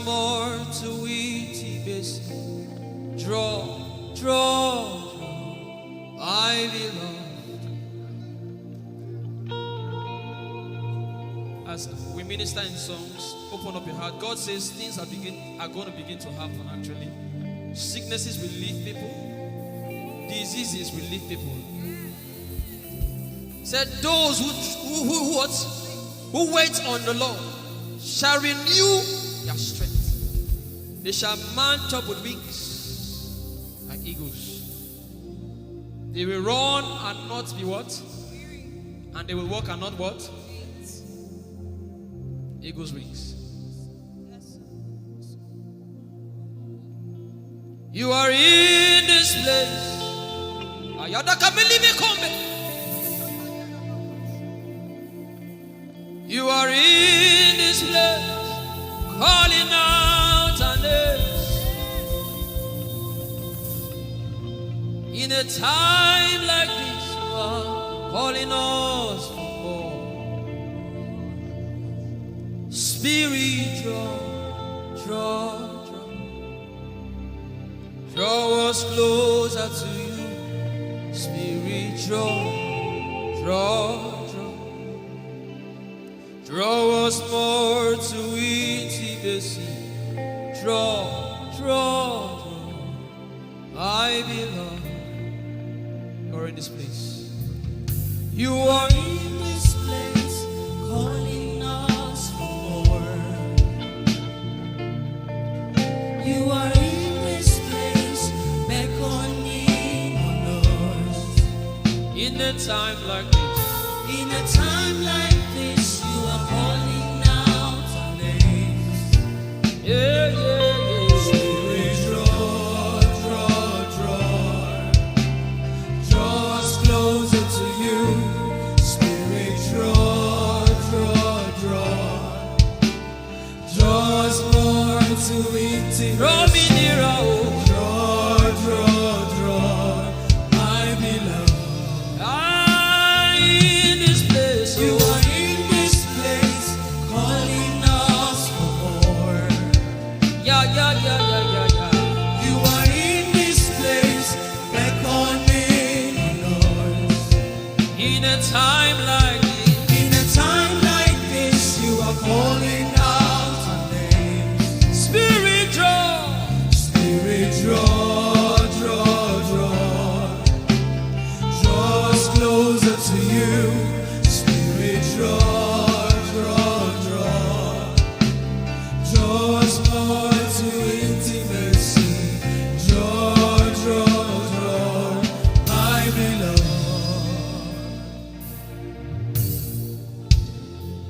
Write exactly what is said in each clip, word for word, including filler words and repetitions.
More to it, Ibesi. Draw, draw, draw, my beloved. As we minister in songs, open up your heart. God says things are begin are going to begin to happen. Actually, sicknesses will leave people, diseases will leave people. Said those who who who what who wait on the Lord shall renew their strength. They shall mount up with wings like eagles. They will run and not be what? And they will walk and not what? Eagles' wings. You are in this place. Ayada kamilimi kombe. You are in this place, calling out our names. In a time like this, you are calling us for more. Spirit, draw, draw, draw. Draw us closer to you. Spirit, draw, draw, draw. Draw us more to intimacy. Draw, draw, draw. My beloved, you are in this place. You are in this place, calling us for more. You are in this place, beckoning on us. In a time like this, in a time like this, you are calling out our names. Yeah, yeah, yeah. Spirit, draw, draw, draw. Draw us closer to you. Spirit, draw, draw, draw. Draw us more to intimacy. Draw me nearer, oh. Draw, draw, draw, my beloved. Ah, in this place, you are in this place, calling us for more. Yeah, yeah, yeah, yeah, yeah, yeah. You are in this place, beckoning on us. In a time like this, in a time like this, you are calling out our names. Spirit, draw. Spirit, draw, draw, draw. Draw us closer to you. Spirit, draw, draw, draw. Draw us more to intimacy. Draw, draw, draw, my beloved.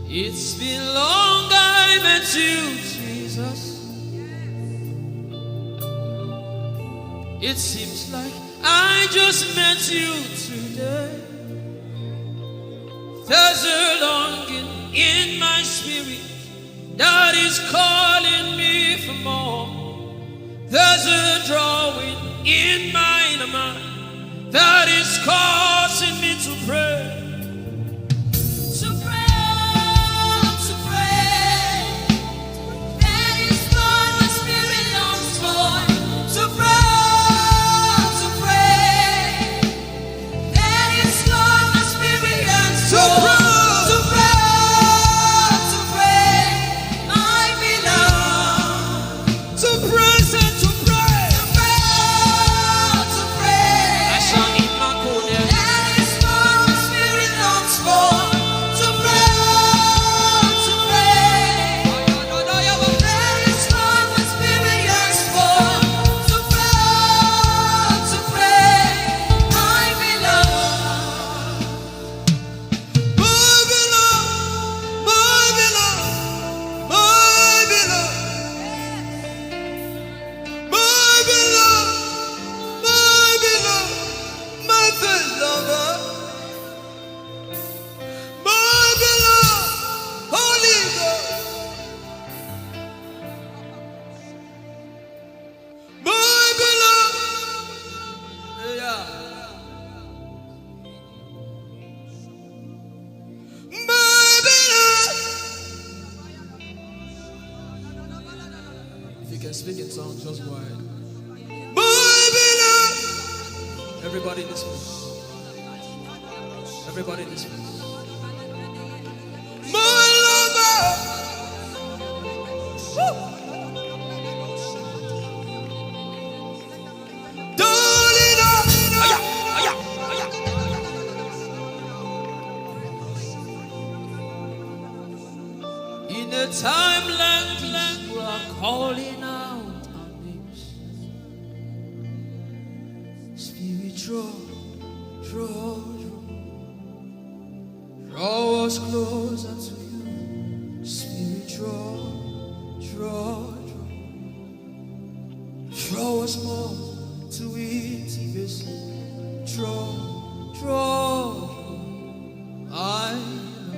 It's been long I met you, Jesus. It seems like I just met you today. There's a longing in my spirit that is calling me for more. There's a drawing in my mind that is causing me to pray. To pray, to pray. That is what my spirit longs for. To pray, to pray. That is what my spirit yearns for. To pray, to pray. My beloved. If you can speak in tongues, just go ahead. Move it up. Everybody in this place. Everybody in this place. Move it up. Woo. Darling, oh. Aya, aya, aya. In a time like this, you are calling out our names. Spirit, draw, draw, draw. Draw us closer to you. Spirit, draw, draw, draw. Draw us more to intimacy. Draw, draw. I love.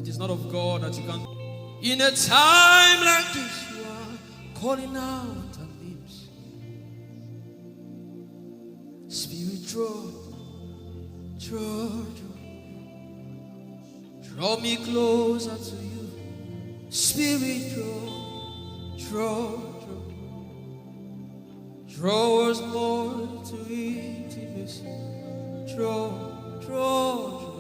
It is not of God that you can. In a time like this, you are calling out our names. Spirit, draw, draw, draw. Draw me closer to you. Spirit, draw, draw, draw. Draw us more to intimacy. Draw, draw, draw.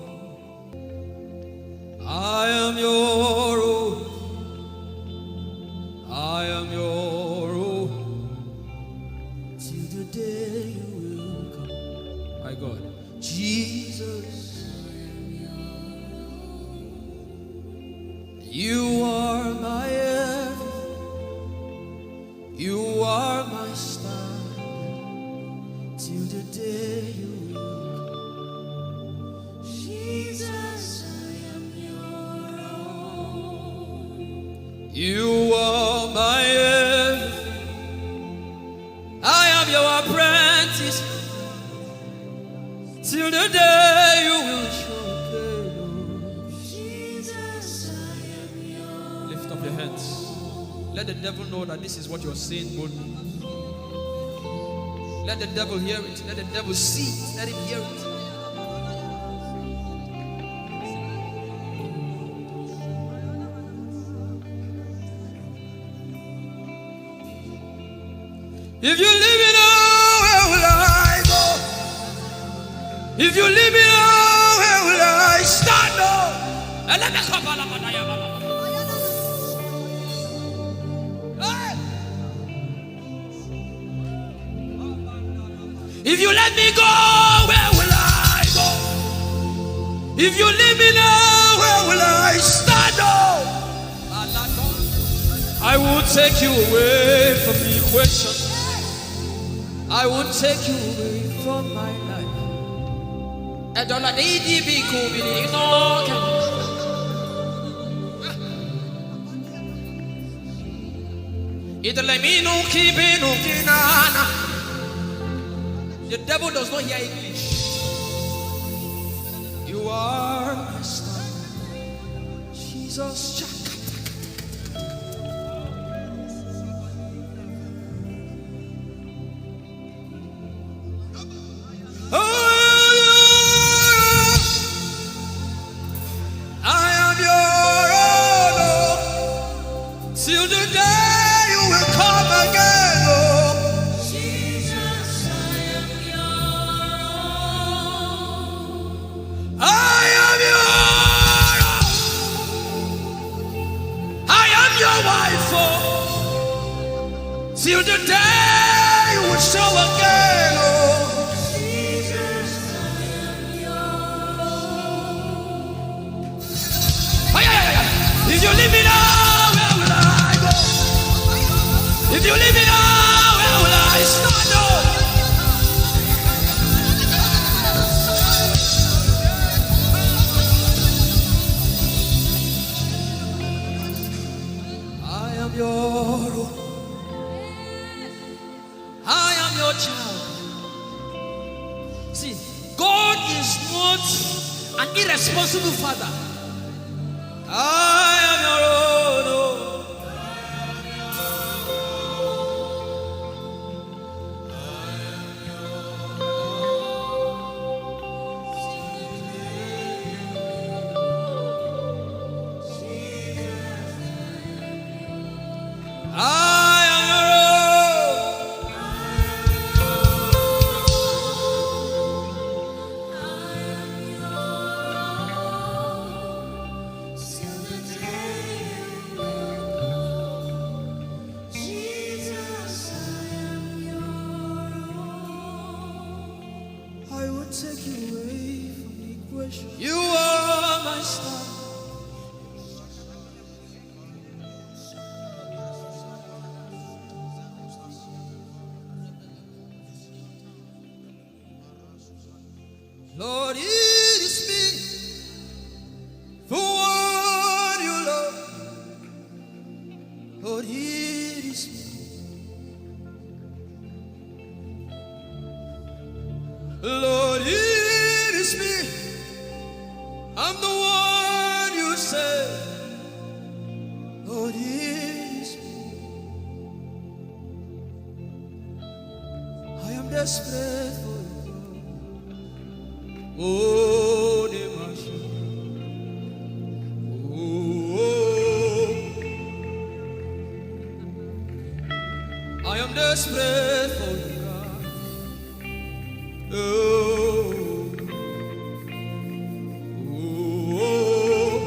I am your own. I am your own. Till the day you will come. My God. Jesus, you are my everything. You are my star. Till the day you will come. Jesus, I am your own. You are my everything. I am your apprentice. Till the day you will show me. Jesus, I am your. Lift up your hands. Let the devil know that this is what you're saying boldly. Let the devil hear it. Let the devil see it. Let him hear it. If you leave me now, where will I go? If you leave me now, where will I stand? Oh? Hey! If you let me go, where will I go? If you leave me now, where will I stand? Oh? I won't take you away from the equation. I won't take you away from my life. Edola de idi bi ku bi ni no ke. Idole mi no ki bi no ki na na. The devil does not hear English. You are my star. Jesus. I am your own, oh, till the day you will come again, oh. Jesus, I am your own. I am your own. I am your wife, oh. Till the day you will show again, oh. Jesus, I am your own. Ay, ay, ay, ay. If you leave me now, where will I go? If you leave me now, where will I stand, oh? I am your own. I am your child. See, God is not an irresponsible father. I am your own. Oh. Lord, it is me. Lord, it is me. I'm the one you say. Lord, it is me. I am desperate for you. Oh, Demasha. Oh, I am desperate for you, God. Oh, oh, oh.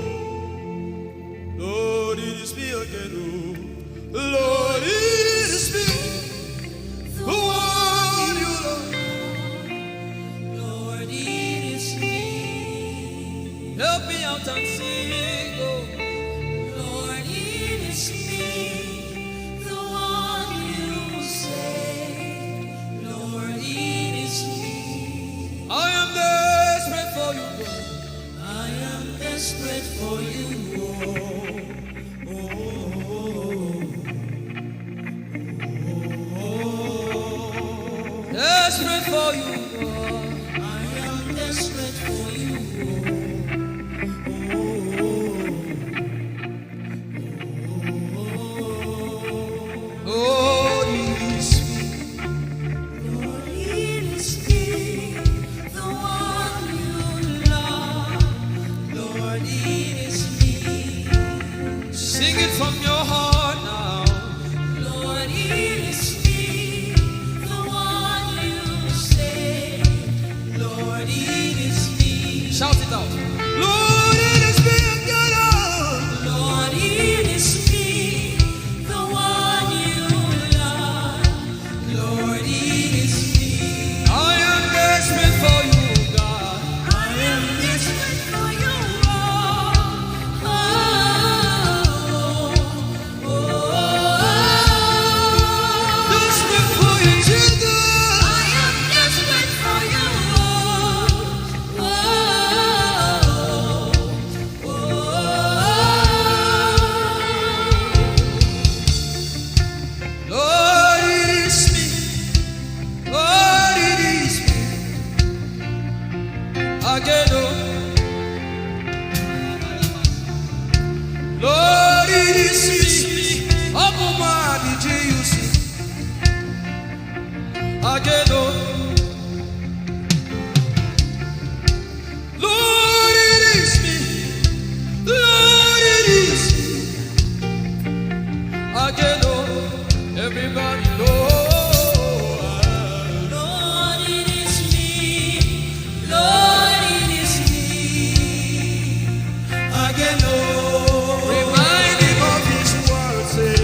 Lord, it is me again. Oh, Lord, it is me. Who are you, Lord? Lord, it is me. Help me out and sing, oh. Lord, it is me, the one you say. Lord, it is me. I am desperate for you, Lord. I am desperate for you, oh. Desperate for you, Lord. I am desperate for you, oh. Oh, it is me. Lord, it is me, the one you love. Lord, it is me. Sing it from your heart now. Lord, it is me, the one you say. Lord, it is me. Shout it out. Lord, it is me again, oh. Lord, it is me, the one you love. Lord, it is me. I am desperate for you, God. I am desperate for you, Lord. Oh, oh, oh, oh. Desperate for you, Jesus. I am desperate for you, Lord. Oh, oh, oh, oh. Lord, it is me. Lord, it is me. Again, oh. Lord, it is me. Open my heart, did you see? Again, oh. Lord, it is me. Lord, it is me. Again, oh, everybody, Lord. Lord, it is me. Lord, it is me. Again, oh. Remind him of his word, say,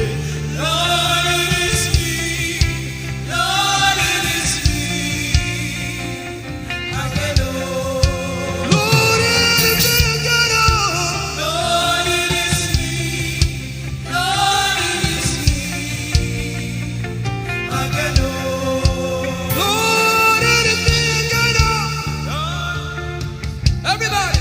Lord, it is me. Lord, it is me. Lord, it is me. Lord, it is me. Everybody,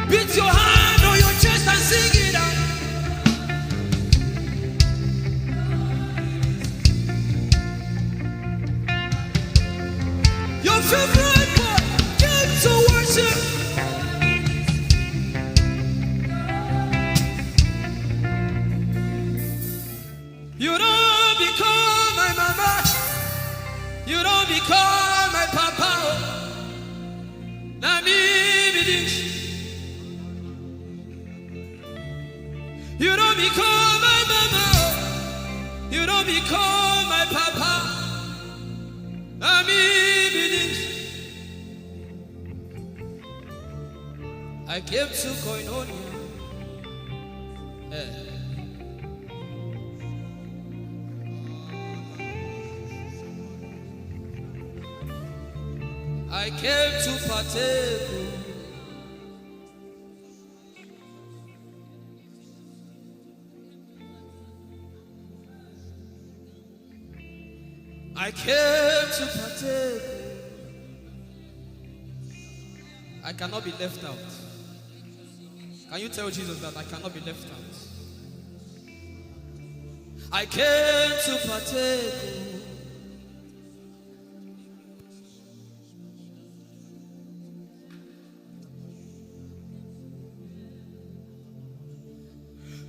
beat your hand on your chest and sing it out. Your favorite part, came to worship. You don't become my mama. You don't become my papa. Oh. Na me be this. You don't become my mama. You don't become my papa. Na me be this. I came to koinonia. Eh. I came to partake. I came to partake. I cannot be left out. Can you tell Jesus that I cannot be left out? I came to partake.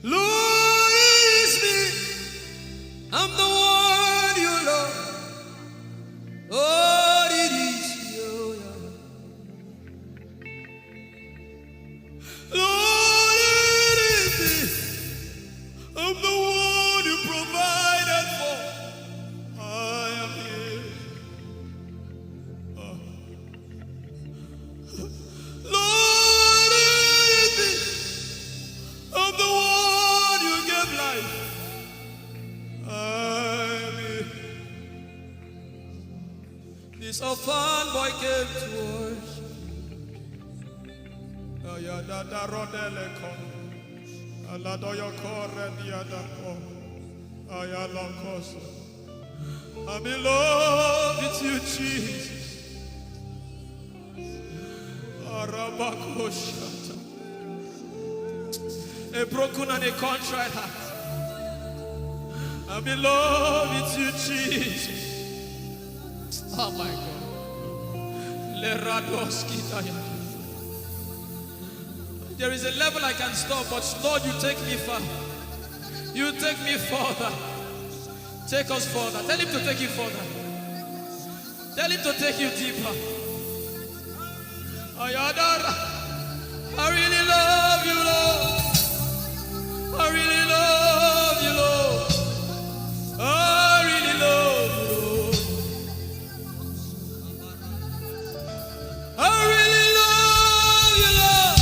Lord, it is me. I'm the one you love. Lord, it is you. Lord, it is me. I'm the one you provided for. I am here. Oh. Lord, it is me. I'm the one you gave life. I am here. This orphan boy came to worship. Ayadada rodele ko. Aladoyo kore diadako. Ayalokoso. I'm in love with you, Jesus. Arabakoshata. A broken and a contrite heart. I'm in love with you, Jesus. Oh my God. Leradoski daya. There is a level I can stop, but Lord, you take me far. You take me further. Take us further. Tell him to take you further. Tell him to take you deeper. Ayadara. I really love you, Lord. I really love you, Lord. I really love you, Lord. I really love you, Lord.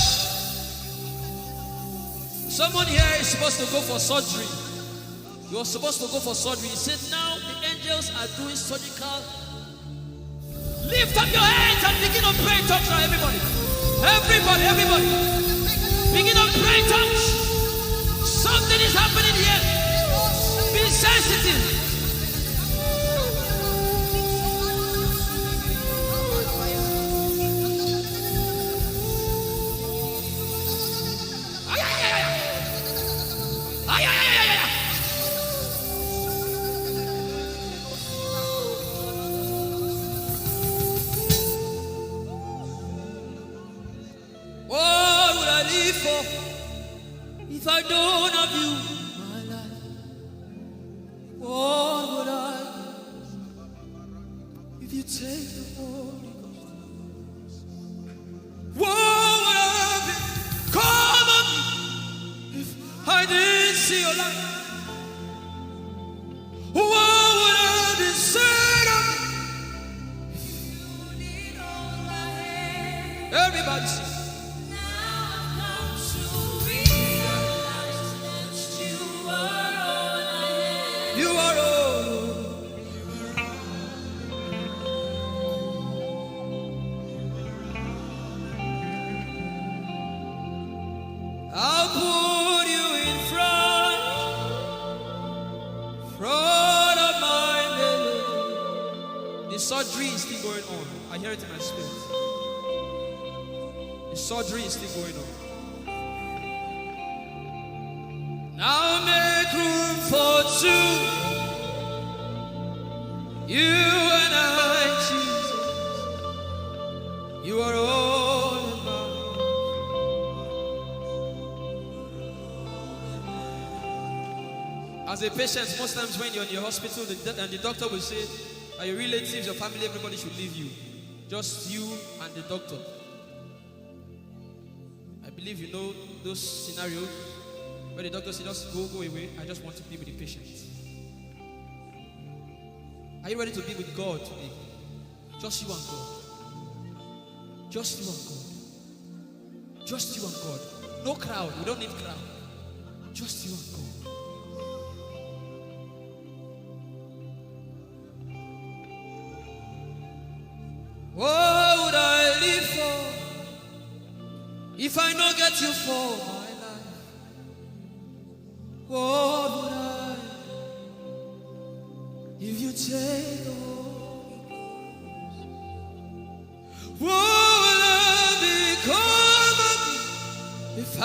Someone here is supposed to go for surgery. You're supposed to go for surgery. He said, "Now the angels are doing surgical." Lift up your hands and begin to pray in tongues now, everybody. Everybody, everybody. Begin to pray in tongues. Something is happening here. Be sensitive. Ay, ay, ay, ay, ay. Ay, ay, ay, ay, ay, ay. What would I live for if I don't have you in my life? What would I give if you take the Holy Ghost? What would I have become of me if I didn't see your light? What would I have been said of me? Everybody sing. Now I've come to realize that you are all I have. You are all. I'll put you in front, front of my melody. The surgery is still going on. I hear it in my spirit. The surgery is still going on. Now make room for two. You and I, Jesus. You are all in my. As a patient, most times when you're in your hospital, the, do- and the doctor will say, "Are your relatives, your family, everybody should leave you. Just you and the doctor." I believe you know those scenarios where the doctor says, "Just go, go away. I just want to be with the patient." Are you ready to be with God today? Just you and God. Just you and God. Just you and God. No crowd. We don't need crowd. Just you and God. What would I live for if I no get you for my life? What would I if you take the Holy Ghost? What will I become of me if I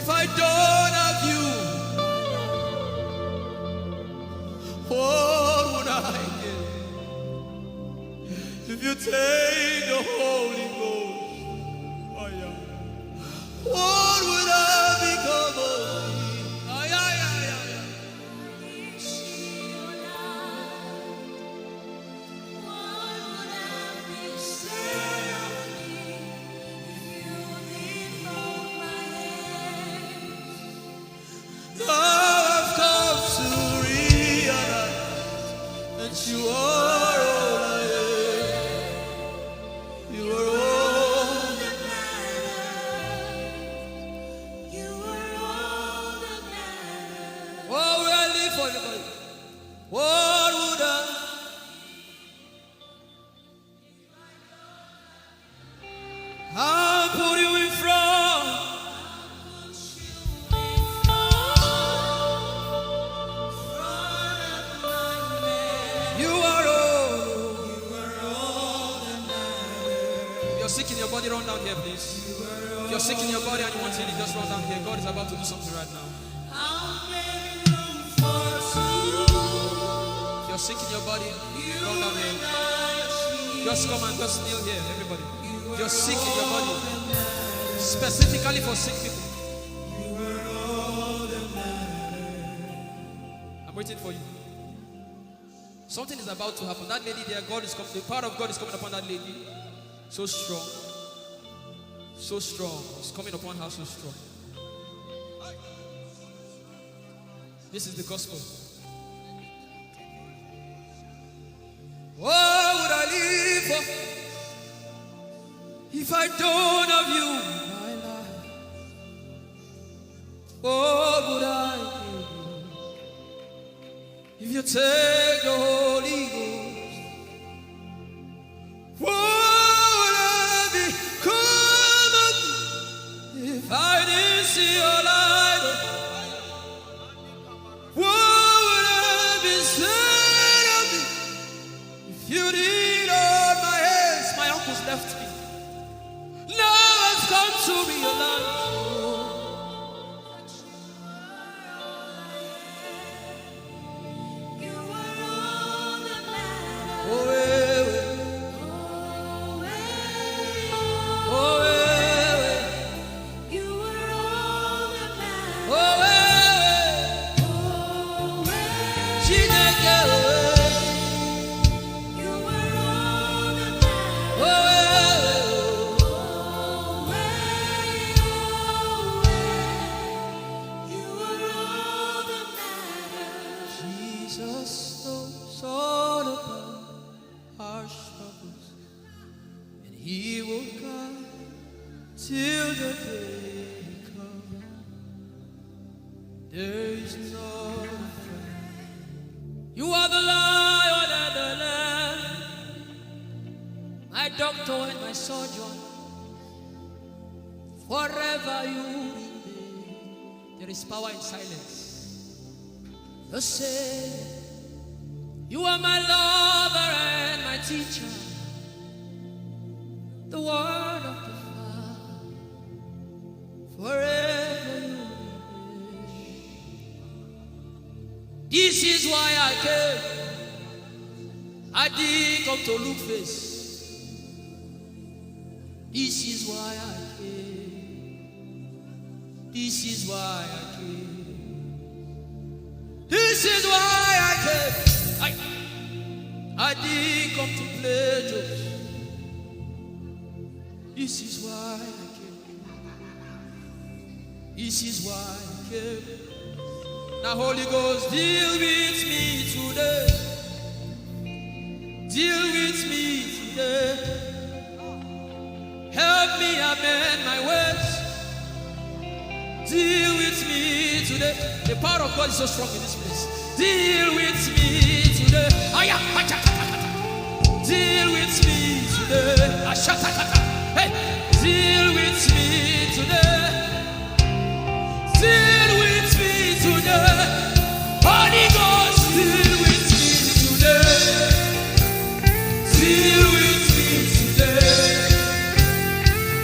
If I don't have you, what would I get? If you take the Holy Ghost, oh yeah, what would I become of me? Ay, ay, ay, ay, ay. Now I've come to realize that you are all I am. You are all that matters. You are all that matters. Oh, we are live for everybody. What would I I'll put you in front. You are all. If you're sick in your body, run down here, please. If you're sick in your body and you want healing, just run down here. God is about to do something right now. If you're sick in your body, run down here. Just come and just kneel here, everybody. If you're sick in your body, specifically for sick people. I'm waiting for you. Something is about to happen. That lady there, God is coming. The power of God is coming upon that lady. So strong. So strong. It's coming upon her so strong. This is the gospel. What would I live for if I don't have you in my life? What would I give if you take the Holy Ghost? What would I become of me if I didn't see your light? What would I be said of me if you didn't hold my hands? My uncles left me. Now I've come to realize. Jesus knows all about our struggles, and He will guide till the day comes. There is no fear. You are the Lion and the Lamb, my doctor and my surgeon. Forever you remain. There is power in silence. The same. You are my lover and my teacher. The word of the Father. Forever you remain. This is why I came. I didn't come to look face. This is why I came. This is why I came. This is why I came. I, I didn't come to play jokes. This is why I came. This is why I came. Now, Holy Ghost, deal with me today. Deal with me today. Help me amend my ways. Deal with me today. The power of God is so strong in this place. Deal with me today. Aya, acha, acha, acha. Deal with me today. Asha, acha, acha. Hey, deal with me today. Deal with me today. Holy Ghost, deal with me today. Deal with me today.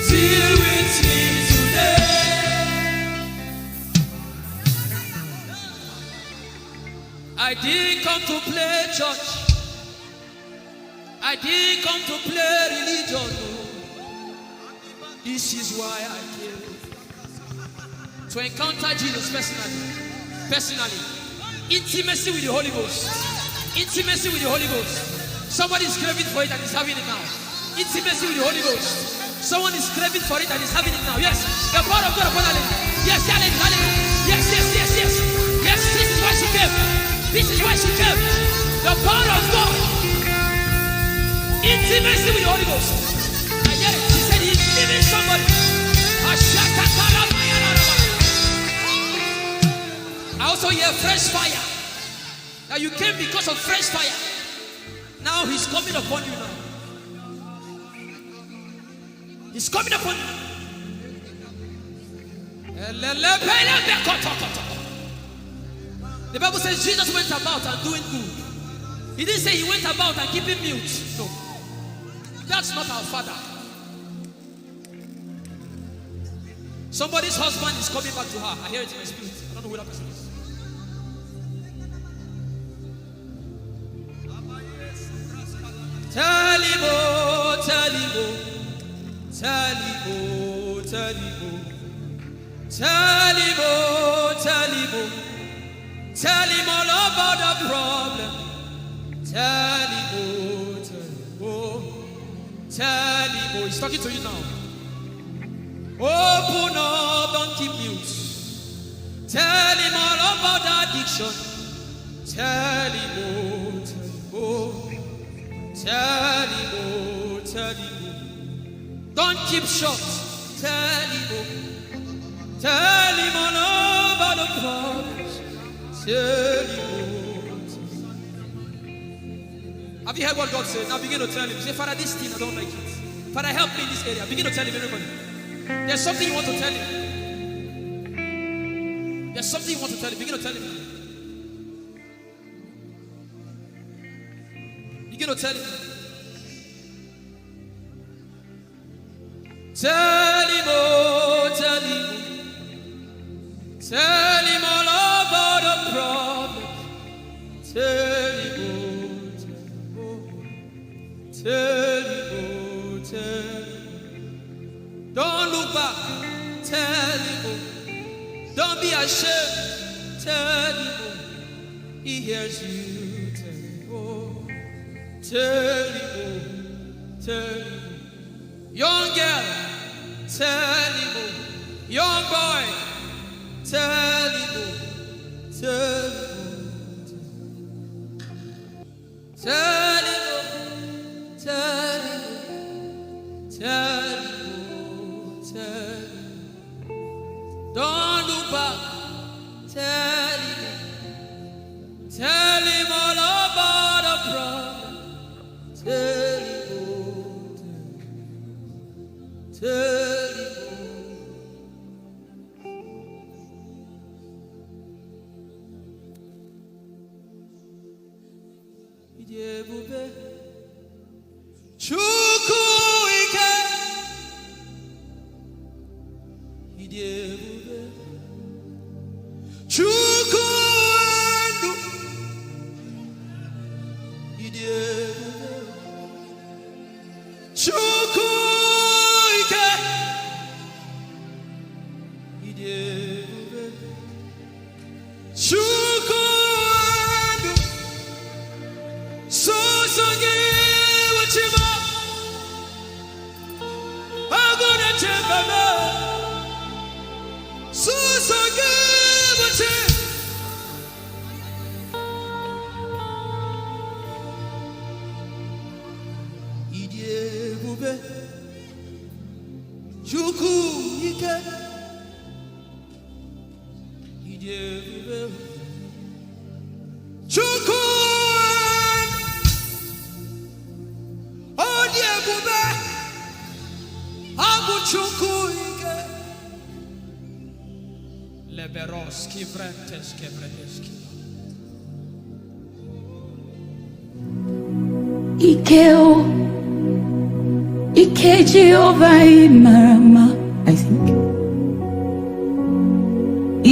Deal with me today. come to play church. I didn't come to play religion. Oh. This is why I came. To encounter Jesus personally. Personally. Intimacy with the Holy Ghost. Intimacy with the Holy Ghost. Somebody is craving for it and is having it now. Intimacy with the Holy Ghost. Someone is craving for it and is having it now. Yes. The power of God upon that lady. Yes, that lady, that lady. Yes, yes, yes, yes. Yes, this is why she came. This is why she came. The power of God. Intimacy with the Holy Ghost. I hear it. She said he's giving somebody. I also hear fresh fire. Now you came because of fresh fire. Now he's coming upon you now. He's coming upon you. The Bible says Jesus went about and doing good. He didn't say he went about and keeping mute. No. That's not our father. Somebody's husband is coming back to her. I hear it in my spirit. I don't know who that person is. Tell him, oh, tell him, oh, tell him, oh, tell him, oh, tell him, oh, tell him, oh, tell him all about the problem. Tell him, oh, tell him, oh, tell him, oh. He's talking to you now. Open up, don't keep mute. Tell him all about the addiction. Tell him, oh, tell him, oh. Tell him, oh, tell him, oh. Don't keep short. Tell him, oh. Tell him all about the problems. Tell him, oh, tell him. Have you heard what God said? Now begin to tell him. Say, "Father, this thing, I don't like it. Father, help me in this area." Begin to tell him, everybody. There's something you want to tell him. There's something you want to tell him. Begin to tell him. Begin to tell him. Tell him, oh, tell him. Tell him all about the problem. Tell him, oh, tell him, oh. Tell him, oh, tell him. Don't look back. Tell him, oh. Don't be ashamed. Tell him, oh. He hears you. Tell him, oh. Tell him, oh. Tell him, oh. Young girl, tell him, oh. Young boy, tell him, oh. Tell him, oh. Tell him, oh. Tell him, oh. Tell him, oh. Tell him. Don't look back. Tell him. Tell him all about the problem. Tell him, oh, tell him. Tell him, oh. Ịdị ebube. Chukwu ike. Ịdị ebube. Chukwu ndụ. Ịdị ebube. Chukwu ike. Ịdị ebube. Chukwu ndụ. Sọsọ gị bụ chi m. Agụ na-eche mba m. Sọsọ gị bụ chi. Ịdị ebube. Chukwu ike. Ịdị ebube. Chukwu. Ọ dị ebube. Ọ bụ Chukwu ike. Leberos kivrentes kevredeski. Ike o, ike Jehova ị mara mma, I think.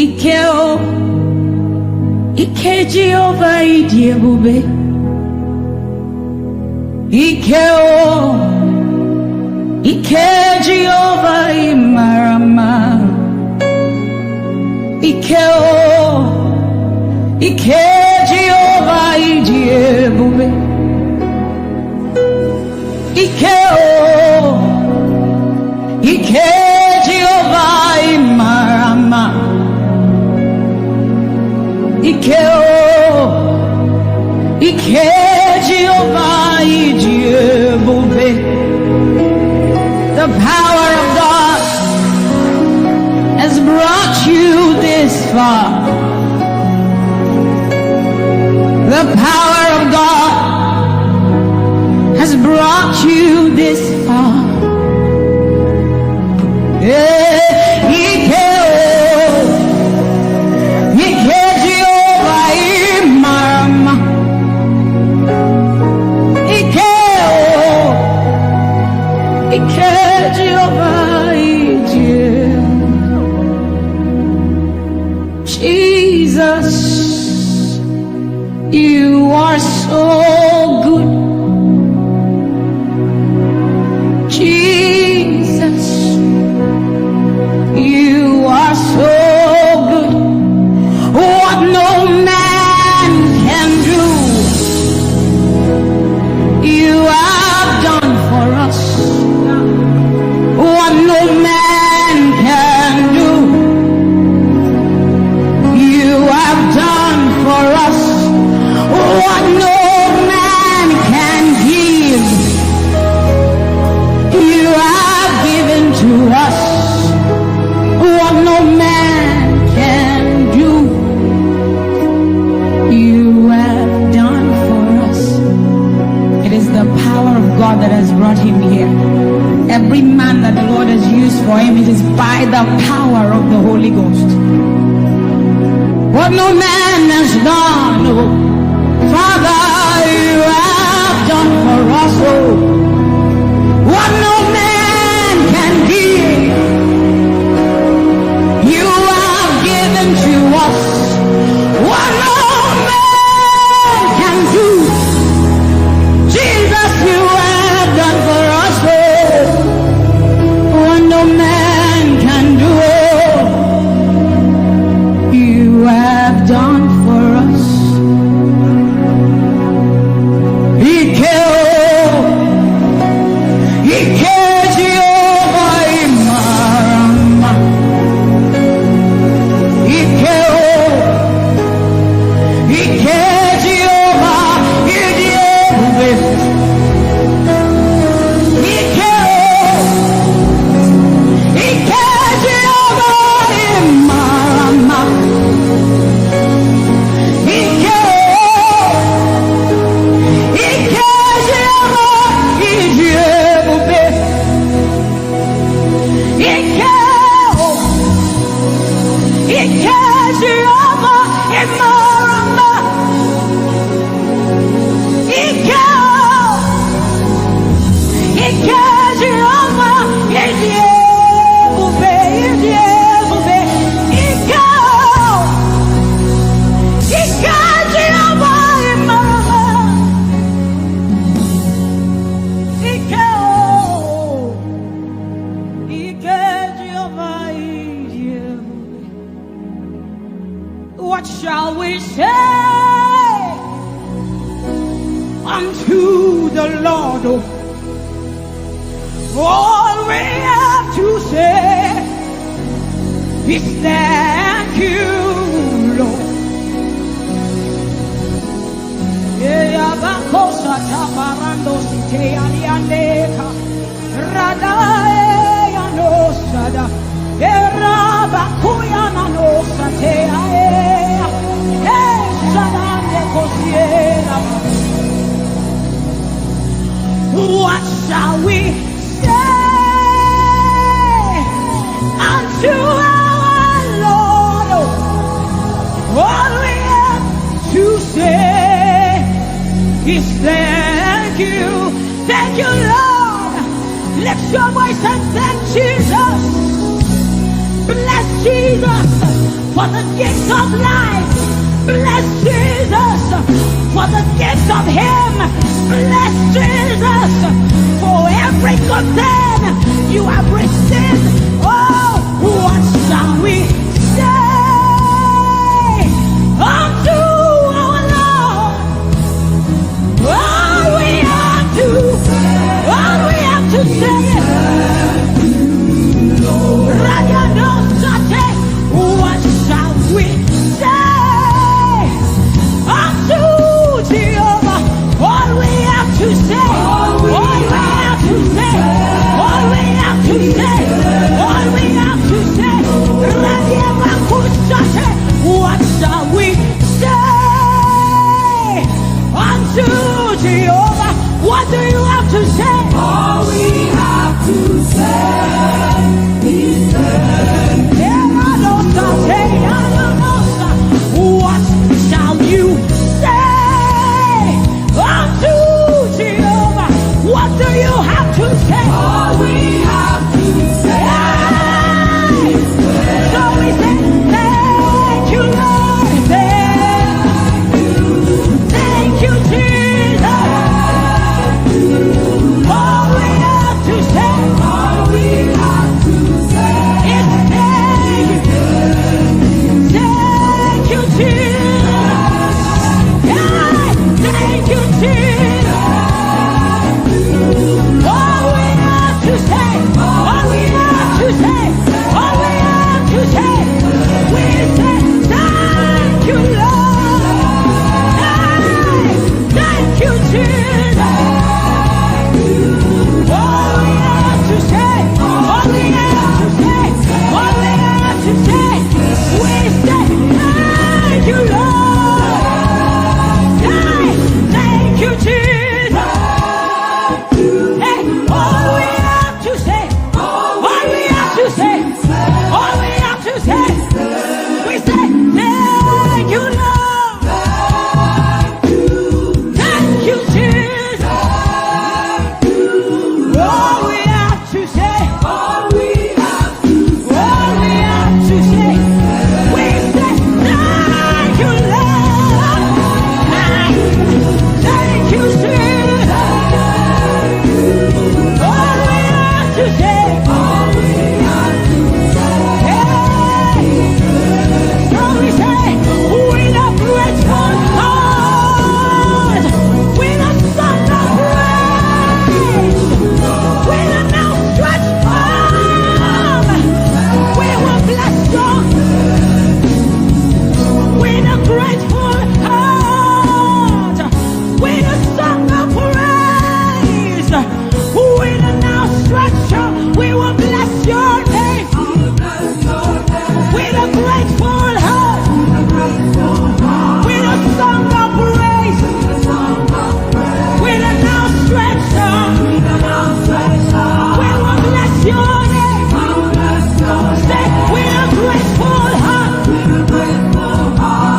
Ike o, Ike Jehova ịdị ebube. Ike o. Ike Jehova ị mara mma. Ike o. Ike Jehova ịdị ebube. Ike o. Ike Jehova ị mara mma. Ike o. Ike Jehova ịdị ebube. The power of God has brought you this far. The power of God has brought you this far. Eh, ike o, ike Jehova ị mara mma. Ike o, ike Jehova ịdị ebube. Jesus, you are so good. Jesus, you are so good. What no man can do, you have done for us. What no man can do, you have done for us. What no man can give, you have given to us. What no man can do, you have done for us. It is the power of God that has brought him here. Every man that the Lord has used for him, it is by the power of the Holy Ghost. What no man has done, oh, Father, you have done for us, oh. What no man can give, you have given to us. What no man can do, Jesus, you have done for us, oh. What no man can do, oh, you have done for us. Ike o, ike Jehova ị mara mma. Ike o, ike Jehova ịdị ebube. Ike o, ike Jehova ị mara mma. Ike o, ike Jehova ịdị ebube. Ike o, ike Jehova ị mara mma. Ike o, ike Jehova ịdị ebube, ịdị ebube. Ike o, ike Jehova ị mara mma. Ike o, ike Jehova ịdị ebube. What shall we say unto the Lord? All we have to say is thank you, Lord. Eya bakosa tabarando site aliandeka. Radae anosada. Era bakuya nanosa te ae. Hey, sadande kosiera. What shall we say unto our Lord? All we have to say is thank you. Thank you, Lord. Lift your voice and thank Jesus. Bless Jesus for the gift of life. Bless Jesus for the gift of Him. Bless Jesus for every good thing you have received. Oh, what shall we say unto our Lord? All we have to, all we have to say is, Radianosate, what shall we say unto Jehovah? All we have to say, all we have to say, all we have to say, all we have to say, Radiabakusate, what shall we say unto Jehovah? What do you have to say? All we have to say is thank you. What shall you say unto Jehovah? What do you have to say? All we have to say is thank you. So we say, thank you, Lord. Thank you, Jesus. All we have to say, all we have to say is thank you. Thank you, Jesus. Yeah, thank you, Jesus. All we have to say, all we have to say, all we have to say, we say, thank you, Lord. Hey, thank you, Jesus. All we have to say, all we have to say, all we have to say, we say, thank you, Lord. Hey, thank you, Jesus. Hey, all we have to say, all we have to say, all we have to say, we say, thank you, Lord. Thank you, Jesus. All we have to say, all we have to say, we say, thank you, Lord. Thank you, Jesus. All we have to say, all we have to say, hey. So we say, with a grateful heart, with a song of praise, with an outstretched arm, we will bless you. With a grateful heart, with a song of praise, with an outstretched arm, we will bless your name. With a grateful heart, with a song of praise, with an outstretched arm, we will bless your name. Say, with a grateful heart,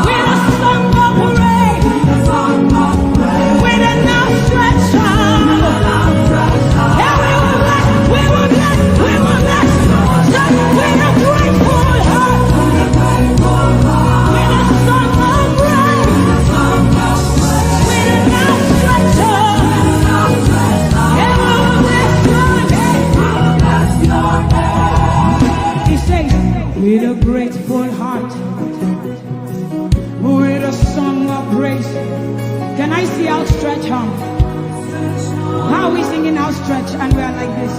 with a song of praise, with an outstretched arm. Yeah, we will bless, we will bless, we will bless. Say, with a grateful heart, with a song of praise, with an outstretched arm. Yeah, we will bless your name. He says, with a grateful heart, with a song of praise. Can I see outstretched arm? How are we singing outstretched and we are like this?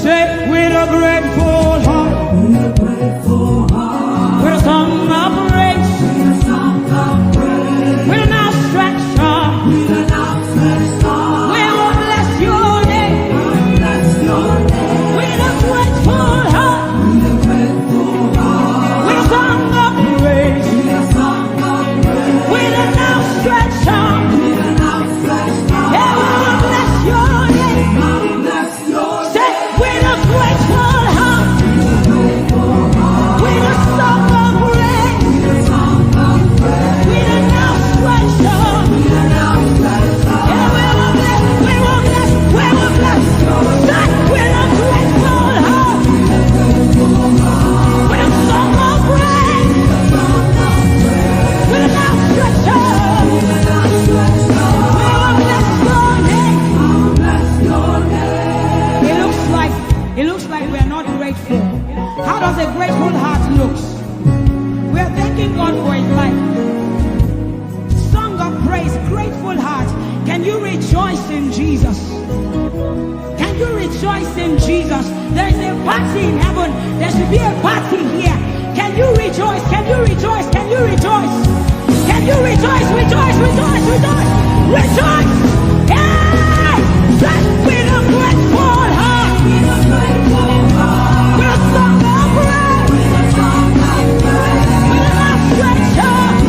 Say, with a grateful heart, with a song of praise, with an outstretched arm, we will bless your name. With a grateful heart, with a song of praise, with an outstretched arm, yeah, we will bless your name. Say, with a grateful heart, Grateful heart looks. We are thanking God for his life. Song of praise, grateful heart. Can you rejoice in Jesus? Can you rejoice in Jesus? There is a party in heaven. There should be a party here. Can you rejoice? Can you rejoice? Can you rejoice? Can you rejoice? Rejoice, rejoice, rejoice, rejoice. Hey! Just with a grateful heart. With a song of praise. With an outstretched hand.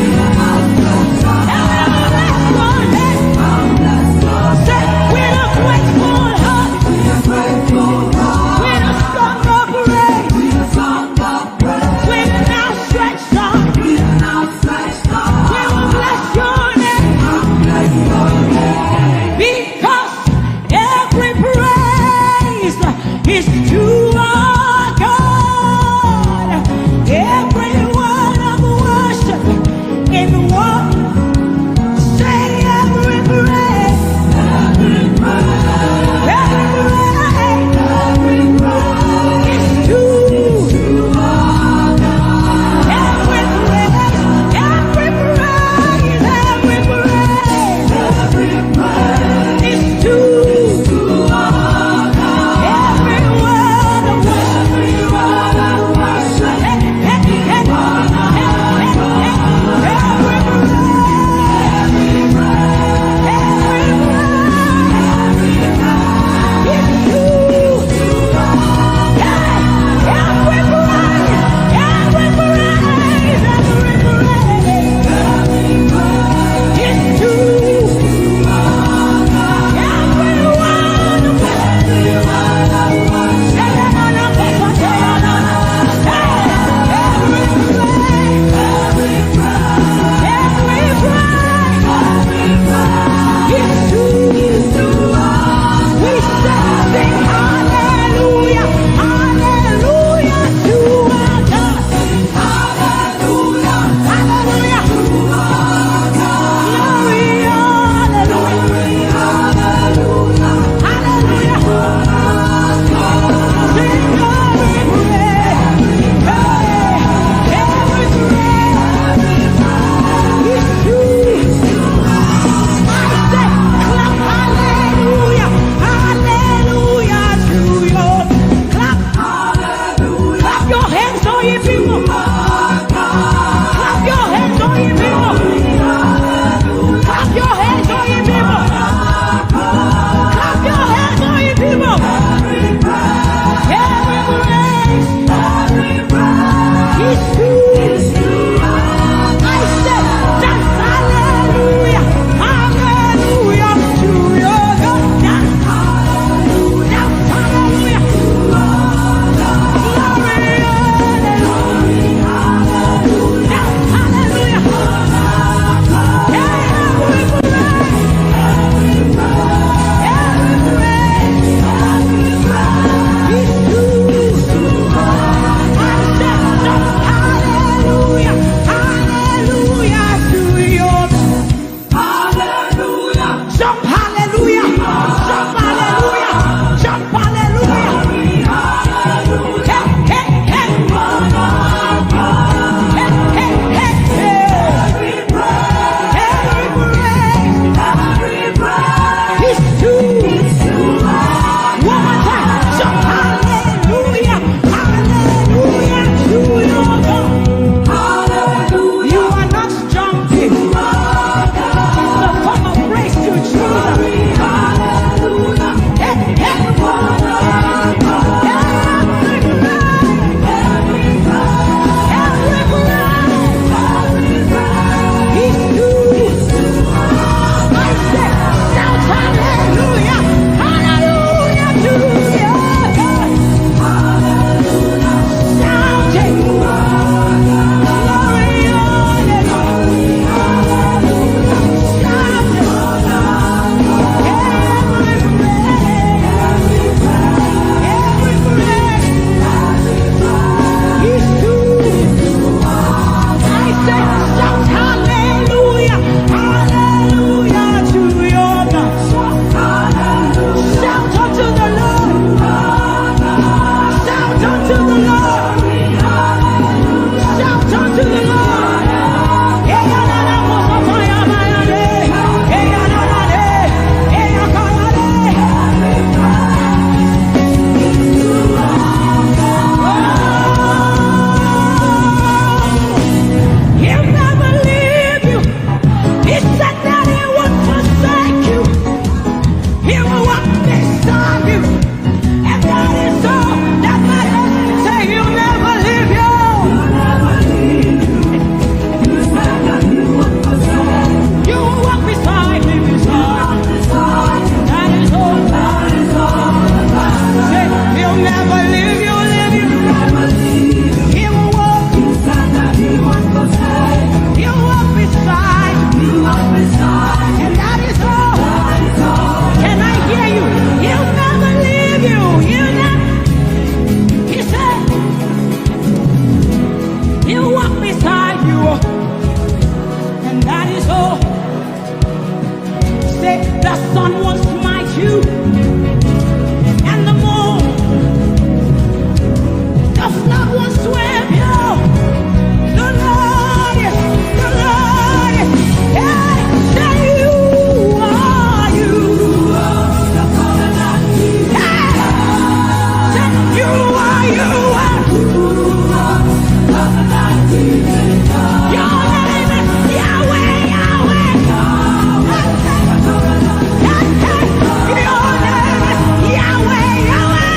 And we will bless your name. Say, with a grateful heart. With a song of praise. With an outstretched hand. We will bless your name. Will smite you, and the moon, the flood will sweep you. The Lord is, the Lord is, yeah, say you are, you are the covenant keeping God. Say you are, you are. Your name is Yahweh, Yahweh. Your name is Yahweh, Yahweh.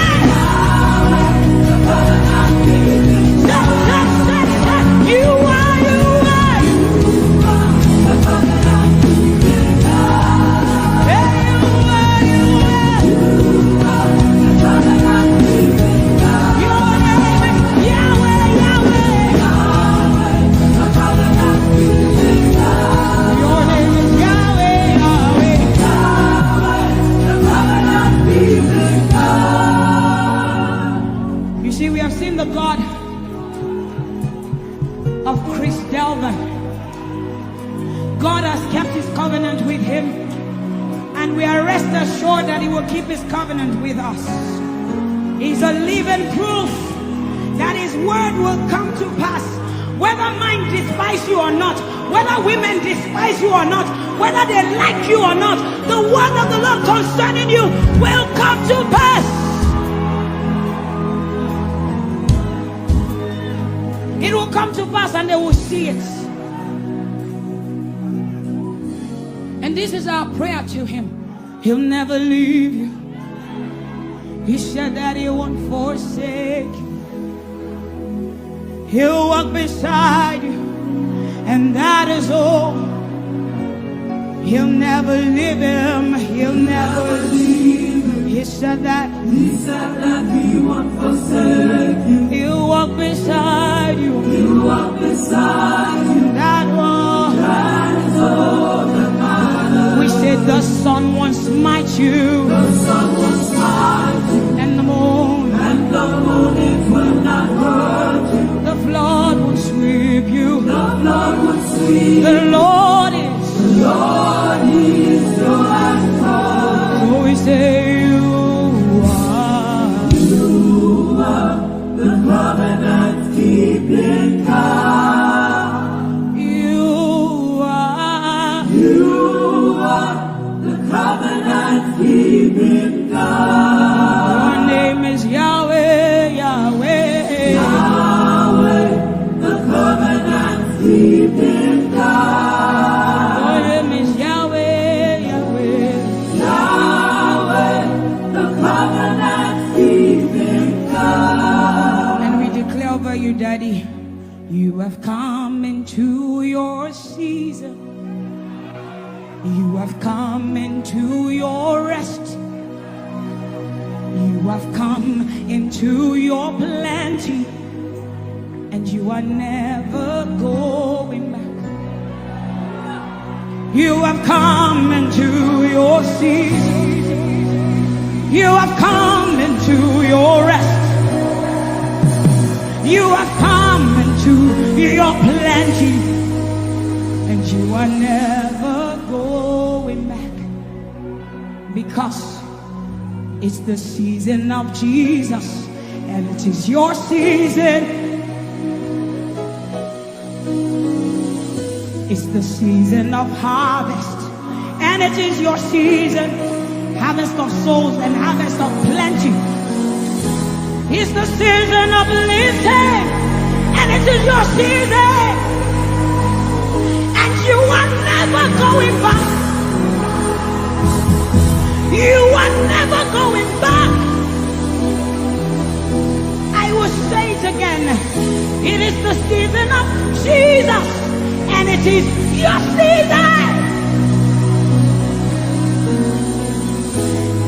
You are, you are. Hey, you are, you are. Your name is Yahweh, Yahweh. Your name is Yahweh, Yahweh. You see, we have seen the God of Chris Delvin. God has kept his covenant with him, and we are rest assured that he will keep his covenant with us. He's a living proof that his word will come to pass. Whether men despise you or not, whether women despise you or not, whether they like you or not, the word of the Lord concerning you will come to pass. It will come to pass and they will see it. And this is our prayer to him. He'll never leave you. He said that he won't forsake you. He'll walk beside you, and that is all. He'll never leave him. He'll never leave him. He said that. He said that he won't forsake you. He'll walk beside you. He'll walk beside you. That one. That is all that matters. We said the sun won't smite you. The sun won't smite you. And the moon. And the moon, it will not hurt you. The flood will sweep you. The flood will sweep you. The Lord is. The Lord is your anchor. So we say you are. You are the covenant keeping God. You are. You are the covenant keeping God. Your name is Yahweh, Yahweh. Yahweh, the covenant keeping God. Your name is Yahweh, Yahweh. Yahweh, the covenant keeping God. And we declare over you, Daddy, you have come into your season. You have come into your rest. You have come into your plenty. And you are never going back. You have come into your season. You have come into your rest. You have come into your plenty. And you are never going back. Because it's the season of Jesus, and it is your season. It's the season of harvest, and it is your season. Harvest of souls and harvest of plenty. It's the season of lifting, and it is your season. And you are never going back. You are never going back. I will say it again. It is the season of Jesus, and it is your season.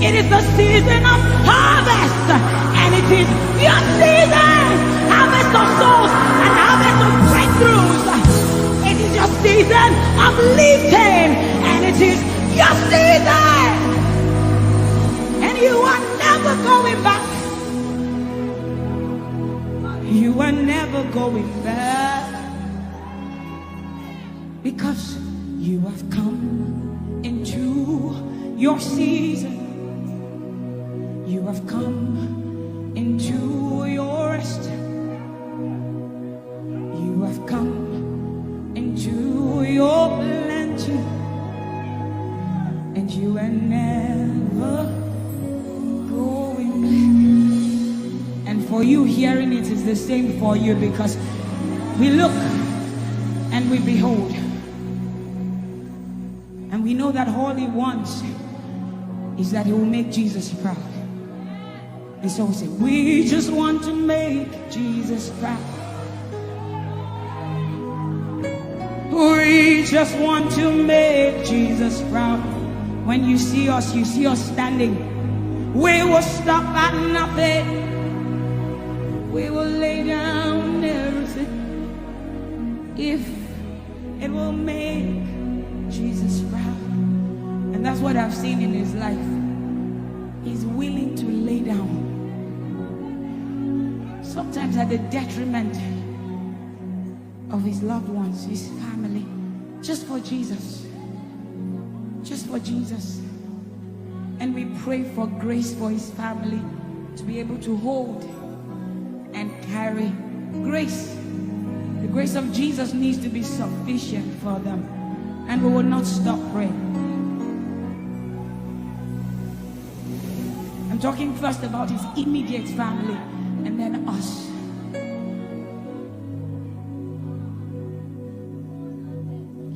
It is the season of harvest, and it is your season. Harvest of souls and harvest of breakthroughs. It is your season of lifting, and it is your season. And you are never going back. You are never going back. Because you have come into Your season, you have come into your rest. You have come into your plenty, and you are never going back. And for you, hearing it is the same for you, because we look and we behold, and we know that all he wants is that he will make Jesus proud. And so we say, we just want to make Jesus proud. We just want to make Jesus proud. When you see us, you see us standing. We will stop at nothing. We will lay down everything if it will make Jesus proud. And that's what I've seen in his life. He's willing to lay down, sometimes at the detriment of his loved ones, his family, just for Jesus. Just for Jesus. And we pray for grace for his family to be able to hold and carry grace. The grace of Jesus needs to be sufficient for them. And we will not stop praying. I'm talking first about his immediate family and then us.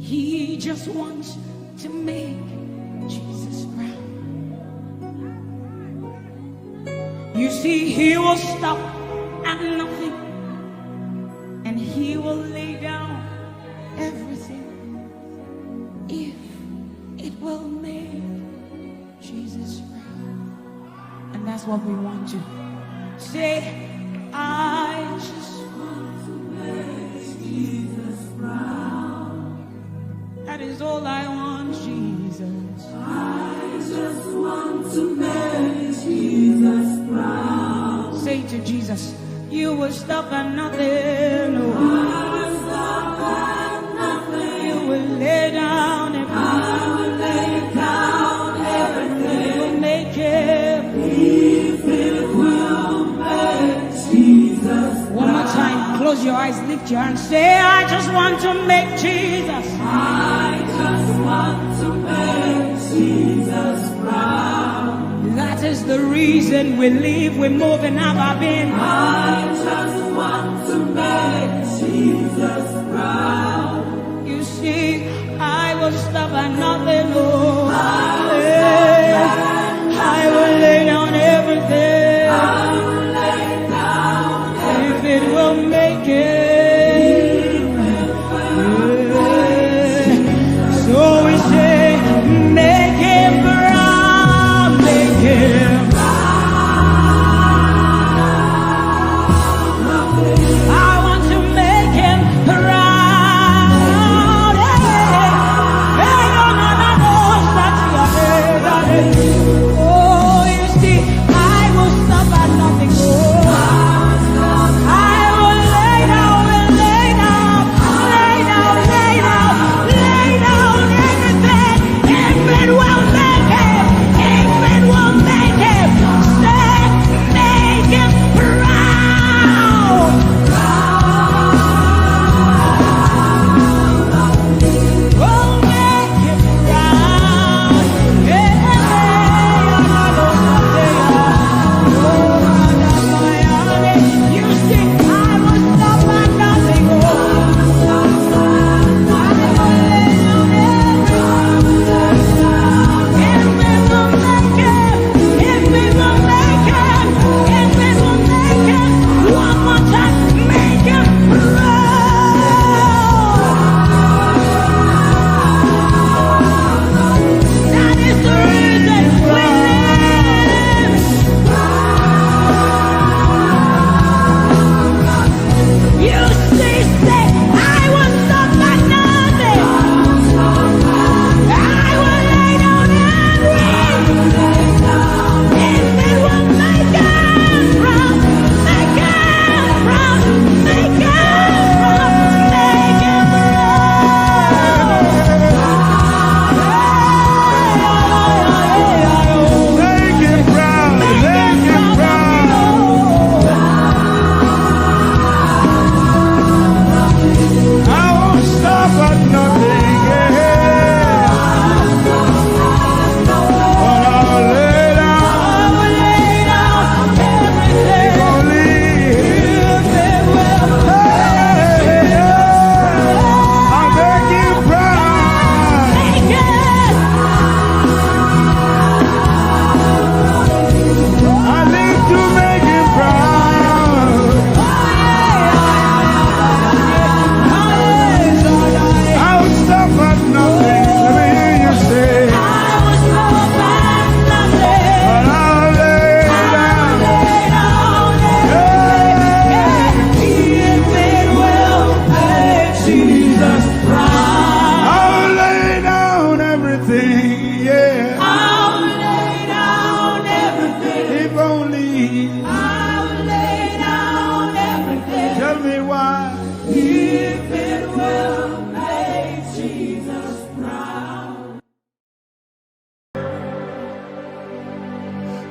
He just wants to make Jesus proud. You see, he will stop at nothing, and he will lay down everything if it will make Jesus proud. And that's what we want to say. I just want to make Jesus proud. That is all I want, Jesus. I just want to make Jesus proud. Say to Jesus, you will stop at nothing. Oh. I will stop at nothing. You will lay down everything. I will lay down everything. You will make it. If it will make Jesus. One more time, close your eyes, lift your hand, say, I just want to make Jesus. I just want to make Jesus proud. That is the reason we live, we move, and have our being. I just want to make Jesus proud. You see, I will stop at nothing, Lord. I will stop at nothing. I will lay down everything. I will lay down everything. If it will make it. So we say, make him proud, make him proud. I want to make him proud. Hey, hey, no, no, no, no, Saturday.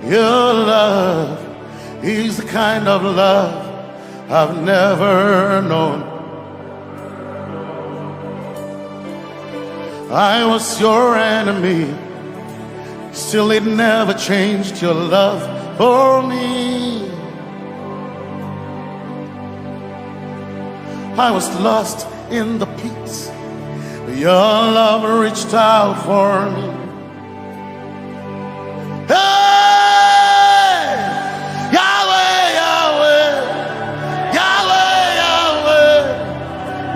Your love is the kind of love I've never known. I was your enemy, still it never changed your love for me. I was lost in the pits, but your love reached out for me. Hey! Yahweh, Yahweh, Yahweh, Yahweh,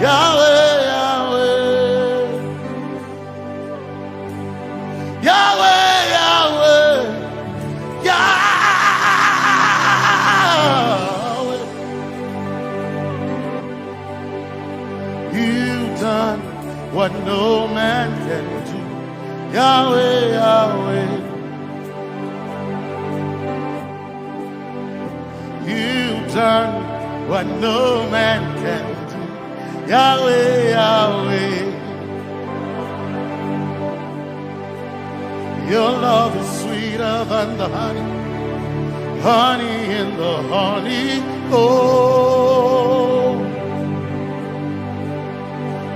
Yahweh, Yahweh. Yahweh, Yahweh, Yahweh. You've done what no man can do. Yahweh, Yahweh. You've done what no man can do. Yahweh, Yahweh. Your love is sweeter than the honey, honey in the honeycomb.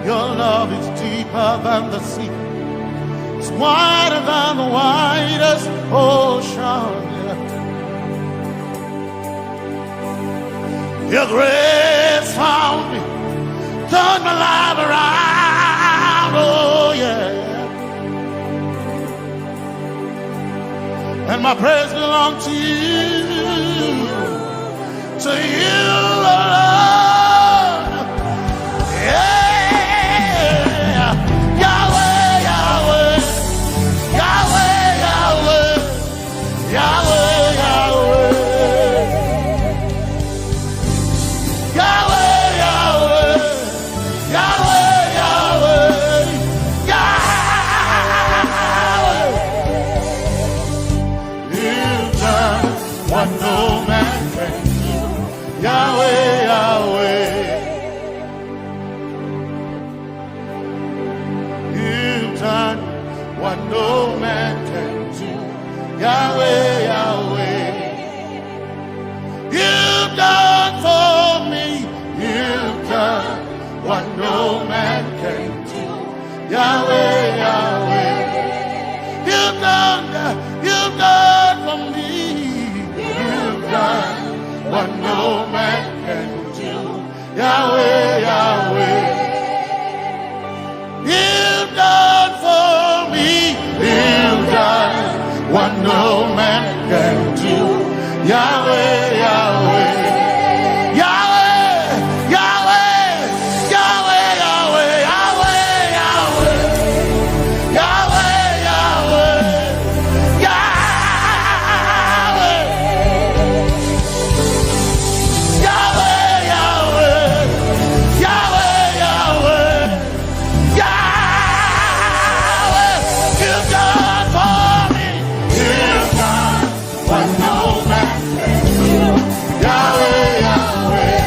Your love is deeper than the sea. It's wider than the widest ocean. Your grace found me, turned my life around. Oh, yeah. And my praise belongs to you, to you alone. Yeah. Yahweh, Yahweh, Yahweh, Yahweh, Yahweh, Yahweh, Yahweh, Yahweh, Yahweh, Yahweh, Yahweh. You've done what no man can do. Yahweh, Yahweh. You've done what no man can do. Yahweh, Yahweh. You've done for me. You've done what no man can do. Yahweh, Yahweh. You've done, you've done for me. You've done what no man can do. Yahweh, Yahweh. You've done for me. You've done what no man can do. Yahweh, Yahweh. Yahweh, Yahweh. Yahweh, Yahweh, Yahweh, Yahweh, Yahweh. Yahweh, Yahweh. Yahweh. Yahweh, Yahweh. Yahweh, Yahweh. Yahweh, you've done for me. You've done what no man can do. Yahweh, Yahweh.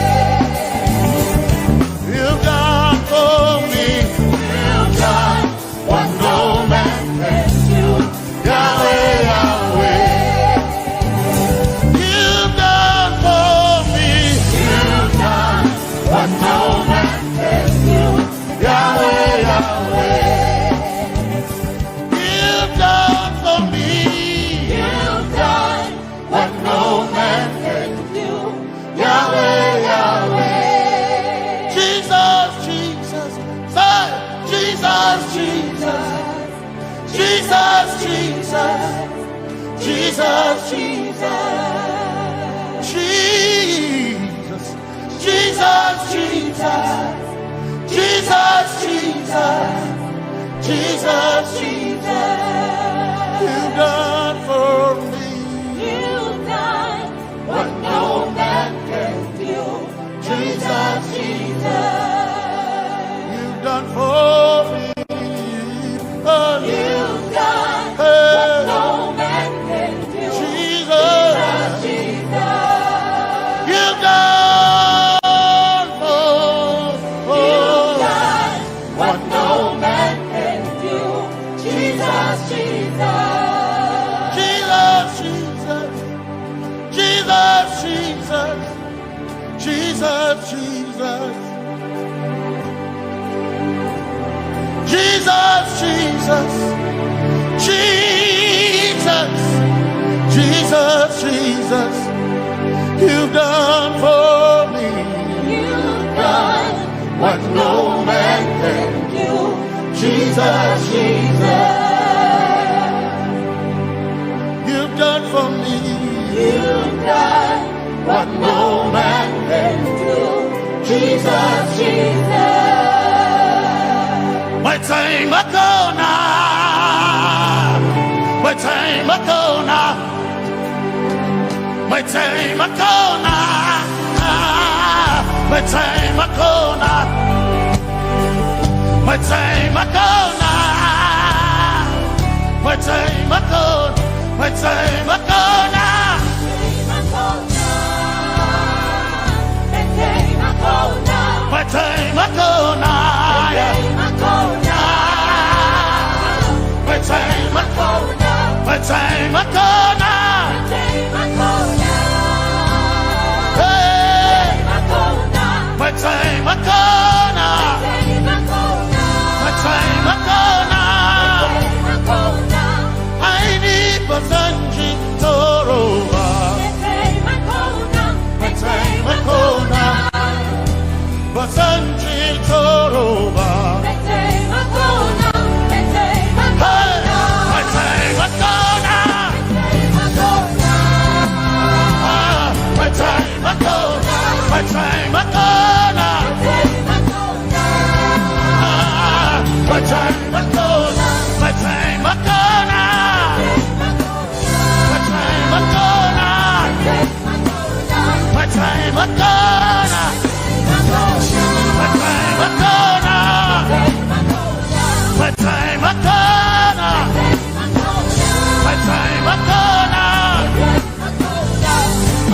You've done for me. You've done what no man can do. Yahweh, Yahweh. You've done for me. You've done what no man can do. Yahweh, Yahweh. You've done for me. You've done what no man can do. Yahweh, Yahweh. Jesus, Jesus. Say, Jesus, Jesus. Jesus, Jesus. Jesus, Jesus. Jesus, Jesus, Jesus. Jesus, Jesus. Jesus, Jesus. You've done for me. You've done what no man can do. Jesus, Jesus. You've done for me. Oh, you've done what no man can do. Jesus. Jesus, Jesus. You've done for, you've done what no man can do. Jesus, Jesus. Jesus, Jesus, Jesus, you've done for me. You've done what no man can do. Jesus, Jesus, you've done for me. You've done what no man can do. Jesus, Jesus. Metsei Makona. Metsei Makona. Metsei Makona. Metsei Makona. Metsei Makona. Metsei Makona. Metsei Makona. Metsei Makona. Metsei Makona. Metsei Makona. Hey. Metsei Makona. Metsei Makona. Aini Basanji Toroba. Metsei Makona. Basanji Toroba. Hey, Metsei Makona. Ah, Metsei Makona. Metsei Makona. Ah, Metsei Makona. Metsei Makona. Metsei Makona. Metsei Makona. Metsei Makona. Metsei Makona. Metsei Makona.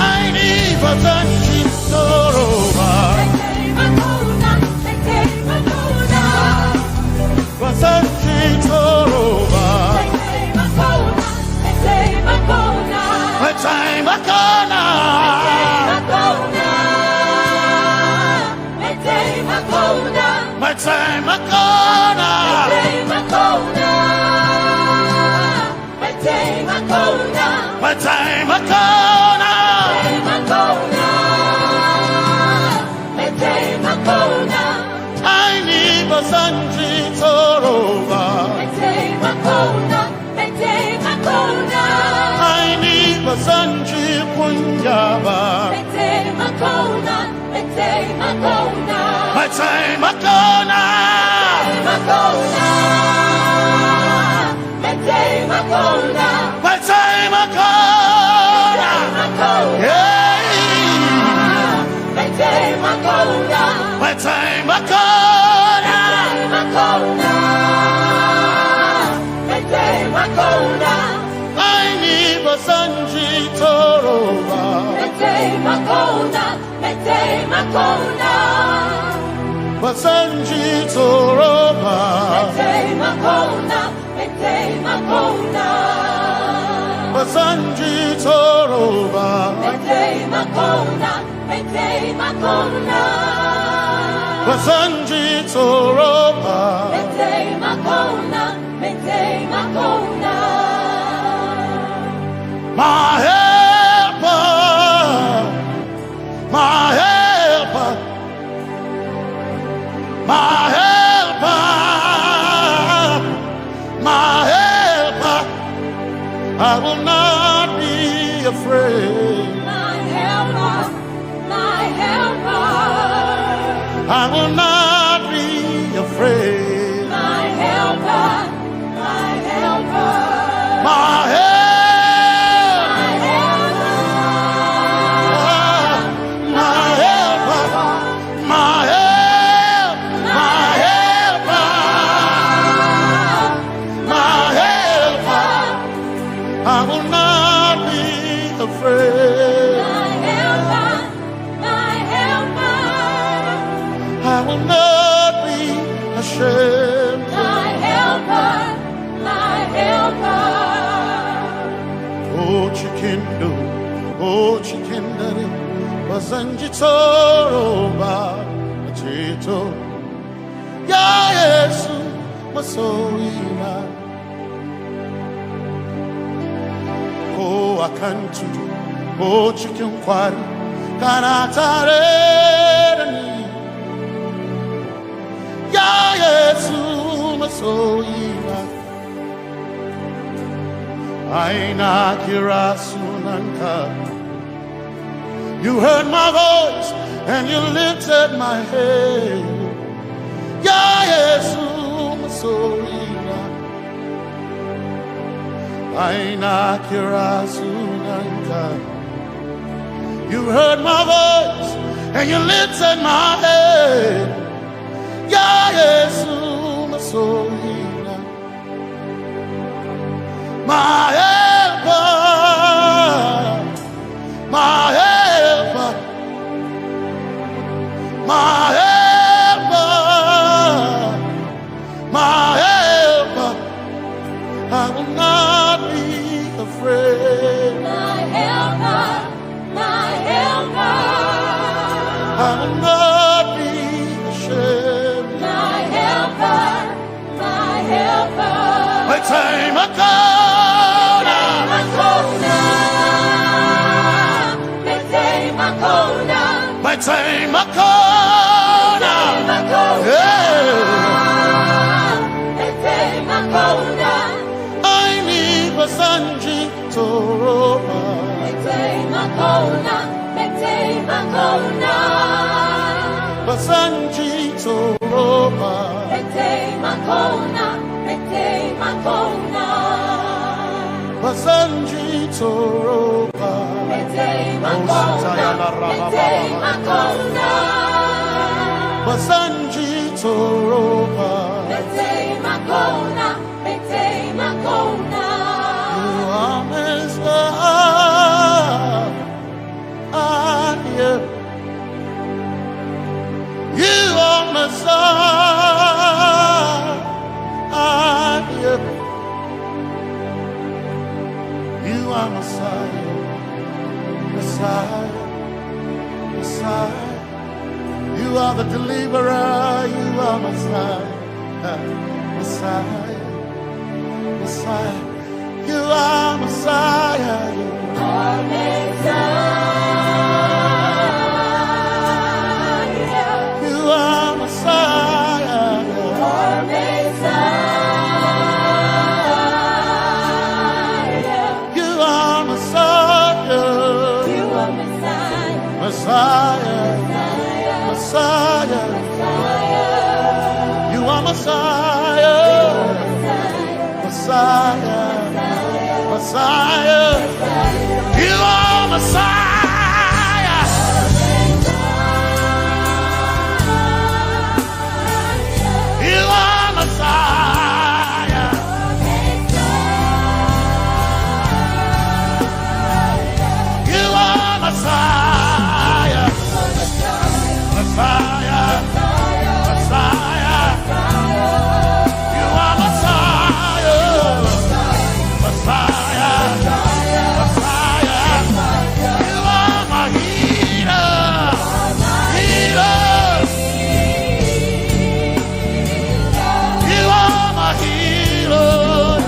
Aini Basanji Toroba. Basanji Toroba. Metsei Makona. Metsei Makona. Metsei Makona. Aini Basanji Toroba. Aini Basanji Kunyaba. Metsei Makona. Metsei Makona. Metsei Makona. Metsei Makona. Hey. Metsei Makona. Metsei Makona. Metsei Makona. Aini Basanji Toroba. Metsei Makona. Metsei Makona. Basanji Toroba. Metsei Makona. Metsei Makona. Basanji Toroba. Metsei Makona. Metsei Makona. Basanji Toroba. Metsei Makona. Metsei Makona. My helper. My helper, my helper, my helper, I will not be afraid. My helper, my helper, I will not be afraid. My helper, my helper. My help. My helper. My helper. My help. My helper. My helper. I will not be afraid. My helper. My helper. I will not be ashamed. My helper, my helper. Oh, Chikindo, oh, Chikindari, Basanji Toroba, Chito. Ya Yesu, Masoima. Kantu o cikin kwari kana tare da ni. Ya Yesu masoyina, ai na kira sunanka. You heard my voice and you lifted my head. Ya Yesu masoyina, ai na kira sunanka. You heard my voice and you lifted my head. Ya Yesu masoyina, my helper, my helper, my helper, my helper. I will not be afraid. My helper, my helper. I will not be ashamed. My helper, my helper. Mete makona. Mete makona. Mete makona. Mete makona. Mete makona. Yeah. Mete makona. Ai ni ba zan ji tsoro ba. Mai taimakona, mai taimakona. Ba zan ji tsoro ba. Mai taimakona, mai taimakona. Ba zan ji tsoro ba. Mai taimakona, mai taimakona. Ba zan ji tsoro ba. Mai taimakona, mai taimakona. You are Messiah. You are Messiah. You are Messiah. Messiah. Messiah. You are the deliverer. You are Messiah. Messiah. Messiah. You are Messiah. You are Messiah. You are Messiah. You are Messiah. You are Messiah. You are Messiah. Messiah. Messiah. Messiah. Messiah. You are Messiah. You are Messiah. Messiah. Messiah. You are Messiah. You are Messiah. You are Messiah. Messiah. Messiah. You are Messiah. Messiah. Messiah. You are my healer. Healer. You are my healer.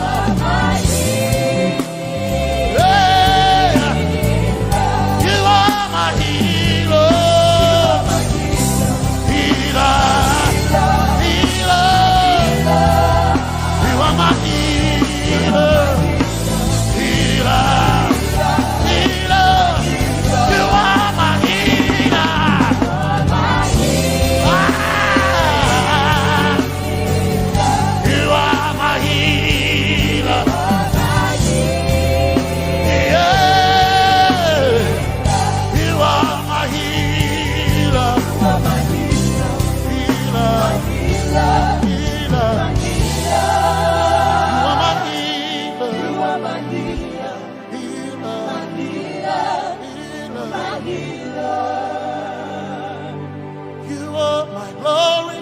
Yeah. You are my healer. Healer. Healer. You are my healer. Healer. Healer. You are my healer. Ah. You are my healer. Yeah. You are my healer. Healer. Healer. You are my healer. Healer. Healer. You are my glory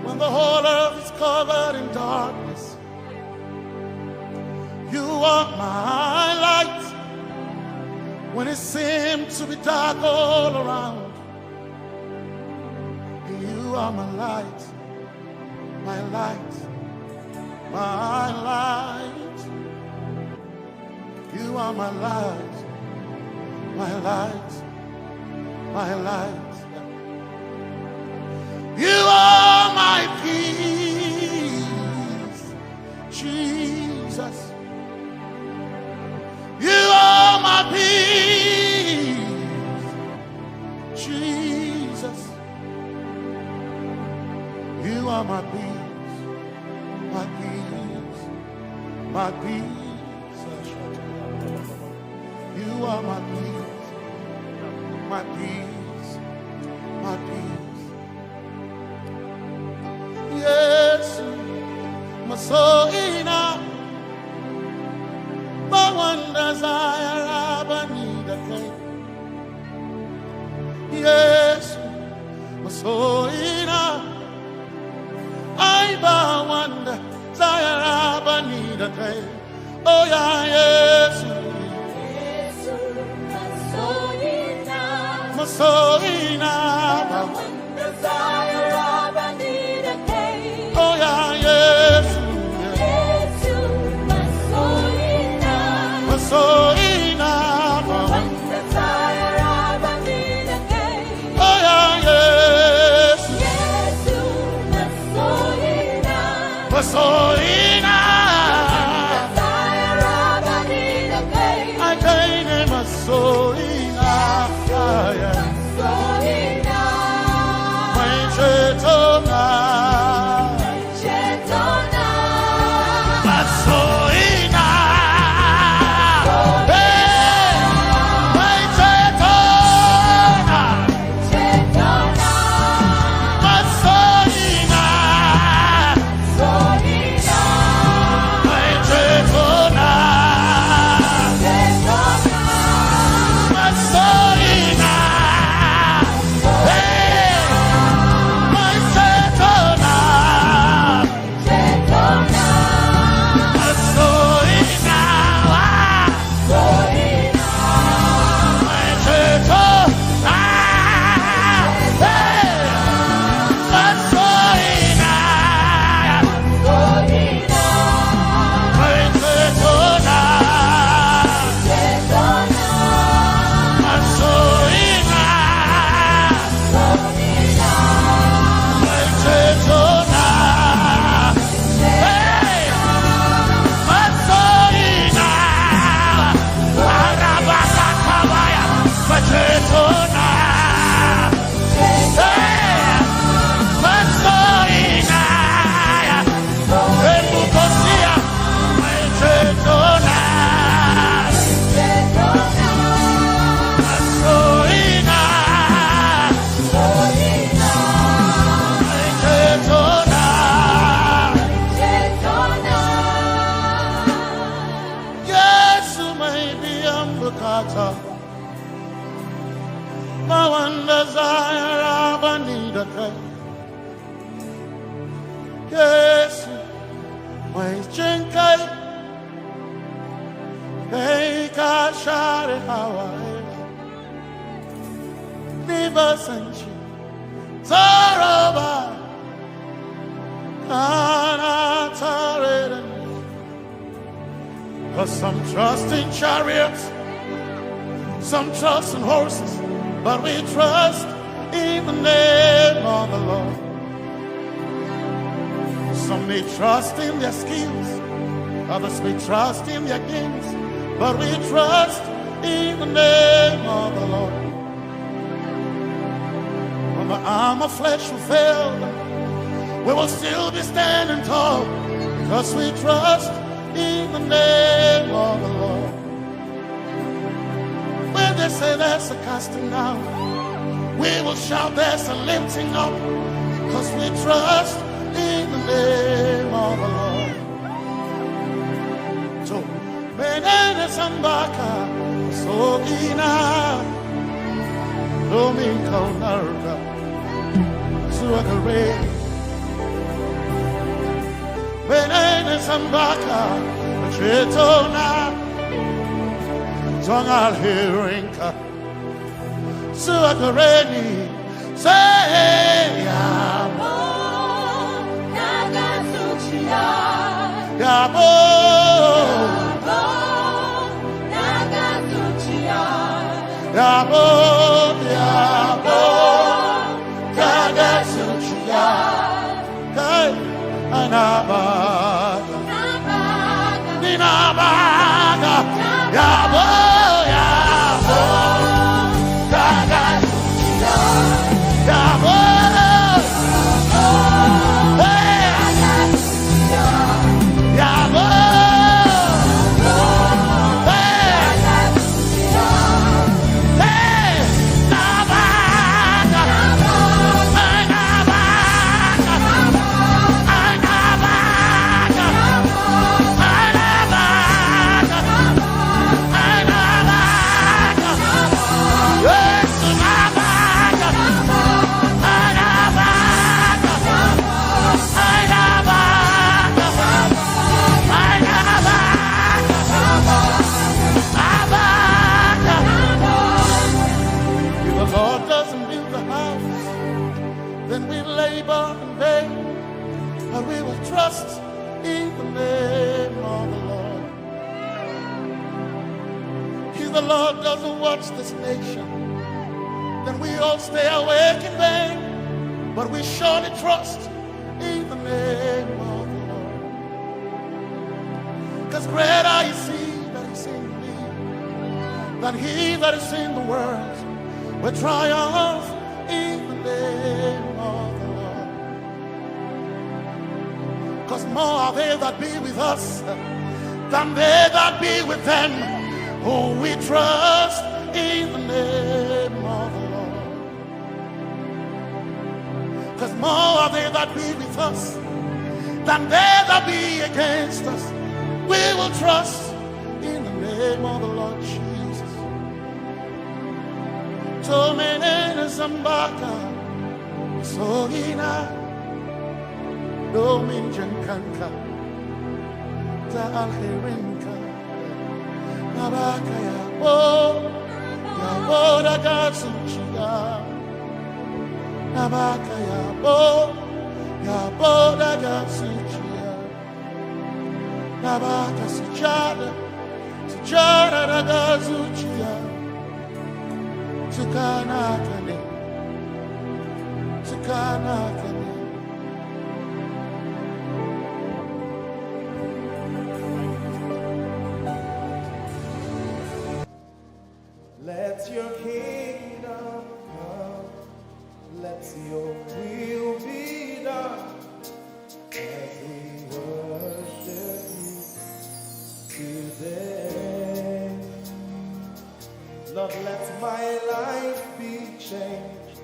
when the whole earth is covered in darkness. You are my light when it seems to be dark all around. You are my light, my light, my light. You are my light, my light, my light. You are my peace, Jesus. You are my peace, Jesus. You are my peace, my peace, my peace. You are my peace, my peace, my peace. Yesu, masoina, bawanda zayara banida kai. Yesu, masoina, ai bawanda zayara banida kai. Oh yeah, Yesu. Yesu, masoina. Masoina. Wanda zayara banida kai. Oh yeah, Yesu. Yesu, masoina. Masoina. Wanda zayara banida kai. Oh yeah, Yesu. Yesu, masoina. Masoina. Akaine masoina. Mai cetona. Masoina. Hey. Mai cetona. Masoina. Yesu mai biyan bukata, ba wanda za ya raba ni da kai. Yesu mai jin kai, kai ka share hawaye. Ni ba san ci tsoro ba, kana tare da ni. 'Cause some trust in chariots, some trust in horses, but we trust in the name of the Lord. Some may trust in their skills, others may trust in their gains, but we trust in the name of the Lord. When the arm of flesh will fail, we will still be standing tall, 'cause we trust in the name of the Lord. When they say there's a casting down, we will shout there's a lifting up, 'cause we trust in the name of the Lord. So, menene sambaka, so ina, domin kaunarka zuwa gare ni. Menene sambaka, cetona, don alherinka zuwa gare ni. Say yabo, Naga zuciya, yabo. yabo, Yabo, yabo, daga zuciya. Kai, anaba. Nina baga. Yabo, yabo, daga zuciya. Yabo. Hey. If the Lord doesn't build the house, then we labor in vain, but we will trust in the name of the Lord. If the Lord doesn't watch this nation, then we all stay awake in vain, but we surely trust in the name of the Lord. Because greater is he that is in me than he that is in the world. We triumph in the name of the Lord. Because more are they that be with us than they that be with them. Who we trust in the name of the Lord. Because more are they that be with us than they that be against us. We will trust in the name of the Lord Jesus. Tomenene zambaka, sogina, domin jankanka, ta alherinka. Nabaka yabo, yabo daga zuciya. Nabaka yabo, yabo daga zuciya. Nabaka sujada, sujada daga zuciya. Tukana kane, tukana kane. Let your kingdom come, let your will be done as we worship you today. Lord, let my life be changed.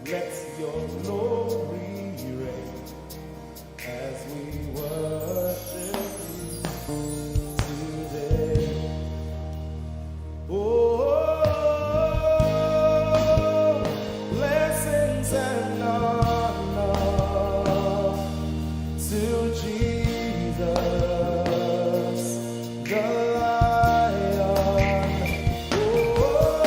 Let your glory reign as we worship you today. Oh, blessings and honor to Jesus, the Lion. Oh,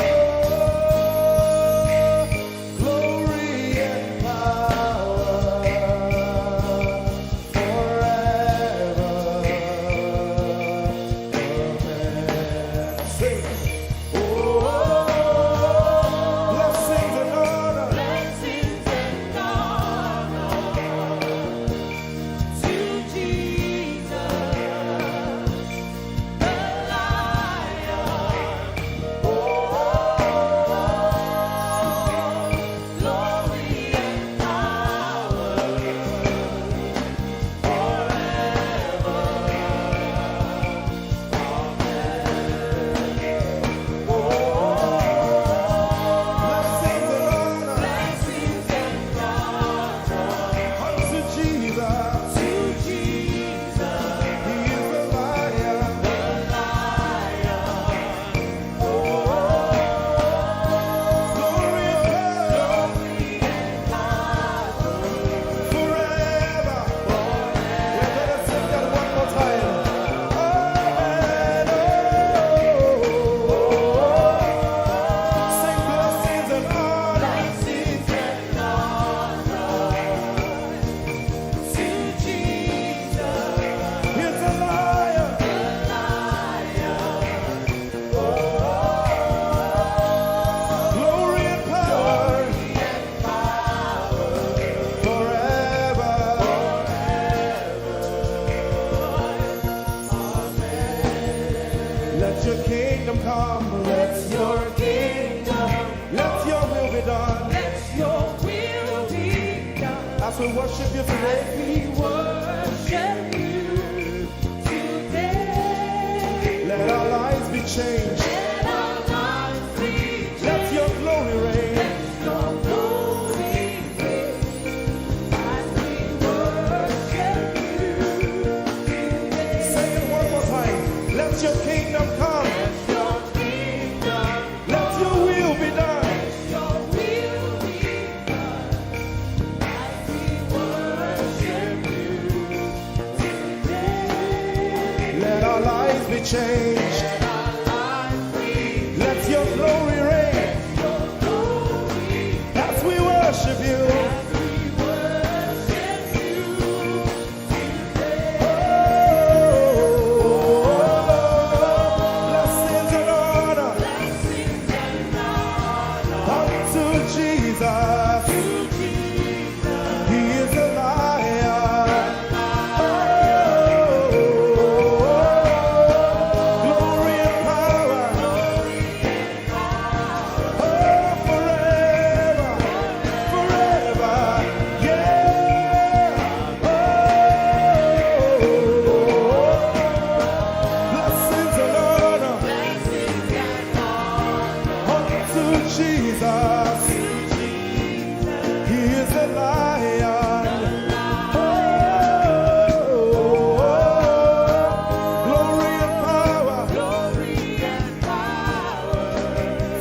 glory and power forever. Amen. Sing. Oh, blessings and honor. Blessings and honor to Jesus, the Lion. Oh, glory and power forever. Amen. Kingdom come, let your kingdom, let your will be done. Let your will be done. As we worship you today, we worship you today. Let our lives be changed. Let our lives be changed. Let your glory reign. Let your glory reign. As we worship you today. Say it one more time. Let your kingdom come. Let your kingdom, let your will be done. Let your will be done. As we worship you today. Let our lives be changed. Let our lives be changed. Let your glory reign. Let your glory reign. As we worship you. As we worship you. Blessings and honor unto Jesus. He is the Lion. Oh, glory and power. Oh, forever, forever, yeah. Oh, blessings and honor unto Jesus. He is the Lion. Oh, glory and power.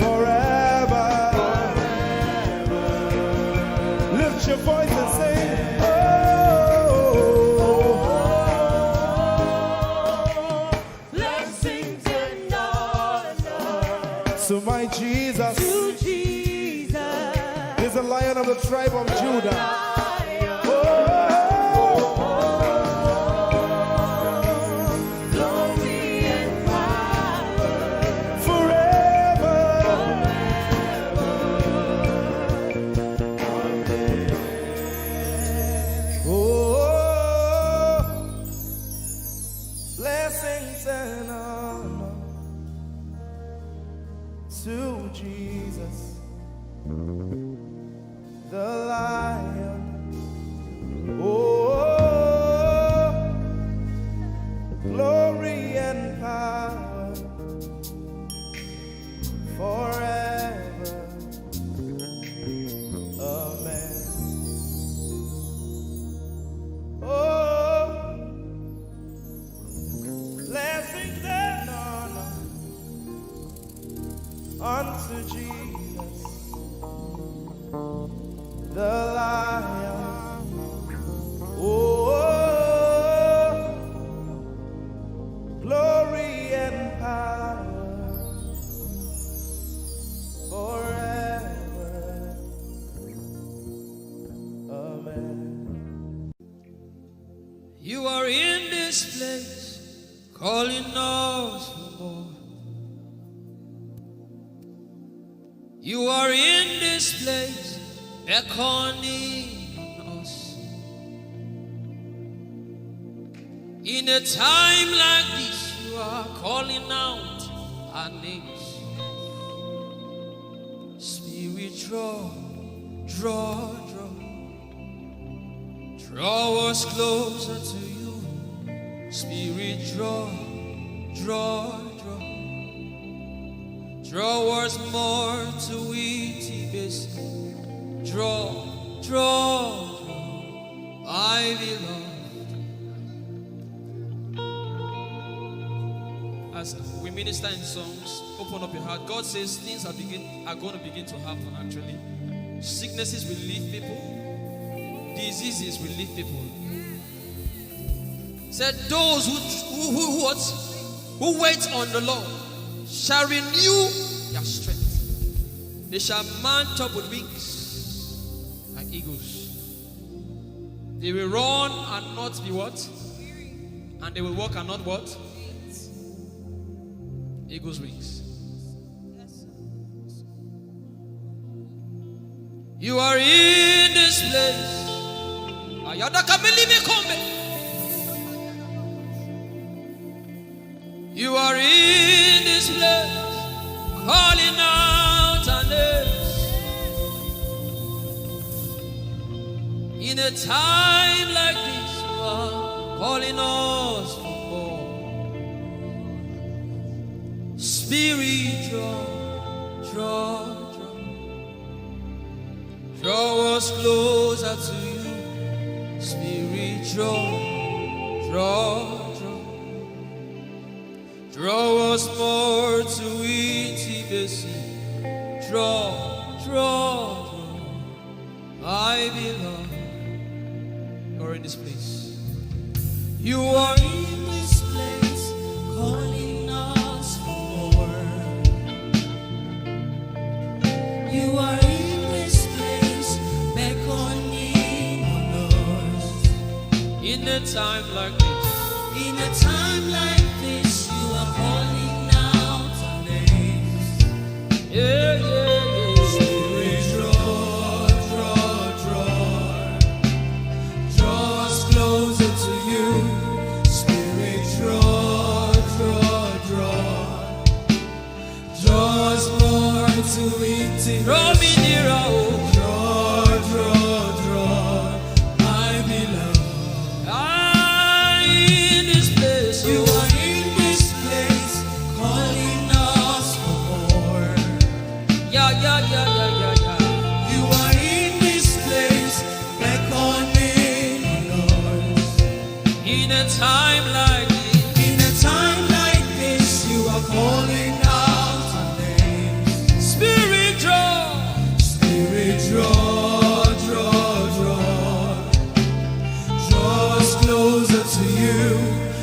Forever. Lift your voice and sing. Oh, blessings and honor to my Jesus. To Jesus. He's the Lion of the tribe of Judah. Oh, glory and power. Forever. Oh, blessings and honor to Jesus, the Lion. Oh, glory and power forever. Amen. Oh, blessings and honor unto Jesus, the Lion. Oh, glory and power forever. Amen. You are in this place, calling us for more. You are in this place, beckoning us. In a time like this, you are calling out our names. Spirit, draw, draw, draw. Draw us closer to you. Spirit, draw, draw, draw. Draw us more to intimacy. Draw, draw, draw, my beloved. As we minister in songs, open up your heart. God says things are begin are going to begin to happen. Actually, sicknesses will leave people, diseases will leave people. Said those who who who, what, who wait on the Lord shall renew their strength. They shall mount up with wings like eagles. They will run and not be what? And they will walk and not what? Eagle's wings. You are in this place. Ayada kameli me kombe. You are in this place, calling out our names. In a time like this, you are calling us for more. Spirit, draw, draw, draw. Draw us closer to you. Spirit, draw, draw, draw. Draw us more to intimacy. Draw, draw, draw. I belong. You're in this place. You are in this place, calling us for more. You are in this place, beckoning on us. In a time like this, in a time like this, you are calling out our names. Yeah, yeah, yeah. Spirit, draw, draw, draw. Draw us closer to you. Spirit, draw, draw, draw. Draw us more to intimacy. Draw me nearer, oh. Draw, draw, draw, my beloved. Ah, in this place, you are in this place, calling us for more. Yeah, yeah, yeah, yeah, yeah, yeah. You are in this place, beckoning on us. In a time like this, in a time like this, you are calling out our names. Spirit, draw. Spirit, draw, draw, draw. Draw us closer to you.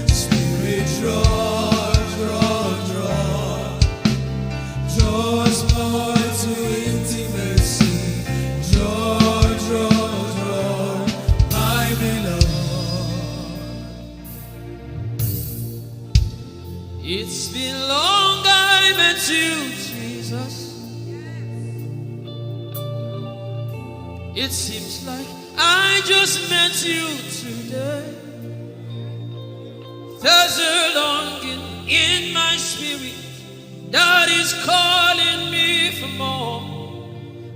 Spirit, draw, draw, draw. Draw us more to intimacy. Draw, draw, draw, my beloved. It's been long I met you, Jesus. It seems like I just met you today. There's a longing in my spirit that is calling me for more.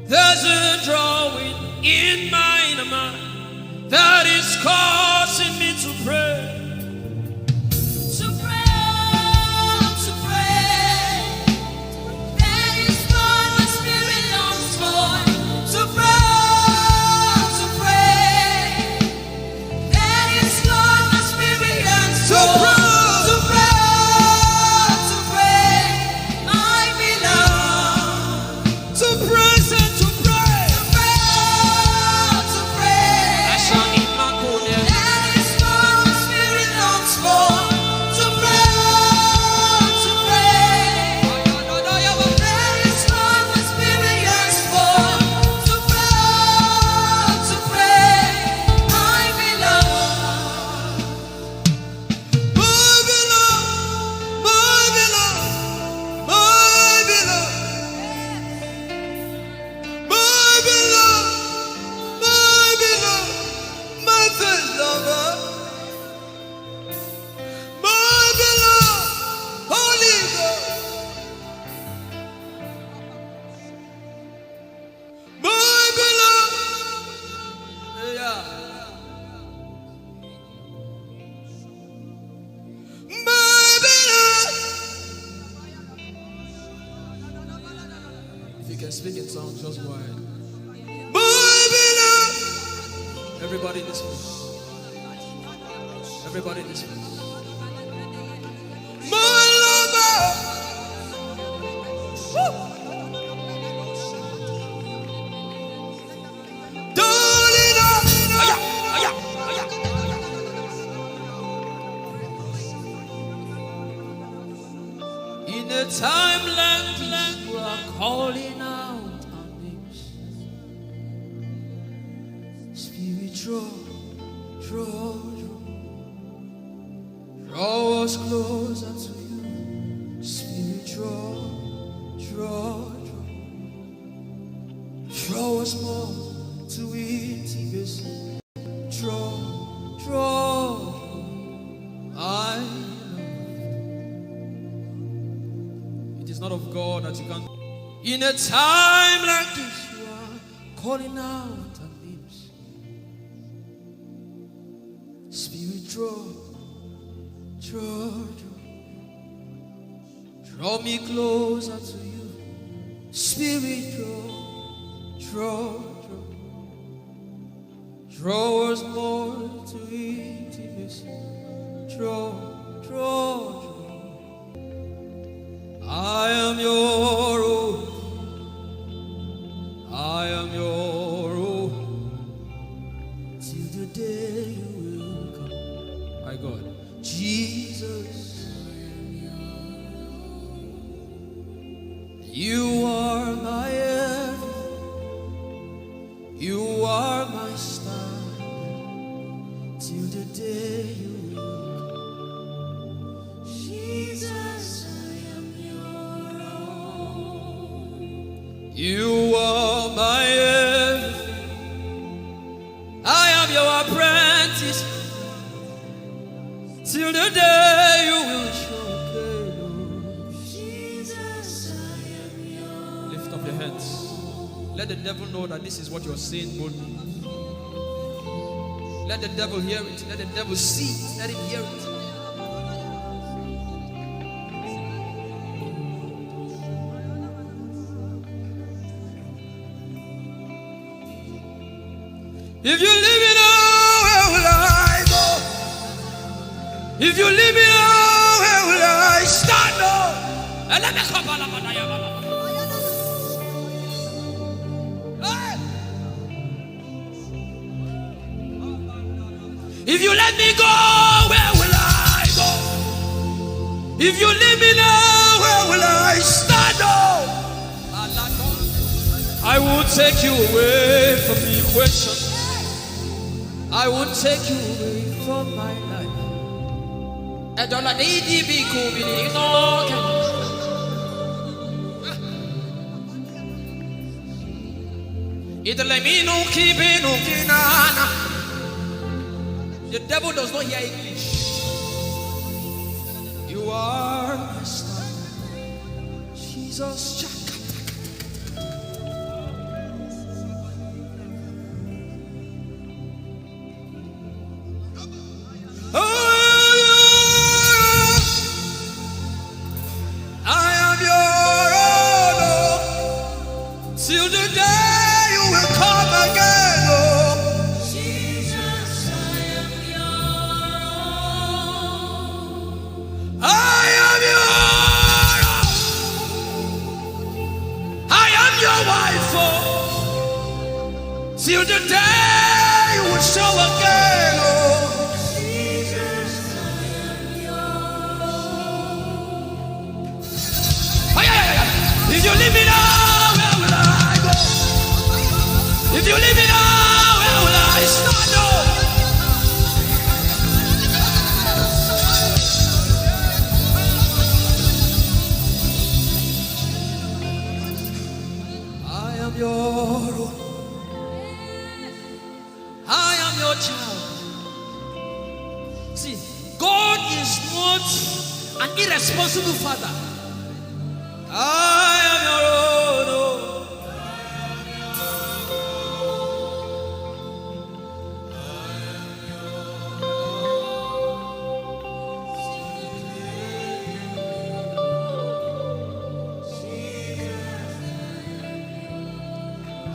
There's a drawing in my inner man that is causing me to pray. To pray, to pray. That is what my spirit longs for. To pray, to pray. That is what my spirit yearns for. To pray, to pray, my beloved. To praise and to pray. To pray, to pray. That is what my spirit longs for. To pray, to pray. That is what my spirit yearns for. To pray, to pray, my beloved. My beloved, my beloved, my beloved. My beloved, my beloved, my first lover. My beloved, Holy Ghost. My beloved. Yeah. My beloved. If you can speak in tongues, just go ahead. My beloved. Everybody in this place. Everybody in this place. My lover. Woo. Darling, oh. Aya, aya, aya. In a time like this, you are calling out our names. Spirit, draw, draw, draw. Draw us closer to you. Spirit, draw, draw, draw. Draw us more to intimacy. Draw, draw. I Not of God that you can. In a time like this, you are calling out our names. Spirit, draw, draw, draw. Draw me closer to you. Spirit, draw, draw, draw. Draw us more to intimacy. Draw, draw, draw. I am your own. I am your own. Till the day you will come. My God. Jesus. You are my everything. You are my standard. Till the day you will come. Jesus, I am your own. You are my everything. I am your apprentice. Till the day you will show. Jesus, I am your. Lift up your hands. Let the devil know that this is what you're saying boldly. Let the devil hear it. Let the devil see it. Let him hear it. If you leave me now, where will I go? If you leave me now, where will I stand? Oh? Hey! If you let me go, where will I go? If you leave me now, where will I stand? Oh? I won't take you away from the equation. I won't take you away from my life. Edola di di bi ku bi ni no ke. Idole mi nu ki bi nu ki na na. The devil does not hear English. You are my star. Jesus. Oh, I am your own, oh, till the day you will come again, oh. Jesus, I am your own. I am your own. I am your wife, oh, till the day you will show again, oh. Ay, ay, ay, ay. If you leave me now, where will I go? If you leave me now, where will I stand? Oh? I am your own. I am your child. See, God is not an irresponsible father. I am your own. Oh.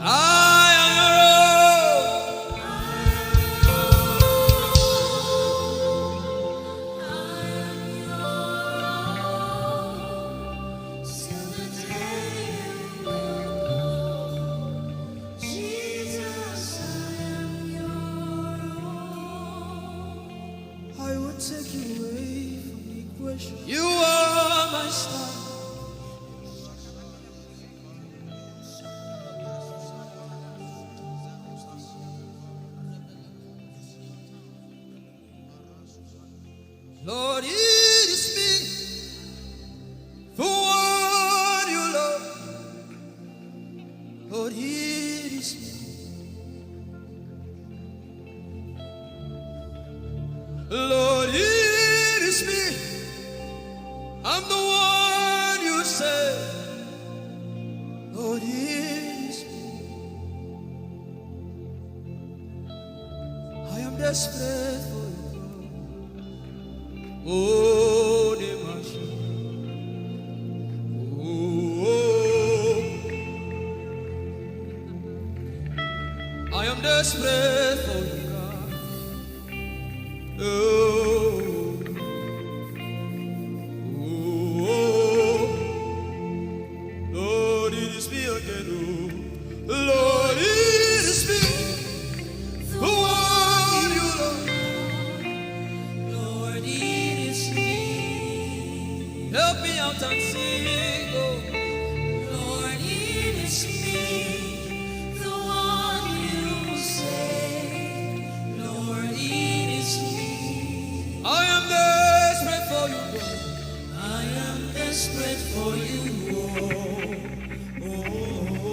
I am your own. Jesus, I am your own. I will take you away from the equation. You are my star. Lord, it is me. For what you love. Lord, it is me. Lord, it is me. I'm the one you say. desperate for you, God. Oh, Nemasha. Oh, I am desperate for you, God. Oh, oh, oh. Lord, it is me again. Oh, Lord, it is me. The one you love. Lord, it is me. Help me out and sing, oh. Lord, it is me, the one you say. Lord, it is me. I am desperate for you, God. I am desperate for you, oh. Oh, oh, oh,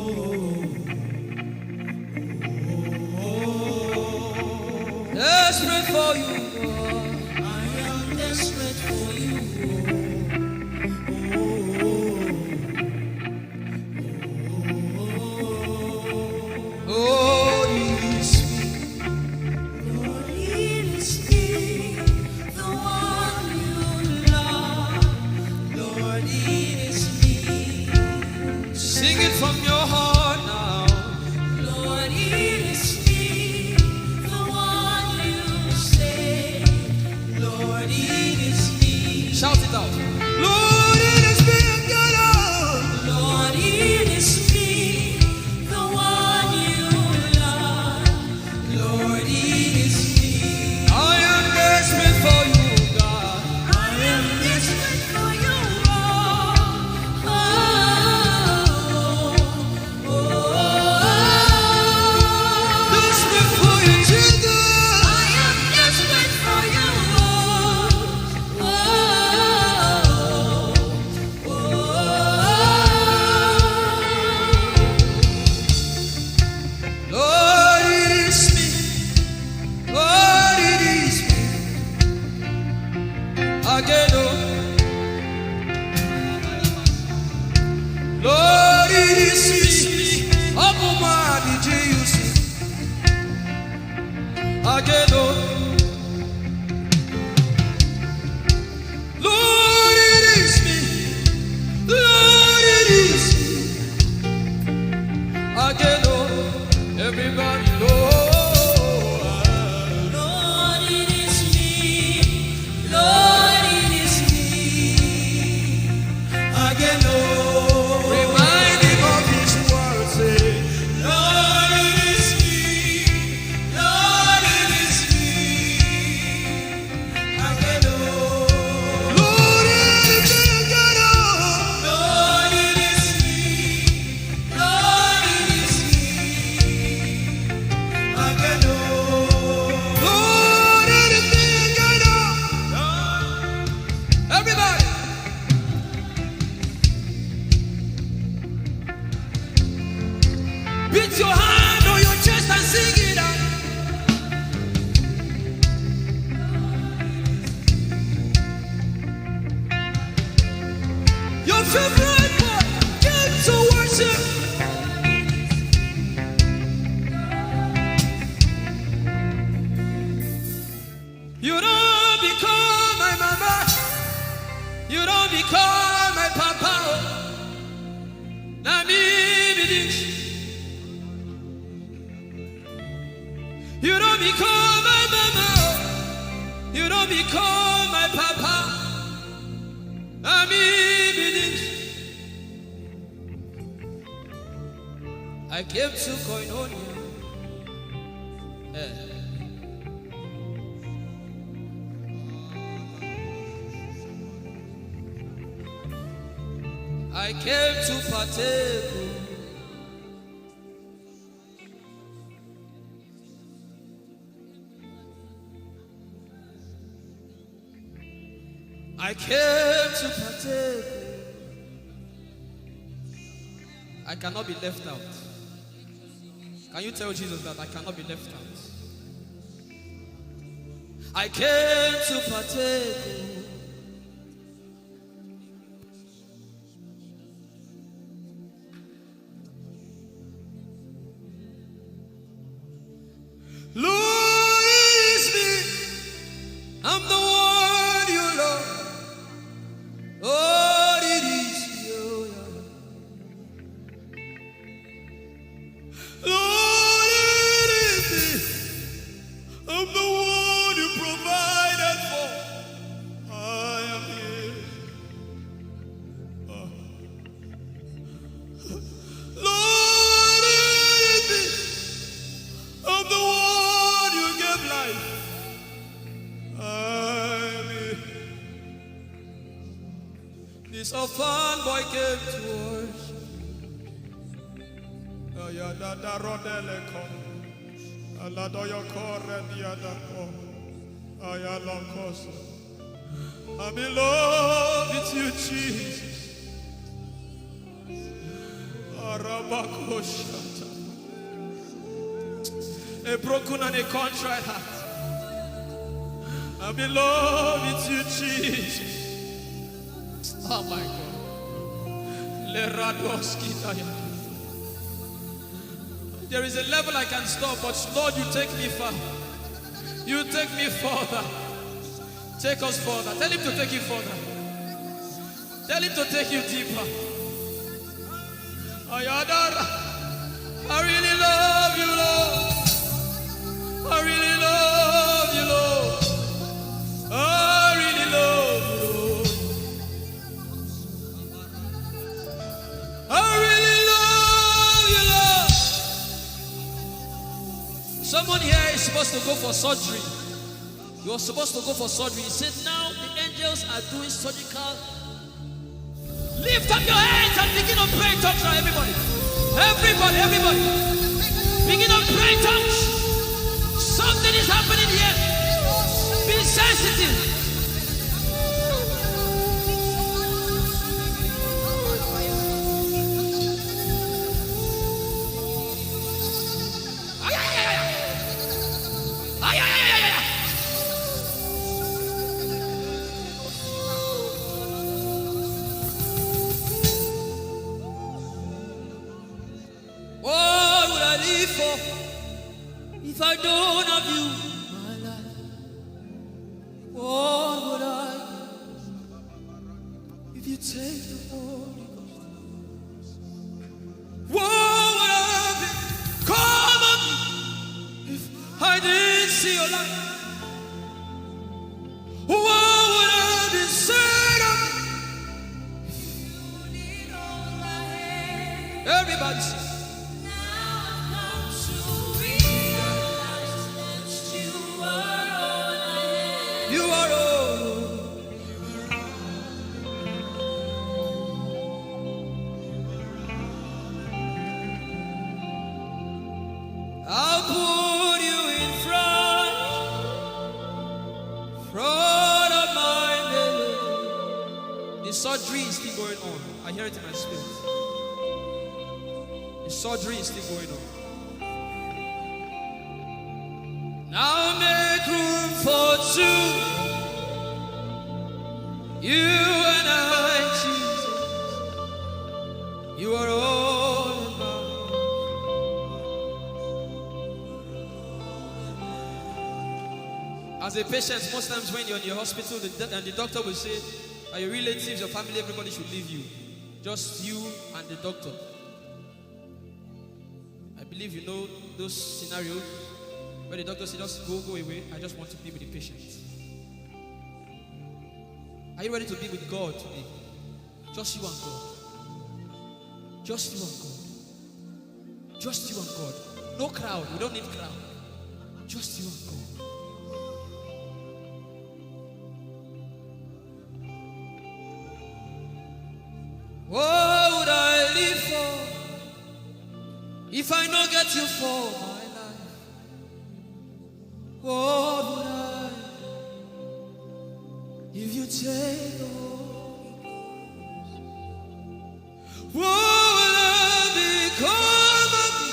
oh, oh. Desperate for you, God. I am desperate for you, oh. Oh, oh, oh. Oh, it is me. Lord, it is me, the one you love. Lord, it is me. Sing it from your heart now. Lord, it is me, the one you say. Lord, it is me. Shout it out. Lord, it is me again, oh. Lord, it is me, the one you love. Lord, it is me. I am desperate for you, God. I am desperate for you, oh. Oh, oh, oh, oh. Desperate for you, Jesus. I am desperate for you, oh. Oh, oh, oh, oh. Lord, it is me. Lord, it is me. Again, oh. Lord, it is me. Open my heart, did you see? Again, oh. Lord, it is me. Lord, it is me. Again, oh, everybody, Lord. Lord, it is me. Lord, it is me. Again, oh, remind him of his word, say, Lord, it is me. Lord, it is me. Lord, it is me. Lord, it is me. Lord, it is me. Everybody. Beat your hand on your chest and sing it out. Your favorite part, get to worship. You don't become my mama. You don't become my papa. Oh. Na me be this. You don't become my mama. Oh. You don't become my papa. Na me be this. I came to koinonia. Eh. I came to partake. I came to partake. I cannot be left out. Can you tell Jesus that I cannot be left out? I came to partake. Lord, it is So fun boy came to worship. Ayadada rodele ko. Aladoyo kore diadako. Ayalokoso. I'm in love with you, Jesus. Arabakoshata. A broken and a contrite heart. I'm in love with you, Jesus. Oh my God. Leradoskitaya. There is a level I can stop, but Lord, you take me far. You take me further. Take us further. Tell him to take you further. Tell him to take you deeper. Ayadara. I really love you, Lord. I really love you, Lord. I really love you, Lord. I really love you, Lord. Someone here is supposed to go for surgery. You're supposed to go for surgery. He said, "Now the angels are doing surgical." Lift up your hands and begin to pray in tongues now, everybody. Everybody, everybody. Begin to pray in tongues. Something is happening here. Be sensitive. Ay, ay, ay, ay, ay. Ay, ay, ay, ay, ay, ay. What would I live for if I don't have you in my life? What would I give if you take the Holy Ghost? What would have become of me if I didn't see your light? What would have been said of me if you didn't hold my hand? Everybody sing. Now I've come to realize that you are all I have. You are all. I'll put you in front, front of my melody. The surgery is still going on. I hear it in my spirit. The surgery is still going on. Now make room for two. You and I, Jesus. You are all in my. As a patient, most times when you're in your hospital, the, do- and the doctor will say, "Are your relatives, your family, everybody should leave you. Just you and the doctor." I believe you know those scenarios where the doctor says, "Just go, go away. I just want to be with the patient." Are you ready to be with God today? Just you and God. Just you and God. Just you and God. No crowd. We don't need crowd. Just you and God. What would I live for if I no get you for my life? What would I if you take the Holy Ghost? What would have become of me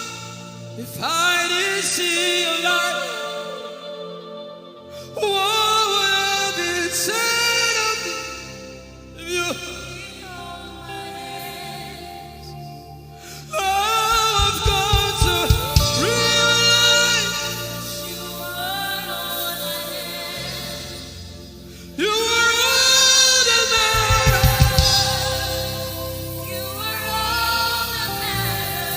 if I didn't see your light? What would have been said of me if you? I've come to realize you are all that matters. You are all that matters.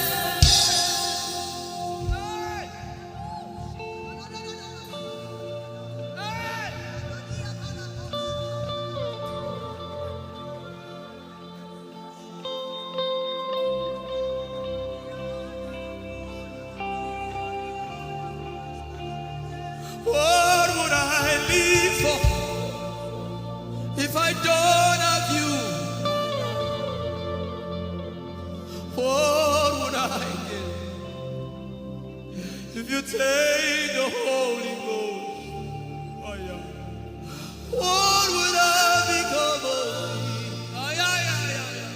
What would I live for if I don't have you? What would I give if you take the Holy Ghost? Oh, yeah. What would I become of me? Oh, yeah, yeah, yeah, yeah.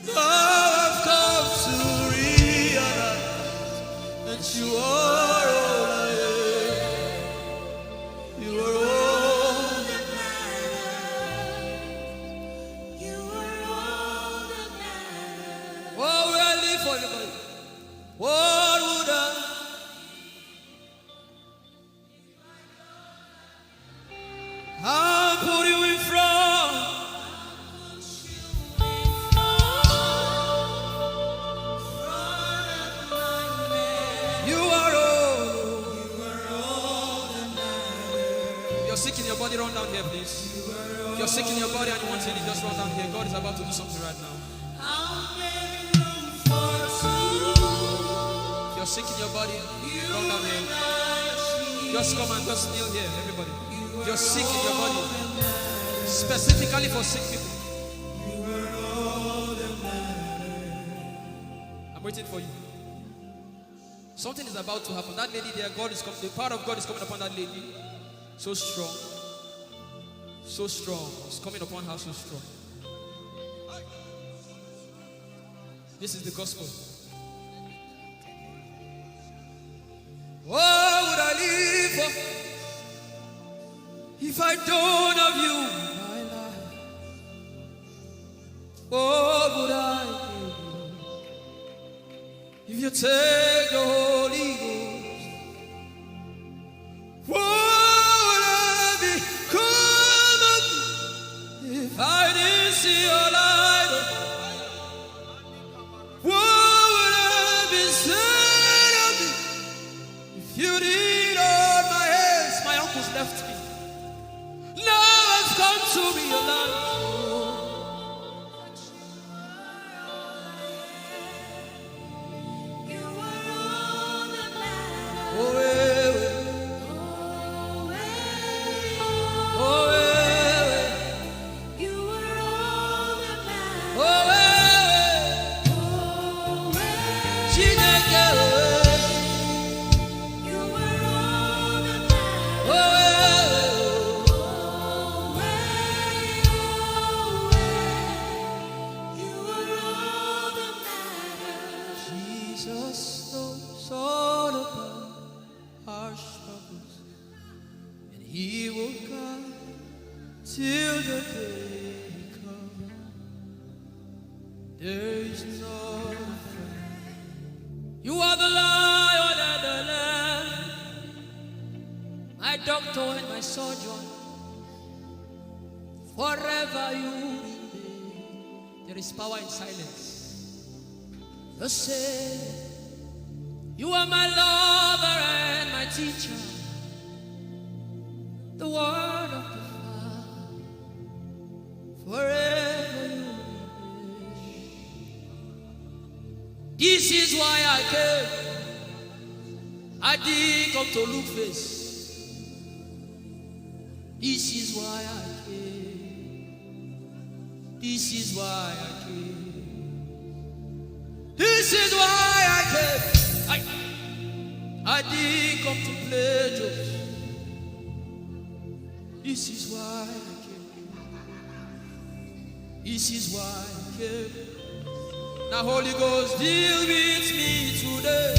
Now I've come to realize that you are all I am. You are all that matters. You are all that matters. Oh, we are live for everybody. What would I I'll put you in front. You are all. If you're sick in your body, run down here, please. If you're sick in your body and you want healing, just run down here. God is about to do something right now. If you're sick in your body, come down here. Just come and just kneel here, everybody. If you're sick in your body, specifically for sick people. I'm waiting for you. Something is about to happen. That lady there, God is coming. The power of God is coming upon that lady. So strong. So strong. It's coming upon her so strong. This is the gospel. What would I live for if I don't have you in my life? What would I give if you take the Holy Ghost? What would I become of me if I didn't see your light? What would I be said of me if you didn't hold my hands? My uncles left me. Now I've come to realize. Jesus knows all about our struggles, and He will guide till the day comes. There is no friend. You are the Lion and the Lamb, my doctor and my surgeon. Forever you remain. There is power in silence. The same. You are my lover and my teacher. The word of the Father. Forever you remain. This is why I came. I didn't come to look face. This is why I came. This is why I came. This is why I came. I, I didn't come to play jokes. This is why I came. This is why I came. Now, Holy Ghost, deal with me today.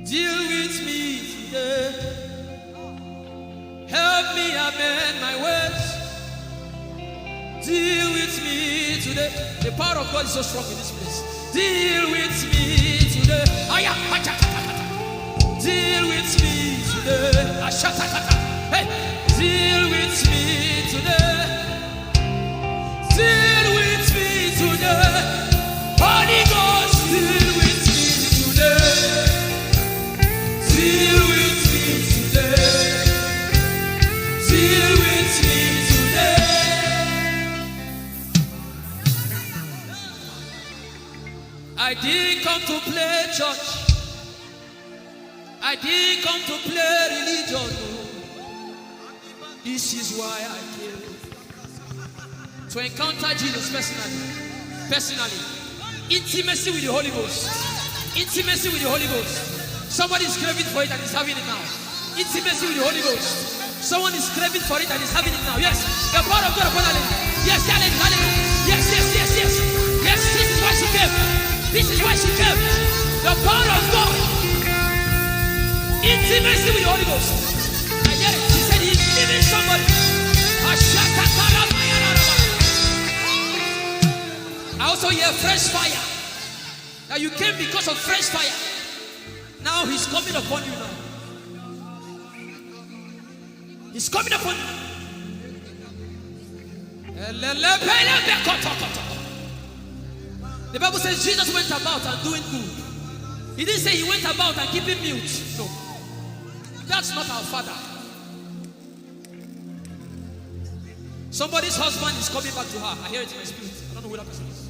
Deal with me today. Help me amend my ways. Deal with me today. The power of God is so strong in this place. Deal with me today. Aya, acha, acha, acha. Deal with me today. Ashatakata. Hey, deal with me today. Deal with me today. Holy Ghost, deal with me today. Deal with me today. Deal with me today. I I didn't come to play church. I didn't come to play religion. Oh. This is why I came. To encounter Jesus personally. Personally. Intimacy with the Holy Ghost. Intimacy with the Holy Ghost. Somebody is craving for it and is having it now. Intimacy with the Holy Ghost. Someone is craving for it and is having it now. Yes. The power of God upon that lady. Yes, that lady, that lady. Yes, yes, yes, yes. Yes, this is why she came. This is why she came. The power of God. Intimacy with the Holy Ghost. I hear it. She said he's giving somebody. I also hear fresh fire. Now you came because of fresh fire. Now he's coming upon you now. He's coming upon you. The Bible says Jesus went about and doing good. He didn't say he went about and keeping mute. No. That's not our Father. Somebody's husband is coming back to her. I hear it in my spirit. I don't know who that person is.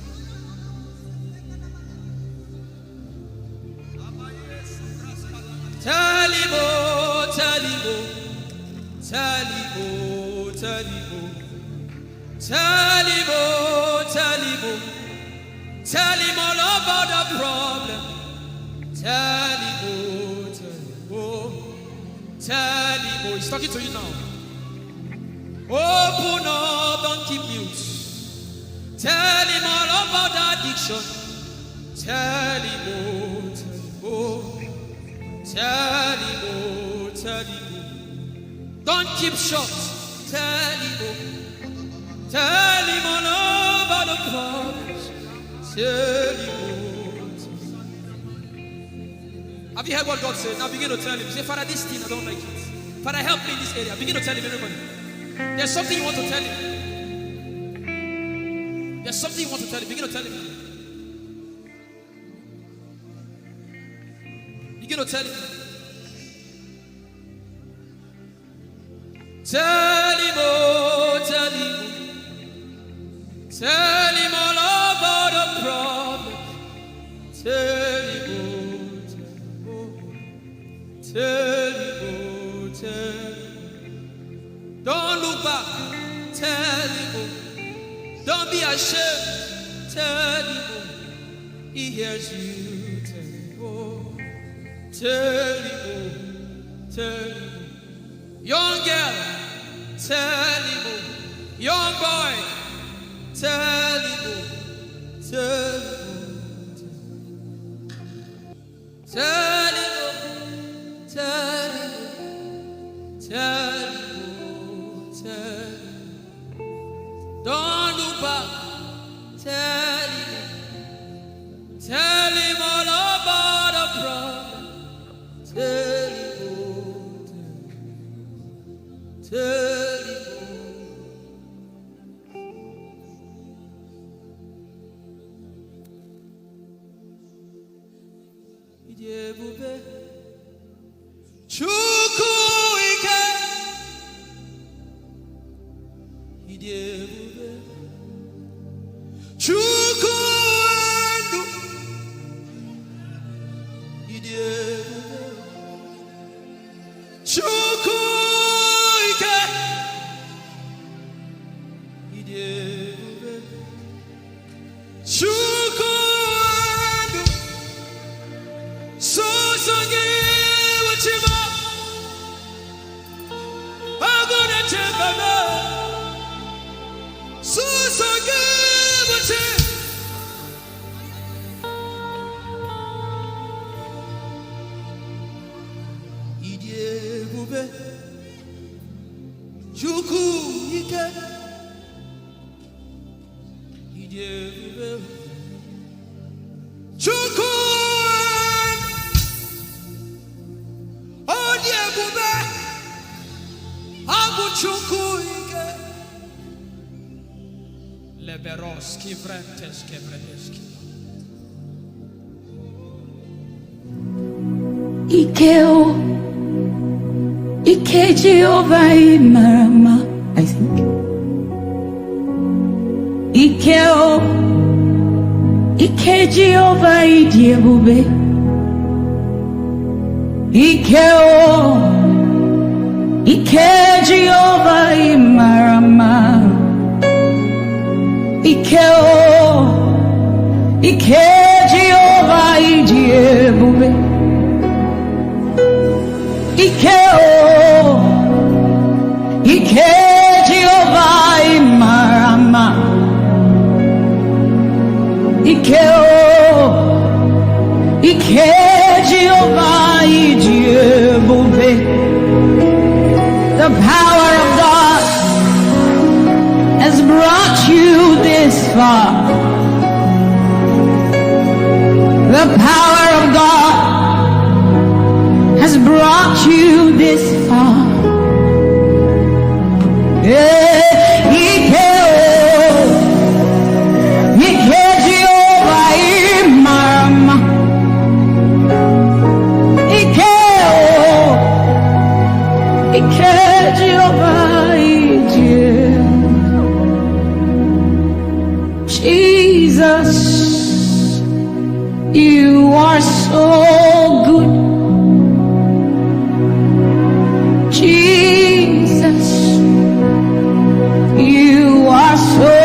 Tell him, oh, tell him, oh, tell him, oh, tell him, oh, tell him, oh, tell him, oh, tell him all about the problem. Tell him, oh, tell him, oh, tell him, oh. He's talking to you now. Open up, don't keep mute. Tell him all about the addiction. Tell him, oh, tell him, oh. Tell him, oh, tell him, oh. Don't keep short. Tell him, oh. Tell him all about the problems. Tell him, oh, tell him. Have you heard what God said? Now begin to tell him. Say, "Father, this thing, I don't like it. Father, help me in this area." Begin to tell him, everybody. There's something you want to tell him. There's something you want to tell him. Begin to tell him. Begin to tell him. Tell him, oh, tell him. Tell him all about the problem. Tell him, oh, tell him, oh. Tell him, oh, tell him. Don't look back. Tell him, oh. Don't be ashamed. Tell him, oh. He hears you. Tell him, oh. Tell him, oh. Tell him, oh. Young girl, tell him, oh. Young boy, tell him, oh. Tell him, oh. Tell him, oh. Tell him, oh. Tell him, oh. Tell him, oh. Don't look back. Tell him, oh. Tell him all about the problem. Tell him, oh, tell him, tell him, oh. Ị dị ebube. Chukwu ike. Ị dị ebube. Chukwu ndụ. Ị dị ebube. Chukwu ike. Ị dị ebube. Chukwu ndụ. Sọsọ gị bụ chi m. Agụ na-eche mba m. Sọsọ gị bụ chi. Ị dị ebube. Chukwu ike. Ị dị ebube. Chukwu. Ọ dị ebube. Ọ bụ Chukwu ike. Leberos kivrentes kevredeski. Ike o, ike Jehova ị mara mma, I think. Ike o, Ike Jehova ịdị ebube. Ike o, ike Jehova ị mara mma. Ike o, ike Jehova ịdị ebube. Ike o, ike Jehova ị mara mma. Ike o, ike Jehova ịdị ebube. The power of God has brought you this far. The power of God has brought you this far. Eh, ike o, ike Jehova ị mara mma. Ike o, ike Jehova ịdị ebube. Jesus, you are so good. Jesus, you are so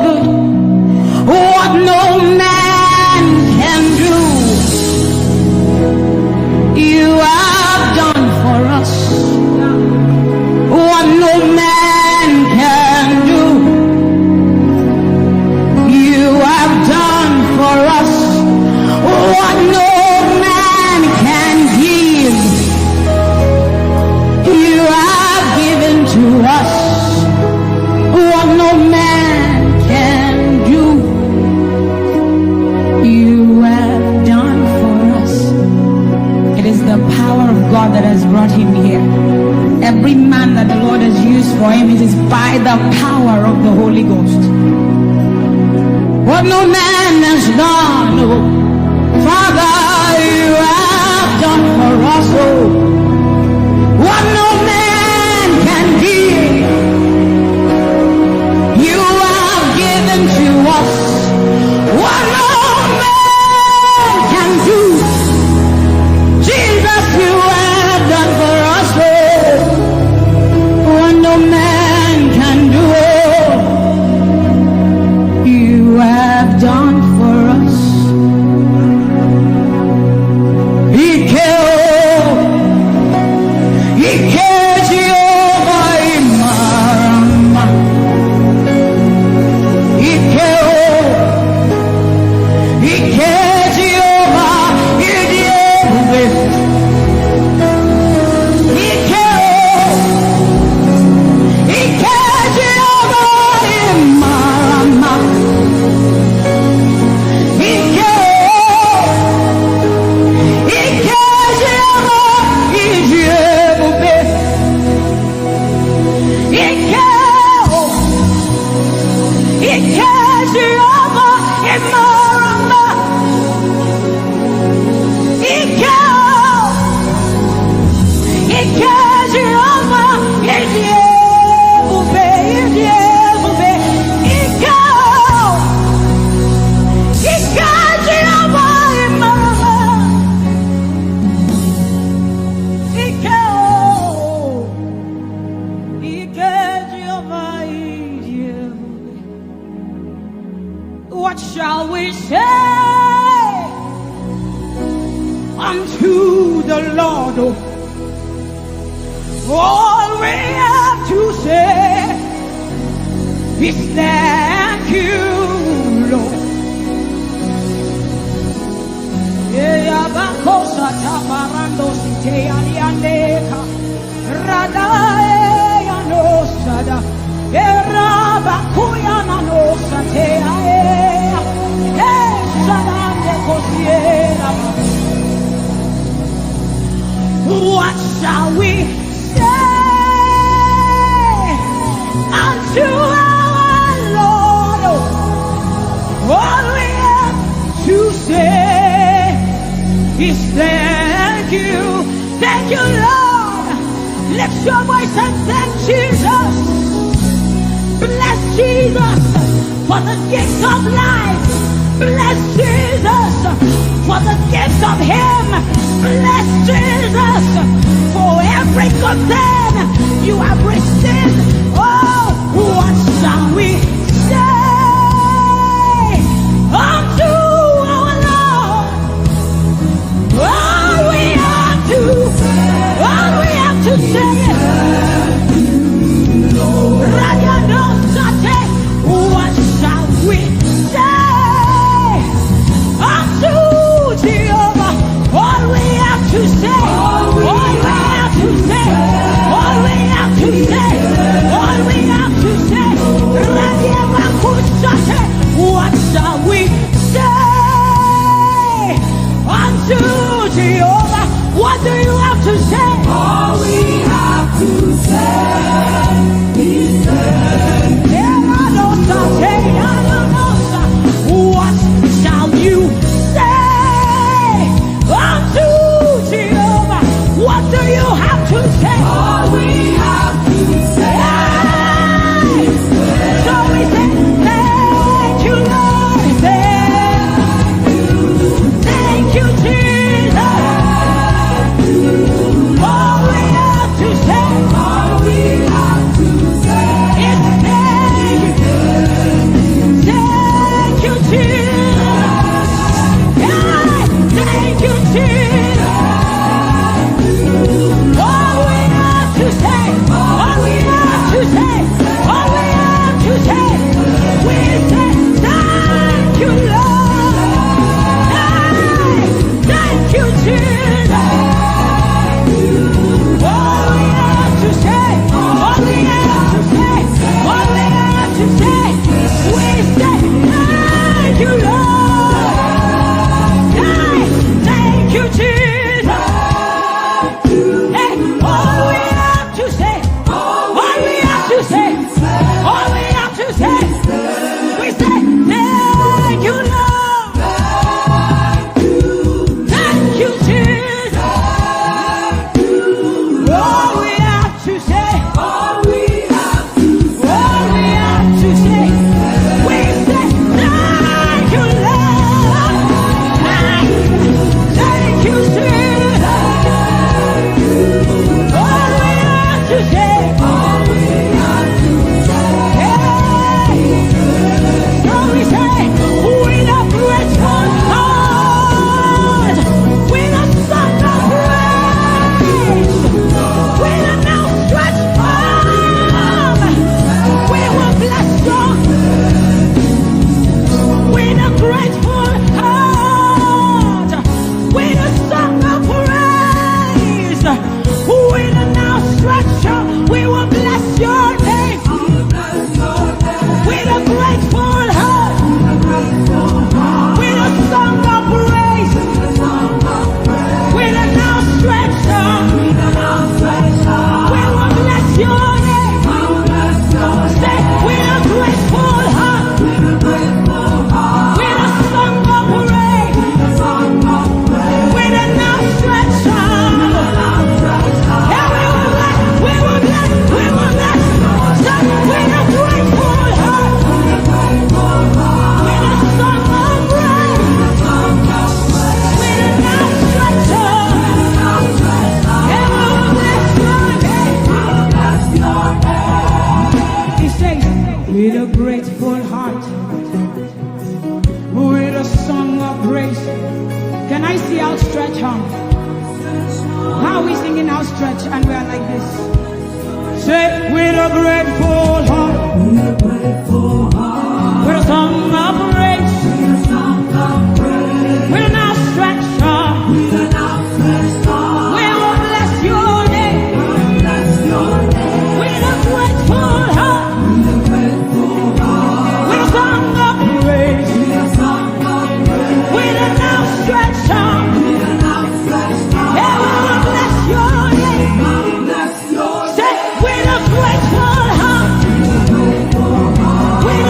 good. What no man can do, you have done for us. What no man can do, you have done for us. What no man can give, you have given to us. What no man can do, you have done for us. It is the power of God that has brought him here. Every man that the Lord has used for him, it is by the power of the Holy Ghost. What no man has done, oh, Father, you have done for us, oh. What no man can give, you have given to us. What no man can do, Jesus, you have done for us, oh. What no man can do, oh, you have done for us. Ike o, ike Jehova ị mara mma. Ike o, ike Jehova ịdị ebube. Ike o, ike Jehova ị mara mma. Ike o, ike Jehova ịdị ebube. Ike o, ike Jehova ị mara mma. Ike o, ike Jehova ịdị ebube, ịdị ebube. Ike o, ike Jehova ị mara mma. Ike o, ike Jehova ịdị ebube. What shall we say unto the Lord? All we have to say is thank you, Lord. Eya bakosa tabarando site aliandeka. Radae anosada. Era bakuya nanosa te aea. Hey, sadande kosiera. What shall we say unto our Lord? All we have to say is thank you. Thank you, Lord. Lift your voice and thank Jesus. Bless Jesus for the gift of life. Bless Jesus for the gift of Him. Bless Jesus for every good thing you have received. Oh, what shall we say unto our Lord? All we have to, all we have to say is, Radianosate, what shall we say unto Jehovah? All we have to say, all we have to say, all we have to say, all we have to say, Radiabakusate, what shall we say unto Jehovah? What do you have to say? All we have to say is thank you. What shall you say unto Jehovah? What do you have to say? All we have to say is thank you. So we say, thank you, Lord. Thank you, Jesus. All we have to say, all we have to say is thank you. Thank you, Jesus. Yeah, thank you, Jesus. All we have to say, all we have to say, all we have to say, we say, thank you, Lord. Hey, thank you, Jesus. All we have to say, all we have to say, all we have to say, we say, thank you, Lord. Hey, thank you, Jesus. Hey, all we have to say, all we have to say, all we have to say, we say, thank you, Lord. Thank you, Jesus. All we have to say, all we have to say, we say, thank you, Lord. Thank you, Jesus. All we have to say, all we have to say, hey. So we say, with a grateful heart, with a song of praise, with an outstretched arm, we will bless you. With a grateful heart, with a song of praise, with an outstretched arm, we will bless your name. With a grateful heart, with a song of praise, with an outstretched arm, we will bless your name. Say, with a grateful heart, with a song of praise, with an outstretched arm. Yeah, we will bless, we will bless, we will bless. Say, with a grateful heart, with a song of praise, with an outstretched arm. Yeah, we will bless your name. He says, with a grateful heart, with a song of praise. Can I see outstretched arm? How are we singing outstretched and we are like this? Say, with a grateful heart, with a song of praise, with an outstretched arm, we will bless your name. With a grateful heart, with a song of praise, with an outstretched arm, yeah, we will bless your name. Say, with a grateful heart, with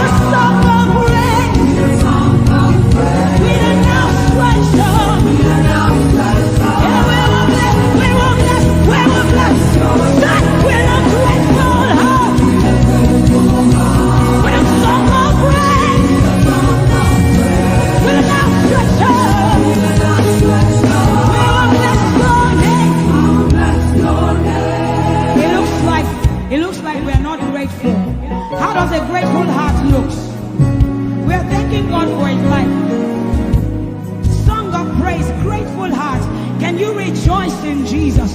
in Jesus.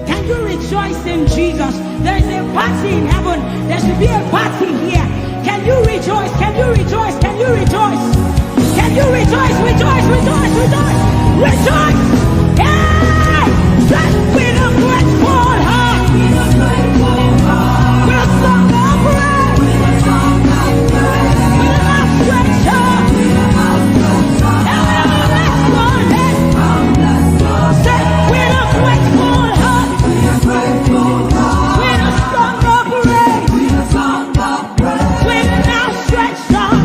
Can you rejoice in Jesus? There is a party in heaven. There should be a party here. Can you rejoice? Can you rejoice? Can you rejoice? Can you rejoice? Rejoice, rejoice, rejoice, rejoice. Hey! Just with a grateful heart. With a song of praise. With a outstretched hand. Everyone lift your hand. Say, with a grateful heart. With a song of praise. With an outstretched hand.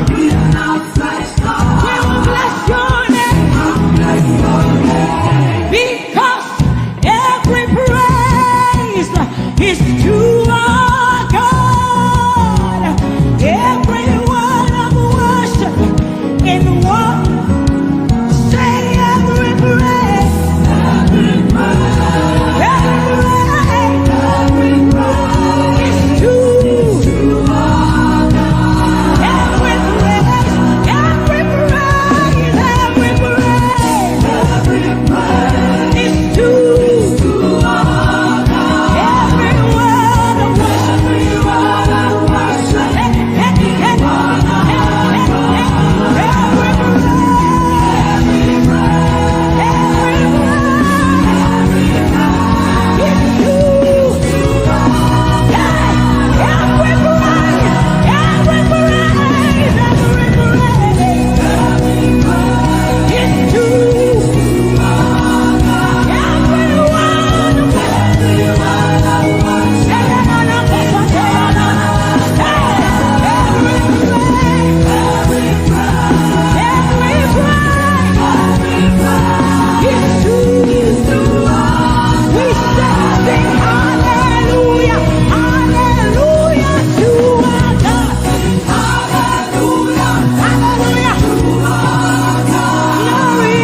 We will bless your name. Because every praise is to our God. Every word of worship in one. Say every praise. Every praise. Every praise is to our God. Every praise. Every praise. Every praise. It's due. Every word of worship. Every word of worship. Every praise. Every praise. It's due. Every praise. Every praise. Every praise. It's due. Hallelujah, hallelujah to our God. Hallelujah, hallelujah. Glory,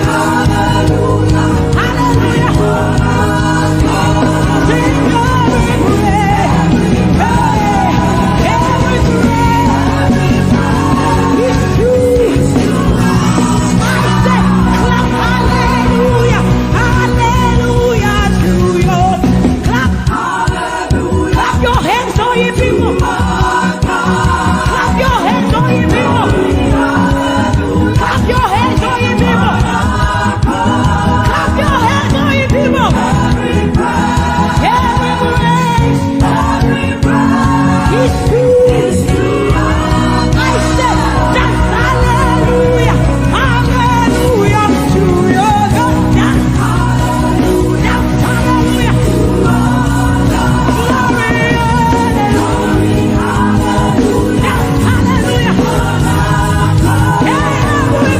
hallelujah. Hallelujah. Sing glory, praise. Hey, every praise is due. I said, clap hallelujah, hallelujah to your, clap Clap your hands, all ye people. Clap your hands, all ye people. Clap your hands, all ye people. Clap your hands, all ye people. Every praise is due. I said, that's hallelujah. Hallelujah to your God. That's hallelujah. That's hallelujah. Glory, hallelujah. That's hallelujah. Every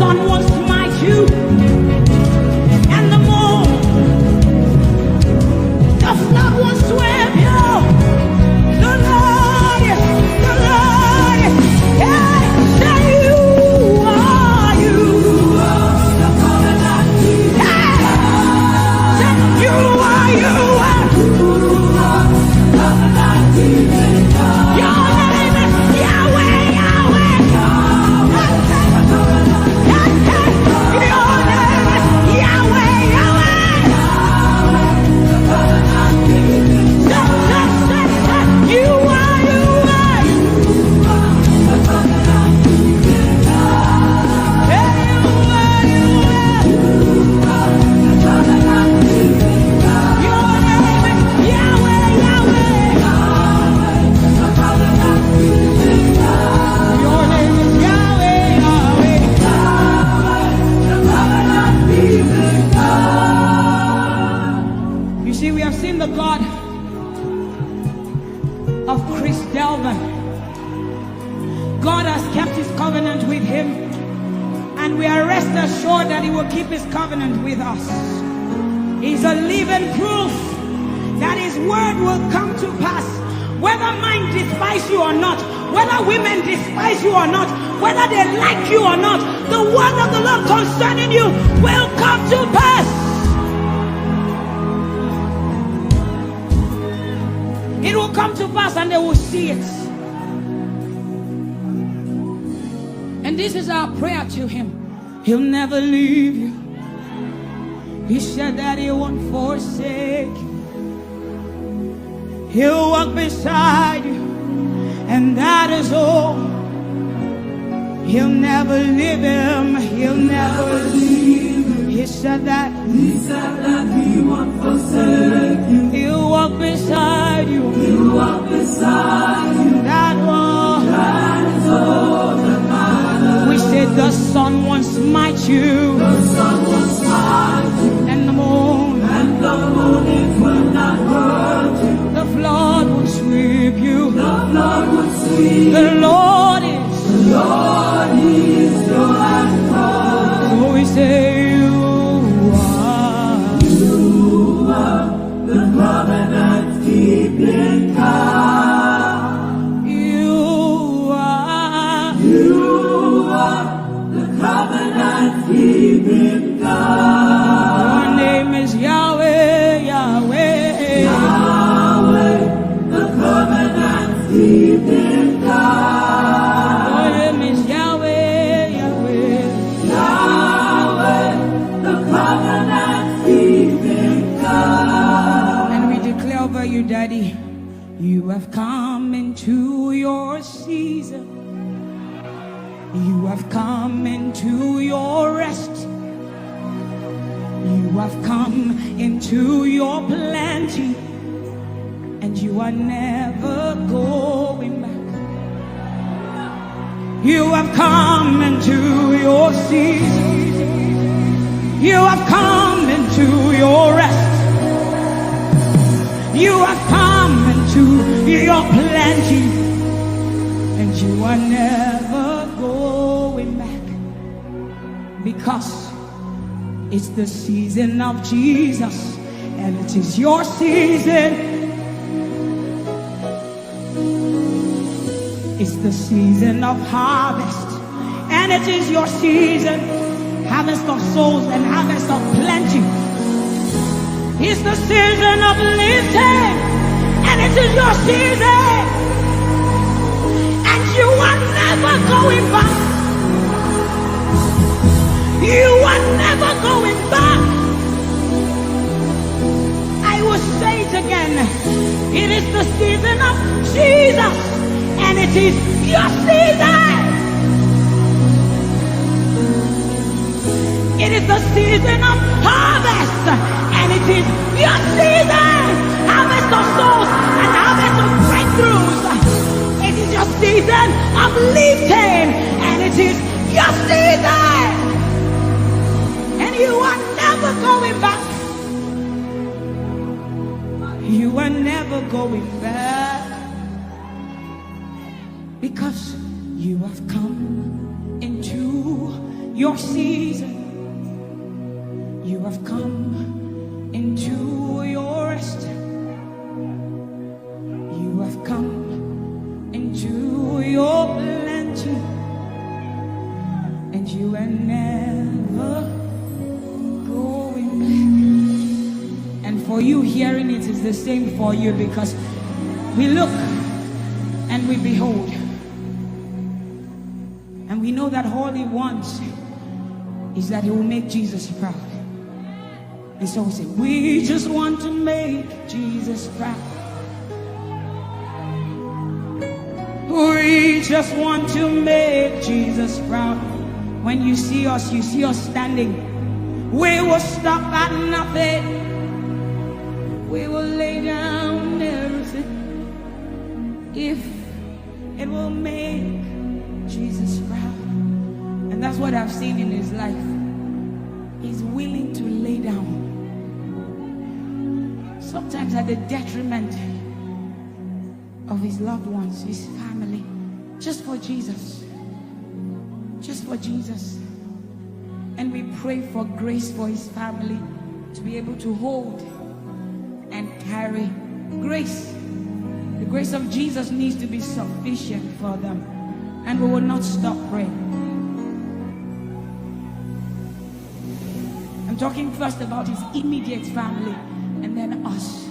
sun won't smite you, and the moon, the flood won't sweep you. The Lord, the Lord, hey, say you are, you are the covenant keeping God. Hey, say you are, you are. Your name is Yahweh, Yahweh. Your name is Yahweh, Yahweh. You are, you are. Hey, you are, you are. Your name is Yahweh, Yahweh. Your name is Yahweh, Yahweh. You see, we have seen the God of Chris Delvin. God has kept his covenant with him, and we are rest assured that he will keep his covenant with us. He's a living proof that his word will come to pass. Whether men despise you or not, whether women despise you or not, whether they like you or not, the word of the Lord concerning you will come to pass. It will come to pass and they will see it. And this is our prayer to him. He'll never leave you. He said that he won't forsake you. He'll walk beside you, and that is all. He'll never leave him. He'll never leave him. He said that. He said that he won't forsake you. He'll walk beside you. He'll walk beside you. That one. That is all that matters. We said the sun won't smite you. The sun won't smite you. And the moon. And the moon, it will not hurt you. The flood won't sweep you. The flood won't sweep you. The Lord is. The Lord is your anchor. So we say you are. You are the covenant keeping God. You are. You are the covenant keeping God. Your name is Yahweh, Yahweh. Yahweh, the covenant keeping God. Your name is Yahweh, Yahweh. Yahweh, the covenant keeping God. And we declare over you, Daddy, you have come into your season. You have come into your rest. You have come into your plenty. And you are never going back. You have come into your season. You have come into your rest. You have come into your plenty. And you are never going back. Because it's the season of Jesus, and it is your season. It's the season of harvest, and it is your season. Harvest of souls and harvest of plenty. It's the season of lifting, and it is your season. And you are never going back. You are never going back. I will say it again. It is the season of Jesus, and it is your season. It is the season of harvest, and it is your season. Harvest of souls and harvest of breakthroughs. It is your season of lifting, and it is your season. And you are never going back. You are never going back. Because you have come into Your season, you have come into your rest. You have come into your plenty, and you are never going back. And for you, hearing it is the same for you, because we look and we behold, and we know that all he wants is that he will make Jesus proud. And so we say, we just want to make Jesus proud. We just want to make Jesus proud. When you see us, you see us standing. We will stop at nothing. We will lay down everything if it will make Jesus proud. And that's what I've seen in his life. He's willing to lay down, sometimes at the detriment of his loved ones, his family, just for Jesus. Just for Jesus. And we pray for grace for his family to be able to hold and carry grace. The grace of Jesus needs to be sufficient for them. And we will not stop praying. I'm talking first about his immediate family and then us.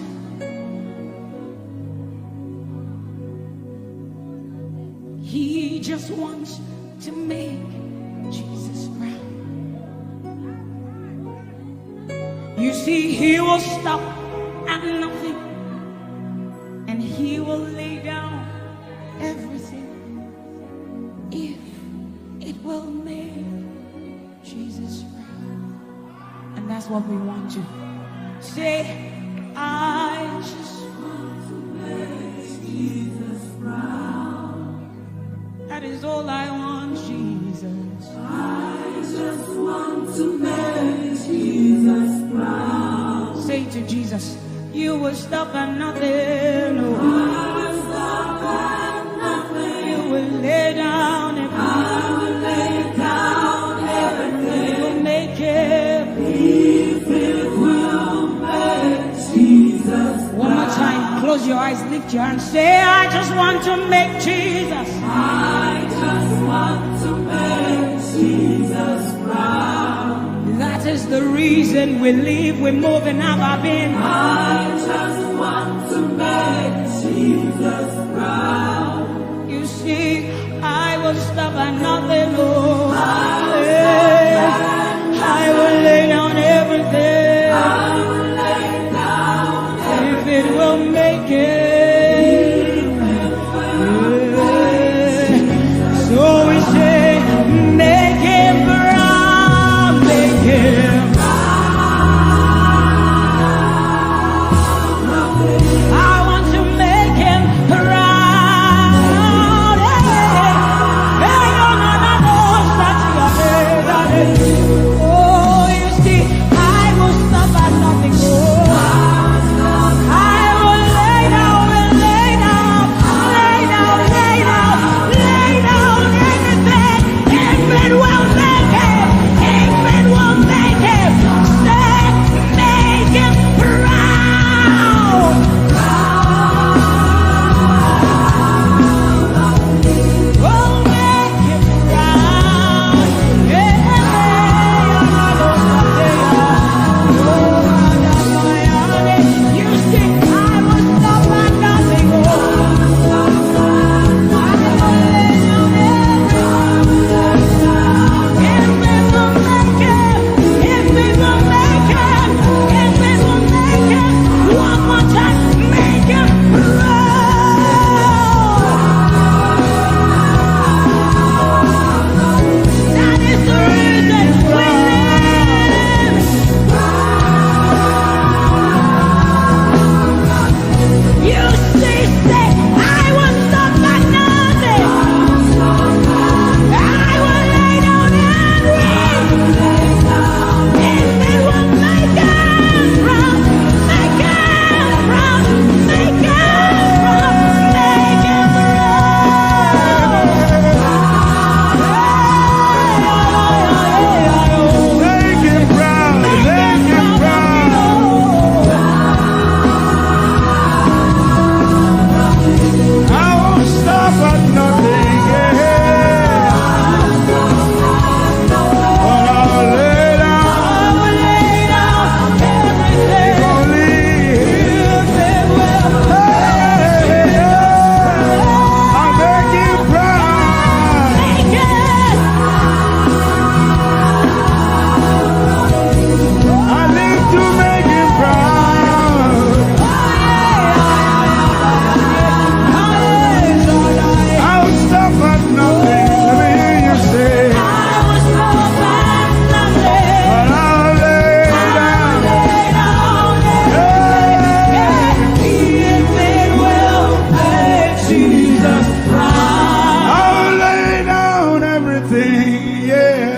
He just wants to make Jesus proud. You see, he will stop at nothing, and he will lay down everything if it will make Jesus proud. And that's what we want to say. I just want to make Jesus proud. That is all I want, Jesus. I just want to make Jesus proud. Say to Jesus, you will stop at nothing. Oh. I will stop at nothing. You will lay down everything. I will lay down everything. You will make it. If it will make Jesus. One more time, close your eyes, lift your hand, say, I just want to make Jesus. I just want to make Jesus proud. That is the reason we live, we move, and have our being. I just want to make Jesus proud. You see, I will stop at nothing, Lord. I will lay down everything. I will lay down if it will make it. So we say, make him proud, make him. I want to make him proud. Hey, hey, no, no, no, no,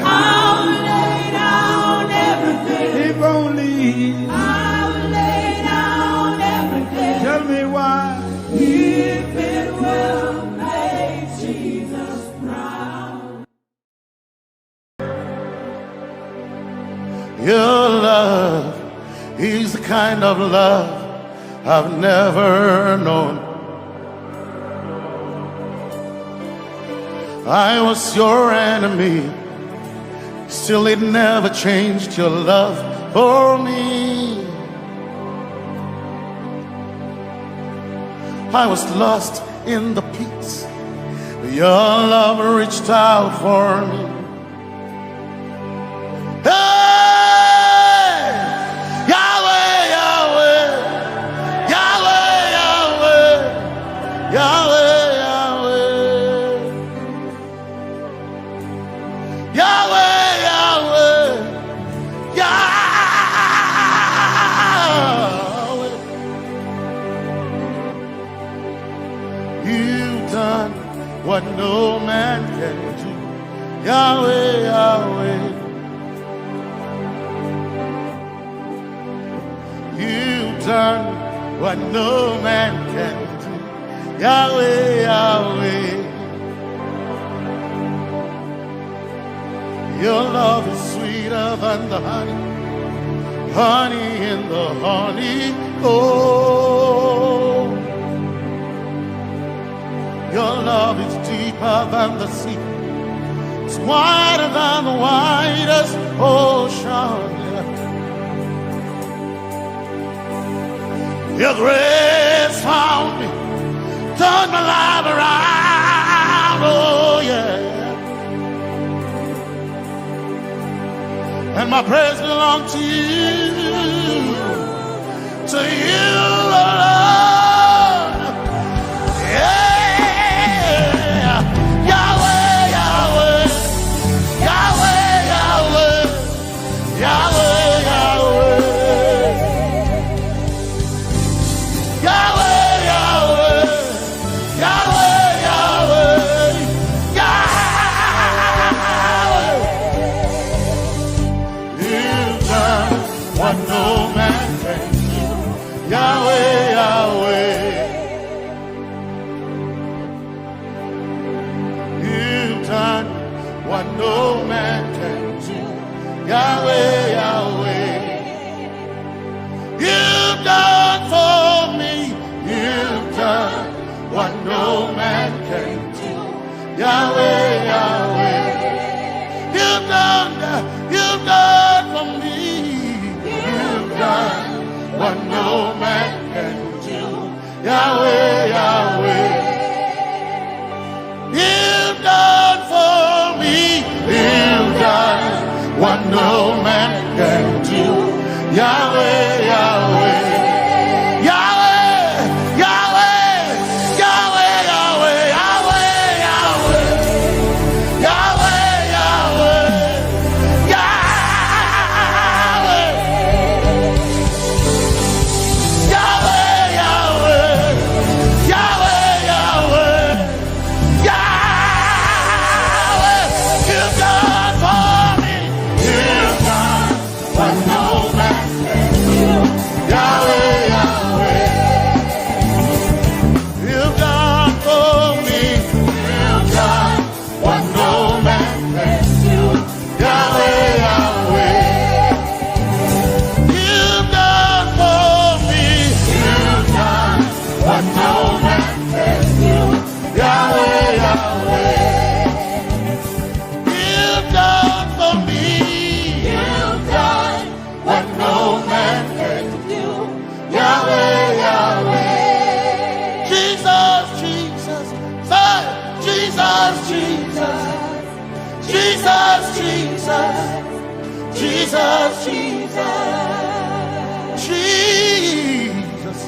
I'll lay down everything. If only. I'll lay down everything. Tell me why. If it will make Jesus proud. Your love is the kind of love I've never known. I was your enemy, still it never changed your love for me. I was lost in the pits, but your love reached out for me. Hey! Yahweh, Yahweh, Yahweh, Yahweh, Yahweh, Yahweh. Yahweh, Yahweh, Yahweh. You've done what no man can do. Yahweh, Yahweh. You've done what no man can do. Yahweh, Yahweh. Your love is sweeter than the honey, honey in the honeycomb. Your love is deeper than the sea. It's wider than the widest ocean. Your grace found me, turned my life around, oh yeah. And my praise belongs to you, to you alone. Yeah. Yahweh, Yahweh, Yahweh, Yahweh. Yahweh, Yahweh. Yahweh, Yahweh. Yahweh, Yahweh. Yahweh. You've done what no man can do. Yahweh, Yahweh. You've done what no man can do. Yahweh, Yahweh. You've done for me. You've done what no man can do. Yahweh, Yahweh. You've done, you've done for me. You've done what no man can do. Yahweh, Yahweh. You've done for me. You've done what no man can do. Yahweh, Yahweh. Yahweh, Yahweh. Yahweh, Yahweh, Yahweh, Yahweh. Yahweh, Yahweh. Yahweh. Yahweh, Yahweh. Yahweh, Yahweh. Yahweh. You've done for me. You've done what no man can do. Yahweh, Yahweh. You've done for me. You've done what no man can do. Yahweh, Yahweh. You've done for me. You've done what no man can do. Yahweh, Yahweh. You've done for me. You've done what no man can do. Yahweh, Yahweh. Jesus, Jesus, say, Jesus, Jesus. Jesus, Jesus, Jesus, Jesus. Jesus,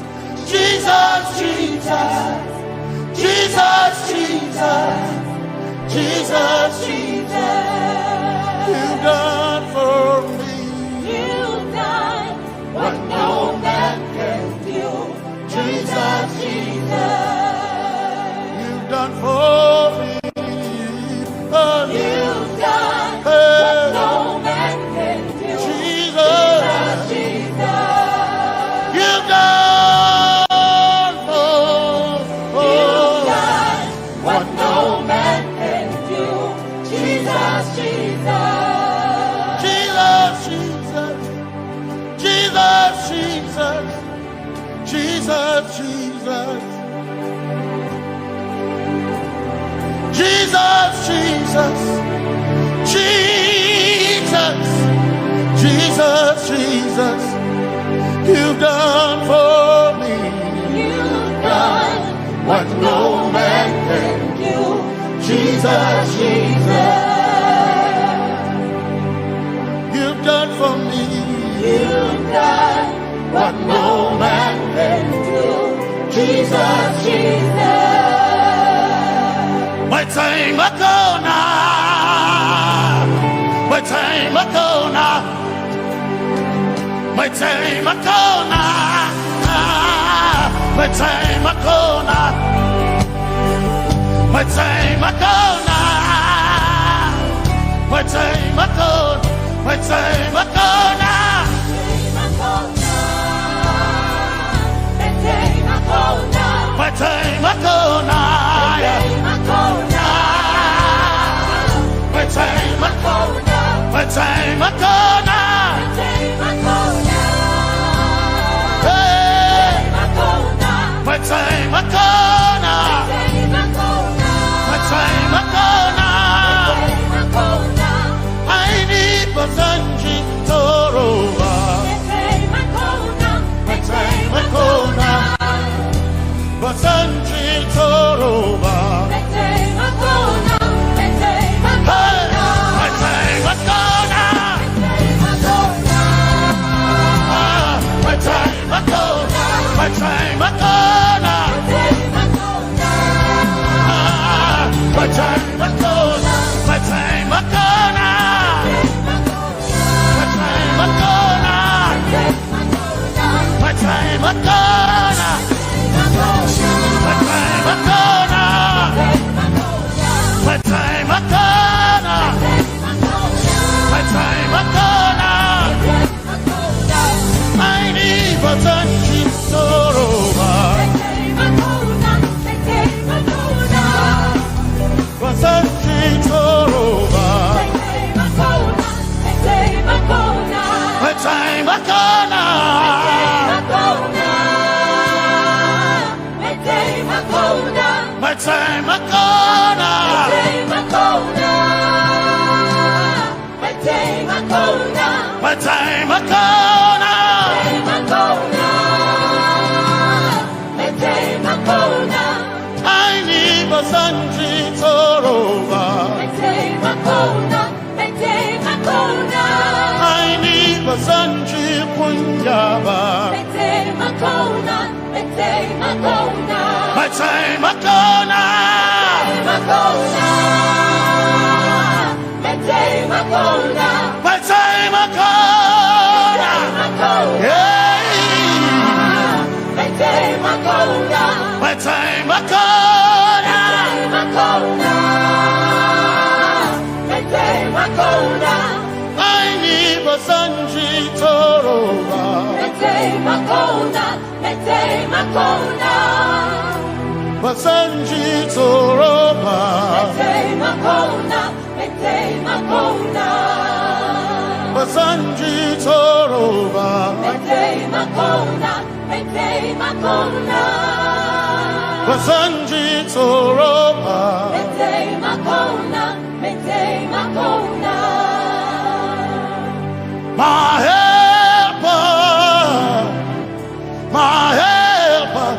Jesus, Jesus, Jesus, Jesus, Jesus, Jesus. You've done for me. You've done what no man can do. Jesus, Jesus. You've done for me. Oh, you've done Jesus, Jesus, Jesus, Jesus, Jesus, Jesus, you've done for me. You've done what no man can do. Jesus, Jesus, you've done for me. You've done what no man can do. Jesus, Jesus. Metsei makona. Metsei makona. Metsei makona. Metsei makona. Metsei makona. Metsei makona. Metsei makona. Metsei makona. Metsei makona. Metsei makona. Metsei makona. Hey. Metsei makona. Metsei makona. Aini basanji toroba. Metsei makona. Basanji toroba. Hey, metsei makona. Ah, metsei makona. Metsei makona. Ah, metsei makona. Metsei makona. Metsei makona. Metsei makona. Metsei makona. Metsei makona. Metsei makona. Aini basanji toroba. Basanji toroba. Metsei makona. Metsei makona. Metsei makona. Aini basanji toroba. Aini basanji kunyaba. Metsei makona. Metsei makona. Metsei makona. Hey. Metsei makona. Aini basanji toroba. Basanji toroba. Basanji toroba. Basanji toroba. My helper, my helper,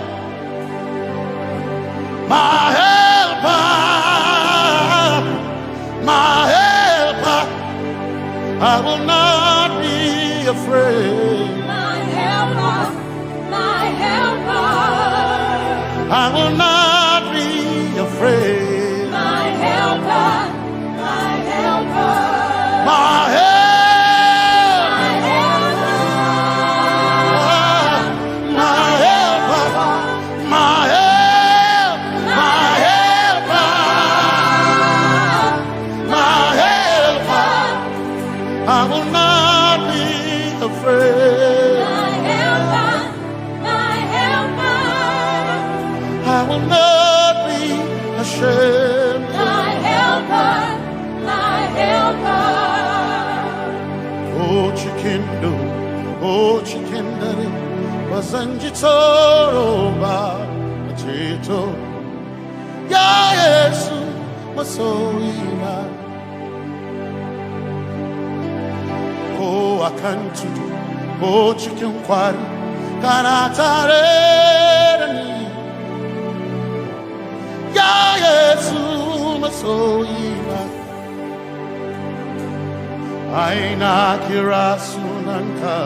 my helper, my helper. I will not be afraid. My helper, my helper. I will not be afraid. My helper, my helper. My help. My helper. My helper. My help. My helper. My helper. I will not be afraid. My helper, my helper. I will not be ashamed. My helper, my helper. Oh, chikindo, oh, chikindari. Ba zan ji tsoro ba, mace to. Ya Yesu, masoyina. Ko a kan tudu, ko cikin kwari, kana tare da ni. Ya Yesu, masoyina. Ai na kira sunanka.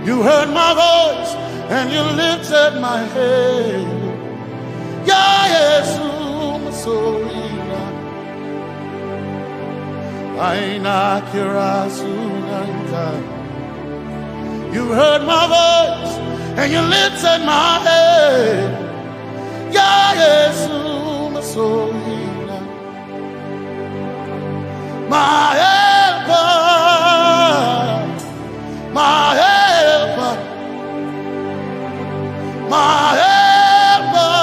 You heard my voice and you lifted my head. Ya Yesu, masoyina. Ai na kira sunanka. You heard my voice and you lifted my head. Ya Yesu, masoyina. My helper, my helper, my helper,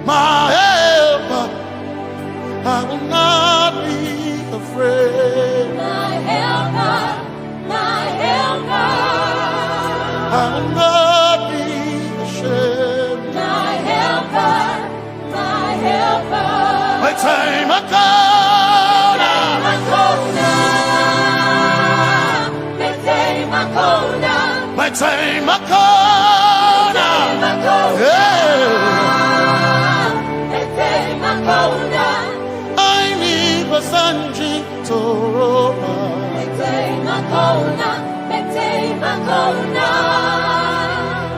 my helper. I will not be afraid. My helper, my helper. I will not be ashamed. My helper, my helper. Mai taimako na. Taimako na. Mai taimako na. Mai taimako na. Mai taimako na. Yeah. Mai taimako na. Ai ni ba zan ji tsoro ba. Mai taimako na, mai taimako na.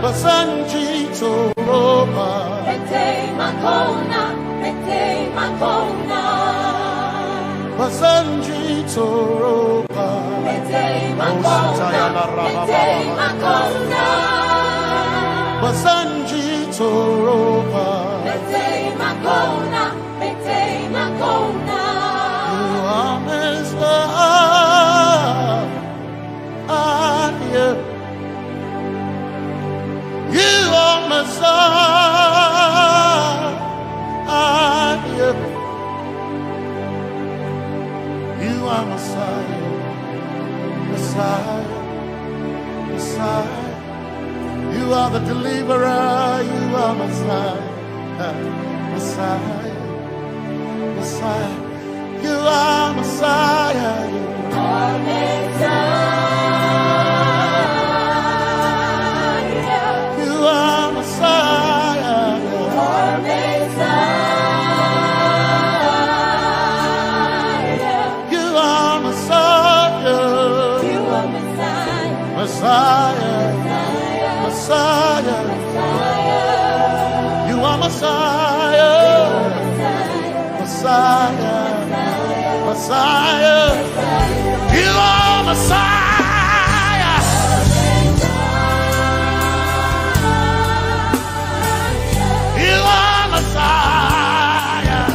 Ba zan ji tsoro ba. Mai taimako na, mai taimako na. Ba zan ji tsoro ba. Mai taimako na, mai taimako na. Ba zan ji tsoro ba. Mai taimako na, mai taimako na. You are Messiah. You are Messiah. You are Messiah. Messiah. Messiah. You are the deliverer. You are Messiah. Messiah. Messiah. You are Messiah. You are Messiah. You are Messiah. You are Messiah. You are Messiah. You are Messiah. Messiah. Messiah. Messiah. You are Messiah. Messiah. Messiah. You are Messiah. You are Messiah.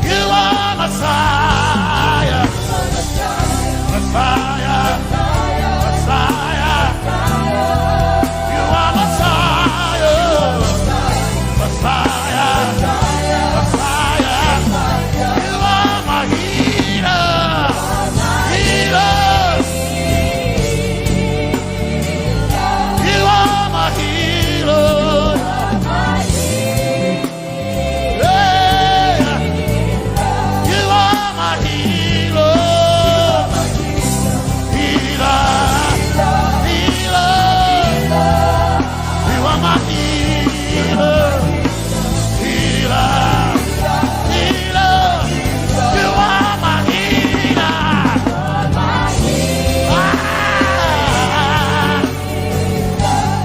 You are Messiah. Messiah. Messiah. You are Messiah. Messiah. Messiah. You are my healer. Healer. You are my healer. Yeah. You are my healer. Healer. Healer. You are my healer. Healer. Healer. You are my healer. Ah.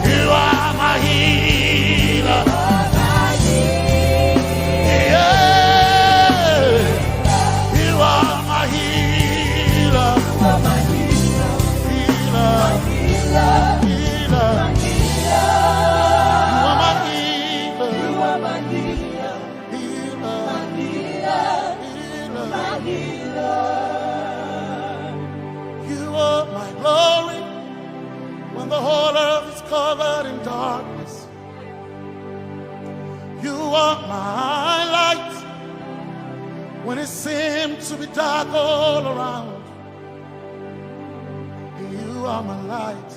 You are my healer. Yeah. You are my healer. Healer. Healer. You are my healer. Healer. Healer. You are my glory when the whole earth is covered in darkness. You are my light When it seems to be dark all around, you are my light,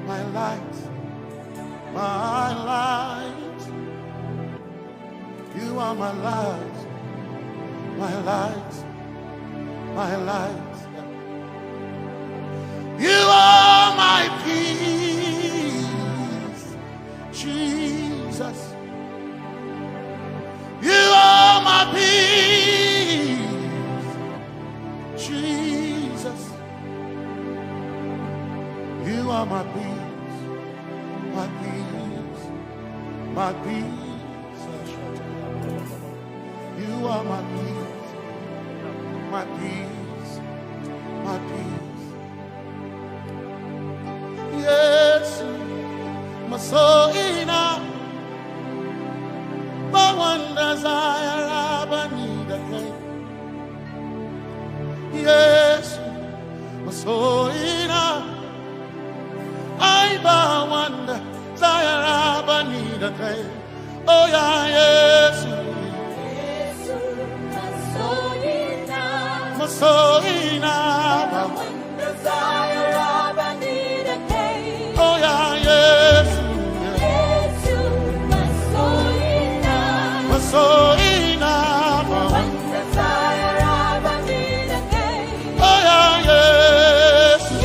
my light, my light. You are my light, my light, my light. You are my peace, Jesus. You are my peace, Jesus. You are my peace, my peace, my peace. You are my peace, my peace, my peace. Yesu, masoina, bawanda zayara bani da kai. Yesu, masoina, ai bawanda zayara bani da kai. Oh yeah, Yesu, masoina, masoina, oh yeah, Yesu, masoina, oh yeah, Yesu,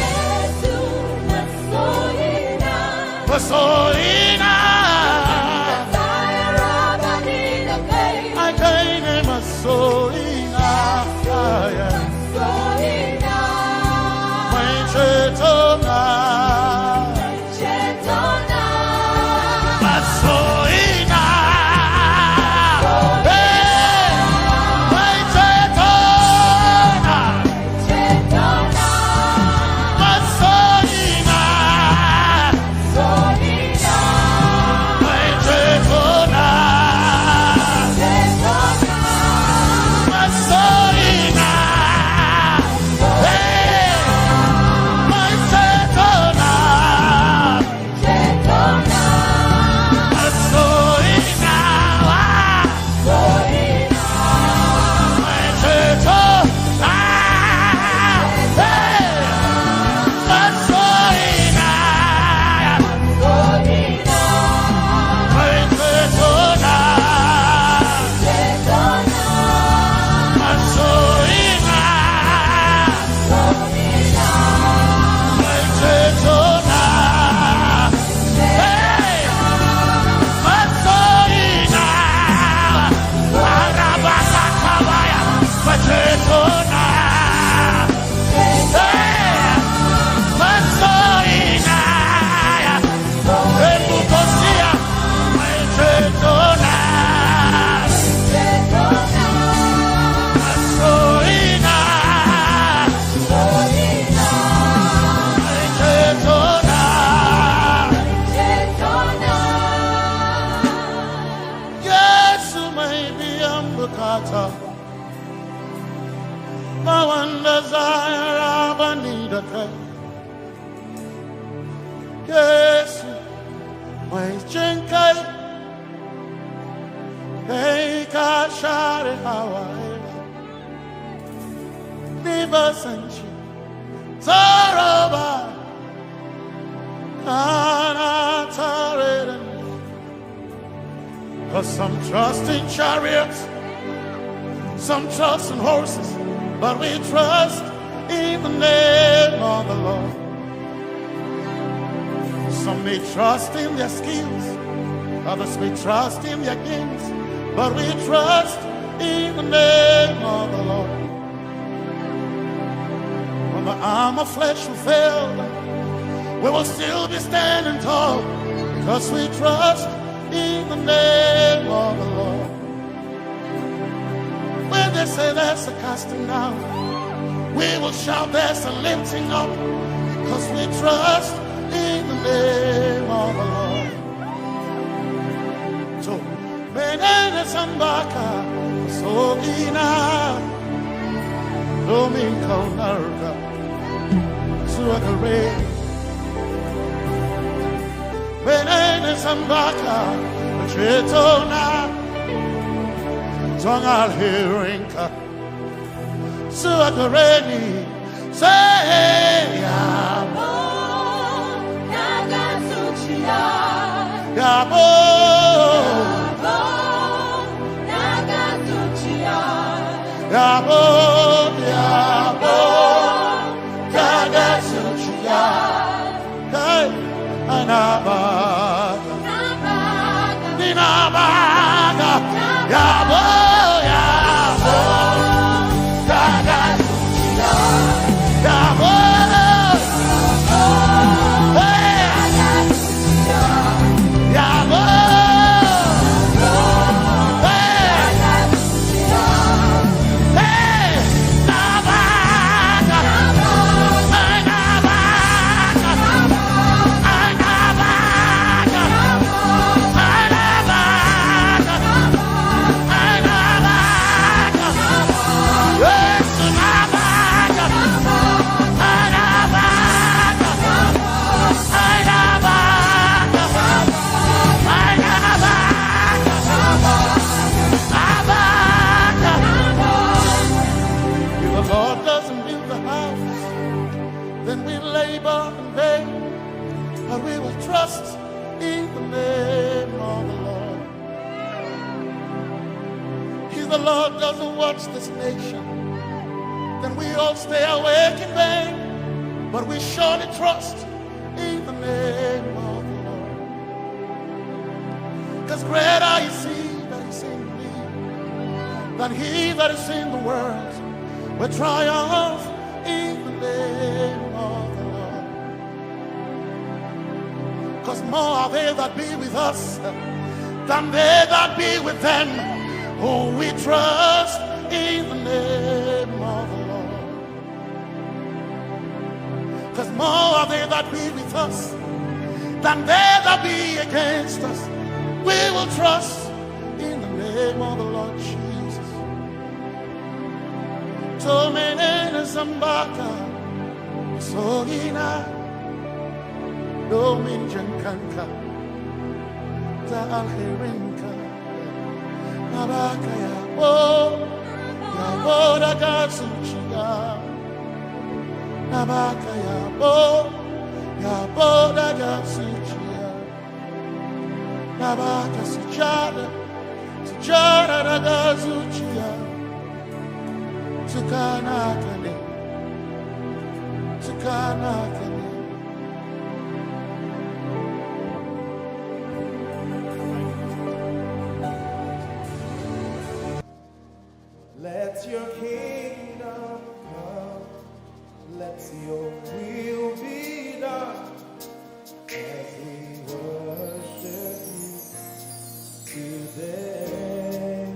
masoina. I came in masoina. Masoina. Masoina. Hey, masoina. Masoina. Yesu mai biyan bukata, ba wanda za ya raba ni da kai. Yesu mai jin kai, kai ka share hawaye. Ni ba san shi tsoro ba, kana tare da ni. 'Cause some trust in chariots, some trust in horses, but we trust in the name of the Lord. Some may trust in their skills, others may trust in their gifts, but we trust in the name of the Lord. When the arm of flesh will fail, we will still be standing tall, 'cause we trust in the name of the Lord. When they say there's a casting down, we will shout there's a lifting up, 'cause we trust in the name of the Lord. So, menene zan baka, masogina, domin kaunarka zuwa gare ni. Menene zan baka, cetona, Tongal hirinka. Suakareni. Say, Yabo. Yabo. Yabo. Yabo. Hey, anaba. Ninabaga, yabo, yabo, daga, yabo, hey, yabo, hey. If the Lord doesn't build the house, then we labor in vain, but we will trust in the name of the Lord. If the Lord doesn't watch this nation, then we all stay awake in vain, but we surely trust in the name of the Lord. Because greater is he that is in me than he that is in the world. We triumph in the name of the Lord. Because more are they that be with us than they that be with them. Who we trust in the name of the Lord. Because more are they that be with us than they that be against us. We will trust in the name of the Lord Jesus. Tomenene zambaka, sogina, domin jankanka, ta alherinka, nabaka yabo, yabo daga zuciya, nabaka yabo, yabo daga zuciya, nabaka sujada, sujada daga zuciya. Tukana kane, tukana kane. Let your kingdom come. Let your will be done as we worship you today.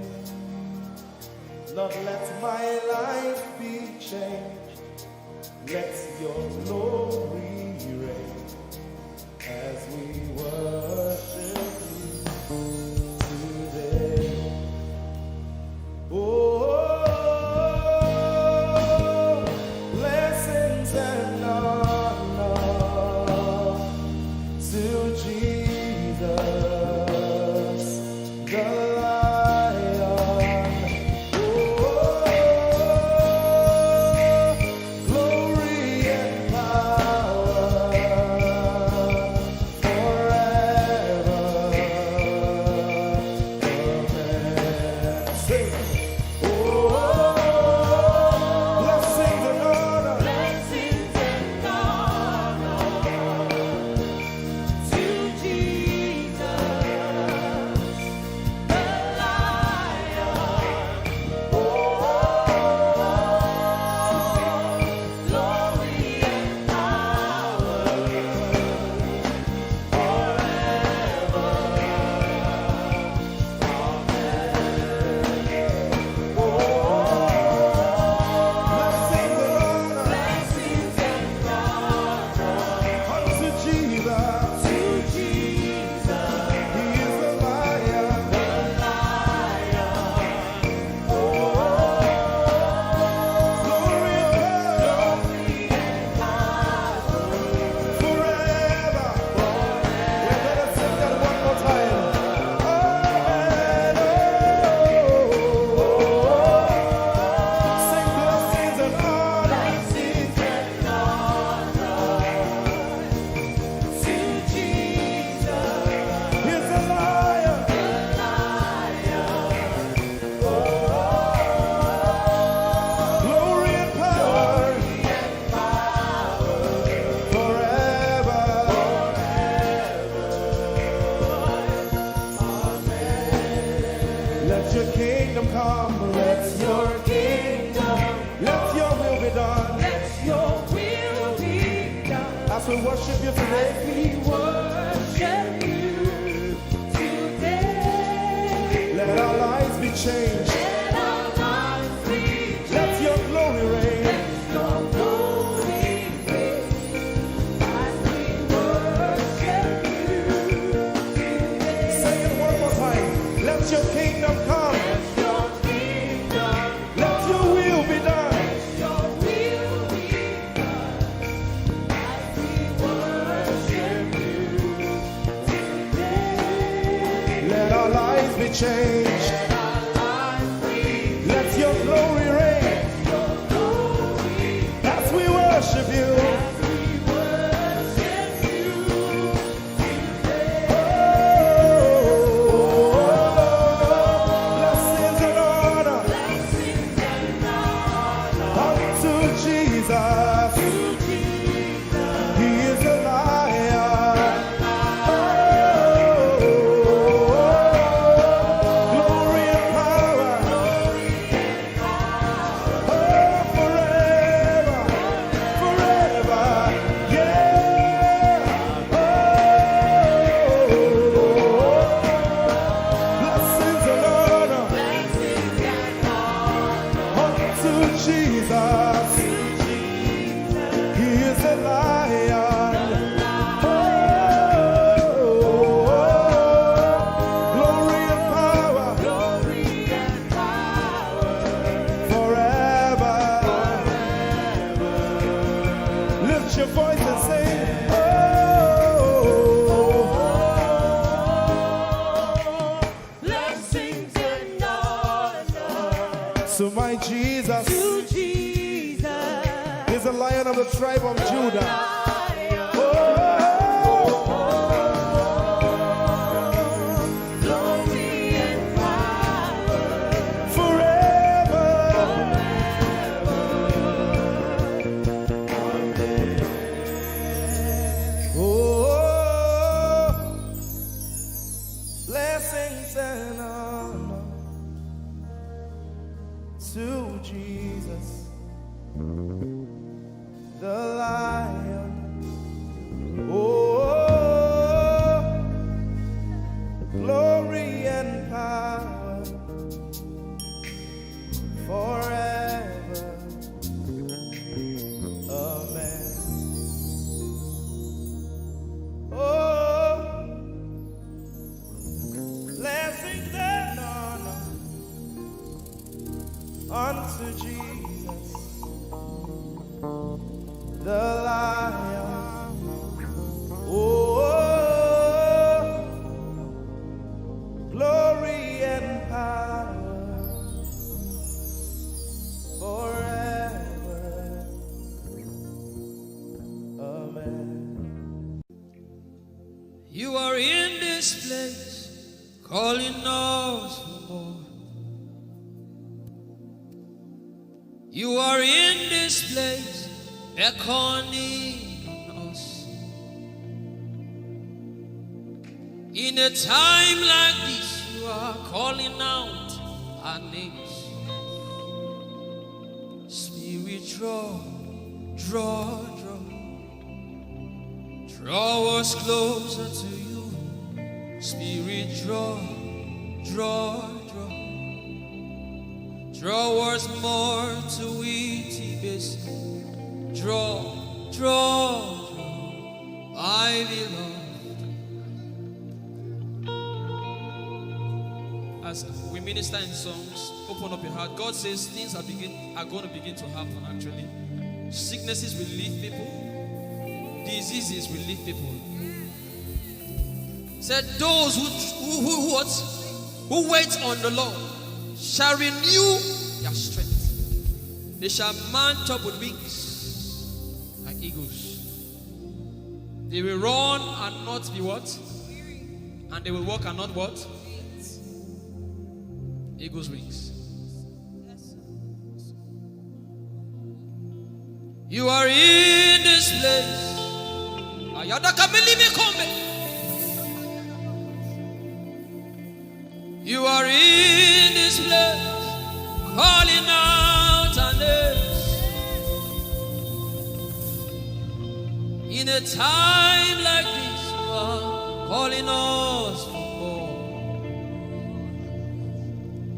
Lord, let my life be changed. Let your glory reign as we worship you today. Oh, blessings and honor to Jesus, the Lion. Oh, glory and power forever. Kingdom come, let your kingdom, let your will be done. Let your will be done. As we worship you today, as we worship you today, let our lives be changed. Let our lives be changed. Let your glory reign. Let your glory reign. As we worship you today. Say it one more time. Let your kingdom come. Let your kingdom, let your will be done. Let your will be done. As we worship you today. Let our lives be changed. Let our lives be changed. Let your glory reign. Let your glory, as we worship you. As we worship you. Blessings and honor unto Jesus. He is a lion. Glory and power. Oh, forever, forever, yeah. Oh, blessings and honor unto Jesus. He is a lion. Oh, glory and power. Forever. Lift your voice and sing. Oh, blessings and honor to my Jesus. To Jesus. He's the Lion of the tribe of Judah. Oh, glory and power. Forever. Oh, blessings and honor to Jesus, the Lion. Oh, glory and power forever. Amen. Oh, blessings and honor unto Jesus, the Lion. Oh, glory and power forever. Amen. You are in this place, calling us for more. You are in this place, beckoning us. In a time like this, you are calling out our names. Spirit, draw, draw, draw. Draw us closer to you. Spirit, draw, draw, draw. Draw us more to it, Ibesi. Draw, draw, draw, my beloved. As we minister in songs, open up your heart. God says things are begin are going to begin to happen. Actually, sicknesses will leave people, diseases will leave people. Said those who who who, who what who wait on the Lord shall renew their strength. They shall mount up with wings like eagles. They will run and not be what? And they will walk and not what? Eagle's wings. You are in this place. Ayada kamilimi kombe. You are in this Calling out our names. In a time like this, you are calling us for more.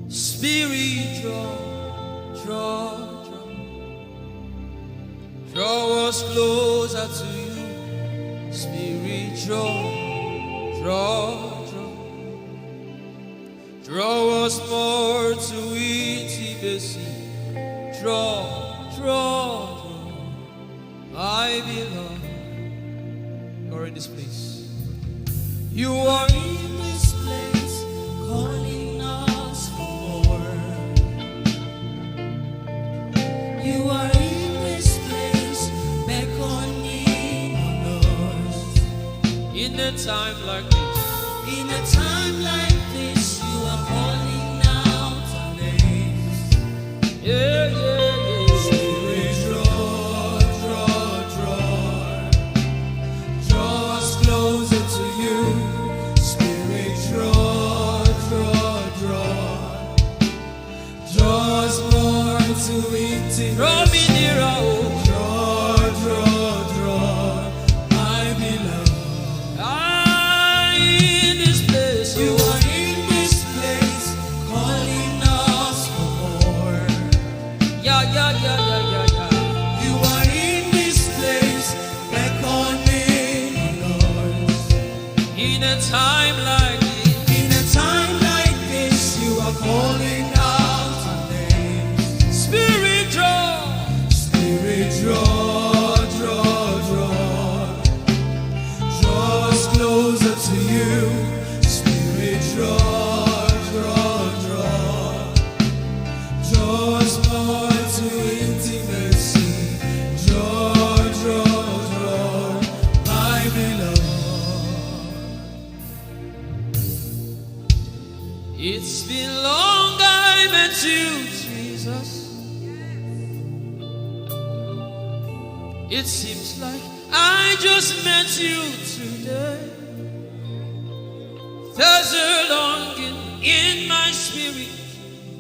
Spirit, draw, draw, draw. Draw us closer to you. Spirit, draw, draw, draw. Draw us more to intimacy. Draw, draw, draw. My beloved, you're in this place. You are in this place, calling us for more. You are in this place, beckoning on us. In a time like this, in a time like this, you are calling out our names. Yeah, yeah, yeah. Spirit, draw, draw, draw. Draw us closer to you. Spirit, draw, draw, draw. Draw us more to intimacy. Draw me nearer, oh. Draw, draw, draw, my beloved. Ah, in this place, you are in this place, calling us for more. Yeah, yeah, yeah, yeah, yeah, yeah. You are in this place, beckoning on us. In a time like this, in a time like this, you are calling out our names. Spirit, draw. Spirit, draw, draw, draw. Draw us closer to you. Spirit, draw, draw, draw. Draw us more to intimacy. Draw, draw, draw, my beloved. It's been long I met you, Jesus. It seems like I just met you today. There's a longing in my spirit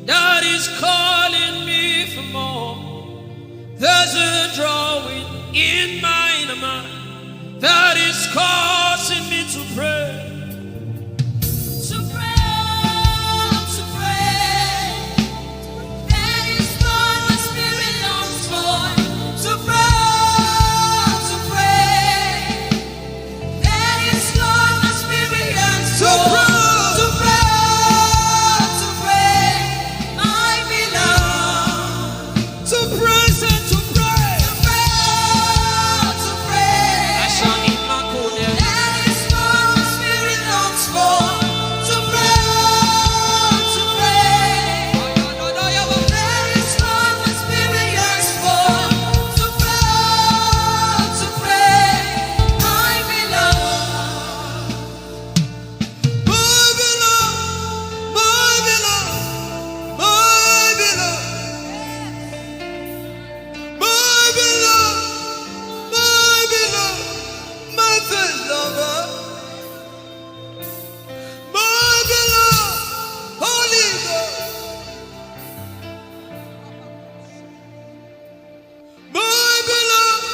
that is calling me for more. There's a drawing in my inner man that is causing me to pray. To pray, to pray. That is what my spirit longs for. To pray, to pray. That is what my spirit yearns for. To pray, to pray, my beloved. To praise and to pray. To pray, to pray. That is what my spirit longs for. To pray, to pray. That is what my spirit yearns for. To pray, to pray, my beloved. My beloved, my beloved, my beloved. My beloved, my beloved, my first lover. My beloved, Holy Ghost. My beloved.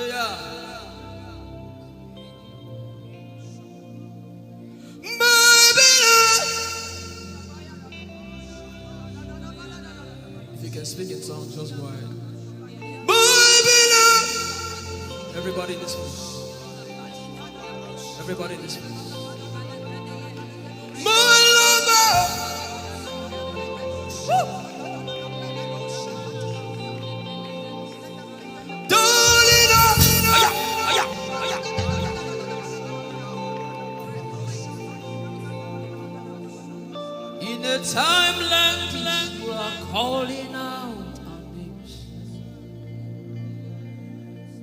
Yeah. My beloved. If you can speak in tongues, just go ahead. My beloved. Everybody in this place. Everybody in this place. My lover. Woo. Darling, I In a time like this, you are calling out our names.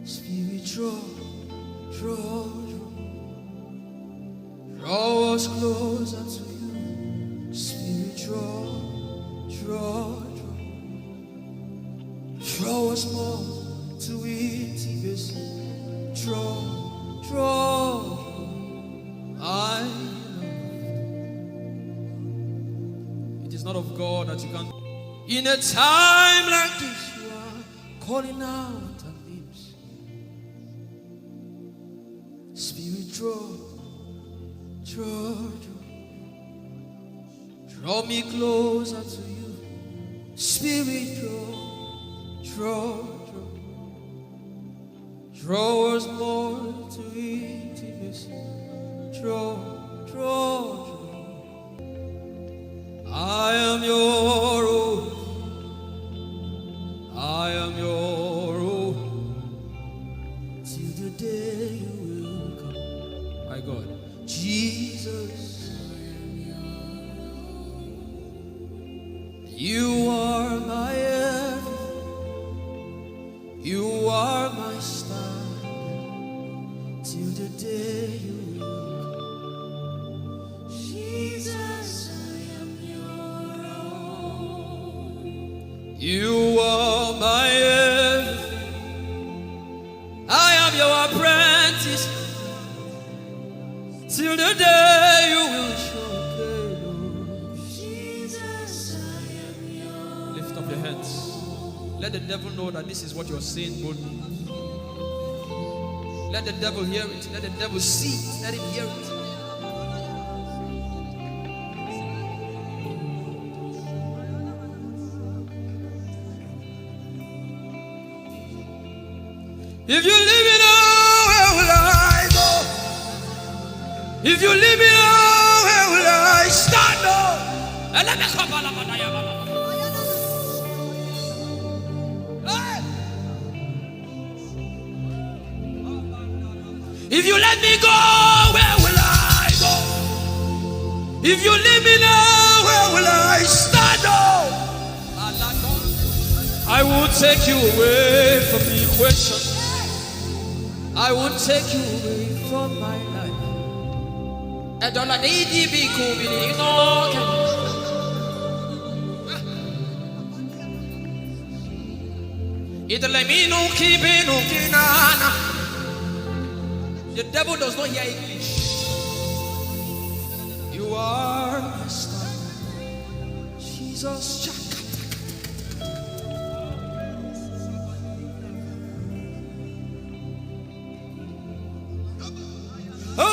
Spirit, draw, draw, draw. Draw us closer to you. Spirit, draw, draw, draw. Draw us more to intimacy. Draw, draw. I love. It's not of God that you can't. In a time like this, you are calling out our names. Spirit, draw, draw, draw. Draw me closer to you. Spirit, draw, draw, draw. Draw us more to intimacy. Draw, draw, draw. I am your own. I am your own. Till the day you will come. My God. Jesus. You are my everything. You are my standard. Till the day you will come. Jesus, I am your own. You are my everything. I am your apprentice. Till the day you will show me. Jesus, I am your. Lift up your hands. Let the devil know that this is what you're saying boldly. Let the devil hear it. Let the devil see it. Let him hear it. If you leave me now, where will I go? If you leave me now, where will I stand? Oh? Hey! If you let me go, where will I go? If you leave me now, where will I stand? Oh? I won't take you away from the equation. I won't take you away from my life. Edola di di bi ku bi ni no ke. Italemino ki bino ki nana. The devil does not hear English. You are my star. Jesus. Oh,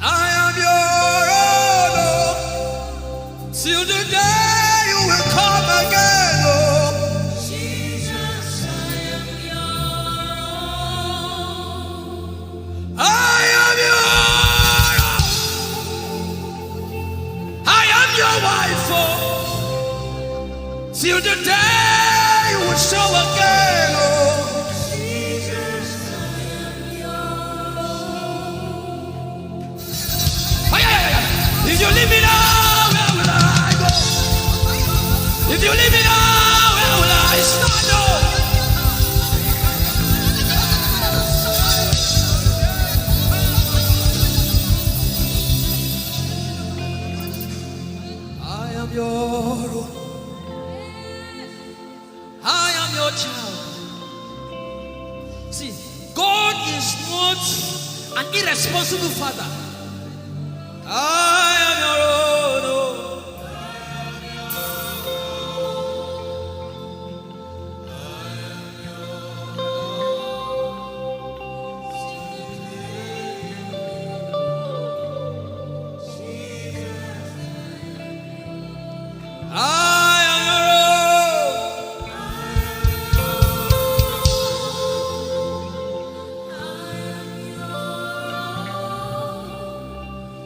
I am your own, oh, till the day you will come again, oh. Jesus, I am your own. I am your own. I am your wife, oh, till the day you will show again, oh. Ay, ay, ay, ay. If you leave me now, where will I go? If you leave me now, where will I stand? Oh? I am your own. I am your child. See, God is not an irresponsible father. I am your own. Oh. I am your own.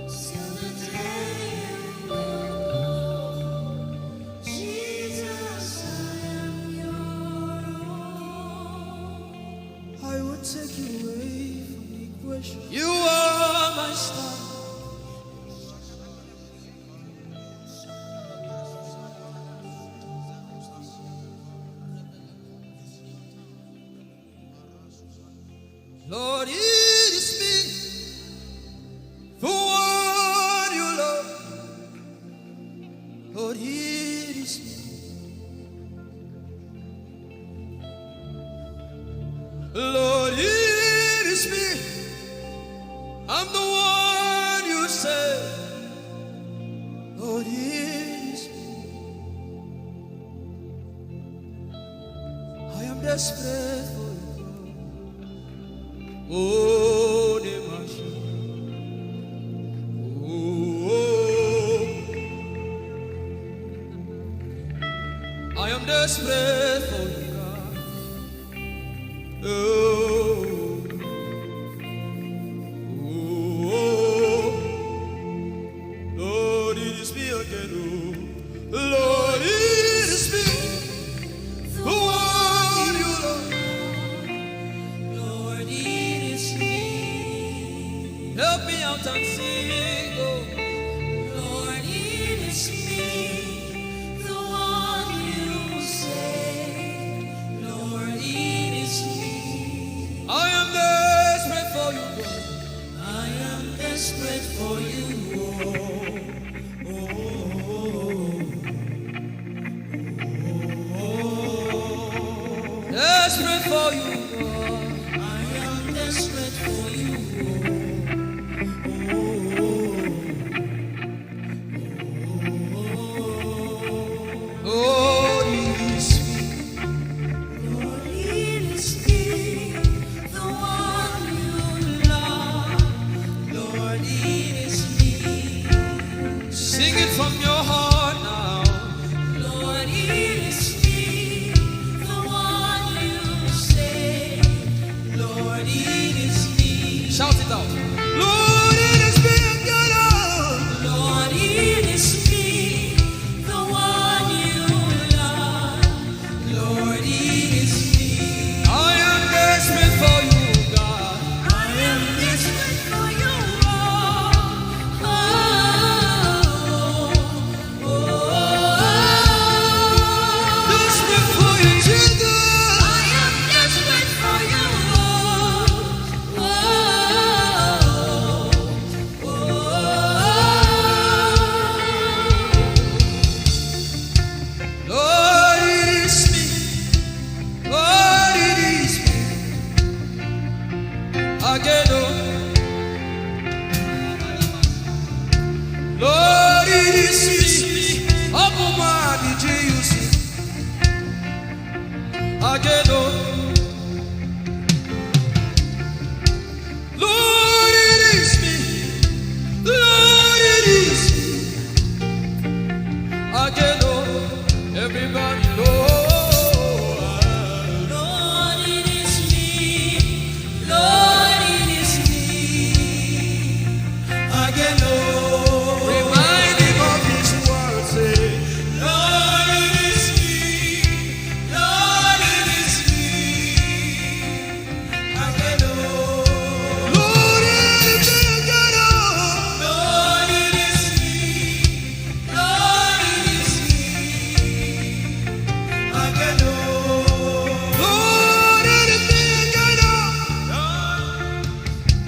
Till the day you will come. Jesus, I am your own. I will take you away from the equation. You are my star. Lord, it is me. For what you love. Lord, it is me. Lord, it is me. I'm the one you say. desperate for you, God. Oh, the machine. Oh, I am desperate for you, God. Oh, oh, oh. Lord, it is me again. Oh, Lord, it is me. The one you love. Lord, it is me. Help me out and sing. Oh, Lord, it is me. The one you say. Lord, it is me. I am desperate for you, God. I am desperate for you. Oh, oh, oh, oh, oh. Desperate for you, God. I am desperate for you. Oh, oh, oh. Oh, it is me. Lord, it is me, the one you love. Lord, it is me. Sing it from your heart now. Lord, it is me, the one you say. Lord, it is me. Shout it out. Lord, it is me again, oh. Lord, it is me, the one you love. Lord, it is me. I am desperate for you, God. I am desperate for you, oh, oh, oh. Desperate for you, Jesus. I am desperate for you, oh, oh, oh, oh. Lord, it is me. Lord, it is me. Again, oh. Lord, it is me. Open my heart, did you see? Again, oh. Lord, it is me. Lord, it is me. Again, oh, everybody, Lord. Lord, it is me. Lord, it is me. Again, oh. Remind him of his word, say, Lord, it is me. Lord, it is me. Lord, it is me. Lord, it is me.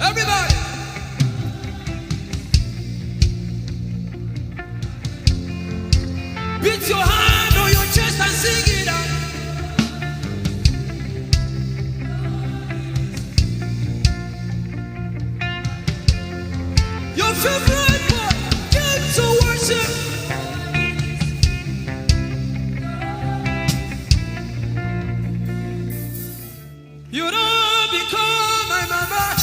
Everybody. Beat your hand on your chest and sing it out. Your favorite part, came to worship. You don't become my mama.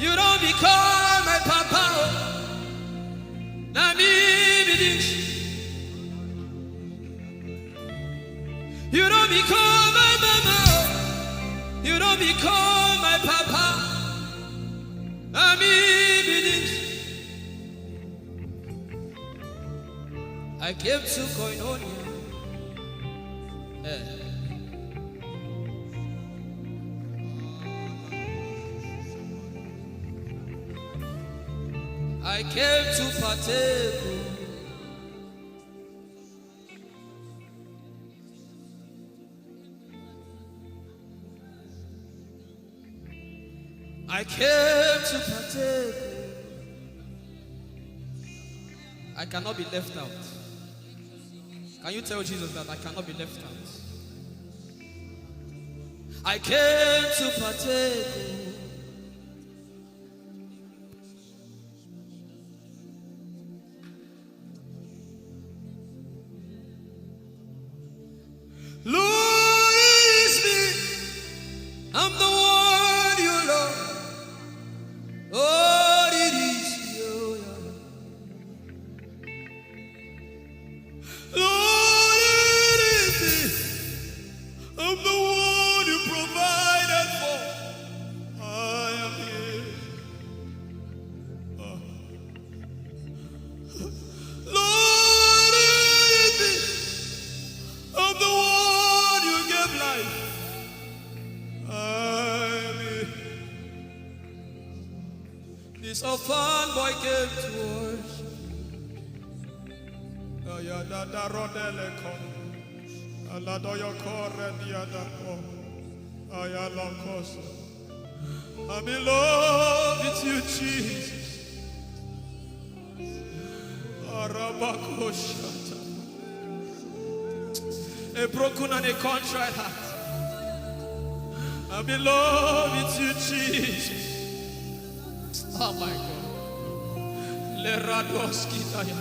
You don't become my papa. Oh. Na me be this. You don't become my mama. You don't become my papa. Na me be this. I came to koinonia. Eh. I came to partake. I came to partake. I cannot be left out. Can you tell Jesus that I cannot be left out? I came to partake. Lord, it is It's a fun boy came to worship. Ayadada rodele kono. Aladoyo kore diada o. Ayalokoso. I'm in love with you, Jesus. Arabakoshata. A broken and a contrite heart. I'm in love with you, Jesus. Oh my God. Leradoski daya.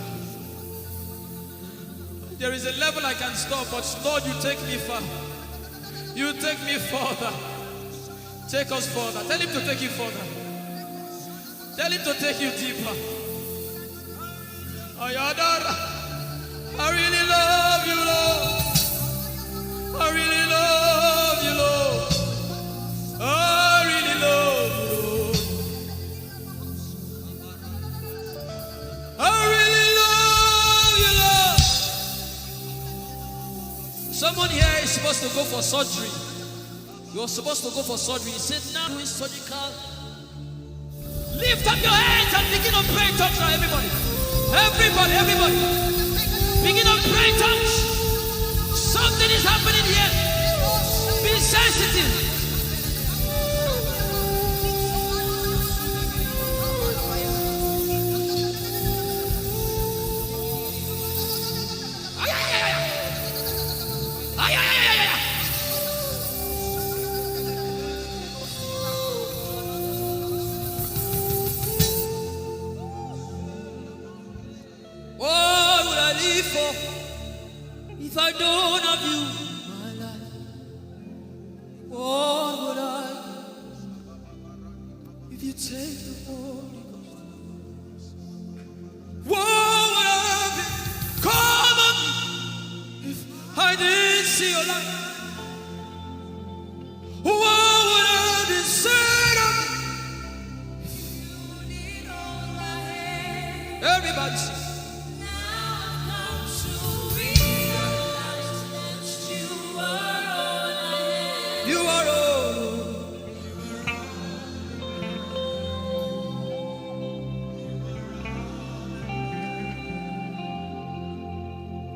There is a level I can stop, but Lord, you take me far. You take me further. Take us further. Tell him to take you further. Tell him to take you deeper. Ayadara. I really love you, Lord. I really love you, Lord. I really love you, Lord. I really love you, Lord. Someone here is supposed to go for surgery. You're supposed to go for surgery. He said, "Now is surgical." Lift up your hands and begin to pray in tongues now, everybody. Everybody, everybody. Begin to pray in tongues. Something is happening here. Be sensitive. Ay, ay, ay, ay, ay. Ay, ay, ay, ay, ay, ay. What would I live for if I don't have you in my life? What would I give if you take the Holy Ghost? What would have become of me if I didn't see your light? What would have been said of me? Everybody sing. You are all.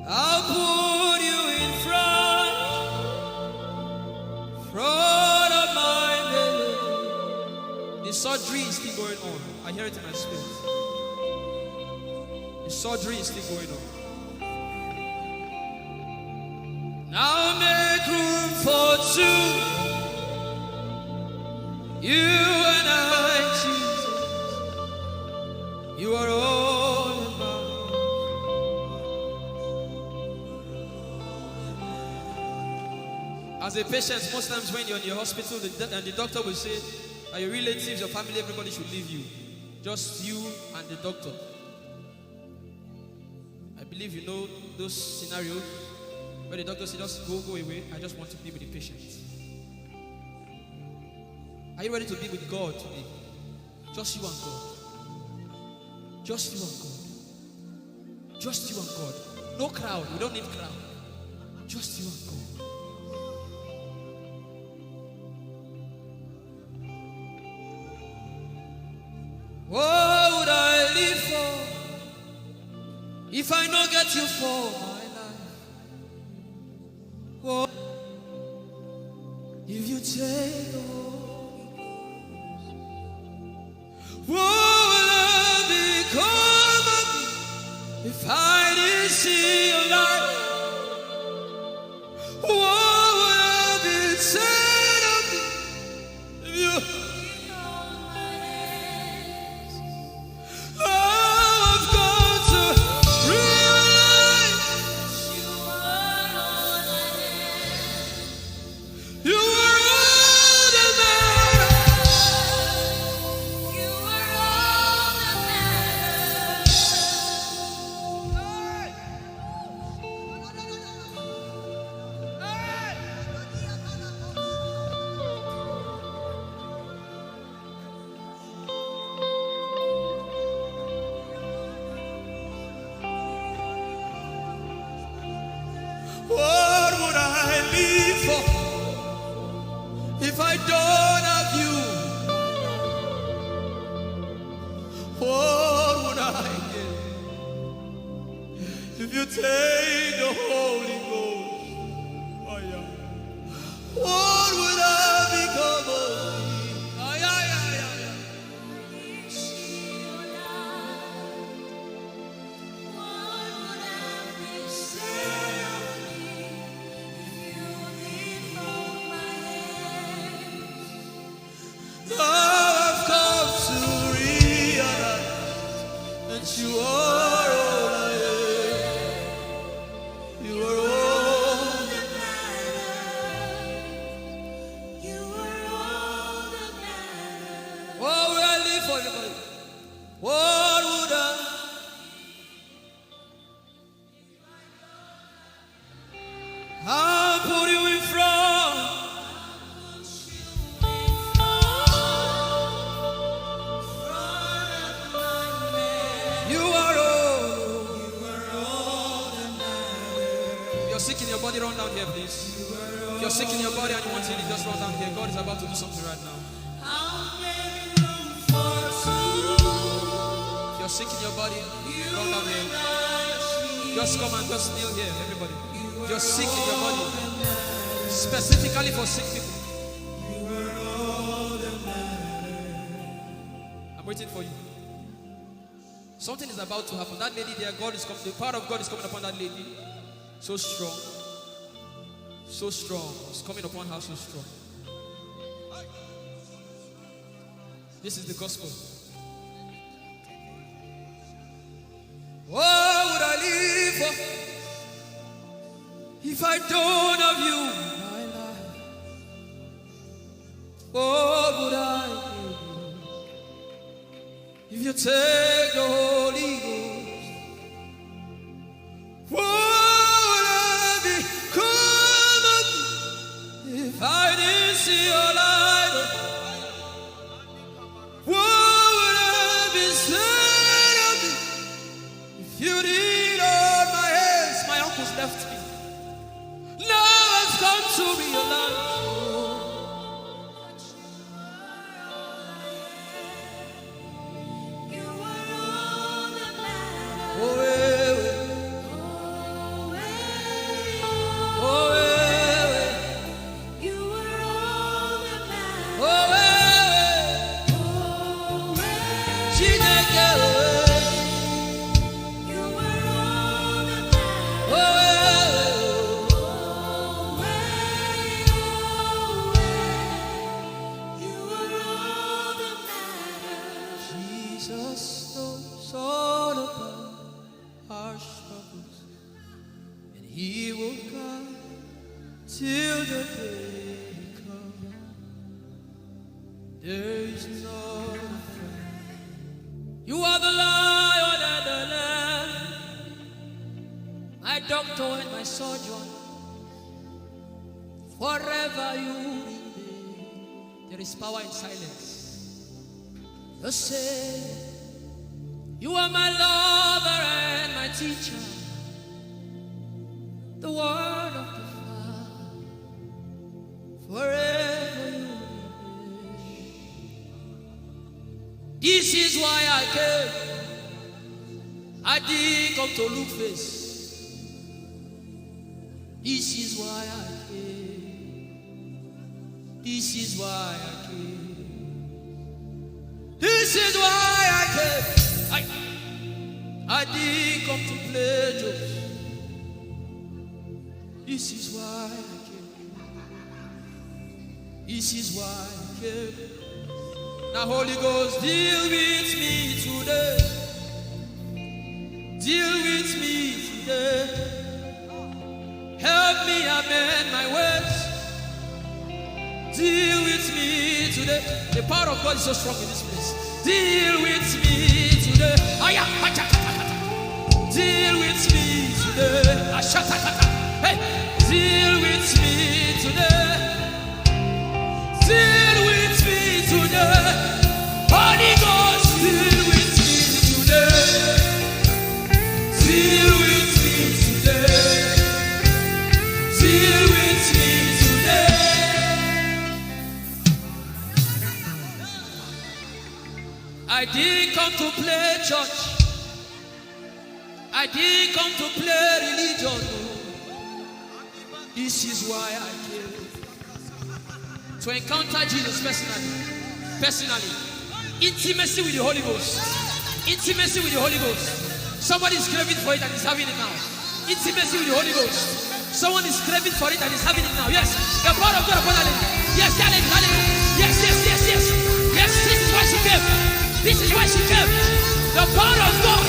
I'll put you in front, front of my melody. The surgery is still going on. I hear it in my spirit. The surgery is still going on. Now make room for two. You and I, Jesus. You are all in my. As a patient, most times when you're in your hospital, the, do- and the doctor will say, "Are your relatives, your family, everybody should leave you. Just you and the doctor." I believe you know those scenarios where the doctor says, "Just go, go away. I just want to be with the patient." Are you ready to be with God today? Just you and God. Just you and God. Just you and God. No crowd. We don't need crowd. Just you and God. What would I live for if I no get you for my life? What if you take the Holy Ghost? What would have become of me if I didn't see your light? What would have been said of me if you? I've got to realize you are all that matters. You are all that matters. What would I live for if I don't have you? What would I give if you take the Holy Ghost? Oh, yeah. What would I become of me? Oh, yeah, yeah, yeah, yeah. Now I've come to realize that you are all I am. You are all that matters. You are all that matters. What would I live for, everybody? What would I? I'll put you in front. You are all. If you're sick in your body, run down here, please. If you're sick in your body and you want healing, just run down here. God is about to do something right now. If you're sick in your body, run down here. Just come and just kneel here, everybody. If you're sick in your body, specifically for sick people. I'm waiting for you. Something is about to happen. That lady there, God is coming. The power of God is coming upon that lady. So strong. So strong. It's coming upon her so strong. This is the gospel. What would I live for if I don't have you in my life? What would I give if you take the Holy Ghost? What would I become of me if I didn't see your light? What would I be said of me if you didn't hold my hands? My uncles left me. Now I've come to realize. Oh, eh, eh. Oh, eh, eh. Oh, eh, eh. Chineke, oh, eh. Oh, eh, eh. Jesus knows all about our struggles, and He will guide till the day comes. There is no fear. You are the Lion and the Lamb, my doctor and my surgeon. Forever you remain. There is power in silence. You say, you are my lover and my teacher. The word of the Father. Forever you remain. This is why I came. I didn't come to look face. This is why I came. This is why I came. This is why I came. I, I didn't come to play jokes. This is why I came. This is why I came. Now, Holy Ghost, deal with me today. Deal with me today. Help me amend my ways. Deal with me today. The power of God is so strong in this place. Deal with me today. Aya, acha, kata, kata. Deal with me today. Ashata, kata. Hey, deal with me today. Deal with me today. Holy Ghost, deal with me today. Deal with me today. Deal with me today. I didn't come to play church. I didn't come to play religion. Oh. This is why I came. To encounter Jesus personally. Personally. Intimacy with the Holy Ghost. Intimacy with the Holy Ghost. Somebody is craving for it and is having it now. Intimacy with the Holy Ghost. Someone is craving for it and is having it now. Yes. The power of God upon that lady. Yes, that lady, that lady. Yes, yes, yes, yes. Yes, this is why she came. This is why she came. The power of God.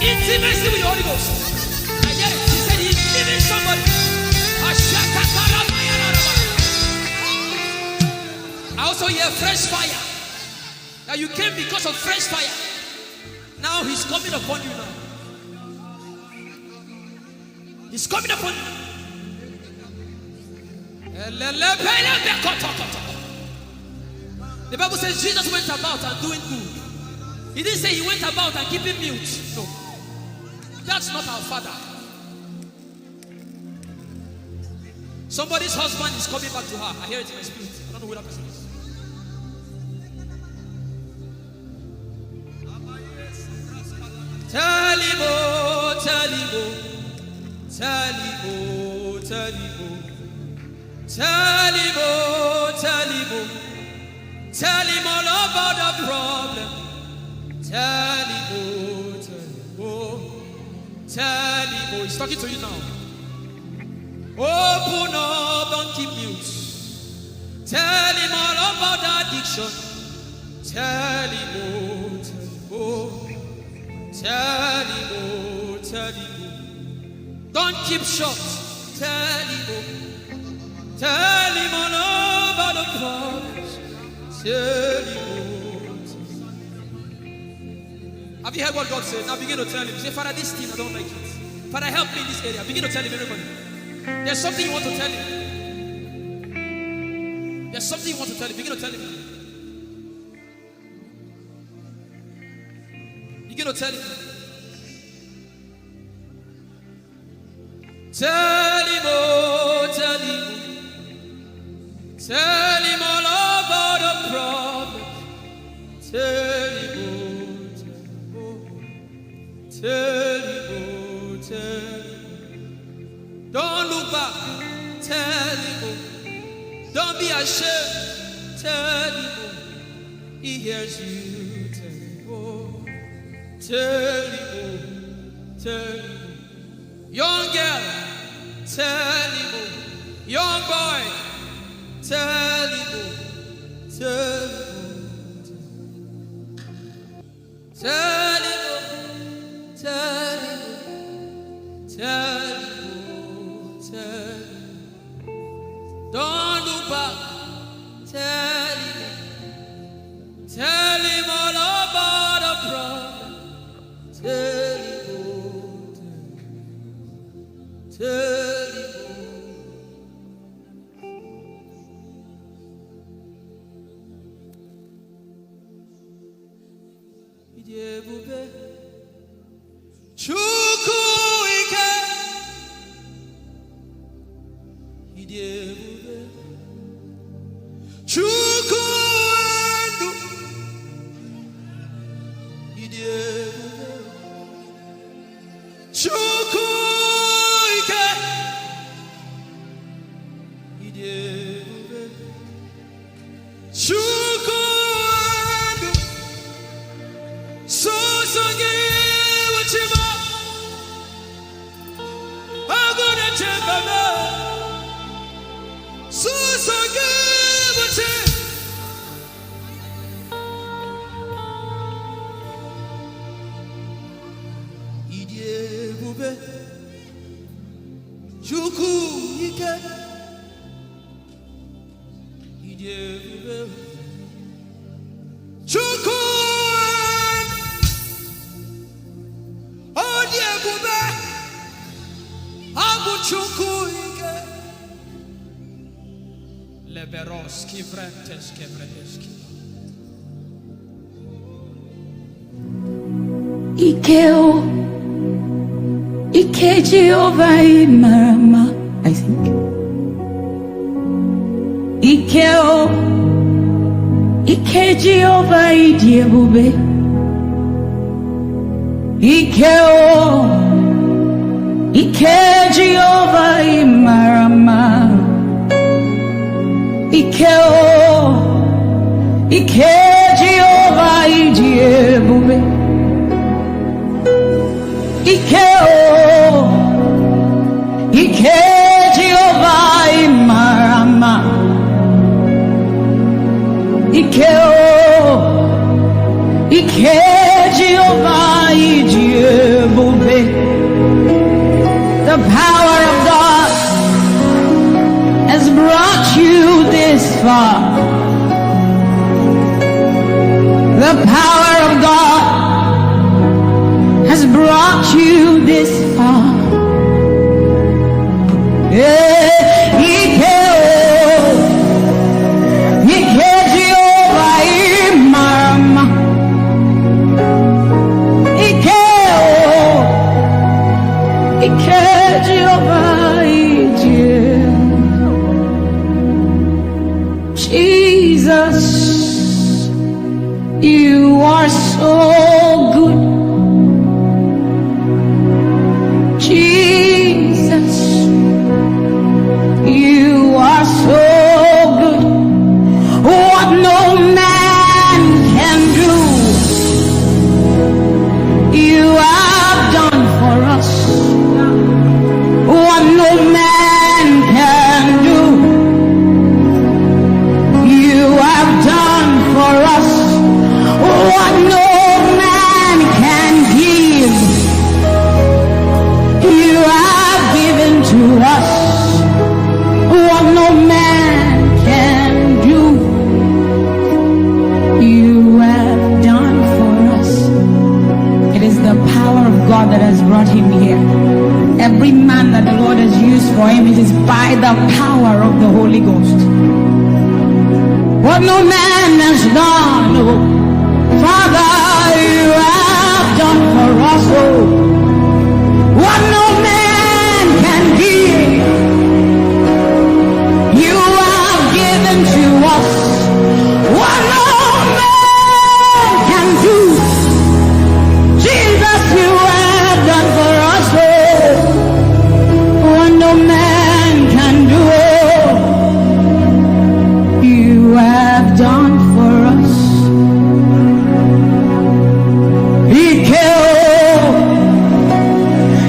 Intimacy with the Holy Ghost. I hear it. He said he's leaving somebody. I also hear fresh fire. That you came because of fresh fire. Now he's coming upon you now. He's coming upon you. The Bible says Jesus went about and doing good. He didn't say he went about and keeping mute. No. That's not our Father. Somebody's husband is coming back to her. I hear it in my spirit. I don't know who that person is. Tell him, oh, tell him, oh, tell him, oh, tell him, oh, tell him, oh, tell him, oh, tell him all about the problem. Tell him, oh, tell him, oh, tell him, oh. He's talking to you now. Open up, don't keep mute. Tell him all about the addiction. Tell him, oh, tell him, oh. Tell him, oh, tell him, oh. Don't keep short. Tell him, oh. Tell him all about the problems. Tell him, oh. Have you heard what God said? Now begin to tell him. Say, "Father, this thing, I don't like it. Father, help me in this area." Begin to tell him, everybody. There's something you want to tell him. There's something you want to tell him. Begin to tell him. Begin to tell him. Tell him, oh, tell him. Tell him all about the problem. Tell him, oh, tell him, oh. Tell him, oh, tell him. Don't look back. Tell him, oh. Don't be ashamed. Tell him, oh. He hears you. Tell him, oh. Tell him, oh. Tell him, oh. Young girl, tell him, oh. Young boy, tell him, oh. Tell him, oh. Tell him, oh. Tell him, oh. Tell him, oh. Tell him. Don't look back. Tell him. Tell him all about the problem. Tell him, oh, tell him, oh. Ịdị ebube. Chukwu ike. Ịdị ebube. Chukwu ndụ. Ịdị ebube. Chukwu ike. Ịdị ebube. Chukwu ndụ. Sọsọ gị bụ chi m. Agụ na-eche mba m. Sọsọ gị bụ chi. Ịdị ebube. Chukwu ike. Ịdị ebube. Chukwu. Ọ dị ebube. Ọ bụ Chukwu ike. Leberos kivrentes kevredeski. Ike o, ike Jehova ị mara mma, I think. Ike o, Ike Jehova ịdị ebube. Ike o. Ike Jehova ị mara mma. Ike o. Ike Jehova ịdị ebube. Ike o. Ike Jehova ị mara mma. Ike o. Ike Jehova ịdị ebube. The power of God has brought you this far. The power of God has brought you this far. Eh, ike o, ike Jehova ị mara mma. Ike o, ike Jehova ịdị ebube. Jesus, you are so good. Jesus, you are so good. What no man can do, you have done for us. What no man can do, you have done for us. What no man can give, you have given to us. What no man can do, you have done for us. It is the power of God that has brought him here. Every man that the Lord has used for him, it is by the power of the Holy Ghost. What no man has done, oh, Father, you have done for us, oh. What no man can give, you have given to us. What no man can do, Jesus, you have done for us, oh. What no man can do, oh, you have done for us. Ike o,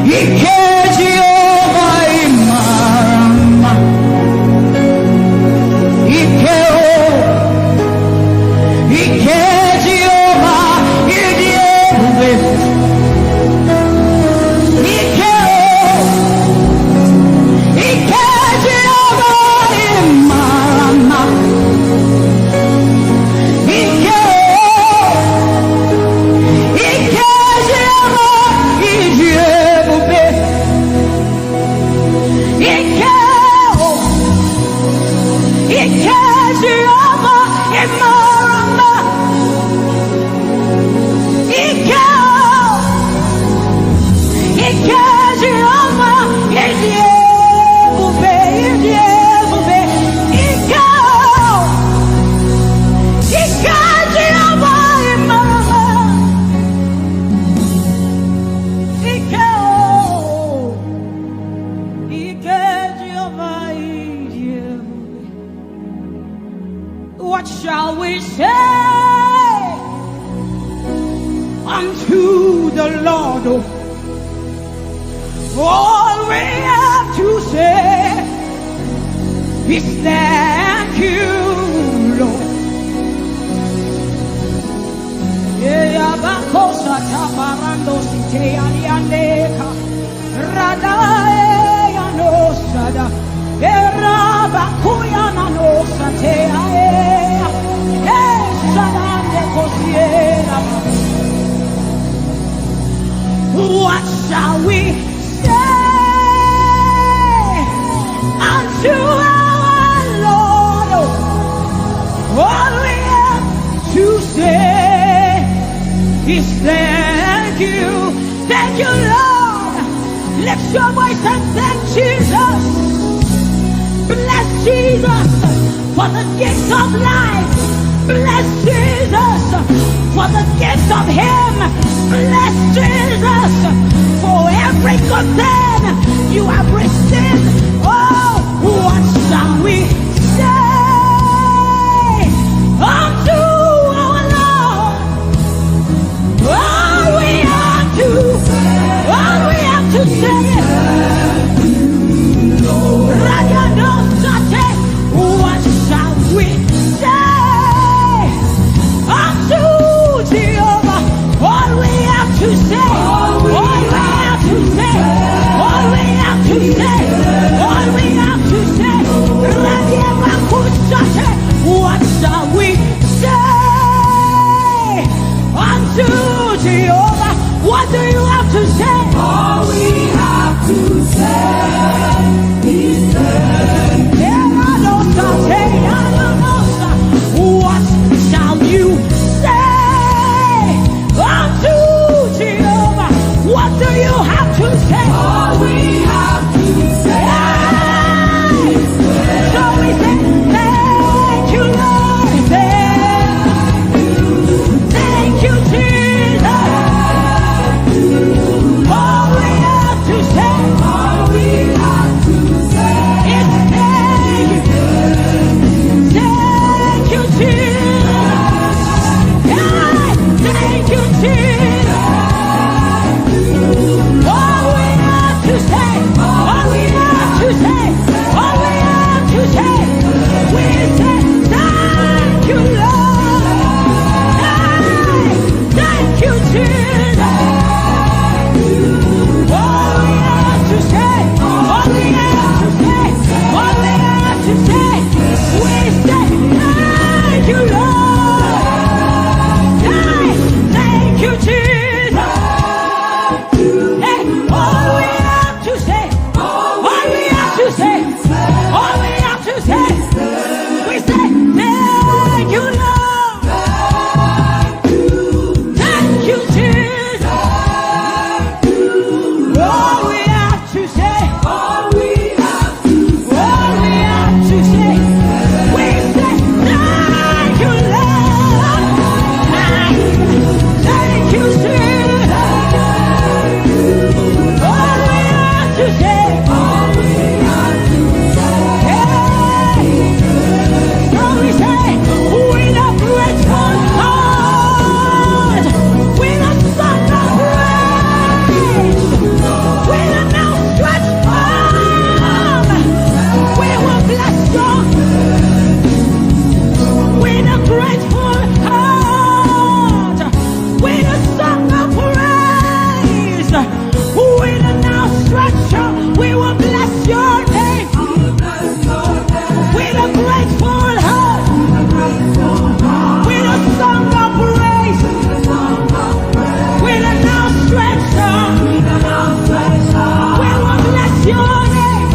ike Jehova ị mara mma. Ike o, ike Jehova ịdị ebube. Ike o, ike Jehova ị mara mma. Ike o, ike Jehova ịdị ebube. Ike o, ike Jehova ị mara mma. Ike o, ike Jehova ịdị ebube, ịdị ebube. Ike o, ike Jehova ị mara mma. Ike o, ike Jehova ịdị ebube. What shall we say unto the Lord? All we have to say is thank you, Lord. Eyabakosa tabarando site aliandeka. Radae anosada. Erabakuya nanosa te ae. Esadande kosiera. What shall we say unto our Lord? All we have to say is thank you. Thank you, Lord. Lift your voice and thank Jesus. Bless Jesus for the gift of life. Bless Jesus for the gift of Him. Bless Jesus for every good thing you have received. Oh, what shall we say unto our Lord? All we have to, all we have to say is, Ragado Sate, what shall we say unto Jehovah? All we have to say, all we have to say, all we have to say, all we have to say, Radiabakusate, what shall we say unto Jehovah? What do you have to say? All we have to say is thank you. What shall you say unto Jehovah? What do you have to say? All we have to say is thank you. So we say, thank you, Lord. Thank you, Jesus. All we have to say, all we have to say is thank you. Thank you, Jesus. Yeah, thank you, Jesus. All we have to say, all we have to say, all we have to say, we say, thank you, Lord. Hey, thank you, Jesus. All we have to say, all we have to say, all we have to say, we say, thank you, Lord. Hey, thank you, Jesus. Hey, all we have to say, all we have to say, all we have to say, we say, thank you, Lord. Thank you, Jesus. All we have to say, all we have to say, all we have to say, we say, thank you, Lord. Thank you, Jesus. All we have to say, all we have to say, hey. So we say, with a grateful heart, with a song of praise, with an outstretched arm, we will bless you. With a grateful heart, with a song of praise, with an outstretched arm, we will bless your name. With a grateful heart, with a song of praise, with an outstretched arm, we will bless your name.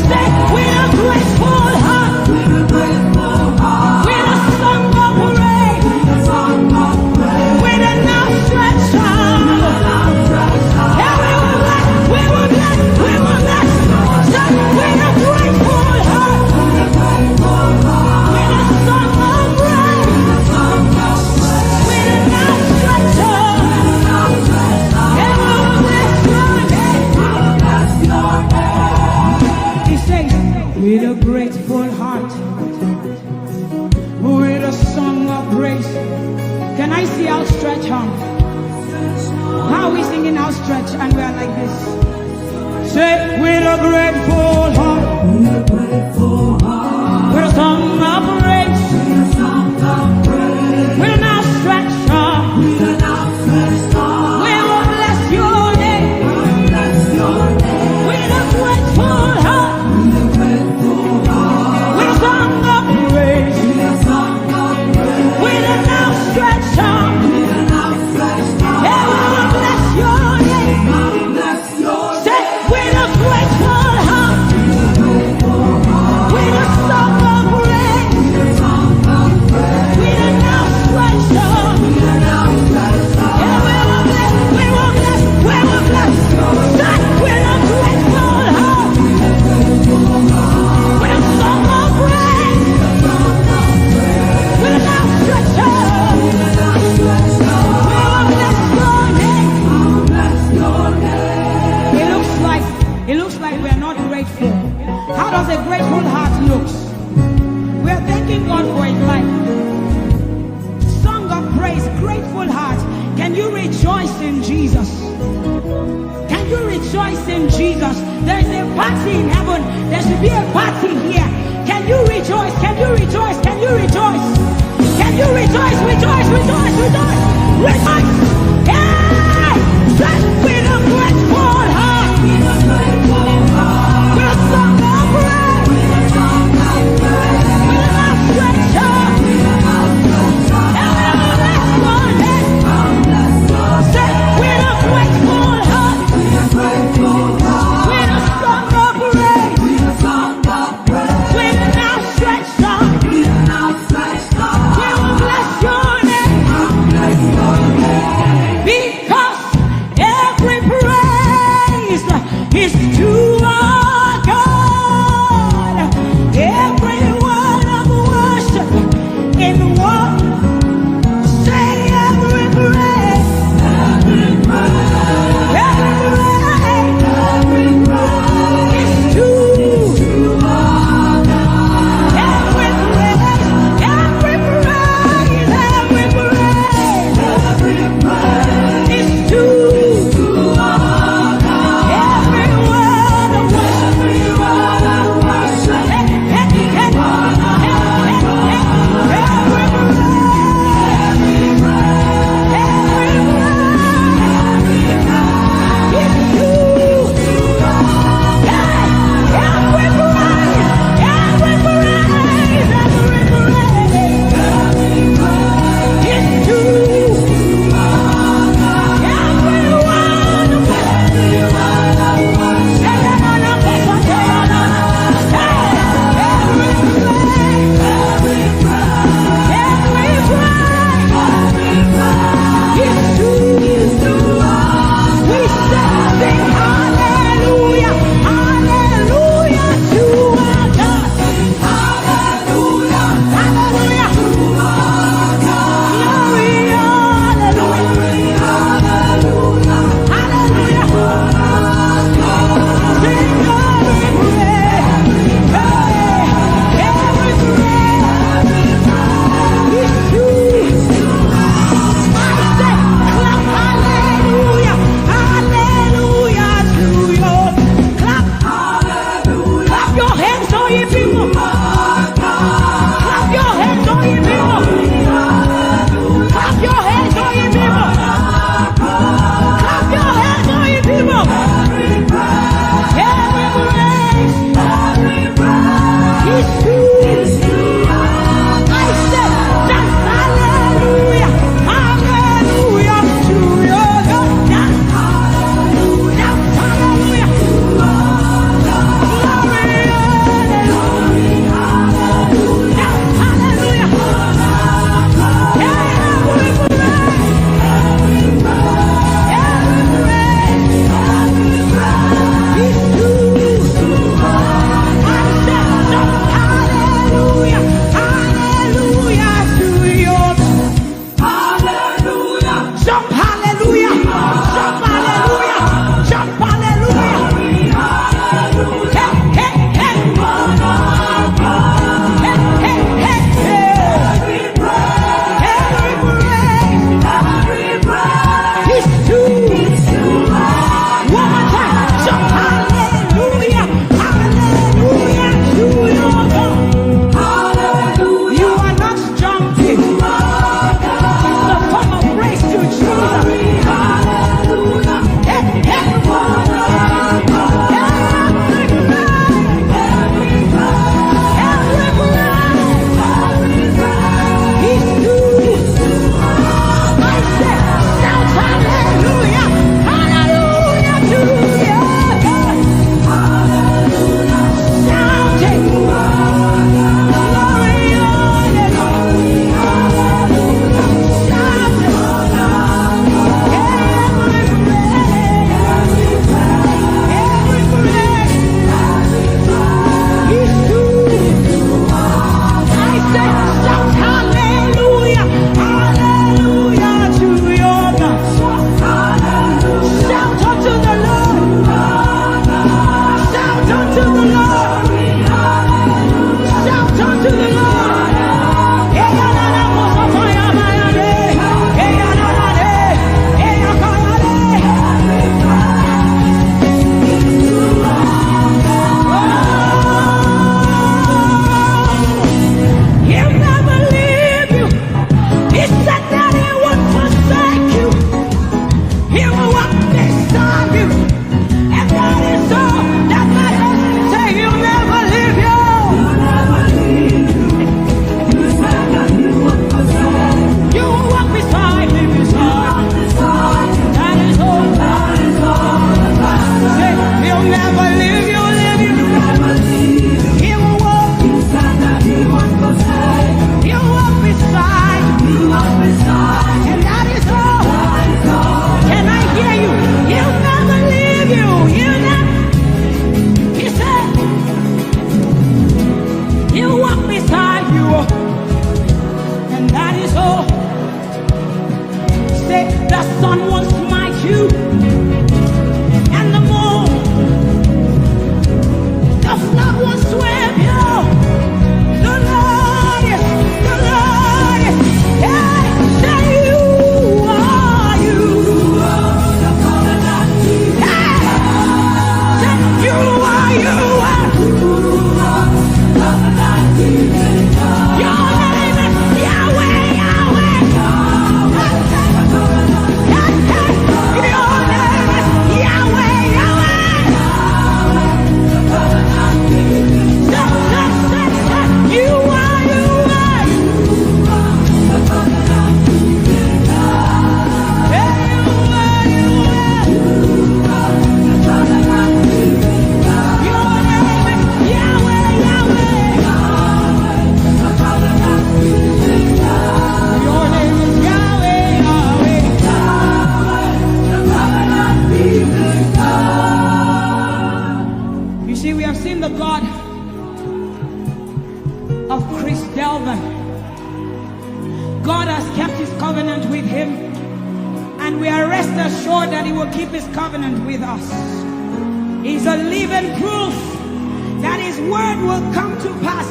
Say, with a grateful heart, with a song of praise, with an outstretched arm. Yeah, we will bless, we will bless, we will bless. Say, with a grateful heart, with a song of praise, with an outstretched arm. Yeah, we will bless your name. He says, with a grateful heart, with a song of praise. Can I see outstretched arm? How are we singing outstretched and we are like this? Say, with a grateful heart, with a song of praise, with an outstretched arm, we will bless your name. With a grateful heart, with a song of praise, with an outstretched arm, yeah, we will bless your name. Say, with a grateful heart, with a song of praise. You rejoice in Jesus. Can you rejoice in Jesus? There is a party in heaven. There should be a party here. Can you rejoice? Can you rejoice? Can you rejoice? Can you rejoice? Rejoice, rejoice, rejoice, rejoice. Hey! Sing with a grateful heart. With a song of praise. With an outstretched hand. And we will bless your name. Sing with a grateful heart. With a song of praise. With an outstretched hand. We will bless your name. We are rest assured that He will keep His covenant with us. He's a living proof that His word will come to pass.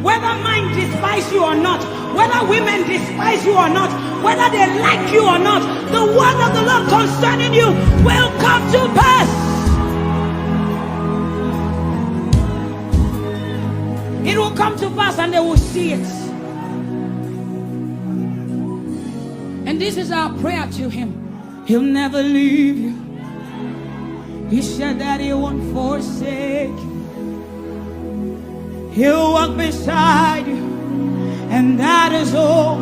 Whether men despise you or not, whether women despise you or not, whether they like you or not, the word of the Lord concerning you will come to pass. It will come to pass and they will see it. And this is our prayer to Him. He'll never leave you. He said that He won't forsake you. He'll walk beside you, and that is all.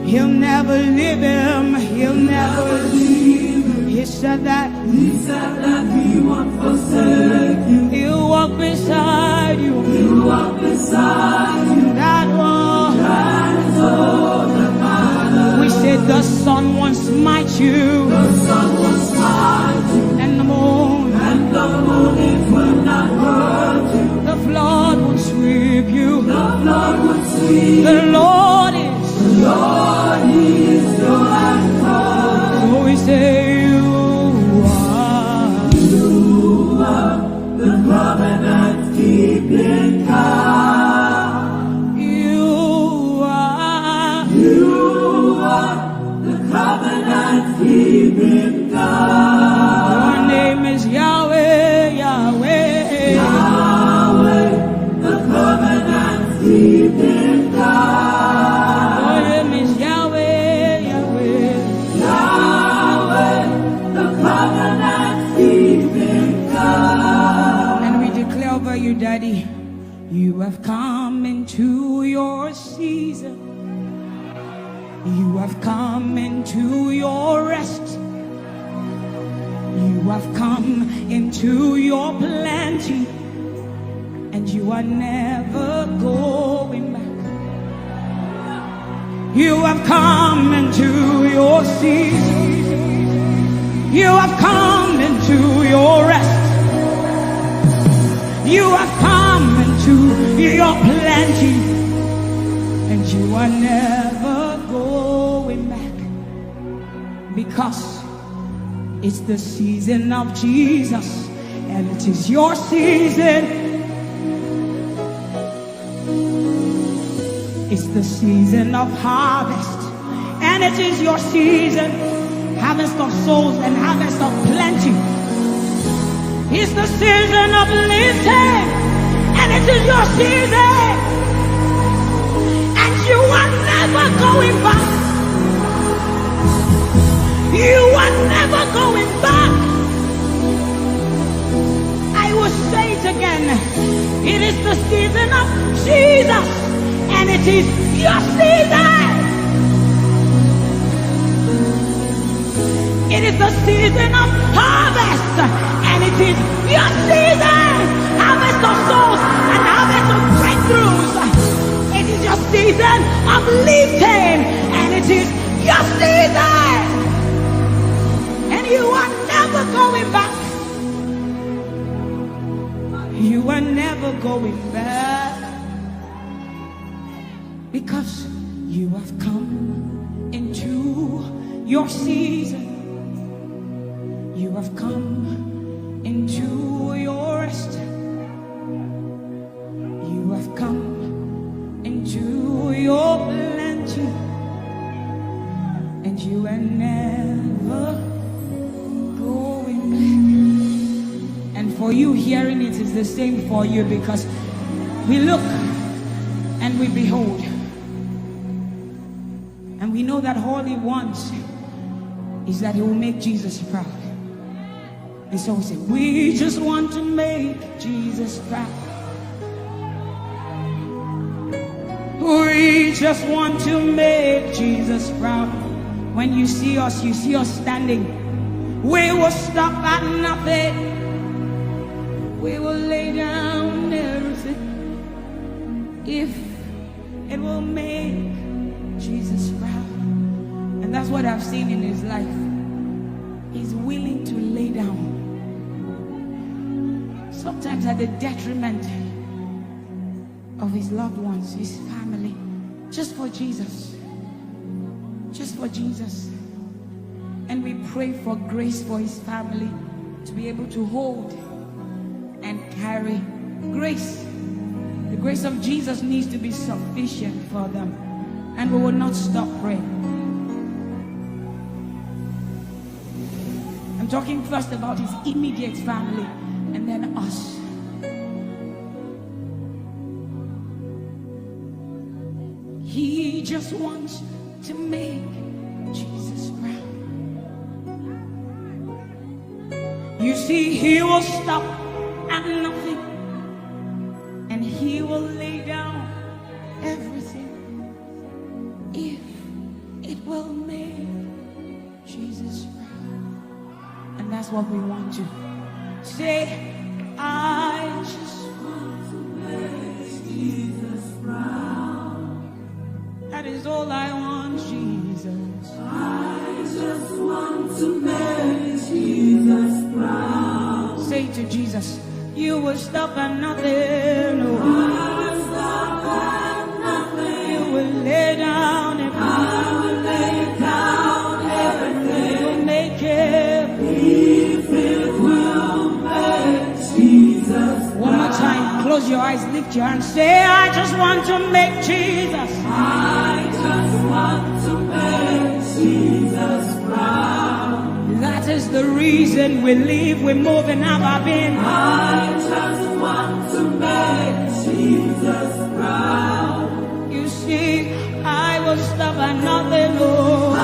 He'll never leave him. He'll never leave him. He said that. He said that He won't forsake you. He'll walk beside you. He'll walk beside you. That one. That is all that matters. We said the sun won't smite you. The sun won't smite you. And the moon. And the moon, it will not hurt you. The flood won't sweep you. The flood won't sweep. The Lord is. The Lord is your anchor. So we say you are. You are the covenant keeping God. You are. You are the covenant keeping God. Your name is Yahweh, Yahweh. Yahweh, the covenant keeping God. Your name is Yahweh, Yahweh. Yahweh, the covenant keeping God. And we declare over you, Daddy, you have come into your season. You have come into your rest. You have come into your plenty. And you are never going back. You have come into your season. You have come into your rest. You have come into your plenty. And you are never going back. Because it's the season of Jesus, and it is your season. It's the season of harvest, and it is your season. Harvest of souls and harvest of plenty. It's the season of lifting, and it is your season. And you are never going back. You are never going back. I will say it again. It is the season of Jesus, and it is your season. It is the season of harvest, and it is your season. Harvest of souls and harvest of breakthroughs. It is your season of lifting, and it is your season. And you are never going back. You are never going back. Because you have come into your season. You have come into your rest. You have come into your plenty. And you are never going back. And for you, hearing it is the same for you, because we look and we behold. And we know that all He wants is that He will make Jesus proud. And so we say, we just want to make Jesus proud. We just want to make Jesus proud. When you see us, you see us standing. We will stop at nothing. We will lay down everything if it will make Jesus proud. And that's what I've seen in His life. He's willing to lay down, sometimes at the detriment of his loved ones, his family, just for Jesus. Just for Jesus. And we pray for grace for his family to be able to hold and carry grace. The grace of Jesus needs to be sufficient for them. And we will not stop praying. I'm talking first about his immediate family and then us. He just wants to make Jesus proud. You see, he will stop at nothing and he will lay down everything if it will make Jesus proud. And that's what we want to say. I just want to make Jesus proud. That is all I want, Jesus. I just want to make Jesus proud. Say to Jesus, you will stop at nothing. Oh. I will stop at nothing. You will lay down everything. I will lay down everything. You will make it. If it will make Jesus. One more time, close your eyes, lift your hand, say, I just want to make Jesus. I just want to make Jesus proud. That is the reason we live, we move, and have our being. I just want to make Jesus proud. You see, I will stop at nothing, Lord.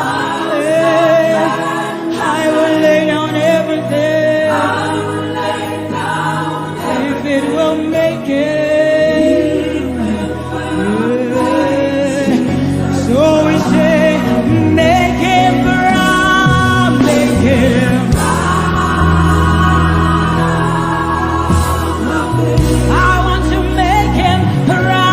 I will lay down everything. I will lay down if it will make it. So we say, make him proud, make him proud. I want to make him proud.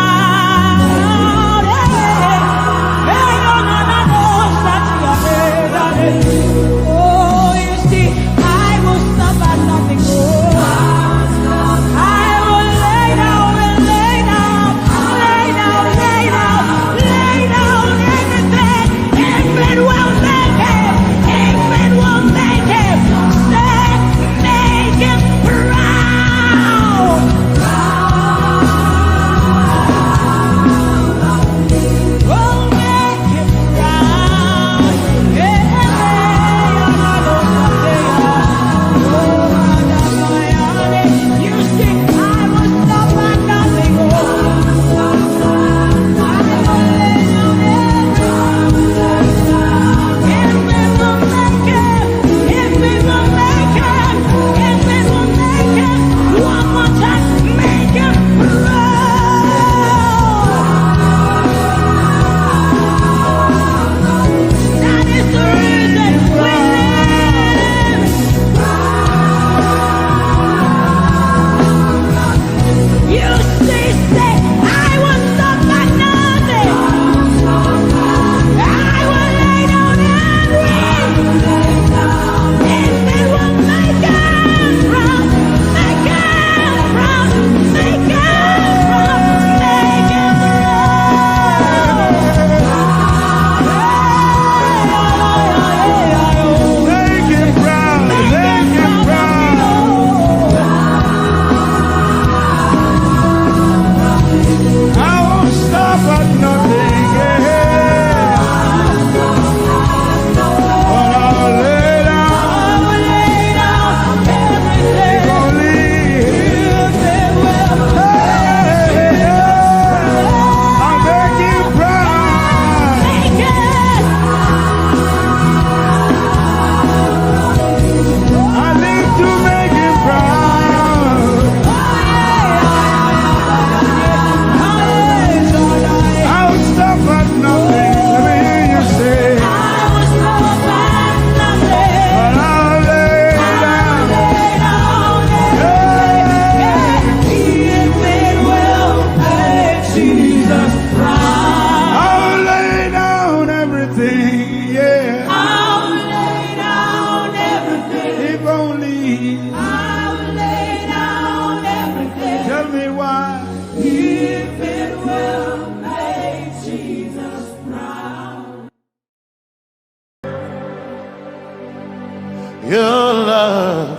Your love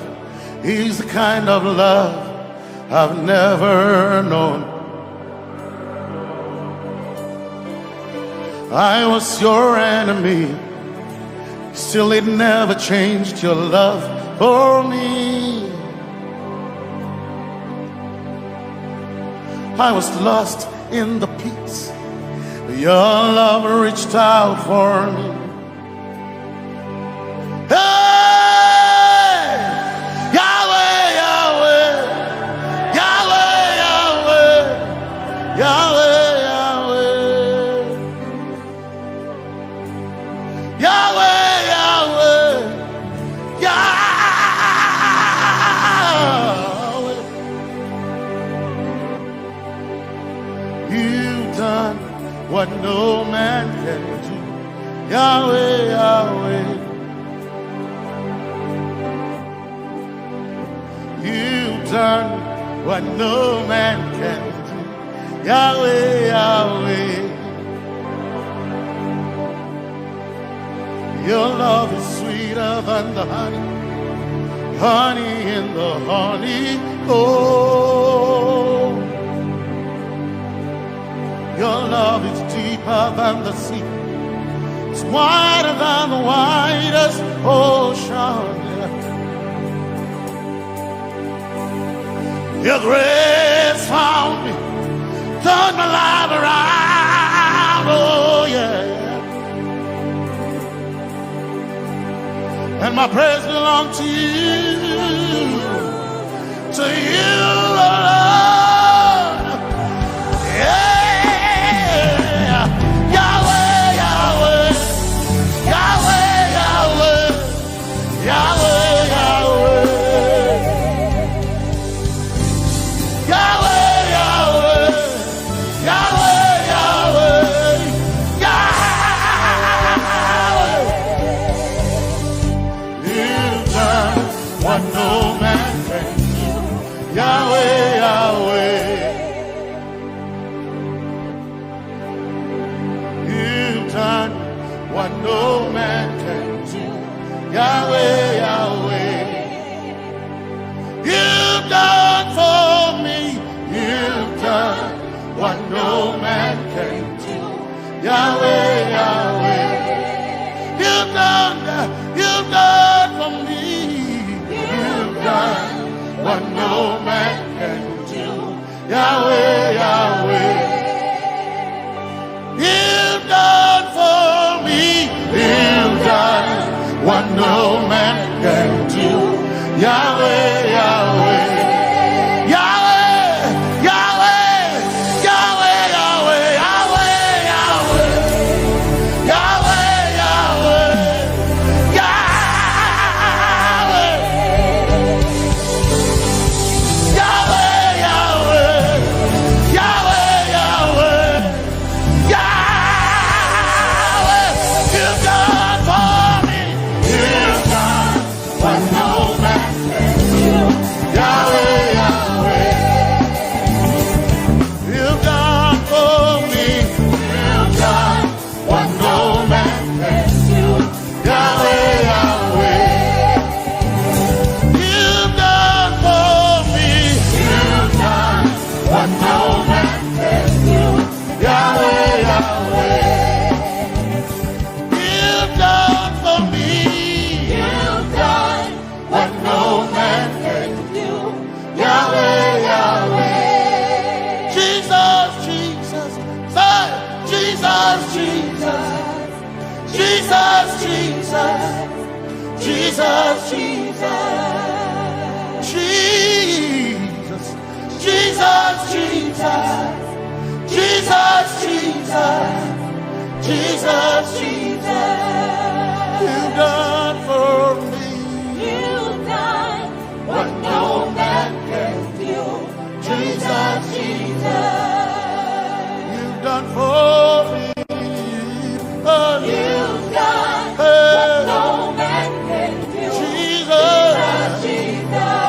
is the kind of love I've never known. I was your enemy, still it never changed your love for me. I was lost in the pits, but your love reached out for me. Hey! Yahweh, Yahweh, Yahweh, Yahweh, Yahweh, Yahweh. Yahweh, Yahweh, Yahweh. You've done what no man can do. Yahweh, Yahweh. You've done what no man can do. Yahweh, Yahweh. Your love is sweeter than the honey, honey in the honeycomb. Your love is deeper than the sea. It's wider than the widest ocean. Your grace found me, turned my life around. Oh, yeah. And my praise belongs to you, to you alone. Yeah. Yahweh, Yahweh, Yahweh, Yahweh, Yahweh, Yahweh, Yahweh, Yahweh. Yahweh, Yahweh, Yahweh. You've done what no man can do. Yahweh, Yahweh. You've done what no man can do. Yahweh, Yahweh. You've done for me, you've done what no man can do. Yahweh, Yahweh, you've done, you've done for me, you've done what no man can do. Yahweh, Yahweh. You've done for me. You've done what no man can do. Yahweh, Yahweh. Yahweh, Yahweh. Yahweh, Yahweh, Yahweh, Yahweh. Yahweh, Yahweh. Yahweh. Yahweh, Yahweh. Yahweh, Yahweh. Yahweh, you've done for me. You've done what no man can do. Yahweh, Yahweh. You've done for me. You've done what no man can do. Yahweh, Yahweh. You've done for me. You've done what no man can do. Yahweh, Yahweh. You've done for me. You've done what no man can do. Yahweh, Yahweh. Jesus, Jesus. Say, Jesus, Jesus. Jesus, Jesus. Jesus, Jesus. Jesus. Jesus, Jesus. Jesus, Jesus. Jesus, Jesus. You've done for me. You've done what no man can do. Jesus, Jesus. You've done for me. Oh, you've done what no man can do. Jesus. Jesus, Jesus.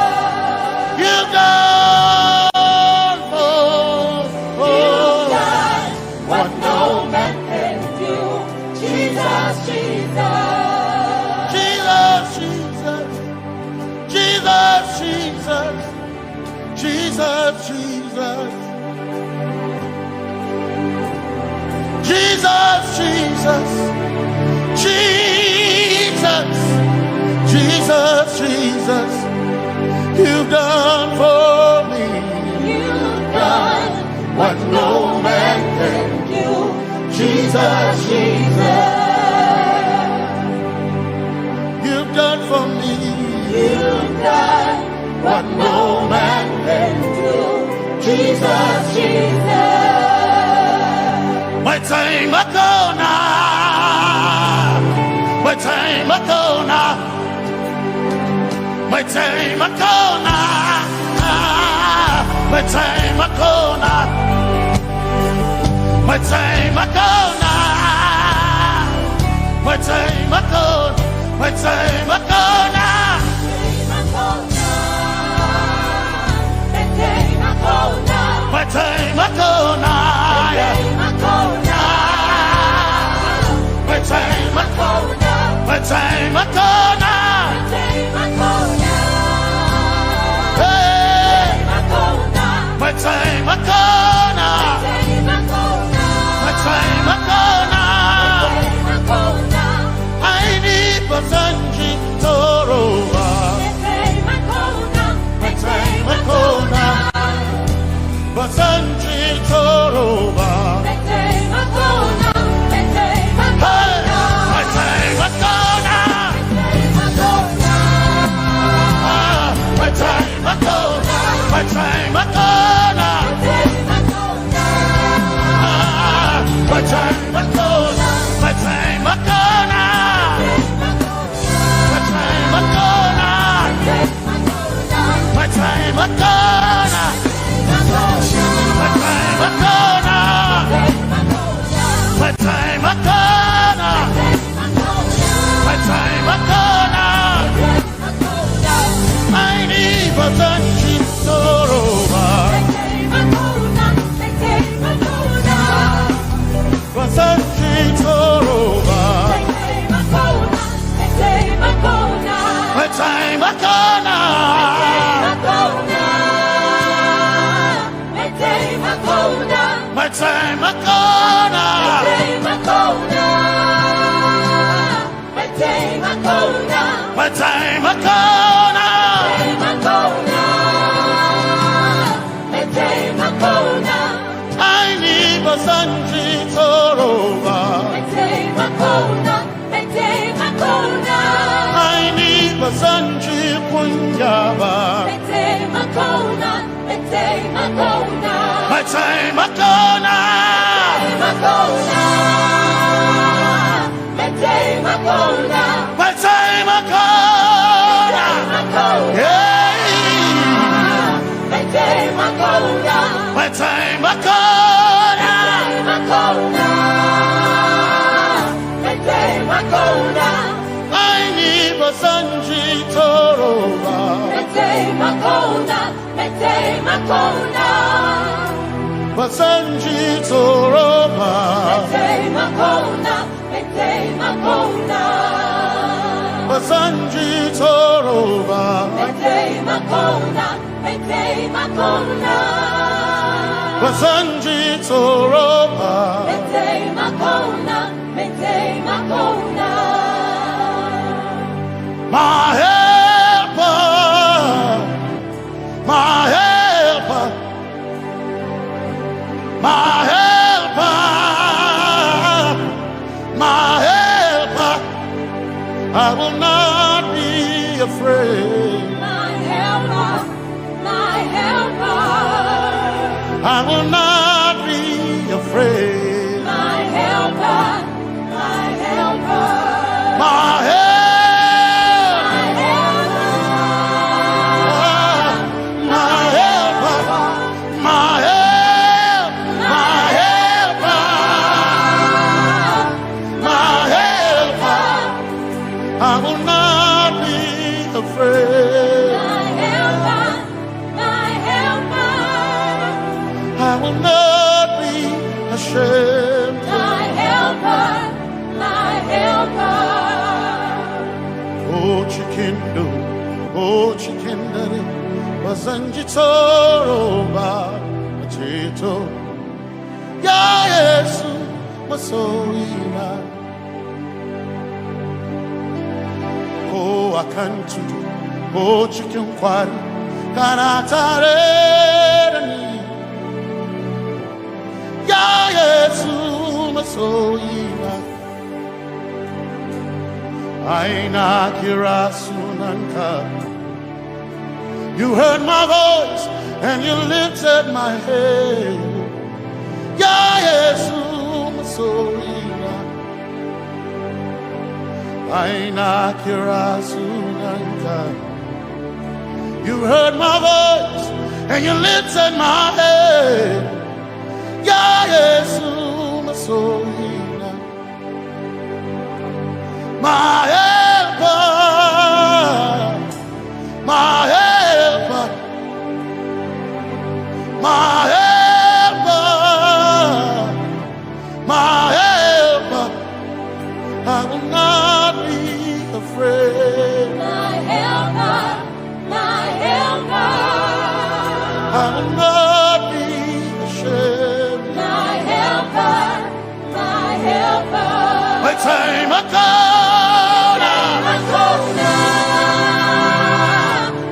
You've done for, you've done what no man can do. Jesus, Jesus. Jesus, Jesus, Jesus, you've done for me. You've done what no man can do. Jesus, Jesus, you've done for me. You've done what no man can do. Jesus, Jesus. Metsei makona. Metsei makona. Metsei makona. Metsei makona. Metsei makona. Metsei makona. Metsei makona. Metsei makona. Metsei makona. Metsei makona. Hey. Metsei makona. Metsei makona. Aini basanji toroba. Metsei makona. Basanji toroba. Hey, metsei makona. Ah, metsei makona. Metsei makona. Ah, metsei makona. Metsei makona. Metsei makona. Metsei makona. Metsei makona. Metsei makona. Metsei makona. Aini basanji toroba. Basanji toroba. Metsei makona. Metsei makona. Metsei makona. Aini basanji toroba. Aini basanji kunyaba. Metsei makona. Metsei makona. Metsei makona. Metsei makona. Hey. Metsei makona. Metsei makona. Metsei makona. Aini basanji toroba. Metsei makona. Metsei makona. Basanji toroba. Metsei makona. Metsei makona. Basanji toroba. Metsei makona. Metsei makona. Basanji toroba. Metsei makona. Metsei makona. My helper, my helper, my helper, my helper. I will not be afraid. My helper, my helper. I will not be afraid. My helper, my helper. My help. My helper. My helper. My help. My helper. My helper. I will not be afraid. My helper, my helper. I will not be ashamed. My helper, my helper. Oh, chikindo, oh, chikindere, basanji toroba, chito. Ya Yesu, masoina. Akan tudu ko cikin kwari kana tare da ni. Ya Yesu masoyina, ai na kira sunanka. You heard my voice and you lifted my head. Ya Yesu masoyina, ai na kira sunanka. You heard my voice and you lifted my head. Ya Yesu masoyina, my helper, my helper, my helper, my helper. I will not be afraid. My helper, my helper. I will not be ashamed. My helper, my helper. Mete makona. Mete makona.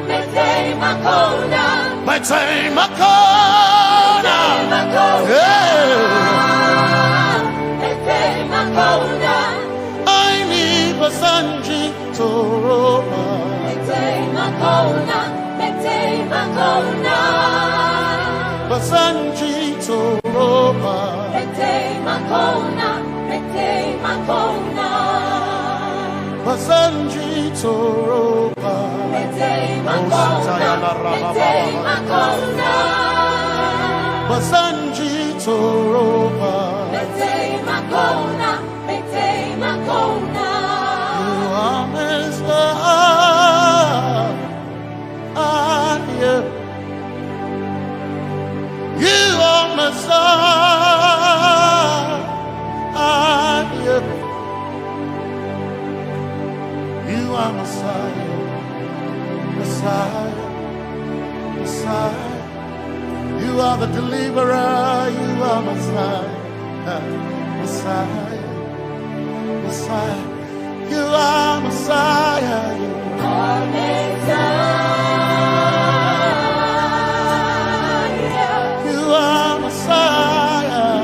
Mete makona. Mete makona. Mete makona. Yeah. Mete makona. Ai ni ba zan ji tsoro ba. Mai taimakona, mai taimakona. Ba zan ji tsoro ba. Mai taimakona, mai taimakona. Ba zan ji tsoro ba. Mai taimakona, mai taimakona. Ba zan ji tsoro ba. Mai taimakona. Mai taimakona. You are Messiah. You are Messiah. You are Messiah. Messiah. Messiah. You are the deliverer. You are Messiah. Messiah, Messiah, you are Messiah. You are Messiah. You are Messiah.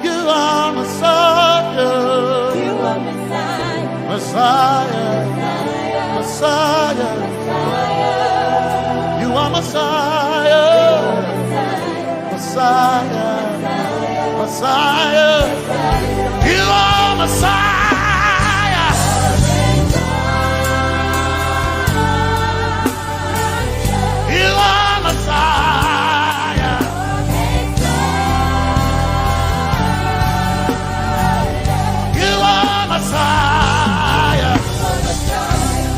You are Messiah. You are Messiah. Messiah. Messiah. Messiah. You are Messiah. Messiah. Messiah. You are Messiah. You are Messiah. You are Messiah.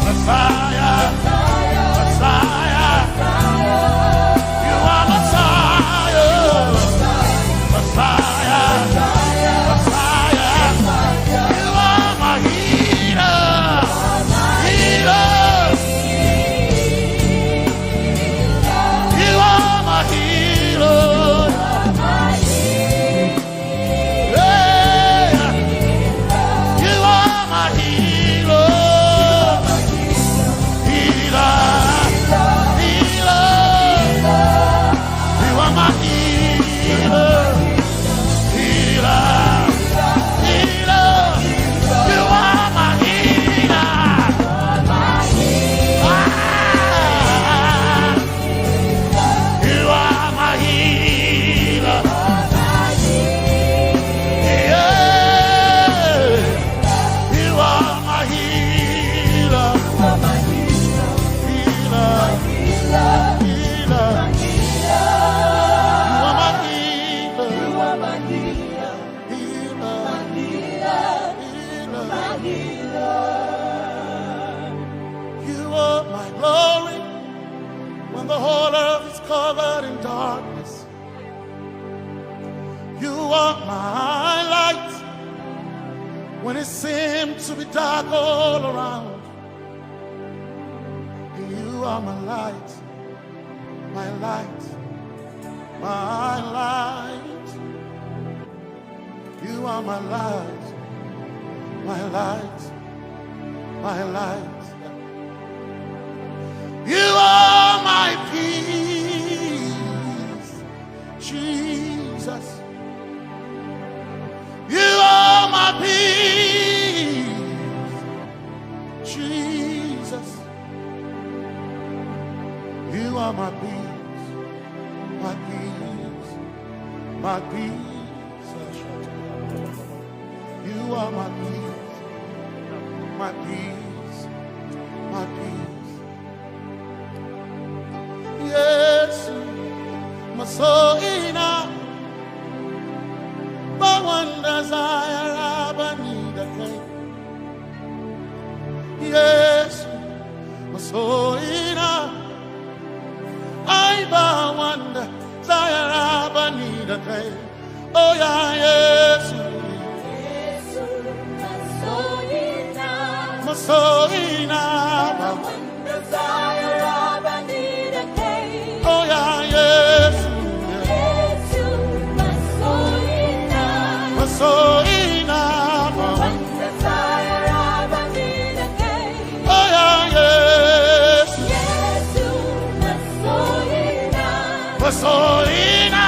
Messiah. Messiah. You are Messiah. Messiah. Messiah. You are my healer. Healer. You are my healer. Yeah. You are my healer. Healer. Healer. You are my healer. Healer. Healer. You are my healer. Ah. You are my healer. Yeah. You are my healer. Healer. Healer. You are my healer. Healer. Healer. You are my glory when the whole earth is covered in darkness. You are my light when it seems to be dark all around. You are my light, my light, my light. You are my light, my light, my light. You are my peace, Jesus. You are my peace, Jesus. You are my peace, my peace, my peace. You are my peace, my peace, my peace. Yesu, masoina, bawanda zayara banida kai. Yesu, masoina, ai bawanda zayara banida kai. Oh ya Yesu, masoina, masoina, bawanda zayara banida kai. Oh ya Yesu, Yesu, masoina, masoina, bawanda zayara banida kai. Oh ya Yesu, Yesu, masoina, masoina,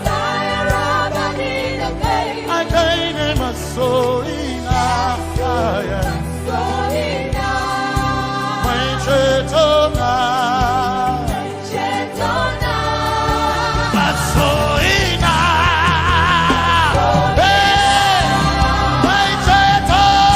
zayara banida kai. Ai kai ne masoina, ai, ai. Masoina, mai cetona, mai cetona, masoina. Hey, mai cetona,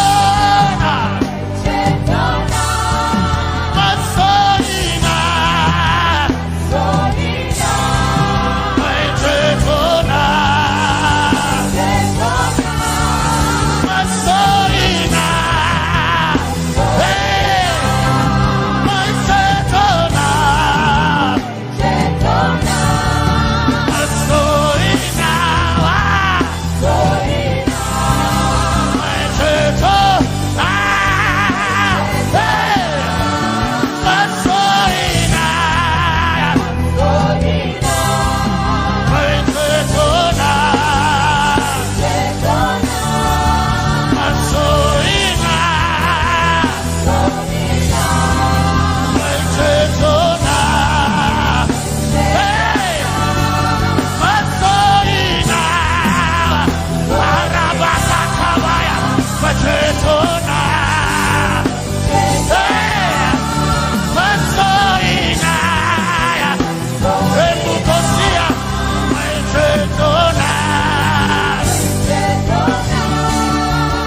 cetona,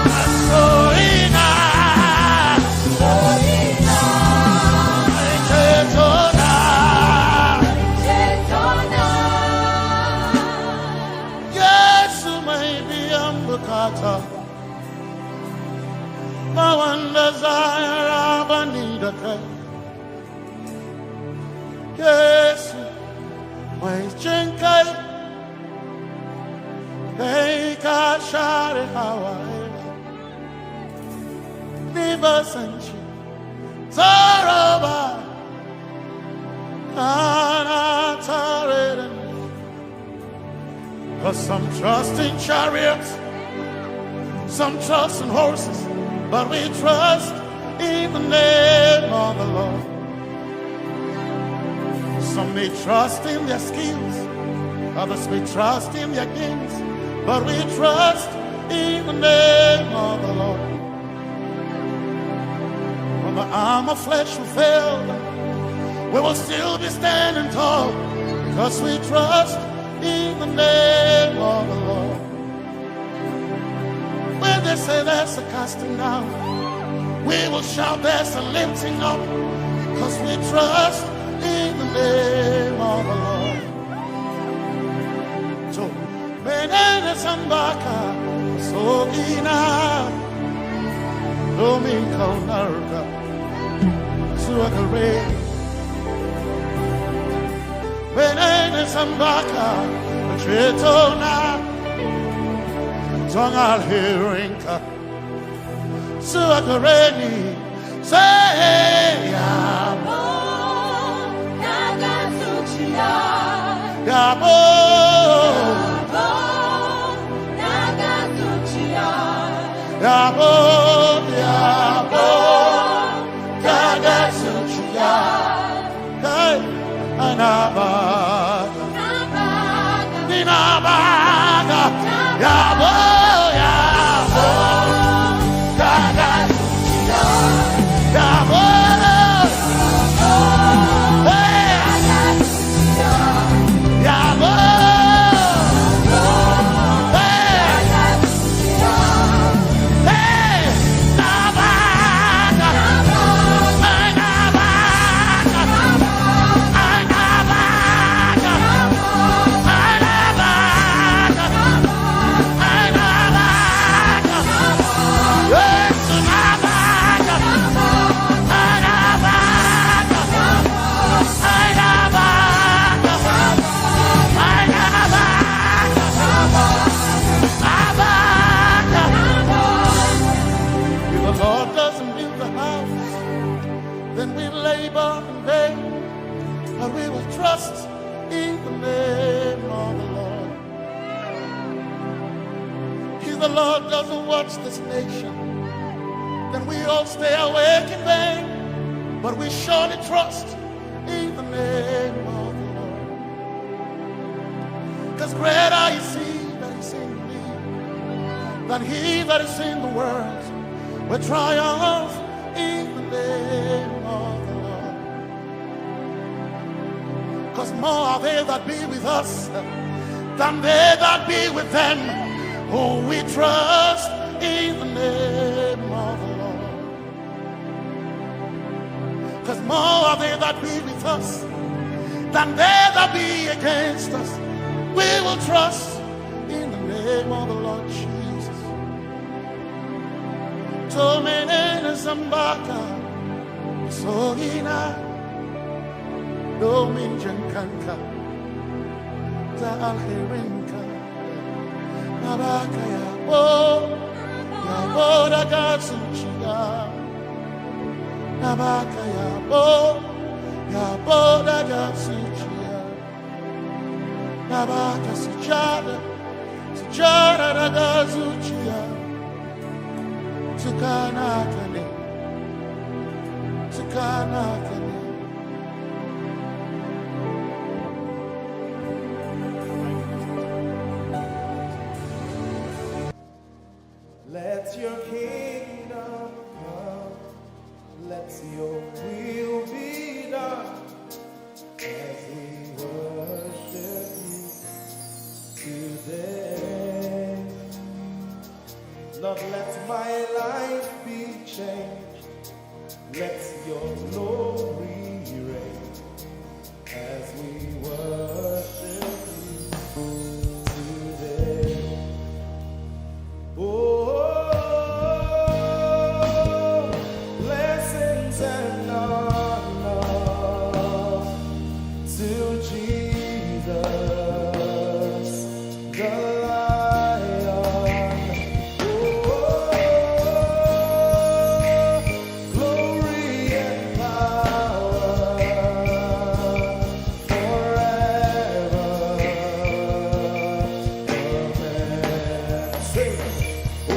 masoina. Yesu mai biyan bukata, ba wanda za ya raba ni da kai. Yesu mai jin kai, kai ka share hawaye. Ni ba san ji tsoro ba, kana tare da ni. 'Cause some trust in chariots, some trust in horses, but we trust in the name of the Lord. Some may trust in their skills, others may trust in their gifts, but we trust in the name of the Lord. When the arm of flesh will fail, we will still be standing tall, because we trust in the name of the Lord. When they say there's a casting down, we will shout there's a lifting up, because we trust in the name of the Lord. So, menene sambaka, sogina, domin kaunarka, zuwa gare. Menene sambaka, cetona, don alherinka, zuwa gare ni, sai yabo, daga zuciya, yabo, yabo, Yabo, yabo, gaga suchiya. Hey, anaba. Ninabaga. Yabo, yabo, gaga suchiya. Yabo. Hey. If the Lord doesn't build the house, then we labor in vain, but we will trust in the name of the Lord. If the Lord doesn't watch this nation, then we all stay awake in vain, but we surely trust in the name of the Lord. Because greater is he that is in me than he that is in the world. We triumph in the name of the Lord. Because more are they that be with us than they that be with them. Oh, we trust in the name of the Lord. Because more are they that be with us than they that be against us. We will trust in the name of the Lord Jesus. Tomenene zambaka, sohina, domin jankanka, ta alherinka. Nabaka yabo, yabo daga zuciya. Nabaka yabo, yabo daga zuciya. Nabaka sujada, sujada daga zuciya. Tukana kane, tukana kane. Let your kingdom come, let your will be done as we worship you today. Lord, let my life be changed, let your glory reign as we worship you today. Oh, blessings and honor to Jesus, the Lion. Oh, glory and power forever. Amen. Sing. Oh,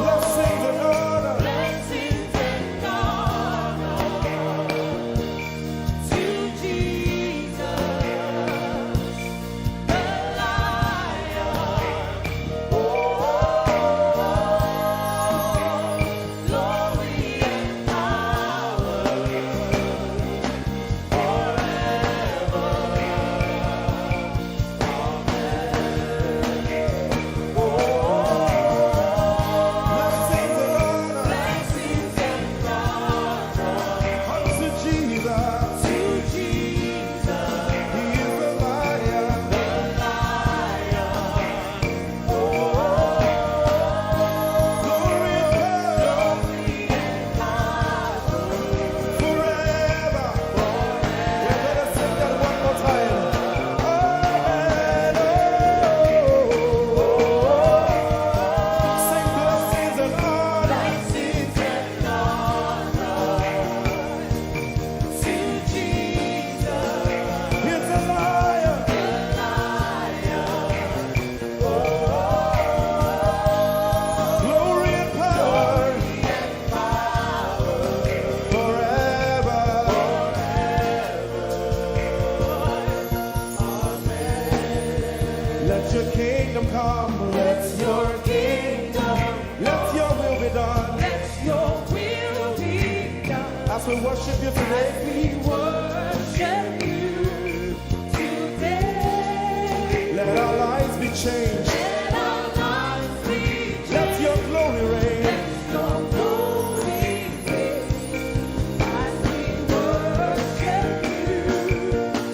blessings and honor. Blessings and honor to Jesus, the Lion. Oh, glory and power forever. Amen. Your kingdom come, let your kingdom, let your will be done. Let your will be done. As we worship you today, as we worship you today, let our lives be changed. Let our lives be changed. Let your glory reign. Let your glory reign. As we worship you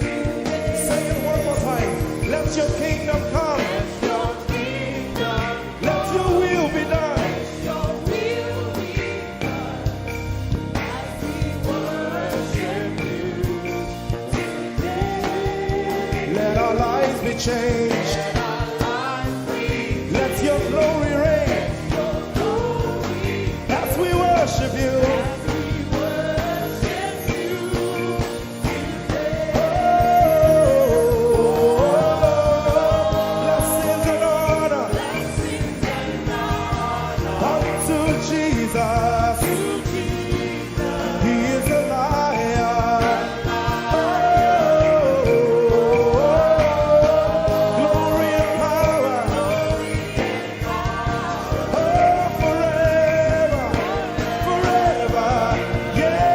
today. Say it one more time. Let your kingdom come. Let your kingdom, let your will be done. Let your will be done. As we worship you today. Let our lives be changed. Let our lives be changed. Let your glory reign. Let your glory, as we worship you. As we worship you. Blessings and honor unto Jesus. He is a lion. Oh, glory and power. Oh, forever, forever, yeah.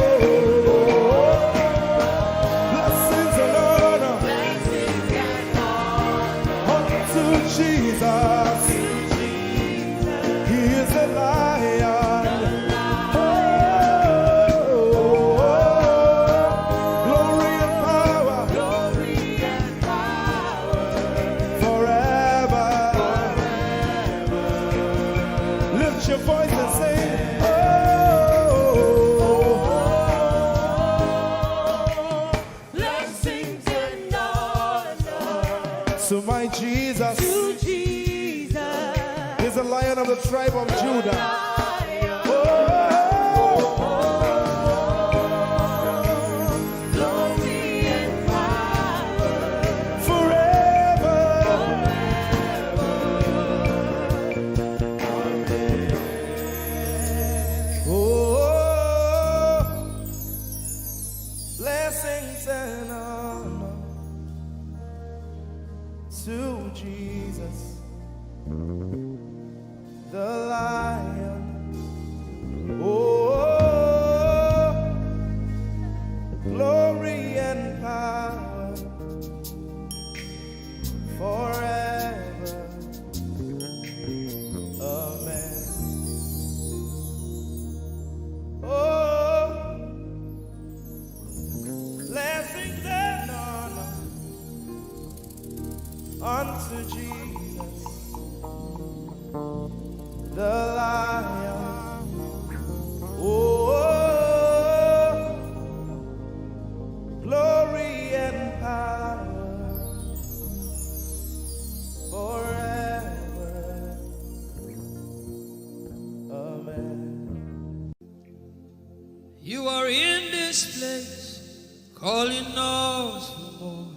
Oh, blessings and honor unto Jesus. He is a lion. Oh, glory and power. Forever. Lift your voice and sing. Oh, blessings and honor to my Jesus. To Jesus. He's the Lion of the tribe of Judah. Oh, glory and power. Forever. Oh, blessings and honor to Jesus, the Lion. Oh, glory and power forever. Amen. Oh, blessings and honor unto Jesus, the Lion. Oh, glory and power forever. Amen. You are in this place, calling us for more.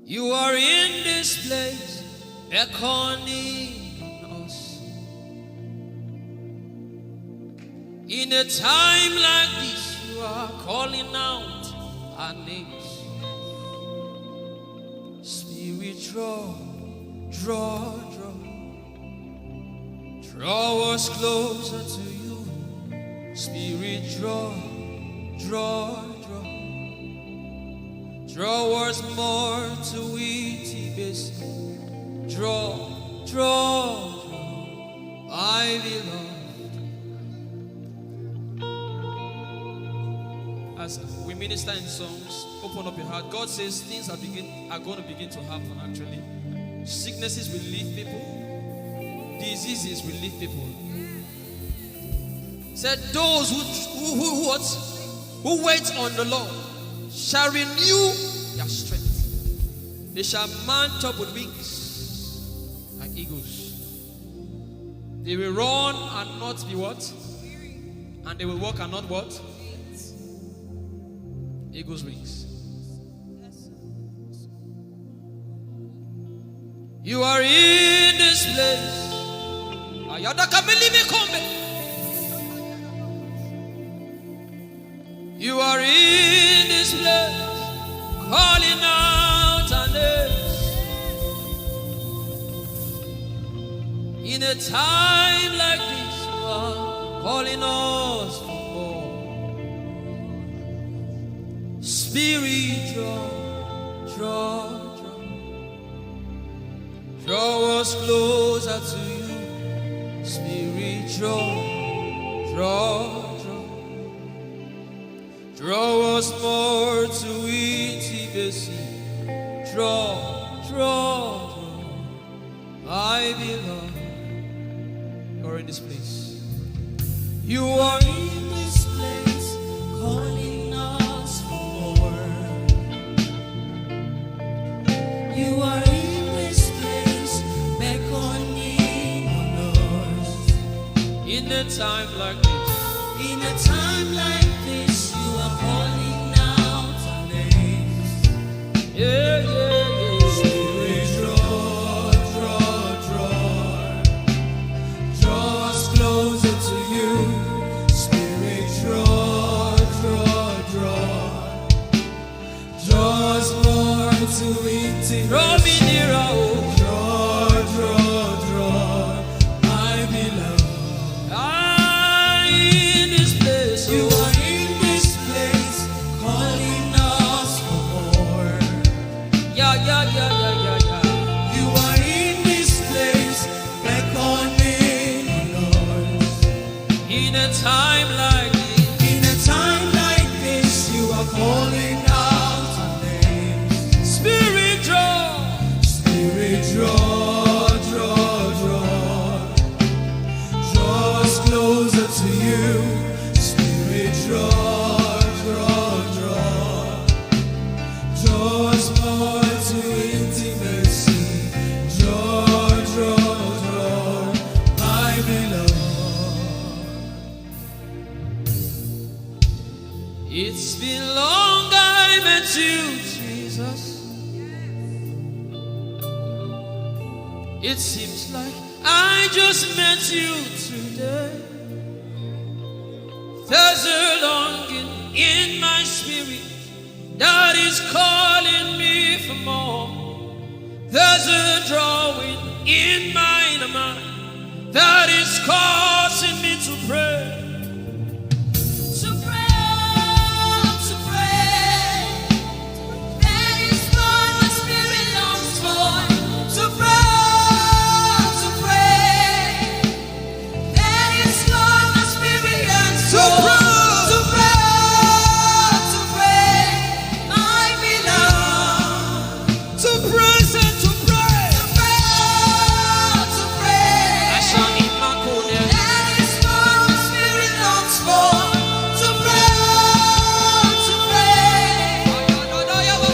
You are in this place, beckoning us. In a time like this, you are calling out our names. Spirit, draw, draw, draw. Draw us closer to you. Spirit, draw, draw, draw. Draw us more to it, Ibesi. Draw, draw, draw, my beloved. As we minister in songs, open up your heart. God says things are begin are going to begin to happen. Actually, sicknesses will leave people, diseases will leave people. Said those who who who, what, who wait on the Lord shall renew their strength. They shall mount up with wings like eagles. They will run and not be what? And they will walk and not what? Eagle's wings. You are in this place. Ayada kamilimi kombe. You are in this Time like this, you are calling us for more. Spirit, draw, draw, draw. Draw us closer to you. Spirit, draw, draw, draw. Draw us more to intimacy. Draw, draw, draw. My beloved, you are in this place. You are in this place, calling us for more. You are in this place, beckoning on us. In a time like this, in a time like this, you are calling out our names. Yeah, yeah, yeah. Spirit, draw, draw, draw. Draw us closer to you. Spirit, draw, draw, draw. Draw us more to intimacy. Draw me nearer, oh. Draw, draw, draw, my beloved. Ah, in this place, you are in this place, calling us for more. Yeah, yeah, yeah, yeah, yeah, yeah. You are in this place, beckoning on us. In a time like this, in a time like this, you are calling out our names. Spirit, draw. Spirit, draw, draw, draw. Draw us closer to you. Spirit, draw, draw, draw. Draw us more to intimacy. Draw, draw, draw, my beloved. It's been long I met you, Jesus. It seems like I just met you today. There's a longing in my spirit that is calling me for more. There's a drawing in my mind that is causing me to pray. To pray, to pray. That is what my spirit longs for. To pray, to pray. That is what my spirit yearns for. To pray, to pray, my beloved. To praise and to pray. To pray, to pray. That is what my spirit longs for. To pray, to pray.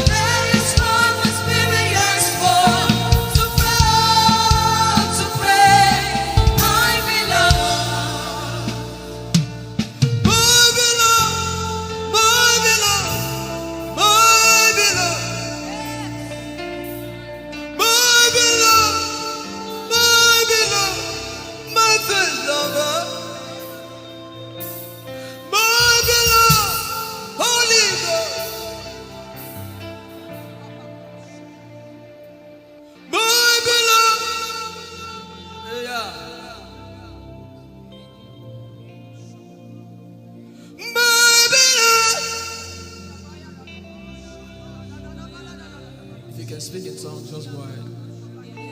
That is what my spirit yearns for. To pray, to pray, my beloved. My beloved, my beloved, my beloved. My beloved, my beloved, my first lover. My beloved, Holy Ghost. My beloved. Yeah. My beloved. If you can speak in tongues, just go ahead.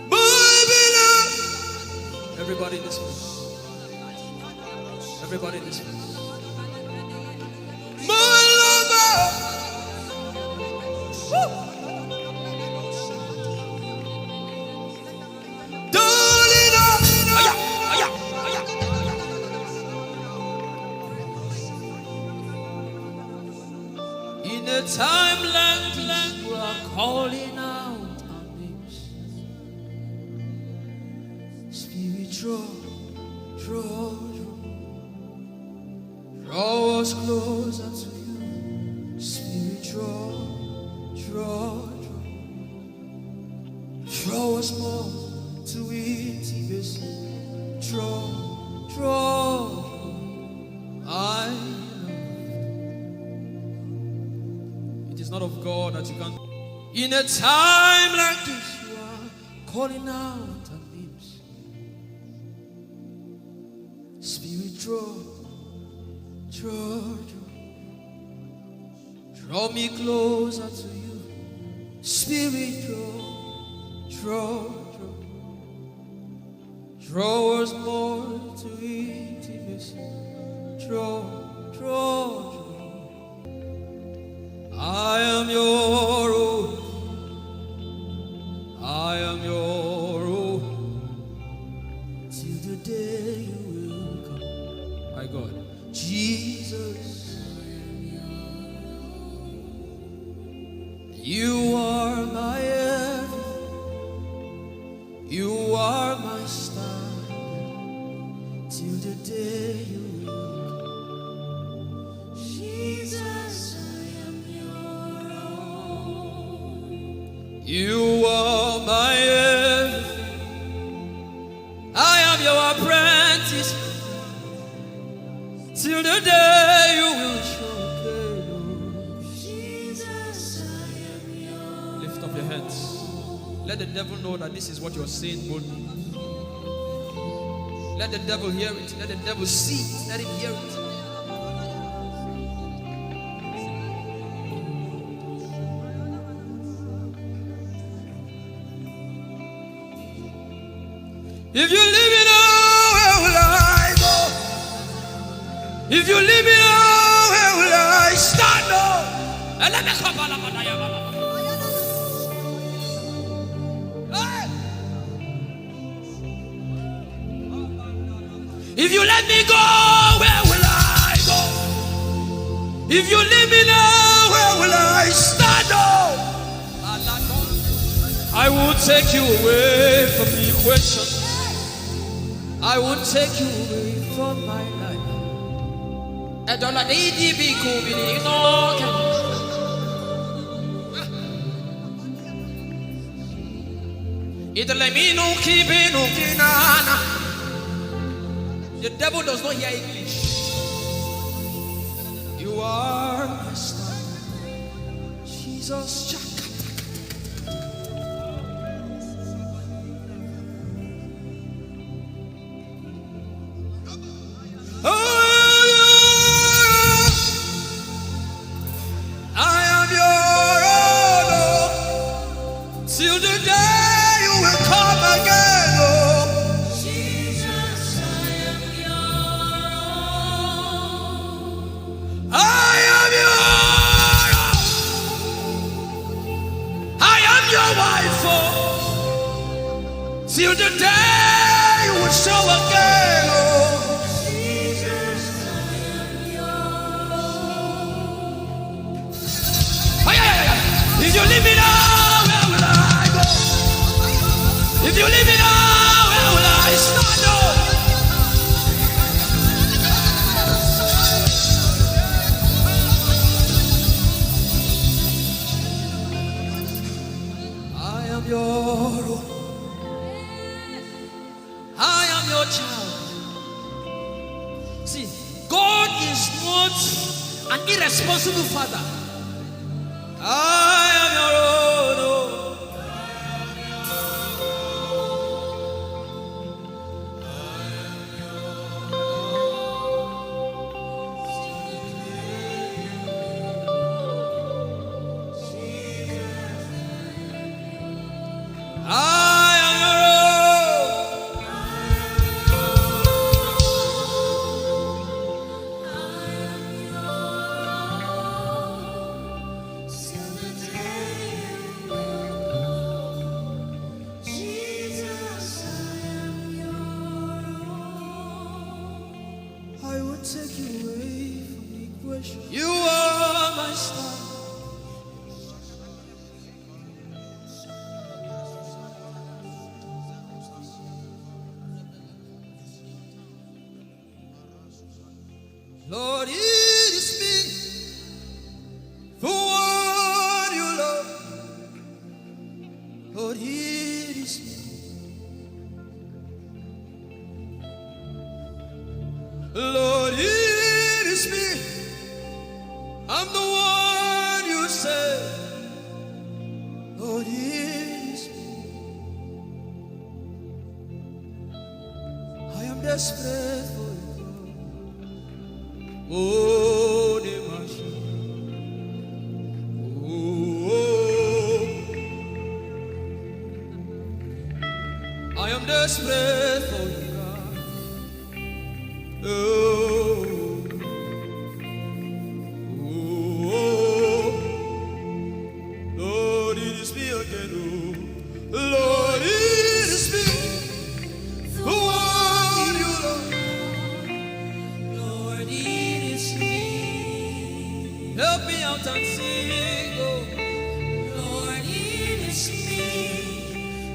My beloved. Everybody in this place. Everybody in this place. My lover. Woo. Darling, oh. Aya, aya, aya, aya. In a time like this, you are calling out our names. Spirit, draw, draw, draw. Draw us closer to you. Spirit, draw, draw, draw. Draw us more to intimacy. Draw, draw. I love. It is not of God that you can. In a time like this, you are calling out our names. Draw, draw, draw. Draw me closer to you. Spirit, draw, draw, draw. Draw us more to intimacy. Draw, draw, draw. I am your own. I am your own. Till the day you will come. My God. Jesus. You are my everything. You are my standard. Till the day you will come. Jesus, I am your own. You are my everything. I am your apprentice. Till the day you will show me. Jesus, I am your. Lift up your hands. Let the devil know that this is what you're saying boldly. Let the devil hear it. Let the devil see it. Let him hear it. If you leave me now, where will I go? If you leave me now, where will I stand? Oh, and let me come. Hey! If you let me go, where will I go? If you leave me now, where will I stand? Oh, I won't take you away from the equation. I won't take you away from my life. Edola de idi bi ku bi ni no ke. Idole mi no ki bi no ki na na. The devil does not hear English. You are my star. Jesus, Chakata. Oh, I am your own, oh, till the day you will come again, oh. Jesus, I am your own. I am your own. I am your wife, oh, till the day you will show again, oh. Ay, ay, ay, ay. If you leave me now, where will I go? If you leave me now, where will I stand? Oh. I am your own. I am your child. See, God is not an irresponsible father. I am your own. Oh. I am your own. Jesus, I am your own. I will take you away from the equation. You are my star. Lord, it is me. For what you love. Lord, it is me. Lord, it is me. I'm the one you say. Lord, it is me. I am desperate for you. Oh, the mercy. Oh, I am desperate for you, God. Oh, oh, oh. Lord, it is me again, oh. Lord, it is me. The one you love. Lord, it is me. Help me out and sing, oh. Lord, it is me.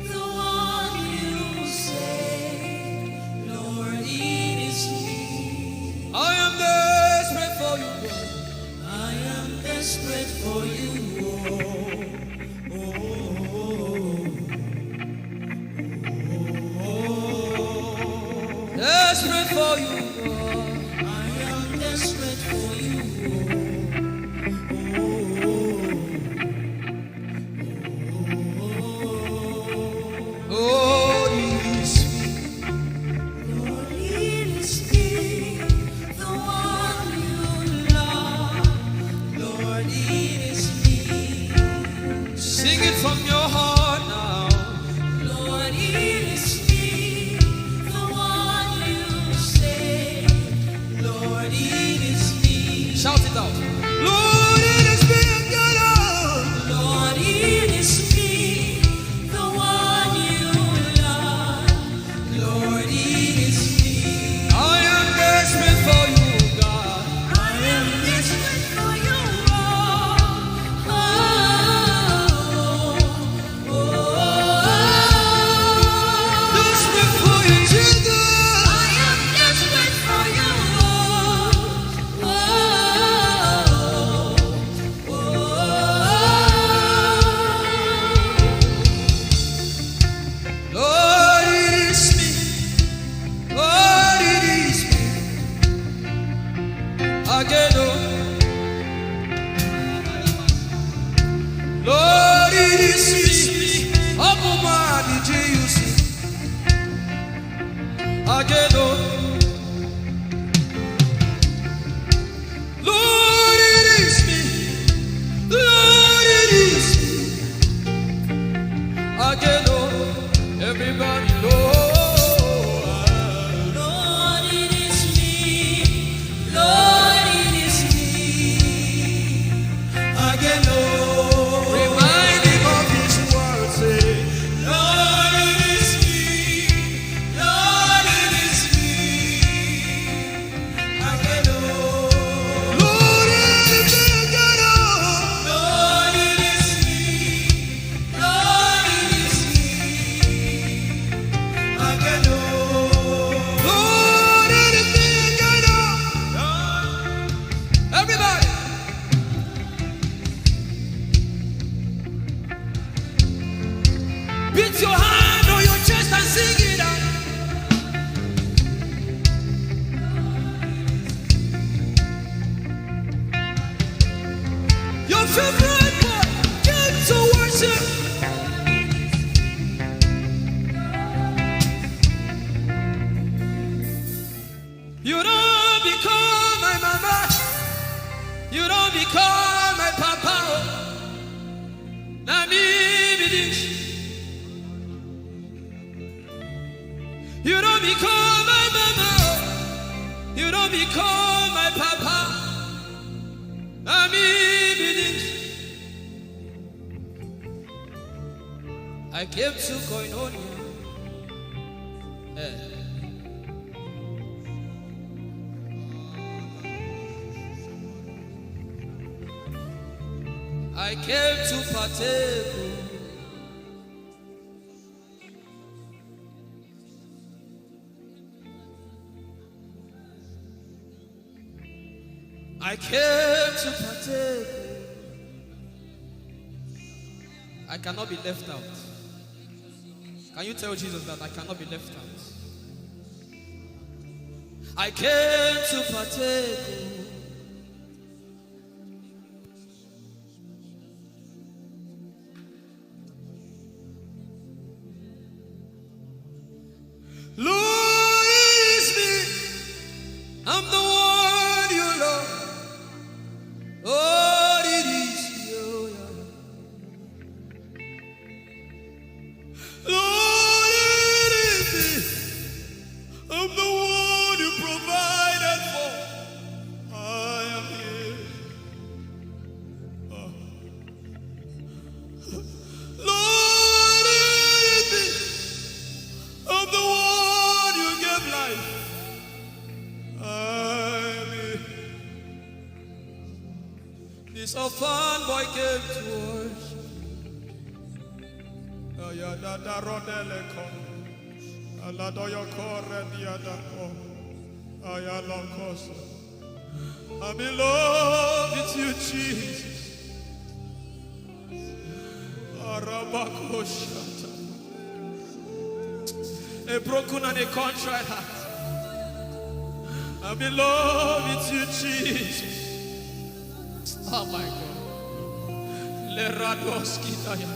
The one you say. Lord, it is me. I am desperate for you, Lord. I am desperate for you, oh. Oh, oh, oh, oh. Desperate for you, Lord. I am desperate for you, oh. Oh, oh, oh, oh. Oh, it is me. Lord, it is me, the one you love. Lord, it is me. Sing it from your heart now. Lord, it is me, the one you say. Lord, it is me. Shout it out. Lord, it is me again, oh. Lord, it is me, the one you love. Lord, it is me. I am desperate for you, God. I am desperate for you, oh, oh, oh, oh. Desperate for you, Jesus. I am desperate for you, oh, oh, oh, oh. Lord, it is me. Lord, it is me. Again, oh. Lord, it is me. Open my heart, did you see? Again, oh. Lord, it is me. Lord, it is me. Again, oh, everybody, Lord. Lord, it is me. Lord, it is me. Again, oh, remind him of his word, say, Lord, it is me. Lord, it is me. Everybody, beat your hand on your chest and sing it out. Your favorite part, get to worship. You don't become my mama. You don't become my papa. Oh. Na me be this. You don't become my mama. Oh. You don't become my papa. Na me be this. I came to koinonia. Eh. I came to partake. I came to partake. I cannot be left out. Can you tell Jesus that I cannot be left out? I came to partake. Lord, it's me. I'm the one you love. It's a fun boy came to worship. Ayadada rodele kon. Aladoyo kore diadako. Ayalokoso. I'm in love with you, Jesus. Arabakoshata. A broken and a contrite heart. I'm in love with you, Jesus. Oh my God. Leradoskitaya.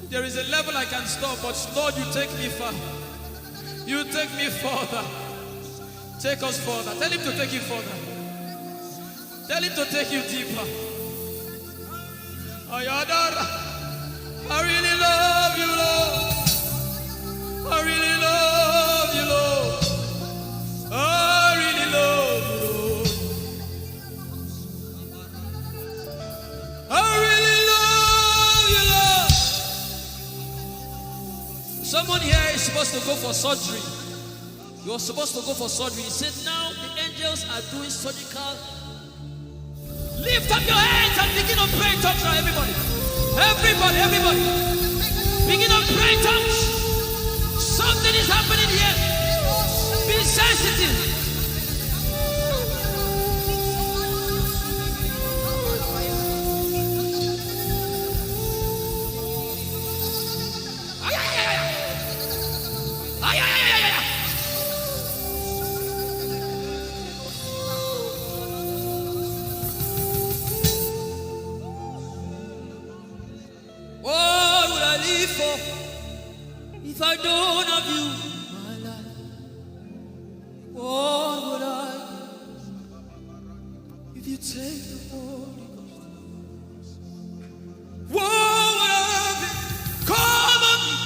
There is a level I can stop, but Lord, you take me far. You take me further. Take us further. Tell him to take you further. Tell him to take you deeper. Ayadara. I really love you, Lord. I really love you, Lord. I really love you, Lord. I really love you, Lord. Someone here is supposed to go for surgery. You're supposed to go for surgery. He said, "Now the angels are doing surgical." Lift up your hands and begin to pray in tongues now, everybody. Everybody, everybody. Begin to pray in tongues. Something is happening here. Be sensitive. Ay, ay, ay, ay, ay. Ay, ay, ay, ay, ay, ay. What would I live for if I don't have you in my life? What would I give if you take the Holy Ghost? What would have become of me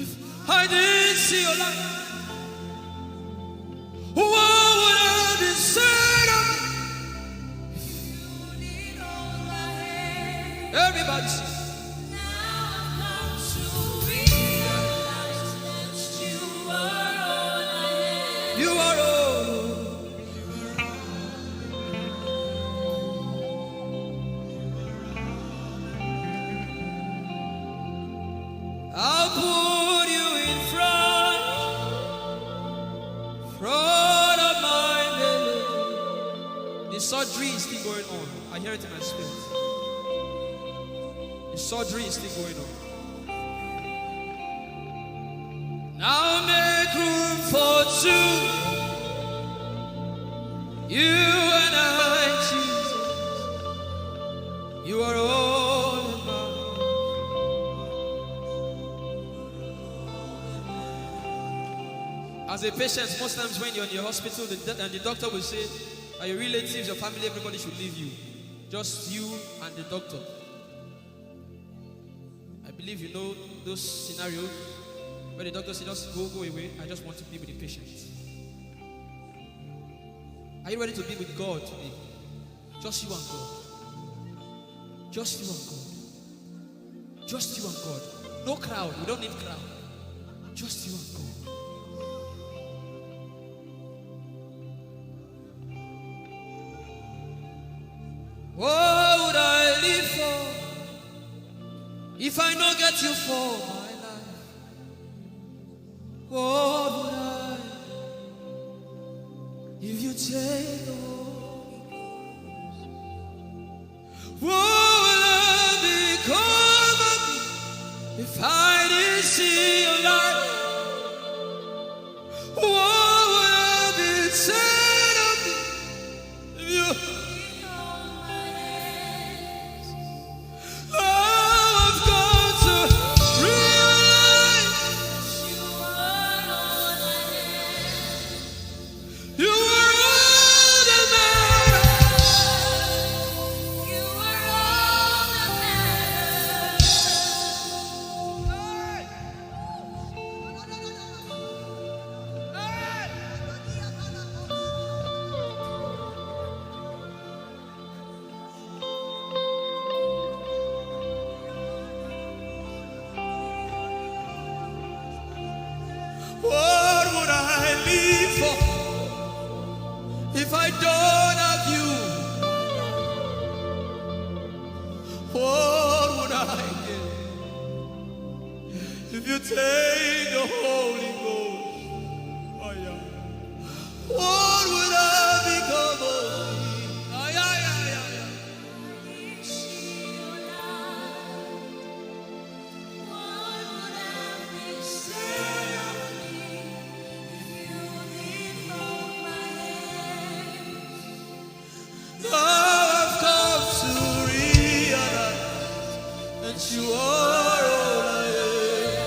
if I didn't see your light? What would have been said of me if you didn't hold my hand? Everybody sing. Now I've come to realize that you are all I have. You are all. I'll put you in front, front of my belly. The surgery is still going on. I hear it in my spirit. The surgery is still going on. Now make room for two. You and I, Jesus. You are all about. As a patient, most times when you're in your hospital, the, do- and the doctor will say, "Are your relatives, your family, everybody should leave you. Just you and the doctor." I believe you know those scenarios where the doctor says, "Just go, go away. I just want to be with the patient." Are you ready to be with God today? Just you and God. Just you and God. Just you and God. No crowd. We don't need crowd. Just you and God. What would I live for if I no get you for my life? What would I if you take the Holy Ghost? What would have become of me if I didn't see your light? What would have been said of me if you? I've come to realize What would I give if you take the Holy Ghost? Oh, yeah. What would I become of me? Oh, yeah, yeah, yeah, yeah. Now I've come to realize that you are all I am.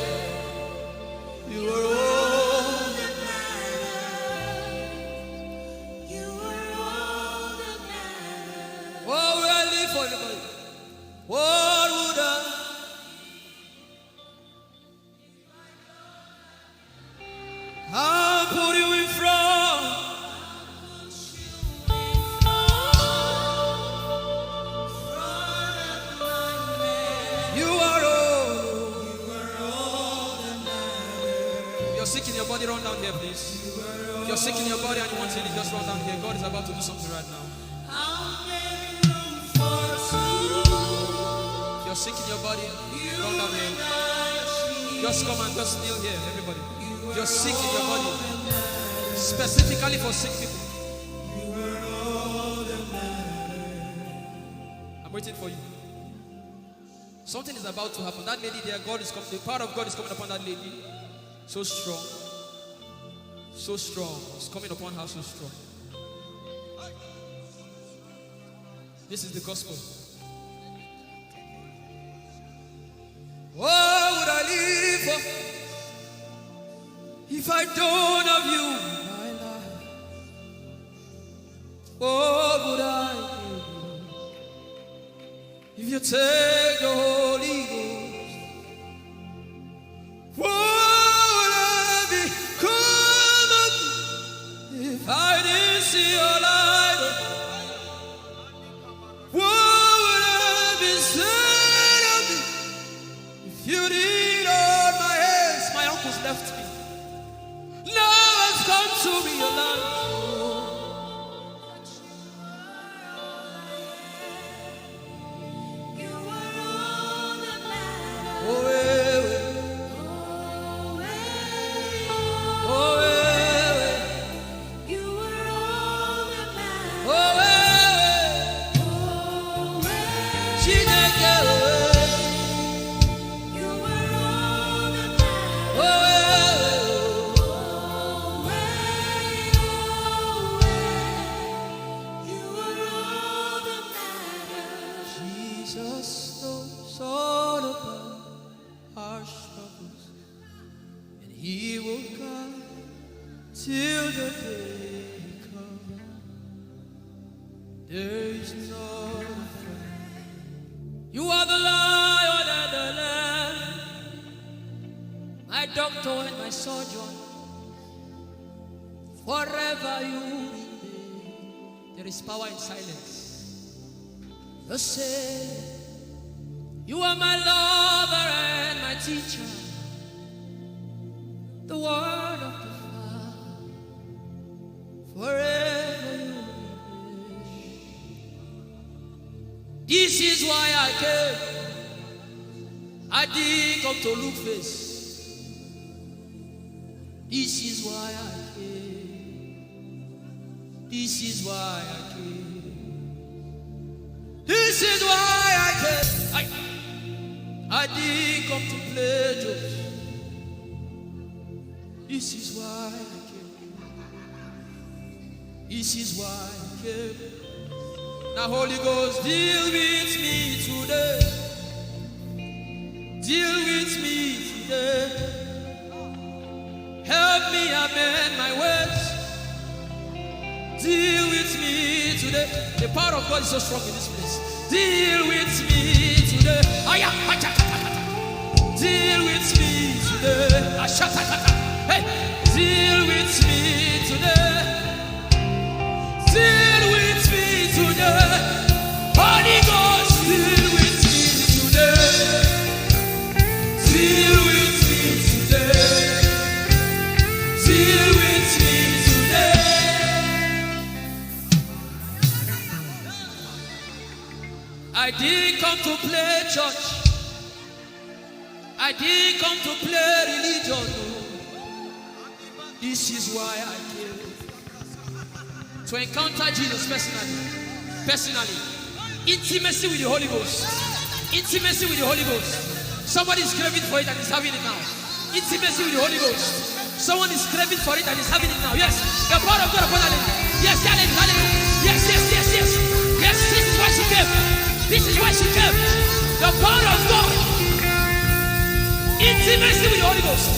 You are all that matters. You are all that matters. Oh, we are live for everybody. What would I I'll put you in front. You are all. If you're sick in your body, run down here, please. If you're sick in your body and you want healing, just run down here. God is about to do something right now. If you're sick in your body, run down here. Just come and just kneel here, everybody. If you're sick in your body, specifically for sick people. I'm waiting for you. Something is about to happen. That lady there, God is coming. The power of God is coming upon that lady. So strong. So strong. It's coming upon her so strong. This is the gospel. What would I live for if I don't have you in my life? What would I give if you take the Holy Ghost? What would I become of me if I didn't see your light? What would I be said of me if you didn't hold my hands? My uncles left me. Now I've come to realize. Jesus knows all about our struggles, and He will guide till the day comes. There is no other friend. You are the Lion and the Lamb, my doctor and my surgeon. Forever you remain. There is power in silence. The same. You are my lover and my teacher. The word of the Father. Forever you remain. This is why I came. I didn't come to look face. This is why I came. This is why I came. This is why I came. I, I didn't come to play jokes. This is why I came. This is why I came. Now, Holy Ghost, deal with me today. Deal with me today. Help me amend my words. Deal with me today. The power of God is so strong in this place. Deal with me today. Aya, acha, acha, acha. Deal with me today. Ashatakata. Hey, deal with me today. Deal with me today. Holy Ghost, deal with me today. Deal with me today. Deal with me today. I didn't come come to play church. I didn't come to play religion. Oh. This is why I came. To encounter Jesus personally. Personally. Intimacy with the Holy Ghost. Intimacy with the Holy Ghost. Somebody is craving for it and is having it now. Intimacy with the Holy Ghost. Someone is craving for it and is having it now. Yes. The power of God upon that lady. Yes, that lady, that lady. Yes, yes, yes, yes. Yes, this is why she came. This is why she came. The power of God. Intimacy with the Holy Ghost.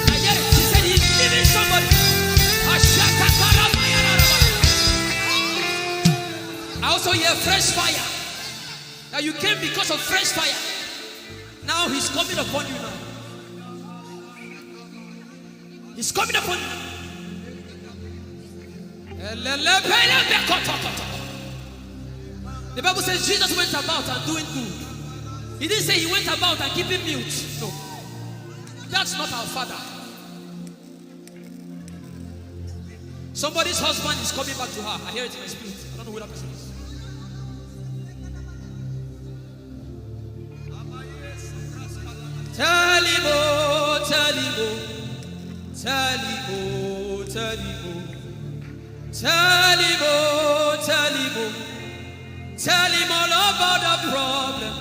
I hear it. She said he's giving somebody. I also hear fresh fire. That you came because of fresh fire. Now he's coming upon you now. He's coming upon you. The Bible says Jesus went about and doing good. He didn't say he went about and keeping mute. No. That's not our Father. Somebody's husband is coming back to her. I hear it in my spirit. I don't know who that person is. Tell him, oh, tell him, oh. Tell him, oh, tell him, oh. Tell him, oh, tell him, oh. Tell him all about the problem.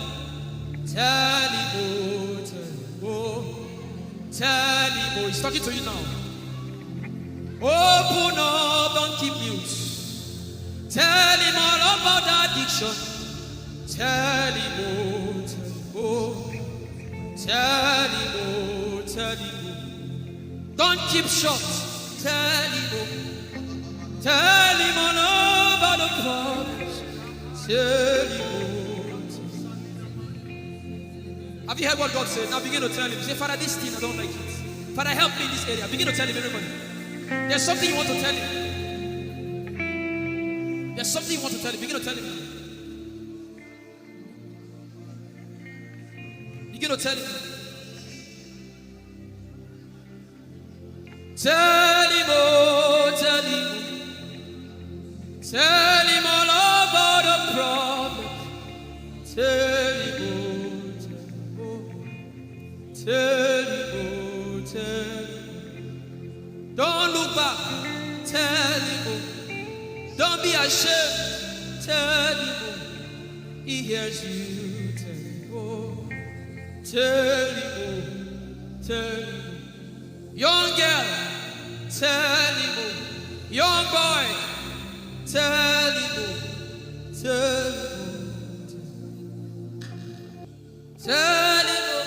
Tell him, oh, tell him, oh. Tell him, oh, he's talking to you now. Open up, don't keep mute. Tell him all about the addiction. Tell him, oh, tell him, oh. Tell him, oh, tell him, oh. Don't keep short. Tell him, oh. Tell him all about the problems. Tell him, oh. Have you heard what God said? Now begin to tell him. Say, "Father, this thing, I don't like it. Father, help me in this area." Begin to tell him, everybody. There's something you want to tell him. There's something you want to tell him. Begin to tell him. Begin to tell him. Tell him, oh, tell him. Tell him all about the problem. Tell him, oh, tell him, oh. Tell him, oh, tell him. Don't look back. Tell him, oh. Don't be ashamed. Tell him, oh. He hears you. Tell him, oh. Tell him, oh. Tell him, oh. Young girl, tell him, oh. Young boy, tell him, oh. Tell him, oh. Tell him, oh.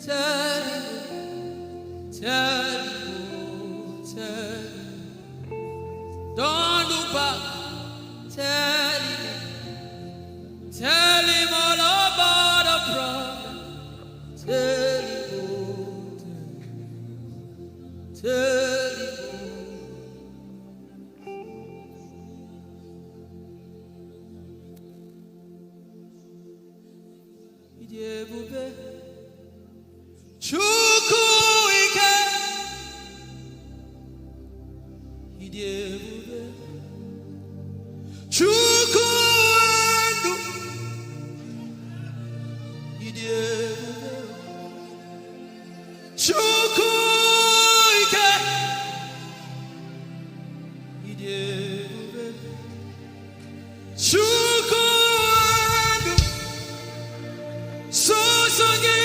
Tell him, oh. Tell him, oh. Tell him. Don't look back. Tell him. Tell him all about the problem. Tell him, oh, tell him, oh. Ịdị ebube. Chukwu ike. Ịdị ebube. Chukwu ndụ. Ịdị ebube. Chukwu ike. Ịdị ebube. Chukwu ndụ. Sọsọ gị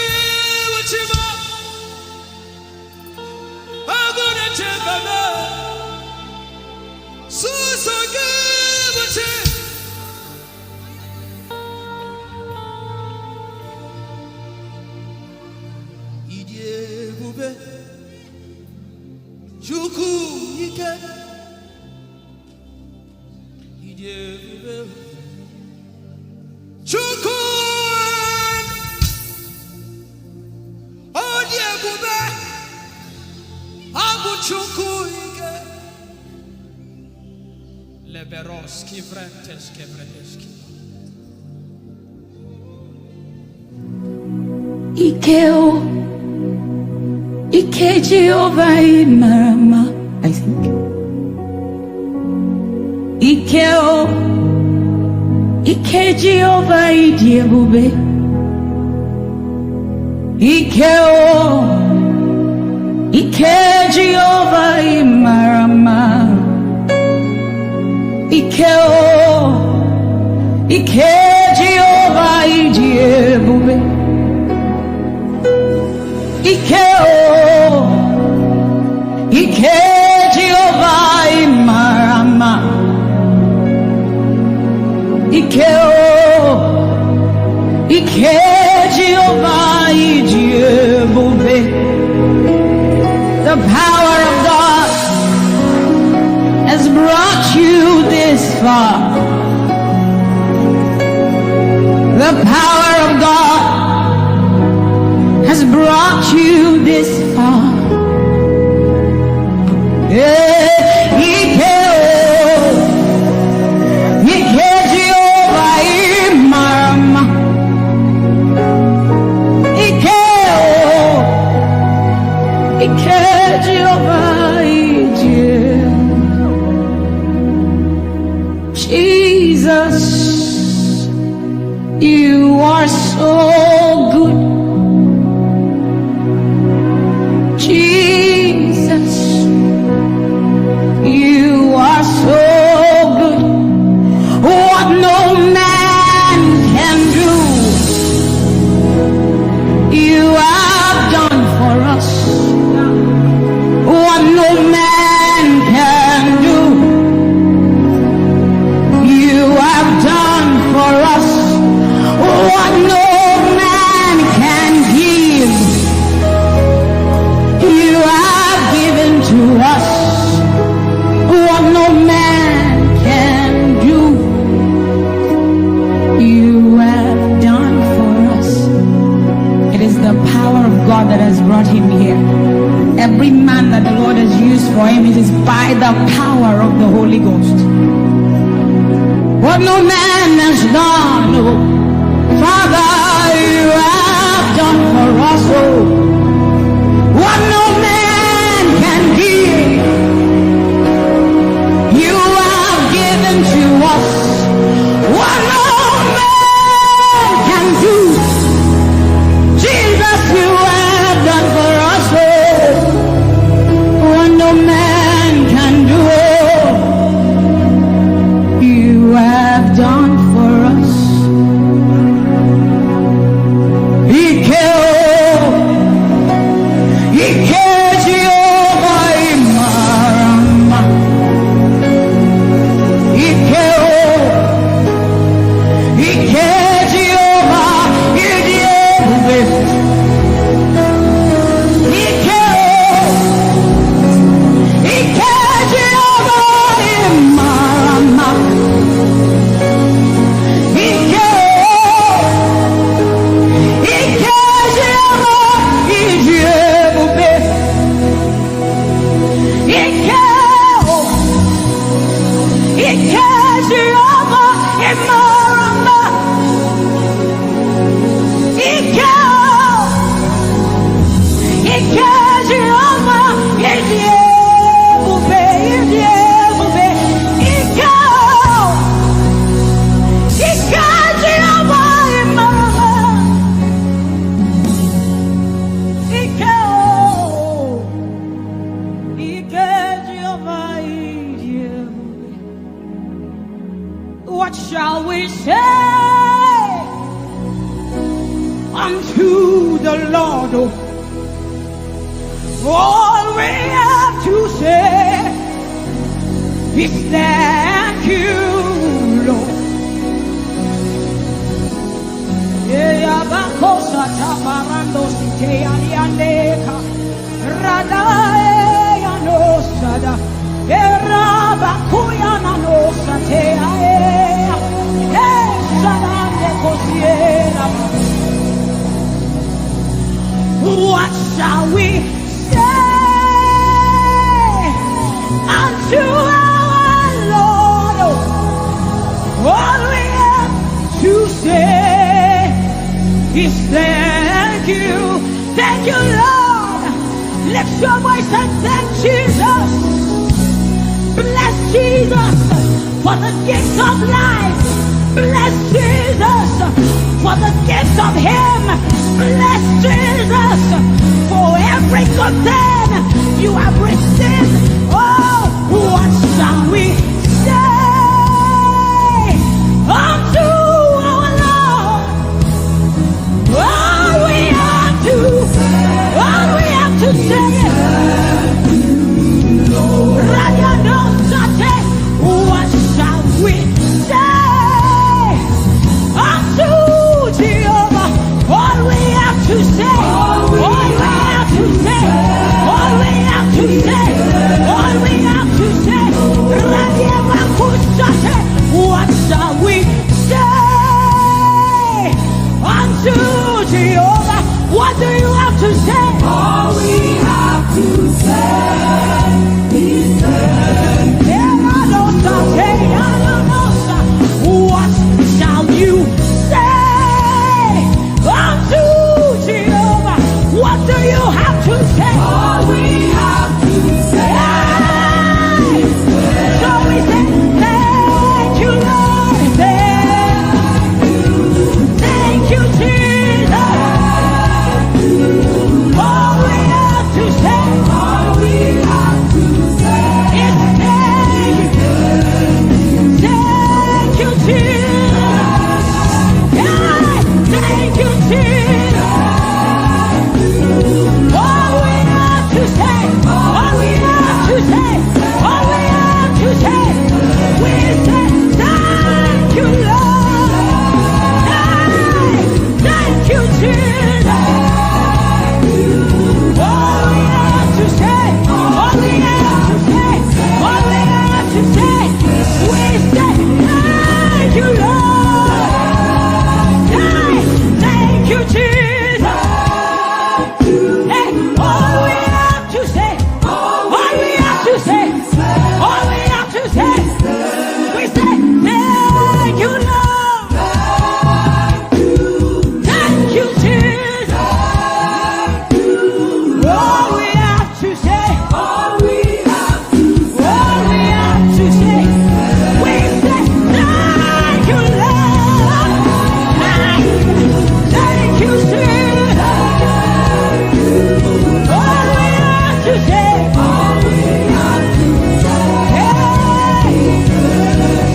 bụ chi m. Agụ na-eche mba m. Sọsọ gị bụ chi. Ịdị ebube. Chukwu ike. Ịdị ebube. Chukwu. Ọ dị ebube. Ọ bụ Chukwu ike. Leberos kivretes kevretes kiva. Ike o, ike Jehova ị mara mma, I think. Ike o, Ike Jehova ịdị ebube. Ike o. Ike Jehova ị mara mma. Ike o. Ike Jehova ịdị ebube. Ike o. Ike Jehova ị mara mma. Ike o. Ike Jehova ịdị ebube. The power of God has brought you this far. The power of God has brought you this far. Eh, Ike o, Ike Jehova ị mara mma. Ike o, Ike Jehova ịdị ebube. Jesus, you are so good. Jesus, you are so good. What no man can do, you have done for us. What no man can do, you have done for us. What no man can give, you have given to us. What no man can do, you have done for us. It is the power of God that has brought him here. Every man that the Lord has used for him, it is by the power of the Holy Ghost. What no man has done, oh, Father, you have done for us, oh. What no man can give, you have given to us. What no man can do, Jesus, you have done for us, oh. What no man can do, oh, you have done for us. Ike o, Ike Jehova ị mara mma. Ike o, Ike Jehova ịdị ebube. Ike o, Ike Jehova ị mara mma. Ike o, Ike Jehova ịdị ebube. Ike o, Ike Jehova ị mara mma. Ike o, Ike Jehova ịdị ebube, ịdị ebube. Ike o, Ike Jehova ị mara mma. Ike o, Ike Jehova ịdị ebube. What shall we say unto the Lord? All we have to say is thank you, Lord. Eyabakosa tabarando site ariandeka. Radae anosada. Erabakuya nanosa te ae. Esadande kosiera. What shall we say unto our Lord? All we have to say is thank you. Thank you, Lord. Lift your voice and thank Jesus. Bless Jesus for the gift of life. Bless Jesus for the gift of Him. Bless Jesus for every good thing you have received. Oh, what shall we say unto our Lord? All we have to, all we have to say is, Radianosate, what shall we say unto Jehovah? All we have to say, all we have to say, all we have to say, all we have to say, Radiabakusate, what shall we say unto Jehovah? What do you have to say? All we have to say is thank you. What shall you say unto Jehovah? What do you have to say? All we have to say is thank you. So we say, thank you, Lord. Thank you, Jesus. All we have to say, all we have to say is thank you. Thank you, Jesus. Yeah, thank you, Jesus. All we have to say, all we have to say, all we have to say, we say, thank you, Lord. Hey, thank you, Jesus. All we have to say, all we have to say, all we have to say, we say, thank you, Lord. Hey, thank you, Jesus. Hey, all we have to say, all we have to say, all we have to say, we say, thank you, Lord. Thank you, Jesus. All we have to say, all we have to say, we say, thank you, Lord. Thank you, Jesus. All we have to say, all we have to say, hey.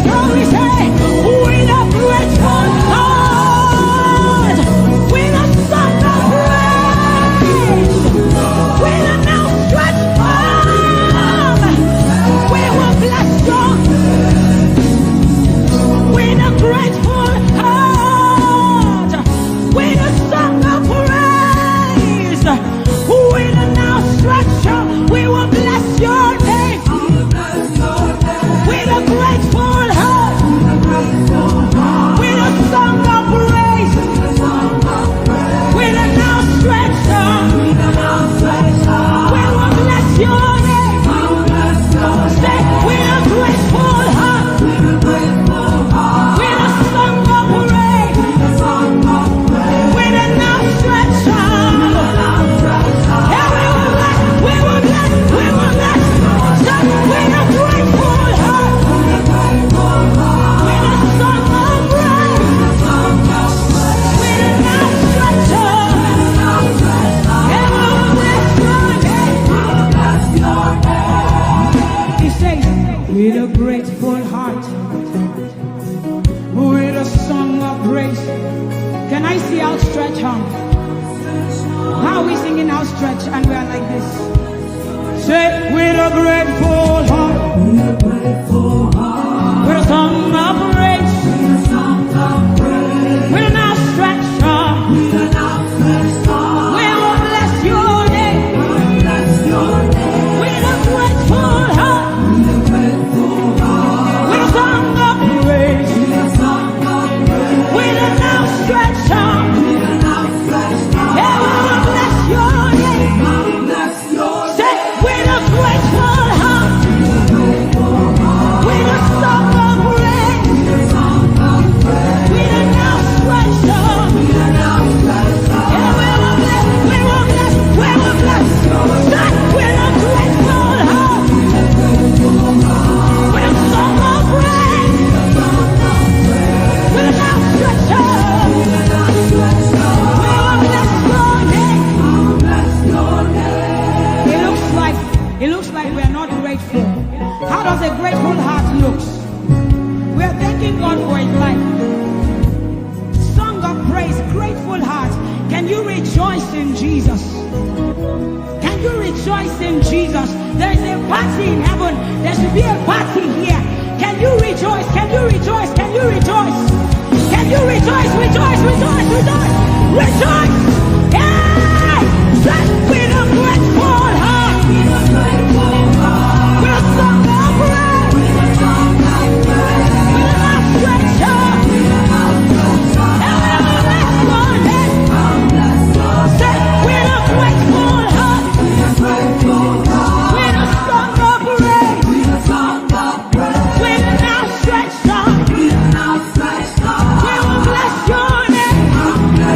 So we say, with a grateful heart, with a song of praise, with an outstretched arm, we will bless you. With a grateful heart, with a song of praise, with an outstretched arm, we will bless your name. With a grateful heart, with a song of praise, with an outstretched arm, we will bless your name. Say, with a grateful heart, with a song of praise, with an outstretched arm. Yeah, we will bless, we will bless, we will bless. Just with a grateful heart, with a song of praise, with an outstretched arm. Yeah, we will bless your name. He says, with a grateful heart, with a song of praise. Can I see outstretched arm? How are we singing outstretched and we are like this? Say, with a grateful heart, with a song of praise, with an outstretched arm, we will bless your name. With a grateful heart, with a song of praise, with an outstretched arm, yeah, we will bless your name. Say, with a grateful heart, with a song of praise, Grateful heart looks. We are thanking God for his life. Song of praise, grateful heart. Can you rejoice in Jesus? Can you rejoice in Jesus? There is a party in heaven. There should be a party here. Can you rejoice? Can you rejoice? Can you rejoice? Can you rejoice? Rejoice, rejoice, rejoice, rejoice. Hey! Sing with a grateful heart. With a song of praise. With an outstretched hand. Everyone, let's sing with a grateful heart. With a song of praise. With an outstretched hand. We will bless your name.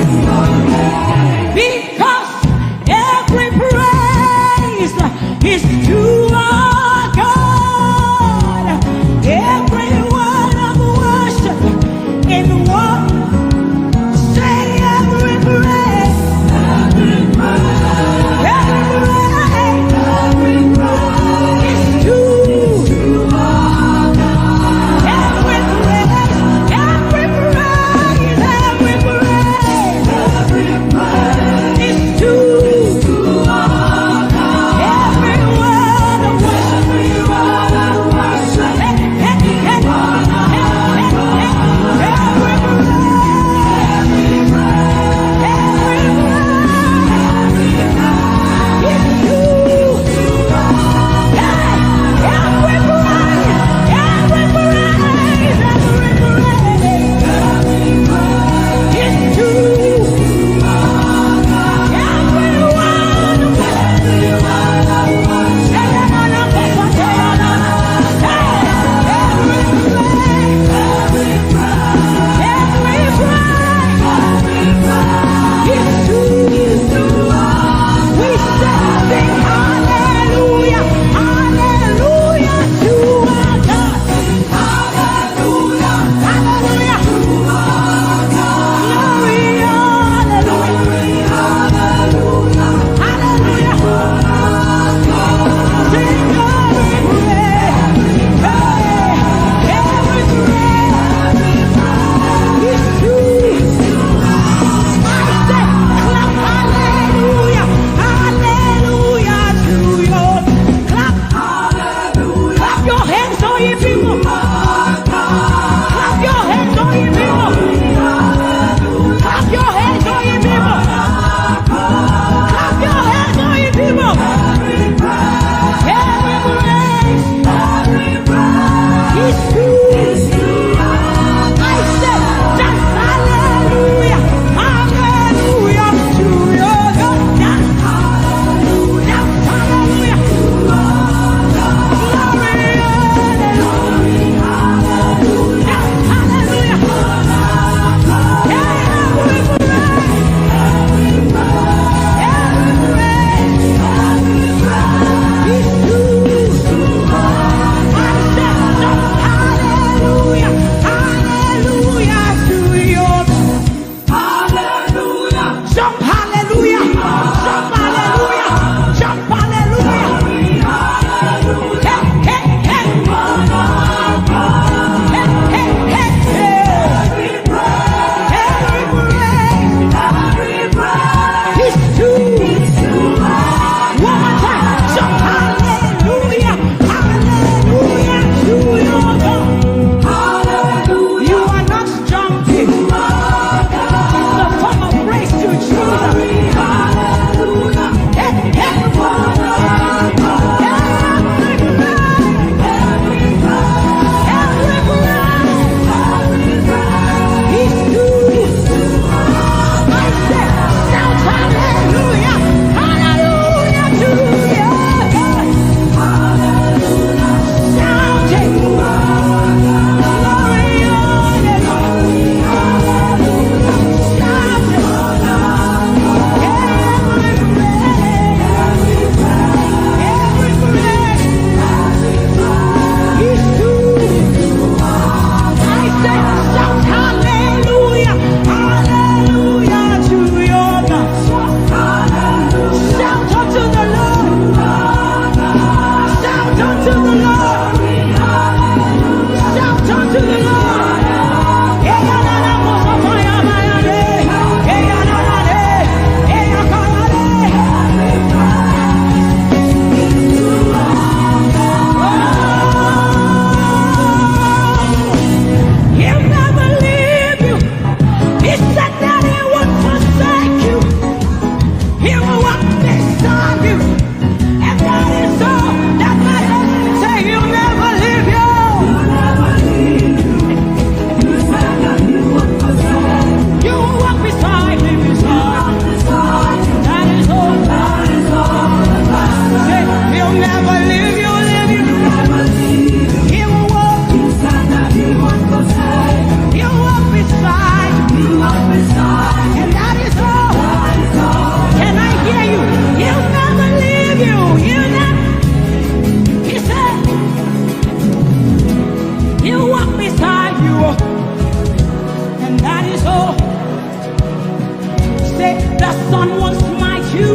The sun will smite you,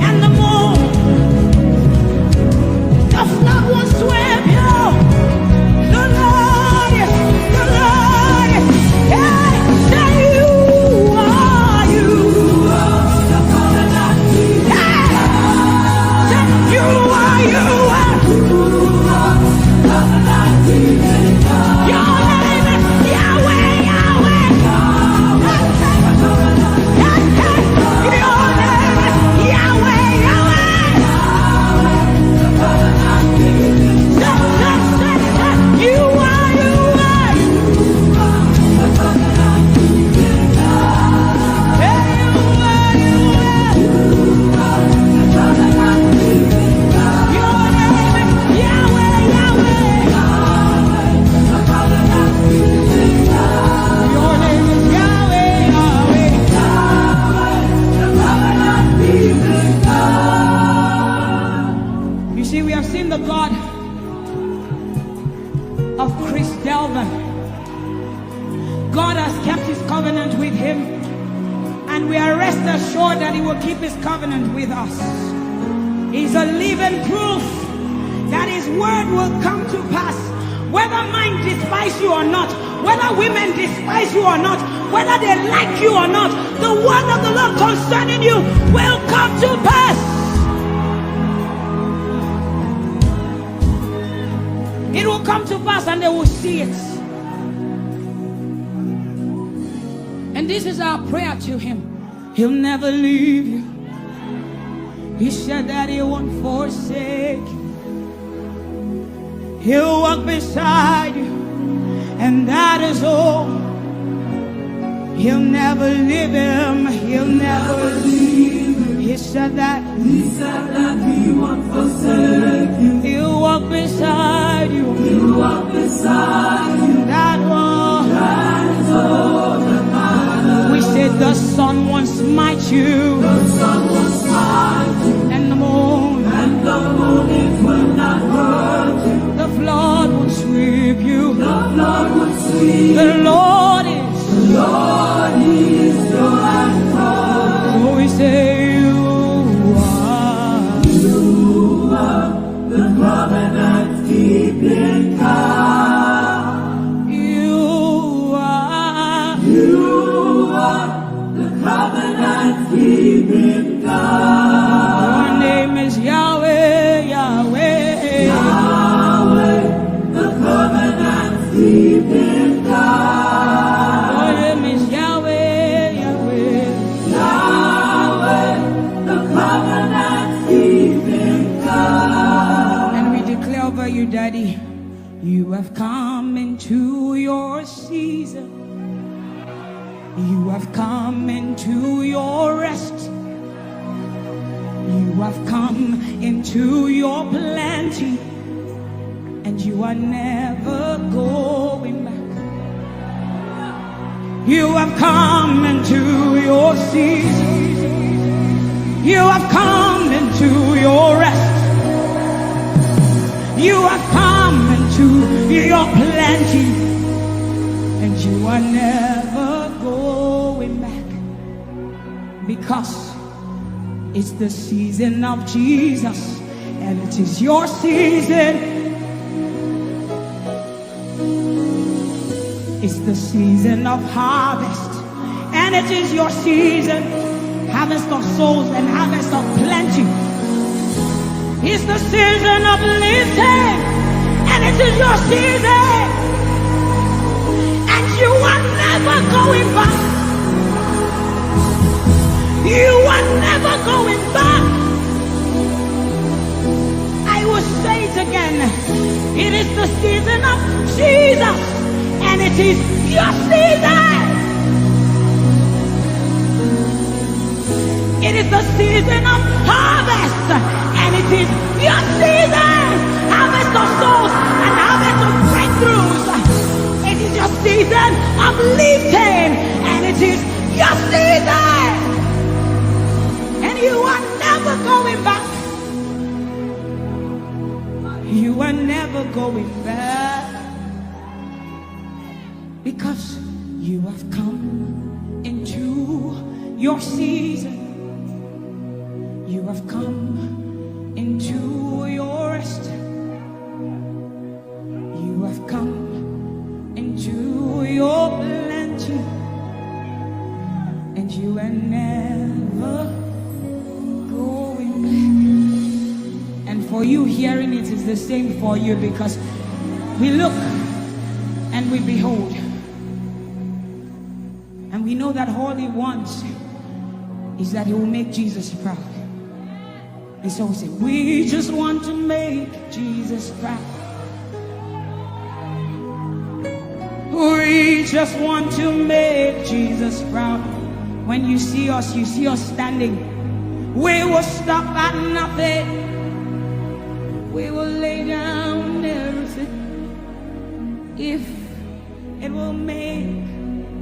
and the moon. The flood will sweep you. The Lord is, the Lord is. Hey, say you are, you are the covenant keeping. Hey, say you are, you are. Your name is Yahweh, Yahweh. Hey, hey, your name is Yahweh, Yahweh. Say, say, say, say, you are, you are. Hey, you are, you are. Your name is Yahweh, Yahweh. Your name is Yahweh, Yahweh. You see, we have seen the God of Chris Delvin. God has kept his covenant with him, and we are rest assured that he will keep his covenant with us. He's a living proof that his word will come to pass. Whether men despise you or not, whether women despise you or not, whether they like you or not, the word of the Lord concerning you will come to pass. It will come to pass and they will see it. And this is our prayer to him. He'll never leave you. He said that he won't forsake you. He'll walk beside you, and that is all. He'll never leave him. He'll never leave him. He said that. He said that he won't forsake you. He'll walk beside you. He'll walk beside you. That one. That is all that matters. We said the sun won't smite you. The sun won't smite you. And the moon. And the moon, it will not hurt you. The flood won't sweep you. The flood won't sweep you. The Lord is. The Lord is your anchor. So we say you are. You are the covenant keeping God. You are. You are the covenant keeping God. Your name is Yahweh, Yahweh. Yahweh, the covenant keeping God. Your name is Yahweh, Yahweh. Yahweh, the covenant keeping God. And we declare over you, Daddy, you have come into your season. You have come into your rest. You have come into your plenty. And you are never going back. You have come into your season. You have come into your rest. You have come into your plenty. And you are never going back. Because it's the season of Jesus, and it is your season. It's the season of harvest, and it is your season. Harvest of souls and harvest of plenty. It's the season of lifting, and it is your season. And you are never going back. You are never going back. I will say it again. It is the season of Jesus, and it is your season. It is the season of harvest, and it is your season. Harvest of souls and harvest of breakthroughs. It is your season of lifting, and it is your season. And you are never going back. You are never going back. Because you have come into Your season, you have come into your rest. You have come into your plenty, and you are never going back. And for you, hearing it is the same for you, because we look and we behold, and we know that all he wants is that he will make Jesus proud. And so we say, we just want to make Jesus proud. We just want to make Jesus proud. When you see us, you see us standing. We will stop at nothing. We will lay down everything if it will make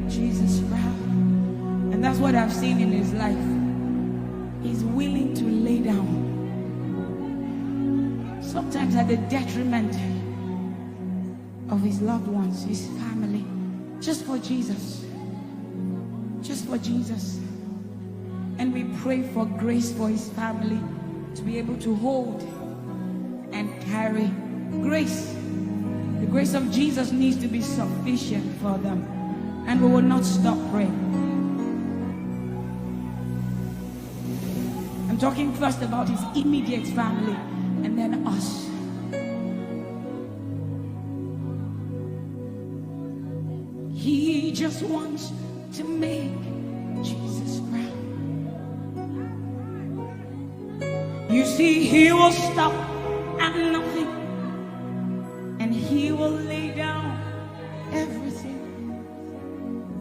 Jesus proud. And that's what I've seen in his life. He's willing to lay down, sometimes at the detriment of his loved ones, his family, just for Jesus. Just for Jesus. And we pray for grace for his family to be able to hold and carry grace. The grace of Jesus needs to be sufficient for them. And we will not stop praying. I'm talking first about his immediate family and then us. He just wants to make Jesus proud. You see, he will stop at nothing, and he will lay down everything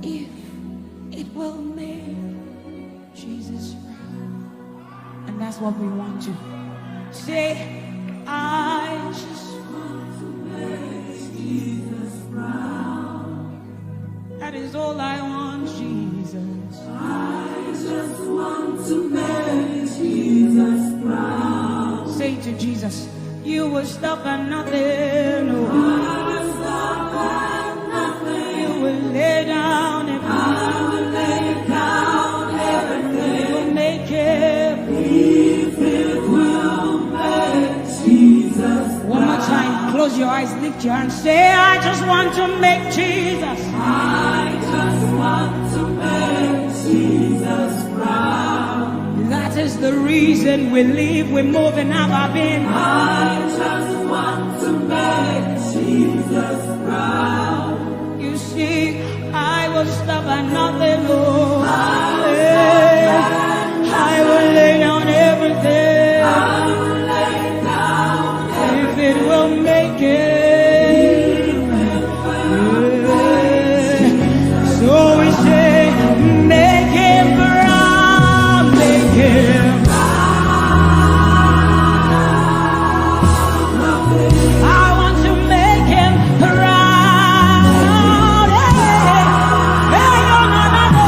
if it will make Jesus proud. And that's what we want to say. I just want to make Jesus proud. That is all I want, Jesus. I just want to make Jesus proud. Say to Jesus, you will stop at nothing. Oh. I will stop at nothing. You will lay down everything. I will lay down everything. You will make it. If it will make Jesus. One more time, close your eyes, lift your hands, say, I just want to make Jesus. I just want to make Jesus proud. That is the reason we live, we move, and have our being. I just want to make Jesus proud. You see, I will stop at nothing, Lord. I will lay down everything. I will lay down if it will make it. So we say, make him proud, make him. I want to make him proud. Hey, hey, no, no, no, no,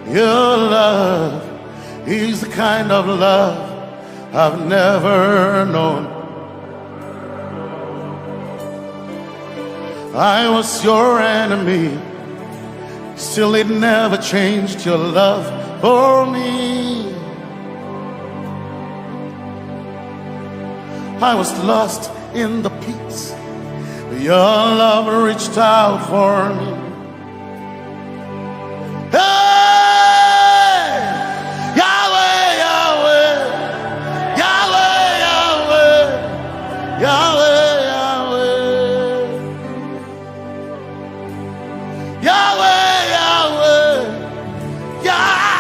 Your love is the kind of love I've never known. I was your enemy, still it never changed your love for me. I was lost in the pits, but your love reached out for me. Hey! Yahweh, Yahweh, Yahweh, Yahweh, Yahweh, Yahweh. Yahweh, Yahweh, Yahweh.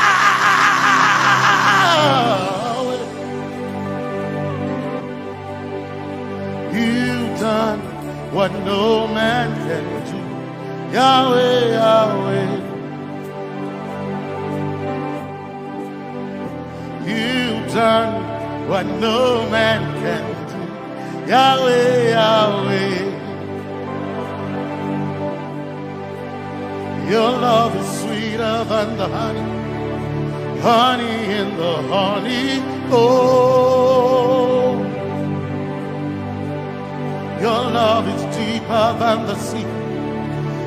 You've done what no man can do. Yahweh, Yahweh. You've done what no man can do. Yahweh, Yahweh. Your love is sweeter than the honey, honey in the honey. Oh, your love is deeper than the sea.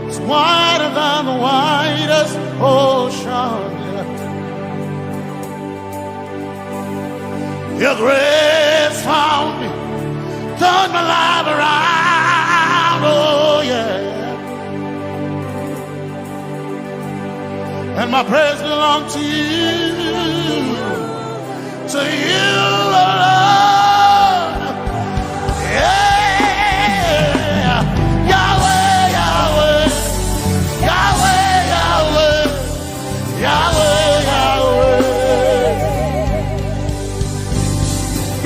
It's wider than the widest ocean. Your grace found me, turned my life around. Oh, yeah. And my praise belongs to you, to you alone. Yeah. Yahweh, Yahweh, Yahweh, Yahweh, Yahweh, Yahweh.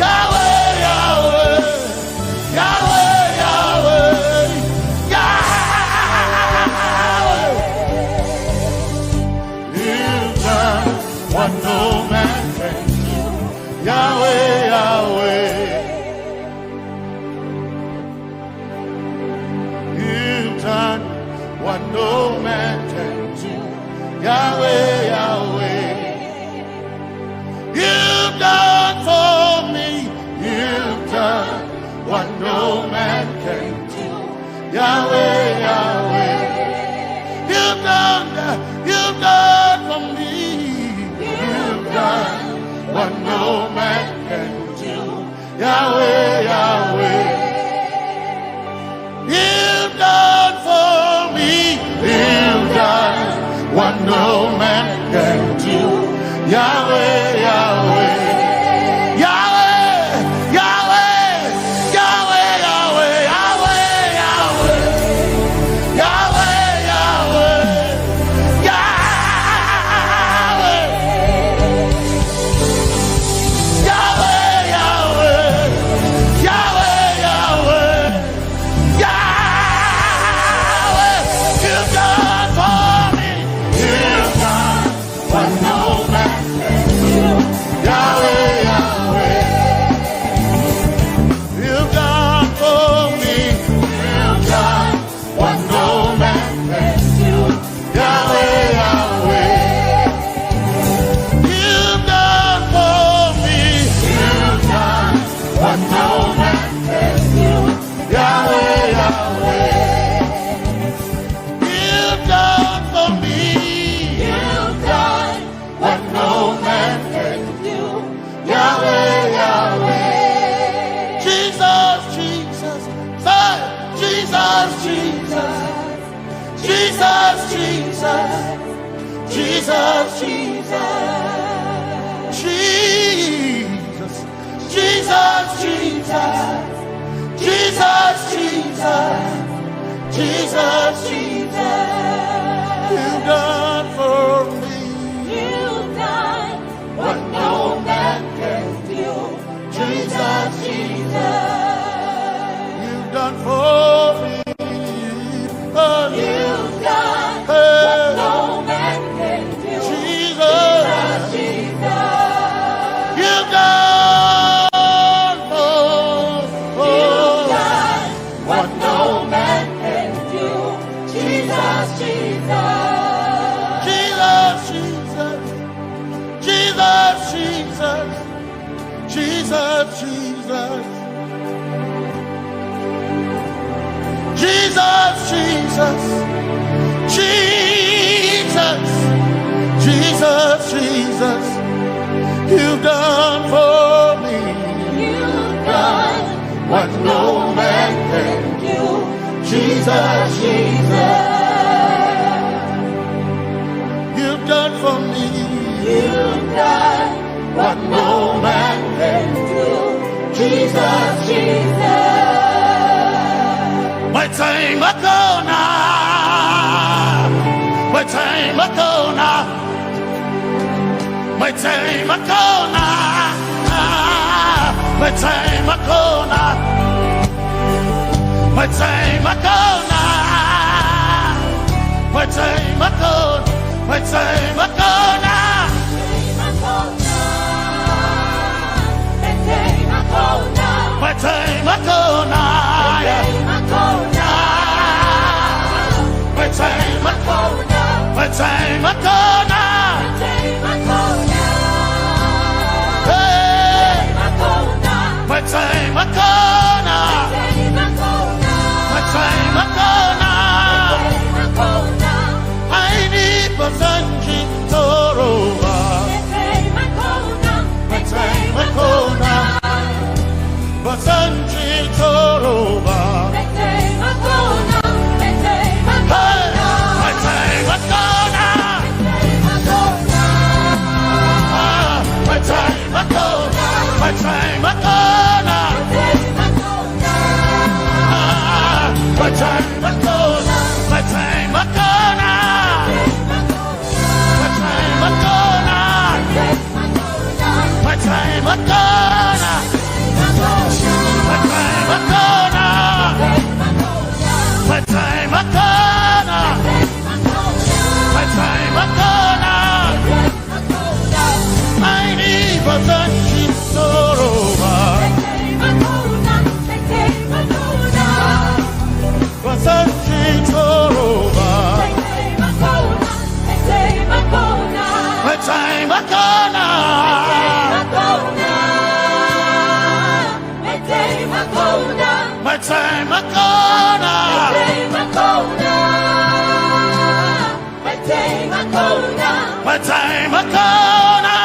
Yahweh, Yahweh, Yahweh, Yahweh, Yahweh. You've done what no man can do. Yahweh, Yahweh. You've done what no man can do. Yahweh, Yahweh. You've done for me. You've done what no man can do. Yahweh, Yahweh. You've done, you've done for me. You've done what no man can do. Yahweh, Yahweh. You've done for me. You've done what no man can do. Yahweh, Yahweh. Yahweh, Yahweh. Yahweh, Yahweh, Yahweh, Yahweh, Yahweh. Yahweh, Yahweh. Yahweh. Yahweh, Yahweh, Yahweh, Yahweh, Yahweh, you've done for me. You've done what no man can do. Yahweh, Yahweh, you've done for me. You've done what no man can do. Yahweh, Yahweh. You've done for me. You've done what no man can do. Yahweh, Yahweh. You've done for me. You've done what no man can do. Yahweh, Yahweh. Jesus, Jesus, say, Jesus, Jesus. Jesus, Jesus, Jesus, Jesus. Jesus, Jesus, Jesus. Jesus, Jesus. Jesus, Jesus. You've done for me. You've done what no man can do. Jesus, Jesus. You've done for me. Oh, you've done, hey, what no man can do. Jesus, Jesus, Jesus. You've done for, oh, you've done what no man can do. Jesus, Jesus. Jesus, Jesus, Jesus, Jesus, you've done for me. You've done what no man can do. Jesus, Jesus, you've done for me. You've done what no man can do. Jesus, Jesus. Metsei makona. Metsei makona. Metsei makona. Metsei makona. Metsei makona. Metsei makona. Metsei makona. Metsei makona. Metsei makona. Metsei makona. Hey. Metsei makona. Metsei makona. Aini bazanji toroba. Metsei makona. Bazanji toroba. Hey, metsei makona. Ah, metsei makona. Metsei makona. Ah, metsei makona. Metsei makona. Metsei makona. Metsei makona. Metsei makona. Metsei makona. Metsei makona. Aini bazanji toroba. Bazanji toroba. Metsei makona. Metsei makona. Metsei makona.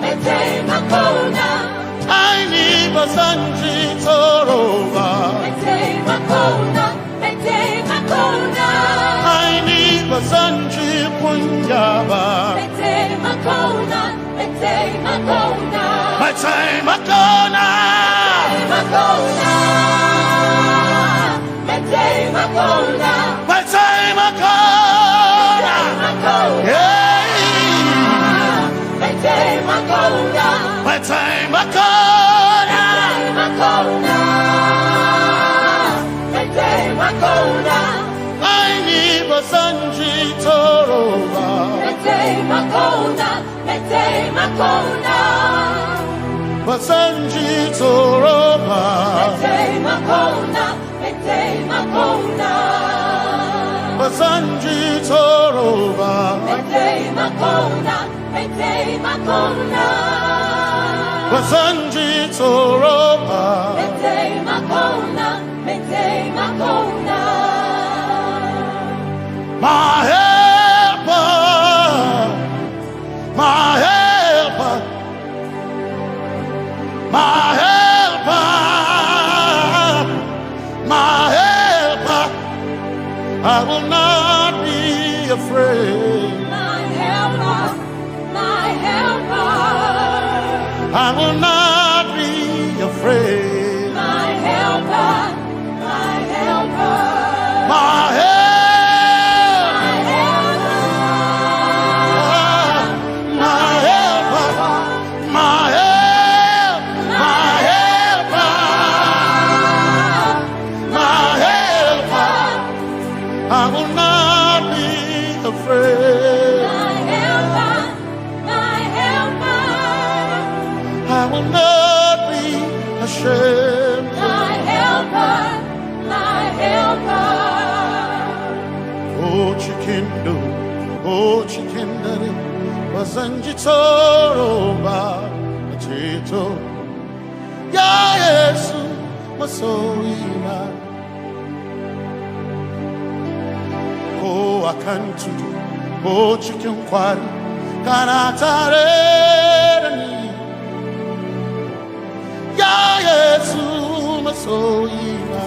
Metsei makona. Aini bazanji toroba. Aini bazanji kunyaba. Metsei makona. Metsei makona. Metsei makona. Metsei makona. Hey. Metsei makona. Aini bazanji toroba. Bazanji toroba. Bazanji toroba. Bazanji toroba. My helper, my helper, my helper, my helper. I will not be afraid. My helper, my helper. I will not be afraid. My helper, my helper. My help. My helper. My helper. My help. My helper. My helper. I will not be afraid. My helper, my helper. I will not be ashamed. My helper, my helper. Oh, chikindo, oh, chikindere, bazanji toroba, tito. Ya Yesu, masoyina. Ko a kan tudu, ko cikin kwari, kana tare da ni. Ya Yesu masoyina,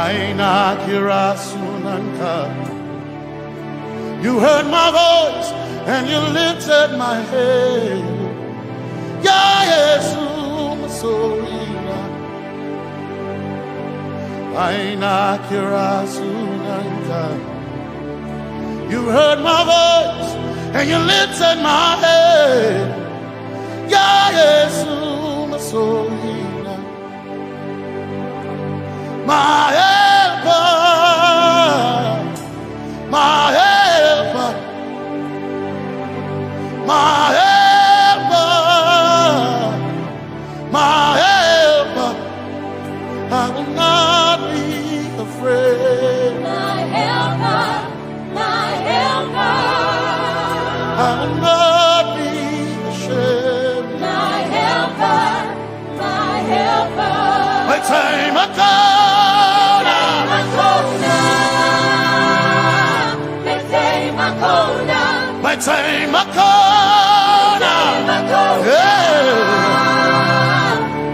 ai na kira sunanka. You heard my voice and you lifted my head. Ya Yesu masoyina, ai na kira sunanka. You heard my voice and you lifted my head. Ya Yesu masoyina, my helper, my helper, my helper, my helper. I will not be afraid. My helper, my helper. I will not be ashamed. My helper, my helper. Mai taimako na. Mai taimako na. Mai taimako na. Mai taimako na. Yeah.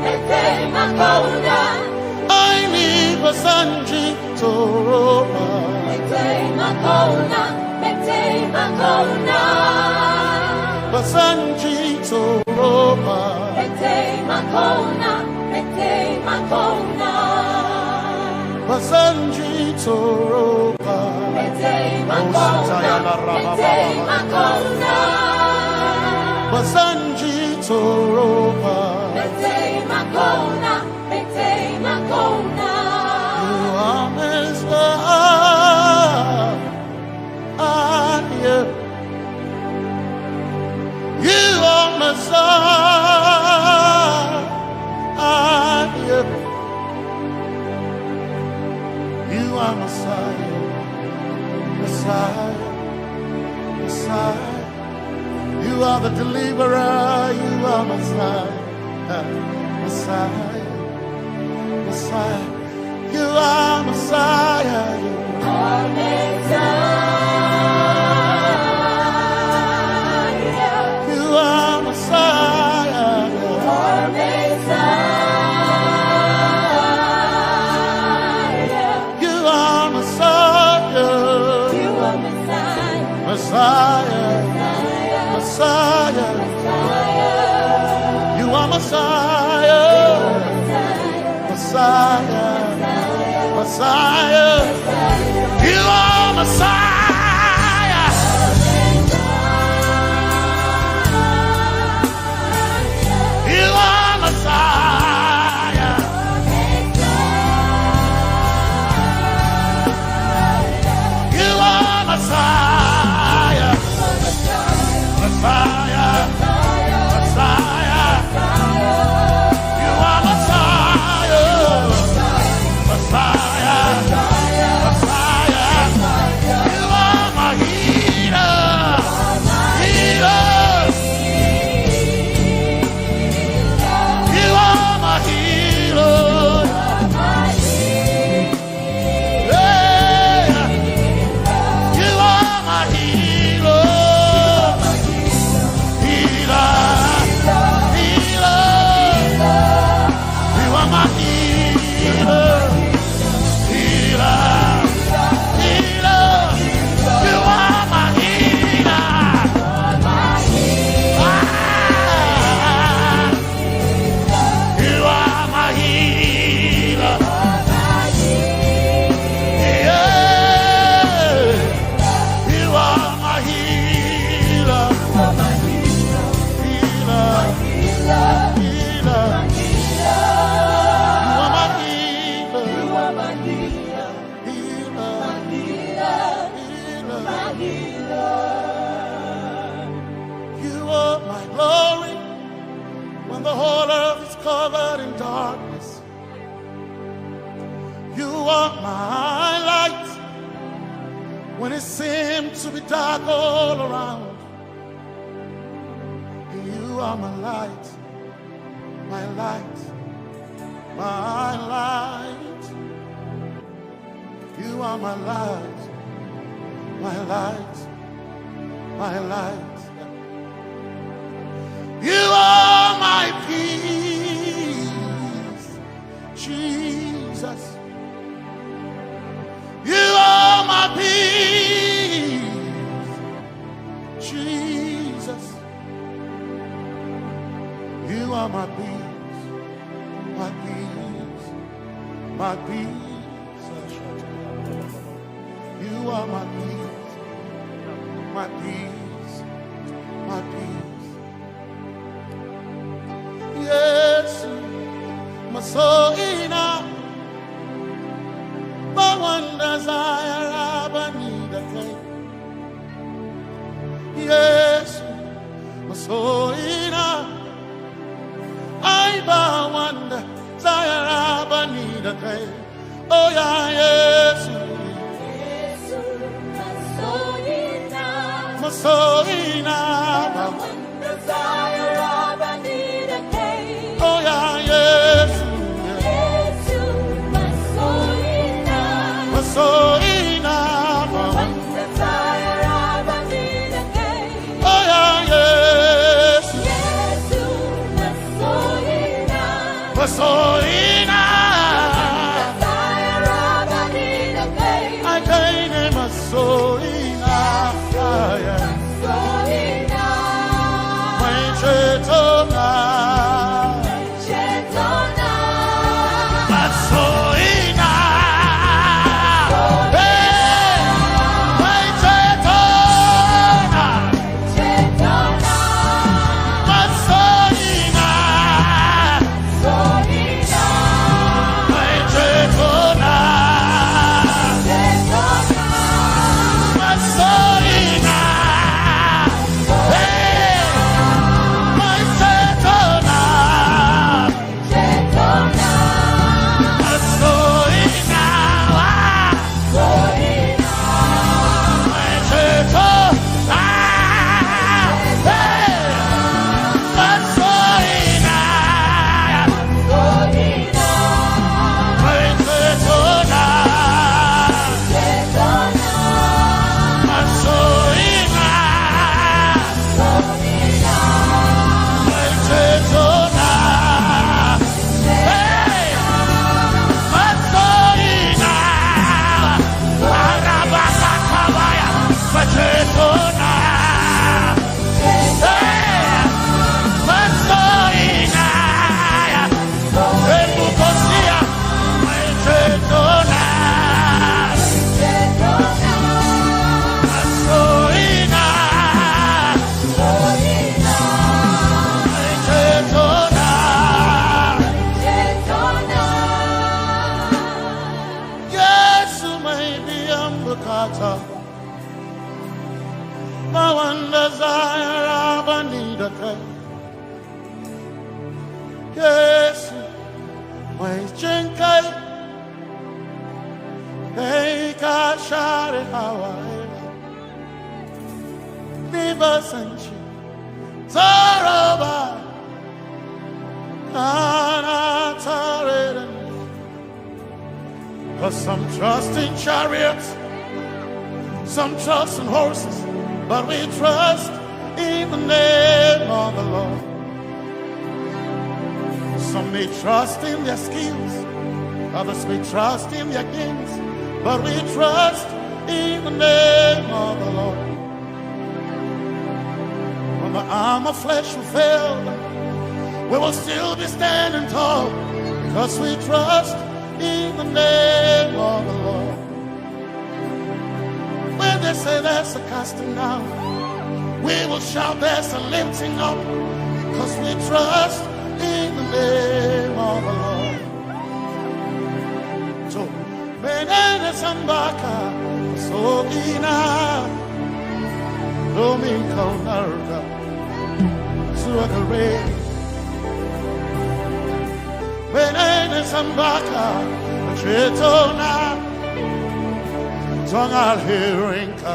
Mai taimako na. Ai ni ba zan ji tsoro ba. Mai taimako na, mai taimako na. Ba zan ji tsoro ba. Mai taimako na, mai taimako na. Ba zan ji tsoro ba. Mai taimako na, mai taimako na. Ba zan ji tsoro ba. Mai taimako na. You are Messiah. You are Messiah. You are Messiah. Messiah. Messiah. You are the deliverer. You are Messiah. Messiah. Messiah. You are Messiah. You are Messiah. You are Messiah. You are Messiah. You are Messiah. You are Messiah. Messiah. Messiah. Messiah. You are Messiah. Messiah. Messiah. You are Messiah. You are Messiah. You are Messiah. Messiah. Messiah. You are Messiah. Messiah. Messiah. You are my healer. Healer. You are my healer. Yeah. You are my healer. Healer. Healer. You are my healer. Healer. Healer. You are my healer. Ah. You are my healer. Yeah. You are my healer. Healer. Healer. You are my healer. Healer. Healer. You are my glory when the whole earth is covered in darkness. You are my light when it seems to be dark all around. You are my light, my light, My light, you are my light, my light, my light. You are my peace, Jesus. You are my peace, Jesus. You are my peace, my peace, my peace. You are my peace, my peace, my peace. Yesu, masoina, bawanda zayara banida kai. Yesu, masoina, ai bawanda zayara banida kai. Oh yeah, Yesu, Yesu, masoina, masoina, bawanda zayara banida kai. Oh yeah, Yesu, Yesu, masoina, masoina, bawanda zayara banida kai. Oh yeah, Yesu, Yesu, masoina, masoina, zayara banida kai. Ai kai ne masoina, yeah. Mai cetona, masoina, hey, mai cetona, masoina, mai cetona, masoina, hey, mai cetona, masoina, Yesu mai biyan bukata, ba wanda zayara banida kai. Yesu mai jin kai, kai ka share hawaye. Rivers and Toroba, kana tareren. 'Cause some trust in chariots, some trust in horses, but we trust in the name of the Lord. Some may trust in their skills, others may trust in their gifts, but we trust in the name of the Lord. When the arm of flesh will fail, we will still be standing tall, because we trust in the name of the Lord. When they say there's a casting down, we will shout there's a lifting up, because we trust in the name of the Lord. So, menene sambaka, so ina, domin kaunarka, zuwa gare ni. Menene sambaka, cetona, don alherinka,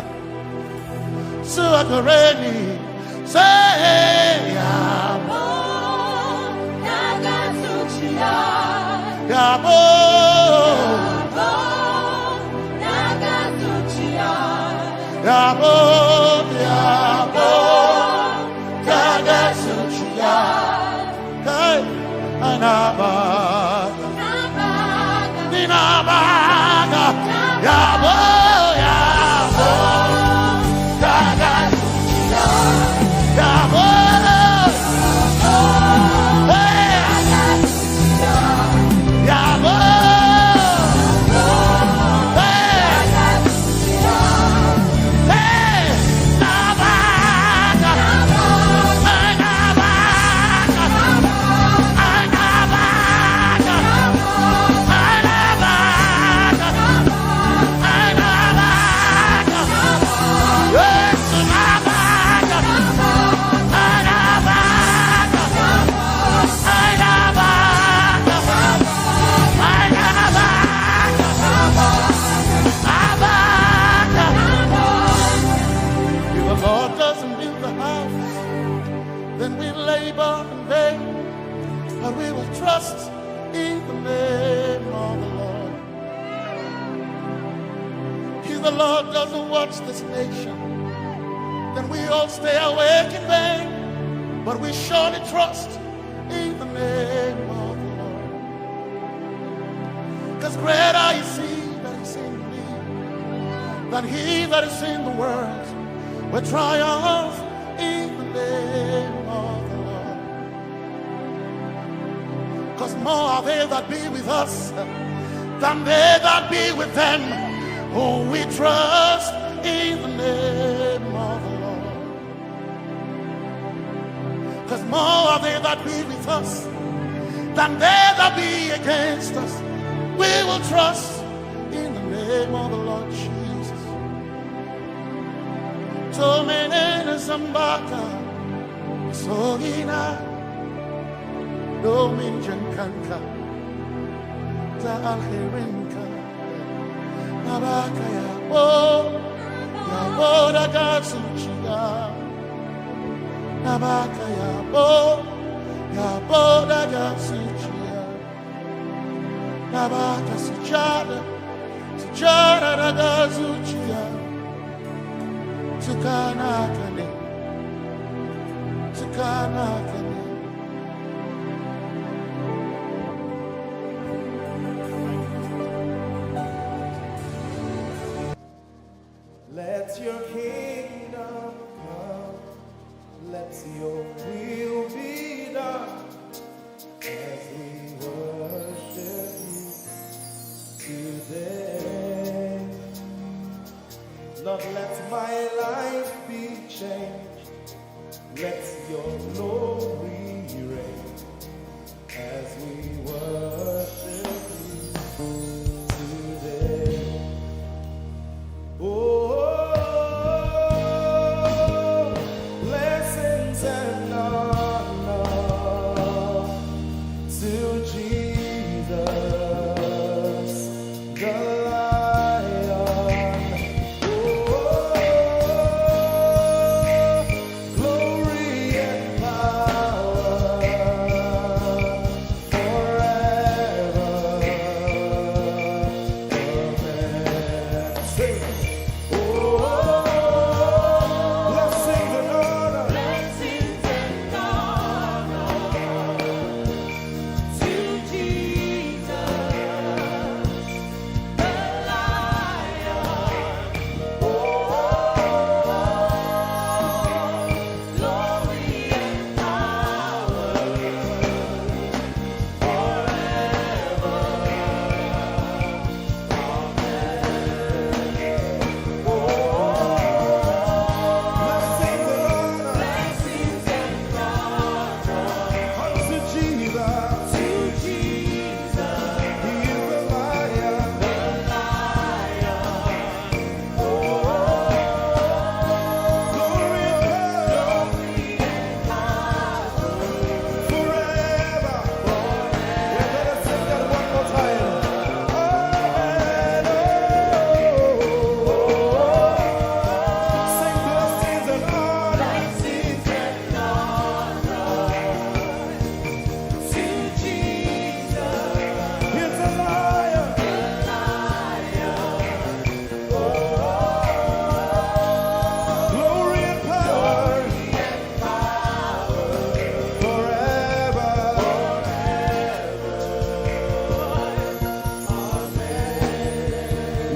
zuwa gare ni, sai ya. Daga zuciya. Yabo, yabo, yabo, yabo, yabo, yabo, yabo,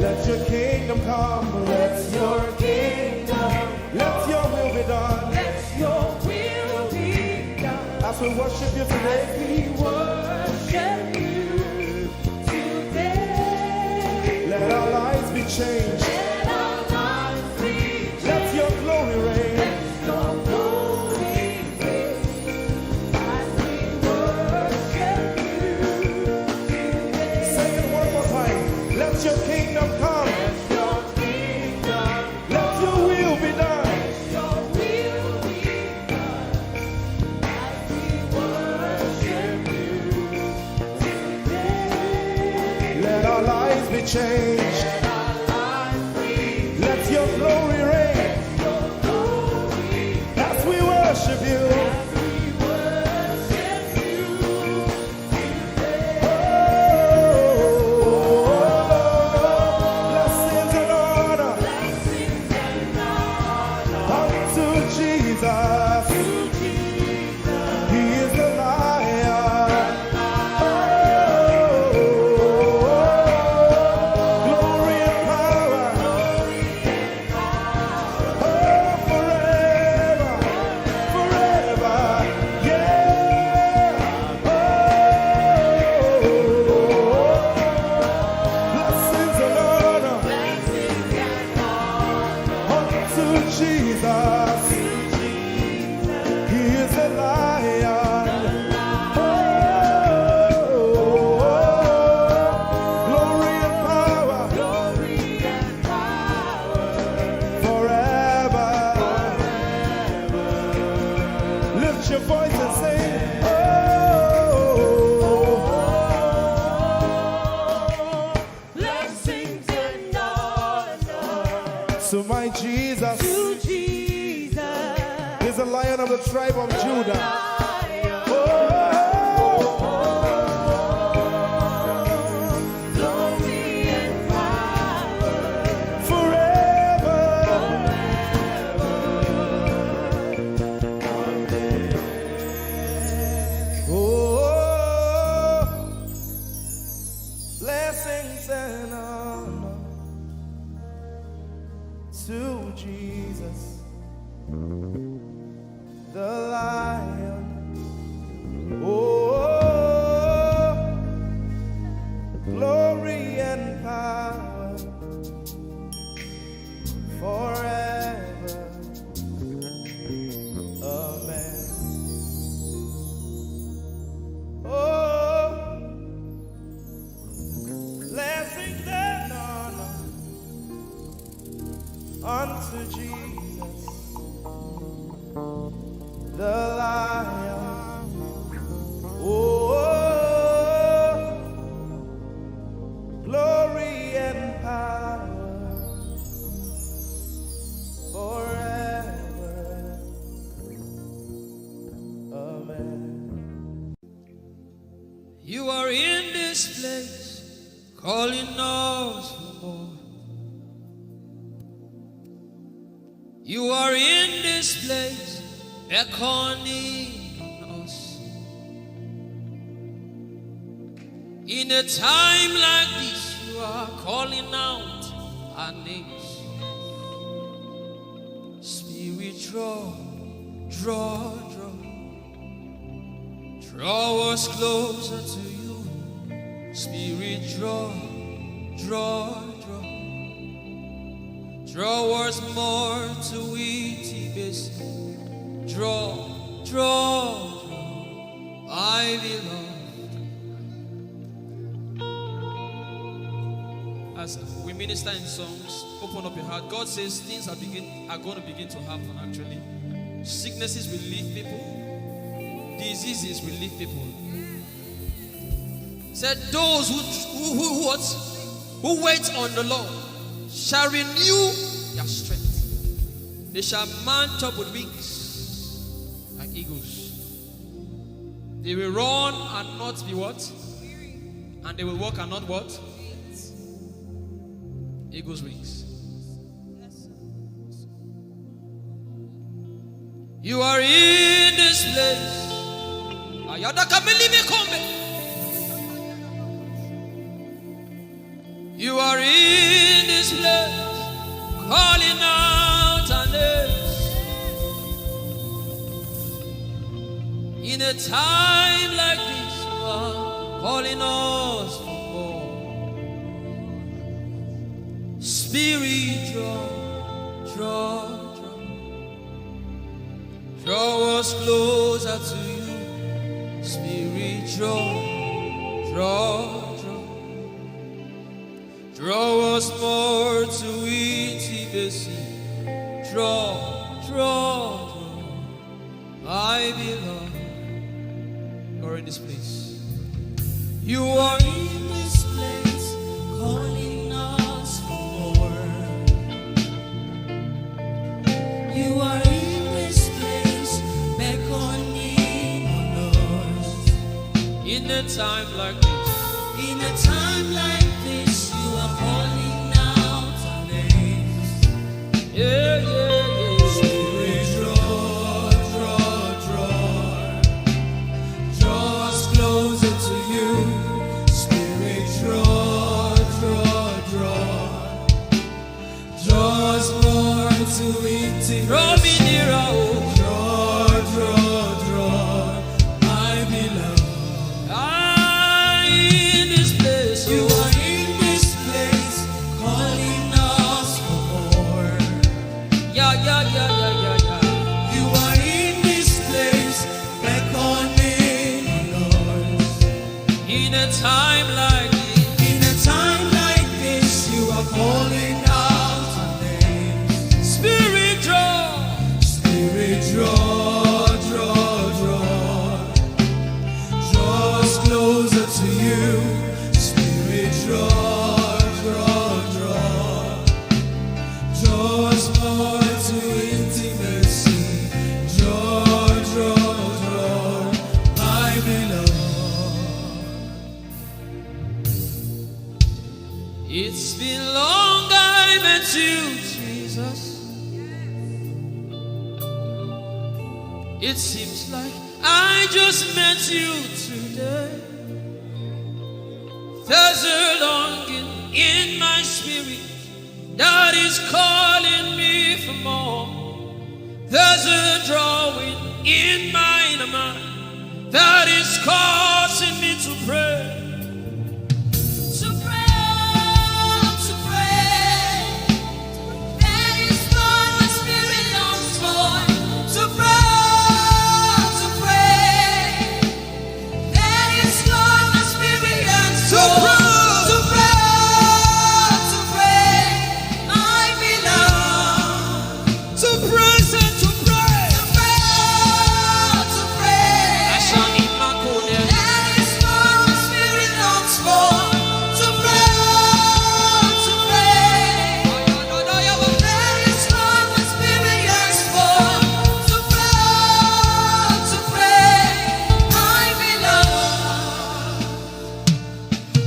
Let your kingdom come. Let your kingdom. Let your will be done. Let your will be done. As we worship you today. As we worship you today. Let our lives be changed. Let our lives be changed. Let your glory reign. Let your glory reign. As we worship you today. Say it one more time. Let your kingdom come. Let your kingdom. Let your will be done. Let your will be done. As we worship you today. Let our lives be changed. Let our lives be changed. Let your glory reign. Let your glory reign. As we worship you. As we worship you. Blessings and honor unto Jesus. He is the Lion. Oh, glory and power. Oh, forever, forever, yeah. Oh, blessings and honor unto Jesus. He is a Lion. Oh, glory and power. Forever. Lift your voice and sing. Oh, blessings and honor to my Jesus. To Jesus. He's the Lion of the tribe of Judah. Oh. Glory and power. Forever. Oh, blessings and honor to Jesus, the Lion. Oh, glory and power forever. Amen. Oh, blessings and honor unto Jesus, the Lion. Oh, glory and power forever. Amen. You are in this place, calling us for more. You are in this place, beckoning us. In a time like this, you are calling out our names. Spirit, draw, draw, draw. Draw us closer to you. Spirit, draw, draw, draw. Draw us more to it, Ibesi. Draw, draw, draw, my beloved. As we minister in songs, open up your heart. God says things are begin are going to begin to happen. Actually, sicknesses will leave people, diseases will leave people. Said those who who who what who wait on the Lord shall renew their strength. They shall mount up with wings like eagles. They will run and not be what? And they will walk and not what? Eagle's wings. You are in this place. Ayada kamilimi kombe. You are in In a time like this, you are calling us for more. Spirit, draw, draw, draw. Draw us closer to you. Spirit, draw, draw, draw. Draw us more to intimacy. Draw, draw, draw. My beloved, you are in this place. You are in this place, calling us for more. You are in this place, beckoning on us. In a time like this, in a time like this, you are calling out our names. Yeah, yeah, yeah. Spirit, draw, draw, draw. Draw us closer to you. Spirit, draw, draw, draw. Draw us more to intimacy. Draw me nearer, oh. Draw, draw, draw, my beloved. Ah, in this place, you are in this place, calling us for more. Yeah, yeah, yeah, yeah, yeah, yeah. You are in this place, beckoning on us. In a time like this, in a time like this, you are calling out our names. Spirit, draw. Spirit, draw, draw, draw. Draw us closer to you. Spirit, draw, draw, draw. Draw us more to intimacy. Draw, draw, draw, my beloved. It's been long I met you, Jesus. It seems like I just met you today. There's a longing in my spirit that is calling me for more. There's a drawing in my mind that is causing me to pray. To pray, to pray. That is what my spirit longs for. To pray, to pray. That is what my spirit yearns for. To pray, to pray, my beloved. To praise and to pray. To pray, to pray. That is what my spirit longs for. To pray, to pray. That is what my spirit yearns for. To pray, to pray, my beloved.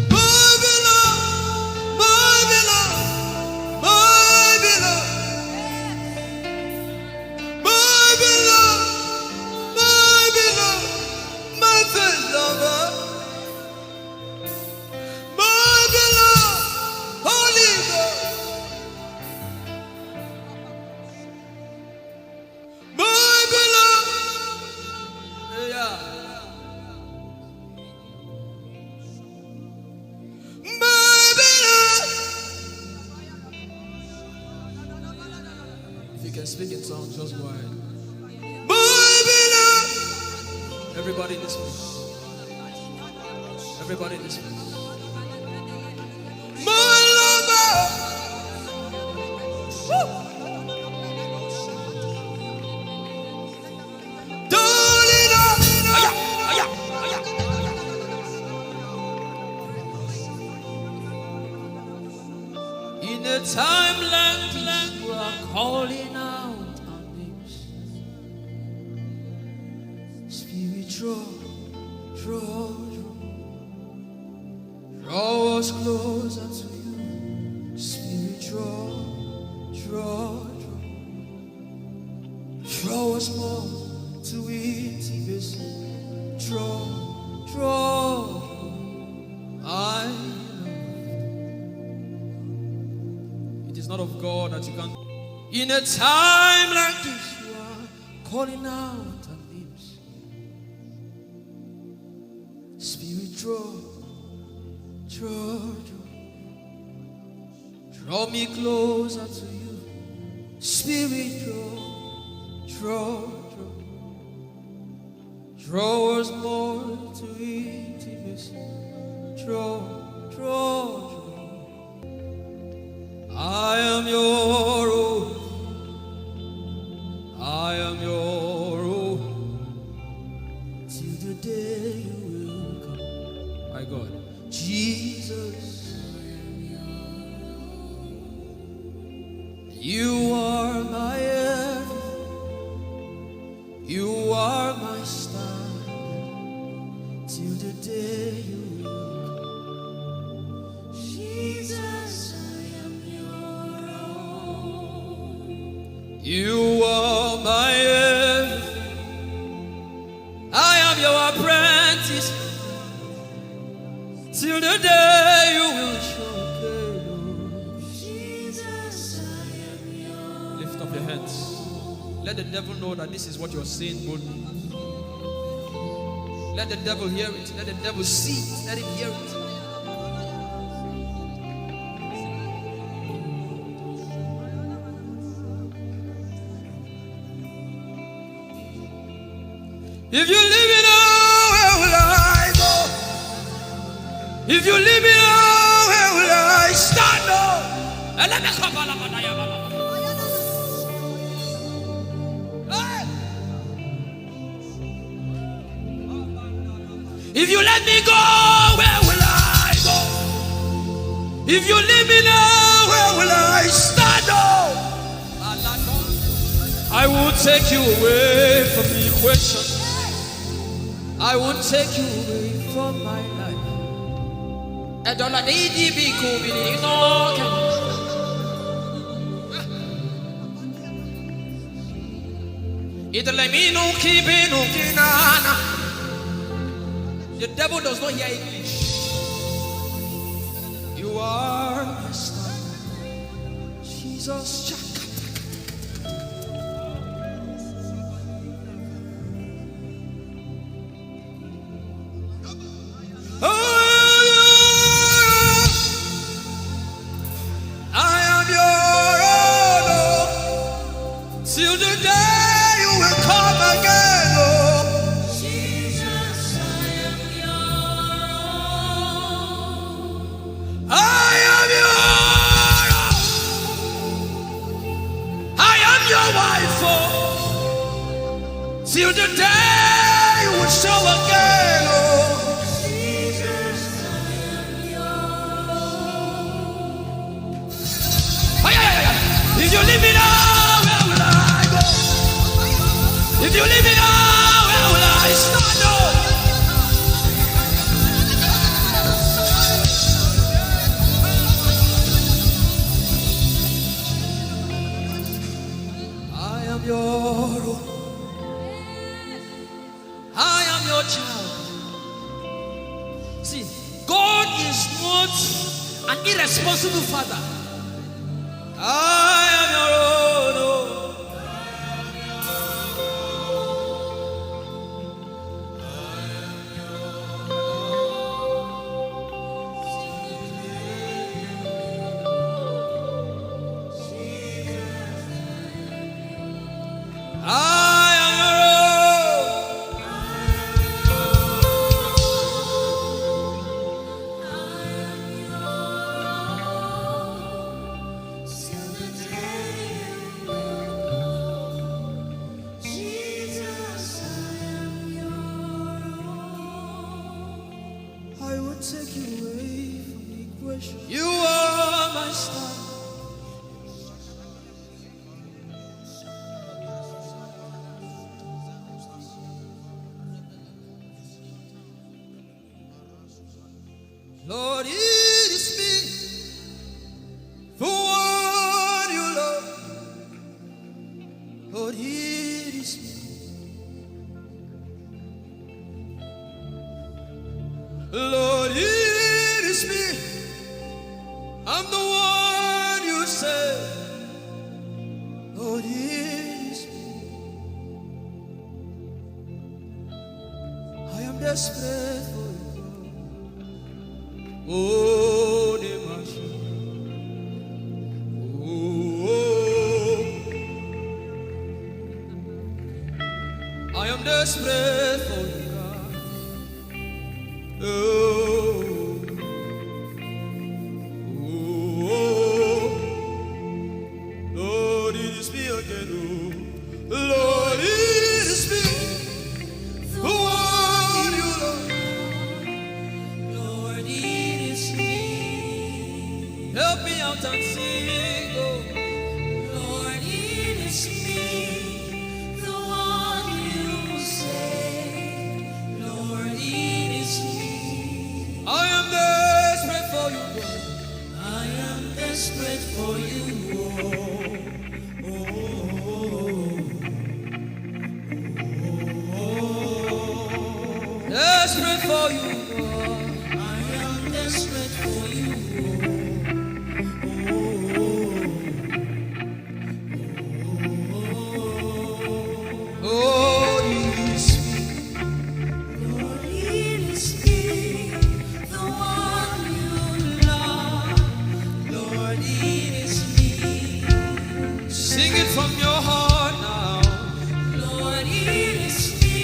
My beloved, my beloved, my beloved. My beloved, my beloved, my first lover. My beloved, Holy Ghost. My beloved. Yeah. My beloved. If you can speak in tongues, just go ahead. My beloved. Everybody in this place. Everybody in this place. My lover. Woo! Darling, I In a time like this, you are calling out our names. Spirit, draw, draw, draw. Draw us closer to you. Spirit, draw, draw, draw. Draw us more to intimacy. Draw, draw. I love. It is not of God that you can. In a time like this, you are calling out our names. Draw, draw, draw. Draw me closer to you. Spirit, draw, draw, draw. Draw us more to intimacy. Draw, draw, draw. I am your own. I am your own. Till the day you will come. My God. Jesus. You are my everything. You are my standard. Till the day you will come. Jesus, I am your own. You are my everything. I am your apprentice. Till the day you will show. Jesus, I am your. Lift up your hands. Let the devil know that this is what you're saying boldly. Let the devil hear it. Let the devil see it. Let him hear it. If you leave me now, where will I go? If you leave me now, where will I stand? Oh, and let me come. Hey! If you let me go, where will I go? If you leave me now, where will I stand? Oh, I won't take you away from the equation. I won't take you away from my life. Edola di di bi ku bi ni no ke. Idole mi no ki bi no ki na na. The devil does not hear English. You are my star. Jesus. Oh, I am your own, oh, till the day you will come again, oh. Jesus, I am your own. I am your own. I am your wife, oh, till the day you will show again, oh. Jesus, I am your own. Ay, ay, ay, ay. If you leave me now, where will I go? If you leave me now, where will I stand? Oh. I am your own. I am your child. See, God is not an irresponsible father. I am your own. Oh. I am your own. Jesus, I am your own. I will take you away from the equation. You are my star. Lord, it is me. For what you love. Lord, it is me. Lord, it is me. I'm the one you say. Lord, it is me. I am desperate for you. Oh, the machine. Oh, I am desperate for you, God. Oh, oh, oh. Lord, it is me again. Oh, Lord, it is me. The one you love. Lord, it is me. Help me out and sing, oh. Lord, it is me, the one you say. Lord, it is me. I am desperate for you, God. I am desperate for you, oh. Oh, oh, oh, oh, oh. Desperate for you, God. I am desperate for you, oh. Oh, oh, oh, oh. Oh, it is me. Lord, it is me, the one you love. Lord, it is me. Sing it from your heart now. Lord, it is me,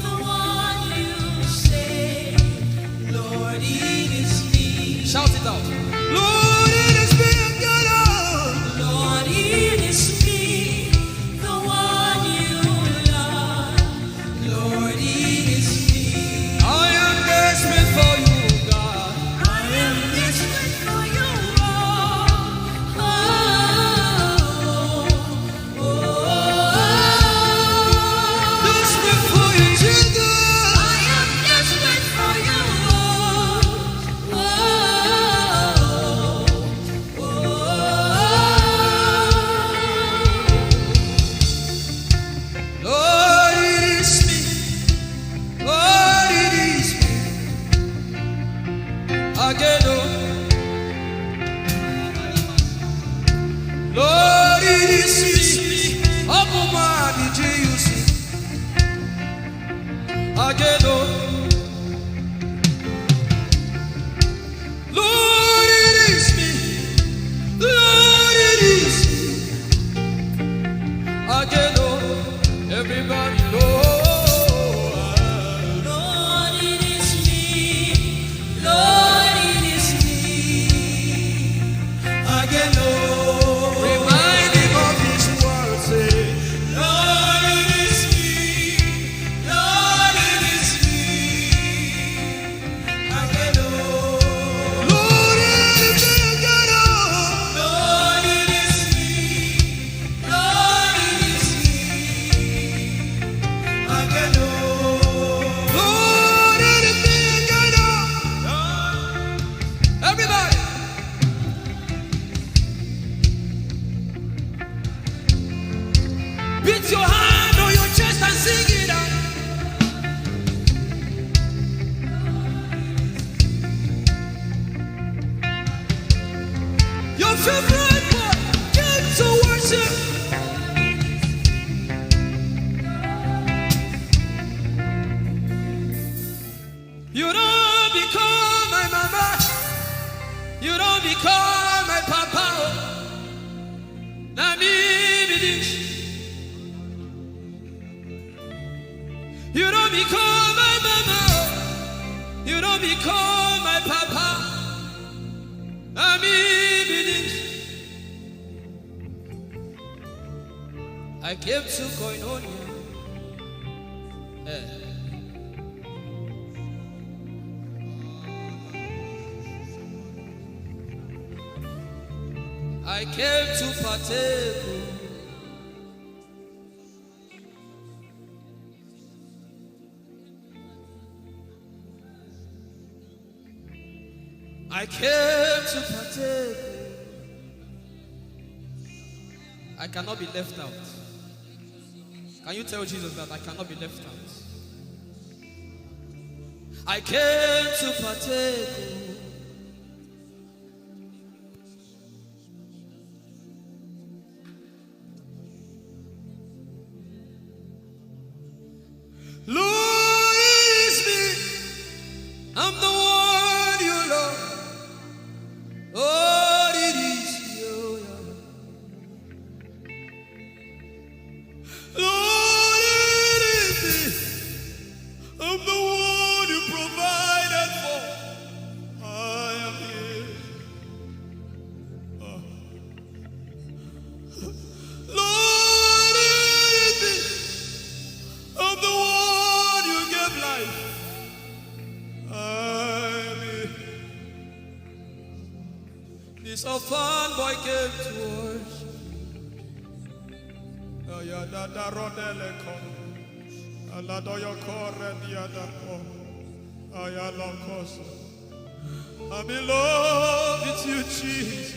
the one you say. Lord, it is me. Shout it out. Lord, it is me again, oh. Lord, it is me, the one you love. Lord, it is me. I am desperate for you, God. I am desperate for you, oh, oh, oh, oh. Desperate for you, Jesus. I am desperate for you, oh, oh, oh, oh. Lord, it is me. Lord, it is me. Again, oh. Lord, it is me. Open my heart, did you see? Again, oh. Lord, it is me. Lord, it is me. Again, oh, everybody, Lord. Lord, it is me. Lord, it is me. Again, oh, remind him of his word, say, Lord, it is me. Lord, it is me. Everybody, beat your hand on your chest and sing it out. Your favorite part, get to worship. You don't become my mama. You don't become my papa. Oh. Na me be this. You don't become my mama. You don't become my papa. Na me be this. I came to Koinonia. Eh. I came to partake. I came to partake. I cannot be left out. Can you tell Jesus that I cannot be left out? I came to partake. Lord, it is me. I'm the one you love. It's a fun boy came to worship. Ayadada rodele kono. Aladoyo kore diada ko. Ayalokoso. I'm in love with you, Jesus.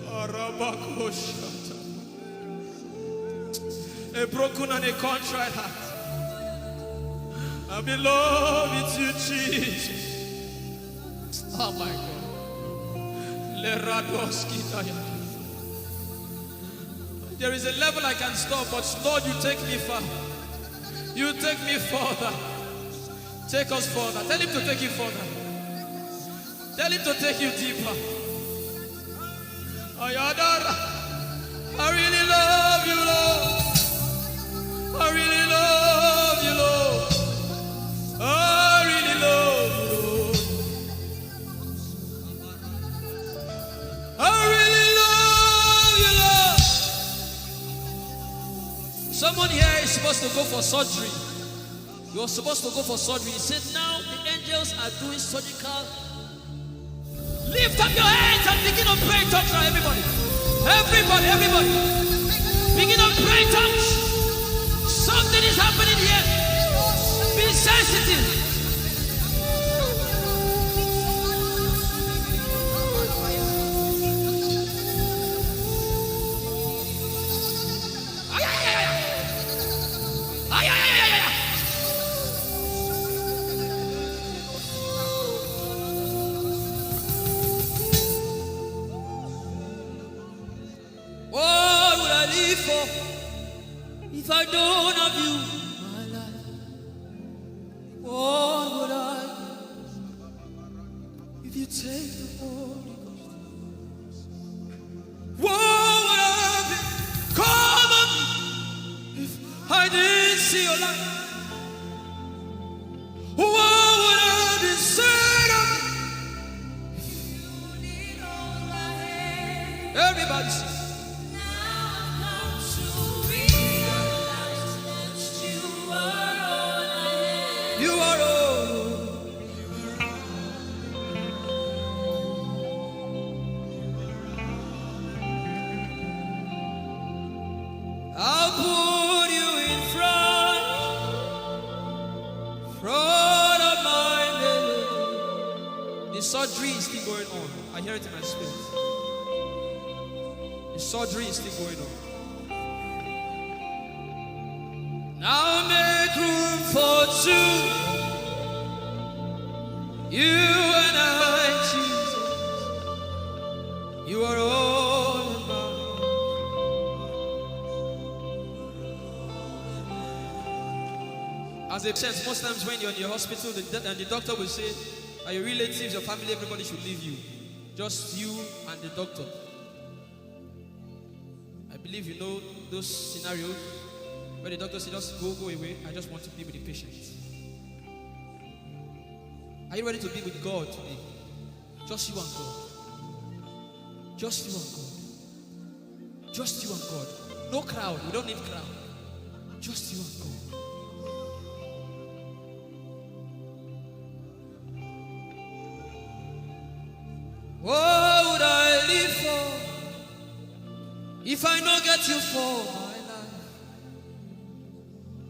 Arabakoshata. A broken and a contrite heart. I'm in love with you, Jesus. Oh my God. Leradoskitaya. There is a level I can stop, but Lord, you take me far. You take me further. Take us further. Tell him to take you further. Tell him to take you deeper. Ayadara. I really love you, Lord. I really love you, Lord. I really love you, Lord. I really love you, Lord. Someone here is supposed to go for surgery. You're supposed to go for surgery. He said, "Now the angels are doing surgical." Lift up your hands and begin to pray in tongues now, everybody. Everybody, everybody. Begin to pray in tongues. Something is happening here. Be sensitive. Ay, ay, ay, ay, ay. Ay, ay, ay, ay, ay, ay. What would I live for if I don't have you in my life? What would I give if you take the Holy Ghost? What would have become of me if I didn't see your light? What would have been said of me if you didn't hold my hand? Everybody sing. Now I've come to realize that you are all I have. You are all. I'll put you in front, front of my melody. The surgery is still going on. I hear it in my spirit. The surgery is still going on. Now make room for two. You and I, Jesus. You are all about. As a sense, most times when you're in your hospital, the, and the doctor will say, "Are your relatives, your family, everybody should leave you. Just you and the doctor." I believe you know those scenarios where the doctor says, "Just go, go away. I just want to be with the patient." Are you ready to be with God today? Just you and God. Just you and God. Just you and God. No crowd. We don't need crowd. Just you and God. What would I live for if I no get you for my life?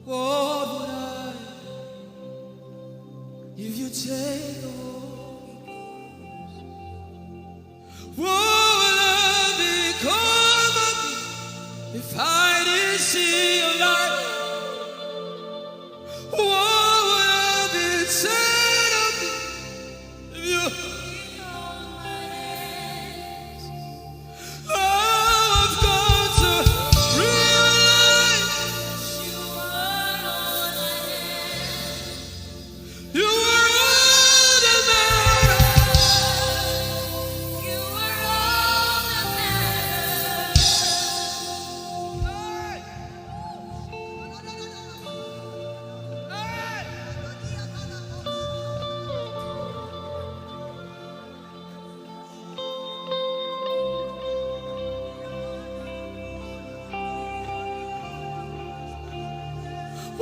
What would I if you take the Holy Ghost? What would have become of me if I didn't see your light? What would have been said of me if you I've come to realize you are all that matters. You are all that matters.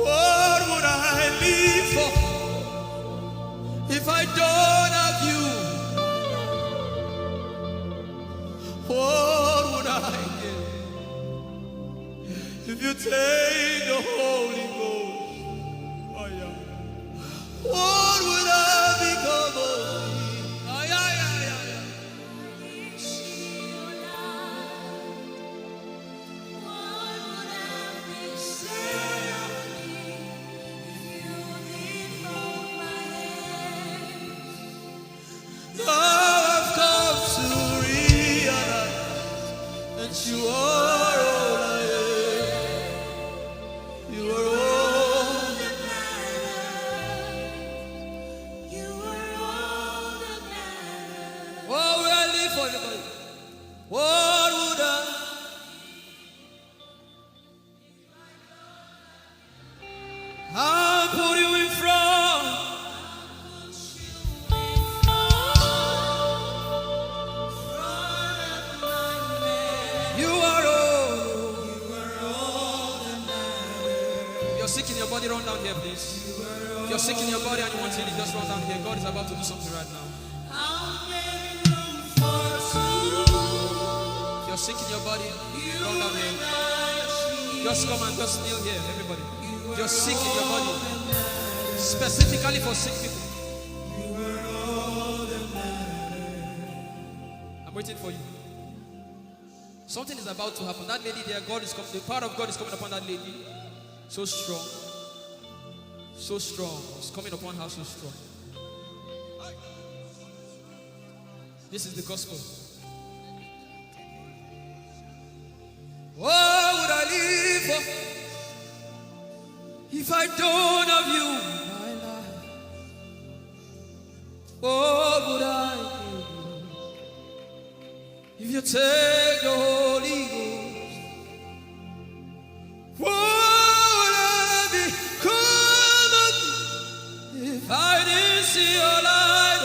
What would I live for if I don't have you? What would I give if you take the Holy Ghost? Oh, yeah. What would I become of me? Oh, yeah, yeah, yeah, yeah. Now I've come to realize that you are all I am. You are all that matters. You are all that matters. Oh, we are live for everybody. What would I I'll put you in front. You are all. If you're sick in your body, run down here, please. If you're sick in your body and you want healing, just run down here. God is about to do something right now. If you're sick in your body, run down here. Just come and just kneel here, everybody. If you're sick in your body, specifically for sick people, I'm waiting for you. Something is about to happen. That lady there, God is coming. The power of God is coming upon that lady. So strong. So strong. It's coming upon her so strong. This is the gospel. What would I live for if I don't have you in my life? What would I give if you take the Holy Ghost? What would I become of me if I didn't see your light?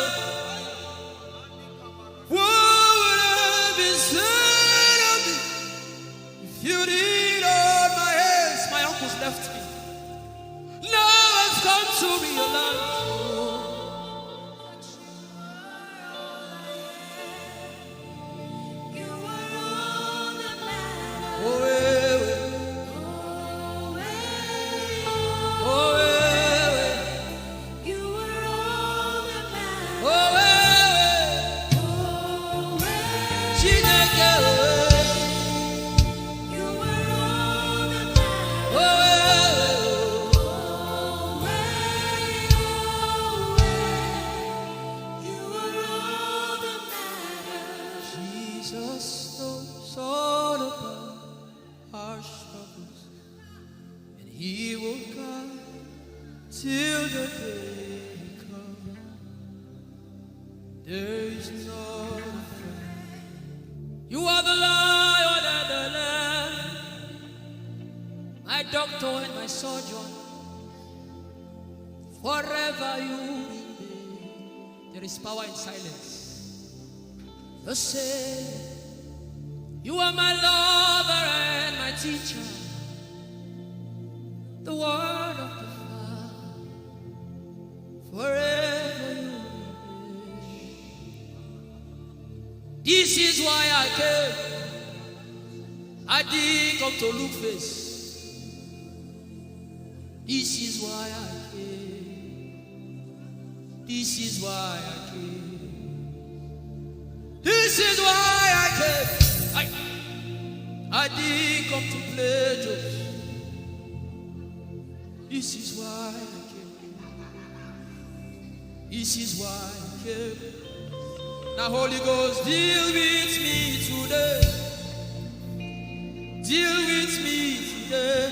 What would I be said of me if you didn't hold my hands? My uncles left me. Now I've come to realize. Oh, eh, eh. Oh, eh, eh. Oh, eh, eh. Chineke, oh, eh. Oh, eh, eh. Jesus knows all about our struggles, and He will guide till the day comes. There is no fear. You are the Lion and the Lamb, my doctor and my surgeon. Forever you remain. There is power in silence. The Savior, you are my lover and my teacher. The word of the Father, forever you remain. This is why I came. I didn't come to look face. This is why I came. This is why I came. This is why I came. I, I didn't come to play jokes. This is why I came. This is why I came. Now, Holy Ghost, deal with me today. Deal with me today.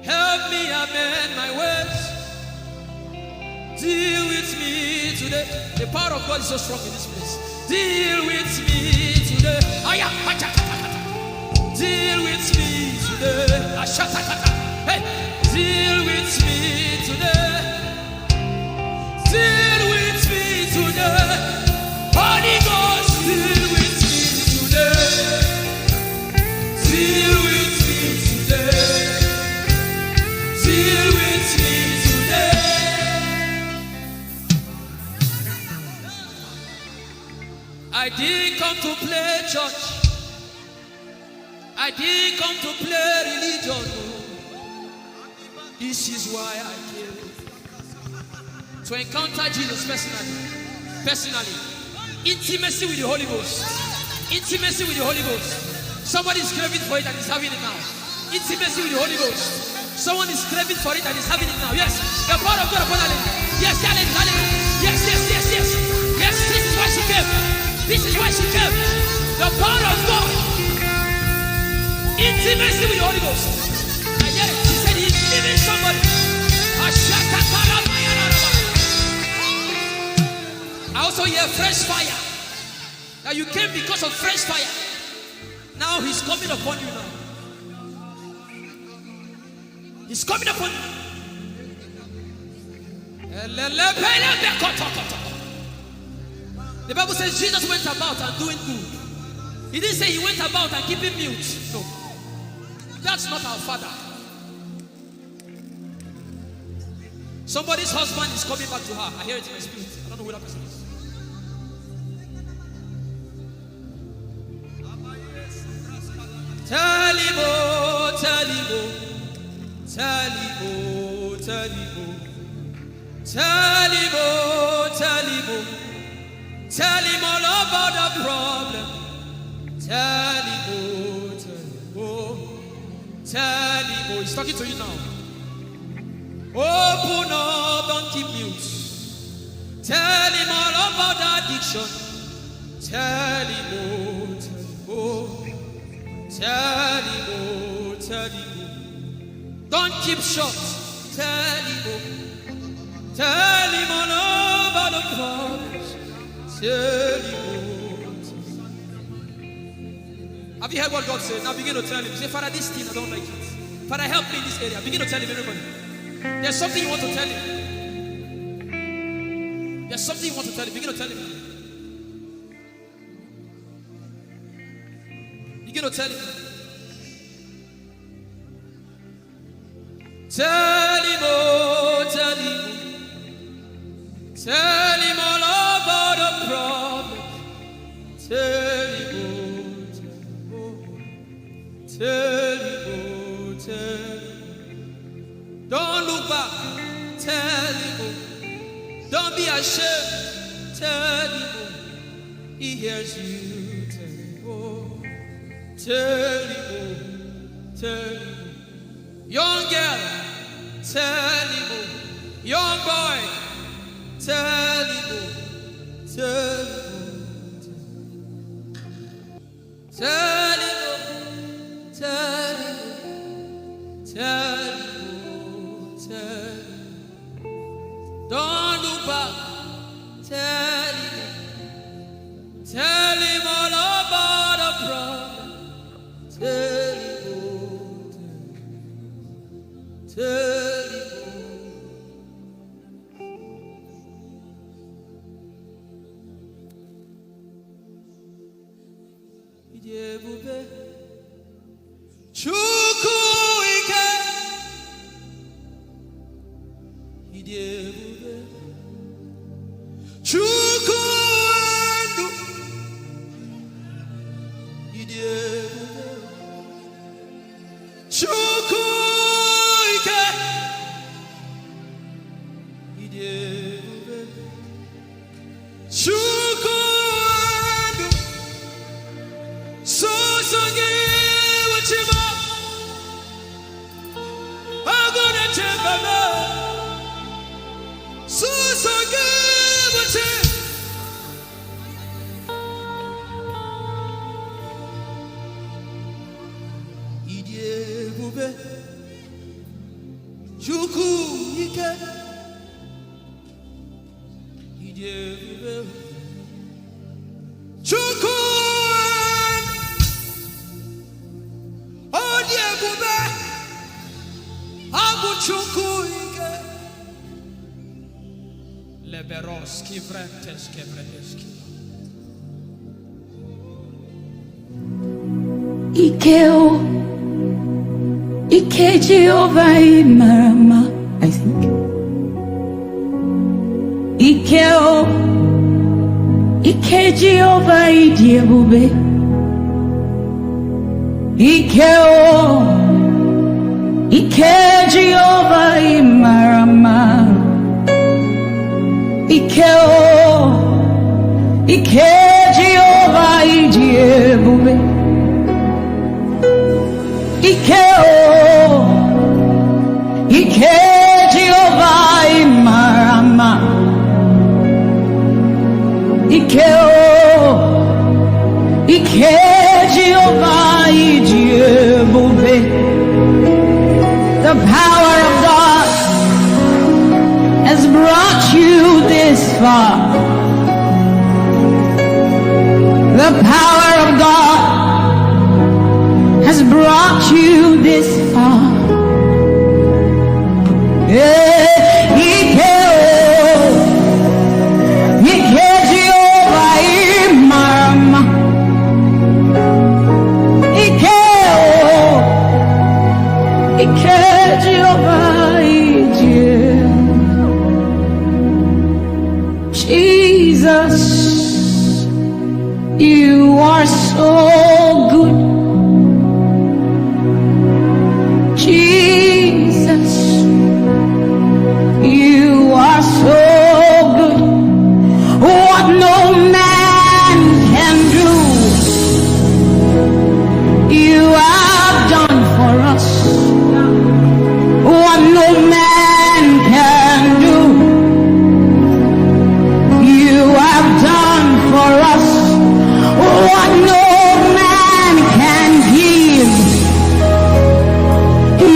Help me amend my ways. Deal with me today. The power of God is so strong in this place. Deal with me today. Aya, acha, acha, acha. Deal with me today. Ashatakata. Hey, deal with me today. Deal with me today. Holy Ghost, deal with me today. Deal with me today. Deal with me today. I didn't come to play church. I didn't come to play religion. Oh. This is why I came. To encounter Jesus personally. Personally. Intimacy with the Holy Ghost. Intimacy with the Holy Ghost. Somebody is craving for it and is having it now. Intimacy with the Holy Ghost. Someone is craving for it and is having it now. Yes. The power of God upon that lady. Yes, that lady, that lady. Yes, yes, yes, yes. Yes, this is why she came. This is why she came. The power of God. Intimacy with the Holy Ghost. I hear it. She said he's leaving somebody. I also hear fresh fire. That you came because of fresh fire. Now he's coming upon you now. He's coming upon you. The Bible says Jesus went about and doing good. He didn't say he went about and keeping mute. No. That's not our Father. Somebody's husband is coming back to her. I hear it in my spirit. I don't know who that person is. Tell him, oh, tell him, oh, tell him, oh, tell him, oh, tell him, oh, tell him, oh, tell him all about the problem. Tell him, oh, tell him, oh, tell him, oh. He's talking to you now. Open up, don't keep mute. Tell him all about the addiction. Tell him, oh, tell him, oh. Tell him, oh, tell him, oh. Don't keep short. Tell him, oh. Tell him all about the problems. Tell him, oh, tell him. Have you heard what God said? Now begin to tell him. Say, "Father, this thing, I don't like it. Father, help me in this area." Begin to tell him, everybody. There's something you want to tell him. There's something you want to tell him. Begin to tell him. Begin to tell him. Tell him, oh, tell him. Tell him all about the problem. Tell him, oh, tell him, oh. Tell him, oh, tell him. Don't look back. Tell him, oh. Don't be ashamed. Tell him, oh. He hears you. Tell him, oh. Tell him, oh. Tell him, oh. Young girl, tell him, oh. Young boy, tell him, oh. Tell him, oh. Tell him, oh. Tell him, oh. Tell him, oh. Tell him, oh. Don't look back. Tell him, oh. Tell him all about the problem. Tell him, oh, tell him, oh. Ị dị ebube. Chukwu ike. Ị dị ebube. Chukwu ndụ. Ị dị ebube. Chukwu ike. Ị dị ebube. Chukwu ndụ. Sọsọ gị bụ chi m. Agụ na-eche mba m. Sọsọ gị bụ chi. Ị dị ebube. Chukwu ike. Ị dị ebube. Chukwu. Ọ dị ebube. Ọ bụ Chukwu ike. Leberos kivretes kevretes kiva. Ike o, ike Jehova ị mara mma, I think. Ike o, Ike Jehova ịdị ebube. Ike o, ike Jehova ị mara mma. Ike o, ike Jehova ịdị ebube. Ike o, ike Jehova ị mara mma. Ike o, ike Jehova ịdị ebube. The power of God has brought you this far. The power of God has brought you this far. Eh, ike o, ike Jehova ị mara mma. Ike o, ike Jehova ịdị ebube. Jesus, you are so good. Jesus, you are so good. What no man can do, you have done for us. What no man can do, you have done for us. What no man can give,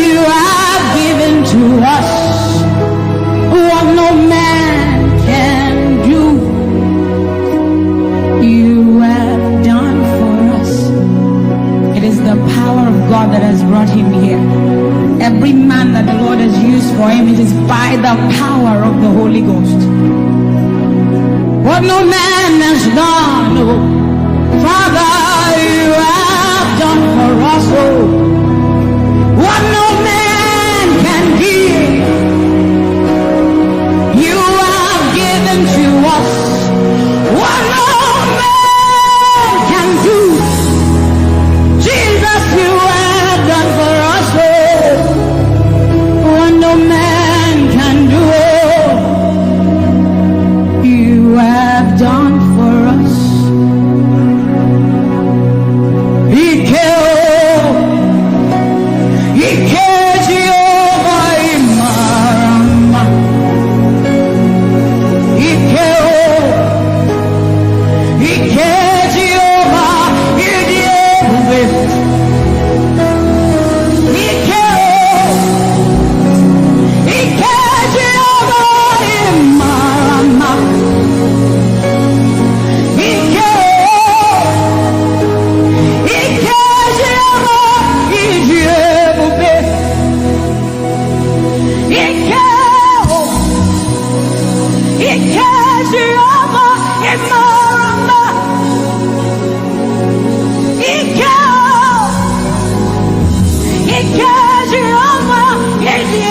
you have given to us. What no man can do, you have done for us. It is the power of God that has brought him here. Every man that the Lord has used for him, it is by the power of the Holy Ghost. What no man has done, oh, Father, you have done for us, oh. What no man can give, you have given to us. What no man can do, Jesus, you have done for us, oh. What no man can do, oh, you have done for us. Ike o, ike Jehova ị mara mma. Ike o, ike Jehova ịdị ebube. Ike o, ike Jehova ị mara mma. Ike o, ike Jehova ịdị ebube. Ike o, ike Jehova ị mara mma. Ike o, ike Jehova ịdị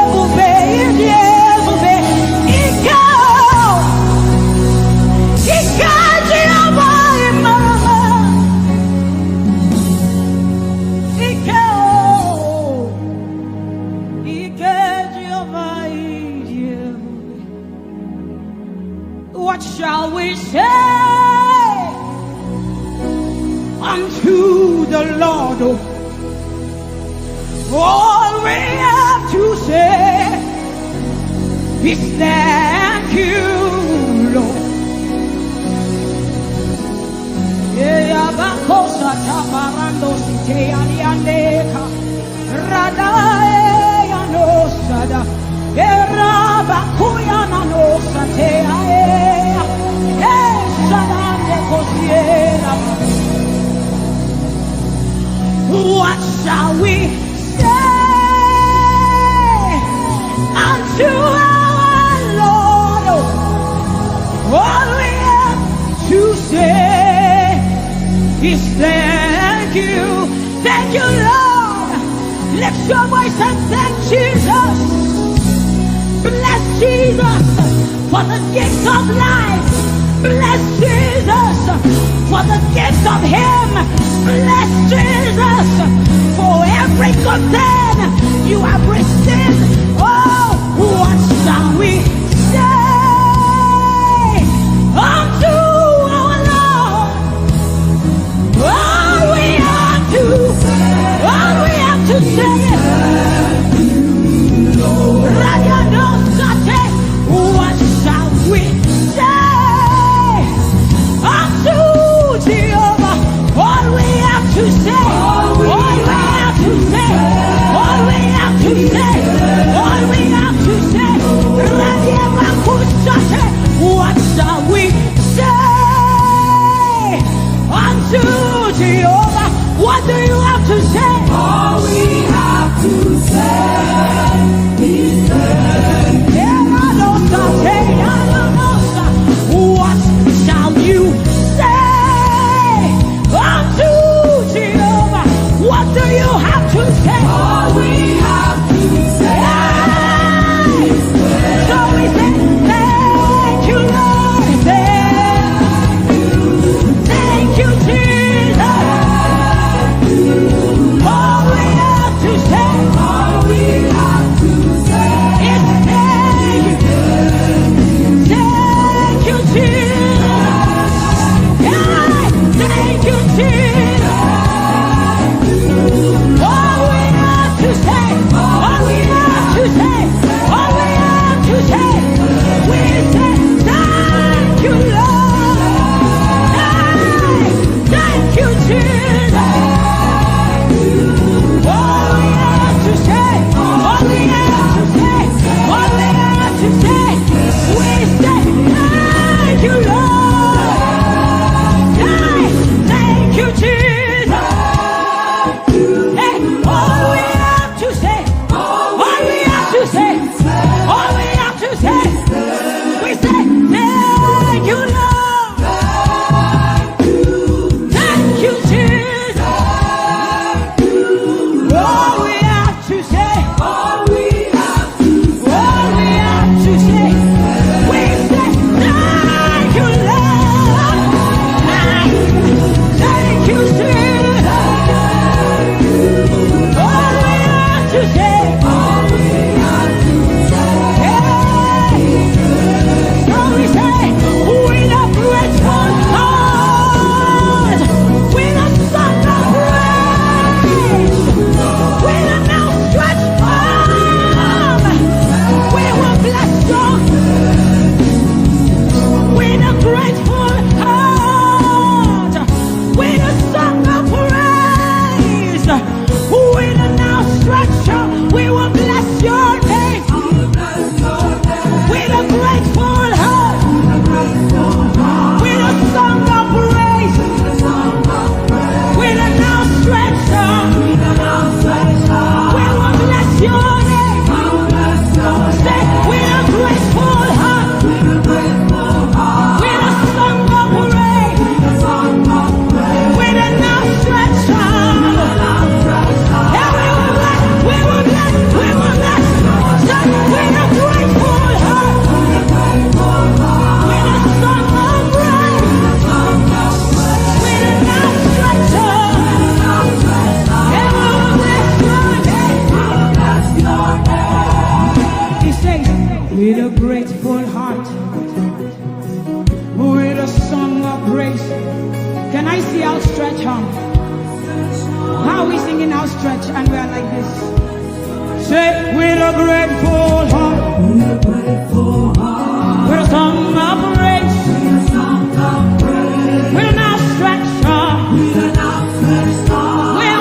ebube, ịdị ebube. Ike o, ike Jehova ị mara mma. Ike o, ike Jehova ịdị ebube. What shall we say unto the Lord? All we have to say is thank you, Lord. Eya bakosa tabarando site aliandeka. Radae ya no sada. Era bakuya na no sate ae. Eh, sada de kosiera. What shall we say unto our Lord? All we have to say is thank you. Thank you, Lord. Lift your voice and thank Jesus. Bless Jesus for the gift of life. Bless Jesus for the gift of Him. Bless Jesus for every good thing you have received. Oh, what shall we say unto our Lord? All we have to, all we have to say is, Radianosate, what shall we say unto Jehovah? All we have to say, all we have to say, all we have to say, all we have to say, Radiabakusate, what shall we say unto Jehovah? What do you have to say? All we have to say is thank you. What shall you say unto Jehovah? What do you have to say? All we have to say is thank you. So we say, thank you, Lord. Thank you, Jesus. All we have to say, all we have to say is thank you. Thank you, Jesus. Yeah, thank you, Jesus. All we have to say, all we have to say, all we have to say, we say, thank you, Lord. Hey, thank you, Jesus. All we have to say, all we have to say, all we have to say, we say, thank you, Lord. Hey, thank you, Jesus. Hey, all we have to say, all we have to say, all we have to say, we say, thank you, Lord. Thank you, Jesus. All we have to say, all we have to say, we say, thank you, Lord. Thank you, Jesus. All we have to say, all we have to say, hey. So we say, with a grateful heart, with a song of praise, with an outstretched arm, we will bless you. With a grateful heart, with a song of praise, with an outstretched arm, we will bless your name. With a grateful heart, with a song of praise, with an outstretched arm, we will bless your name. Say, with a grateful heart, with a song of praise, with an outstretched arm. Yeah, we will bless, we will bless, we will bless. Say, with a grateful heart, with a song of praise, with an outstretched arm. Yeah, we will bless your name. He says, with a grateful heart, with a song of praise. Can I see outstretched hand? How are we singing outstretched and we are like this? Say, with a grateful heart, with a song of praise, with an outstretched hand, we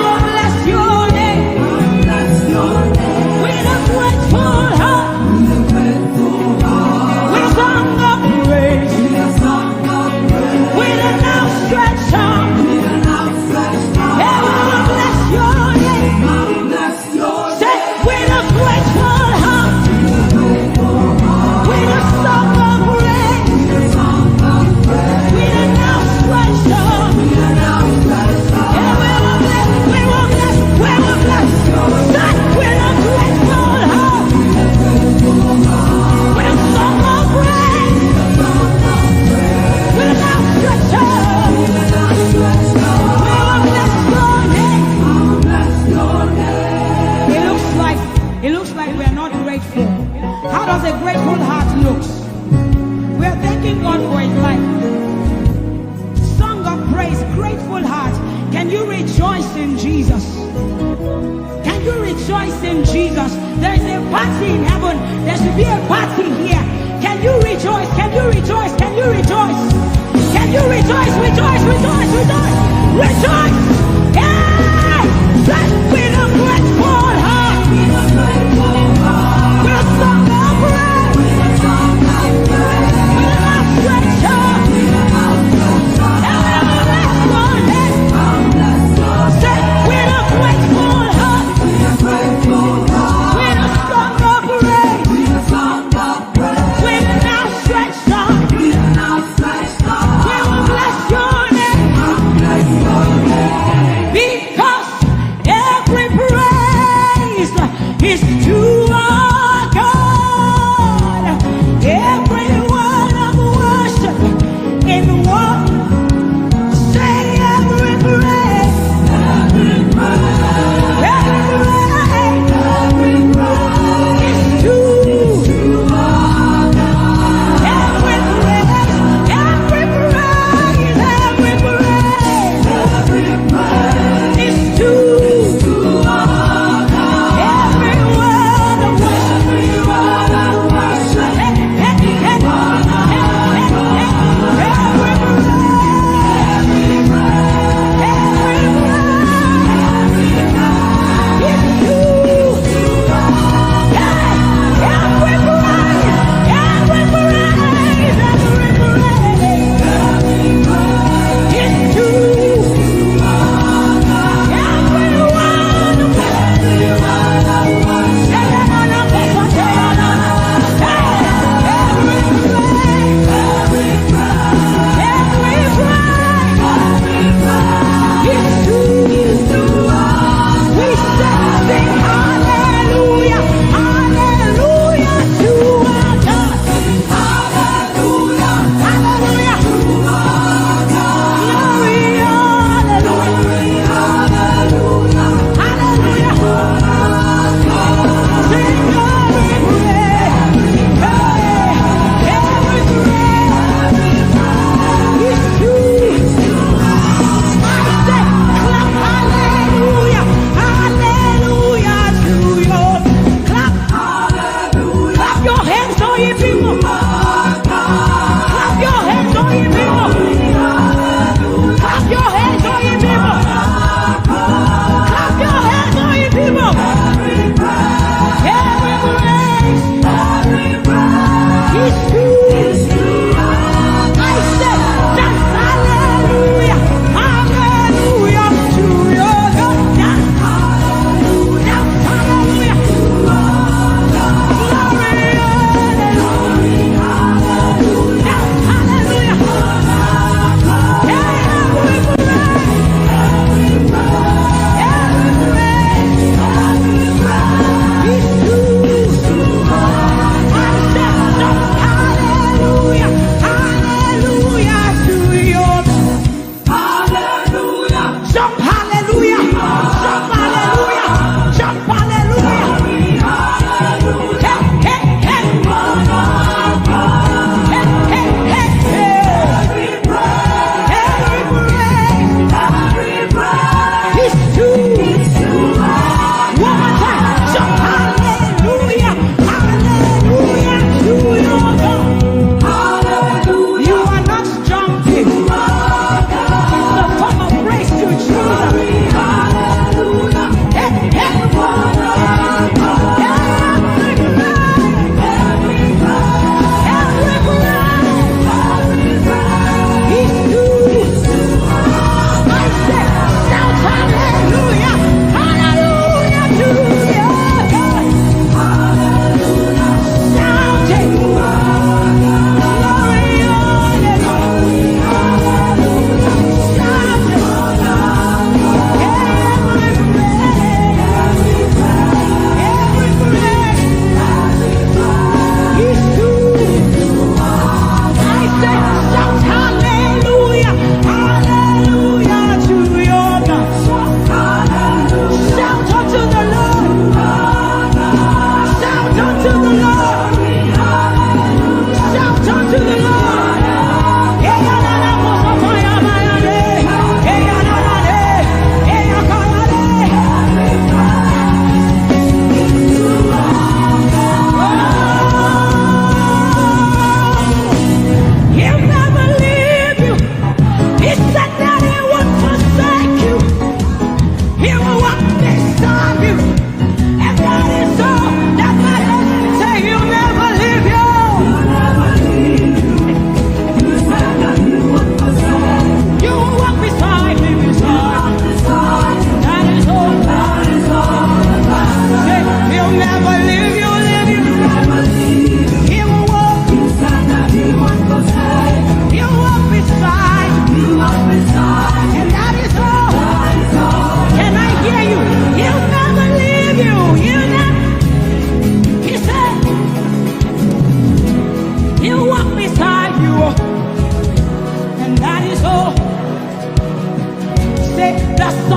will bless your name. With a grateful heart, with a song of praise, with an outstretched arm, yeah, we will bless your name. Say, with a grateful heart, with a Full heart. Can you rejoice in Jesus? Can you rejoice in Jesus? There is a party in heaven. There should be a party here. Can you rejoice? Can you rejoice? Can you rejoice? Can you rejoice? Rejoice, rejoice, rejoice, rejoice. Hey! Say, with a grateful heart. With a song of praise. With a love stretch out. And we will bless your name. Say, with a grateful heart. With a song of praise. With an outstretched arm. We will bless your name.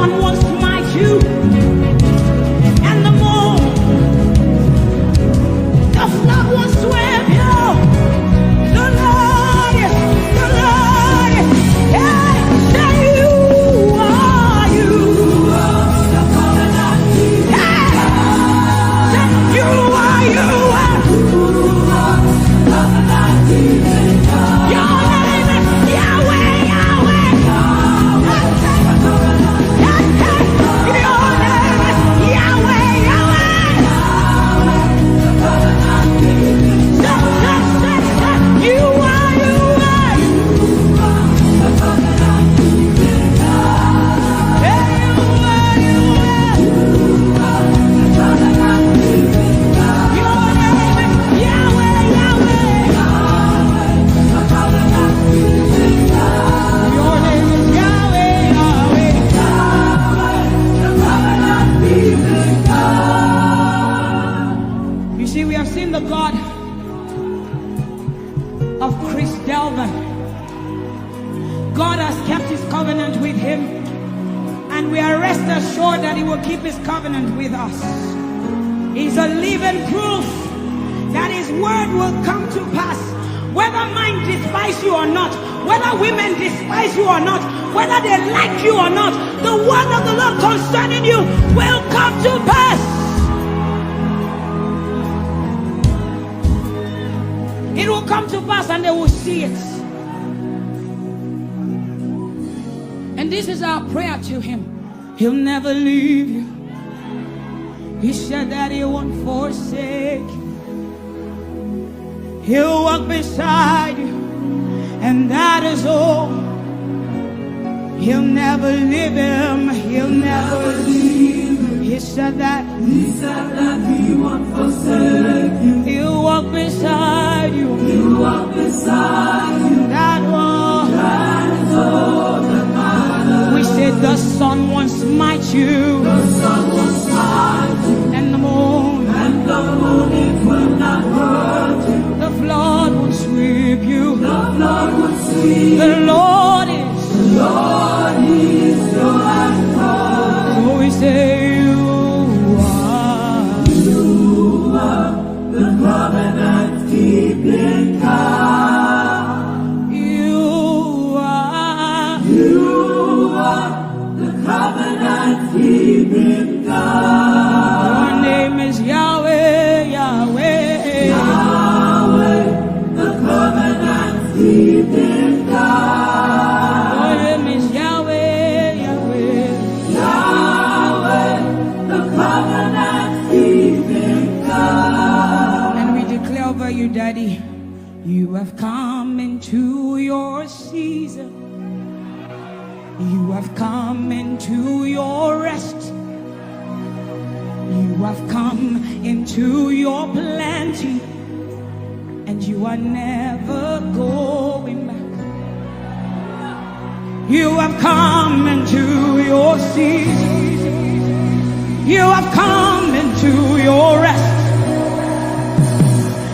Will smite you, and the moon, the flood will sweep you. The Lord is, the Lord is, hey, say you are, you are the covenant keeping God. Hey, say you are, you are. Your name is Yahweh, Yahweh. Your name is Yahweh, Yahweh. You are, you are. You see, we have seen the God of Chris Delvin. God has kept his covenant with him, and we are rest assured that he will keep his covenant with us. He's a living proof that his word will come to pass. Whether men despise you or not, whether women despise you or not, whether they like you or not, the word of the Lord concerning you will come to pass. It will come to pass and they will see it. And this is our prayer to him. He'll never leave you. He said that he won't forsake you. He'll walk beside you, and that is all. He'll never leave him. He'll never leave him. He said that. He said that he won't forsake you. He'll walk beside you. He'll walk beside you. That one. That is all that matters. We said the sun won't smite you. The sun won't smite you. And the moon. And the moon, it will not hurt you. The flood will sweep you. The flood will sweep you. The Lord is. The Lord is your anchor. So we say you are. You are the covenant keeping God. You are. You are the covenant keeping God. Your name is Yahweh, Yahweh. Yahweh, the covenant keeping God. Your name is Yahweh, Yahweh. Yahweh, the covenant keeping God. And we declare over you, Daddy, you have come into your season. You have come into your rest. You have come into your plenty. And you are never going back. You have come into your season. You have come into your rest.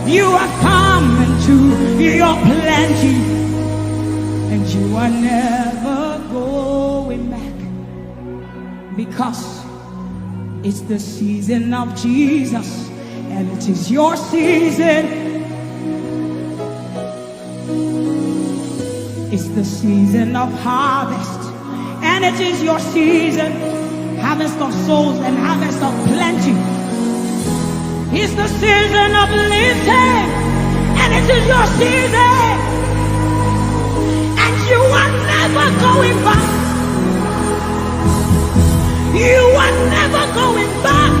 You have come into your plenty. And you are never going back. Because it's the season of Jesus, and it is your season. It's the season of harvest, and it is your season. Harvest of souls and harvest of plenty. It's the season of lifting, and it is your season. And you are never going back. You are never going back.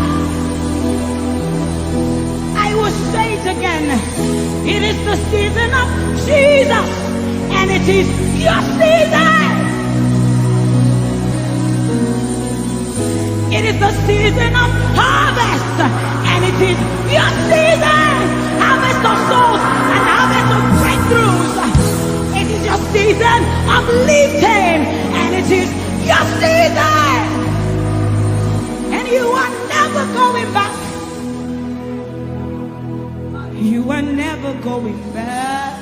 I will say it again. It is the season of Jesus, and it is your season. It is the season of harvest, and it is your season. Harvest of souls and harvest of breakthroughs. It is your season of lifting, and it is your season. And you are never going back. You are never going back.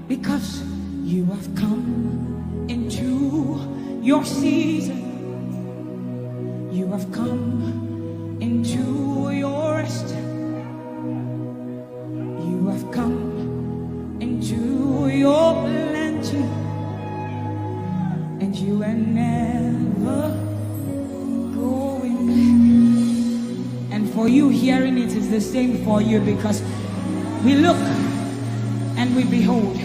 Because you have come into Your season. You have come into your rest. You have come into your plenty. And you are never going back. And for you, hearing it is the same for you, because we look and we behold.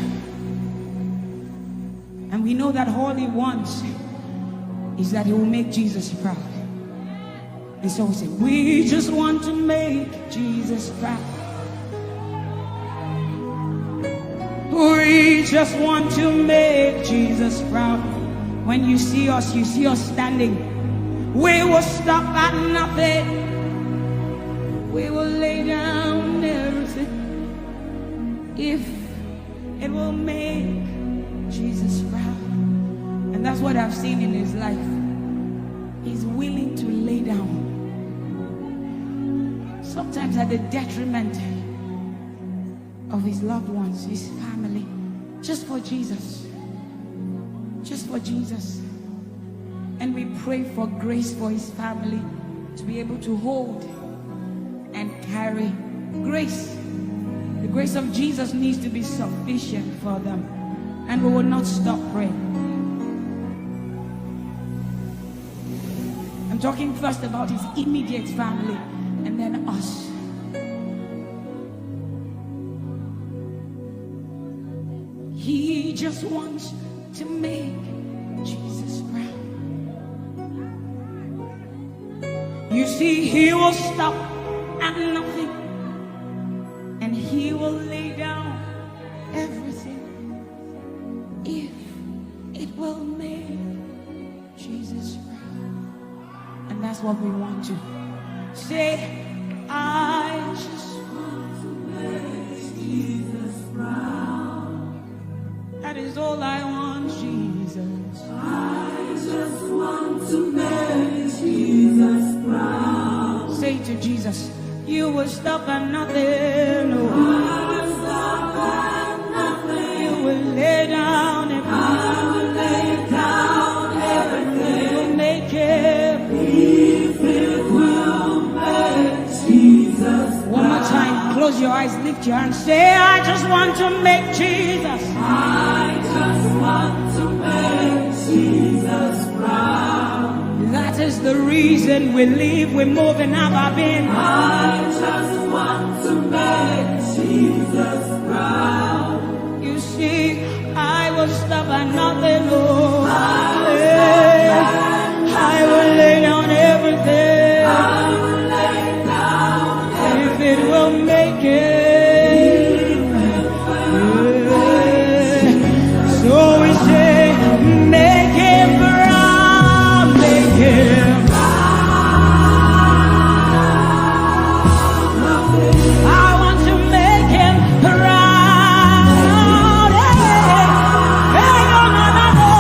And we know that all he wants is that he will make Jesus proud. And so we say, we just want to make Jesus proud. We just want to make Jesus proud. When you see us, you see us standing. We will stop at nothing. We will lay down everything if it will make Jesus proud. And that's what I've seen in his life. He's willing to lay down, sometimes at the detriment of his loved ones, his family, just for Jesus. Just for Jesus. And we pray for grace for his family to be able to hold and carry grace. The grace of Jesus needs to be sufficient for them. And we will not stop praying. I'm talking first about his immediate family and then us. He just wants to make Jesus proud. You see, he will stop at nothing and he will lay down everything if it will make Jesus proud. And that's what we want to say. I just want to make Jesus proud. That is all I want, Jesus. I just want to make Jesus proud. Say to Jesus, you will stop at nothing. Oh. I will stop at nothing. You will lay down everything. I will lay down everything. You will make it. If it will make Jesus. One more time, close your eyes, lift your hand, say, I just want to make Jesus. I just want to make Jesus proud. That is the reason we live, we move, and have our being. I just want to make Jesus proud. You see, I will stop at nothing, oh. I will lay down everything. I will lay down if it will make it. So we say, make him proud, make him. I want to make him proud. Hey, hey, no, no, no, no.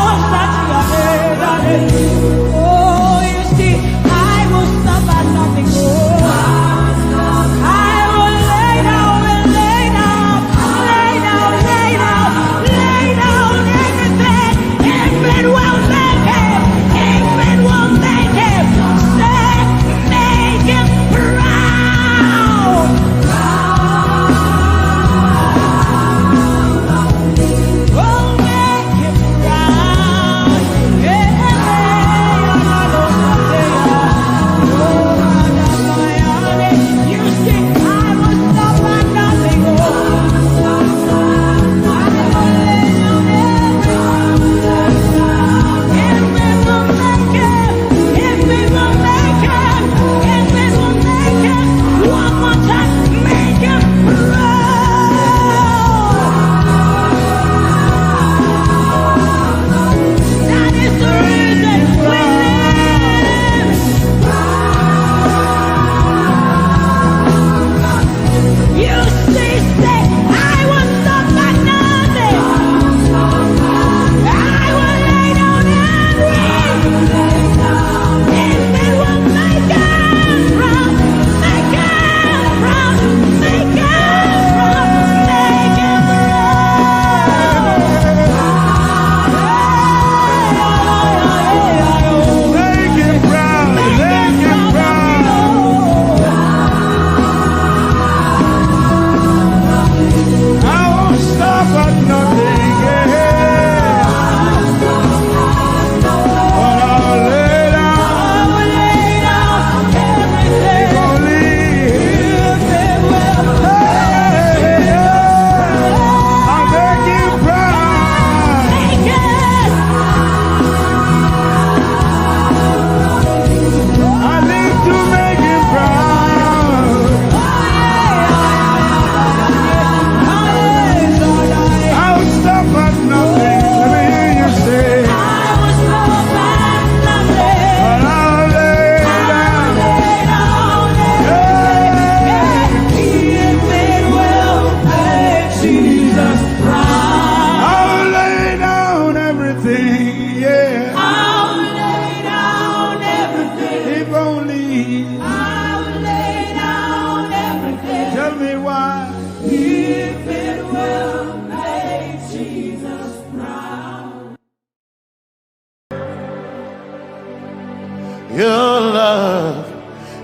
Your love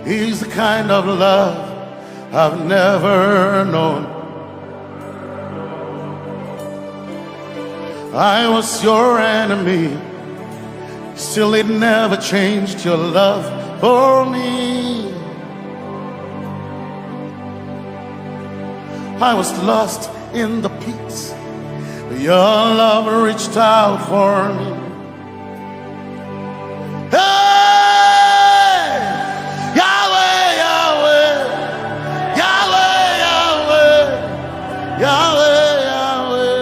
is the kind of love I've never known. I was your enemy, still it never changed your love for me. I was lost in the pits, but your love reached out for me. Hey! Yahweh, Yahweh, Yahweh, Yahweh, Yahweh, Yahweh.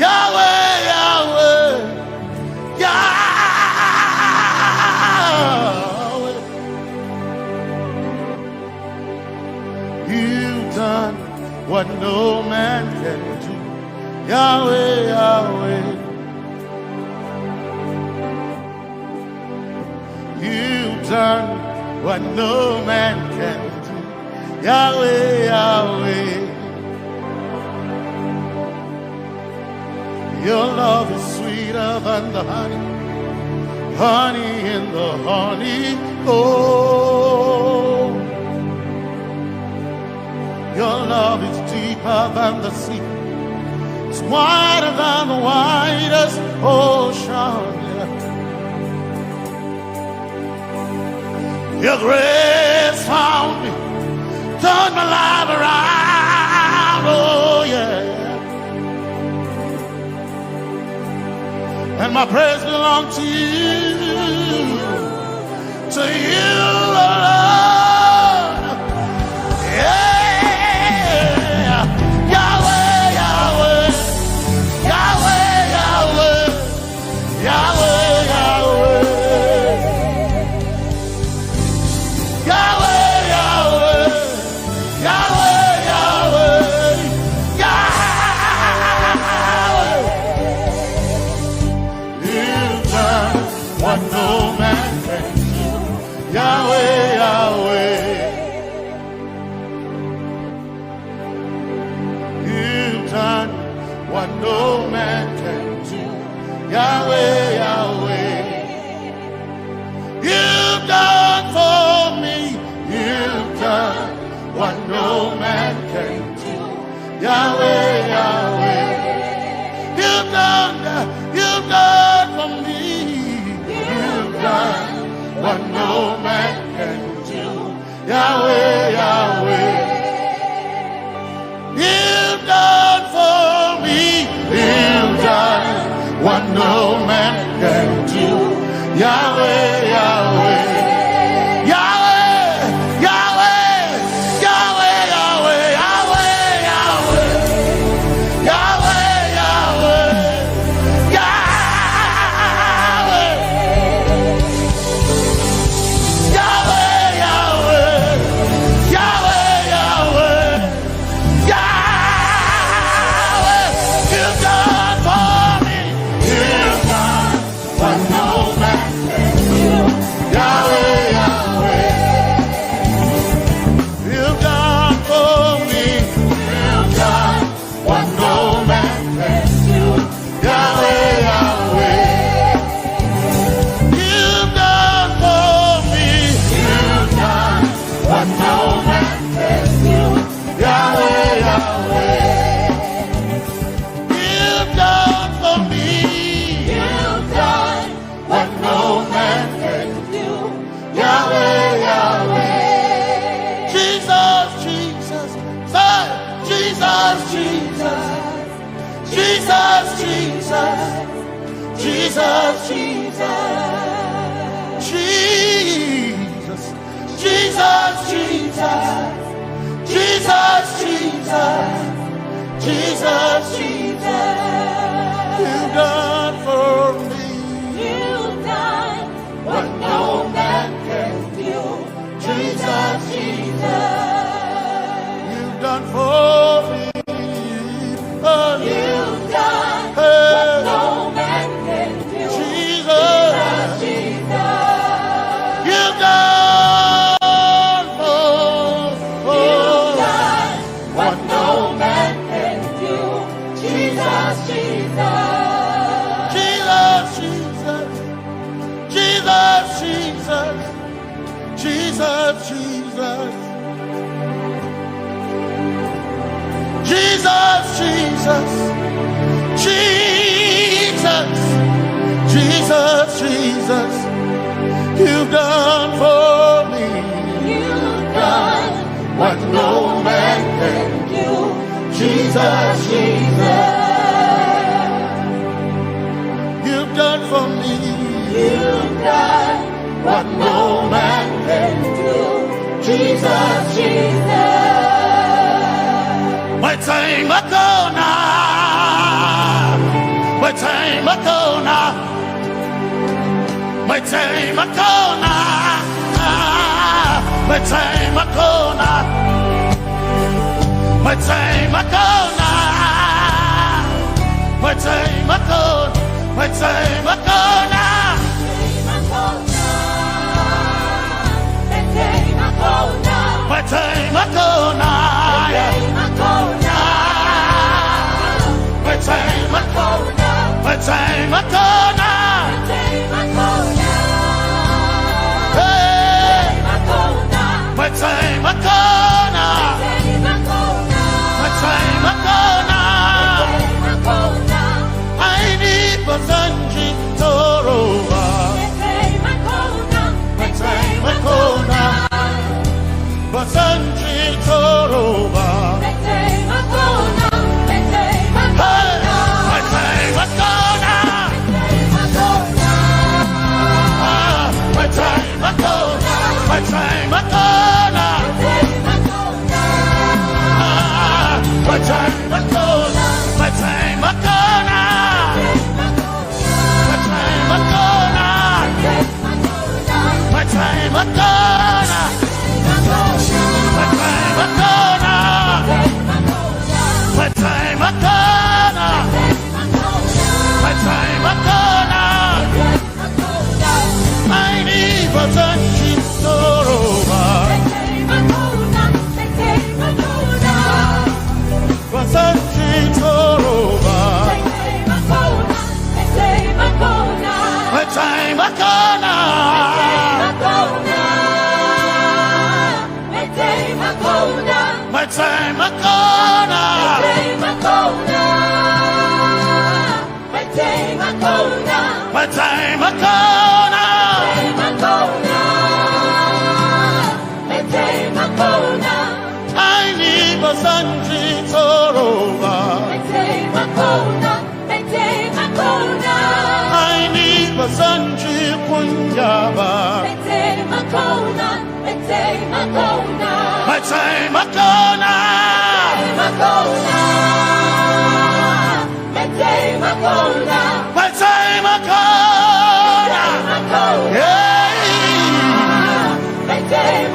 Yahweh, Yahweh, Yahweh. You've done what no man can do. Yahweh, Yahweh. You've done what no man can do. Yahweh, Yahweh. Your love is sweeter than the honey, honey in the honeycomb. Your love is deeper than the sea. It's wider than the widest ocean. Yeah. Your grace found me, turned my life around. Oh yeah. And my praise belongs to you, to you alone. Yeah. Yahweh, Yahweh, Yahweh, Yahweh, Yahweh, Yahweh, Yahweh, Yahweh. Yahweh, Yahweh, Yahweh. You've done what no man can do. Yahweh, Yahweh. You've done what no man can do. Yahweh, Yahweh. You've done for me, you've done what no man can do. Yahweh, Yahweh. You've done, you've done for me, you've done what no man can do. Yahweh, Yahweh. You've done for me. You've done what no man can do. Yahweh, Yahweh. Yahweh, Yahweh. Yahweh, Yahweh, Yahweh, Yahweh. Yahweh, Yahweh. Yahweh. Yahweh, Yahweh, Yahweh, Yahweh, Yahweh, you've done for me. You've done what no man can do. Yahweh, Yahweh, you've done for me. You've done what no man can do. Yahweh, Yahweh. You've done for me. You've done what no man can do. Yahweh, Yahweh. You've done for me. You've done what no man can do. Yahweh, Yahweh. Jesus, Jesus. Say, Jesus, Jesus. Jesus, Jesus. Jesus, Jesus. Jesus. Jesus, Jesus. Jesus, Jesus. Jesus, Jesus. You've done for me. You've done what no man can do. Jesus, Jesus. You've done for me. Oh, you've done what no man can do. Jesus, Jesus. You've done for, you've done what no man can do. Jesus, Jesus. Jesus, Jesus. Jesus, Jesus, you've done for me. You've done what no man can do. Jesus, Jesus, you've done for me. You've done what no man can do. Jesus, Jesus. Metsei makona. Metsei makona. Metsei makona. Metsei makona. Metsei makona. Metsei makona. Metsei makona. Metsei makona. Metsei makona. Hey. Metsei makona. Metsei makona. Aini basanji toroba. Metsei makona. Basanji toroba. Hey, metsei makona. Ah, metsei makona. Metsei makona. Ah, metsei makona. Metsei makona. Metsei makona. Metsei makona. Metsei makona. Metsei makona. Metsei makona. Aini basanji toroba. Basanji toroba. Metsei makona. Metsei makona. Metsei makona. Aini basanji toroba. Aini basanji kunyaba. Metsei makona. Metsei makona. Yeah. Metsei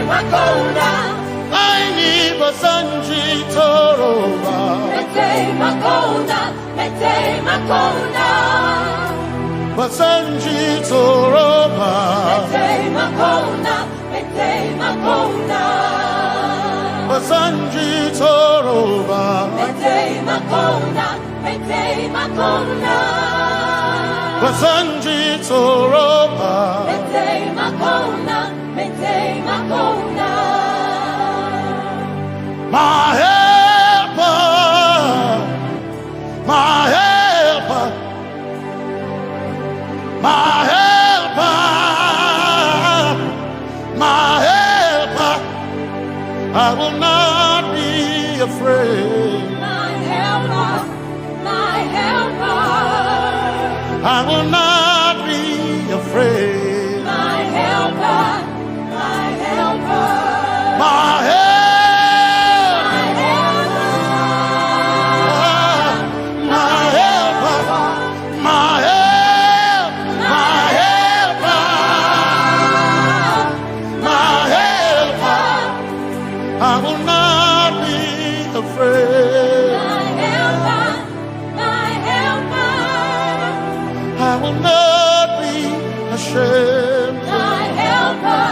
makona. Aini basanji toroba. Basanji toroba. Basanji toroba. Basanji toroba. My helper, my helper, my helper, my helper. I will not be afraid. My helper, my helper. I will not be afraid. My helper, my helper. My help. My helper. My helper. My help. My helper. My helper. I will not be afraid. My helper, my helper. I will not be ashamed. My helper,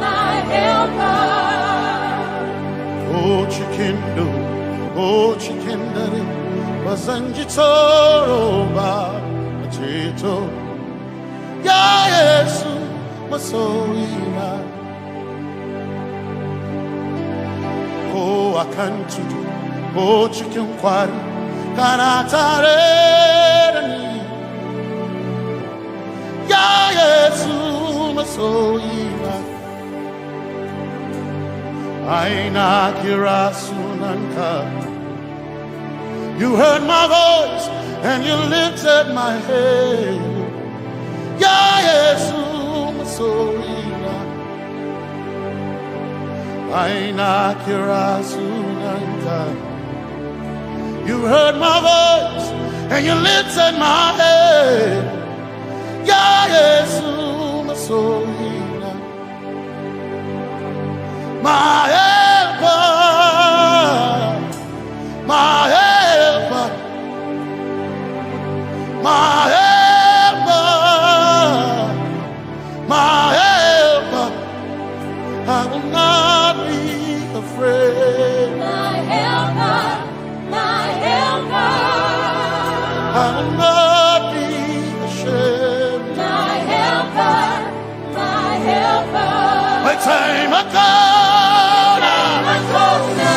my helper. Oh, chikindo, oh, chikindari, basanji toroba, atito. Ya Yesu, masoyina. Oh, Akantudu, o cikin kwari, kana tare da ni. Ya Yesu masoyina, ai na kira sunanka. You heard my voice and you lifted my head. Ya Yesu masoyina, ai na kira sunanka. You heard my voice and you lifted my head. Ya Yesu masoyina, my helper, my helper, my helper, my helper. I will not be afraid. My helper, my helper. I will not be ashamed. My helper, my helper. Mete makona. Mete makona.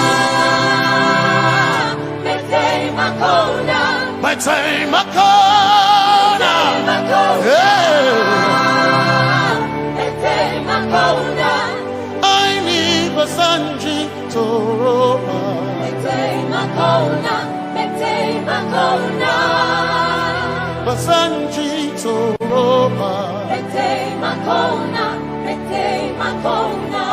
Mete makona. Mete makona. Mete makona. Yeah. Mete makona. Ai ni basanji toroba. Mete makona. Mete makona. Basanji toroba. Mete makona. Mete makona.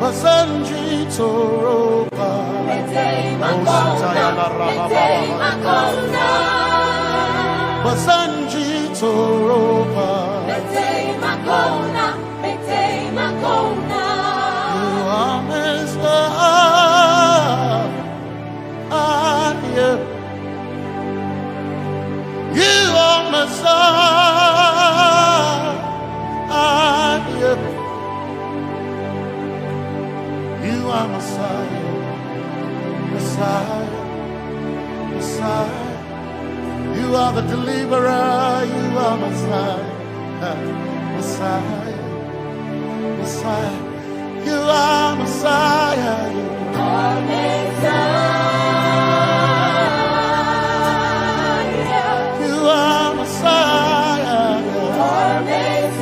Basanji toroba. Mete makona. Mete makona. Basanji toroba. Mete makona. Mete makona. You are Messiah. You are Messiah. You are Messiah. Messiah. Messiah. You are the deliverer. You are Messiah. Messiah. Messiah. You are Messiah. You are Messiah. You are Messiah. You are Messiah.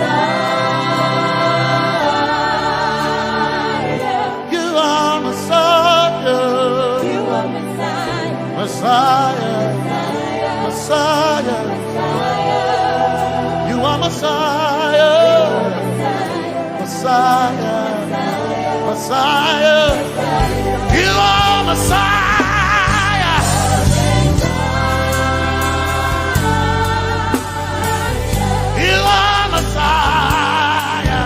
You are Messiah. You are Messiah. Messiah. Messiah. Messiah. You are Messiah. Messiah. Messiah. You are Messiah. You are Messiah.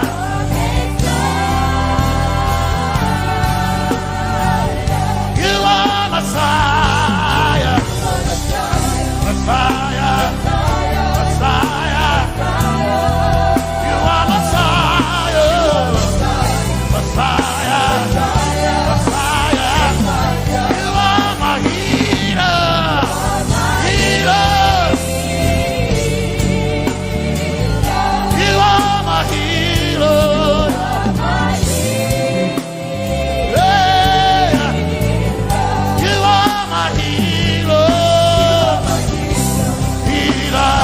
You are Messiah. Messiah. Messiah. You are Messiah. Messiah. Messiah. You are my healer. Healer. You are my healer. Yeah. You are my healer. Healer.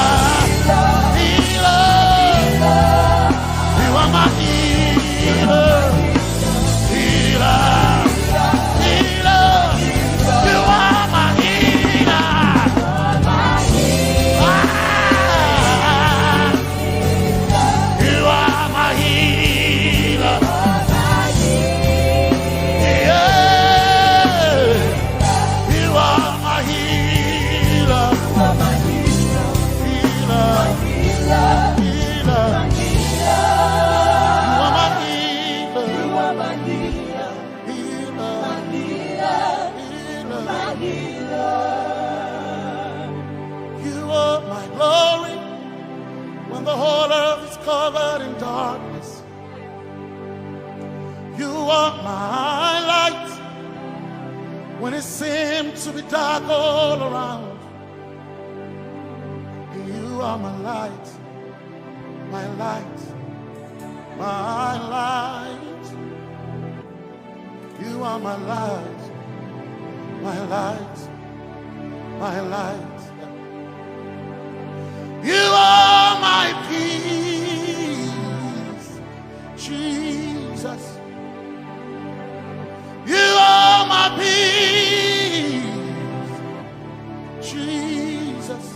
Healer. You are my healer. Healer. Healer. You are my healer. Ah. You are my healer. Yeah. You are my healer. Healer. Healer. You are my healer. Healer. Healer. You are my glory when the whole earth is covered in darkness. You are my light when it seems to be dark all around. You are my light, my light, my light. You are My light, my light, my light. You are my peace, Jesus. You are my peace, Jesus.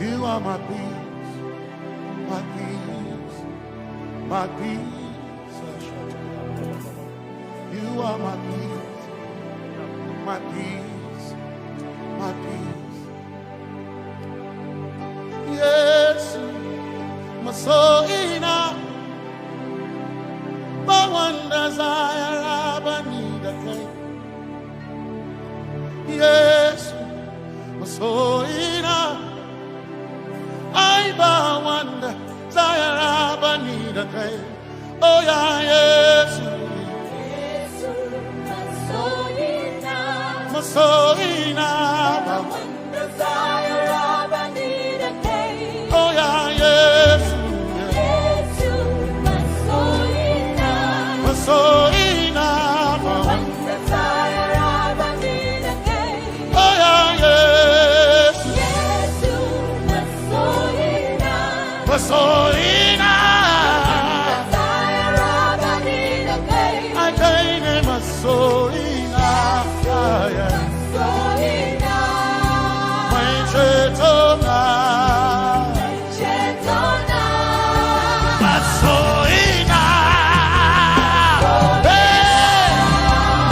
You are my peace, my peace, my peace. You are my peace, my peace, my peace. Yes, masoina, bawanda zayara banida kai. Yes, masoina, ai bawanda zayara banida kai. Oh yeah, yes. Masoina, oh yeah, yes. Masoina, oh yeah, yes. Masoina, I gain a masoina. Masoina, my chetona. Masoina, hey,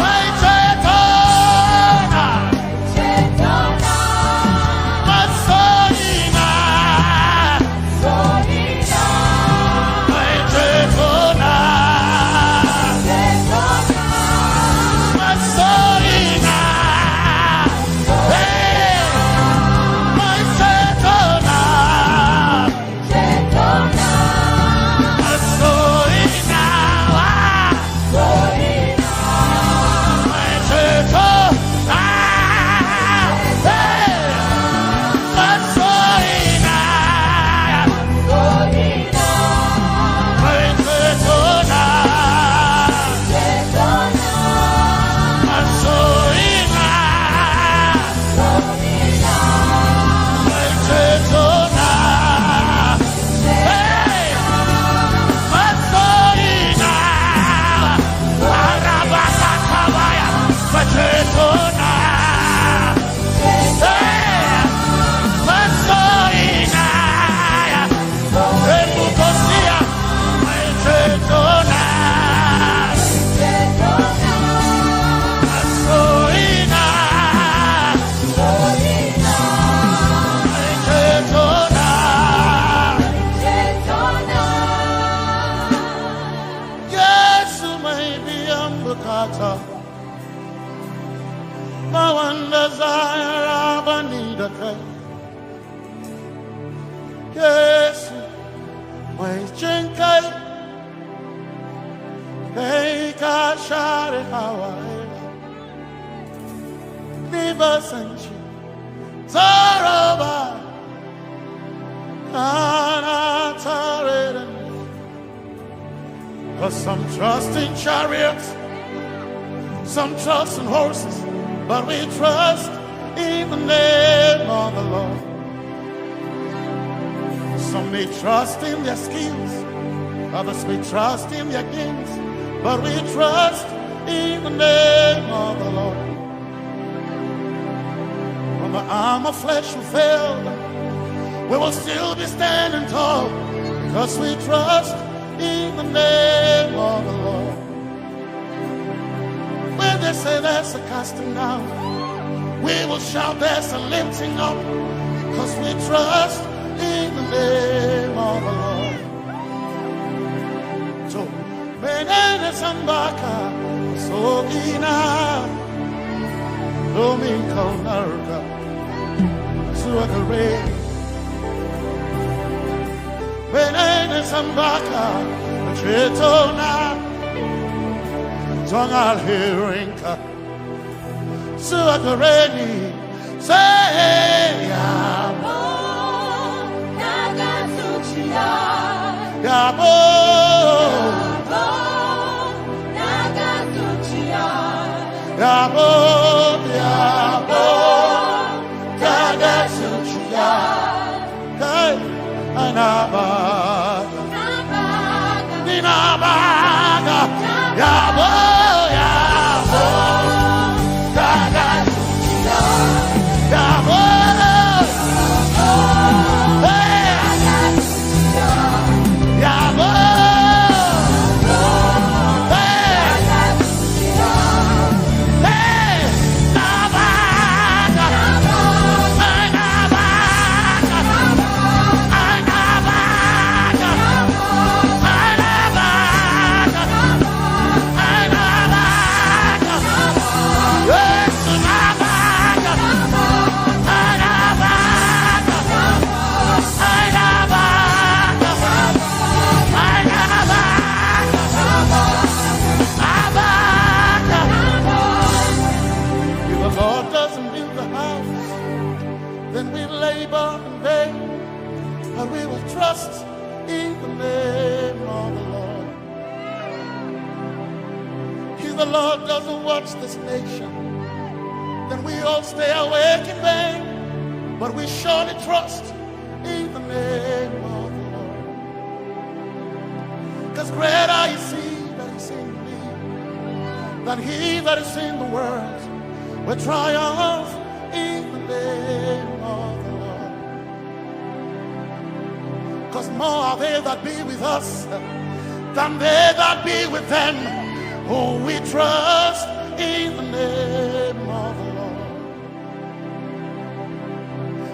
my chetona. Masoina, my chetona. Masoina, hey, my chetona. Yesu mai biyan bukata, ba wanda za ya raba ni da kai. Yesu mai jin kai, kai ka share hawaye. Ni ba san ci tsoro ba, kana tare da ni. 'Cause some trust in chariots, some trust in horses, but we trust in the name of the Lord. Some may trust in their skills, others may trust in their gifts, but we trust in the name of the Lord. When the arm of flesh will fail, we will still be standing tall, 'cause we trust in the name of the Lord. When they say there's a casting down, we will shout there's a lifting up, 'cause we trust in the name of the Lord. So, menene sambaka, so ina, domin kaunarka, zuwa gare ni. Menene sambaka, cetona, don alherinka, zuwa gare ni. Say, yabo, daga zuciya. Yabo, Yabo, Yabo, yabo, dada suchiya. Hey, anaba. Ninabaga. Yabo, yabo, dada suchiya. Yabo. Hey. If the Lord doesn't build the house, then we labor in vain, but we will trust in the name of the Lord. If the Lord doesn't watch this nation, then we all stay awake in vain, but we surely trust in the name of the Lord. Because greater is he that is in me than he that is in the world. We triumph in the name of the Lord. Because more are they that be with us than they that be with them, who we trust in the name of the Lord.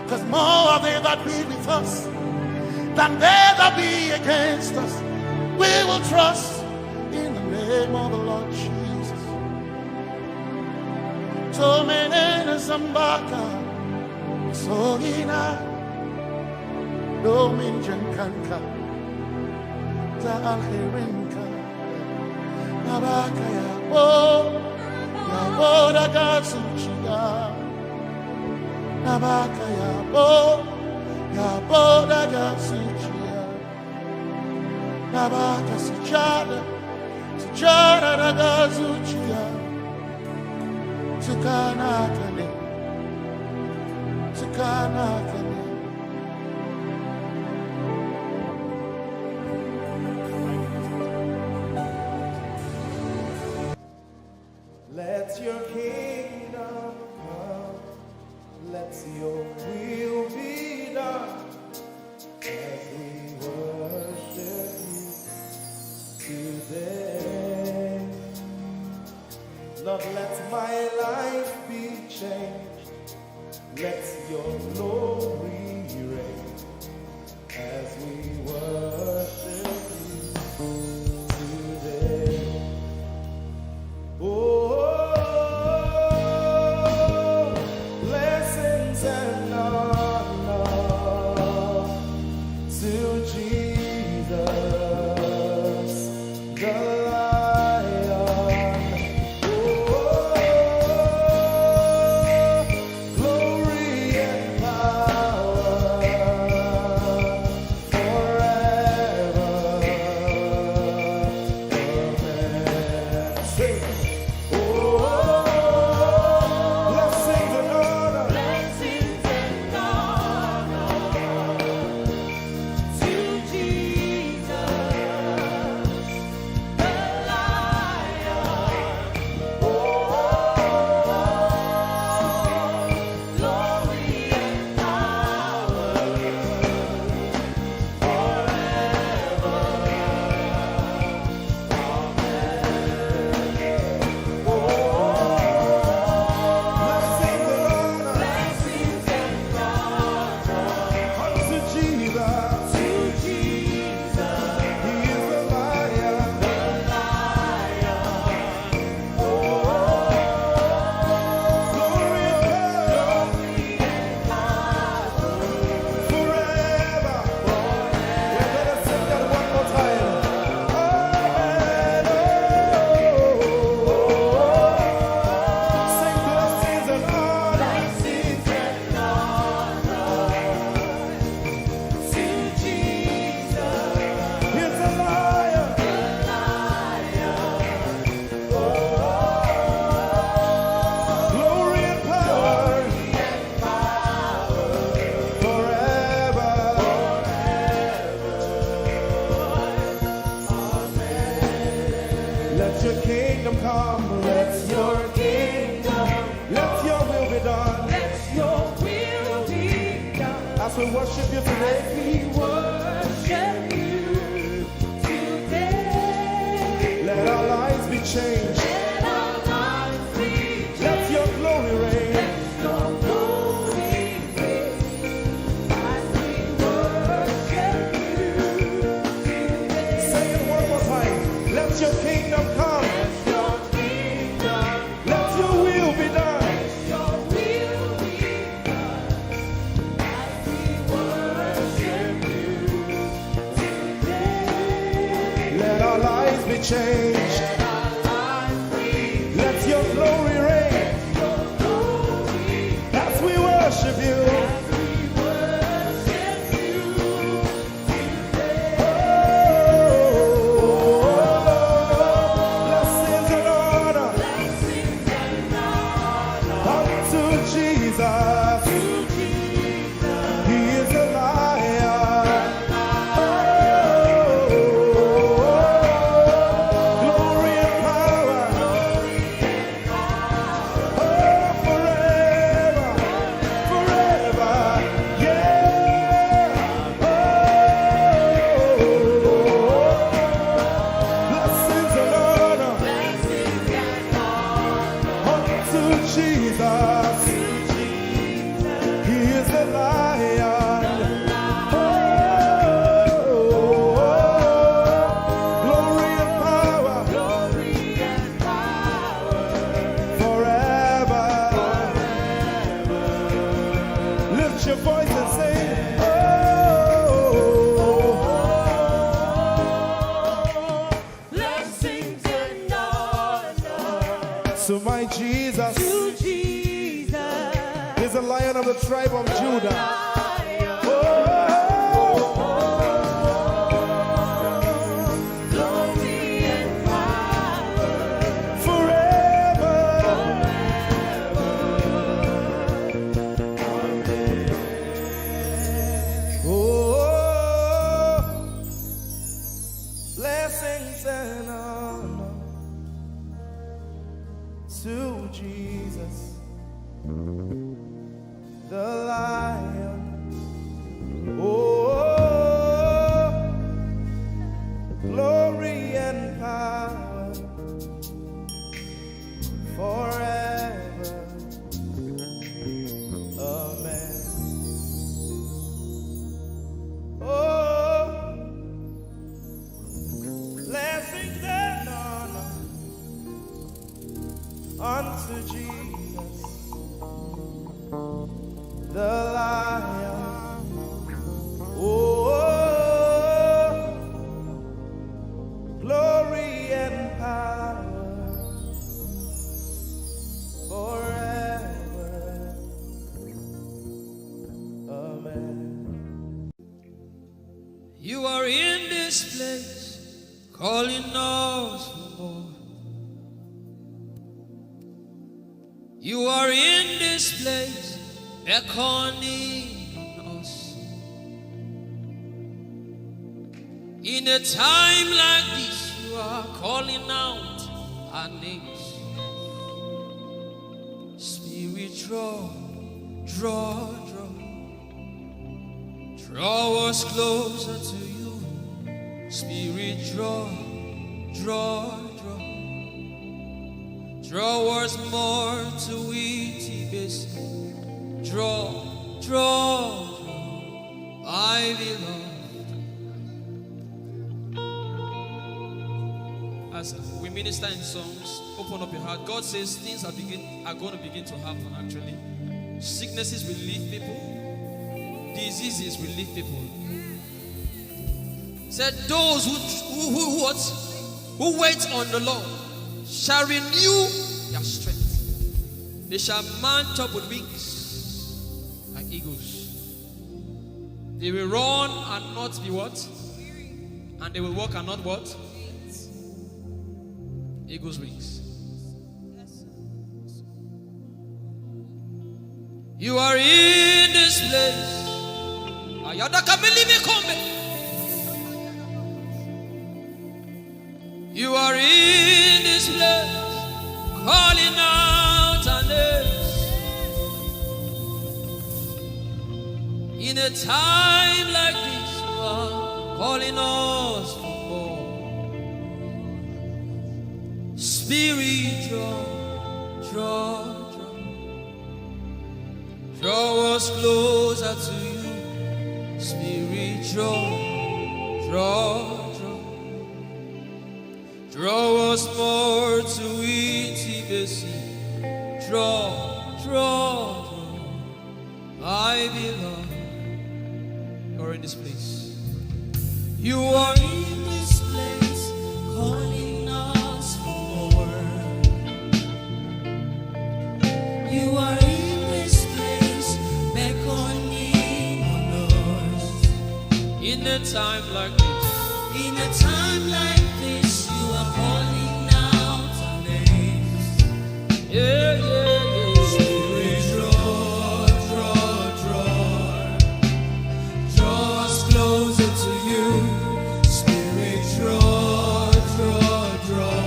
Because more are they that be with us than they that be against us. We will trust in the name of the Lord Jesus. Tomenene zambaka, sogina, domin jankanka, ta alherinka. Nabaka yabo, yabo daga zuciya. Nabaka yabo, yabo daga zuciya. Nabaka sujada, sujada daga zuciya. Tukana kane, tukana kane. Let your kingdom come, let your will be done as we worship you today. Lord, let my life be changed, let your glory reign as we worship you today. Oh, blessings and honor to Jesus, the Lion. Oh, glory and power forever. Amen. Sing. Oh, blessings and honor. Blessings and honor to Jesus, the Kingdom come, let your kingdom, let your will be done. Let your will be done. As we worship you today, as we worship you today, let our lives be changed. Let our lives be changed. Let your glory reign. Let your glory reign. As we worship you today. Say it one more time. Let your kingdom come. Let your kingdom, let your will be done. Let your will be done. As we worship you today. Let our lives be changed. Let our lives be changed. Let your glory reign. Let your glory, as we worship you. As we worship you. Blessings and honor unto Jesus. He is a lion. Glory and power. Oh, forever, forever, yeah. Oh, blessings and honor unto Jesus. He is the lion. Oh, glory and power. Forever. Lift your voice and sing. Oh, blessings and honor to my Jesus. To Jesus. He's the lion of the tribe of Judah. Oh. Glory and power forever. Amen. Oh, blessings and honor to Jesus, the lion. Oh, glory and power forever. Amen. Oh, blessings and honor unto Jesus, the lion. Oh, glory and power forever. Amen. You are in this place, calling us for more. You are in this place, beckoning us. In a time like this, you are calling out our names. Spirit, draw, draw, draw. Draw us closer to you. Spirit, draw, draw, draw. Draw us more to it, Ibesi. Draw, draw, draw, my beloved. As we minister in songs, open up your heart. God says things are begin are going to begin to happen. Actually, sicknesses will leave people, diseases will leave people. Said those who who who what who wait on the Lord shall renew their strength. They shall mount up with wings like eagles. They will run and not be what? And they will walk and not what? Eagle's wings. You are in this place. Ayada kamilimi kombe. You are in this Calling out our names. In a time like this, you are calling us for more. Spirit, draw, draw, draw. Draw us closer to you. Spirit, draw, draw, draw. Draw us more to intimacy. Draw, draw, draw. My beloved, you're in this place. You are in this place, calling us for more. You are in this place, beckoning on us. In a time like this, in a time like this, you are calling out our names. Yeah, yeah, yeah. Spirit, draw, draw, draw. Draw us closer to you. Spirit, draw, draw, draw.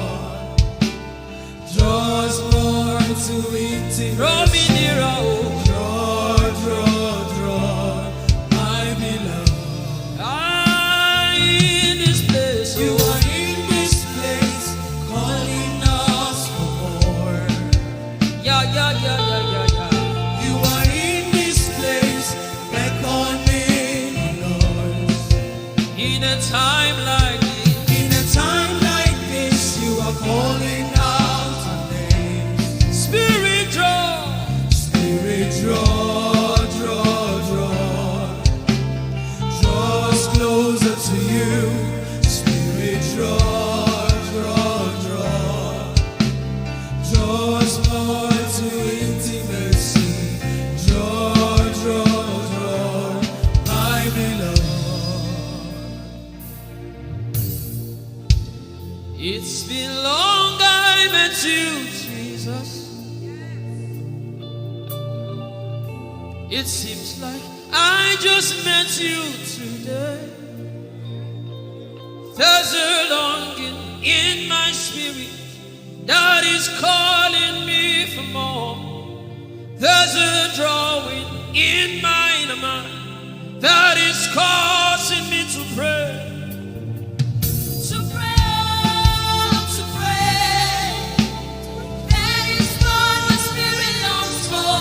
Draw us more to intimacy. Draw me nearer, oh. Draw, draw, draw, my beloved. Ah, in this place, you are in this place, calling us for more. Yeah, yeah, yeah, yeah, yeah, yeah. You are in this place, beckoning us. In a time like this, in a time like this, you are calling out our names. Spirit, draw. Spirit, draw, draw, draw. Draw us closer to you. Spirit, draw, draw, draw. Draw us more to intimacy. Draw, draw, draw, my beloved. It's been long I met you, Jesus. It seems like I just met you today. There's a longing in my spirit that is calling me for more. There's a drawing in my mind that is causing me to pray. To pray, to pray. That is what my spirit longs for.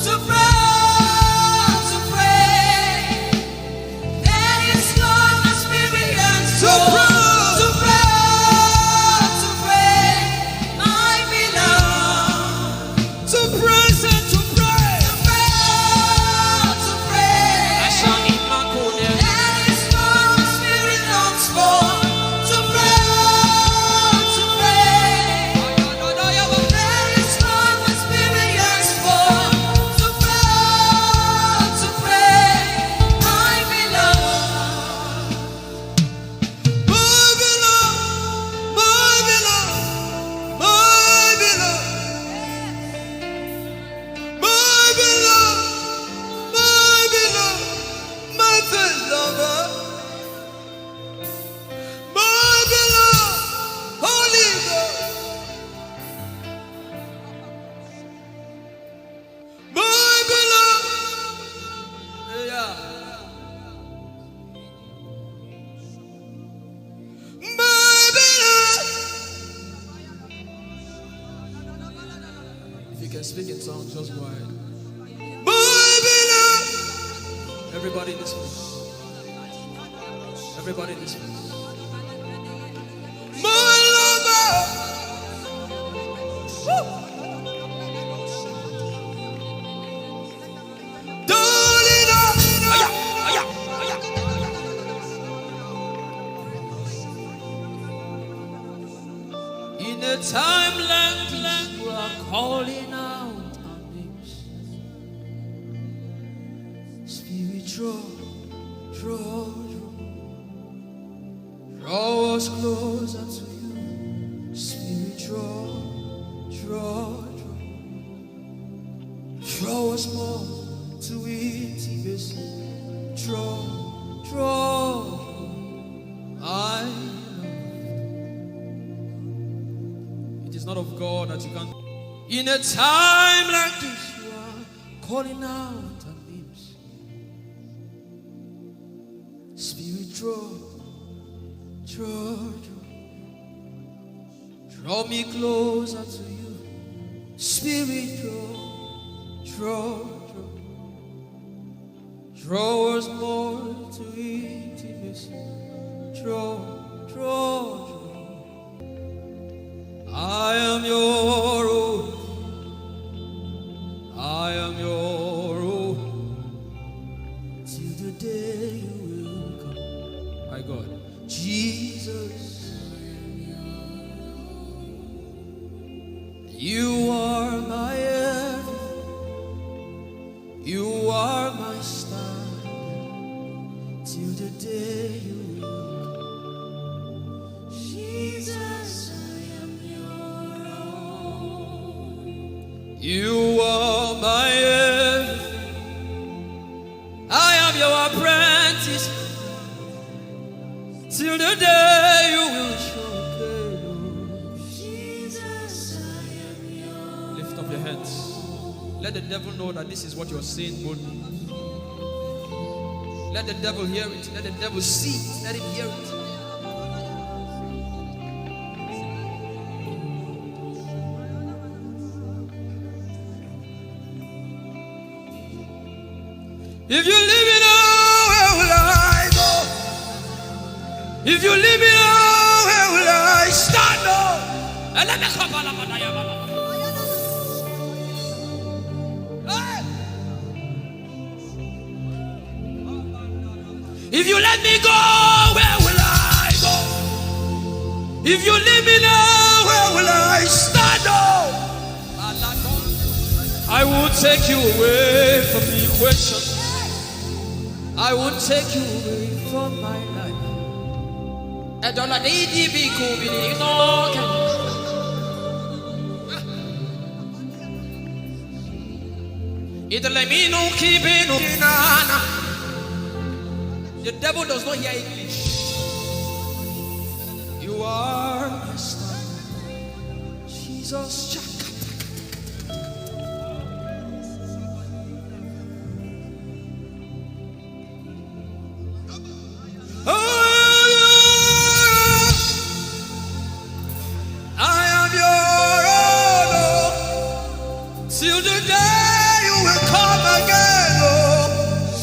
To pray, to pray. That is what my spirit yearns for. To pray, to pray, my beloved. To praise and to pray. To pray, to pray. That is what my spirit longs for. To pray, to pray. That is what my spirit yearns for. To pray, to pray, my beloved. My beloved, my beloved, my beloved. My beloved, my beloved, my first lover. My beloved, Holy Ghost. My beloved. Yeah. My beloved. If you can speak in tongues, just go ahead. My beloved. Everybody in this place. Everybody in this place. My lover. Woo. Darling, oh. Aya, aya, aya. In a time like this, you are calling out our names. Spirit, draw, draw, draw. Draw us closer to you. Spirit, draw, draw, draw. Draw us more to intimacy. Draw, draw. I love. It's not of God that you can. In a time like this, you are calling out our names. Spirit, draw, draw, draw. Draw me closer to you. Spirit, draw, draw, draw. Draw us more to intimacy. Draw, draw, draw. I am your own. I am your own. Till the day you will come. My God. Jesus. You are my everything. You are my standard. Till the day you will come. Jesus, I am your own. You are my everything. I am your apprentice. Till the day you will show me. Jesus, I am your. Lift up your hands. Let the devil know that this is what you're saying boldly. Let the devil hear it. Let the devil see it. Let him hear it. If you leave me now, where will I go? If you leave me now, where will I stand? Oh? Hey! If you let me go, where will I go? If you leave me now, where will I stand? Oh? I won't take you away from the equation. I won't take you away from my life. Edola de di bi ku bi ni no ke. Italemino ki bino nana. The devil does not hear English. You are my standard. Jesus. Oh, I am your own, oh, till the day you will come again, oh.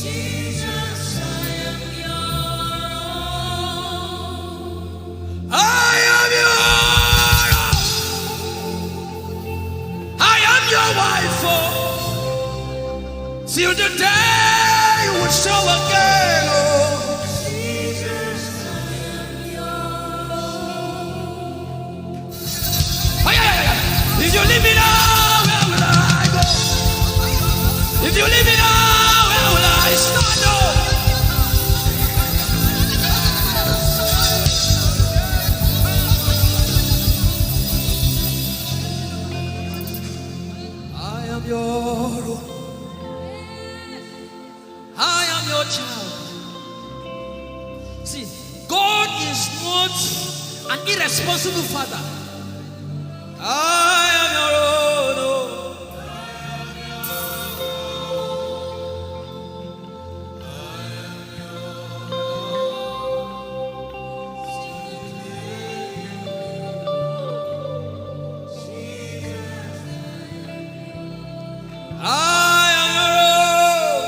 Jesus, I am your own. I am your own. I am your wife, oh, till the day you will show again, oh. Ay, ay, ay, ay. If you leave me now, where will I go? If you leave me now, where will I stand? Oh? I am your own. I am your child. See, God is not an irresponsible father. I am your own. Oh. I am your own.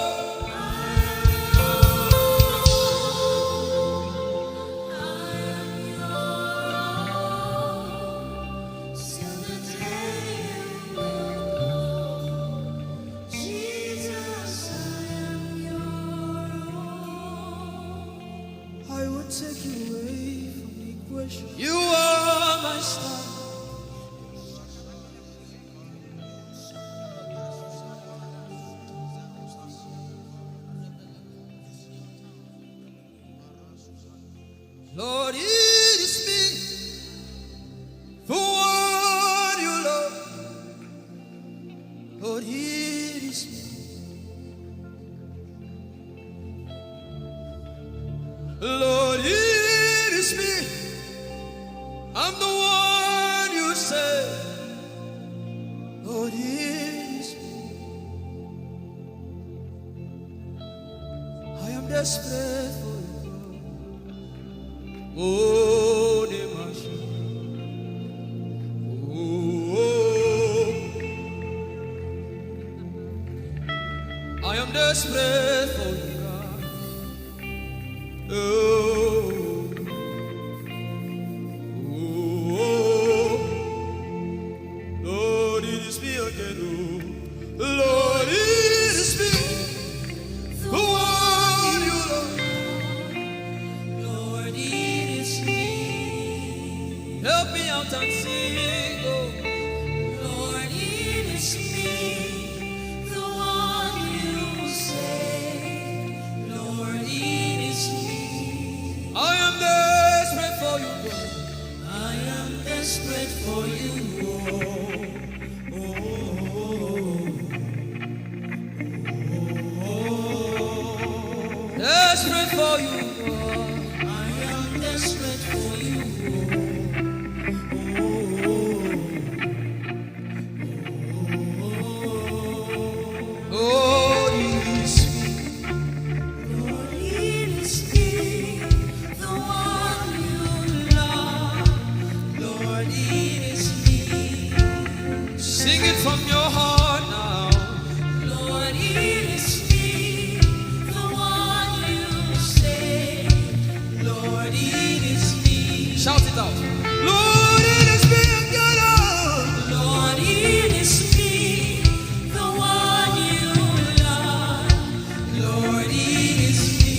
Jesus, I am your own. I will take you away from the equation. You are my star. Lord, it is me. For what you love. Lord, it is me. Lord, it is me. I'm the one you say. desperate for you, God. Oh, Nemashu. Oh, I am desperate for you, God. Oh, oh, oh. Lord, it is me again. Oh, Lord, it is me. The one you love. Lord, it is me. Help me out and sing, oh. Lord, it is me. The one you say. Lord, it is me. I am desperate for you, God. I am desperate for you, oh. Oh, oh, oh, oh. Desperate for you, God. I am desperate for you, oh. Oh, oh, oh. Oh, it is me. Lord, it is me, the one you love. Lord, it is me. Sing it from your heart now. Lord, it is me, the one you say. Lord, it is me. Shout it out. Lord, it is me again, oh. Lord, it is me, the one you love. Lord, it is me.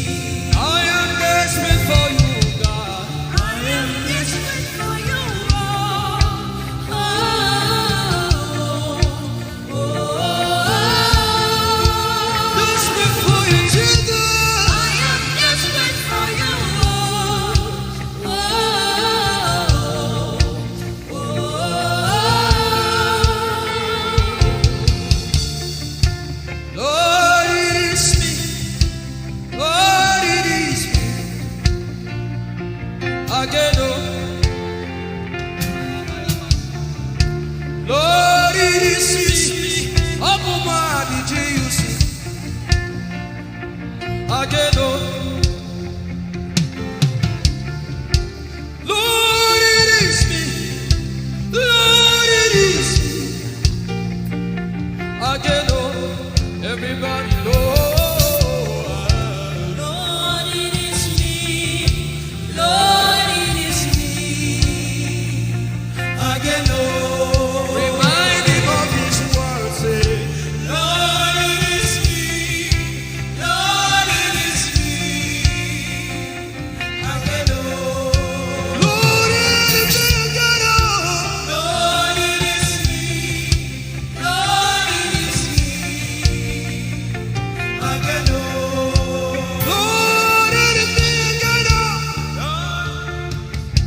I am desperate for you, God. I am desperate for you, oh. Oh, oh, oh, oh. Desperate for you, Jesus. I am desperate for you, oh. Oh, oh, oh, oh. Lord, it is me. Lord, it is me. Again, oh. Lord, it is me. Open my eyes, did you see? Again, oh. Lord, it is me. Lord, it is me. Again, oh, everybody, Lord. Lord, it is me. Lord, it is me. Again, oh, remind him of his word, say, Lord, it is me. Lord, it is me. Lord, it is me. Lord, it is me.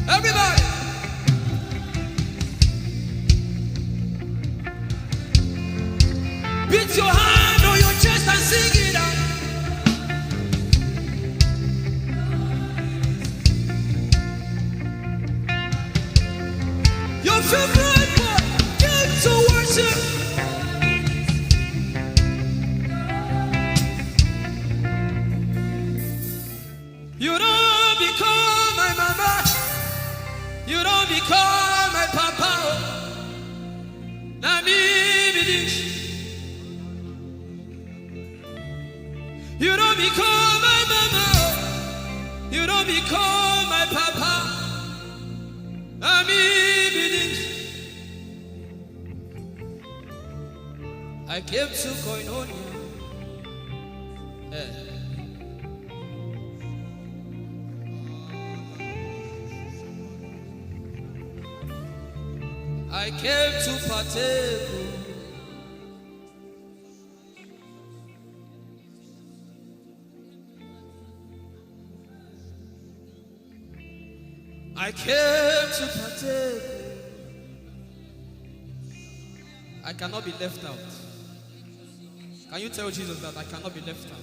Everybody. Beat your hand on your chest and sing it out. Your favorite part, get to worship. You don't become my mama. You don't become my papa. Oh. Na me be this. You don't become my mama. You don't become my papa. Na me be this. I came to koinonia. Eh. I came to partake. I came to partake. I cannot be left out. Can you tell Jesus that I cannot be left out?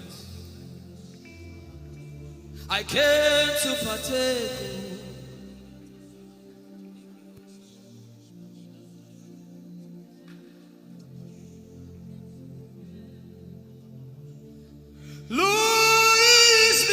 I came to partake. Lord, it is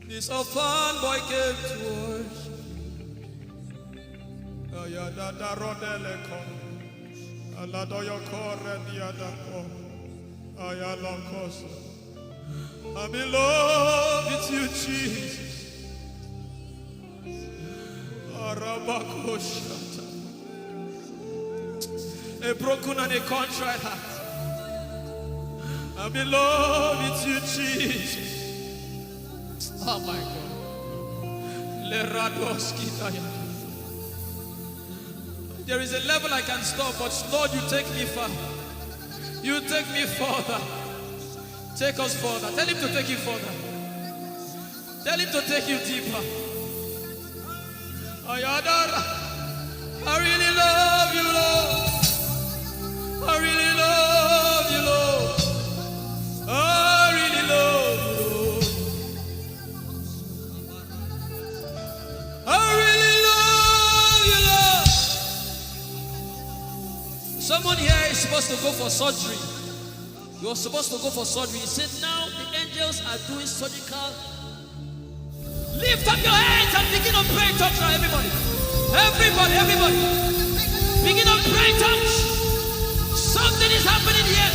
This orphan boy came to worship. Ayadada rodele ko. Aladoyo kore diadako. Ayalokoso. I'm in love with you, Jesus. Arabakoshata. A broken and a contrite heart. I'm in love with you, Jesus. Oh my God. Leradoskitaya. There is a level I can stop, but Lord, you take me far. You take me further. Take us further. Tell him to take you further. Tell him to take you deeper. Ayadara. I really love you, Lord. I really love you, Lord. I really love you, Lord. I really love you, Lord. Someone here is supposed to go for surgery. You're supposed to go for surgery. He said, "Now the angels are doing surgical." Lift up your hands and begin to pray in tongues now, everybody. Everybody, everybody. Begin to pray in tongues. Something is happening here.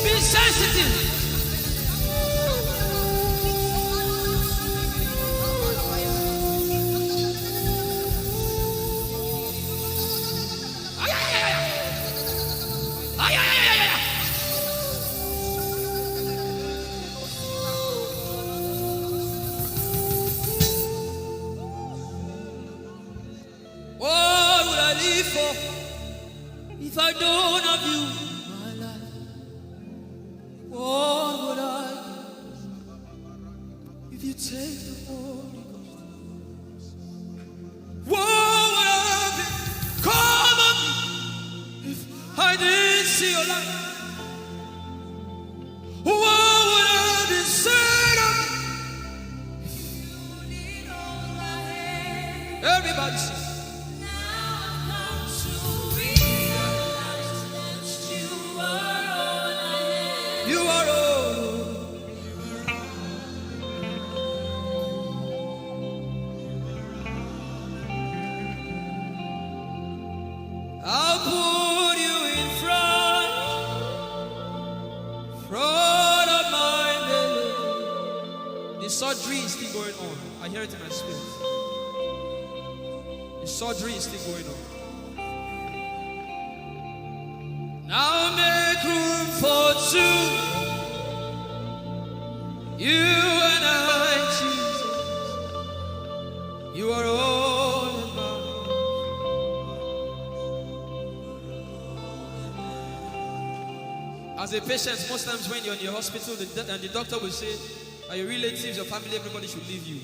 Be sensitive. Ay, ay, ay, ay, ay. Ay, ay, ay, ay, ay, ay. What would I live for if I don't have you in my life? What would I give if you take the Holy Ghost? What would I have become of me if I didn't see your light? What would I have been said of me if you didn't hold my hand? Everybody sing. Now I've come to realize that you are all I have. You are all. I'll put you in front, front of my belly. The surgery is still going on. I hear it in my spirit. The surgery is still going on. Now make room for two. You and I, Jesus. You are all in my life. As a patient, most times when you're in your hospital, the, do- and the doctor will say, "Are your relatives, your family, everybody should leave you.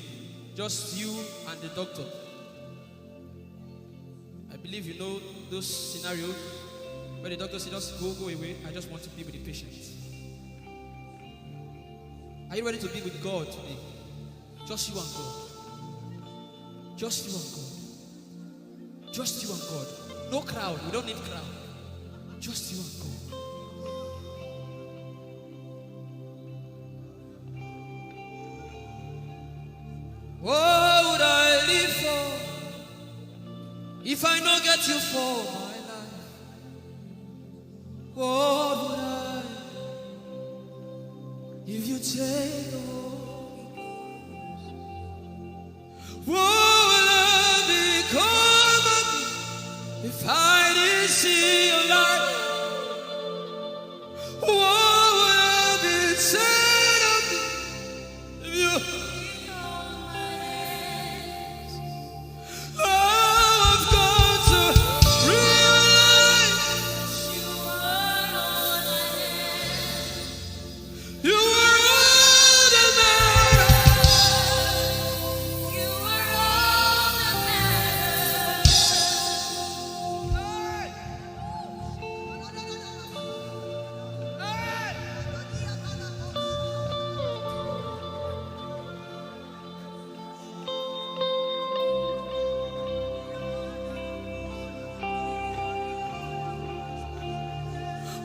Just you and the doctor." I believe you know those scenarios where the doctor says, "Just go, go away. I just want to be with the patient." Are you ready to be with God today? Just you and God. Just you and God. Just you and God. No crowd. We don't need crowd. Just you and God. What would I live for if I no get you for my life? What would I if you take the Holy Ghost? What would I become of me if I didn't see your light? What would I be said of me if you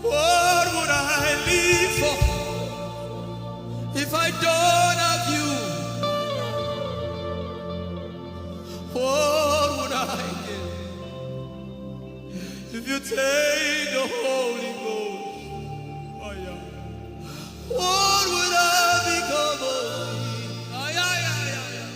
What would I live for if I don't have you? You take the Holy Ghost. Oh, yeah. What would I become of me? Oh, yeah, yeah, yeah, yeah.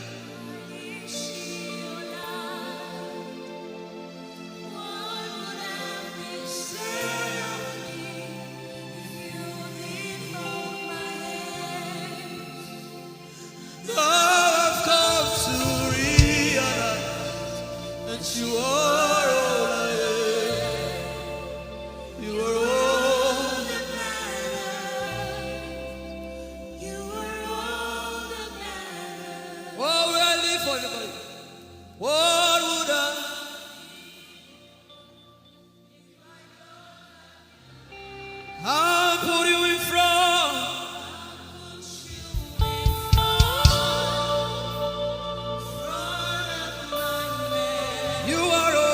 Now I've come to realize that you are all I am. You are all that matters. You are all that matters. Oh, where I live for everybody. What would I I'll put you in front. You are all.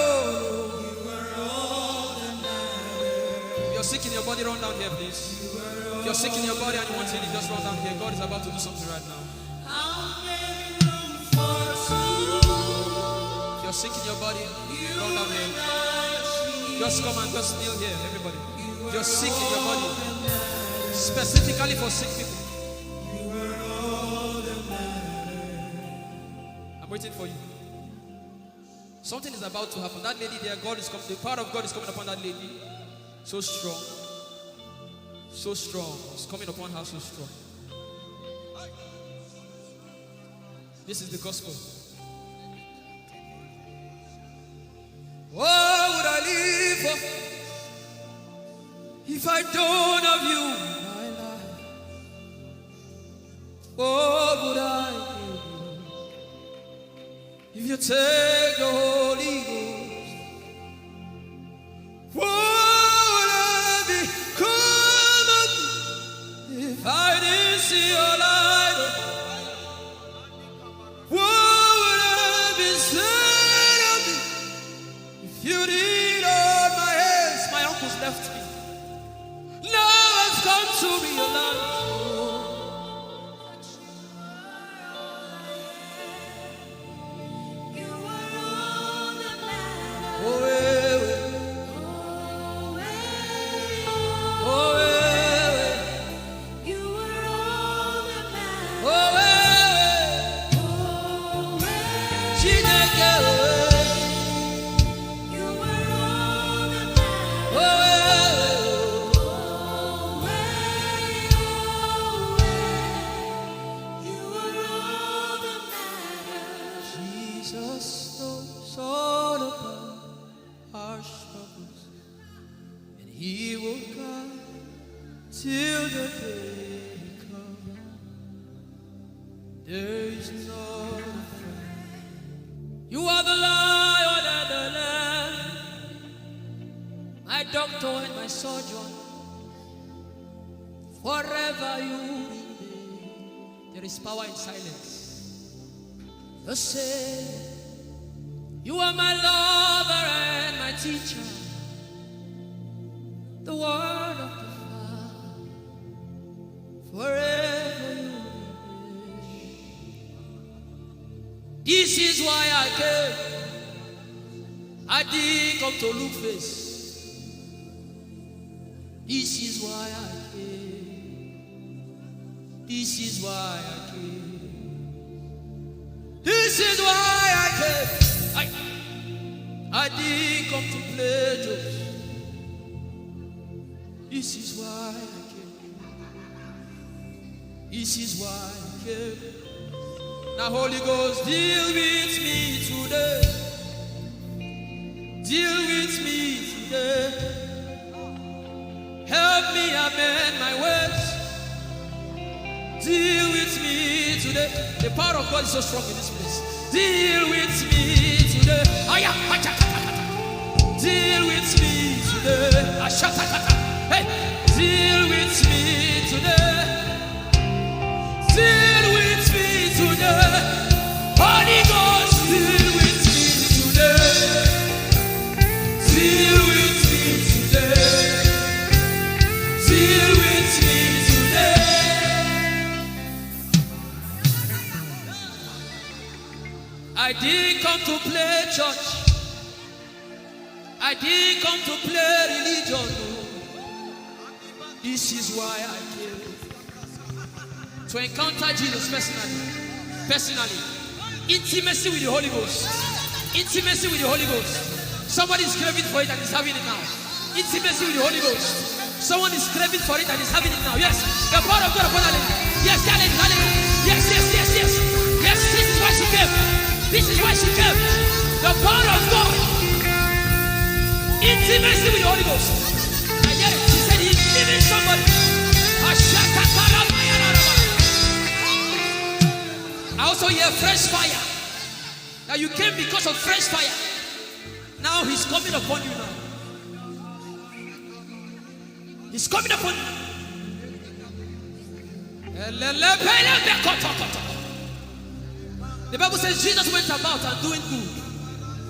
If you're sick in your body, run down here, please. If you're sick in your body and you want healing, just run down here. God is about to do something right now. If you're sick in your body, come down here. Just come and just kneel here, everybody. If you're sick in your body, specifically for sick people. I'm waiting for you. Something is about to happen. That lady there, God is coming. The power of God is coming upon that lady. So strong. So strong. It's coming upon her so strong. This is the gospel. What would I live for if I don't have you in my life? What would I give if you take the Holy Ghost? What would I become of me if I didn't see your light? What would I be said of me if you didn't hold my hands? My uncles left me. Now I've come to realize. Jesus knows all about our struggles, and He will guide till the day comes. There is no fear. You are the Lion and the Lamb, my doctor and my surgeon. Forever you remain. There is power in silence. The same. You are my lover and my teacher. The word of the Father. Forever you remain. This is why I came. I didn't come to look face. This is why I came. This is why I came. This is why I came. I, I didn't come to play jokes. This is why I came. This is why I came. Now, Holy Ghost, deal with me today. Deal with me today. Help me amend my ways. Deal with me today. The power of God is so strong in this place. Deal with me today. Aya, acha, acha, acha. Deal with me today. Asha, acha, acha. Hey, deal with me today. Deal with me today. Holy Ghost, deal with me today. Deal with me today. Deal with me today. I didn't come to play church. I didn't come to play religion. Oh. This is why I came to encounter Jesus personally. Personally. Intimacy with the Holy Ghost. Intimacy with the Holy Ghost. Somebody is craving for it and is having it now. Intimacy with the Holy Ghost. Someone is craving for it and is having it now. Yes. The power of God upon that lady. Yes, that lady, that lady. Yes, yes, yes, yes. Yes, this is why she came. This is why she came. The power of God. Intimacy with the Holy Ghost. I hear it. She said he's giving somebody. I also hear fresh fire. Now you came because of fresh fire. Now he's coming upon you now. He's coming upon you. The Bible says Jesus went about and doing good.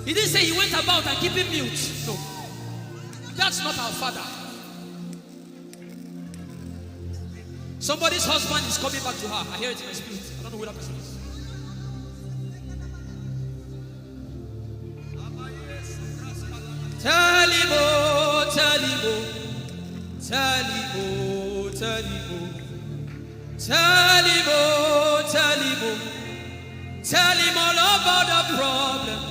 He didn't say he went about and keeping mute. No. That's not our father. Somebody's husband is coming back to her. I hear it in my spirit. I don't know who that person is. Tell him, oh, tell him, oh, tell him, oh, tell him, oh, tell him, oh, tell him, oh, tell him all about the problem.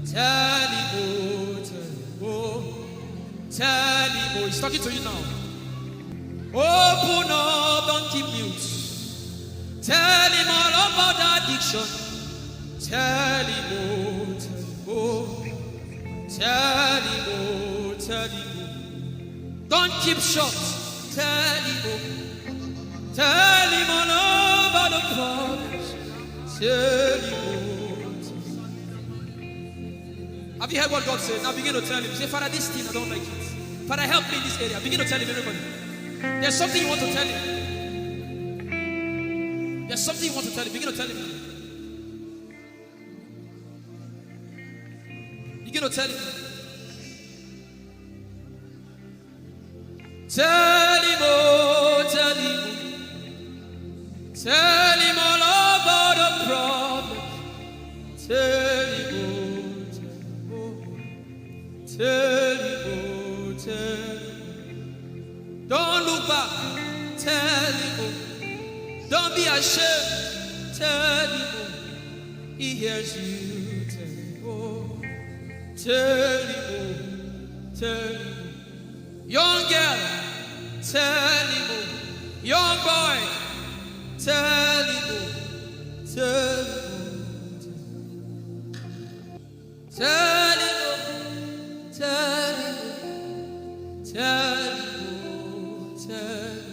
Tell him, oh, tell him, oh, tell him, oh. He's talking to you now. Open up, don't keep mute. Tell him all about the addiction. Tell him, oh, tell him, oh. Tell him, oh, tell him, oh. Don't keep short. Tell him, oh. Tell him all about the problems. Tell him, oh, tell him. Have you heard what God said? Now begin to tell him. Say, "Father, this thing, I don't like it. Father, help me in this area." Begin to tell him, everybody. There's something you want to tell him. There's something you want to tell him. Begin to tell him. Begin to tell him. Tell him, oh, tell him, oh. Tell him all about the problem. Tell him, oh, tell him, oh. Tell him, oh, tell him. Don't look back. Tell him, oh. Don't be ashamed. Tell him, oh. He hears you. Tell him, oh. Tell him, oh. Tell him, oh. Young girl, tell him, oh. Young boy, tell him, oh. Tell him, oh. Tell him, oh. Tell him, oh. Tell him, oh. Tell him.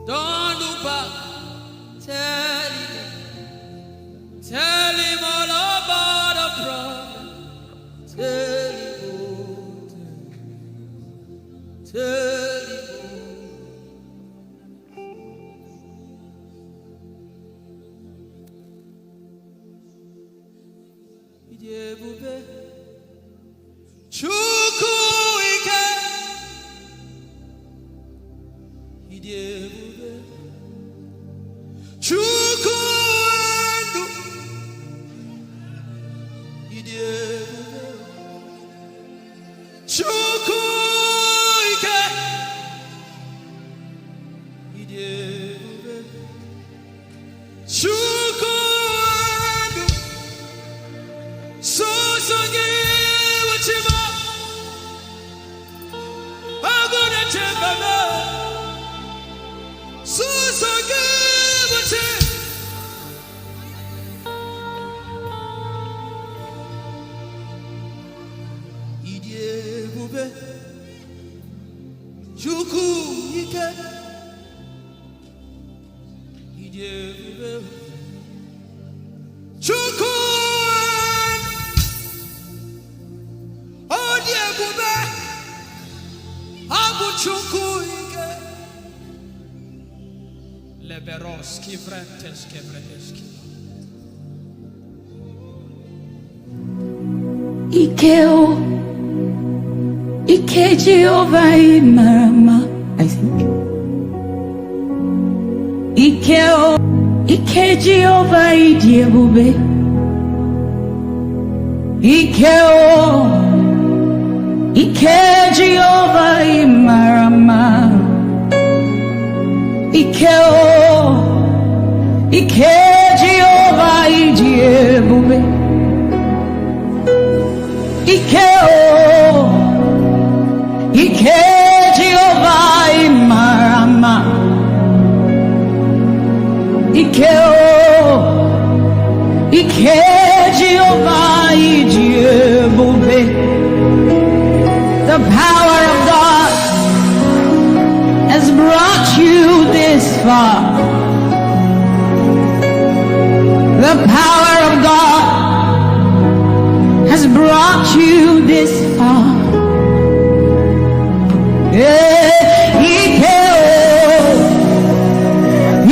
Don't look back. Tell him, oh. Tell him all about the problem. Tell him, oh, tell him, tell him, oh. Ị dị ebube, Chukwu ike. Ị dị ebube, Chukwu ndụ. Ị dị ebube, Chukwu ike. Ị dị ebube, Chukwu ndụ. Sọsọ gị bụ chi m. Agụ na-eche mba m. Sọsọ gị bụ chi. Ị dị ebube, Chukwu ike. Ị dị ebube, Chukwu. Ọ dị ebube, ọ bụ Chukwu ike. Leberos kivrentes kevredeski. Ike o, ike Jehova ị mara mma, I think. Ike o, ike Jehova ị dị ebube. Ike o, Ike Jehova ị mara mma. Ike o, ike Jehova ị dị ebube. Ike o, ike Jehova ị mara mma. Ike o, ike Jehova ị dị ebube. The power of God has brought you this far. The power of God has brought you this far. Yeah, ike o,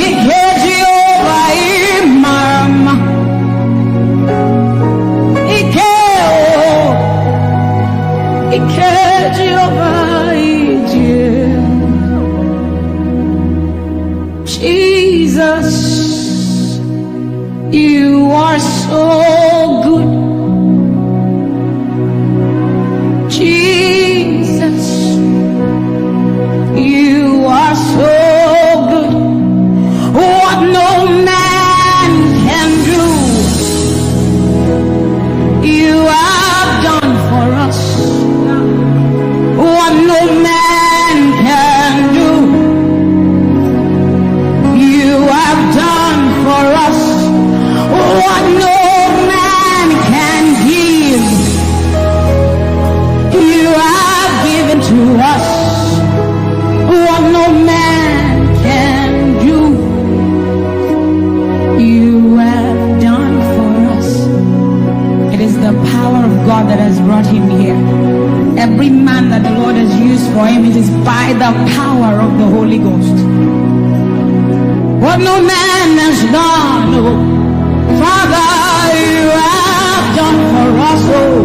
ike Jehova ị mara mma. Ike o, ike Jehova ị dị. Jesus, you are so good. Jesus, you are so good. What no man can do, you have done for us. What no man can do, you have done for us. What no man can give, you have given to us. What no man can do, you have done for us. It is the power of God that has brought him here. Every man that the Lord has used for him, it is by the power of the Holy Ghost. What no man has done, oh, Father, you have done for us, oh.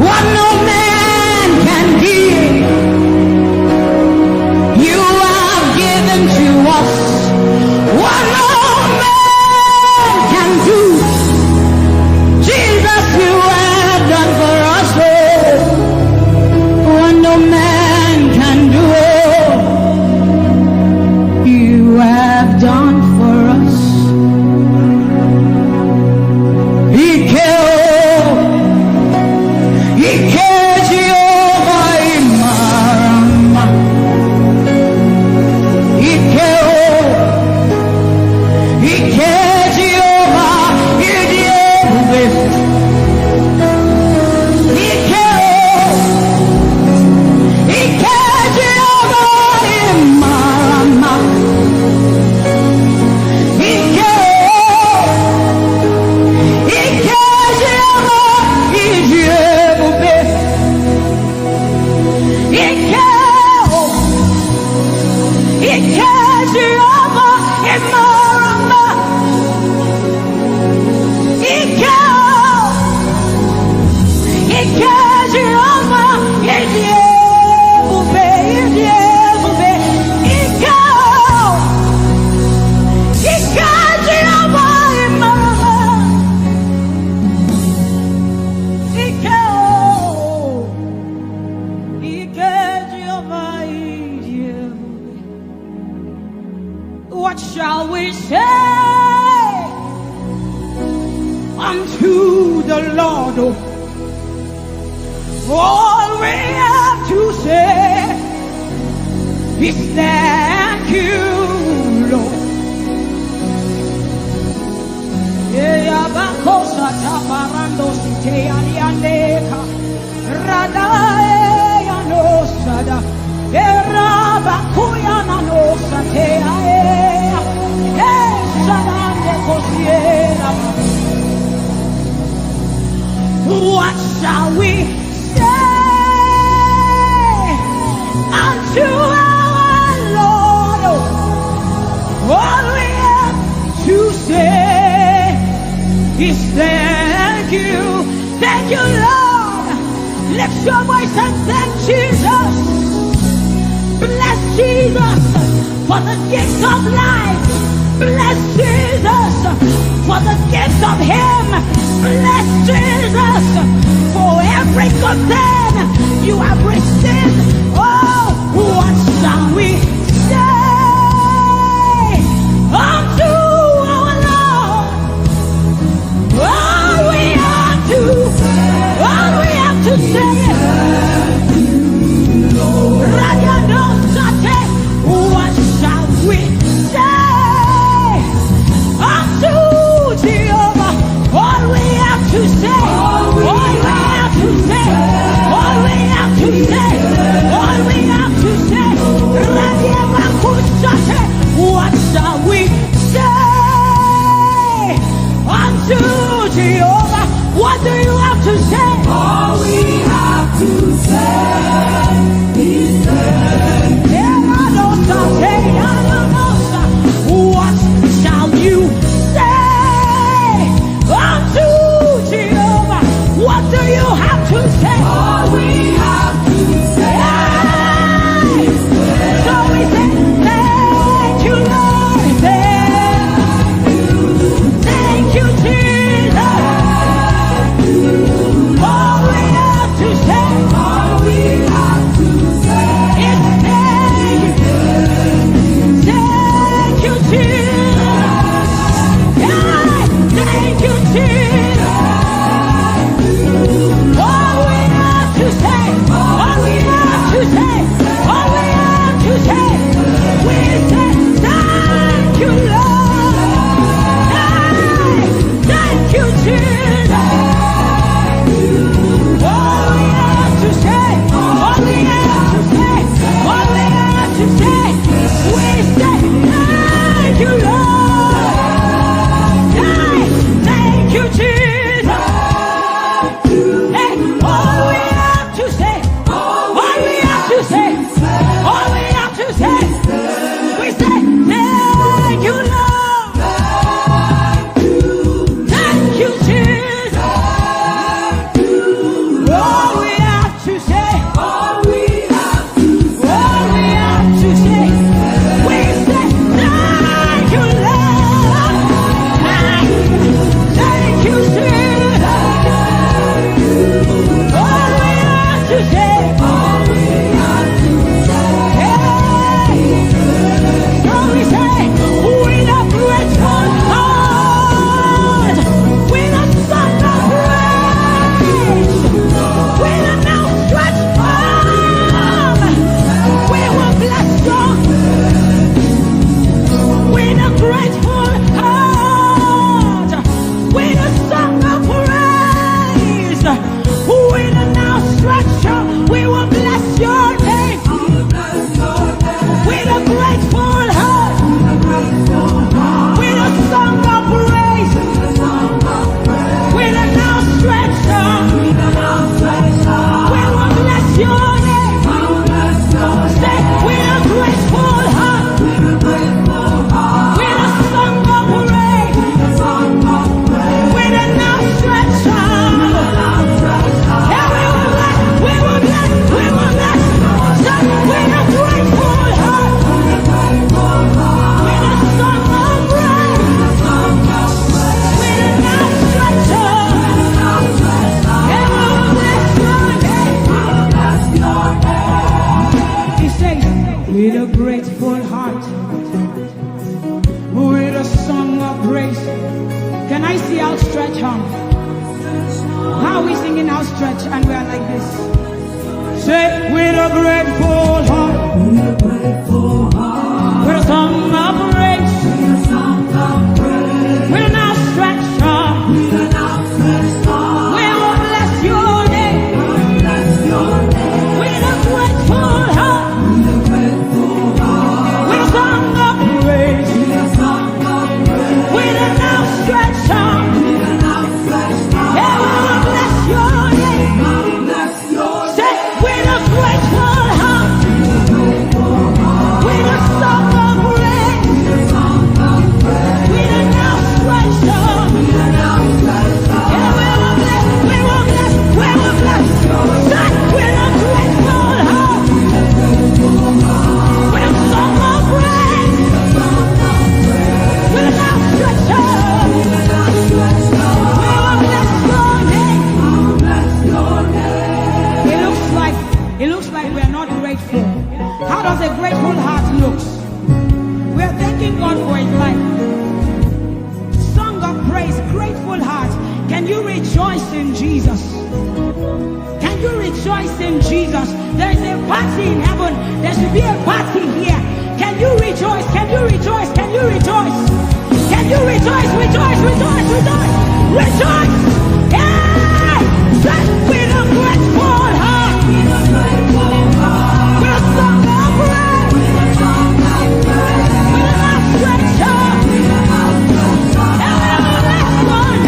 What no man can give, you have given to us. What no man can do, Jesus, you have done for us, oh. What no man can do, oh, you have done for us. Ike o, ike Jehova ị mara mma. Ike o, ike Jehova ị dị ebube. Ike o, ike Jehova ị mara mma. Ike o, ike Jehova ị dị ebube. Ike o, ike Jehova ị mara mma. Ike o, ike Jehova ị dị ebube, ị dị ebube. Ike o, ike Jehova ị mara mma. Ike o, ike Jehova ị dị ebube. What shall we say unto the Lord? All we have to say is thank you, Lord. Eya bakosa taparando site aliandeka. Radae ya no sada. Era bakuya na no sate ae. Eh, sadande kosiera. What shall we say unto our Lord? All we have to say is thank you. Thank you, Lord. Lift your voice and thank Jesus. Bless Jesus for the gift of life. Bless Jesus for the gift of Him. Bless Jesus for every good thing You have received. Oh, what shall we say unto our Lord? All we have to, all we have to say is, Rayanosate, what shall we say unto Jehovah? All we have to say, all we have to say, all we have to say, all we have to say, Rayabakusate, what shall we say unto Jehovah? What do you have to say? All we have to say is thank you. What shall you say unto Jehovah? What do you have to say? All we have to say is thank you. So we say, thank you, Lord. Thank you. Thank you, Jesus. All we have to say, all we have to say is thank you. Thank you, Jesus. Yeah, thank you, Jesus. All we have to say, all we have to say, all we have to say, we say, thank you, Lord. Hey, thank you, Jesus. All we have to say, all we have to say, all we have to say, we say, thank you, Lord. Hey, thank you, Jesus. Hey, all we have to say, all we have to say, all we have to say, we say, thank you, Lord. Thank you, Jesus. All we have to say, all we have to say, all we have to say, we say, thank you, Lord. Thank you, Jesus. All we have to say, all we have to say, hey. So we say, with a grateful heart, with a song of praise, with an outstretched arm, we will bless you. With a grateful heart, with a song of praise, with an outstretched arm, we will bless your name. With a grateful heart, with a song of praise, with an outstretched arm, we will bless your name. Say, with a grateful heart, with a song of praise, with an outstretched arm. And we will bless, we will bless, we will bless. Say, with a grateful heart, with a song of praise, with an outstretched arm. And we will bless your name. He says, with a grateful heart, with a song of praise. Can I see outstretched arm? How are we singing outstretched and we are like this? Say, with a grateful heart, with a song of praise, with an outstretched arm, we will bless your name. With a grateful heart, with a song of praise, with an outstretched arm, yeah, we will bless your name. Say, with a grateful heart, with a song of praise. You rejoice in Jesus. Can you rejoice in Jesus? There is a party in heaven. There should be a party here. Can you rejoice? Can you rejoice? Can you rejoice? Can you rejoice? Rejoice, rejoice, rejoice, rejoice. Yeah! Say, with a grateful heart. With a song of praise. With a outstretched hand. And with a blessed one.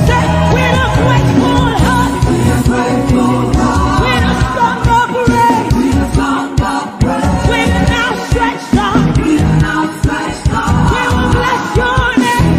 Say, with a grateful heart. With a song of praise. With an outstretched hand. We will bless your name.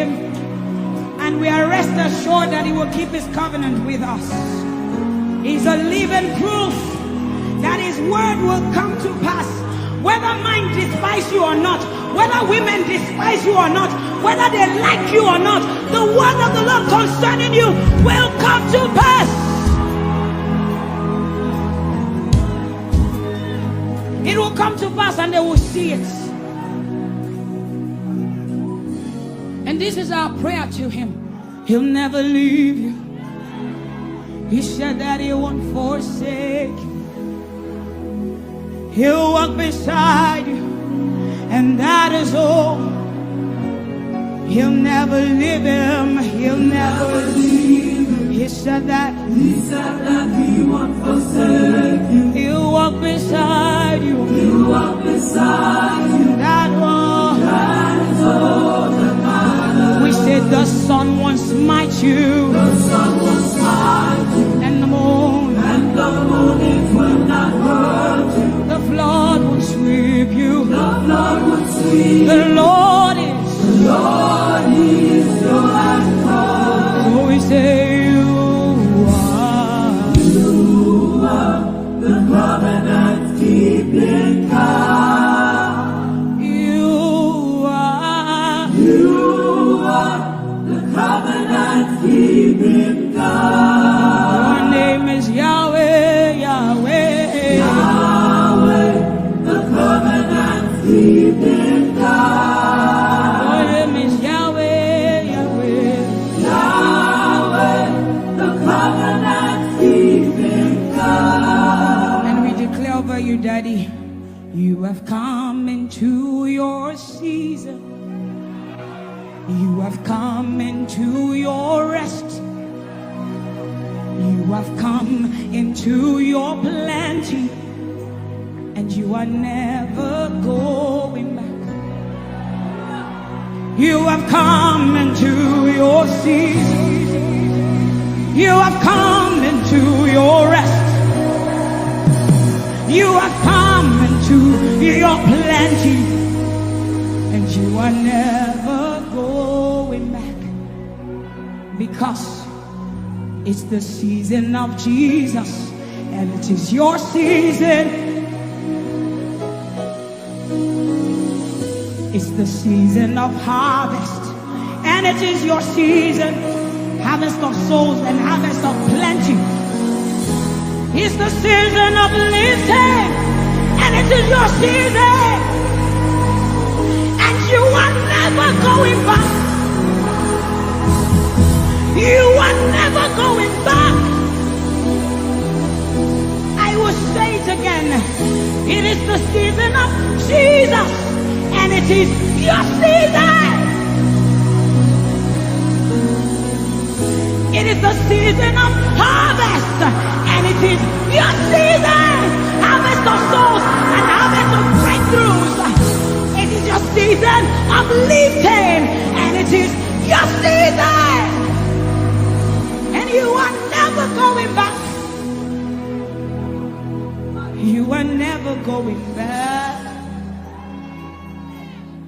And we are rest assured that He will keep His covenant with us. He's a living proof that His word will come to pass. Whether men despise you or not, whether women despise you or not, whether they like you or not, the word of the Lord concerning you will come to pass. It will come to pass and they will see it. And this is our prayer to Him. He'll never leave you. He said that He won't forsake you. He'll walk beside you, and that is all. He'll never leave him. He'll never leave him. He said that. He said that He won't forsake you. He'll walk beside you. He'll walk beside you. That one. That is all that matters. We said the sun won't smite you. The sun won't smite you. And the moon. And the moon, it will not hurt you. The flood won't sweep you. The flood won't sweep. The Lord is. The Lord is your anchor. So we say you are. You are the covenant keeping God. You are. You are the covenant keeping God. Your name is Yahweh, Yahweh. Yahweh, the covenant keeping God. Your name is Yahweh, Yahweh. Yahweh, the covenant keeping God. And we declare over you, Daddy, you have come into your season. You have come into your rest. You have come into your plenty. And you are never going back. You have come into your season. You have come into your rest. You have come into your plenty. And you are never going back. Because it's the season of Jesus, and it is your season. It's the season of harvest, and it is your season. Harvest of souls and harvest of plenty. It's the season of lifting, and it is your season. And you are never going back. You are never going back. I will say it again. It is the season of Jesus, and it is your season. It is the season of harvest, and it is your season. Harvest of souls and harvest of breakthroughs. It is your season of lifting, and it is your season. And you are never going back. You are never going back.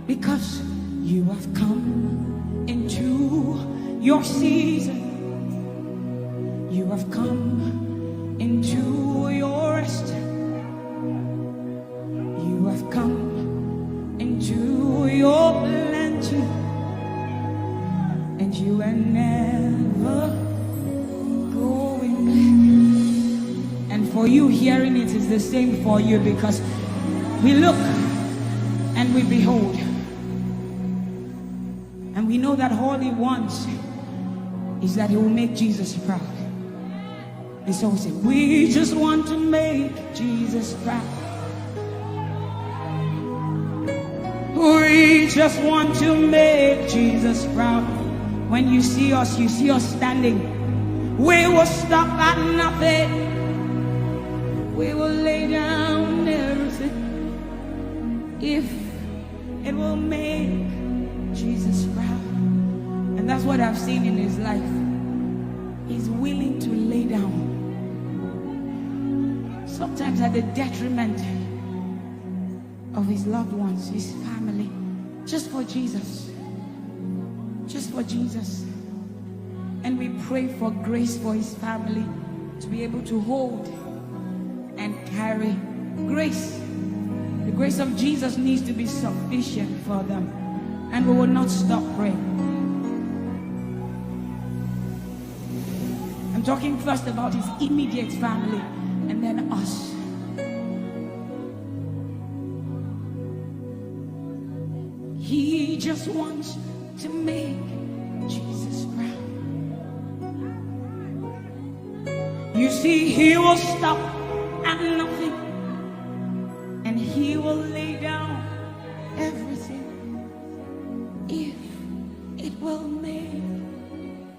Because you have come into your season. You have come into your rest. You have come into your plenty. And you are never going back. And for you, hearing it is the same for you, because we look and we behold. And we know that all He wants is that He will make Jesus proud. And so we say, we just want to make Jesus proud. We just want to make Jesus proud. When you see us, you see us standing. We will stop at nothing. We will lay down everything if it will make Jesus proud. And that's what I've seen in His life. He's willing to lay down, sometimes at the detriment of his loved ones, his family, just for Jesus. Just for Jesus. And we pray for grace for his family to be able to hold and carry grace. The grace of Jesus needs to be sufficient for them. And we will not stop praying. I'm talking first about his immediate family and then us. He just wants to make Jesus proud. You see, he will stop at nothing and he will lay down everything if it will make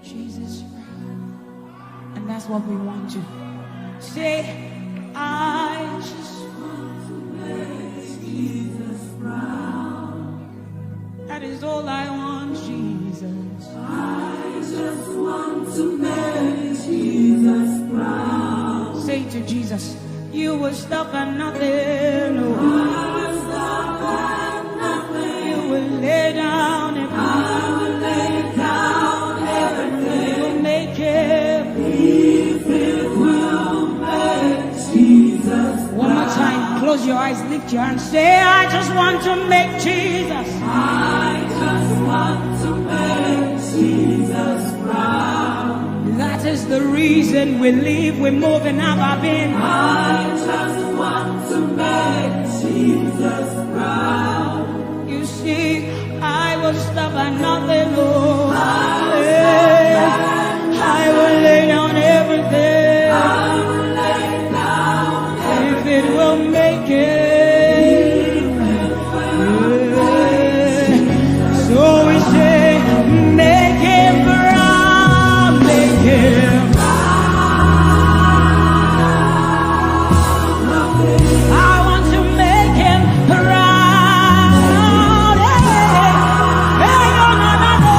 Jesus proud. And that's what we want to say. I just want to make Jesus proud. That is all I want, Jesus. I just want to make Jesus proud. Say to Jesus, you will stop at nothing. Oh. I will stop at nothing. You will lay down and I will lay down everything. You will make it. If it will make Jesus. One more time, close your eyes, lift your hand, say, I just want to make Jesus. I just want to make Jesus proud. That is the reason we live, we move, and have our being. I just want to make Jesus proud. You see, I will stop at nothing, Lord. I will stop at nothing. I will lay down everything. I will lay down everything. If it will make it. So we say, make him proud, make him proud. I want to make him proud. Hey, hey, no, no, no, no.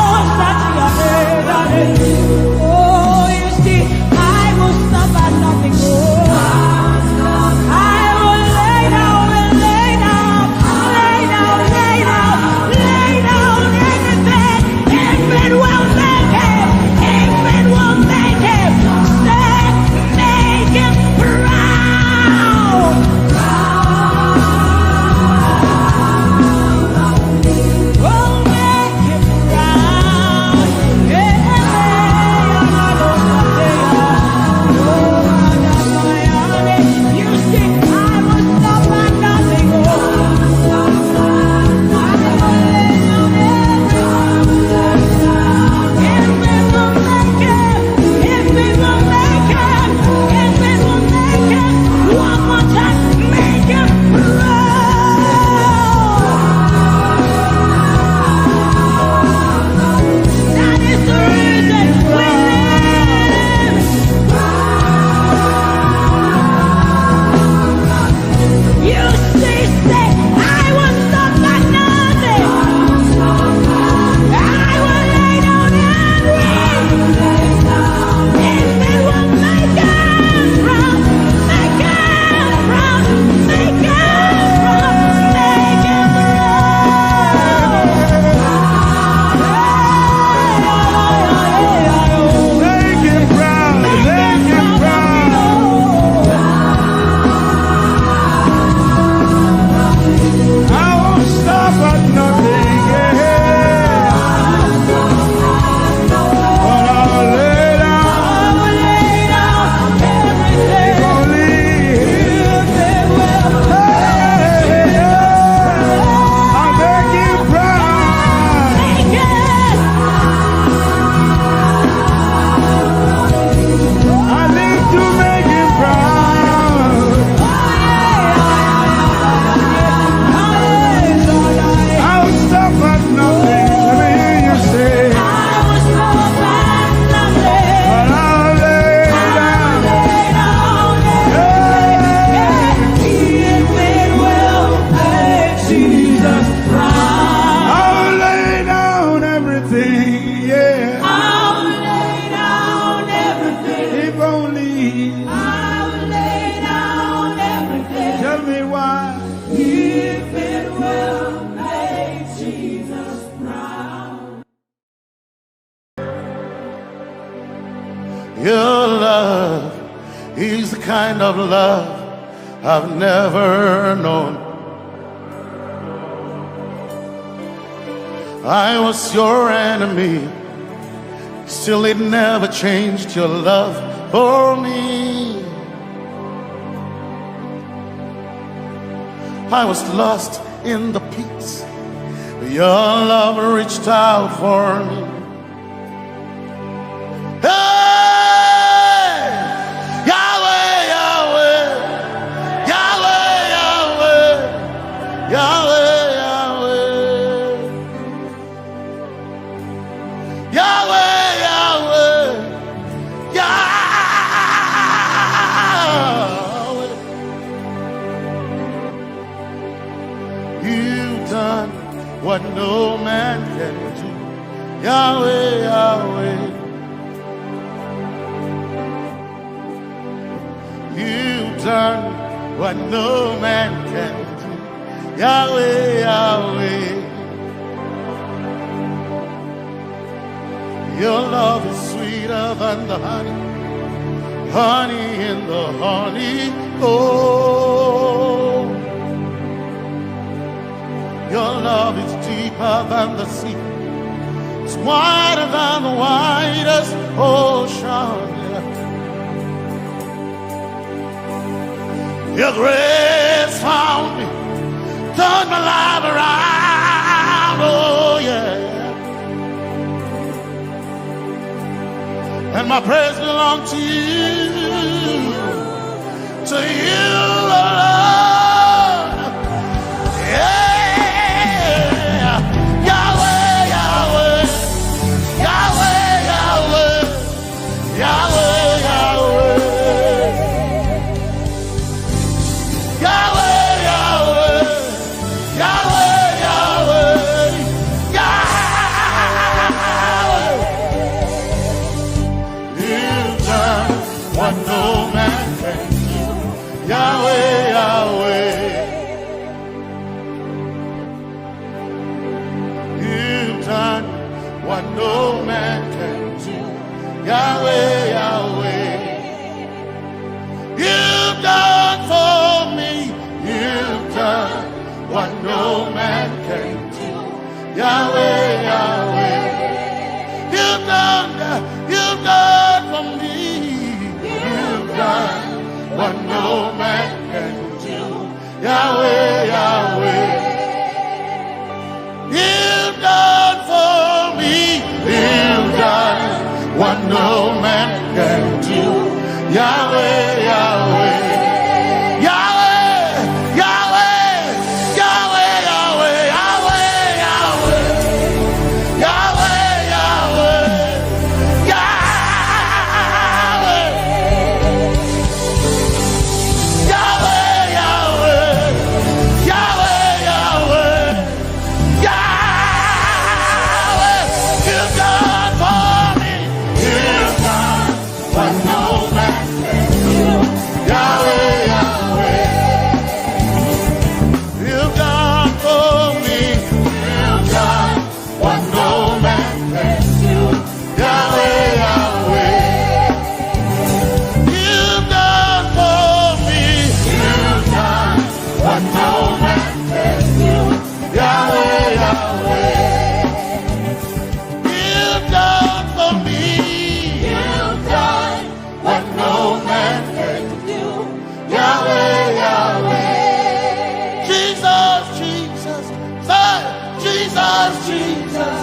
Your love is the kind of love I've never known. I was your enemy, still it never changed your love for me. I was lost in the pits, but your love reached out for me. Hey! Yahweh, Yahweh, Yahweh, Yahweh, Yahweh, Yahweh. Yahweh, Yahweh, Yahweh. You've done what no man can do. Yahweh, Yahweh. You've done what no man can do. Yahweh, Yahweh. Your love is sweeter than the honey, honey in the honeycomb. Your love is deeper than the sea. It's wider than the widest ocean. Yeah. Your grace found me, turned my life around. Oh yeah. And my praise belongs to you, to you alone. Yeah. Yahweh, Yahweh, Yahweh, Yahweh, Yahweh, Yahweh, Yahweh, Yahweh, Yahweh, Yahweh, Yahweh. You've done what no man can do. Yahweh, Yahweh. You've done what no man can do. Yahweh, Yahweh. You've done for me. You've done what no man can do. Yahweh, Yahweh. You've done, you've done for me. You've done what no man can do. Yahweh, Yahweh. You've done for me. You've done what no man can do. Yahweh, Yahweh. Yahweh, Yahweh. Yahweh, Yahweh, Yahweh, Yahweh, Yahweh. Yahweh, Yahweh. Yahweh. Yahweh, Yahweh. Yahweh, Yahweh. Yahweh, you've done for me. You've done what no man can do. Yahweh, Yahweh. You've done for me. You've done what no man can do. Yahweh, Yahweh. You've done for me. You've done what no man can do. Yahweh, Yahweh. You've done for me. You've done what no man can do. Yahweh, Yahweh. Jesus, Jesus. Say, Jesus, Jesus.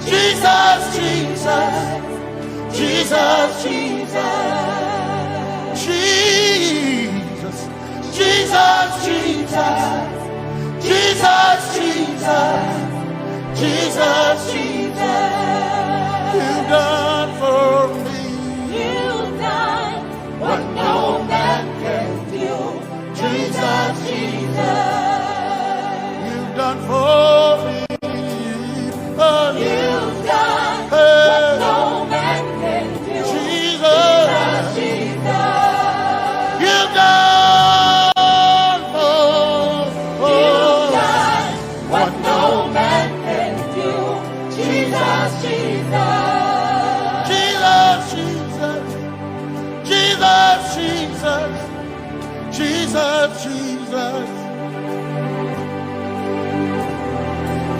Jesus, Jesus. Jesus, Jesus. Jesus. Jesus, Jesus. Jesus, Jesus. Jesus, Jesus. You've done for me. You've done what no man can do. Jesus, Jesus. You've done for me. Oh. You've done, hey, what no man can do. Jesus. Jesus, Jesus. You've done for, oh. You've done what no man can do. Jesus, Jesus.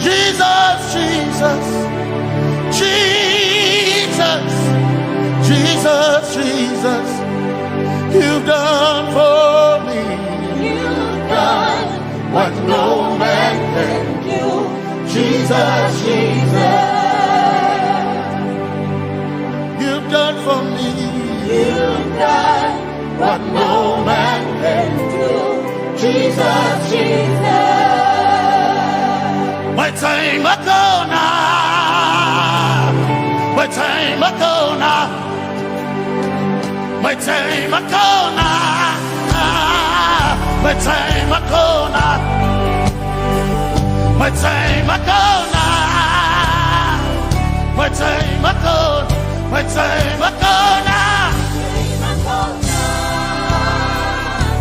Jesus, Jesus, Jesus, Jesus. You've done for me. You've done what no man can do. Jesus, Jesus. You've done for me. You've done what no man can do. Jesus, Jesus. My time I go now. My time I go now. My time I go now. My time I go now. My time I go now. My time I go. My time I go now.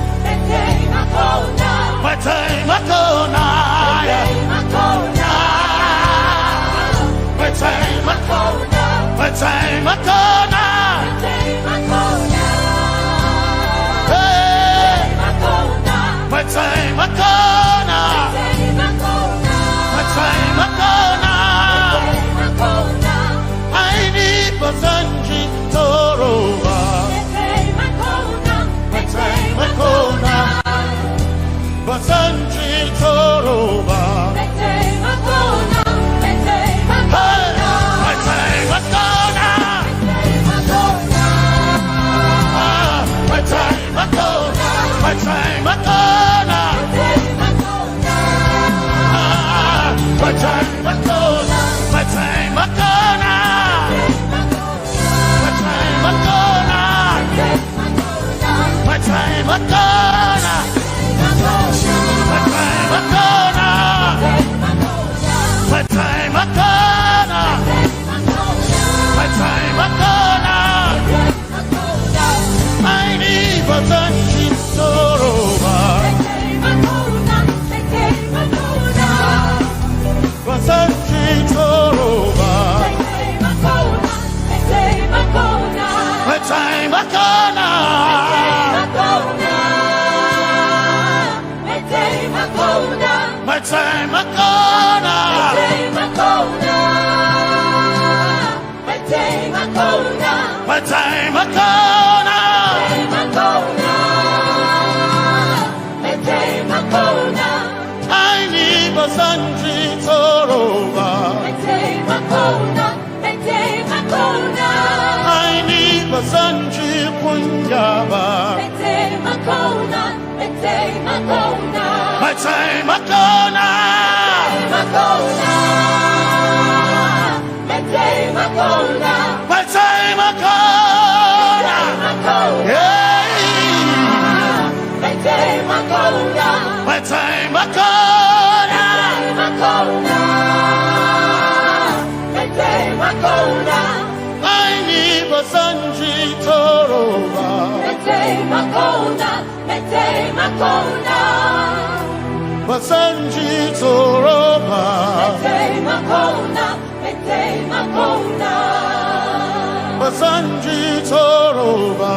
My time I go now. My time I go now. My time I go now. My time I go now. Hey. My time I go now. My time I go now. I need Basanji Toroba. My time I go now. Basanji Toroba. Hey, my time I go now. Ah, my time I go now. My time I go now. Ah, my time I go now. My time I go now. My time I go now. My time I go now. My time I go now. My time I go now. My time I go now. I need Basanji Toroba. Basanji Toroba. My time I go now. My time I go now. My time I go now. I need Basanji Toroba. I need Basanji Kunyaba. My time I go now. My time I go now. Yeah. My time I go now. I need Basanji Toroba. Basanji Toroba. Basanji Toroba.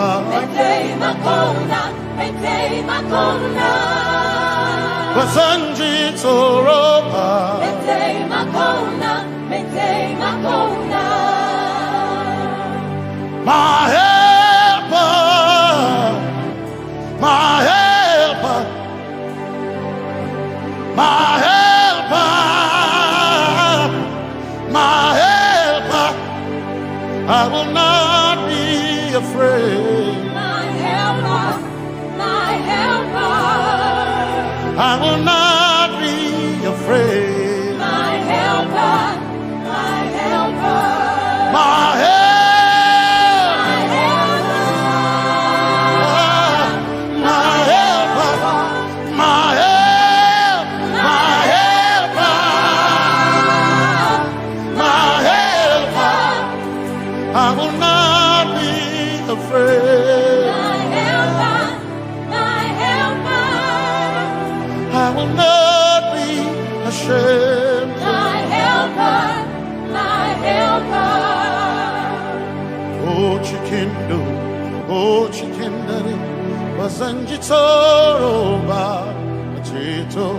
Basanji Toroba. My helper, my helper, my helper, my helper. I will not be afraid. My helper, my helper. I will not be afraid. My helper, my helper. My help. My helper. My helper. My help. My helper. My helper. I will not be afraid. My helper, my helper. I will not be ashamed. My helper, my helper. Oh, Chikindo, oh, Chikindari. Ba zan ji tsoro ba, maceto.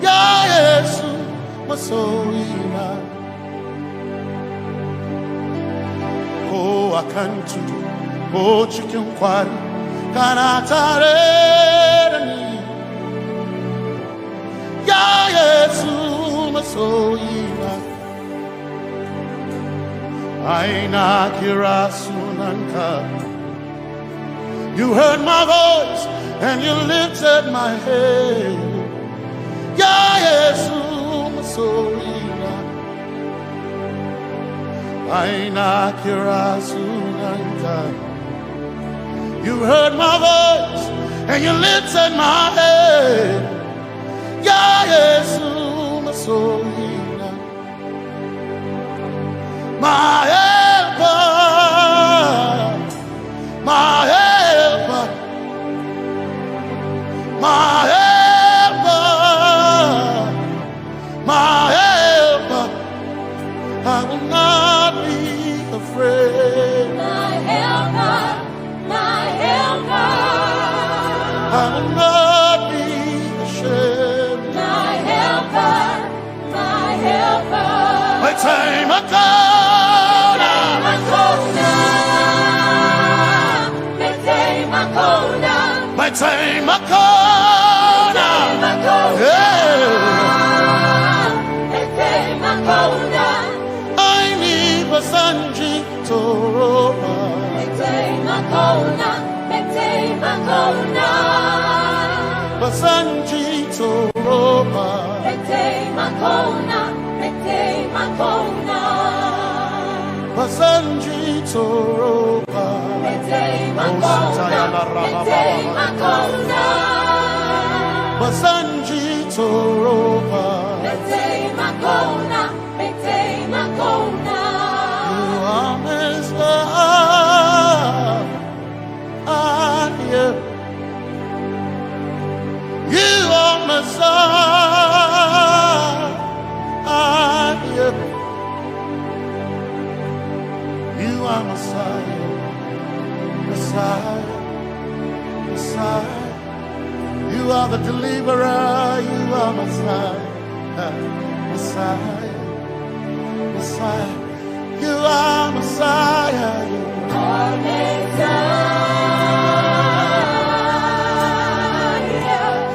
Ya Yesu, masoyina. Ko a kan tudu, ko cikin kwari, kana tare da ni. Ya Yesu, masoyina. Ai na kira sunanka. You heard my voice and you lifted my head. Ya Yesu, masoyina. Ai na kira sunanka. You heard my voice and you lifted my head. Ya Yesu, masoyina. My helper, my helper, my helper, my helper. I will not be afraid. My helper, my helper. I will not be ashamed. My helper, my helper. Mai taimako na. Taimako na. Mai taimako na. Mai taimako na. Mai taimako na. Yeah. Mai taimako na. Ai ni ba zan ji tsoro ba. Mai taimako na, mai taimako na. Ba zan ji tsoro ba. Mai taimako na, mai taimako na. Ba zan ji tsoro ba. Mai taimako na, mai taimako na. Ba zan ji tsoro ba. Mai taimako na, mai taimako na. You are Messiah. You are Messiah. You are Messiah. Messiah. Messiah. You are the deliverer. You are Messiah. Messiah. Messiah. You are Messiah. You are Messiah.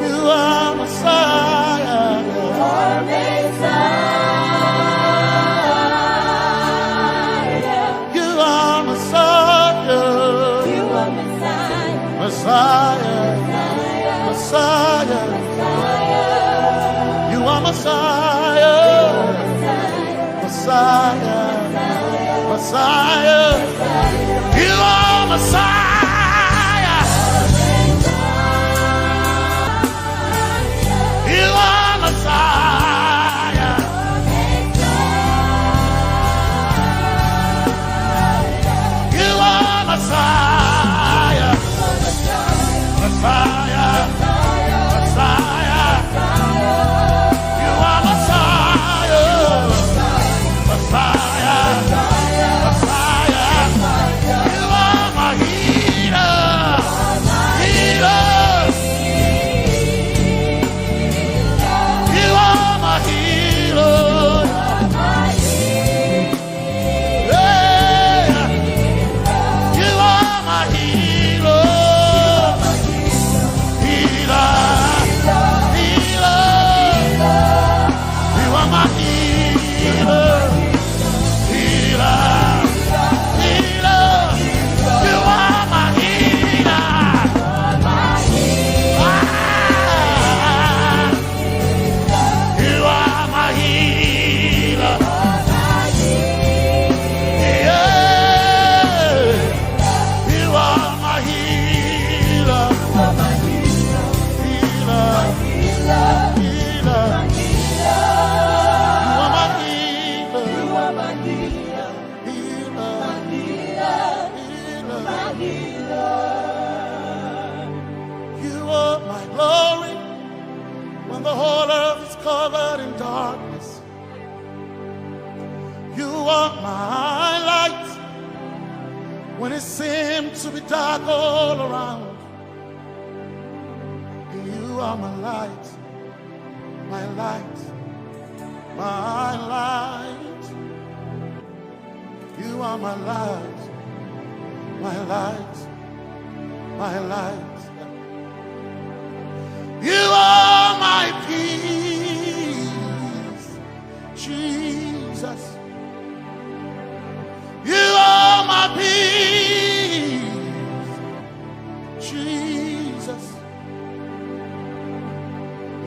You are Messiah. You are Messiah. You are Messiah. You are Messiah. Messiah. Messiah. Messiah. You are Messiah. Messiah. Messiah. You are Messiah. You are Messiah. You are Messiah. Messiah. Messiah. You are Messiah. Messiah. Messiah. You are my healer. Healer. You are my healer. Yeah. You are my healer. Healer. Healer. You are my healer. Healer. Healer. You are my healer. Ah. You are my healer. Yeah. You are my healer. Healer. Healer. You are my healer. Healer. Healer. You are my glory when the whole earth is covered in darkness. You are my light when it seems to be dark all around. are my light, my light, my light. You are my light, my light, my light. You are my peace, Jesus. You are my peace, Jesus.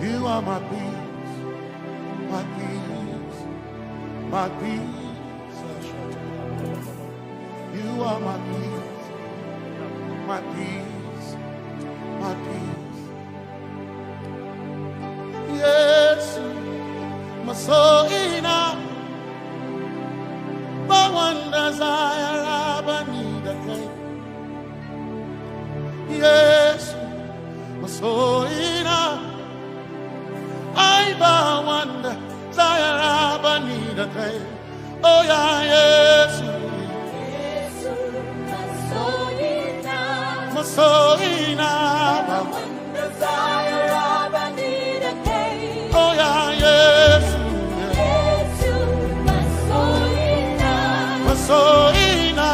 You are my peace, my peace, my peace. You are my peace, my peace, my peace. Yesu, masoina, bawanda zayara banida kai. Yesu, masoina, ai bawanda zayara banida kai. Oh yeah, Yesu. Yesu, masoina. Masoina, ba. Wanda zayara banida kai. Oh yeah, Yesu. Yesu, masoina. Masoina,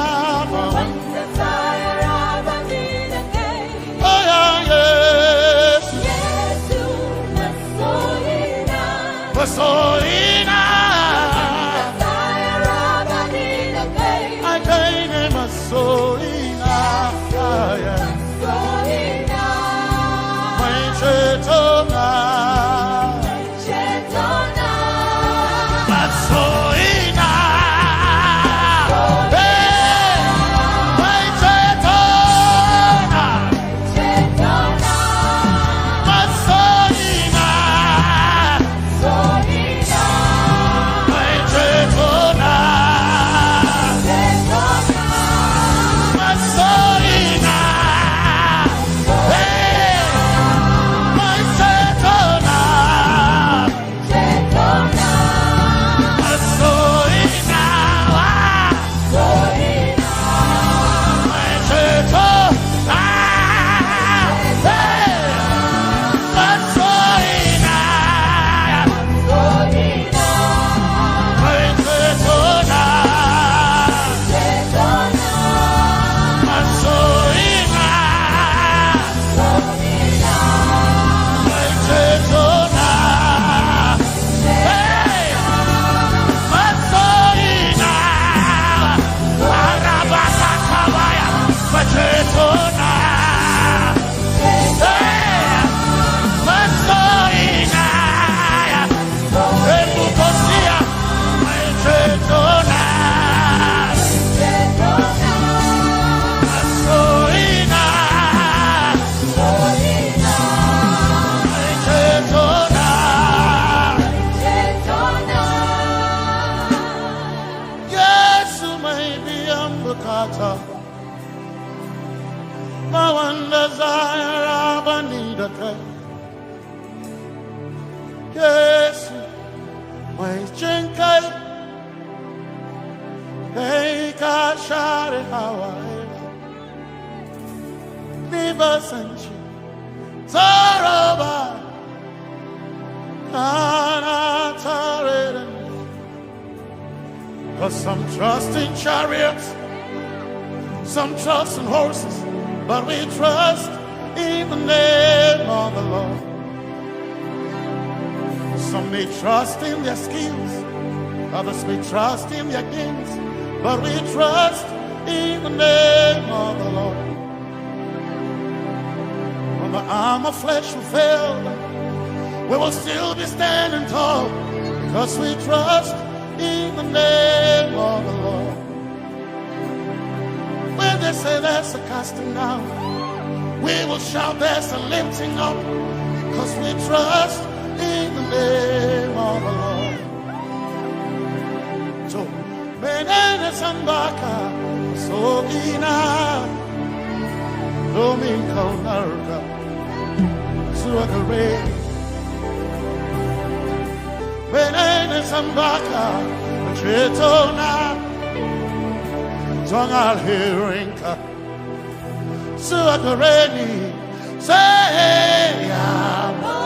ba. Wanda zayara banida kai. Oh yeah, Yesu. Yesu, masoina. Masoina. Zayara banida kai. Ai kai ne masoina. Ai, ai. Masoina. Mai cetona. Mai cetona. Masoina. Hey. Mai cetona. Yesu mai biyan bukata, ba wanda zayara banida kai. Yesu mai jinkai, kai ka share hawaye. Ni ba san shi tsoro ba, kana tare da ni. 'Cause some trust in chariots, some trust in horses, but we trust in the name of the Lord. Some may trust in their skills, others may trust in their gifts, but we trust in the name of the Lord. When the arm of flesh will fail, we will still be standing tall, 'cause we trust in the name of the Lord. When they say there's a casting down, we will shout there's a lifting up, 'cause we trust in the name of the Lord. So, menene sambaka, sogina, domin kaunarka, zuwa gare. Menene sambaka, cetona, don alherinka, zuwa gare ni, Say, Yabo,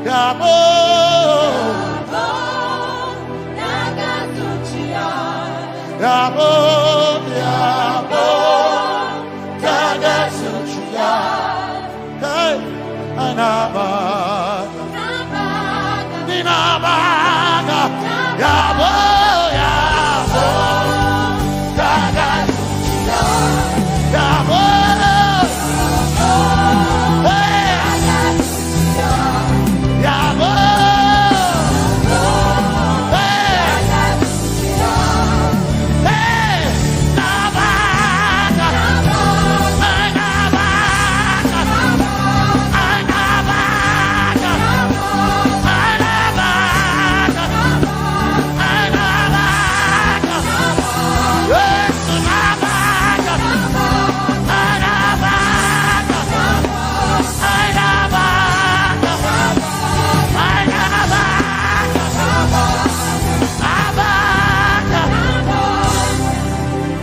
Yabo, Yabo, Yabo, Yabo. Hey, Anaba. Ninabaga, Yabo, Yabo, Yaga, Yabo, hey, Yabo, hey, hey, Nabaga, Nabaga, Nabaga.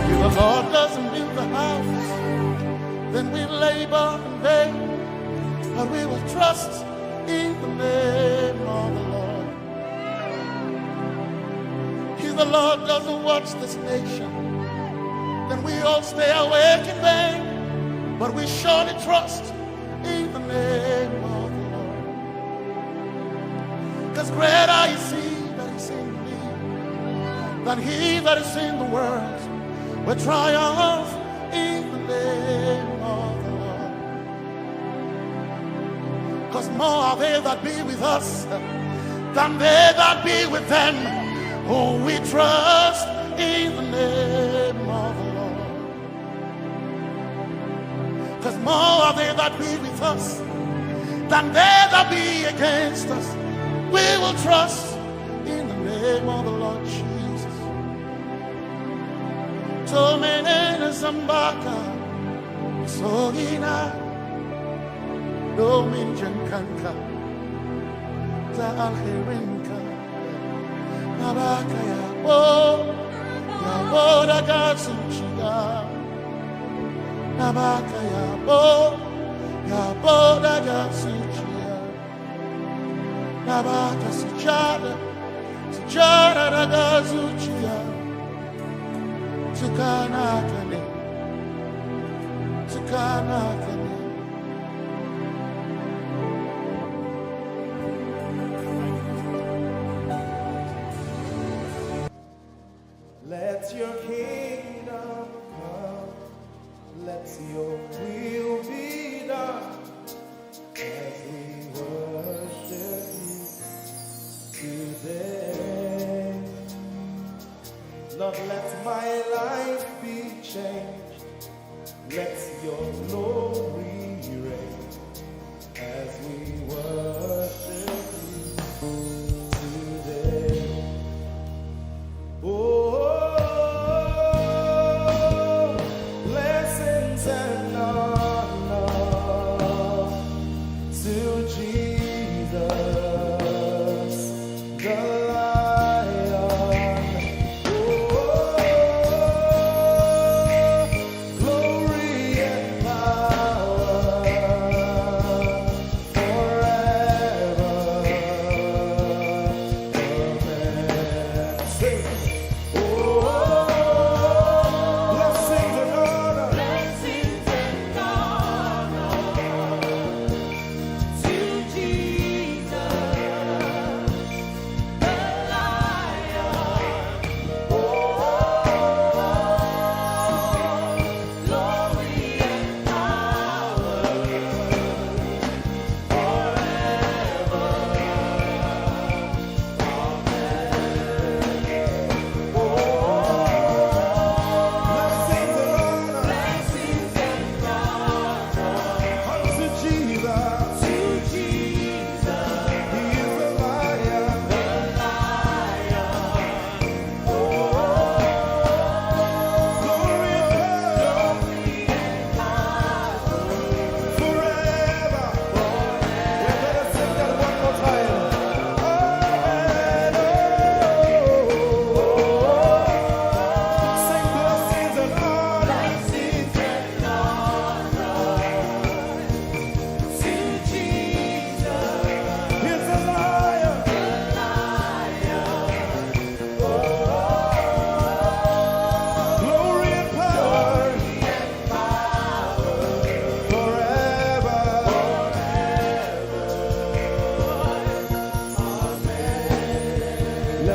If the Lord doesn't build the house, then we labor in vain, but we will trust in the name of the Lord. If the Lord doesn't watch this nation, then we all stay awake in vain, but we surely trust in the name of the Lord. Because greater is he that is in me than he that is in the world. We triumph in the name of the Lord. Because more are they that be with us than they that be with them. Oh, we trust in the name of the Lord. Because more are they that be with us than they that be against us. We will trust in the name of the Lord Jesus. Tomenene zambaka, sogina, domin jankanka, za alherinka, nabaka Yabo, Yabo daga zuciya, nabaka Yabo, Yabo daga zuciya, nabaka sujada, sujada daga zuciya. Tukana kane, tukana kane. Let your kingdom come, let your will be done as we worship you today. Lord, let my life be changed. Let your glory reign as we worship you today. Oh, blessings and honor to Jesus, the Lion. Oh, glory and power forever.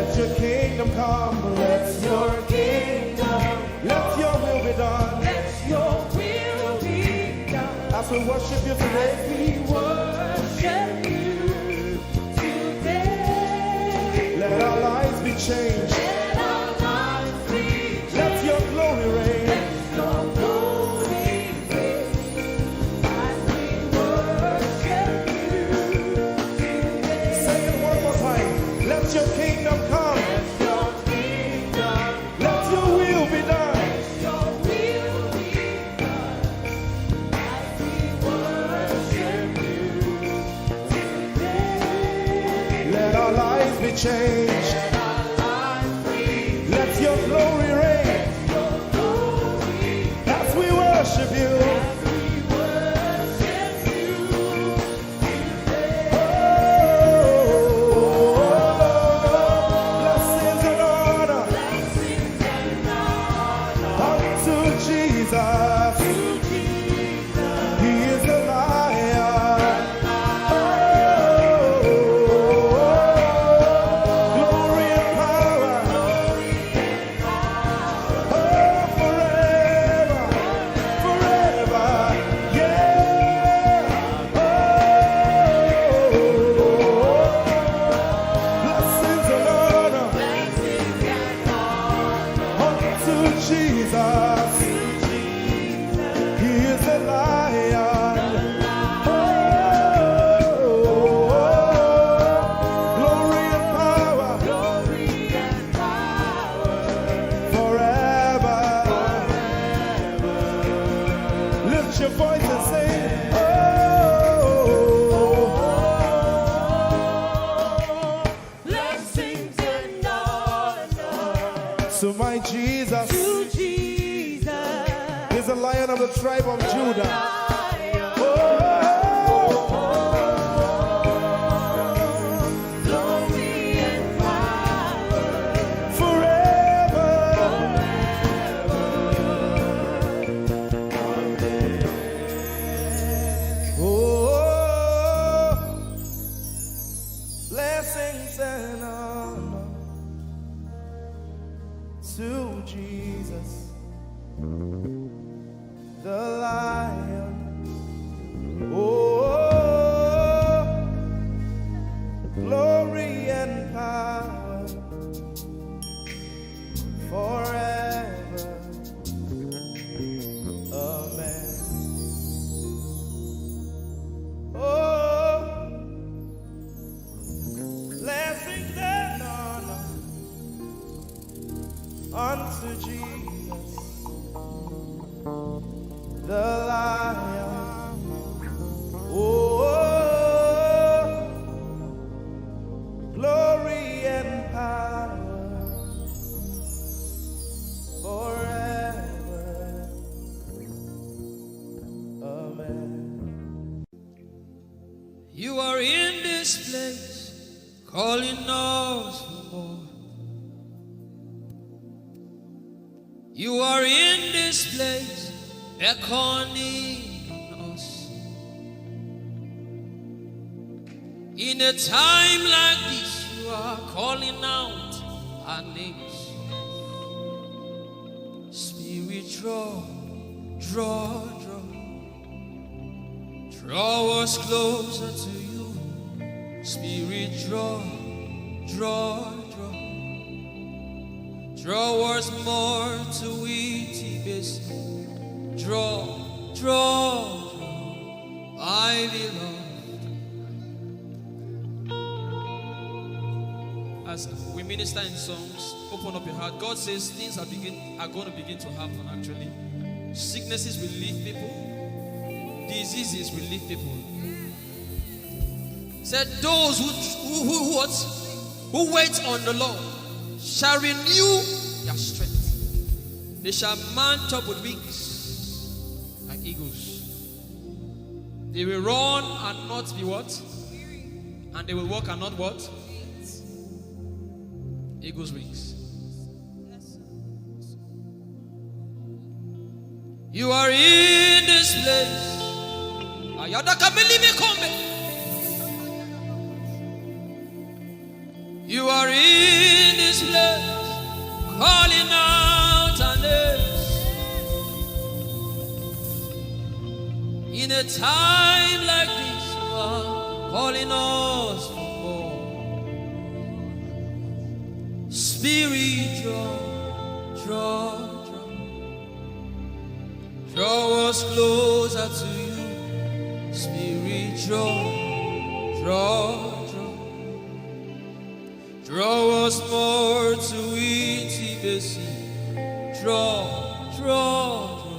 Let your kingdom come. Let your kingdom. Let your will be done. Let your will be done. As we worship you today, as we worship you today, let our lives be changed. Let our lives be changed. Let your glory reign. Let your glory reign. As we worship you today. Say it one more time. Let your kingdom come. Let your kingdom. Let your will be done. Let your will be done. As we worship you today. Let our lives be changed. Let our lives be changed. Let your glory reign. Let your glory. As we worship you. As we worship you. Blessings and honor unto Jesus. He is the Lion. Oh, glory and power. Oh, forever, forever, yeah. Oh, blessings and honor unto Jesus. He is the Lion. Oh, glory and power. Forever. Lift your voice and sing. Oh, blessings and honor to my Jesus. To Jesus. He's the Lion of the tribe of Judah. Oh, glory and power. Forever. Oh, blessings and honor to Jesus, the Lion. Oh, glory and power forever. Amen. Oh, blessings and honor unto Jesus, the Lion. Oh, glory and power forever. Amen. You are in this place, calling us for more. You are in this place, beckoning us. In a time like this, you are calling out our names. Spirit, draw, draw, draw. Draw us closer to you. Spirit, draw, draw, draw. Draw us more to it, Ibesi. Draw, draw, draw, my beloved. As we minister in songs, open up your heart. God says things are begin are going to begin to happen. Actually, sicknesses will leave people, diseases will leave people. Said those who who who what who wait on the Lord shall renew their strength. They shall mount up with wings like eagles. They will run and not be what? And they will walk and not what? Eagle's wings. You are in this place. Ayada kamili me kombe. You are in Calling out our names. In a time like this, you are calling us for more. Spirit, draw, draw, draw. Draw us closer to you. Spirit, draw, draw, draw. Draw us more to intimacy. Draw, draw, draw.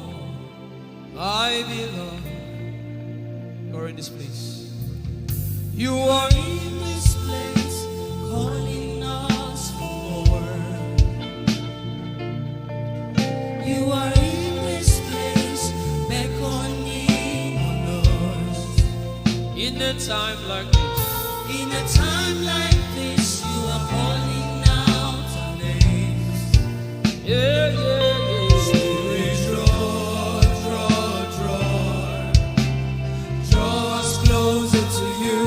My beloved, you're in this place. You are in this place, calling us for more. You are in this place, beckoning on us. In a time like this, in a time like this, you are calling out our names. Yeah, yeah, yeah. Spirit, draw, draw, draw. Draw us closer to you.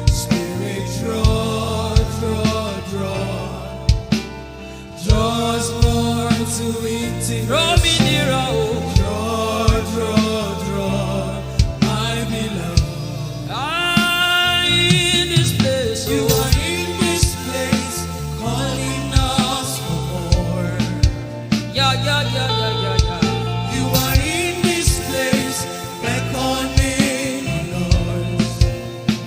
Spirit, draw, draw, draw. Draw us more to intimacy. Draw me nearer, oh. Draw, draw, draw, my beloved. Ah, in this place, you are in this place, calling us for more. Yeah, yeah, yeah, yeah, yeah, yeah. You are in this place, beckoning us.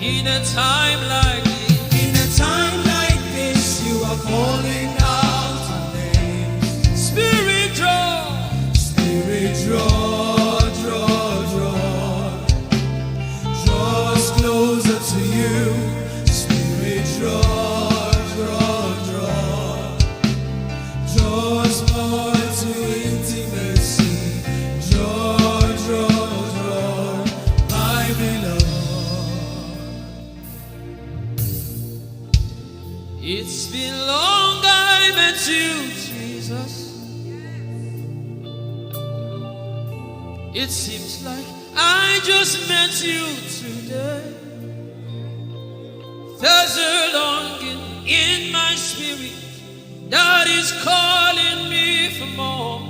In a time like this, in a time like this, you are calling out our names. Spirit, draw. Spirit, draw, draw, draw. Draw us closer to you. Spirit, draw, draw, draw. Draw us more to intimacy. Draw, draw, draw, my beloved. It's been long I met you, Jesus. It seems like I just met you today. There's a longing in my spirit that is calling me for more.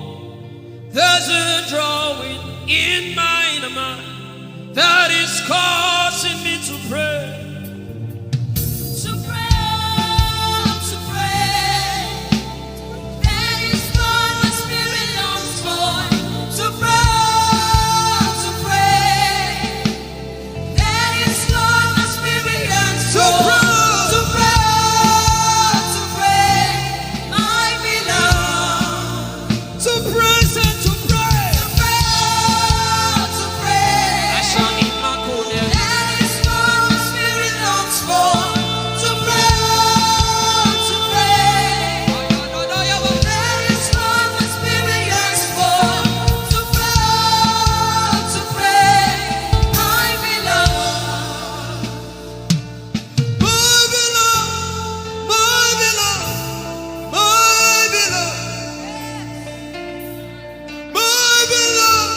There's a drawing in my inner man that is causing me to pray. To pray, to pray. That is what my spirit longs for. To pray, to pray. That is what my spirit yearns for. To pray, to pray, my beloved. To praise and to pray. To pray, to pray. That is what my spirit longs for. To pray, to pray. That is what my spirit yearns for. To pray, to pray, my beloved. My beloved, my beloved, my beloved. My beloved,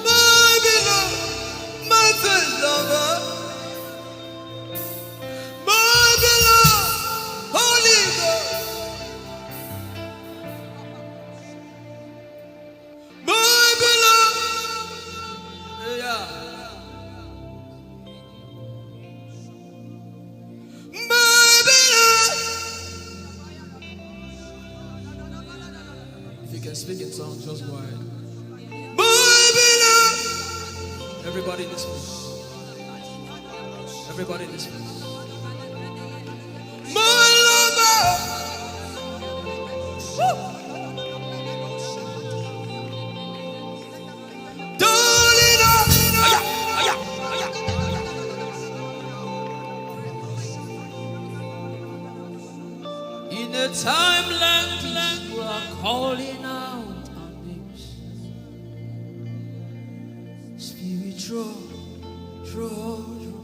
my beloved, my first lover. My beloved, Holy Ghost. My beloved. Yeah. My beloved. If you can speak in tongues, just go ahead. My beloved. Everybody in this place. Everybody in this place. My lover. Woo. Darling, oh. Aya, aya, aya. In a time like this, you are calling out our names. Spirit, draw, draw, draw.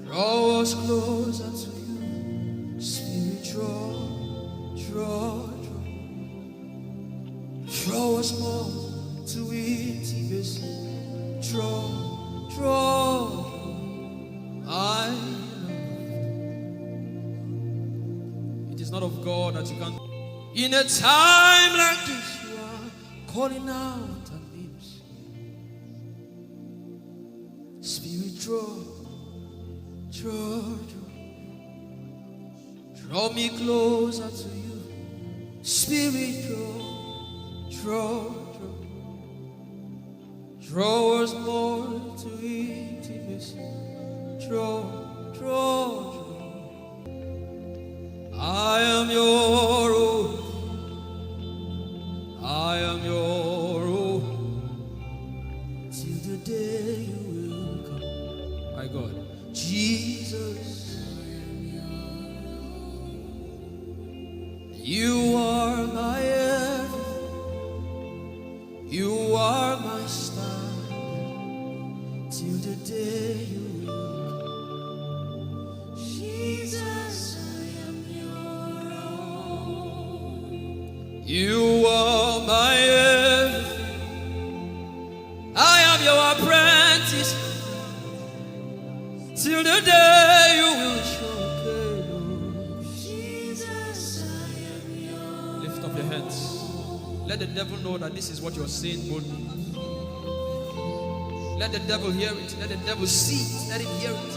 Draw us closer to you. Spirit, draw, draw, draw. Draw us more to intimacy. Draw, draw. I love. It's not of God that you can't. In a time like this, you are calling out our names. Spirit, draw, draw, draw. Draw me closer to you. Spirit, draw, draw, draw. Draw us more to intimacy. Draw, draw, draw. I am your own. I am your own. Till the day you will come. My God. Jesus. You are my everything. You are my star. Till the day you will come. Jesus, I am your own. You are my everything. I am your apprentice. Till the day you will show. Jesus, I am your. Lift up your hands. Let the devil know that this is what you're saying boldly. Let the devil hear it. Let the devil see it. Let him hear it.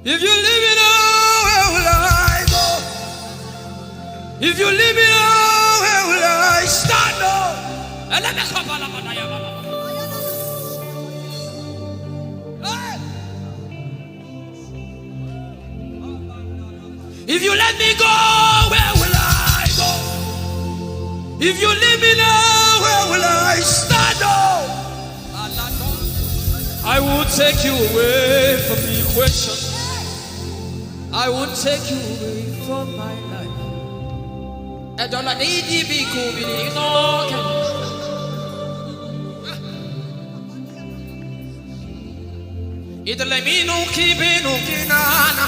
If you leave me now, where will I go? If you leave me now, where will I stand? Oh? Hey! If you let me go, where will I go? If you leave me now, where will I stand? Oh? I will take you away from the equation. I will take you away from my life. Edola di di bi ku bi ni no ke. Italemino ki bino ki nana.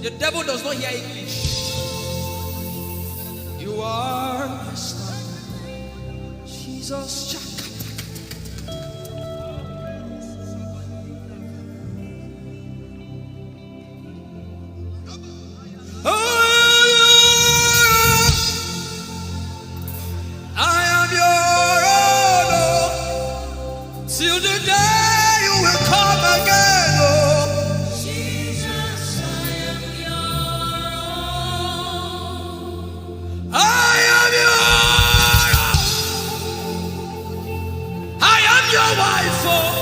The devil does not hear English. You are my star. Jesus. Oh, I am your own, oh, till the day you will come again, oh. Jesus, I am your own. I am your own. I am your wife, oh,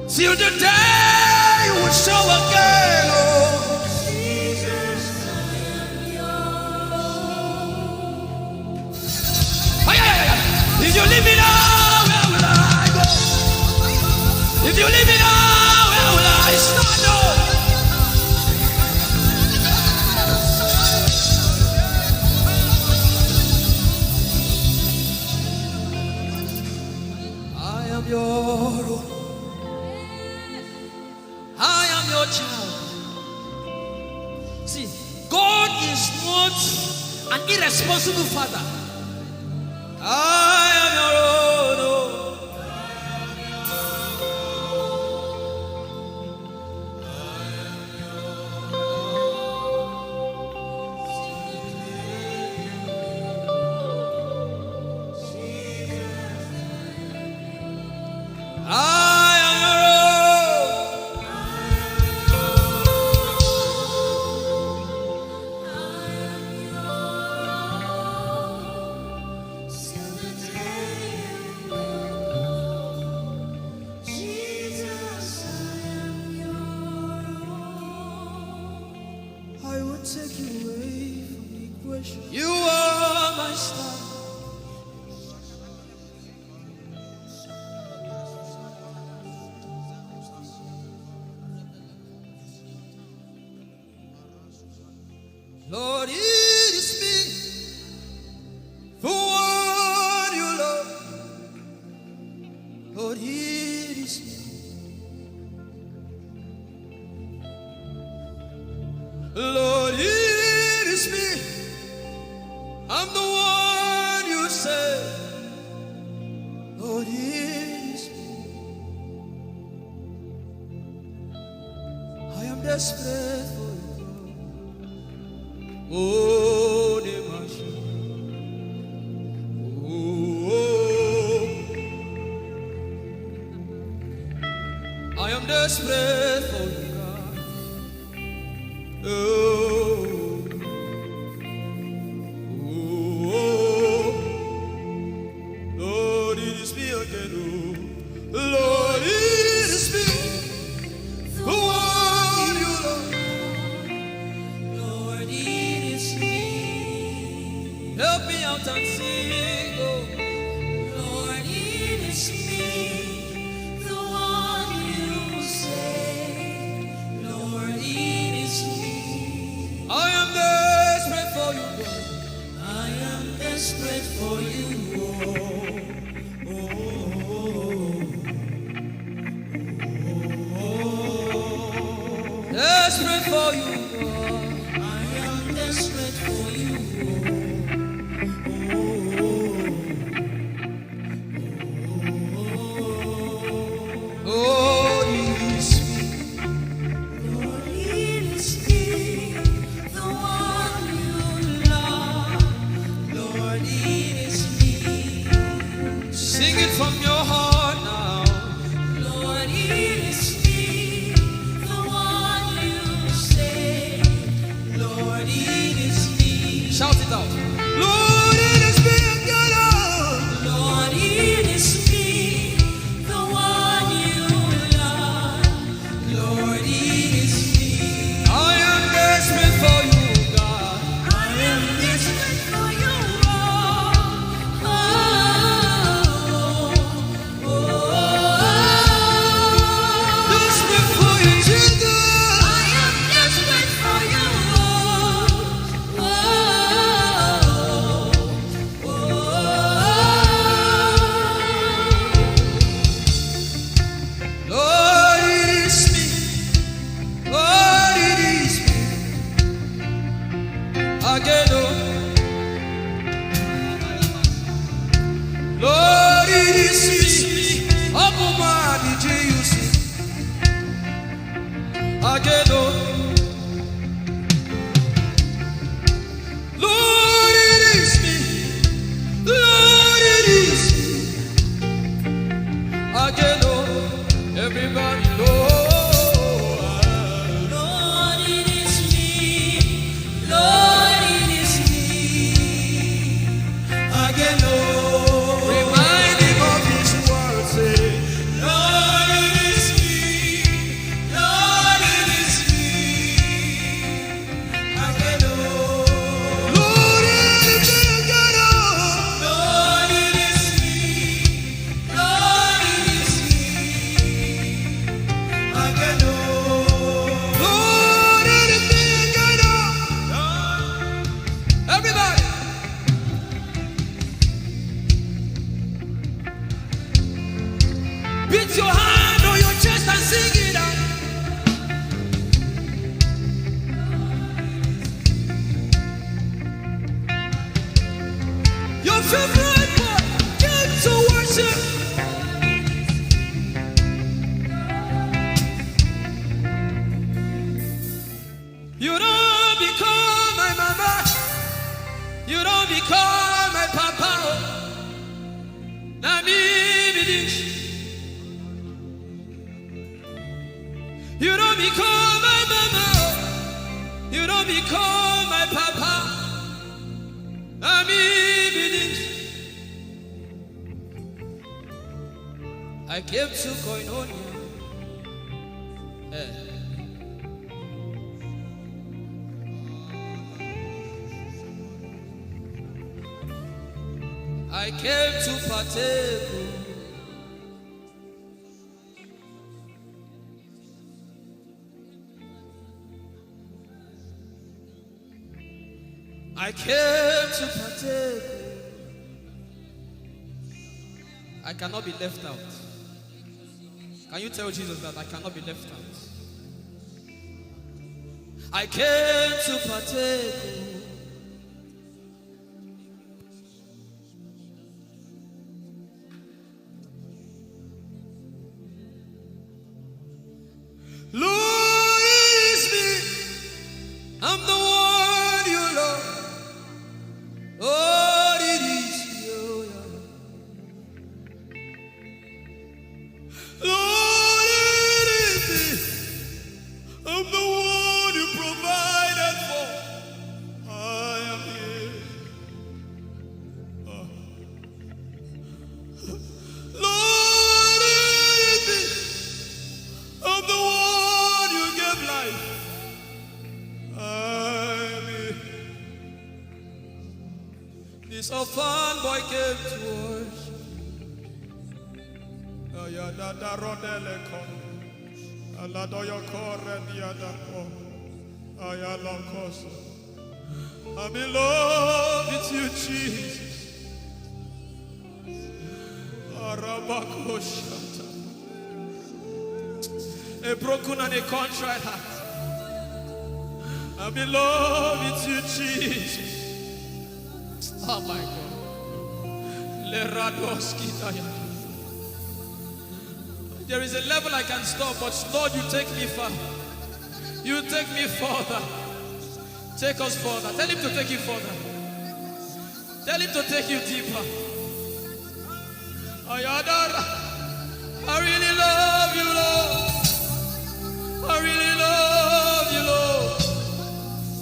till the day you will show again, oh. Jesus, I am your own. Ay, ay, ay, ay. If you leave me now, where will I go? If you leave me now, where will I stand? Oh? I am your own. I am your child. See, God is not an irresponsible father. I am your own. Oh. I am your own. Jesus, I am your own. I will take you away from the equation. You are my star. Lord, it is me. For what you love. Lord, it is me. Lord, it is me. I'm the one you say. desperate for you, God. Oh, Nemasha. Oh, I am desperate for you, God. Oh, oh, oh. Lord, it is me again. Oh, Lord, it is me. The one you love. Lord, it is me. Help me out and sing. Oh, Lord, it is me. The one you say. Lord, it is me. I am desperate for you, God. I am desperate for you, oh, oh, oh, oh, oh. Desperate for you, God. I am desperate for you, oh, oh, oh, oh. Oh, it is me. Lord, it is me, the one you love. Lord, it is me. Sing it from your heart now. Lord, it is me, the one you say. Lord, it is me. Shout it out. Lord, it is me again, oh. Lord, it is me, the one you love. Lord, it is me. I am desperate for you, God. I am desperate for you, oh, oh, oh. Desperate for you, Jesus. I am desperate for you, oh, oh, oh, oh. Lord, it is me. Lord, it is me. Again, oh. Lord, it is me. Open my eyes, you see. Again, oh. Lord, it is me. Lord, it is me. Again, oh, everybody, Lord. Lord, it is me. Lord, it is me. Again, oh, remind him of his word, say, Lord, it is me. Lord, it is me. Lord, it is me. Lord, it is me. Lord, it is me. Everybody. Beat your hand on your chest and sing it out. Your favorite part, came to worship. You don't become my mama. You don't become my papa. Oh. Na me be this. You don't become my mama. You don't become my papa. Na me be this. I came to koinonia. Eh. I came to partake. I came to partake. I cannot be left out. Can you tell Jesus that I cannot be left out? I came to partake. Lord, it is So fine boy came to worship. Ayadada rodele kon. Aladoyo kore diada ko. Ayalokoso. I'm in love with you, Jesus. Arabakoshata. A broken and a contrite heart. I'm in love with you, Jesus. Oh my God. Leradoski daya. There is a level I can stop, but Lord, you take me far. You take me further. Take us further. Tell him to take you further. Tell him to take you deeper. Ayadara. I really love you, Lord. I really love you, Lord.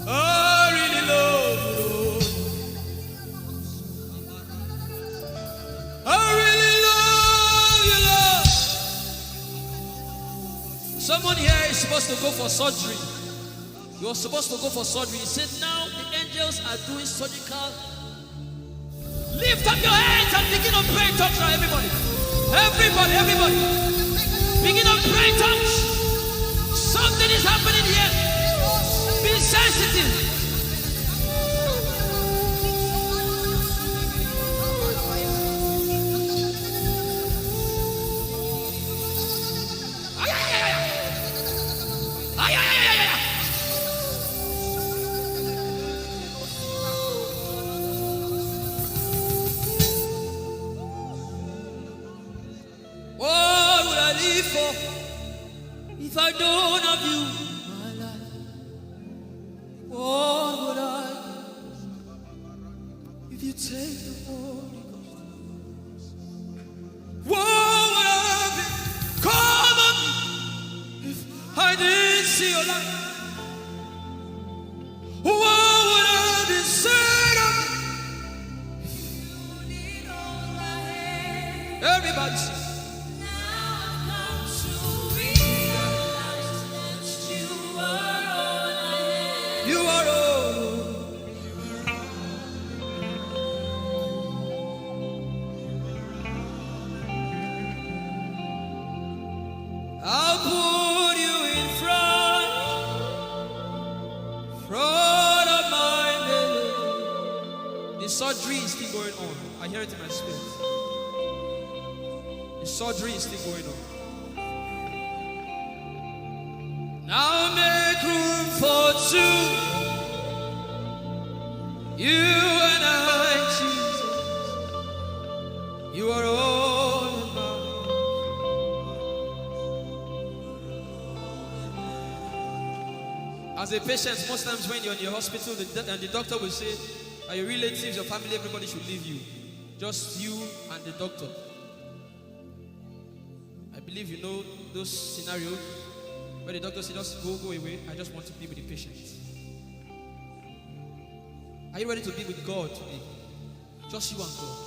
I really love you, Lord. I really love you, Lord. Someone here is supposed to go for surgery. You are supposed to go for surgery. He said, "Now the angels are doing surgical." Lift up your hands and begin to pray in tongues now, everybody. Everybody, everybody. Begin to pray in tongues. Something is happening here. Be sensitive. Ay, ay, ay, ay, ay. Ay, ay, ay, ay, ay, ay. What would I live for if I don't have you in my life? What would I give if you take the Holy Ghost? What would I become of me if I didn't see your light? What would I be said of me? Everybody sing. You are all. I'll put you in front, front of my belly. The surgery is still going on. I hear it in my spirit. The surgery is still going on. Now make room for two. You and I, Jesus. You are all in my. As a patient, most times when you're in the hospital, the, do- and the doctor will say, "Are your relatives, your family, everybody should leave you. Just you and the doctor." I believe you know those scenarios where the doctor says, "Just go, go away. I just want to be with the patient." Are you ready to be with God today? Just you and God.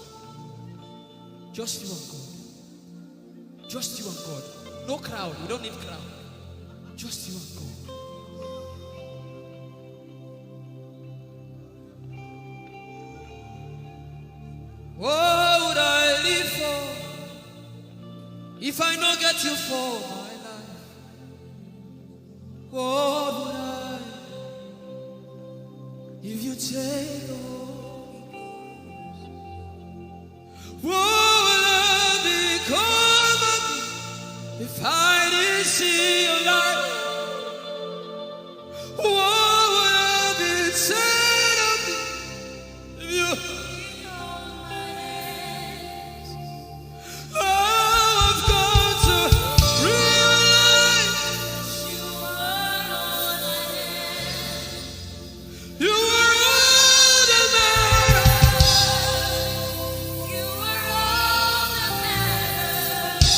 Just you and God. Just you and God. No crowd. We don't need crowd. Just you and God. What would I live for if I no get you for my life? What would I if you take the Holy Ghost? What would I become of me if I didn't see your light? What would I be said of me if you I've come to realize you are all that matters. You are all that matters.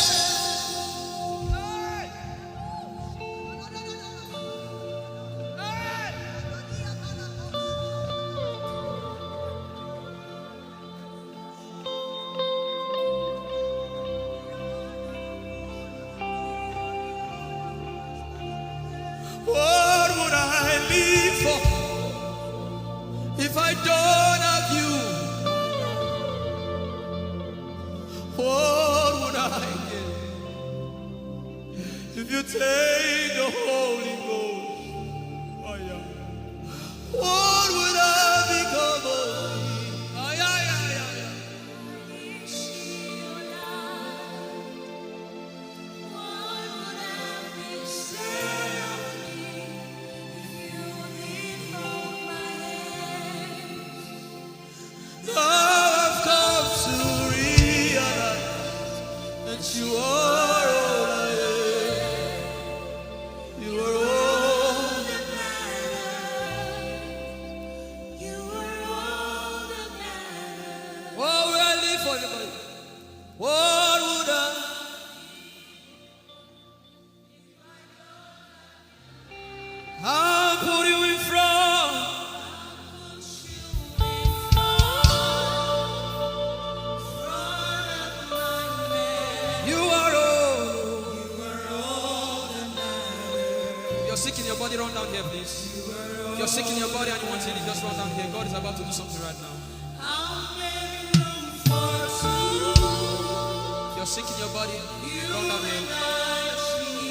What would I live for if I don't have you? What would I give if you take the Holy Ghost? Oh, yeah. What would I become of me? Oh, yeah, yeah, yeah, yeah. Now I've come to realize that you are all I am. You are all that matters. You are all that matters. What would I live for, everybody? What would I? I'll put you in front. You are all. If you're sick in your body, run down here, please. If you're sick in your body and you want healing, just run down here. God is about to do something right now. If you're sick in your body, run down here.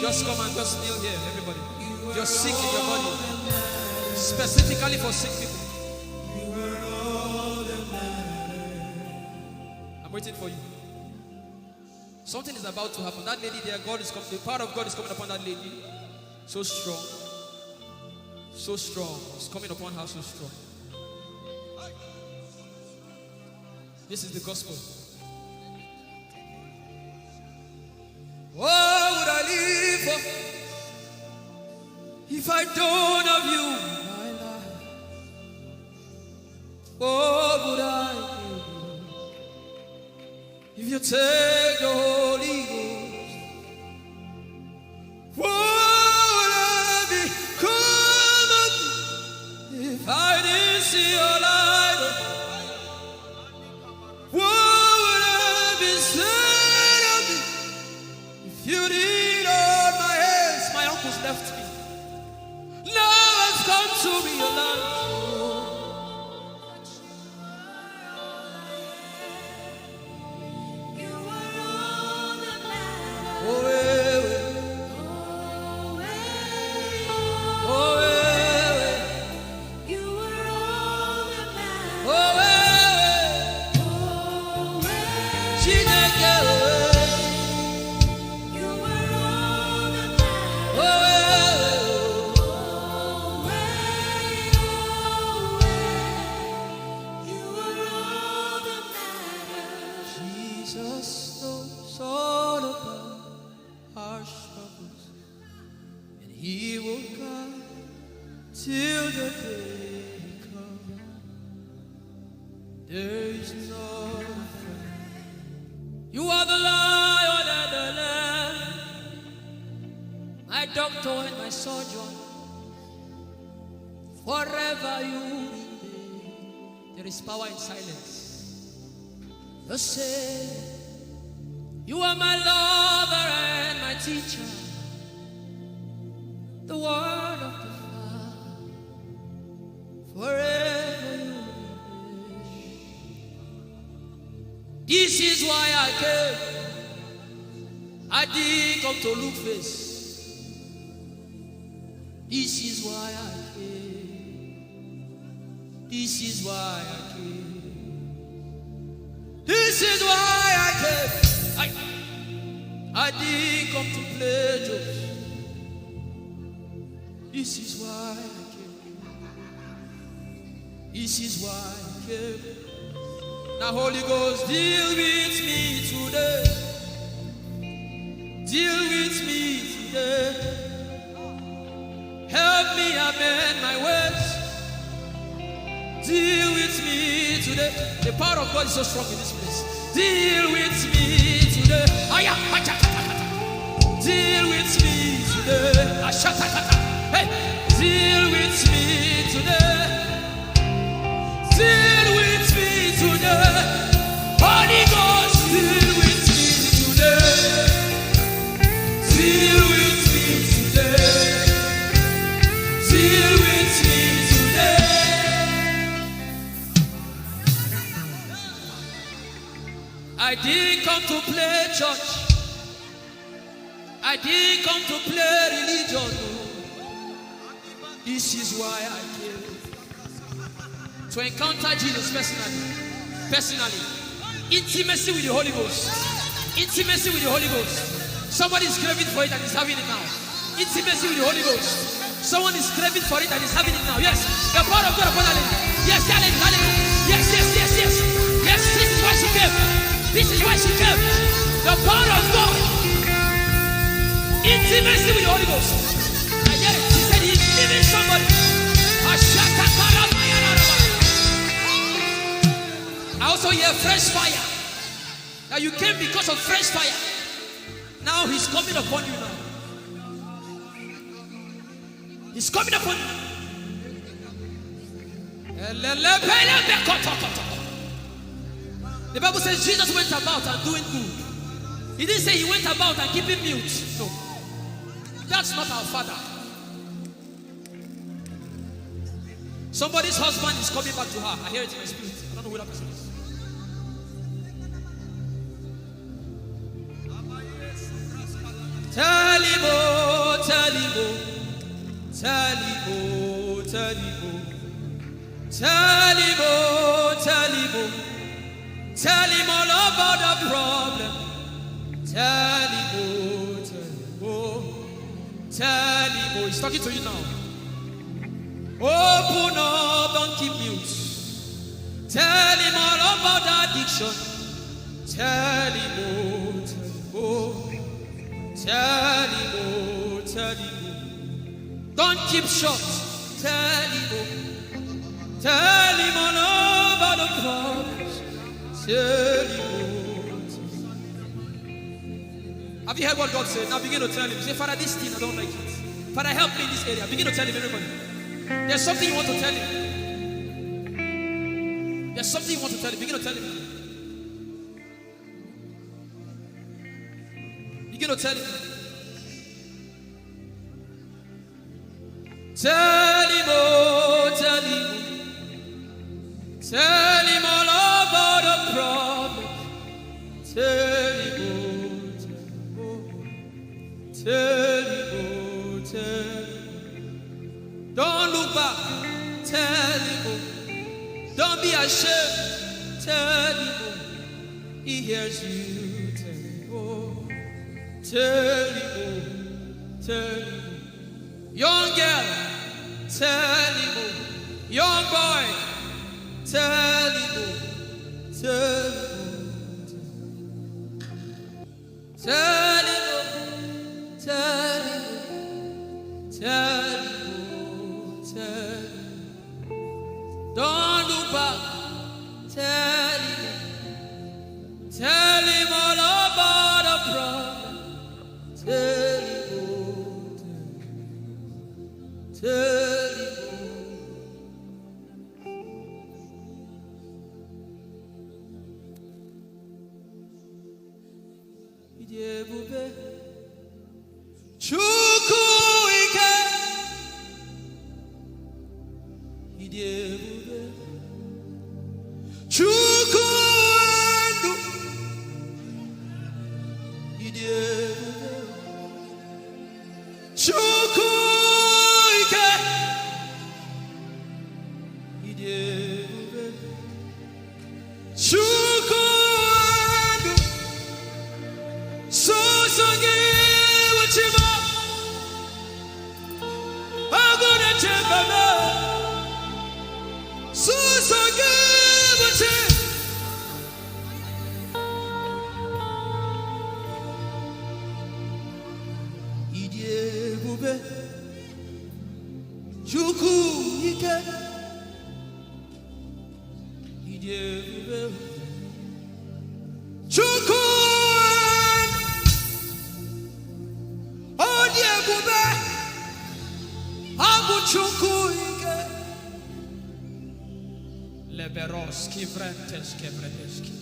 Just come and just kneel here, everybody. If you're sick in your body, specifically for sick people, I'm waiting for you. Something is about to happen. That lady there, God is coming. The power of God is coming upon that lady. So strong. So strong. It's coming upon her so strong. This is the gospel. What would I live for if I don't have you in my life? What would I give if you take the Holy Ghost? What would I become of me if I didn't see your light? What would I be said of me if you didn't hold my hands? My uncles left me. Now I've come to realize. Oh, eh, eh. Oh, eh, eh. Oh, eh, eh. Chineke, oh, eh. Oh, eh, eh. Jesus knows all about our struggles, and He will guide till the day comes. There is no fear. You are the Lion and the Lamb, my doctor and my surgeon. Forever you remain. There is power in silence. You say, you are my lover and my teacher. The word of the Father, forever you remain. This is why I came. I didn't come to look face. This is why I came. This is why I came. This is why I came. I, I didn't come to play jokes. This is why I came. This is why I came. Now, Holy Ghost, deal with me today. Deal with me today. Help me amend my ways. Deal with me today. The power of God is so strong in this place. Deal with me today. Aya, acha, acha, acha. Deal with me today. Ashatakata. Hey, deal with me today. Deal with me today. Holy Ghost, deal with me today. Deal with me today. Deal with me today. I didn't come to play church. I didn't come to play religion. Oh. This is why I came. To encounter Jesus personally. Personally. Intimacy with the Holy Ghost. Intimacy with the Holy Ghost. Somebody is craving for it and is having it now. Intimacy with the Holy Ghost. Someone is craving for it and is having it now. Yes, the power of God upon that lady. Yes, that lady, that lady. Yes, yes, yes, yes. Yes, this is why she came. This is why she came. The power of God. Intimacy with the Holy Ghost. I hear it. She said he's leaving somebody. I also hear fresh fire. Now you came because of fresh fire. Now he's coming upon you now. He's coming upon you. The Bible says Jesus went about and doing good. He didn't say he went about and keeping mute. No. That's not our father. Somebody's husband is coming back to her. I hear it in my spirit. I don't know who that person is. Tell him, oh, tell him, oh, tell him, oh, tell him, oh, tell him, oh, tell him, oh, tell him all about the problem. Tell him, oh, tell him, oh, tell him, oh. He's talking to you now. Open up, don't keep mute. Tell him all about the addiction. Tell him, oh, tell him, oh. Tell him, oh, tell him, oh. Don't keep short. Tell him, oh. Tell him all about the problems. Tell him, oh. Have you heard what God said? Now begin to tell him. Say, "Father, this thing, I don't like it. Father, help me in this area." Begin to tell him, everybody. There's something you want to tell him. There's something you want to tell him. Begin to tell him. Begin to tell him. Tell him, oh, tell him. Tell him all about the problem. Tell him, oh, tell him, oh. Tell him, oh, tell him. Don't look back. Tell him, oh. Don't be ashamed. Tell him, oh. He hears you. Tell him, oh. Tell him, oh. Tell him, oh. Young girl, tell him, oh. Young boy, tell him, oh. Tell him, oh. Tell him, oh. Tell him, oh. Tell him, oh. Tell him. Don't look back. Tell him. Tell him all about the problem. Tell him, oh, tell him, oh. Ị dị ebube. Chukwu ike. Ị dị ebube. Chukwu ndụ. Ị dị ebube. Chukwu ike. Ị dị ebube. Chukwu ndụ. Sọsọ gị bụ chi m. Agụ na-eche mba m. Sọsọ gị bụ chi. Ị dị ebube. Chukwu ike. Ị dị ebube. Chukwu. Ọ dị ebube. Ọ bụ Chukwu ike. Leberos kivrentes kevredeski.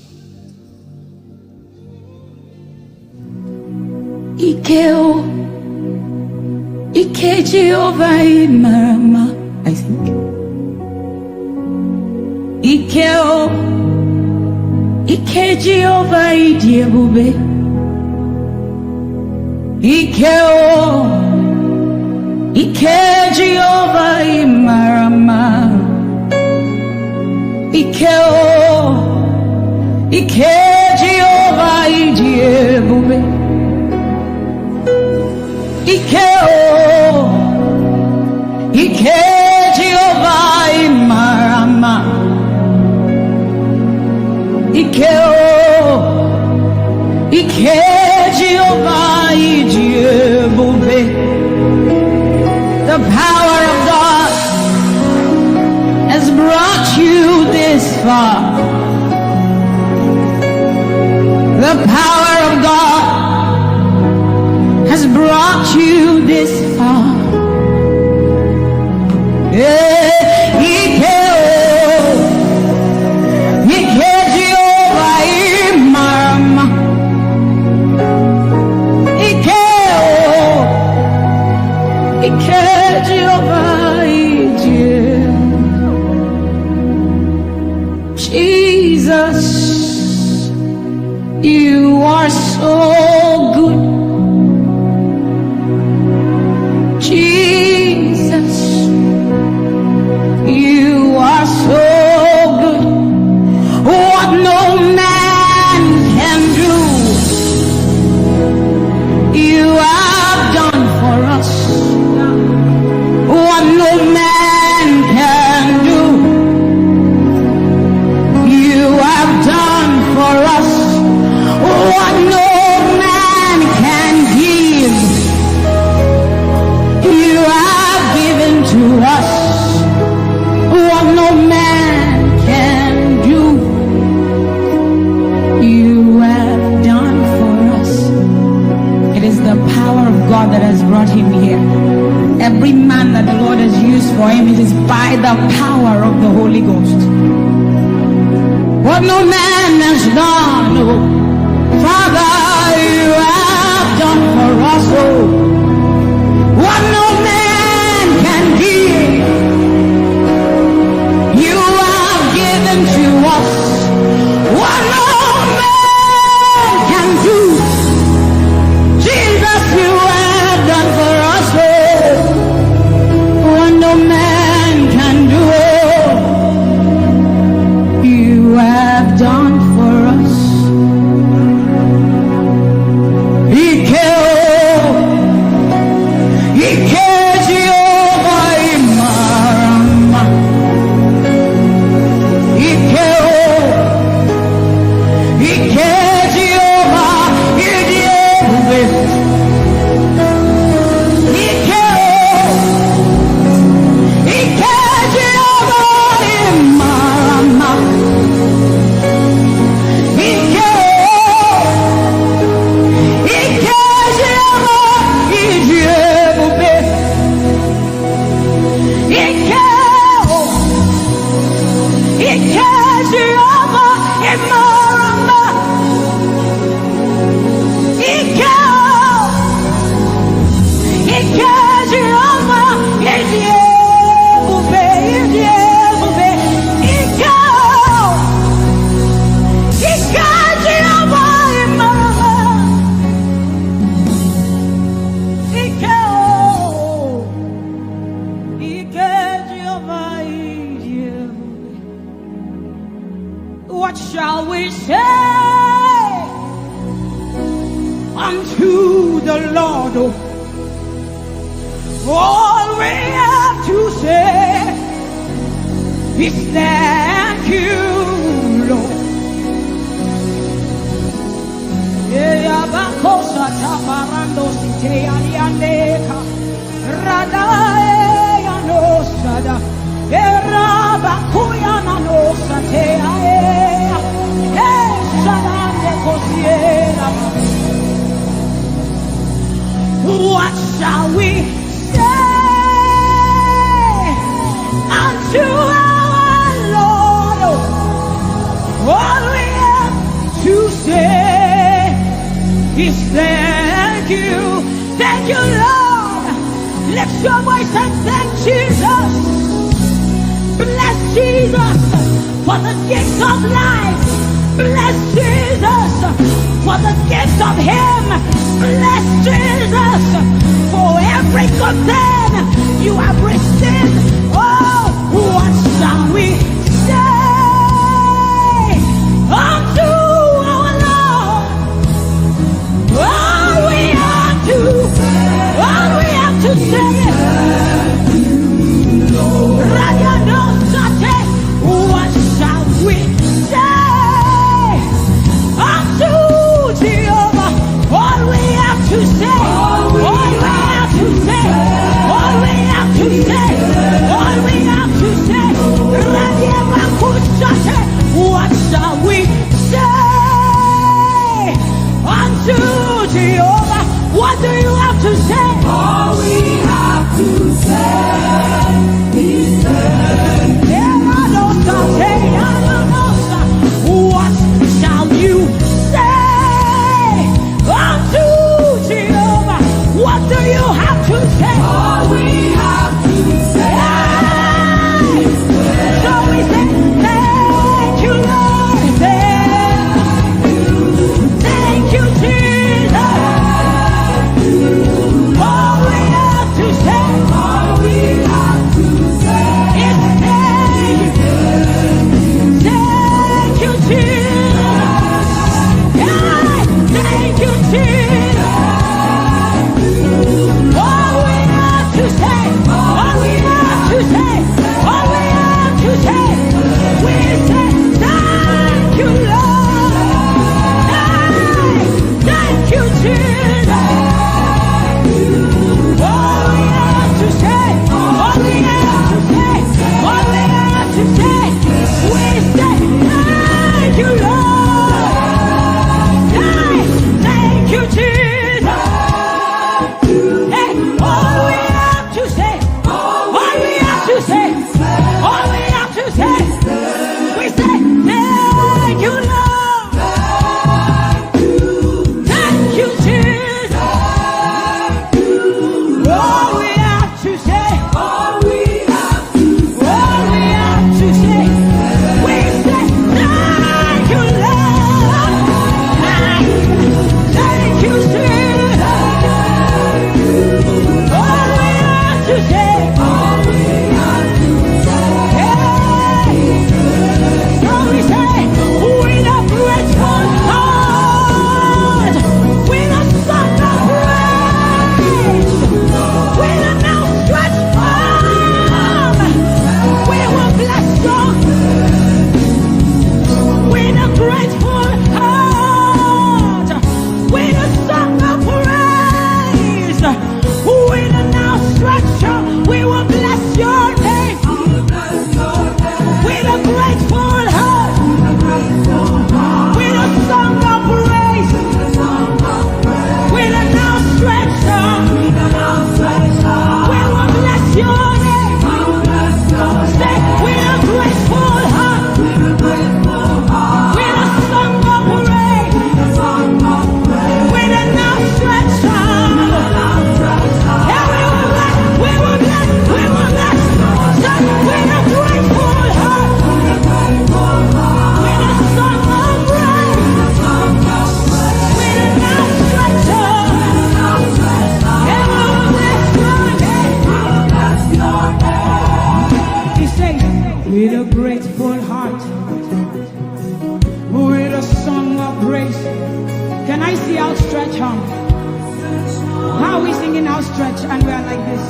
Ike o, ike Jehova ị mara mma, I think. Ike o, Ike Jehova ịdị ebube. Ike o. Ike Jehova ị mara mma. Ike o. Ike Jehova ịdị ebube. Ike o. Ike Jehova ị mara mma. Ike o. Ike Jehova ịdị ebube. The power of God has brought you this far. The power of God has brought you this far. Eh, Ike o, Ike Jehova ị mara mma. Ike o, Ike Jehova ịdị ebube. Jesus, you are so good. Jesus, you are so good. What no man can do, you have done for us. What no man can do, you have done for us. What no man can give, you have given to us. What no man can do, you have done for us. It is the power of God that has brought him here. Every man that the Lord has used for him, it is by the power of the Holy Ghost. What no man has done, oh, Father, you have done for us, oh. What no man can give, you have given to us. What no man can do, Jesus, you have done for us, oh. What no man can do, oh, you have done for us. Ike o, Ike Jehova ị mara mma. Ike o, Ike Jehova ịdị ebube. Ike o, Ike Jehova ị mara mma. Ike o, Ike Jehova ịdị ebube. Ike o, Ike Jehova ị mara mma. Ike o, Ike Jehova ịdị ebube, ịdị ebube. Ike o, Ike Jehova ị mara mma. Ike o, Ike Jehova ịdị ebube. What shall we say unto the Lord? All we have to say is thank you, Lord. Eyabakosa tabarando site aliandeka. Radae anosada. Erabakuya nanosa te aea. Esadande kosiera. What shall we say unto our Lord? All we have to say is thank you. Thank you, Lord. Lift your voice and thank Jesus. Bless Jesus for the gift of life. Bless Jesus for the gift of Him. Bless Jesus for every good thing you have received. Oh, what shall we say unto our Lord? All we have to, all we have to say is, Radianosate, what shall we say unto Jehovah? All we have to say, all we have to say, all we have to say, all we have to say, Radiabakusate, what shall we say unto Jehovah? What do you have to say? All we have to say is thank you. What shall you say unto Jehovah? What do you have to say? All we have to say is thank you. So we say, thank you, Lord. Thank you, Jesus. All we have to say, all we have to say is thank you. Thank you, Jesus. Yeah, thank you, Jesus. All we have to say, all we have to say, all we have to say, we say, thank you, Lord. Hey, thank you, Jesus. All we have to say, all we have to say, all we have to say, we say, thank you, Lord. Hey, thank you, Jesus. Hey, all we have to say, all we have to say, all we have to say, we say, thank you, Lord. Thank you, Jesus. All we have to say, all we have to say, we say, thank you, Lord. Thank you, Jesus. All we have to say, all we have to say, hey. So we say, with a grateful heart, with a song of praise, with an outstretched arm, we will bless you. With a grateful heart, with a song of praise, with an outstretched arm, we will bless your name. With a grateful heart, with a song of praise, with an outstretched arm, we will bless your name. Say, with a grateful heart, with a song of praise, with an outstretched arm. Yeah, we will bless, we will bless, we will bless. Say, with a grateful heart, with a song of praise, with an outstretched arm. Yeah, we will bless your name. He says, with a grateful heart, with a song of praise. Can I see outstretched arm? How are we singing outstretched and we are like this?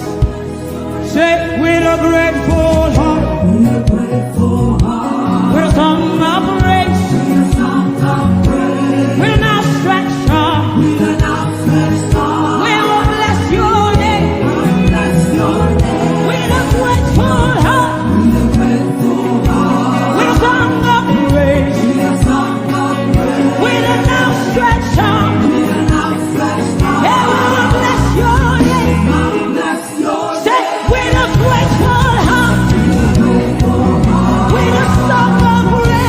Say, with a grateful heart, with a song of praise, with an outstretched arm, we will bless your name. With a grateful heart, with a song of praise, with an outstretched arm, yeah, we will bless your name. Say, with a grateful heart, with a song of praise.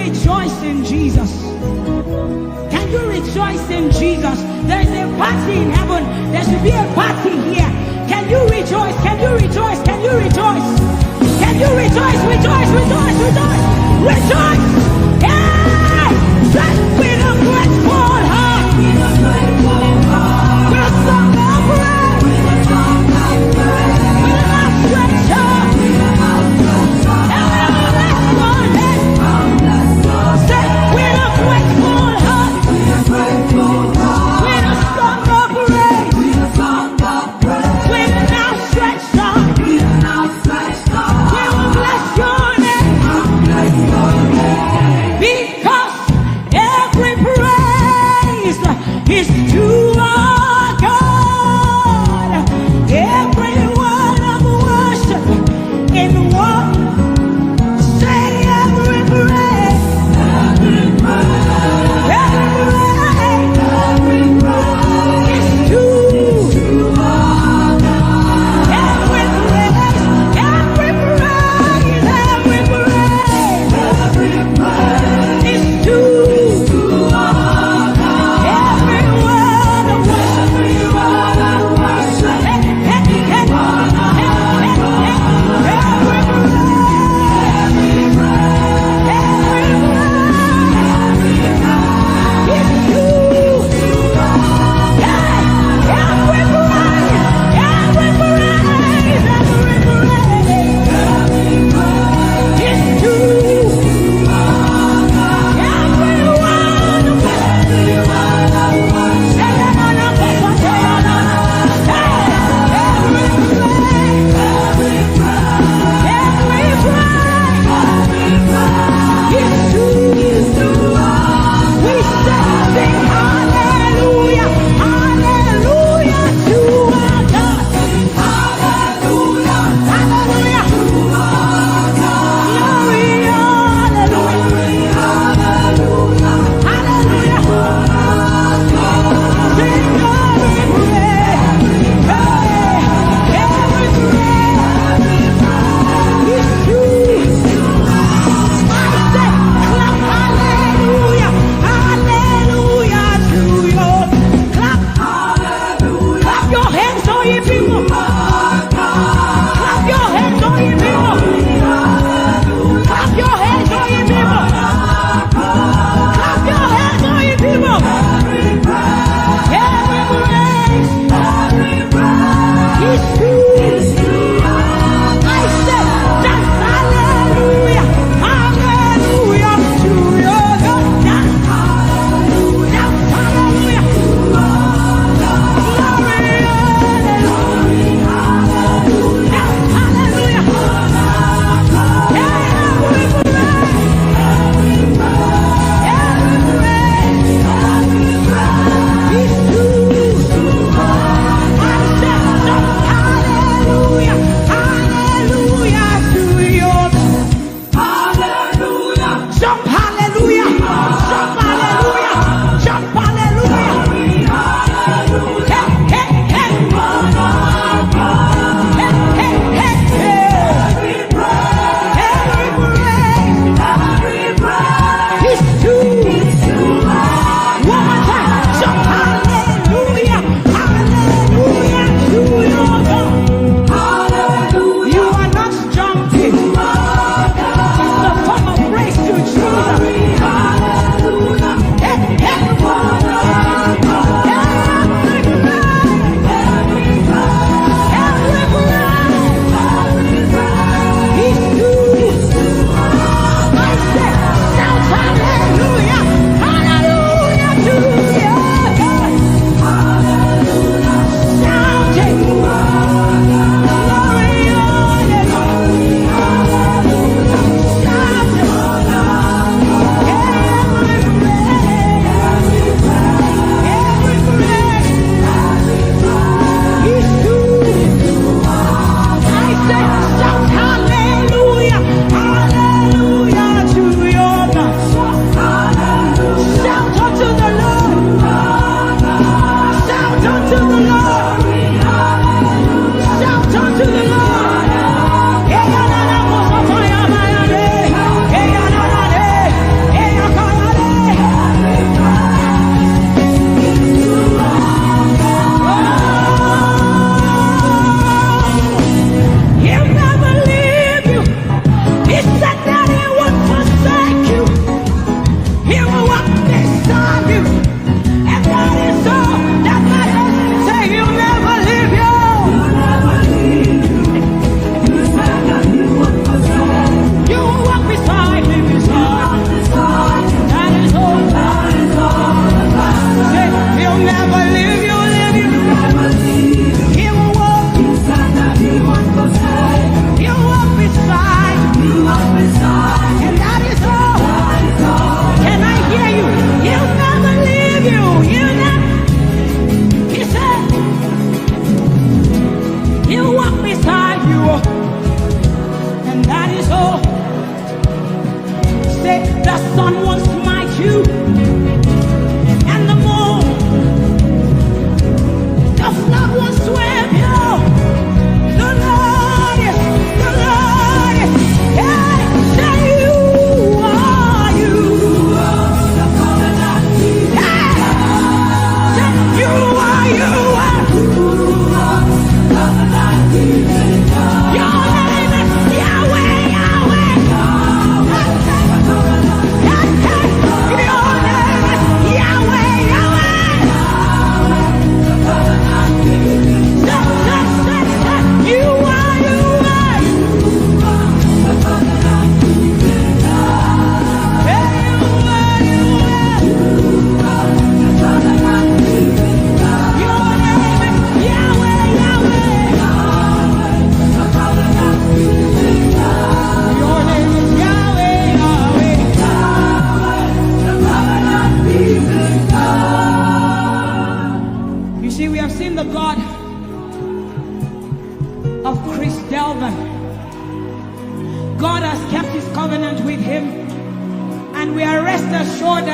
Rejoice in Jesus. Can you rejoice in Jesus? There is a party in heaven. There should be a party here. Can you rejoice? Can you rejoice? Can you rejoice? Can you rejoice? Rejoice, rejoice, rejoice, rejoice. Hey! Sing with a grateful heart. With a grateful heart. With a song of praise. With a song of praise. With an outstretched hand. With an outstretched hand. And we will bless your name. Sing with a grateful heart. With a grateful heart. With a song of praise. With a song of praise. With an outstretched hand. With an outstretched hand. We will bless your name.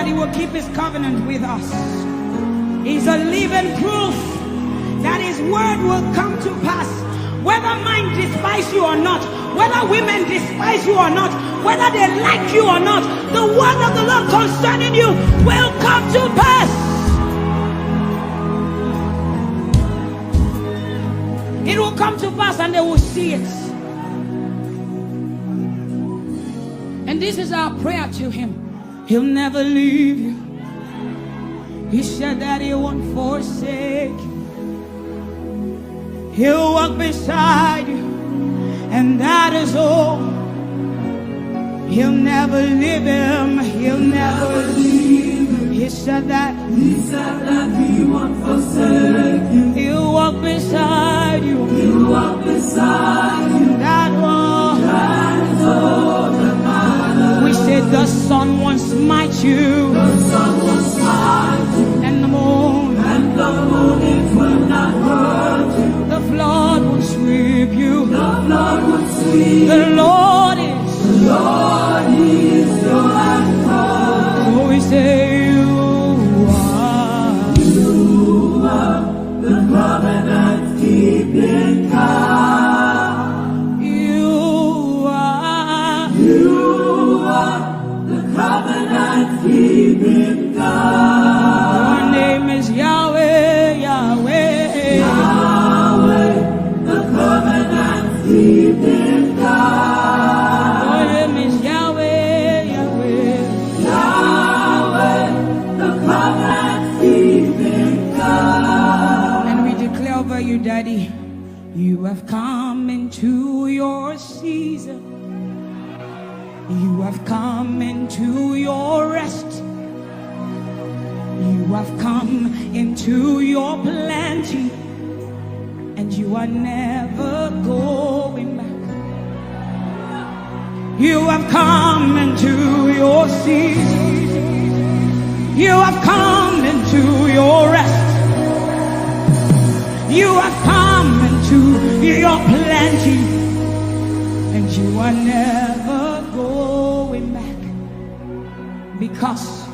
He will keep his covenant with us. He's a living proof that his word will come to pass. Whether men despise you or not, whether women despise you or not, whether they like you or not, the word of the Lord concerning you will come to pass. It will come to pass and they will see it. And this is our prayer to him. He'll never leave you. He said that he won't forsake you. He'll walk beside you, and that is all. He'll never leave him. He'll never leave him. He said that. He said that he won't forsake you. He'll walk beside you. He'll walk beside you. That one. That is all that matters. We said the sun won't smite you. The sun won't smite you. And the moon. And the moon, it will not hurt you. The flood will sweep you. The flood will sweep you. The Lord is. The Lord is your anchor. So we say you are. You are the covenant keeping God. You are. You are the covenant keeping God. Your name is Yahweh, Yahweh. Yahweh, the covenant keeping God. Your name is Yahweh, Yahweh. Yahweh, the covenant keeping God. And we declare over you, Daddy, you have come into your season. You have come into your rest. You have come into your plenty. And you are never going back. You have come into your season. You have come into your rest. You have come into your plenty. And you are never going back. Because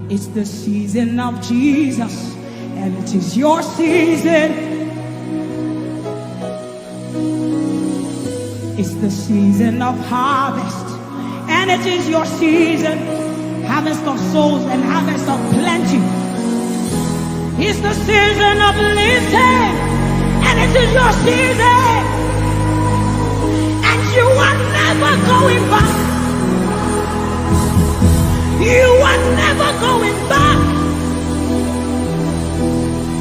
it's the season of Jesus, and it is your season. It's the season of harvest, and it is your season. Harvest of souls and harvest of plenty. It's the season of lifting, and it is your season. And you are never going back. You are never going back.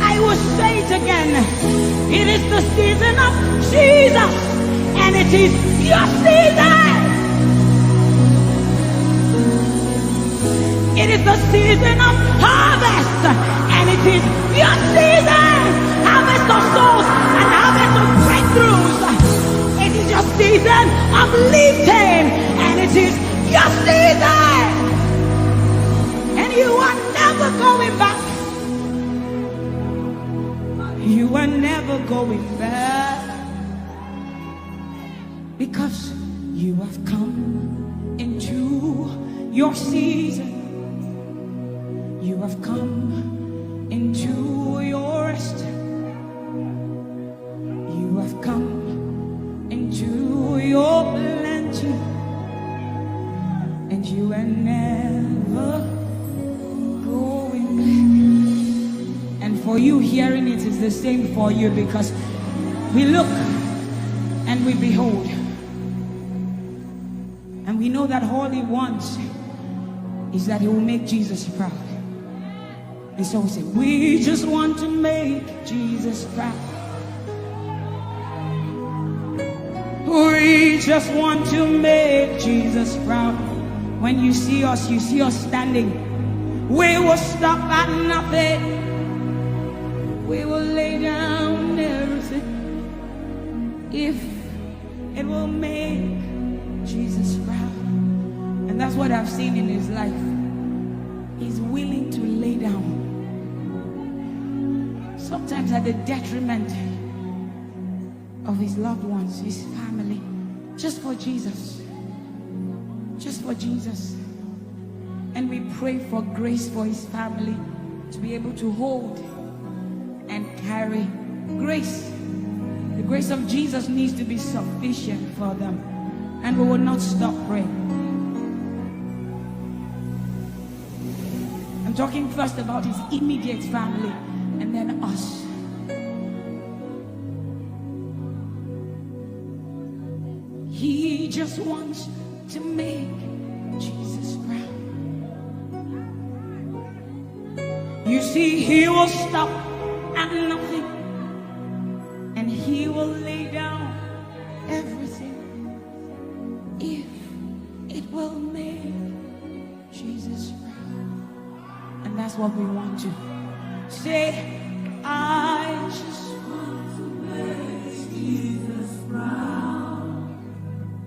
I will say it again. It is the season of Jesus, and it is your season. It is the season of harvest, and it is your season. Harvest of souls and harvest of breakthroughs. It is your season of lifting, and it is your season. And you are never going back. You are never going back. Because you have come into your season. You have come into your rest. You have come into your plenty. And you are never going back. And for you, hearing it is the same for you, because we look and we behold. And we know that all he wants is that he will make Jesus proud. And so we say, we just want to make Jesus proud. We just want to make Jesus proud. When you see us, you see us standing. We will stop at nothing. We will lay down everything if it will make Jesus proud. And that's what I've seen in his life. He's willing to lay down, sometimes at the detriment of his loved ones, his family, just for Jesus. Just for Jesus. And we pray for grace for his family to be able to hold and carry grace. The grace of Jesus needs to be sufficient for them. And we will not stop praying. I'm talking first about his immediate family and then us. He just wants to make Jesus proud. You see, he will stop at nothing and he will lay down everything if it will make Jesus proud. And that's what we want to say. I just want to make Jesus proud.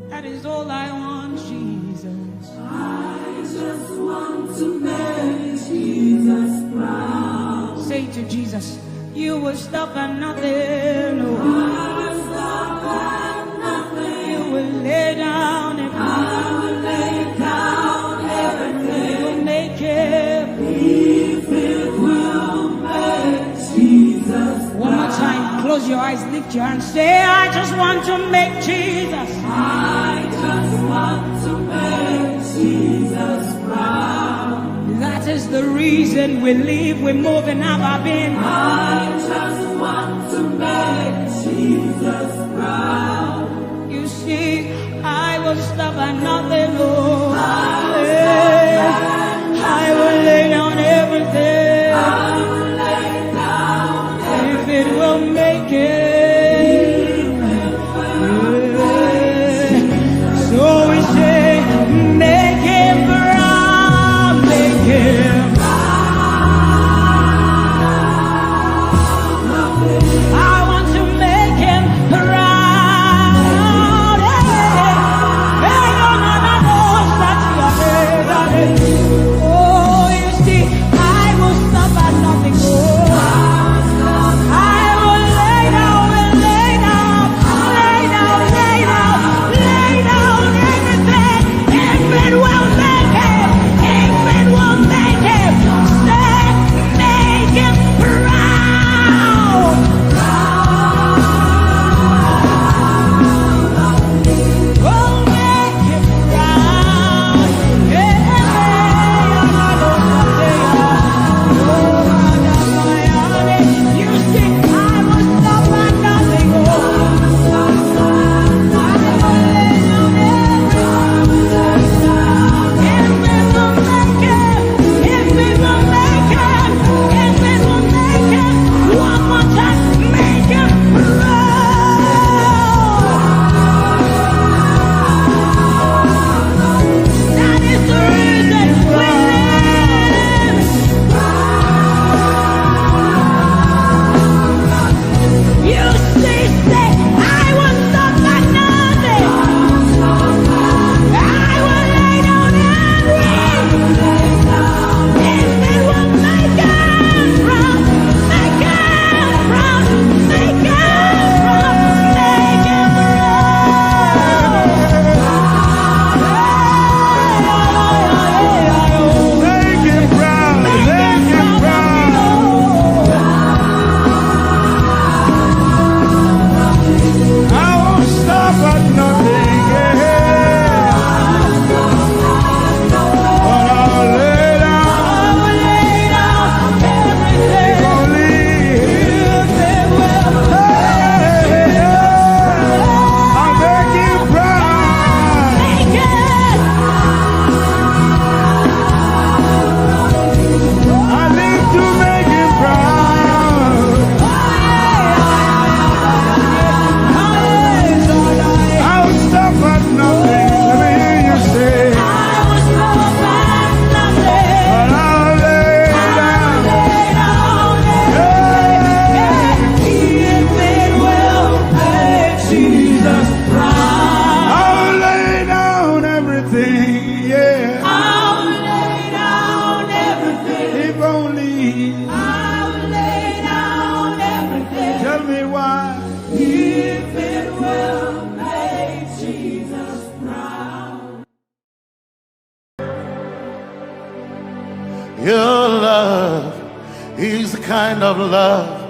That is all I want, Jesus. I just want to make Jesus proud. Say to Jesus, you will stop at nothing. Oh. I will stop at nothing. You will lay down everything. I will lay down everything. You will make it. If it will make Jesus proud. One more time, close your eyes, lift your hand, say, I just want to make Jesus. I just want to make Jesus proud. That is the reason we live, we move, and have our being. I just want to make Jesus proud. You see, I will stop at nothing, Lord. I will stop at nothing. I will lay down everything. I will lay down everything. If it will make it. So we say, make him proud, make him proud. I want to make him proud. Hey, hey, no, no, no, Your love is the kind of love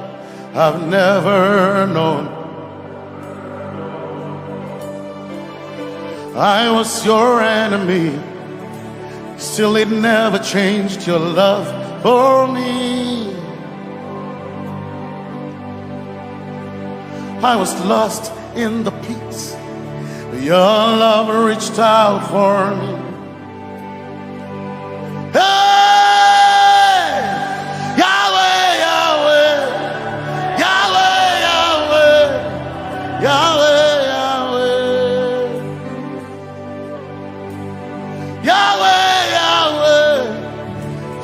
I've never known. I was your enemy, still it never changed your love for me. I was lost in the pits, but your love reached out for me. Hey! Yahweh, Yahweh, Yahweh, Yahweh, Yahweh, Yahweh. Yahweh, Yahweh,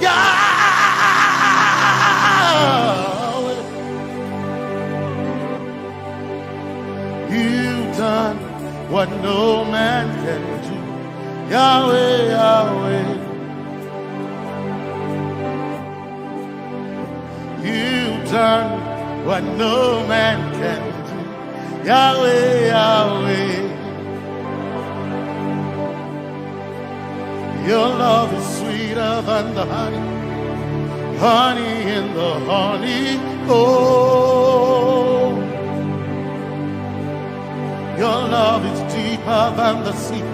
Yahweh. You've done what no man can do. Yahweh, Yahweh. You've done what no man can do. Yahweh, Yahweh. Your love is sweeter than the honey, honey in the honeycomb. Your love is deeper than the sea.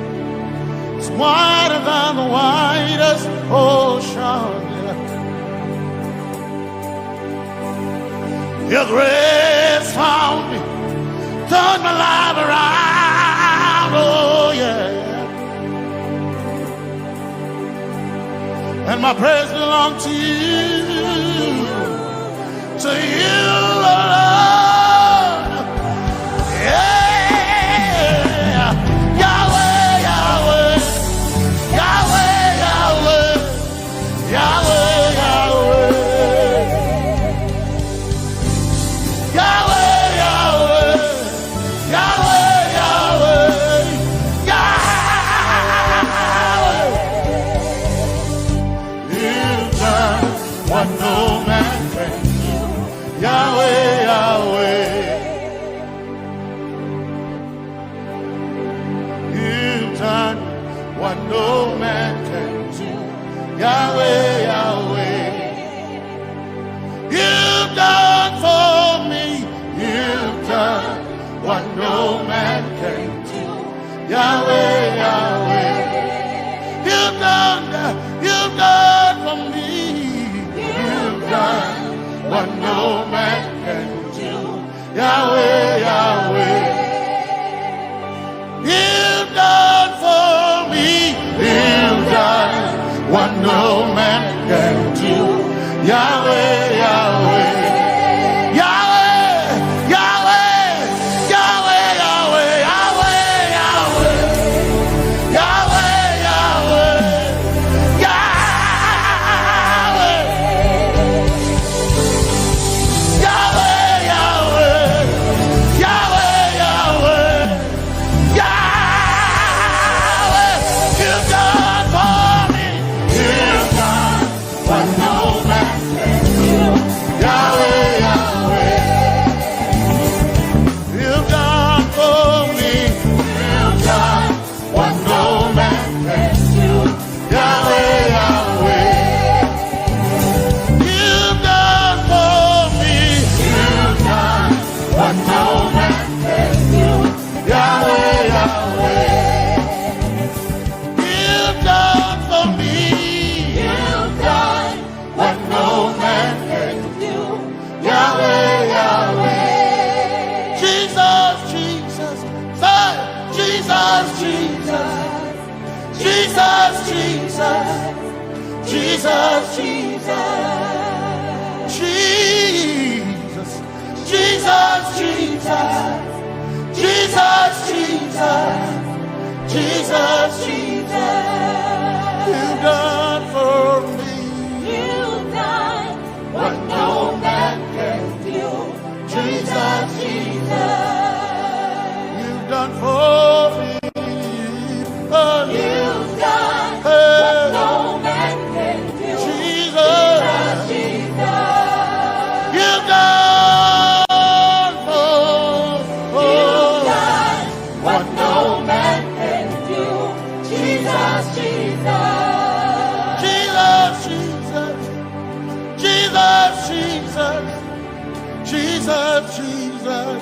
It's wider than the widest ocean. Your grace found me, turned my life around. Oh, yeah. And my praise belongs to you, to you alone. Yeah. Yahweh, Yahweh, Yahweh, Yahweh, Yahweh, Yahweh. Yahweh, Yahweh, Yahweh, Yahweh, Yahweh. You've done what no man can do. Yahweh, Yahweh. You've done what no man can do. Yahweh, Yahweh. You've done for me. You've done what no man can do. Yahweh, Yahweh. You've done, you've done for me. You've done what no man can do. Yahweh, Yahweh. You've done for me. You've done what no man can do. Yahweh, Yahweh. Yahweh, Yahweh. Yahweh, Yahweh, Yahweh, Yahweh. Yahweh, Yahweh. Yahweh. Yahweh, Yahweh. Yahweh, Yahweh. Yahweh, you've done for me. You've done what no man can do. Yahweh, Yahweh. You've done for me. You've done what no man can do. Yahweh, Yahweh. You've done for me. You've done what no man can do. Yahweh, Yahweh. You've done for me. You've done what no man can do. Yahweh, Yahweh. Jesus, Jesus. Say, Jesus, Jesus. Jesus, Jesus. Jesus, Jesus. Jesus. Jesus, Jesus. Jesus, Jesus. Jesus, Jesus. You've done for me. You've done what no man can do. Jesus, Jesus. You've done for me. Oh, you've done what no man can do. Jesus, Jesus. You've done for, you've done what no man can do. Jesus, Jesus. Jesus, Jesus. Jesus, Jesus.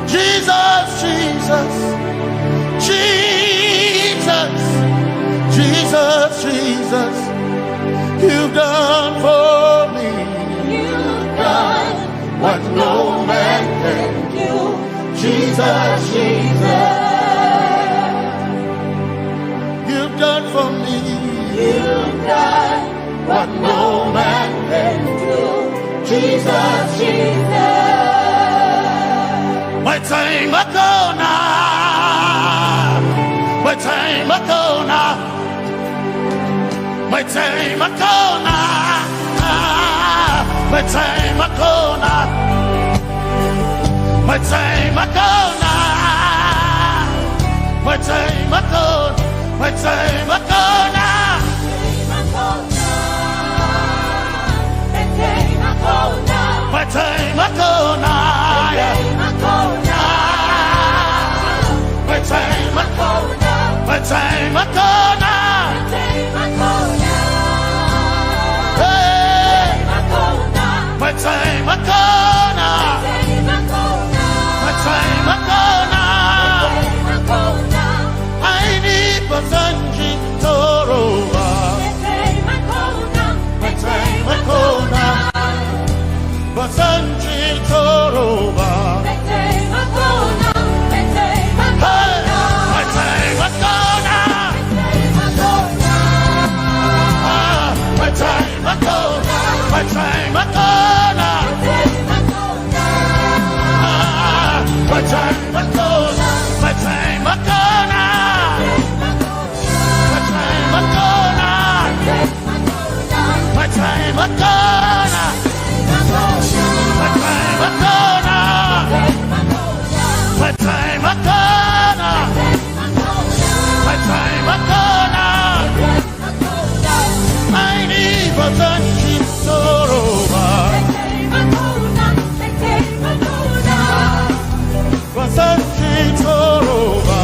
Jesus, Jesus, Jesus, Jesus. You've done for me. You've done what no man can do. Jesus, Jesus. You've done for me. You've done what no man can do. Jesus, Jesus. Metsei makona. Metsei makona. Metsei makona. Metsei makona. Metsei makona. Metsei makona. Metsei makona. Metsei makona. Metsei makona. Metsei makona. Metsei makona. Hey. Metsei makona. Metsei makona. Aini basanji toroba. Metsei makona. Basanji toroba. Hey, metsei makona. Ah, metsei makona. Metsei makona. Ah, metsei makona. Metsei makona. Metsei makona. Metsei makona. Metsei makona. Metsei makona. Metsei makona. Aini basanji toroba. Basanji toroba.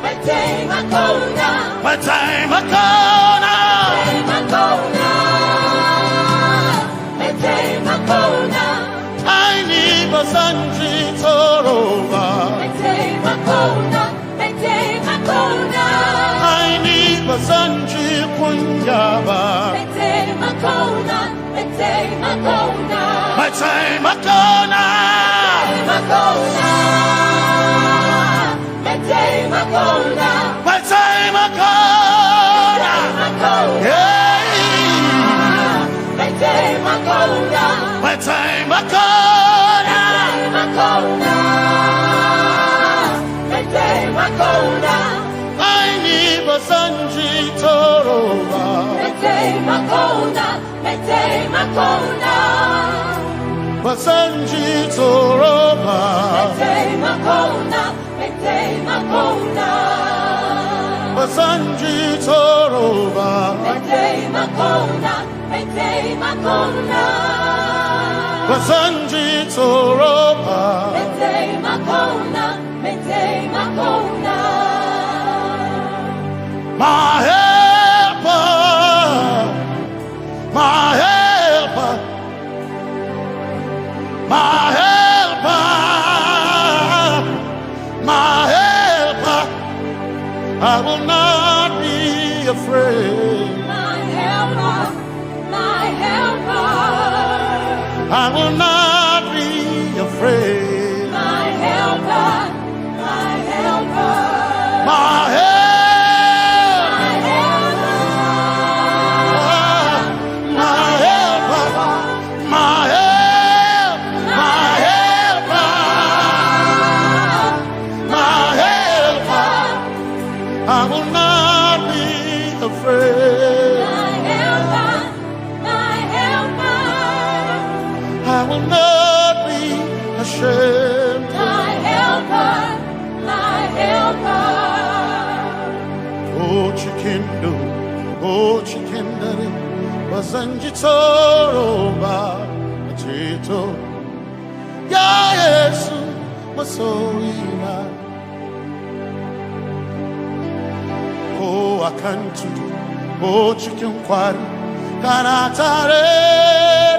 Metsei makona. Metsei makona. Metsei makona. Aini basanji toroba. Aini basanji kunyaba. Metsei makona. Metsei makona. Hey. Metsei makona. Aini basanji toroba. Basanji toroba. Basanji toroba. Basanji toroba. My helper, my helper, my helper, my helper. I will not be afraid. My helper, my helper. I will not be afraid. My helper, my helper. My help. My helper. My helper. My help. My helper. My helper. I will not be afraid. My helper, my helper. I will not be ashamed. My helper, my helper. Oh, chikindo, oh, chikindari. Ba zan ji tsoro ba, a ceto. Ya Yesu, masoyina. Ko a kan tudu, ko cikin kwari, kana tare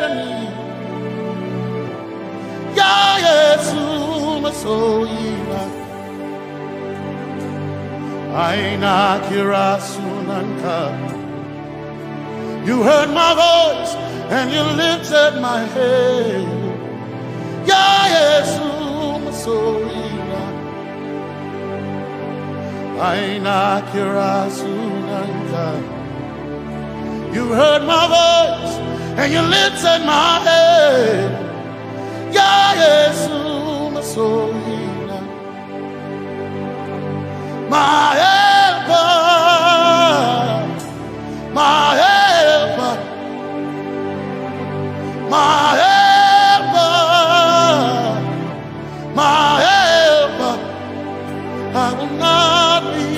da ni. Ya Yesu, masoyina. Ai na kira sunanka. You heard my voice and you lifted my head. Ya Yesu, masoyina. Ai na kira sunanka. You heard my voice and you lifted my head. Ya Yesu, masoyina. My helper, my helper, my helper, my helper. I will not be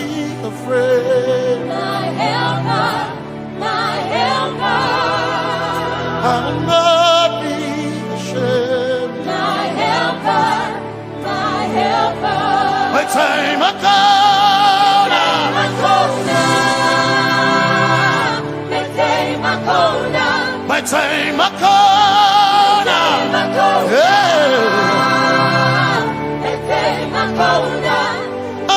afraid. My helper, my helper. I will not be ashamed. My helper, my helper. Mai taimako na. Taimako na. Mai taimako na. Mai taimako na. Taimako na. Yeah. Mai taimako na.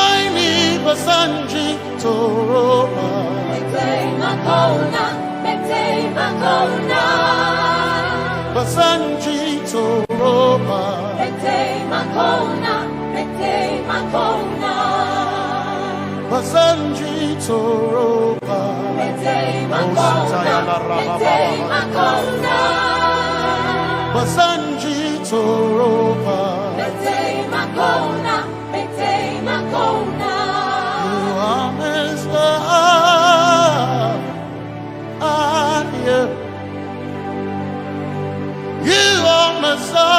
Ai ni ba zan ji tsoro ba. Mai taimako na, mai taimako na. Ba zan ji tsoro ba. Mai taimako na, mai taimako na. Ba zan ji tsoro ba. Mai taimako na, mai taimako na. Ba zan ji tsoro ba. Mai taimako na, mai taimako na. You are Messiah. You are Messiah.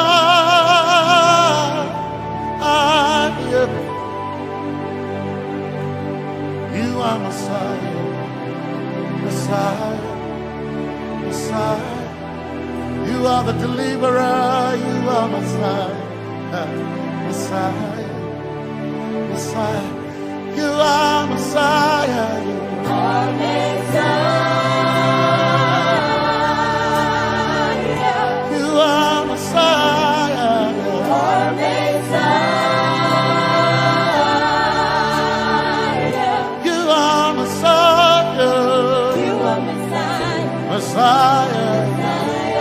You are Messiah. Messiah. Messiah. You are the deliverer. You are Messiah. Messiah. Messiah. You are Messiah. You are Messiah. You are Messiah. You are Messiah. You are Messiah. You are Messiah. Messiah.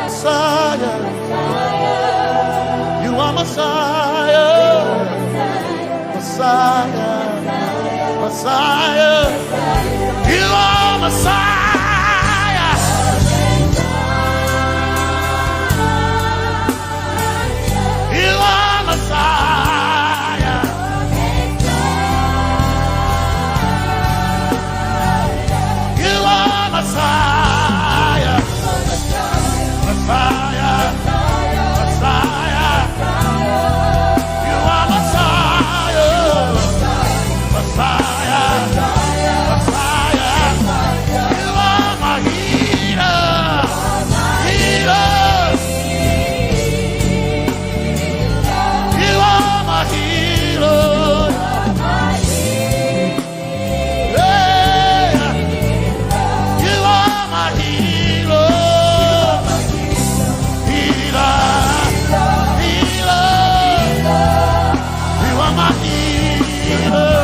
Messiah. Messiah. You are Messiah. Messiah. Messiah. You are Messiah. You are Messiah. You are Messiah. Messiah. Messiah. You are Messiah. Messiah. Messiah. You are my healer. Healer. You are my healer. Yeah. You are my healer. Healer. Healer. You are my healer.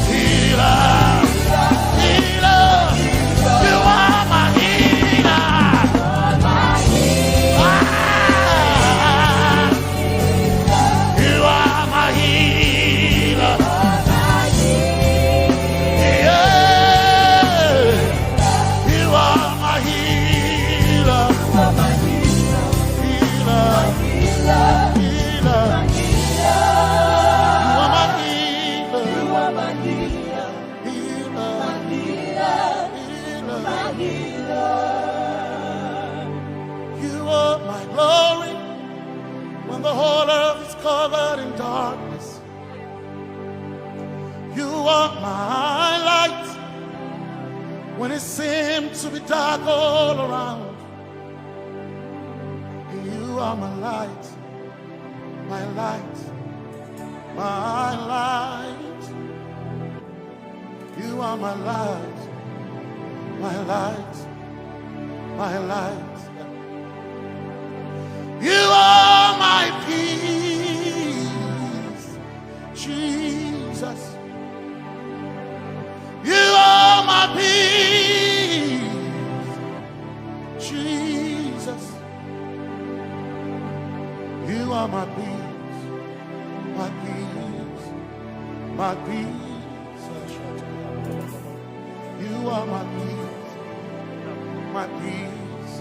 Healer. Healer. You are my healer. Ah. You are my healer. Yeah. You are my healer. Healer. Healer. You are my healer. Healer. Healer. You are my glory when the whole earth is covered in darkness. You are my light When it seems to be dark all around, you are my light, my light, my light. You are my light, my light, my light. You are my peace, Jesus. You are my peace, Jesus. You are my peace, my peace, my peace. You are my peace, my peace,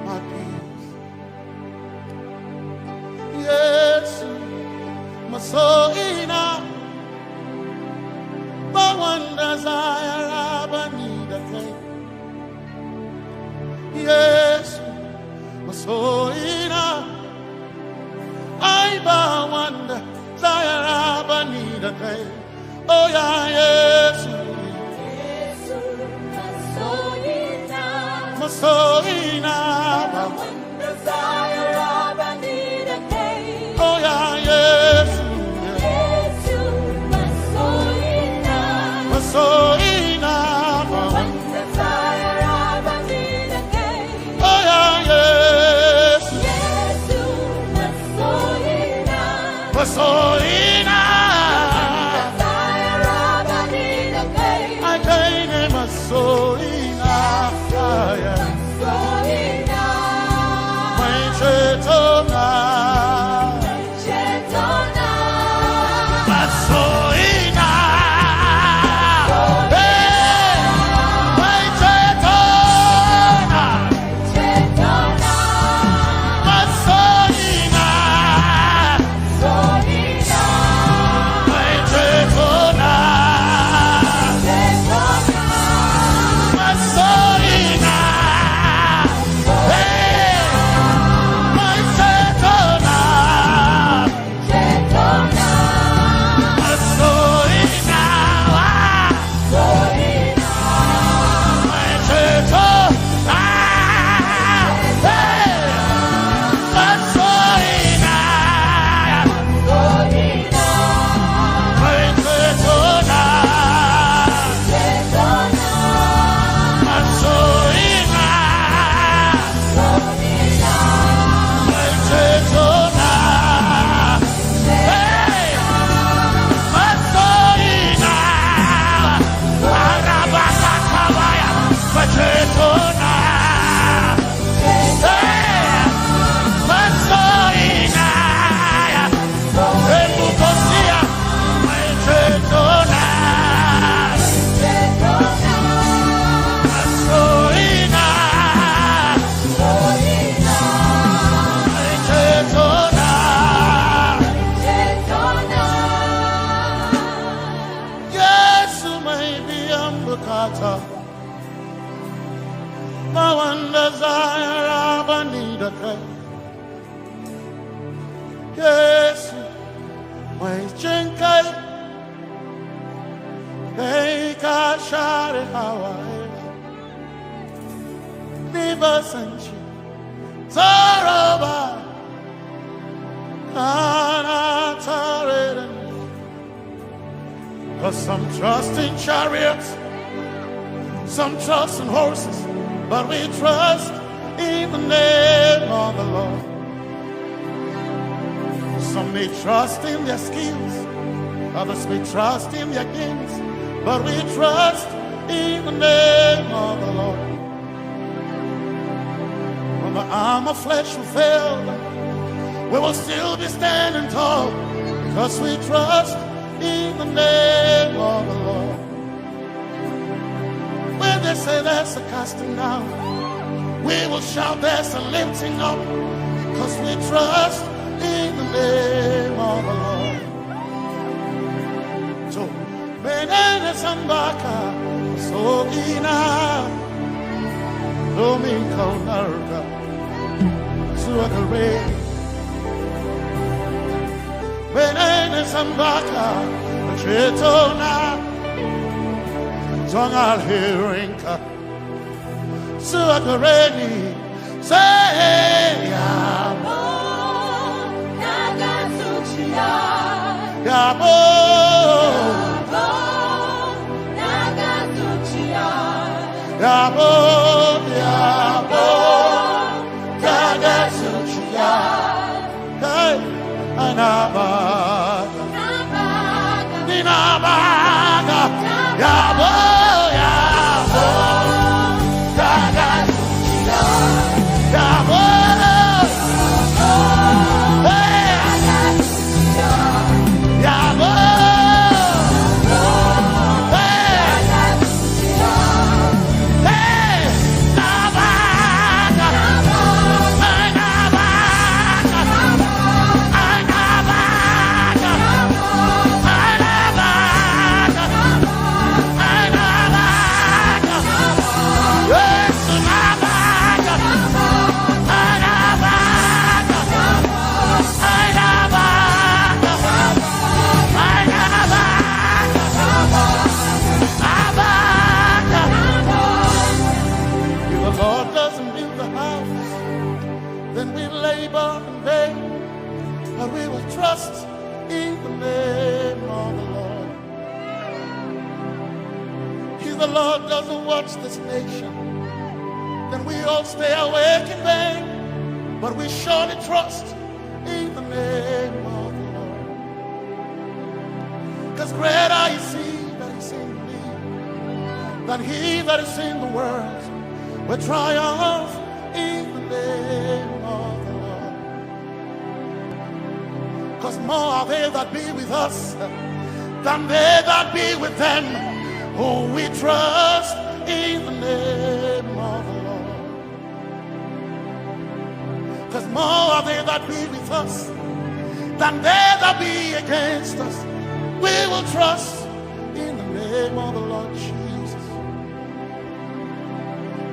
my peace. Yesu, masoina, bawanda zayara bani da kai. Yesu, masoina, ai bawanda zayara bani da kai. Oh ya Yesu, masoina, masoina, oh ya Yesu, masoina, oh ya Yesu, masoina. Ai kai ne masoina, mai cetona, masoina. Hey, mai cetona, masoina. Yesu mai biyan bukata, ba wanda za ya raba ni da kai. Yesu mai jin kai, kai ka share hawaye. Ni ba san shi tsoro ba, kana tare da ni. 'Cause some trust in chariots, some trust in horses, but we trust in the name of the Lord. Some may trust in their skills, others may trust in their gifts, but we trust in the name of the Lord. When the arm of flesh will fail, we will still be standing tall, 'cause we trust in the name of the Lord. When they say there's a casting down, we will shout there's a lifting up, 'cause we trust in the name of the Lord. So, menene zan baka, masoyina, domin kaunarka zuwa gare ni. Menene zan baka, cetona Tongal Hirinka Suakareni say Yabo Yabo Yabo Yabo Hey, Anaba. Ninabaga, yabo, yabo, daga, yabo, hey, yabo, hey. If the Lord doesn't build the house, then we labor in vain, but we will trust in the name of the Lord. If the Lord doesn't watch this nation, then we all stay awake in vain, but we surely trust in the name of the Lord. Because greater is he that is in me than he that is in the world. We triumph in the name of the Lord. Because more are they that be with us than they that be with them who we trust in the name of the Lord. Because more are they that be with us than they that be against us. We will trust in the name of the Lord Jesus.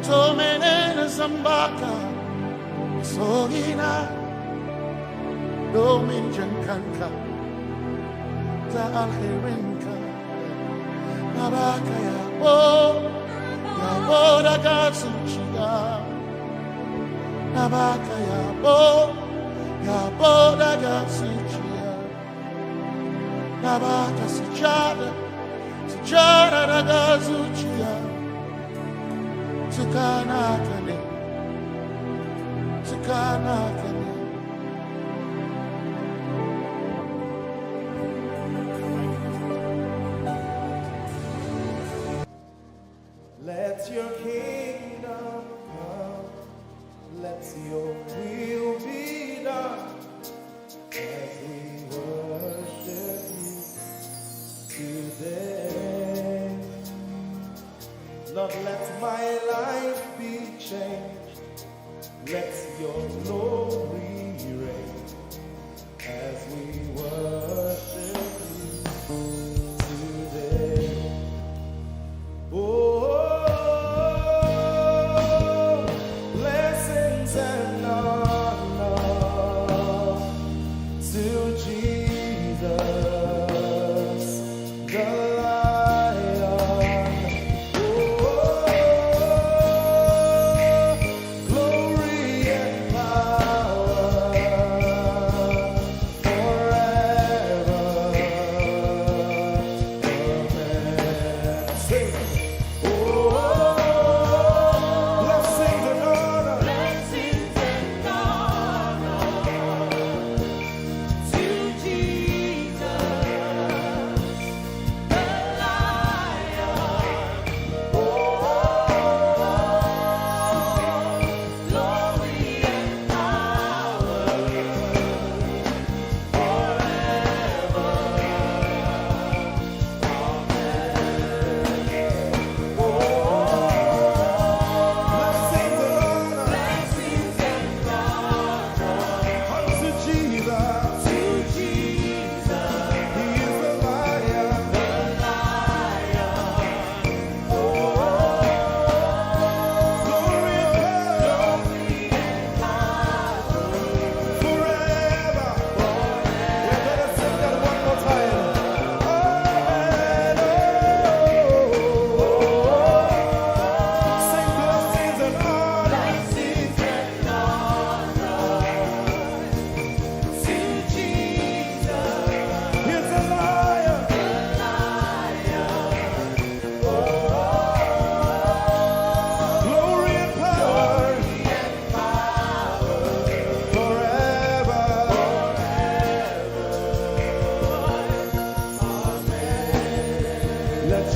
Tomenene zambaka, sogina, domin jankanka, ta alherinka, nabaka yabo, yabo daga zuciya. Nabaka yabo, yabo daga zuciya. Nabaka sujada, sujada daga zuciya. Tukana kane, tukana kane. Let your kingdom come. Let your will be done as we worship you today. Lord, let my life be changed. Let your glory reign as we worship you today. Oh, blessings and honor to Jesus, the Lion. Oh, glory and power forever. Amen. Sing. Oh, blessings and honor. Blessings and honor to Jesus.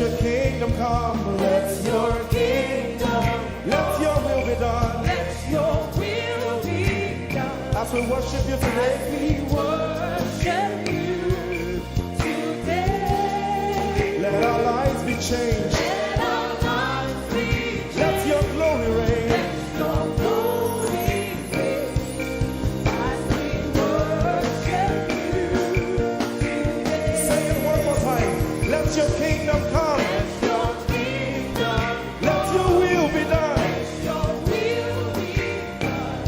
Your kingdom come, let your kingdom, let your will be done. Let your will be done. As we worship you today, as we worship you today, let our lives be changed. Let our lives be changed. Let your glory reign. Let your glory reign. As we worship you today. Say it one more time. Let your kingdom come. Let your kingdom, let your will be done. Let your will be done.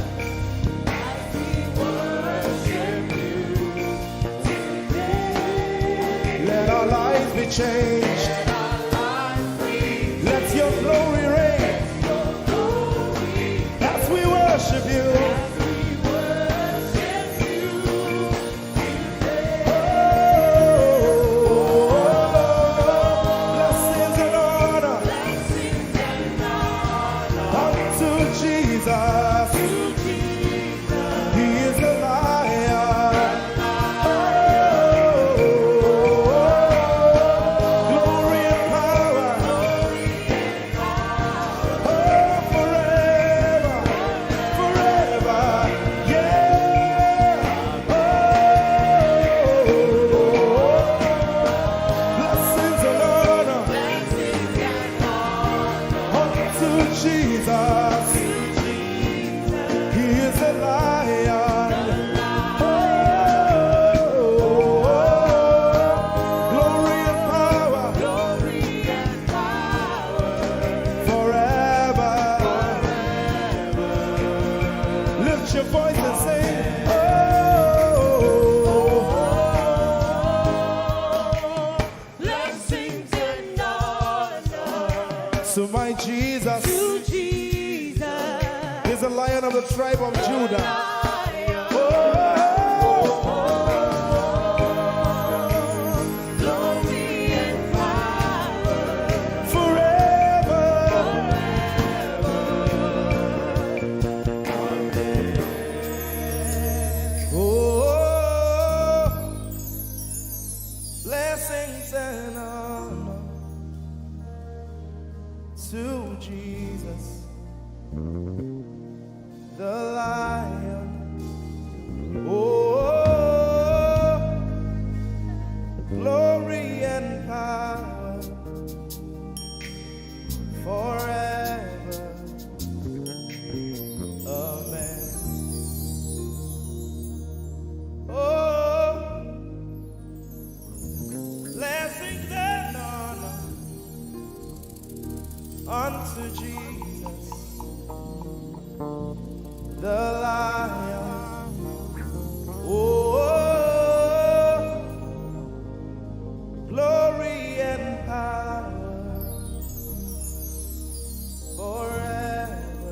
As we worship you today. Let our lives be changed. Let our lives be changed. Let your glory reign. Let your glory, as we worship you. As we worship you. Blessings and honor unto Jesus. He is the Lion. Glory and power. Oh, forever, forever, yeah. Oh, blessings and honor unto Jesus. He is the Lion. Oh, glory and power. Forever. Lift your voice and sing. Oh, blessings and honor to my Jesus. To Jesus. He's the Lion of the tribe of Judah. Oh, glory and power. Forever. Oh, blessings and honor to Jesus, the Lion. Oh, glory and power forever. Amen. Oh, blessings and honor unto Jesus, the Lion. Oh, glory and power forever.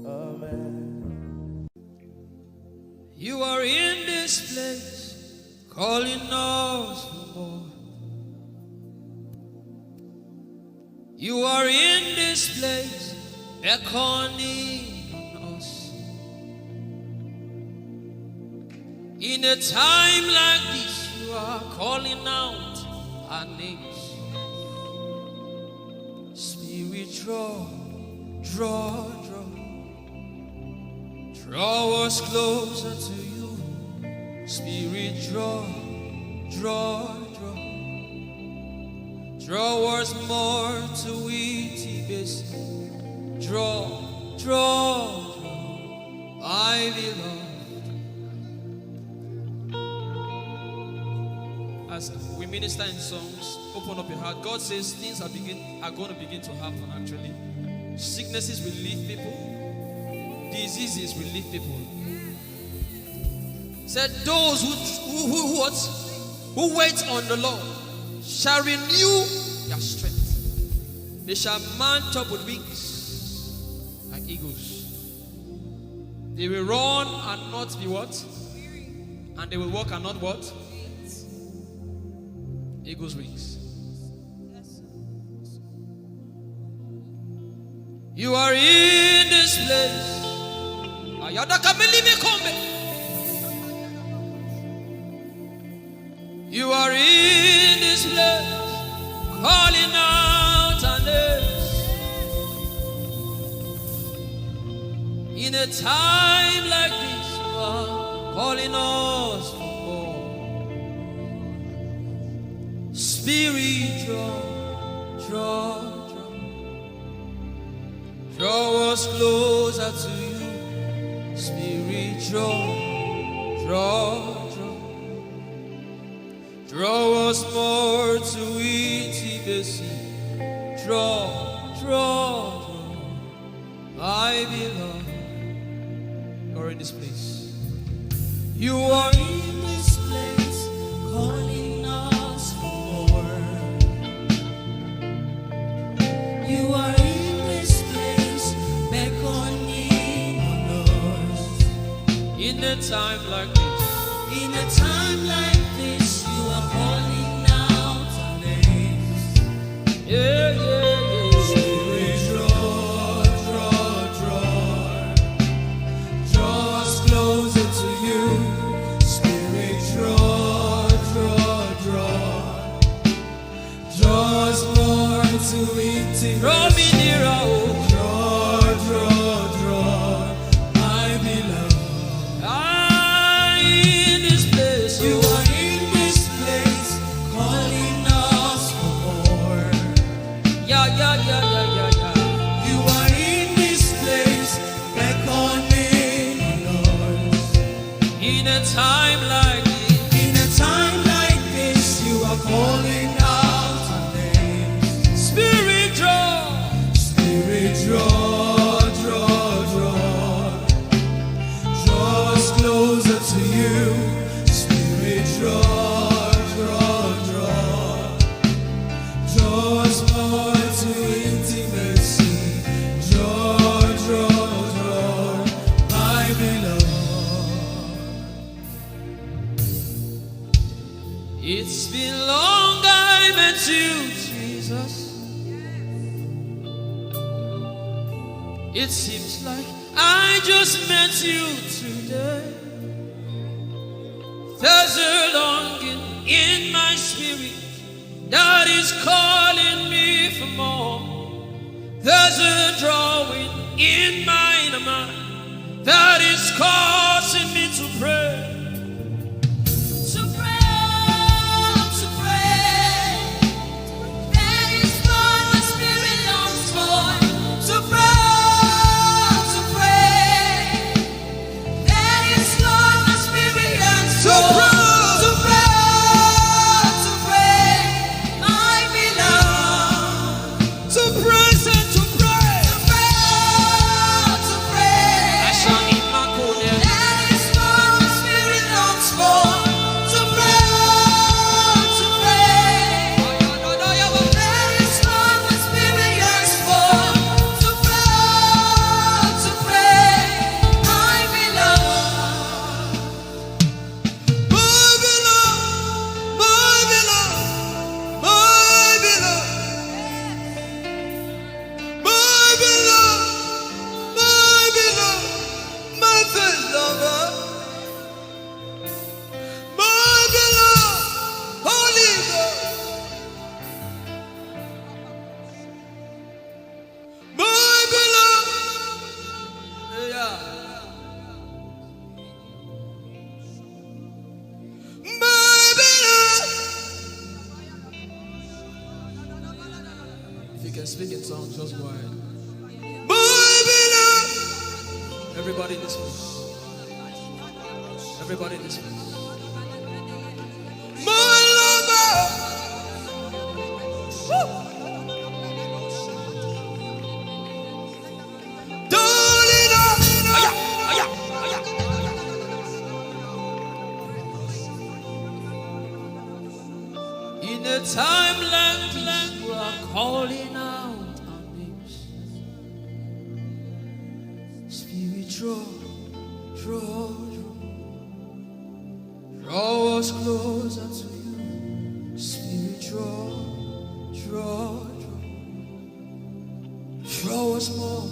Amen. You are in this place, calling us for more. You are in this place, beckoning us. In a time like this, you are calling out our names. Spirit, draw, draw, draw. Draw us closer to you. Spirit, draw, draw, draw. Draw us more to it, Ibesi. Draw, draw, draw, my beloved. As we minister in songs, open up your heart. God says things are begin are going to begin to happen. Actually, sicknesses will leave people, diseases will leave people. Said those who who who, what, who wait on the Lord shall renew their strength. They shall mount up with wings like eagles. They will run and not be what? And they will walk and not what? Eagle's wings. You are in this place. Ayada kameli me kombe. You are in this Calling out our names. In a time like this, you are calling us for more. Spirit, draw, draw, draw. Draw us closer to you. Spirit, draw, draw, draw. Draw us more to intimacy. Draw, draw, draw. My beloved. You're in this place. You are in this place, calling us for more. You are in this place, beckoning on us. In a time like this, in a time like this, you are calling out our names. Yeah, yeah, yeah. Spirit, draw, draw, draw. Draw us closer to you. Spirit, draw, draw, draw. Draw us more to intimacy. Draw me nearer, oh. Draw, draw, draw, my beloved. Ah, in this place, you are in this place, calling us for more. Yeah, yeah, yeah, yeah, yeah, yeah. You are in this place, beckoning us. In a time like this, in a time like this, you are calling out our names. Spirit, draw. Spirit, draw, draw, draw. Draw us closer to you. Spirit, draw, draw, draw. Draw us more to intimacy. Draw, draw, draw, my beloved. It's been long I met you, Jesus. It seems like I just met you today. There's a longing in my spirit that is calling me for more. There's a drawing in my mind that is causing me to pray. To pray, to pray. That is what my spirit longs for. To pray, to pray. That is what my spirit yearns for. To pray, to pray, my beloved. To praise and to pray. To pray, to pray. That is what my spirit longs for. To pray, to pray. That is what my spirit yearns for. To pray, to pray, my beloved. My beloved, my beloved, my beloved. My beloved, my beloved, my first lover. My beloved, Holy Ghost. My beloved. Yeah. My beloved. If you can speak in tongues, just go ahead. My beloved. Everybody in this place. Everybody in this place. My lover. Woo. Darling, oh. Aya, aya, aya. In a time like this, you are calling out our names. Spirit, draw, draw, draw. Draw us closer to you. Spirit, draw, draw, draw. Draw us more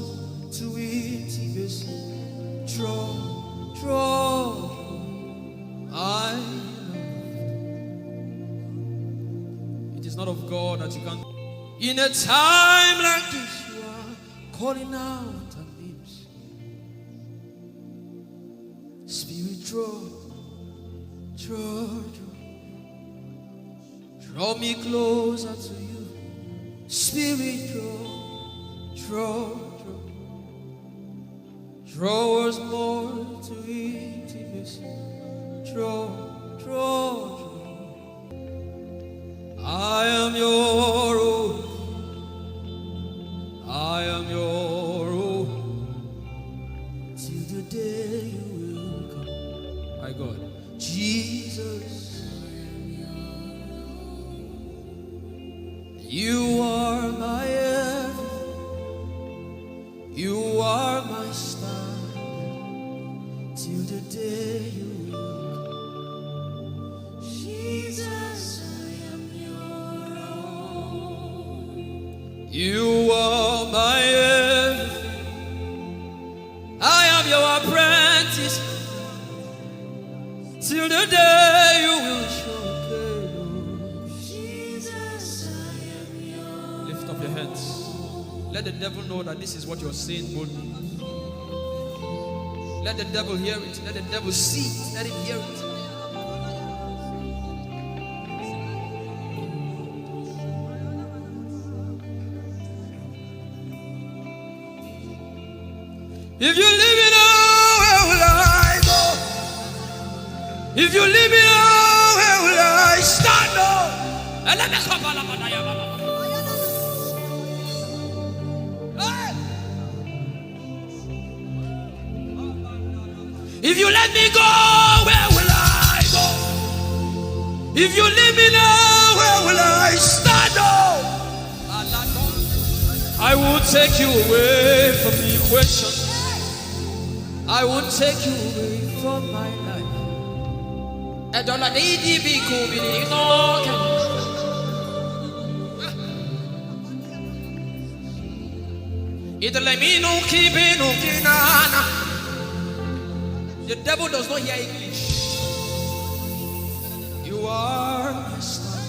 to intimacy. Draw, draw. I love. It's not of God that you can't. In a time like this, you are calling out on names. Spirit, draw, draw, draw. Draw me closer to you. Spirit, draw, draw, draw. Draw us more to intimacy. Draw, draw, draw. I am your own. I am your own. Till the day you will come. My God. Jesus. You are my everything. You are my standard. Till the day you will come. Jesus, I am your own. You are my everything. I am your apprentice. Till the day you will show up. Jesus, I am your. Lift up your hands. Let the devil know that this is what you're saying boldly. Let the devil hear it. Let the devil see it. Let him hear it. If you leave me now, where will I go? If you leave me now, where will I stand? Oh? Hey! If you let me go, where will I go? If you leave me now, where will I stand? Oh? I will take you away from the equation. I will take you away from my life. Edola de idi bi ku bi ni ino ke. Idole mi nu ki bi nu ki na na. The devil does not hear English. You are my star.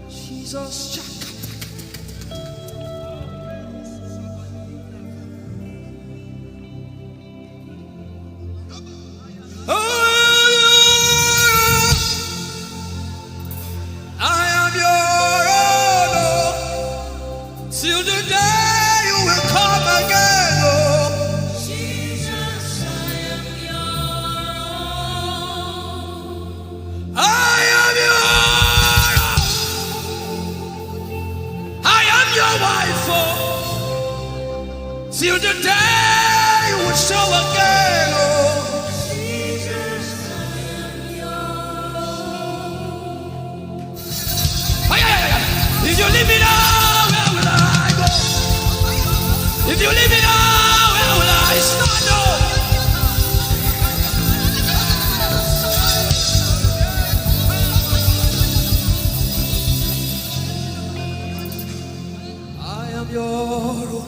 Jesus. Oh, I am your own, oh, till the day you will come again, oh. Jesus, I am your own. I am your own. I am your wife, oh, till the day you will show again, oh. Jesus, I am your own. Ay, ay, ay, ay. If you leave me now, where will I go? If you leave me now, where will I stand? Oh? I am your own.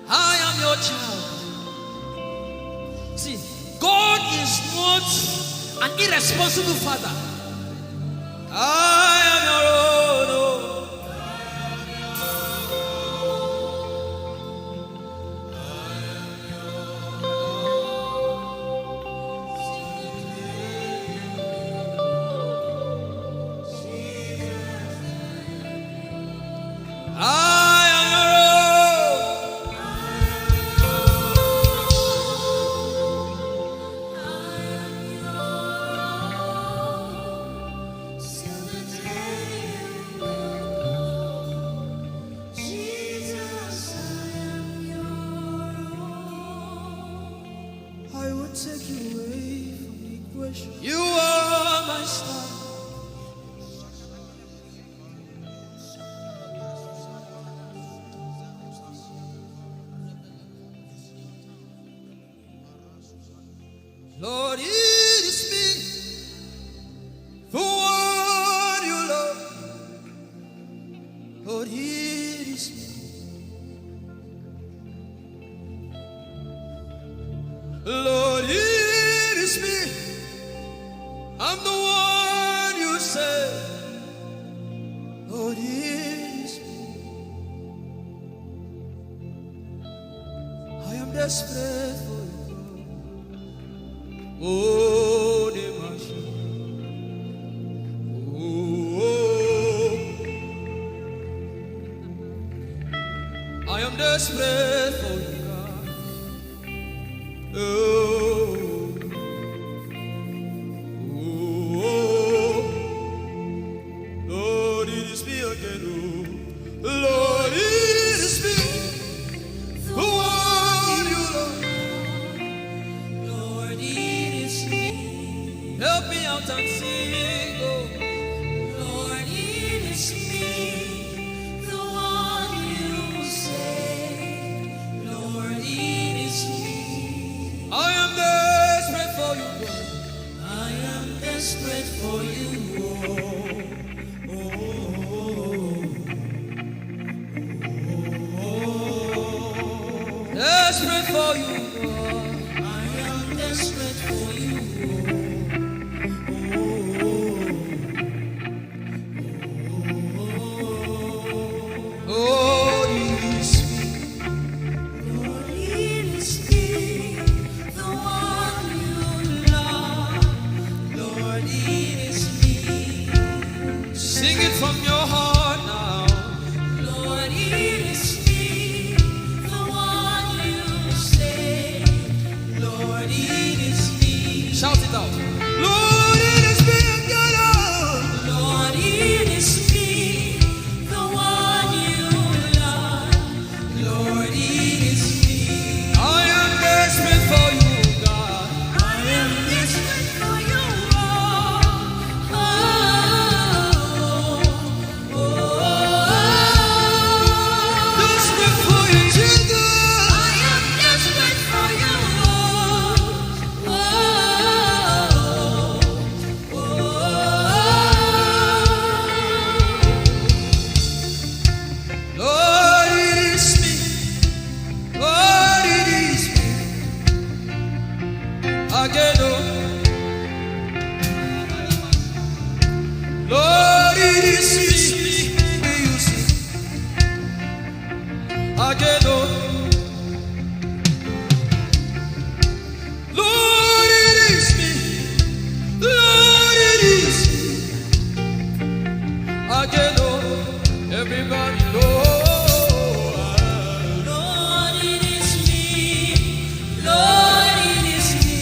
I am your child. See, God is not an irresponsible father. I am your own. Oh. I am your own. desperate for you. Oh, the Masha. Oh, I am desperate for you, God. Oh, oh, oh. Lord, it is me again. Oh, Lord, it is me. The one you love. Lord, it is me. Help me out and sing, oh. Lord, it is me. The one you say. Lord, it is me. I am desperate for you, God. I am desperate for you, oh. Oh, oh, oh, oh, oh. Desperate for you, God. I am desperate for you, oh. Oh, oh, oh, oh. Oh, it is me. Lord, it is me, the one you love. Lord, it is me. Sing it from your heart now. Lord, it is me, the one you say. Lord, it is me. Shout it out. Lord, it is me again, oh. Lord, it is me, the one you love. Lord, it is me. I am desperate for you, God. I am desperate for you, oh. Oh, oh, oh, oh. Desperate for you, Jesus. I am desperate for you, oh. Oh, oh, oh, oh. Lord, it is me. Lord, it is me. Again, oh. Lord, it is me. Again, oh. Lord, it is me. Lord, it is me. Again, oh, everybody, Lord. Lord, it is me. Lord, it is me.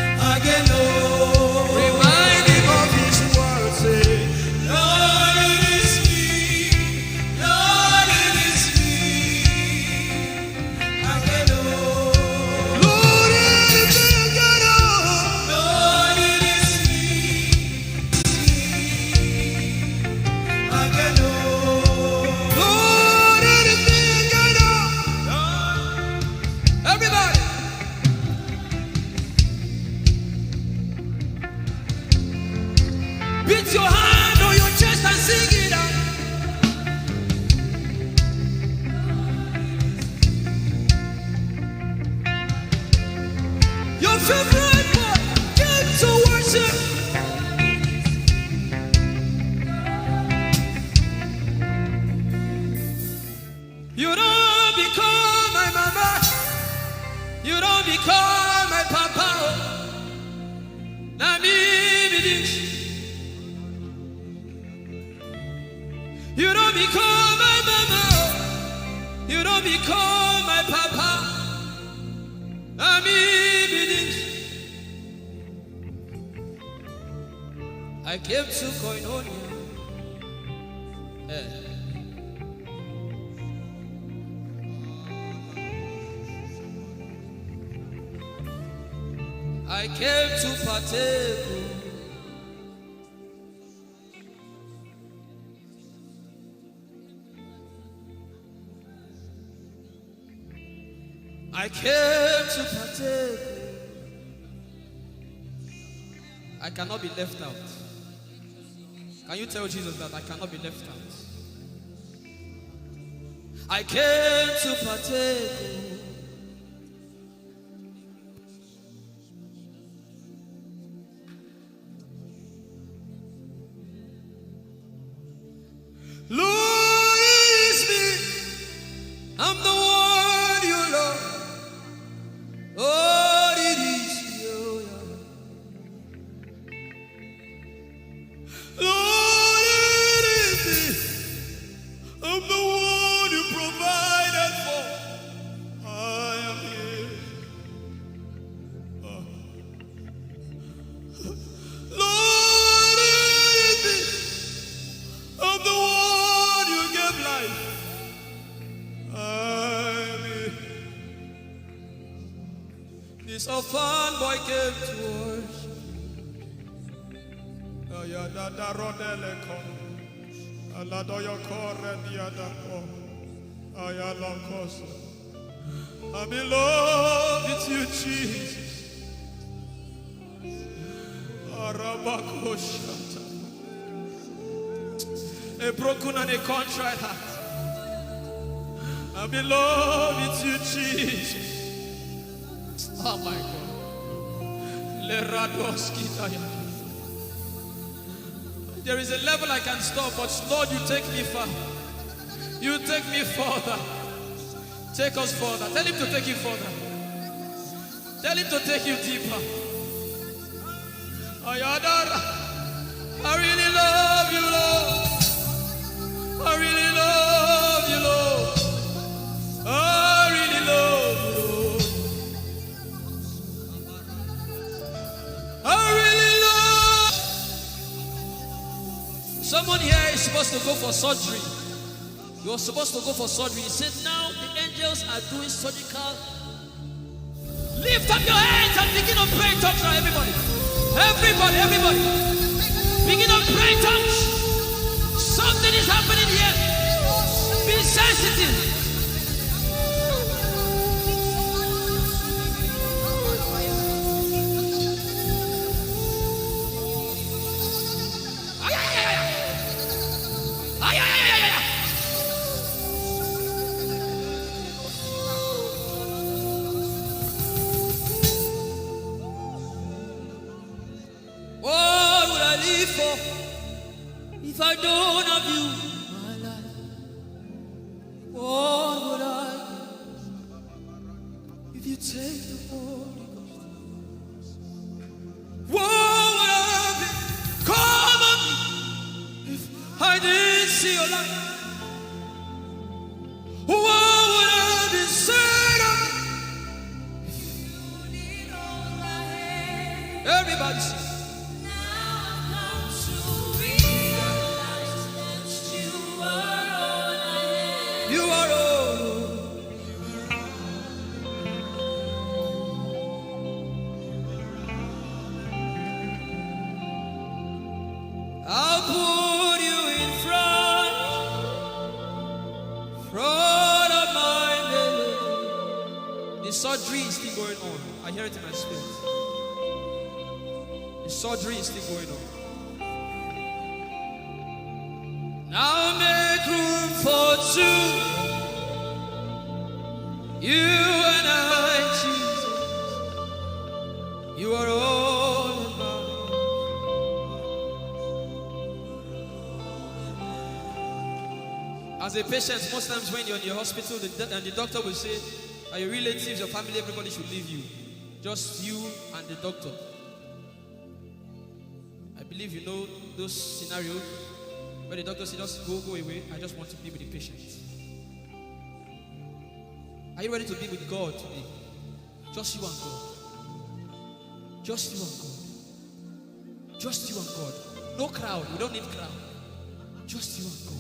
Again, oh, remind him of his word, say, Lord, it is me. Lord, it is me. Everybody, beat your hand on your chest and sing it out. Your favorite part, get to worship. You don't become my mama. You don't become my papa. Oh. Na me be this. You don't become my mama. You don't become my papa. Na me be this. I came to Koinonia. Eh. I came to partake. I came to partake. I cannot be left out. Can you tell Jesus that I cannot be left out? I came to partake. Lord, it's me. I'm the one you So fun boy came to worship. Ayadada rodele ko. Aladoyo kore diadako. Ayalokoso. I'm in love with you, Jesus. Arabakoshata. A broken and a contrite heart. I'm in love with you, Jesus. Oh my God. Leradoskitaya. There is a level I can stop, but Lord, you take me far. You take me further. Take us further. Tell him to take you further. Tell him to take you deeper. Ayadara. I really love you, Lord. I really love you, Lord. I really love you, Lord. I really love. Someone here is supposed to go for surgery. You're supposed to go for surgery. He said, "Now the angels are doing surgical." Lift up your hands and begin to pray in tongues now, everybody. Everybody, everybody. Begin to pray in tongues. Something is happening here. Be sensitive. Ay, ay, ay, ay, ay. Ay, ay, ay, ay, ay, ay. What would I live for if I don't have you in my life? What would I give if you take the Holy Ghost? What would I become of me if I didn't see your light? What would I be said of me? Everybody sing. You are all. I'll put you in front, front of my belly. The surgery is still going on. I hear it in my spirit. The surgery is still going on. Now make room for two. You and I, Jesus. You are all about. As a patient, most times when you're in your hospital, the, and the doctor will say, "Are your relatives, your family, everybody should leave you. Just you and the doctor." I believe you know those scenarios where the doctor says, "Just go, go away. I just want to be with the patient." Are you ready to be with God today? Just you and God. Just you and God. Just you and God. No crowd. You don't need crowd. Just you and God.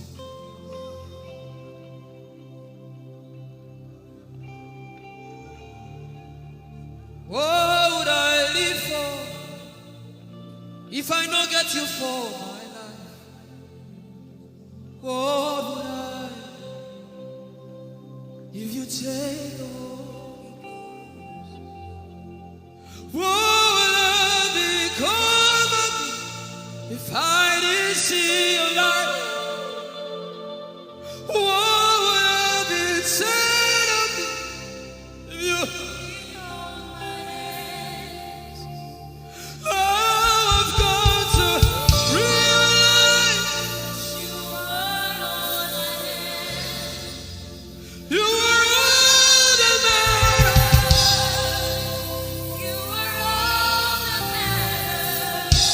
What would I live for if I no get you for my life? What would I if you take the Holy Ghost? What would I become of me if I didn't see your light? What would I be said of me if you I've got to realize you are all that matters. You are all that matters.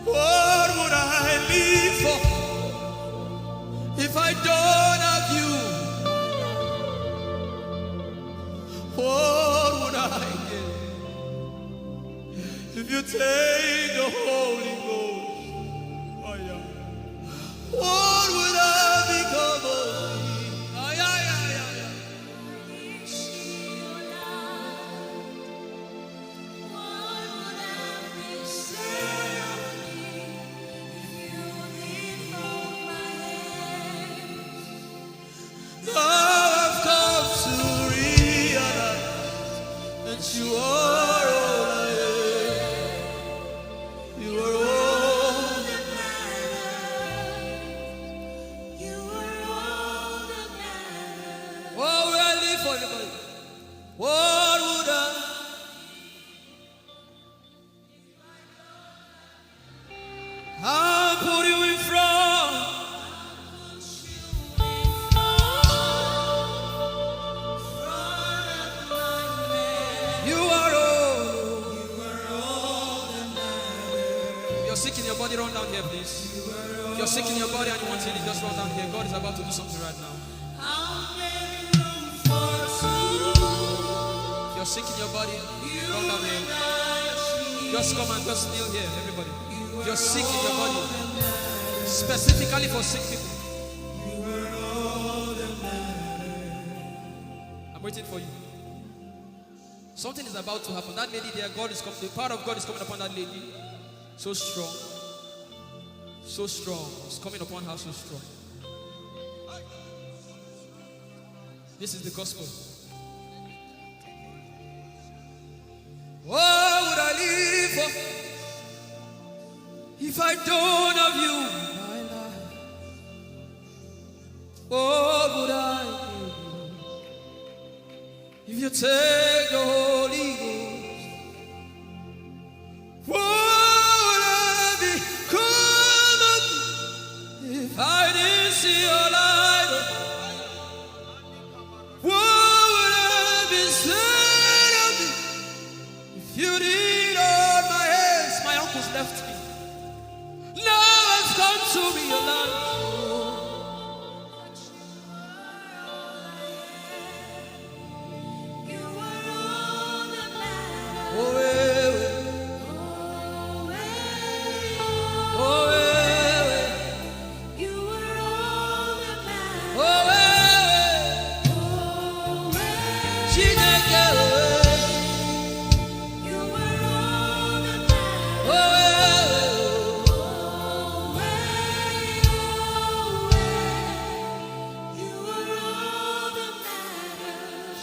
What would I live for if I don't have you? You take the Holy Ghost. Oh, yeah. What would I become of me? Oh, yeah, yeah, yeah, yeah. Now I've come to realize that you are all I am. You are all that matters. You are all that matters. Oh, we are live for you, buddy. What would I I'll put you in front. You are all. If you're sick in your body, run down here, please. If you're sick in your body and you want healing, just run down here. God is about to do something right now. If you're sick in your body, run down here. Just come and just kneel here, everybody. If you're sick in your body, specifically for sick people. I'm waiting for you. Something is about to happen. That lady there, God is coming. The power of God is coming upon that lady. So strong. So strong. It's coming upon her so strong. This is the gospel. What would I live for if I don't have you in my life? What would I give you if you take the Holy Ghost? What would I become of me if I didn't see your light? What would I be said of me if you didn't hold my hands? My uncles left me. Now I've come to realize. Oh, eh, eh. Oh, eh, eh. Oh, eh, eh. Chineke, oh, eh. Oh, eh, eh.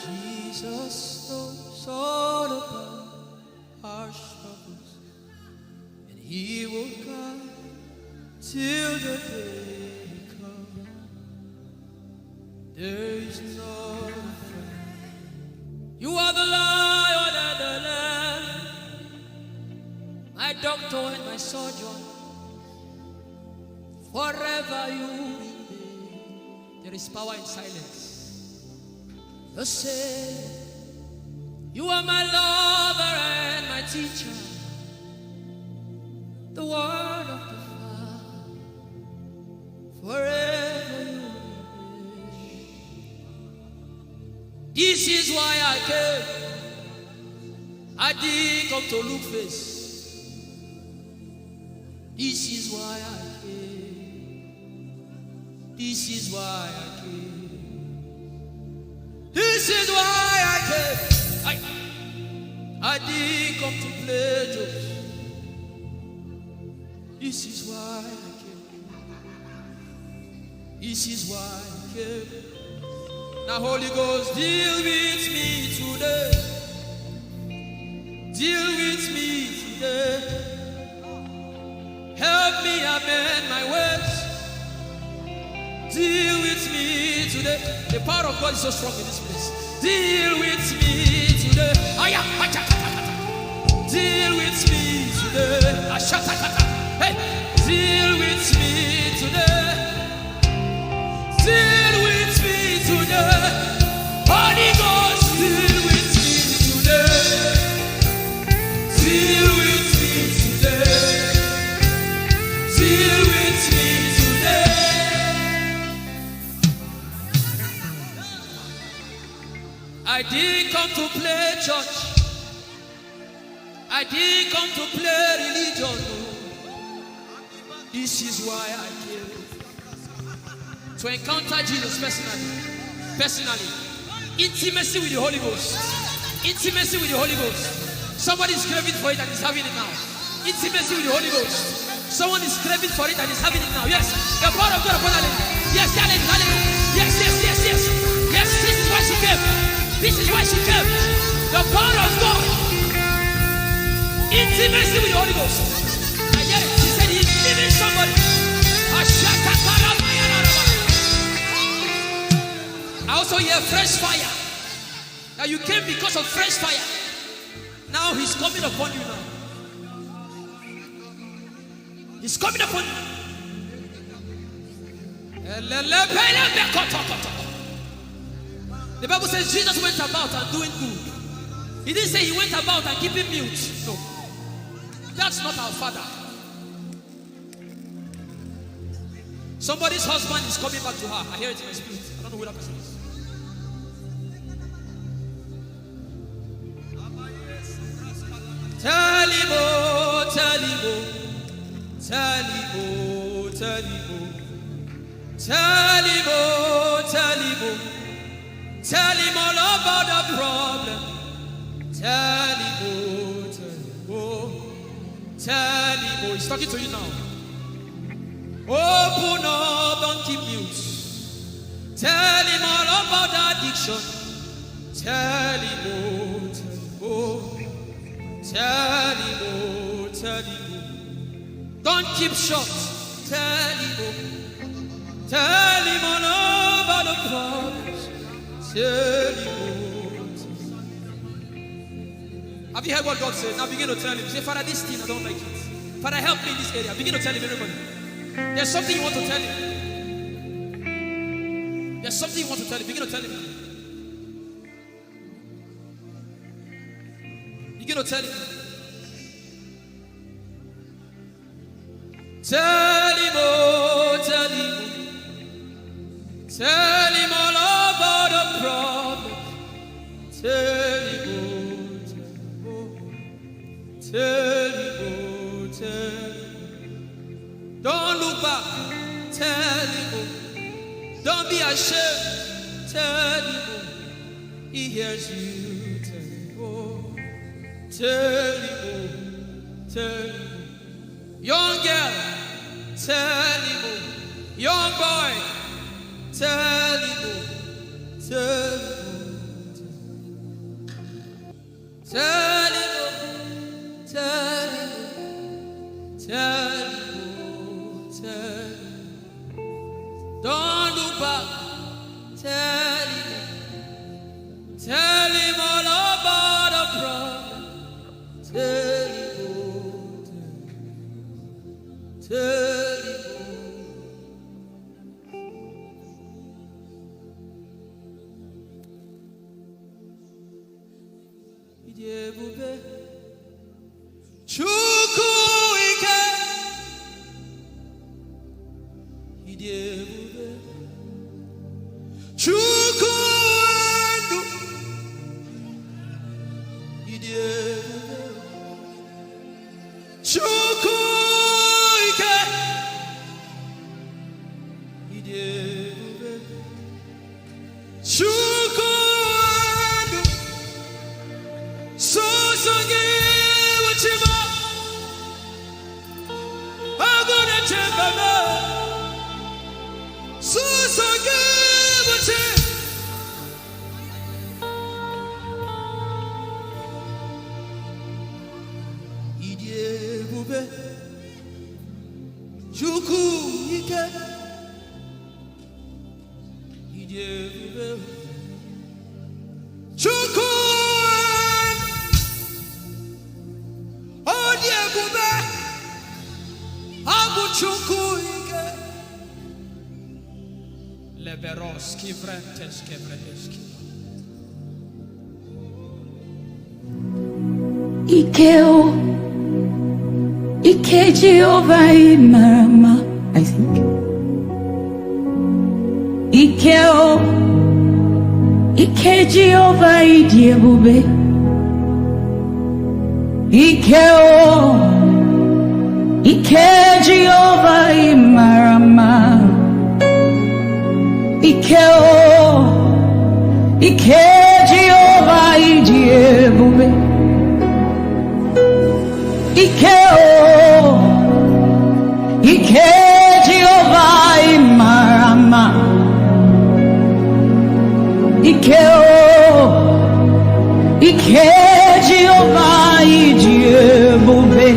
Jesus knows all about our struggles, and He will guide till the day comes. There is no fear. You are the Lion and the Lamb, my doctor and my surgeon. Forever you remain. There is power in silence. You say, you are my lover and my teacher. The word of the Father, forever you remain. This is why I came. I didn't come to look face. This is why I came. This is why I came. This is why I came. I, I didn't come to play jokes. This is why I came. This is why I came. Now, Holy Ghost, deal with me today. Deal with me today. Help me amend my ways. Deal with me today. The power of God is so strong in this place. Deal with me today. Aya, acha, acha, acha. Deal with me today. Ashatakata. Hey, deal with me today. Deal with me today. Holy Ghost, deal with me today. Deal with me today. Deal with me today. I didn't come to play church. I I didn't come to play religion. Oh. This is why I came. To encounter Jesus personally. Personally. Intimacy with the Holy Ghost. Intimacy with the Holy Ghost. Somebody is craving for it and is having it now. Intimacy with the Holy Ghost. Someone is craving for it and is having it now. Yes. The power of God upon that lady. Yes, that lady, that lady. Yes, yes, yes, yes. Yes, this is why she came. This is why she came. The power of God. Intimacy with the Holy Ghost. I hear it. She said he's leaving somebody. I also hear fresh fire. Now you came because of fresh fire. Now he's coming upon you now. He's coming upon you. The Bible says Jesus went about and doing good. He didn't say he went about and keeping mute. No. That's not our Father. Somebody's husband is coming back to her. I hear it in my spirit. I don't know who that person is. Tell him, oh, tell him, oh, tell him, oh, tell him, oh, tell him, oh, tell him, oh, tell him all about the problem. Tell him, oh, tell him, oh, tell him, oh. He's talking to you now. Open up, don't keep mute. Tell him all about the addiction. Tell him, oh, tell him, oh. Tell him, oh, tell him, oh. Don't keep short. Tell him, oh. Tell him all about the problems. Tell him, oh, tell him. Have you heard what God said? Now begin to tell him. Say, "Father, this thing, I don't like it. Father, help me in this area." Begin to tell him, everybody. There's something you want to tell him. There's something you want to tell him. Begin to tell him. Begin to tell him. Tell him, oh, tell him, oh. Tell him all about the problem. Tell him, oh, tell him, oh. Tell him, oh, tell him, oh. Don't look back. Tell him, oh. Don't be ashamed. Tell him, oh. He hears you. Tell him, oh. Tell him, oh. Tell him, oh. Young girl, tell him, oh. Young boy, tell him, oh. Tell him, oh. Tell him, oh. Tell him, oh. Tell him, oh. Tell him. Don't look back. Tell him, oh. Tell him all about the problem. Tell him, oh, tell him, tell him, oh. Ị dị ebube, Chukwu ike. Ị dị ebube, Chukwu ndụ. Ị dị ebube, Chukwu ike. Ị dị ebube, Chukwu ndụ. Sọsọ gị bụ chi m. Agụ na-eche mba m. Sọsọ gị bụ chi. Ị dị ebube, Chukwu ike. Ị dị ebube, Chukwu. Ọ dị ebube, ọ bụ Chukwu ike. Leberos kivrentes kevredeski. Ike o, ike Jehova ị mara mma, I think. Ike o, ike Jehova ị dị ebube. Ike o, ike Jehovah ị mara mma. Ike o, ike Jehovah ị dị ebube. Ike o, ike Jehovah ị mara mma. Ike o, ike Jehovah ị dị ebube.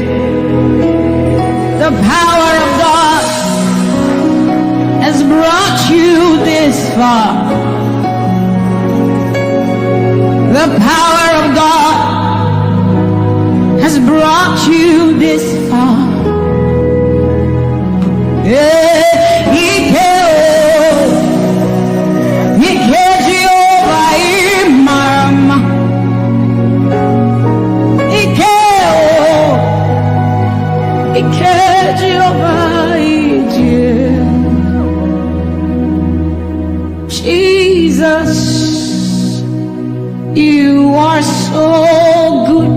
The power of God has brought you this far. The power of God has brought you this far. Eh, ike o, ike Jehovah ị mara mma. Ike o, ike Jehovah ị dị. Jesus, you are so good.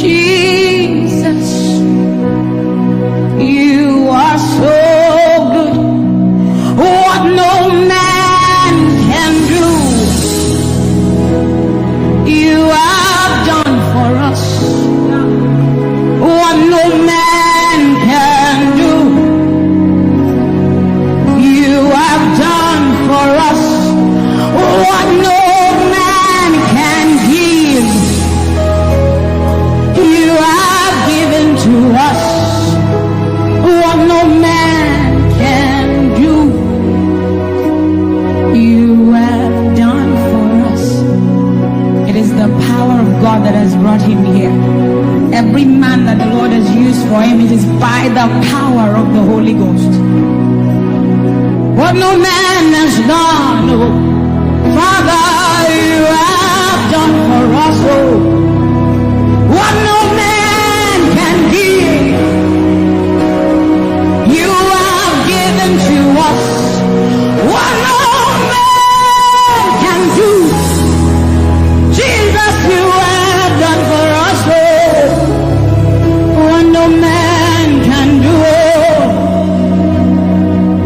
Jesus, you are so good. What no man can do, you have done for us. What no man can do, you have done for us. What no man can give, you have given to us. What no man can do, you have done for us. It is the power of God that has brought him here. Every man that the Lord has used for him, it is by the power of the Holy Ghost. What no man has done, oh, Father, you have done for us, oh. What no man can give, you have given to us. What no man can do, Jesus, you have done for us, oh. What no man can do, oh,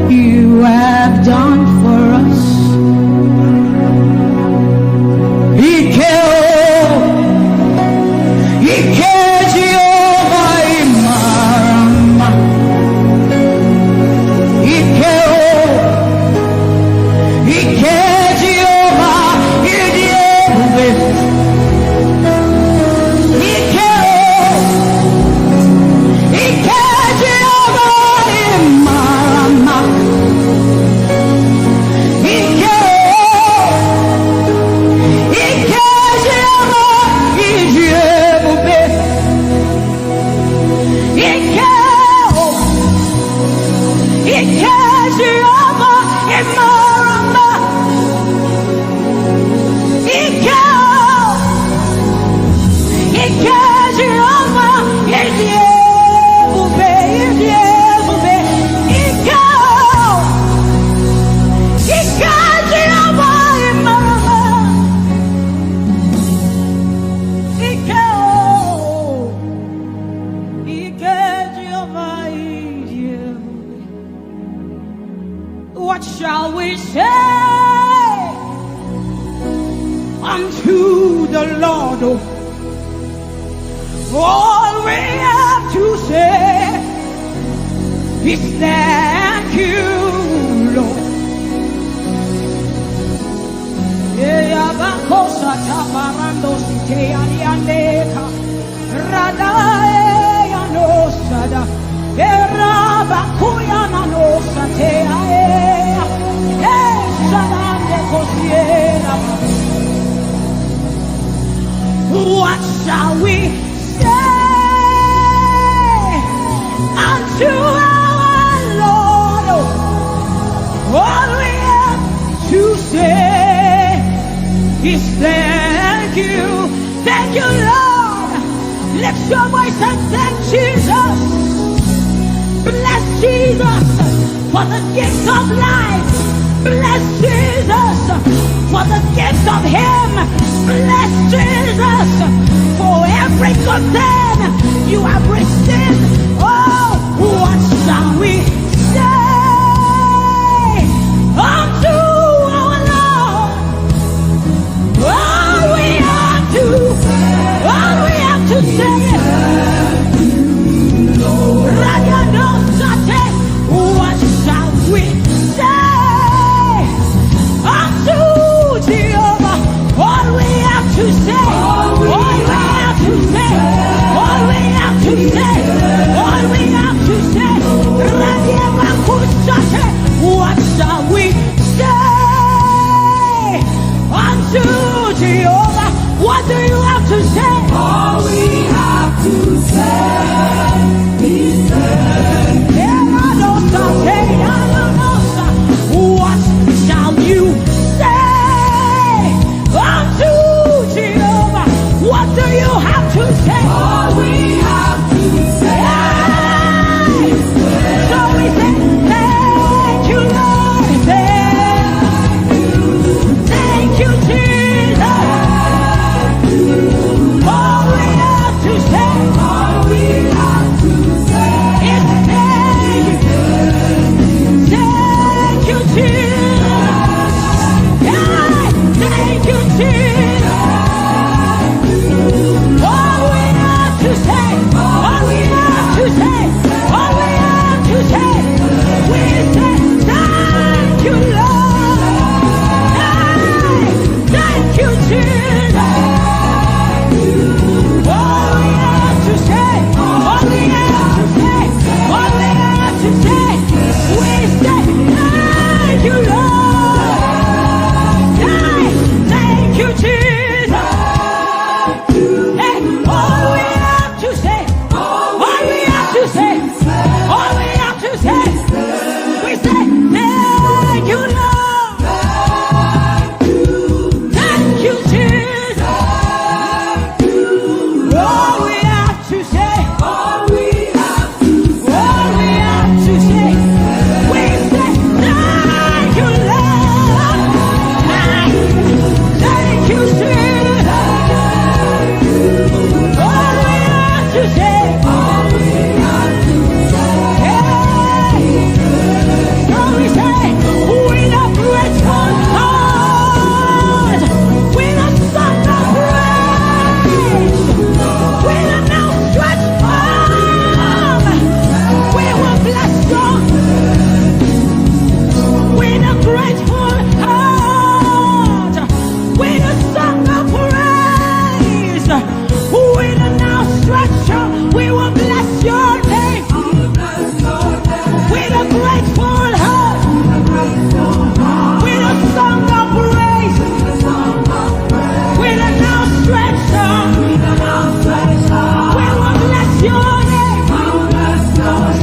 you have done for us. Ike o, ike Jehovah ị mara mma. Ike o, ike Jehovah ị dị ebube. Ike o, ike Jehovah ị mara mma. Ike o, ike Jehovah ị dị ebube. Ike o, ike Jehovah ị mara mma. Ike o, ike Jehovah ị dị ebube, ị dị ebube. Ike o, ike Jehovah ị mara mma. Ike o, ike Jehovah ị dị ebube. What shall we say unto the Lord? All we have to say is thank you, Lord. Eya bakosa tabarando site aliandeka. Radae ya no sada. Era bakuya na no sate ae. Eh, sadande kosiera. What shall we say unto our Lord? All we have to say is thank you. Thank you, Lord. Lift your voice and thank Jesus. Bless Jesus for the gift of life. Bless Jesus for the gift of Him. Bless Jesus for every good thing you have received. Oh, what shall we say unto our Lord? All we have to, all we have to say is, Radianosate, what shall we say unto Jehovah? All we have to say, all we have to say, all we have to say, all we have to say, Radiabakusate, what shall we say unto Jehovah? What do you have to say? All we have to say is thank you. What shall you say unto Jehovah? What do you have to say? All we have to say is thank you. So we say, thank you, Lord. Thank you, Jesus. All we have to say, all we have to say is thank you. Thank you, Jesus. Yeah, thank you, Jesus. All we have to say, all we have to say, all we have to say, we say, thank you, Lord. Hey, thank you, Jesus. All we have to say, all we have to say, all we have to say, we say, thank you, Lord. Hey, thank you, Jesus. Hey, all we have to say, all we have to say, all we have to say, we say, thank you, Lord. Thank you, Jesus. All we have to say, all we have to say, we say, thank you, Lord. Thank you, Jesus. All we have to say, all we have to say, hey. So we say, with a grateful heart, with a song of praise, with an outstretched arm, we will bless you. With a grateful heart, with a song of praise, with an outstretched arm, we will bless your name. With a grateful heart, with a song of praise, with an outstretched arm, we will bless your name.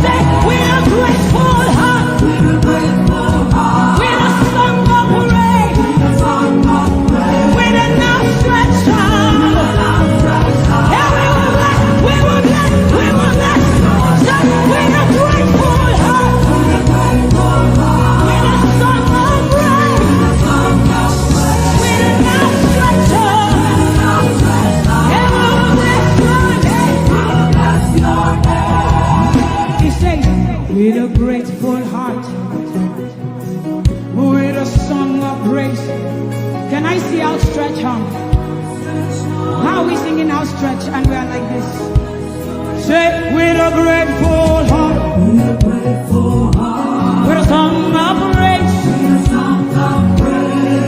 Say, with a grateful heart, with a song of praise, with an outstretched arm. Yeah, we will bless, we will bless, we will bless. Say, with a grateful heart, with a song of praise, with an outstretched arm. Yeah, we will bless your name. He says, with a grateful heart, with a song of praise. Can I see outstretched hand? How are we singing outstretched and we are like this? Say, with a grateful heart, with a song of praise,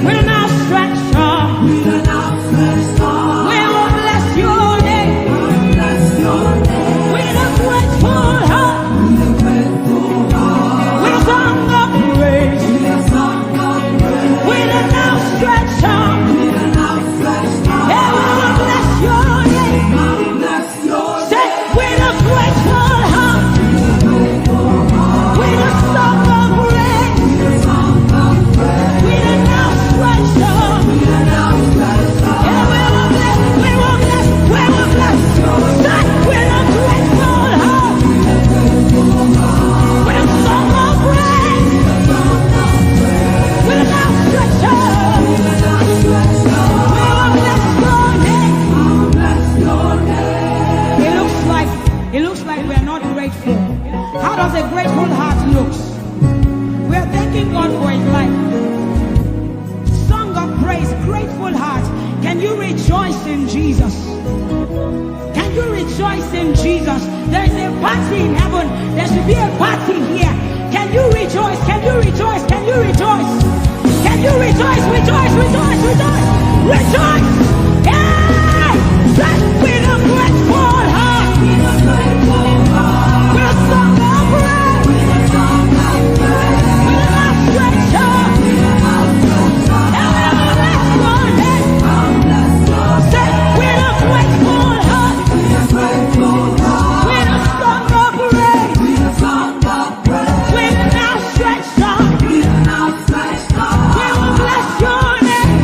with an outstretched hand, we will bless your name. With a grateful heart, with a song of praise, with an outstretched arm, yeah, we will bless your name. Say, with a grateful heart, with How does a grateful heart looks? We are thanking God for his life. Song of praise, grateful heart. Can you rejoice in Jesus? Can you rejoice in Jesus? There is a party in heaven. There should be a party here. Can you rejoice? Can you rejoice? Can you rejoice? Can you rejoice? Rejoice, rejoice, rejoice, rejoice. Hey! Bless with a grateful heart. With a song of praise. With a outstretched hand. Everyone bless your name. Say, with a grateful heart. With a song of praise. With an outstretched arm. We will bless your name.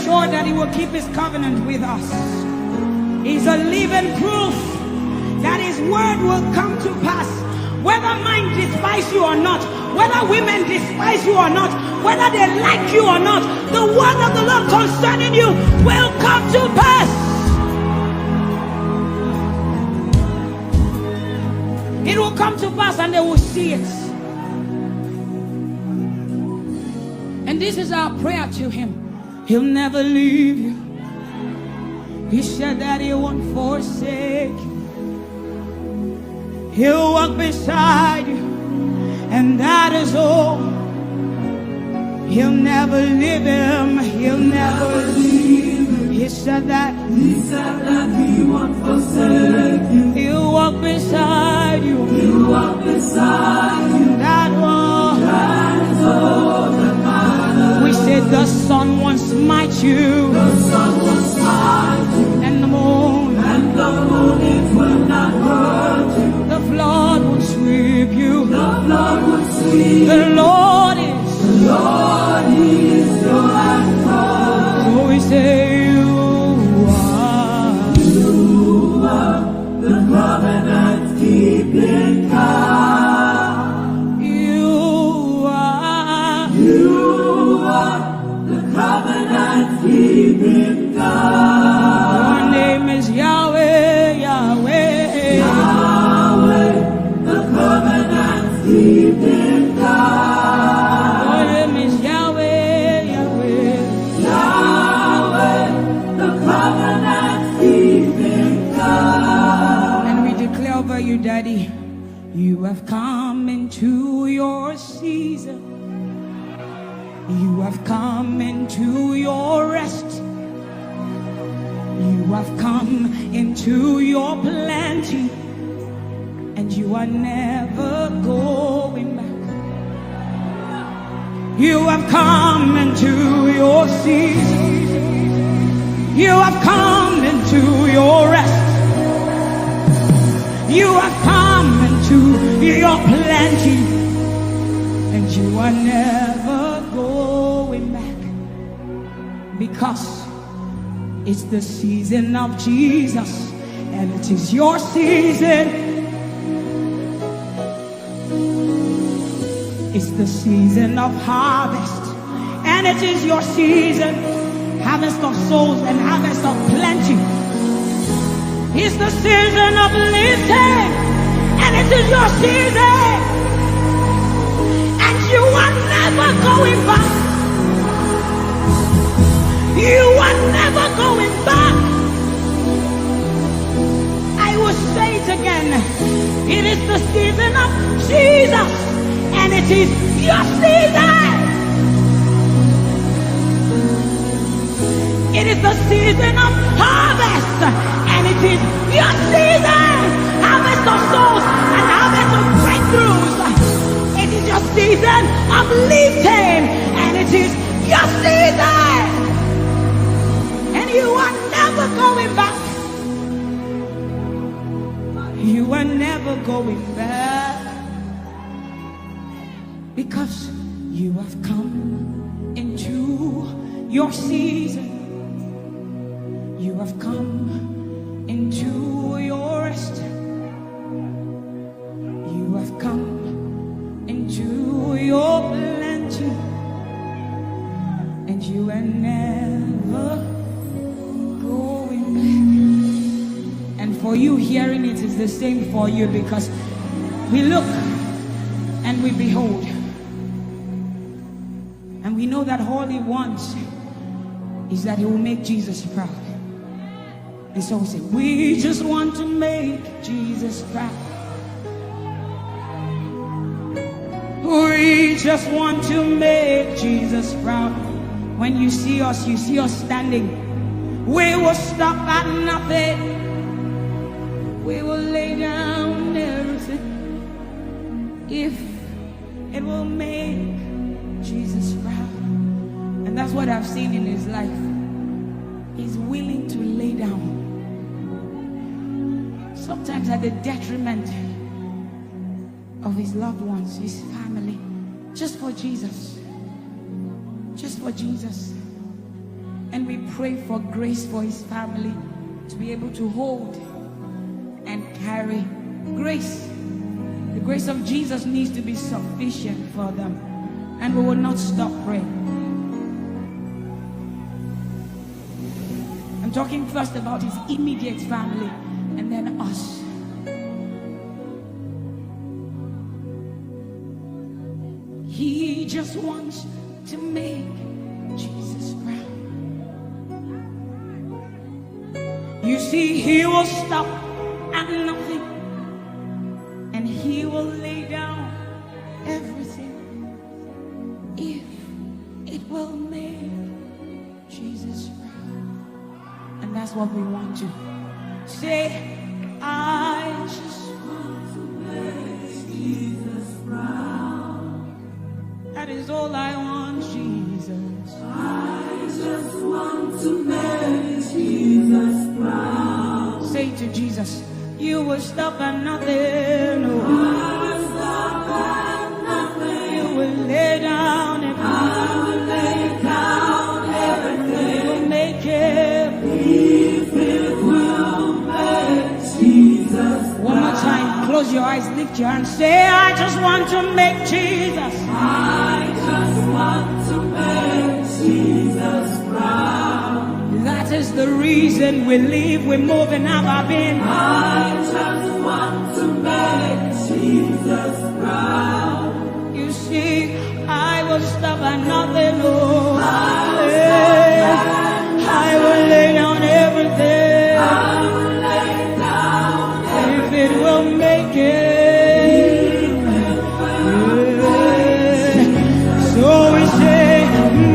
Sure that he will keep his covenant with us. He's a living proof that his word will come to pass. Whether men despise you or not, whether women despise you or not, whether they like you or not, the word of the Lord concerning you will come to pass. It will come to pass and they will see it. And this is our prayer to him. He'll never leave you. He said that he won't forsake you. He'll walk beside you, and that is all. He'll never leave him. He'll never leave him. He said that. He said that he won't forsake you. He'll walk beside you. He'll walk beside you. That one. That is all that matters. We said the sun won't smite you. The sun won't smite you. And the moon. And the moon, it will not hurt you. The flood won't sweep you. The flood won't sweep you. The Lord is. The Lord is your anchor. So we say you are. You are the covenant keeping God. You are. You are the covenant keeping God. Your name is Yahweh, Yahweh. Yahweh, the covenant keeping God. Your name is Yahweh, Yahweh. Yahweh, the covenant keeping God. And we declare over you, Daddy, you have come into your season. You have come into your rest. You have come into your plenty. And you are never going back. You have come into your season. You have come into your rest. You have come into your plenty. And you are never going back. Because it's the season of Jesus, and it is your season. It's the season of harvest, and it is your season. Harvest of souls and harvest of plenty. It's the season of lifting, and it is your season. And you are never going back. You are never going back. I will say it again. It is the season of Jesus, and it is your season. It is the season of harvest, and it is your season. Harvest of souls and harvest of breakthroughs. It is your season of lifting, and it is your season. And you are never going back. You are never going back. Because you have come into your season. You have come into your rest. You have come into your plenty. And you are never going back. And for you, hearing it is the same for you, because we look and we behold. And we know that all he wants is that he will make Jesus proud. And so we say, we just want to make Jesus proud. We just want to make Jesus proud. When you see us, you see us standing. We will stop at nothing. We will lay down everything if it will make Jesus proud. And that's what I've seen in his life. He's willing to lay down, sometimes at the detriment of his loved ones, his family, just for Jesus. Just for Jesus. And we pray for grace for his family to be able to hold and carry grace. The grace of Jesus needs to be sufficient for them. And we will not stop praying. I'm talking first about his immediate family and then us. He just wants to make Jesus proud. You see, he will stop at nothing and he will lay down everything if it will make Jesus proud. And that's what we want to say. I just want to make Jesus proud. That is all I want, Jesus. I just want to make Jesus proud. Say to Jesus, you will stop at nothing. Oh. I will stop at nothing. You will lay down everything. I will lay down everything. You will make it. If it will make Jesus. One more time, close your eyes, lift your hand, say, I just want to make Jesus. I just want to make Jesus proud. That is the reason we live, we move, and have our being. I just want to make Jesus proud. You see, I will stop at nothing, oh. I will stop at nothing. I will lay down everything. I will lay down everything. If it will make it. So we say,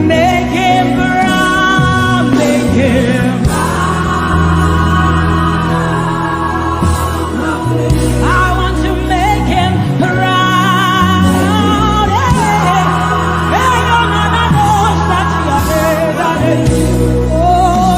make him proud, make him proud. I want to make him proud. Oh,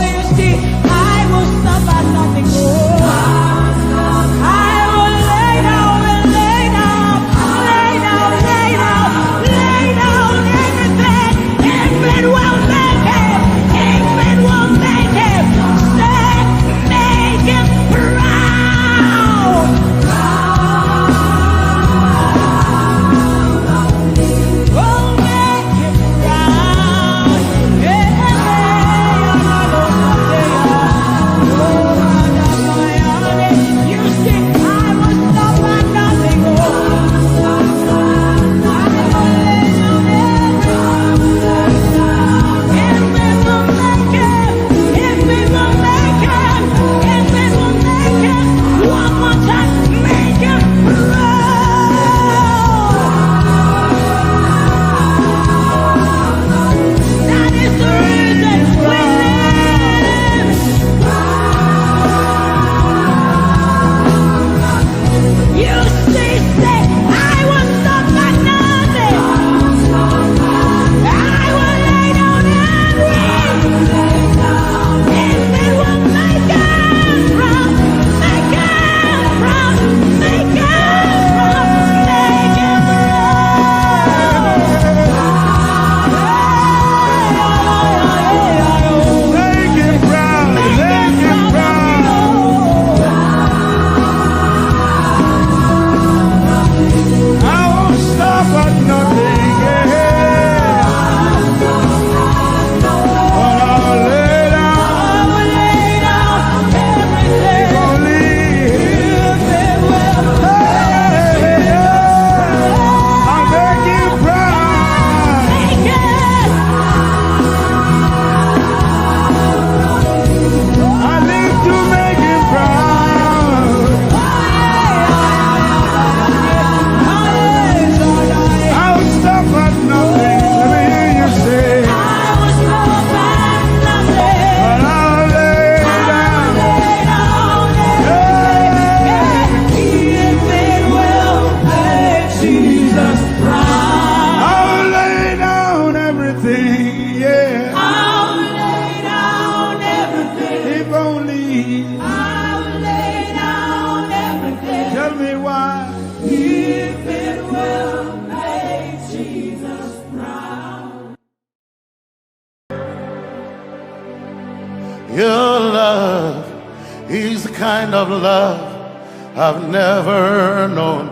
Your love is the kind of love I've never known.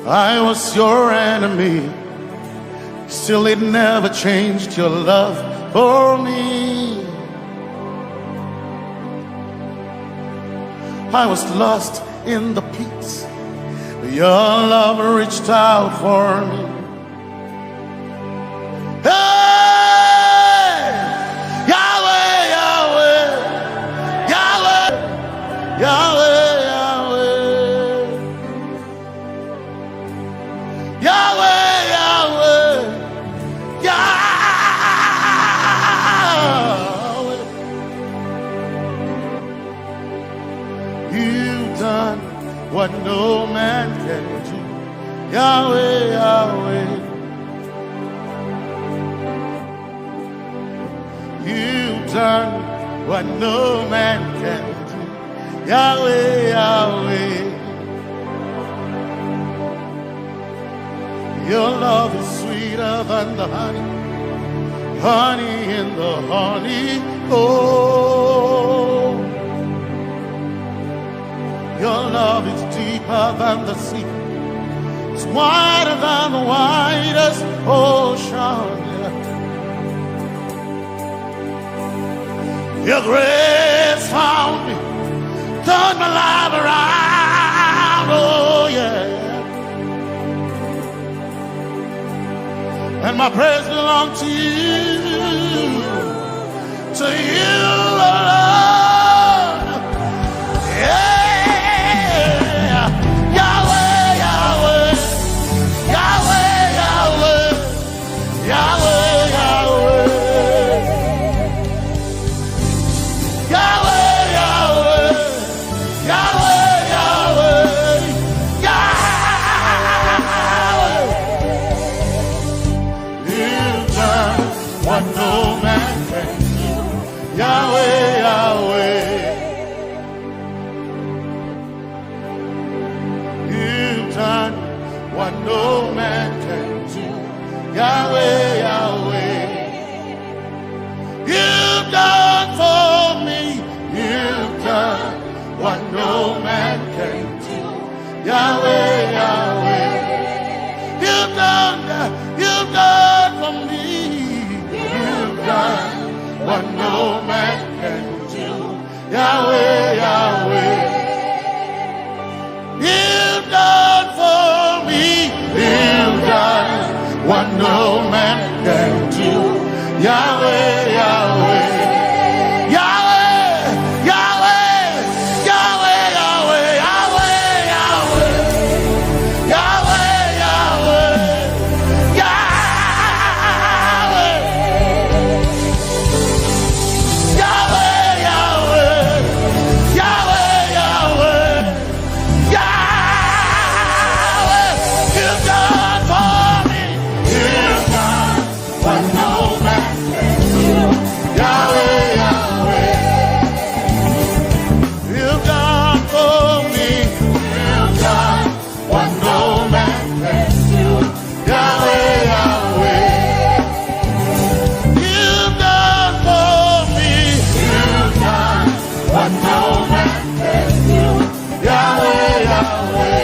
I was your enemy, still it never changed your love for me. I was lost in the pits, but your love reached out for me. Hey! Yahweh, Yahweh, Yahweh, Yahweh, Yahweh. Yahweh, Yahweh, Yahweh. You've done what no man can do. Yahweh, Yahweh. You've done what no man can do. Yahweh, Yahweh. Your love is sweeter than the honey, honey in the honeycomb. Your love is deeper than the sea. It's wider than the widest ocean. Your grace found me, turned my life around. Oh yeah. And my praise belongs to you, to you alone. Yeah. Yahweh, Yahweh, Yahweh, Yahweh, Yahweh, Yahweh, Yahweh, Yahweh, Yahweh, Yahweh, Yahweh. You've done what no man can do. Yahweh, Yahweh. You've done what no man can do. Yahweh, Yahweh. You've done for me. You've done what no man can do. Yahweh, Yahweh. You've done, you've done for me. You've done what no man can do. Yahweh, Yahweh. You've done for me. You've done what no man can do. Yahweh, Yahweh. Yahweh, Yahweh, Yahweh, Yahweh, Yahweh, Yahweh. Yahweh, Yahweh, Yahweh. Yahweh, Yahweh, Yahweh, Yahweh, Yahweh, you've done for me. You've done what no man can do. Yahweh, Yahweh, you've done for me. You've done what no man can do. Yahweh, Yahweh. You've done for me. You've done what no man can do. Yahweh, Yahweh.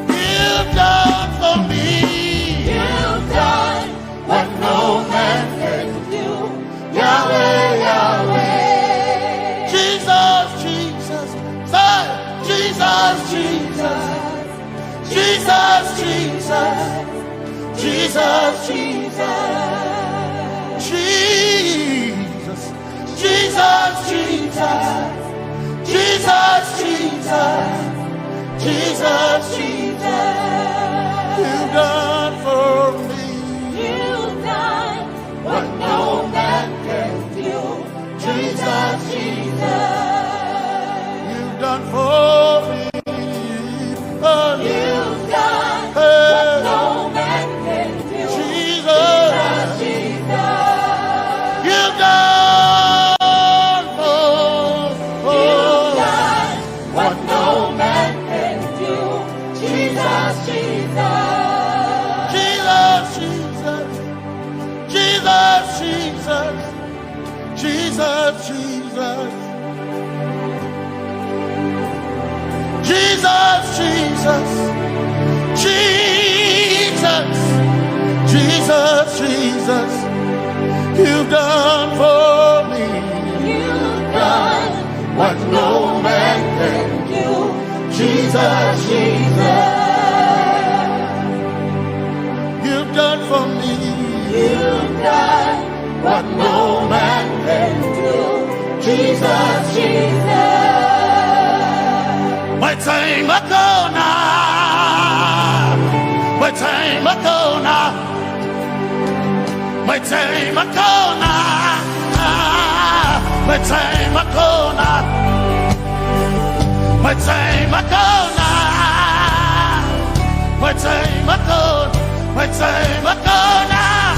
You've done for me. You've done what no man can do. Yahweh, Yahweh. Jesus, Jesus, say, Jesus, Jesus. Jesus, Jesus, Jesus, Jesus. Jesus, Jesus, Jesus, Jesus, Jesus, Jesus, Jesus. You've done for me. You've done what no man can do. Jesus, Jesus. You've done for me. Oh. You've done, hey, what no man can do. Jesus. Jesus, Jesus. Jesus, Jesus, Jesus, Jesus. You've done for me. You've done what no man can do. Jesus, Jesus. You've done for me. You've done what no man can do. Jesus, Jesus. My time I go now. My time I go now. My time I go now. My time I go now. My time I go now. My time I go. My time I go now.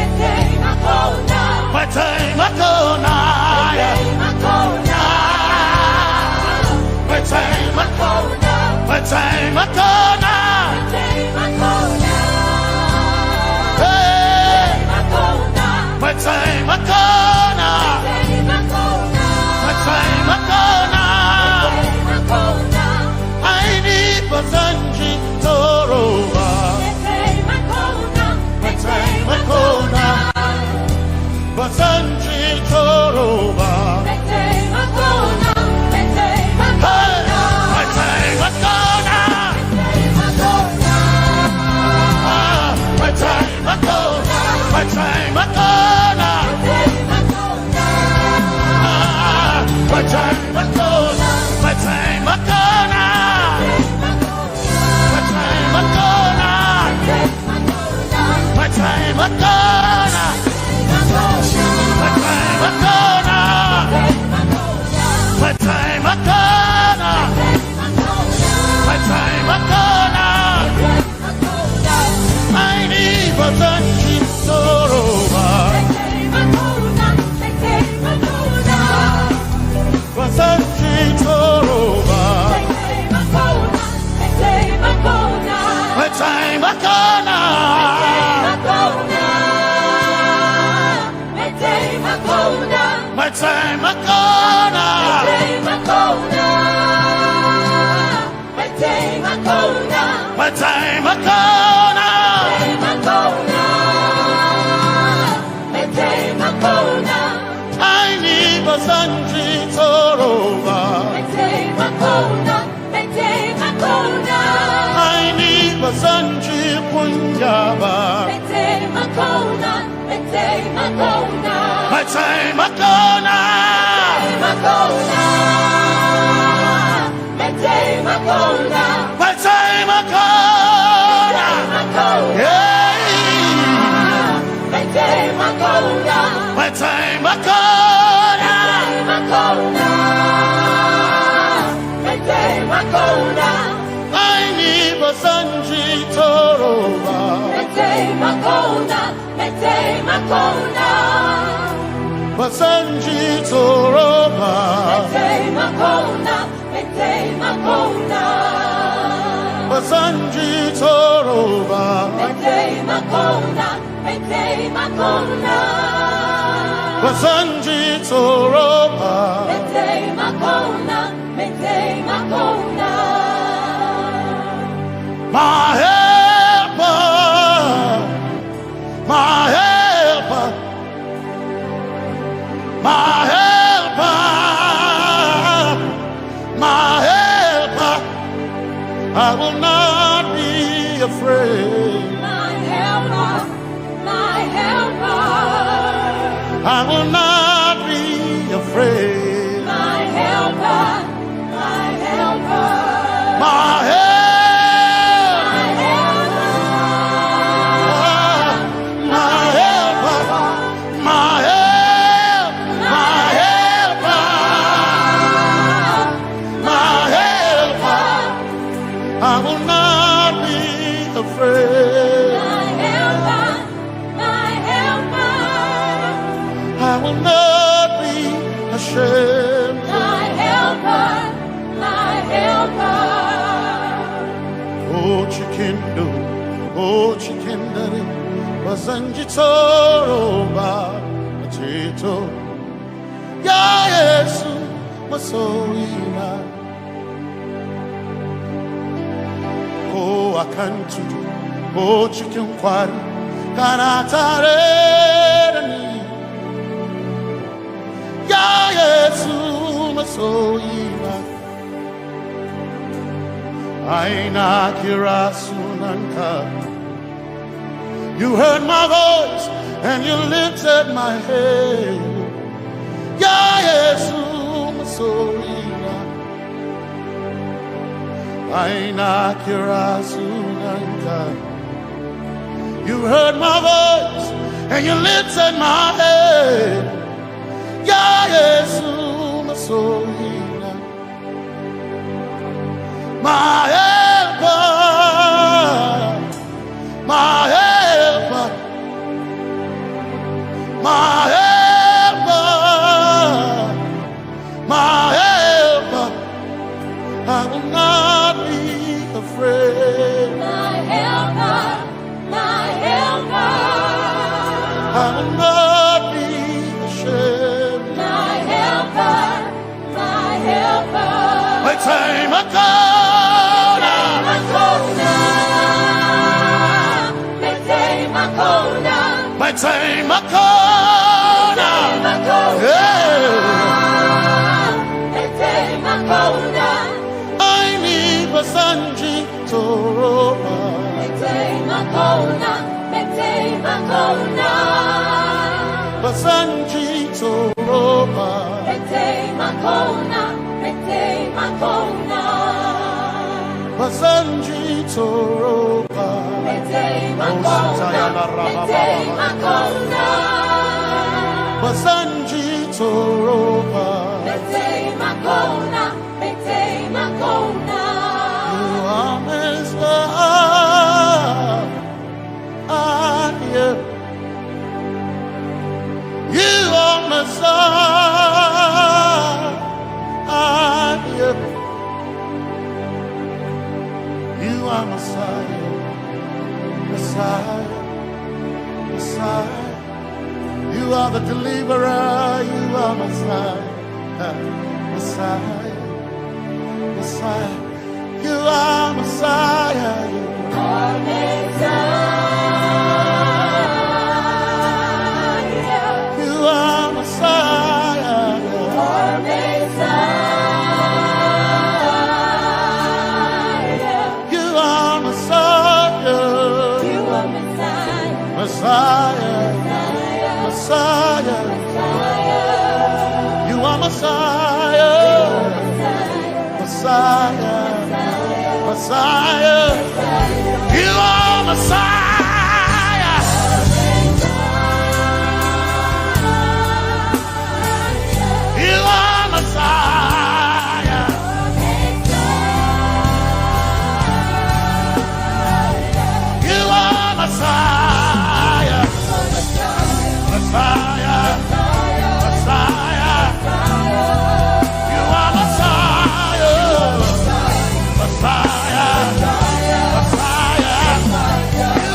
My time I go now. My time I go now. My time I go now. My time I go now. Hey. My time I go now. My time I go now. I need for Sanji Toroba. My time I go now. For Sanji Toroba. Hey, my time I go now. Ah, my time I go. My time I go now. Ah, my time I go. My time I go now. My time I go now. My time I go now. My time I go now. My time I go now. My time I go now. I need for Sanji Toroba. For Sanji Toroba. My time I go now. My time I go now. My time I go now. I need for Sanji Toroba. I need for Sanji Kunyaba. My time I go now. My time I go now. Yeah. My time I go now. I need for Sanji Toroba. For Sanji Toroba. For Sanji Toroba. For Sanji Toroba. My helper, my helper, my helper, my helper. I will not be afraid. My helper, my helper. I will not be afraid. My helper, my helper. My help. My helper. My helper. My help. My helper. My helper. I will not be afraid. My helper, my helper. I will not be ashamed. My helper, my helper. Oh, chikindo, oh, chikindari. Ba zan ji tsoro ba, maceto. Ya Yesu, masoyina. Ko a kan tudu, ko cikin kwari, kana tare da ni. Ya Yesu, masoyina. Ai na kira sunanka. You heard my voice and you lifted my head. Ya Yesu, masoyina. Ai na kira sunanka. You heard my voice and you lifted my head. Ya Yesu, masoyina. My helper, my helper, my helper, my helper. I will not be afraid. My helper, my helper. I will not be ashamed. My helper, my helper. Mai taimako na. Taimako na. Mai taimako na. Mai taimako na. Taimako na. Yeah. Mai taimako na. Ai ni ba zan ji tsoro ba. Mai taimako na, mai taimako na. Ba zan ji tsoro ba. Mai taimako na, mai taimako na. Ba zan ji tsoro ba. Mai taimako na, mai taimako na. Ba zan ji tsoro ba. Mai taimako na, mai taimako na. You are Messiah. You are Messiah. You are Messiah. Messiah. Messiah. You are the deliverer. You are Messiah. Messiah. Messiah. You are Messiah. You are Messiah. You are Messiah. You are Messiah. You are Messiah. You are Messiah. Messiah. Messiah. Messiah. You are Messiah. Messiah. Messiah. You are Messiah. You are Messiah. You are Messiah. Messiah. Messiah. You are Messiah. Messiah. Messiah. You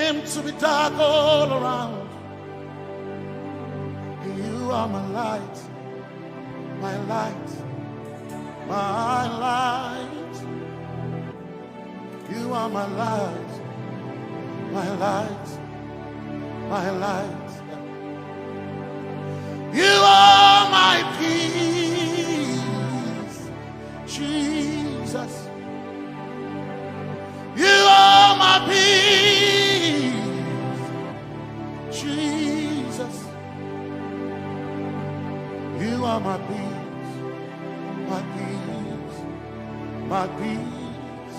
Seem to be dark all around. You are my light, my light, my light. You are my light, my light, my light. You are my peace, Jesus. You are my peace, Jesus. You are my peace, my peace, my peace.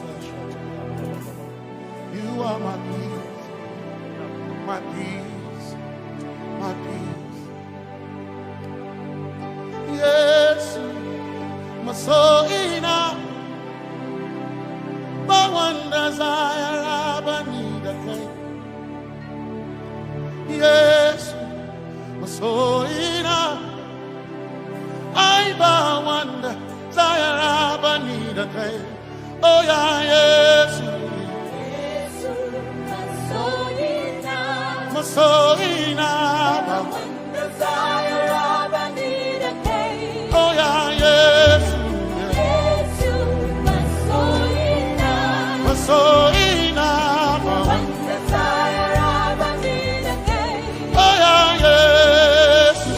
You are my peace, my peace, my peace. Yesu, masoina, ba wanda zayara ba ni da kai. Yesu, masoina, ai ba wanda zayara ba ni da kai. Oh ya Yesu, masoina, ba wanda zayara ba ni da kai. Oh ya Yesu, masoina, ba wanda zayara ba ni da kai. Oh ya Yesu,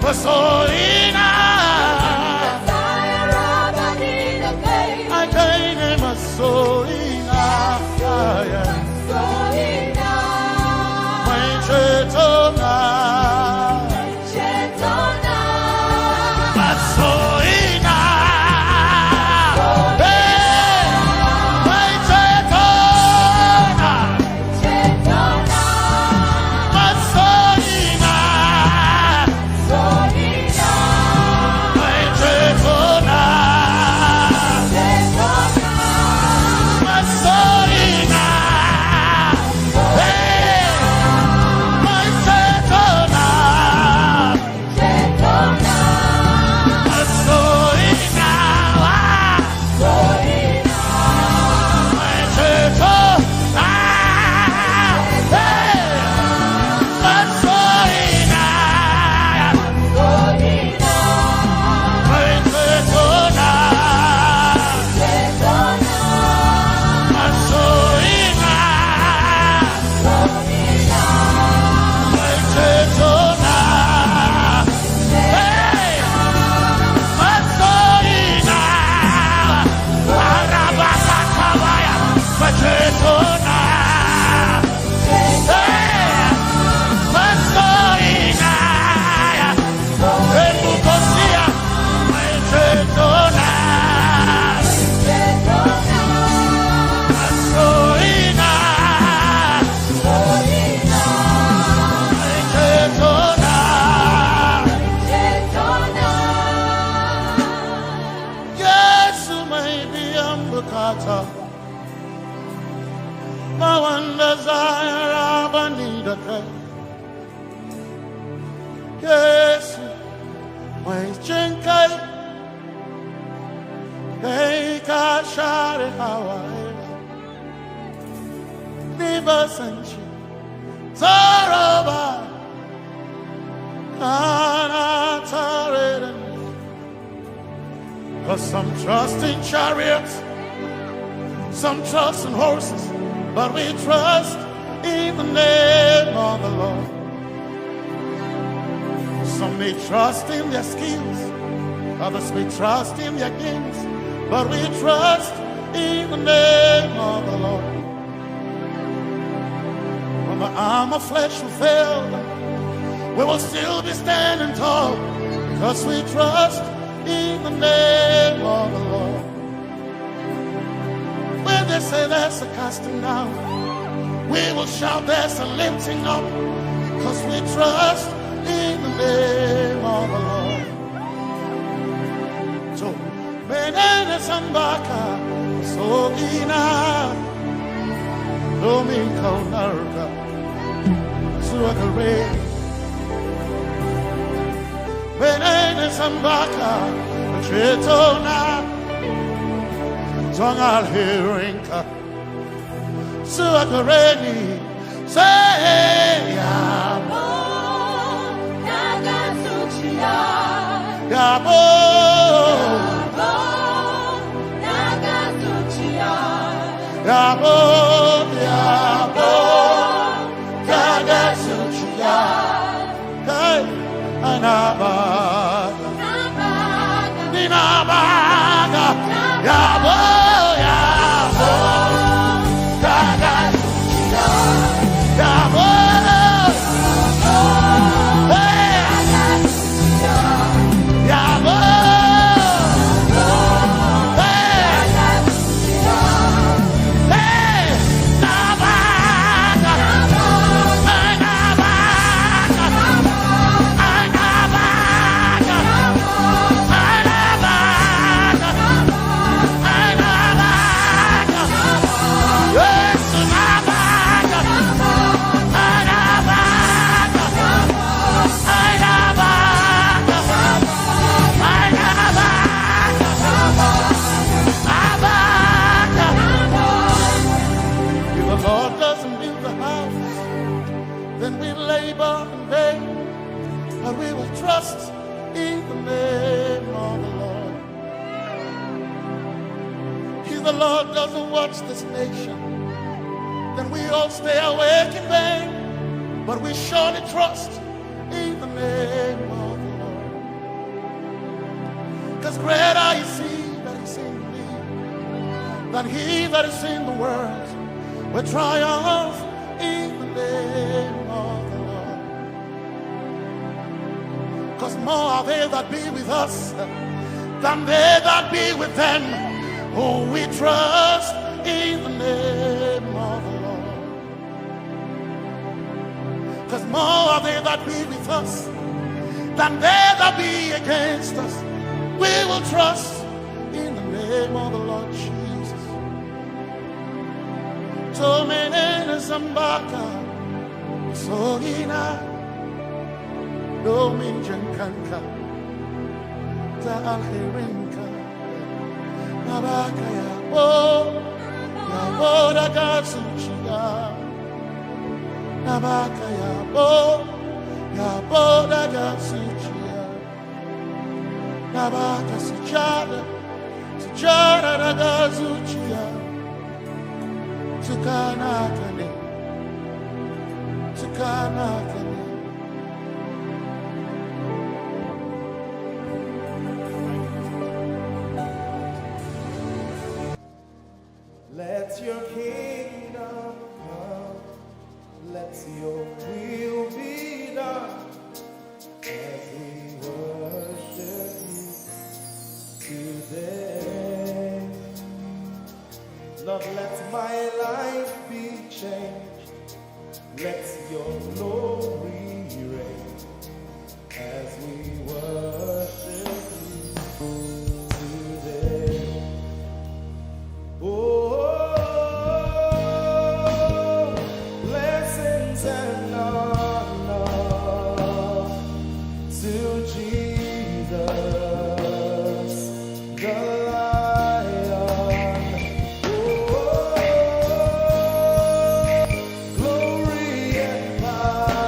masoina, ai kai ne masoina, mai ceto na. Masoina, eh, mai ceto na. Masoina, mai ceto na. Masoina, eh, mai ceto na. Yesu mai biyan bukata, ba wanda zayara ba ni da kai. Yesu mai jin kai, kai ka share hawaye. Ni ba san shi tsoro ba, kana tare da ni. 'Cause some trust in chariots, some trust in horses, but we trust in the name of the Lord. Some may trust in their skills, others may trust in their gifts, but we trust in the name of the Lord. When the arm of flesh will fail, we will still be standing tall, 'cause we trust in the name of the Lord. When they say there's a casting down, we will shout there's a lifting up, 'cause we trust in the name of the Lord. So, menene zan baka, masoyina, domin kaunarka zuwa gare ni. Menene zan baka, cetona, don alherinka. Suakareni. Say, Yabo. Yabo. Yabo, Yabo. Hey, Anaba. Ninabaga, Yabo, Yabo, Yabo, Yabo, hey, Yabo, hey, hey, Nabaga, Nabaga, Nabaga. If the Lord doesn't build the house, then we labor in vain, but we will trust in the name of the Lord. If the Lord doesn't watch this nation, then we all stay awake in vain, but we surely trust in the name of the Lord. Because greater is he that is in me than he that is in the world. We triumph in the name of the Lord. Because more are they that be with us than they that be with them. Oh, we trust in the name of the Lord. Because more are they that be with us than they that be against us. We will trust in the name of the Lord Jesus. Tomenene zambaka, sogina, domin jankanka, ta alherinka. Nabaka Yabo, Yabo daga zuciya. Nabaka Yabo, Yabo daga zuciya. Nabaka sujada, sujada daga zuciya. Tukana kane, tukana kane. Let your kingdom come, let your will be done as we worship you today. Lord, let my life be changed. Let your glory reign as we worship you today. Oh, blessings and honor to Jesus, the Lion. Oh, glory and power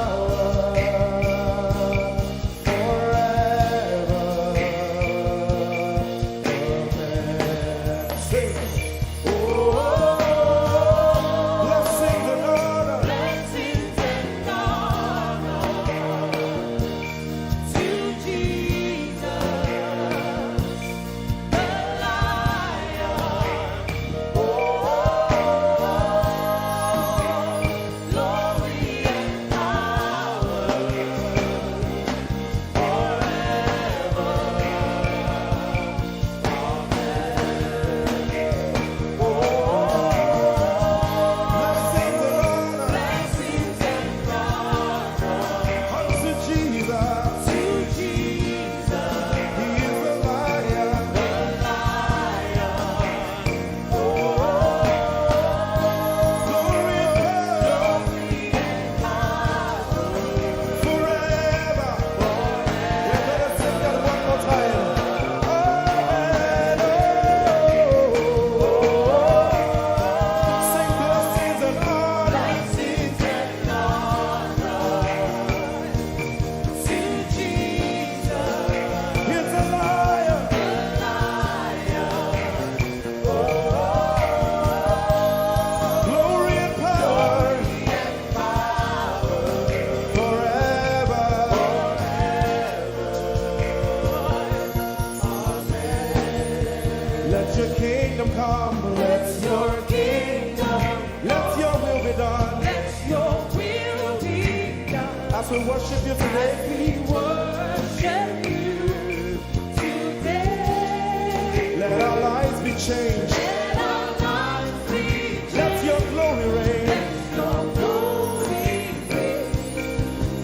We worship you today. We worship you today. Let our lives be changed. Let our lives be changed. Let your glory reign. Let your glory reign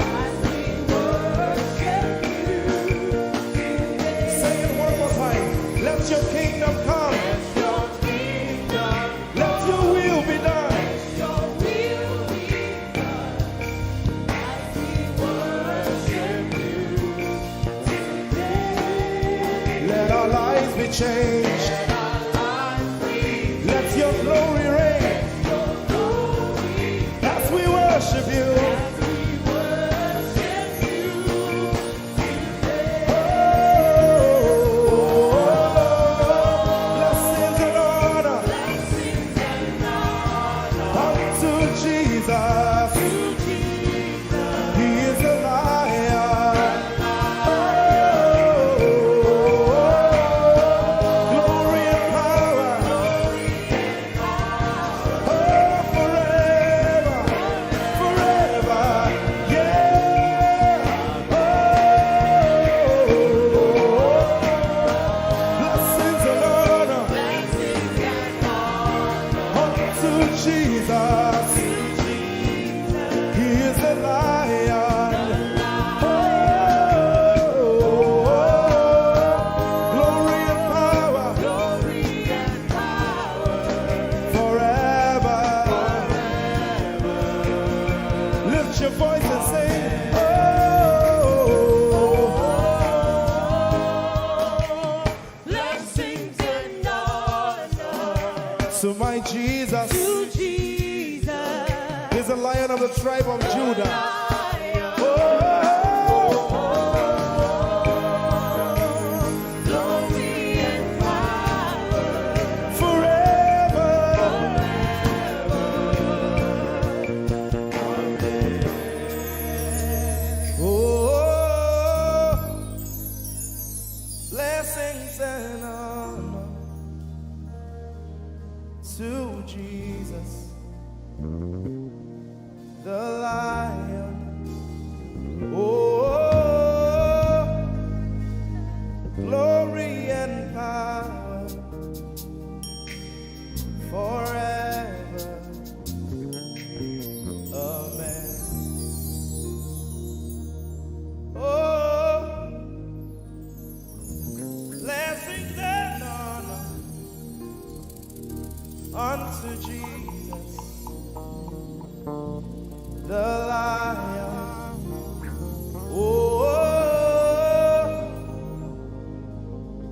as we worship you today. Say it one more time. Let your kingdom come. Let your kingdom, let your will be done. Let your will be done as we worship you today. Let our lives be changed. Let our lives be changed. Let your glory reign. Let your glory, as we worship you. As we worship you. Blessings and honor unto Jesus. He is the Lion. Glory and power. Oh, forever, forever, yeah. Oh, blessings and honor unto Jesus. He is the Lion. Oh, glory and power forever. Lift your voice and sing. Oh, blessings and honor to my Jesus. To Jesus. He's the Lion of the tribe of Judah. Oh, glory and power forever. Oh, blessings and honor to Jesus, the Lion. Oh, glory and power forever. Amen. Oh, blessings and honor unto Jesus, the Lion. Oh,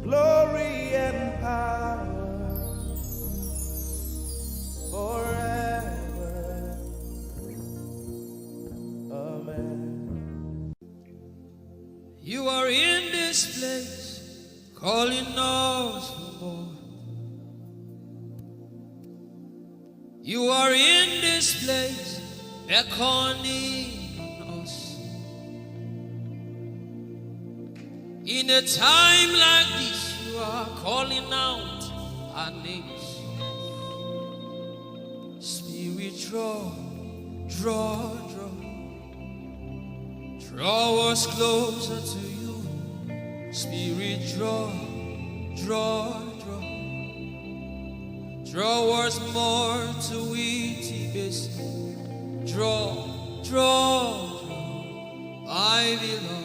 glory and power forever. Amen. You are in this place, calling us for more. You are in this place, beckoning us. In a time like this, you are calling out our names. Spirit, draw, draw, draw. Draw us closer to you. Spirit, draw, draw, draw. Draw us more to intimacy. Draw, draw, draw, my beloved.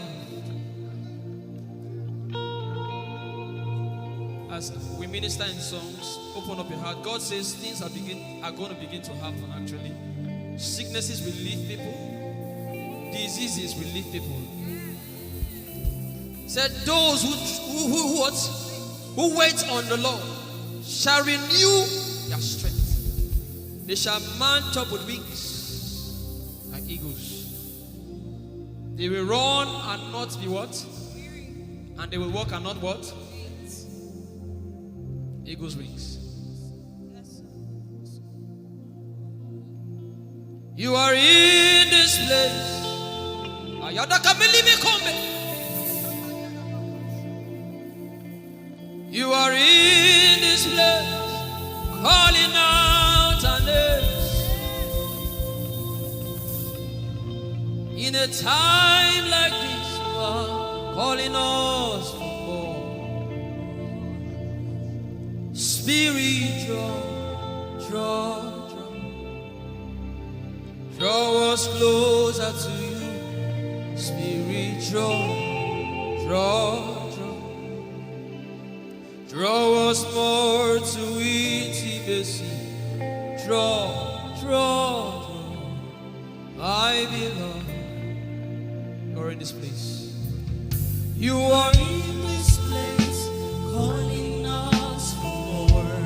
As we minister in songs, open up your heart. God says things are begin are going to begin to happen. Actually, sicknesses will leave people, diseases will leave people. Said those who who, who what who wait on the Lord shall renew their strength. They shall mount up with wings like eagles. They will run and not be what? And they will walk and not what? Eagle's wings. You are in this place. Ayada kamilimi kombe. You are in this place, calling out our names. In a time like this, you are calling us for more. Spirit, draw, draw, draw. Draw us closer to you. Spirit, draw, draw, draw. Draw us more to intimacy. Draw, draw, draw. My beloved, you're in this place. You are in this place, calling us for more.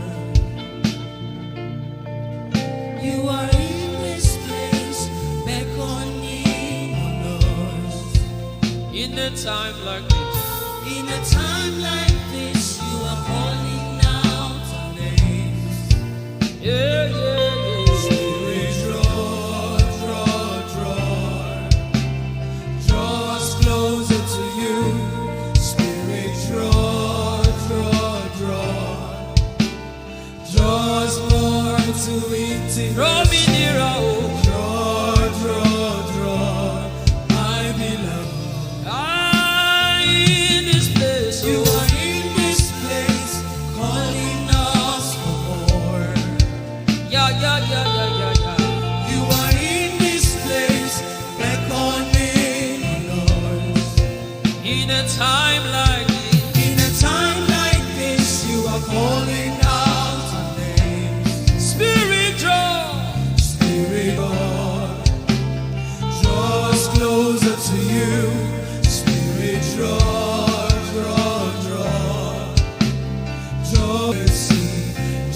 You are in this place, beckoning on us. In a time like this, in a time like this, you are calling out our names. Yeah, yeah, yeah. Spirit, draw, draw, draw. Draw us closer to you. Spirit, draw, draw, draw. Draw us more to intimacy. Draw me nearer, oh. Draw, draw, draw, my beloved. Ah, in this place, you are in this place, calling us for more. Yeah, yeah, yeah, yeah, yeah, yeah. You are in this place, beckoning on us. In a time like this, in a time like this, you are calling out our names. Spirit, draw. Spirit, draw. Draw us closer to you. Spirit, draw, draw, draw. Draw,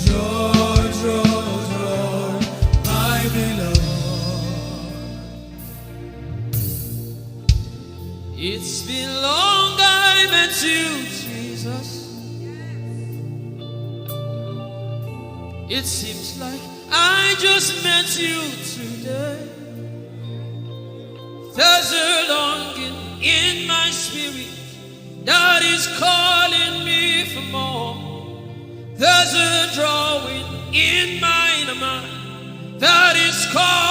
draw, draw, draw, my beloved. It's been long I met you, Jesus. It seems like I just met you today. There's a longing in my spirit that is calling me for more. There's a drawing in my mind that is calling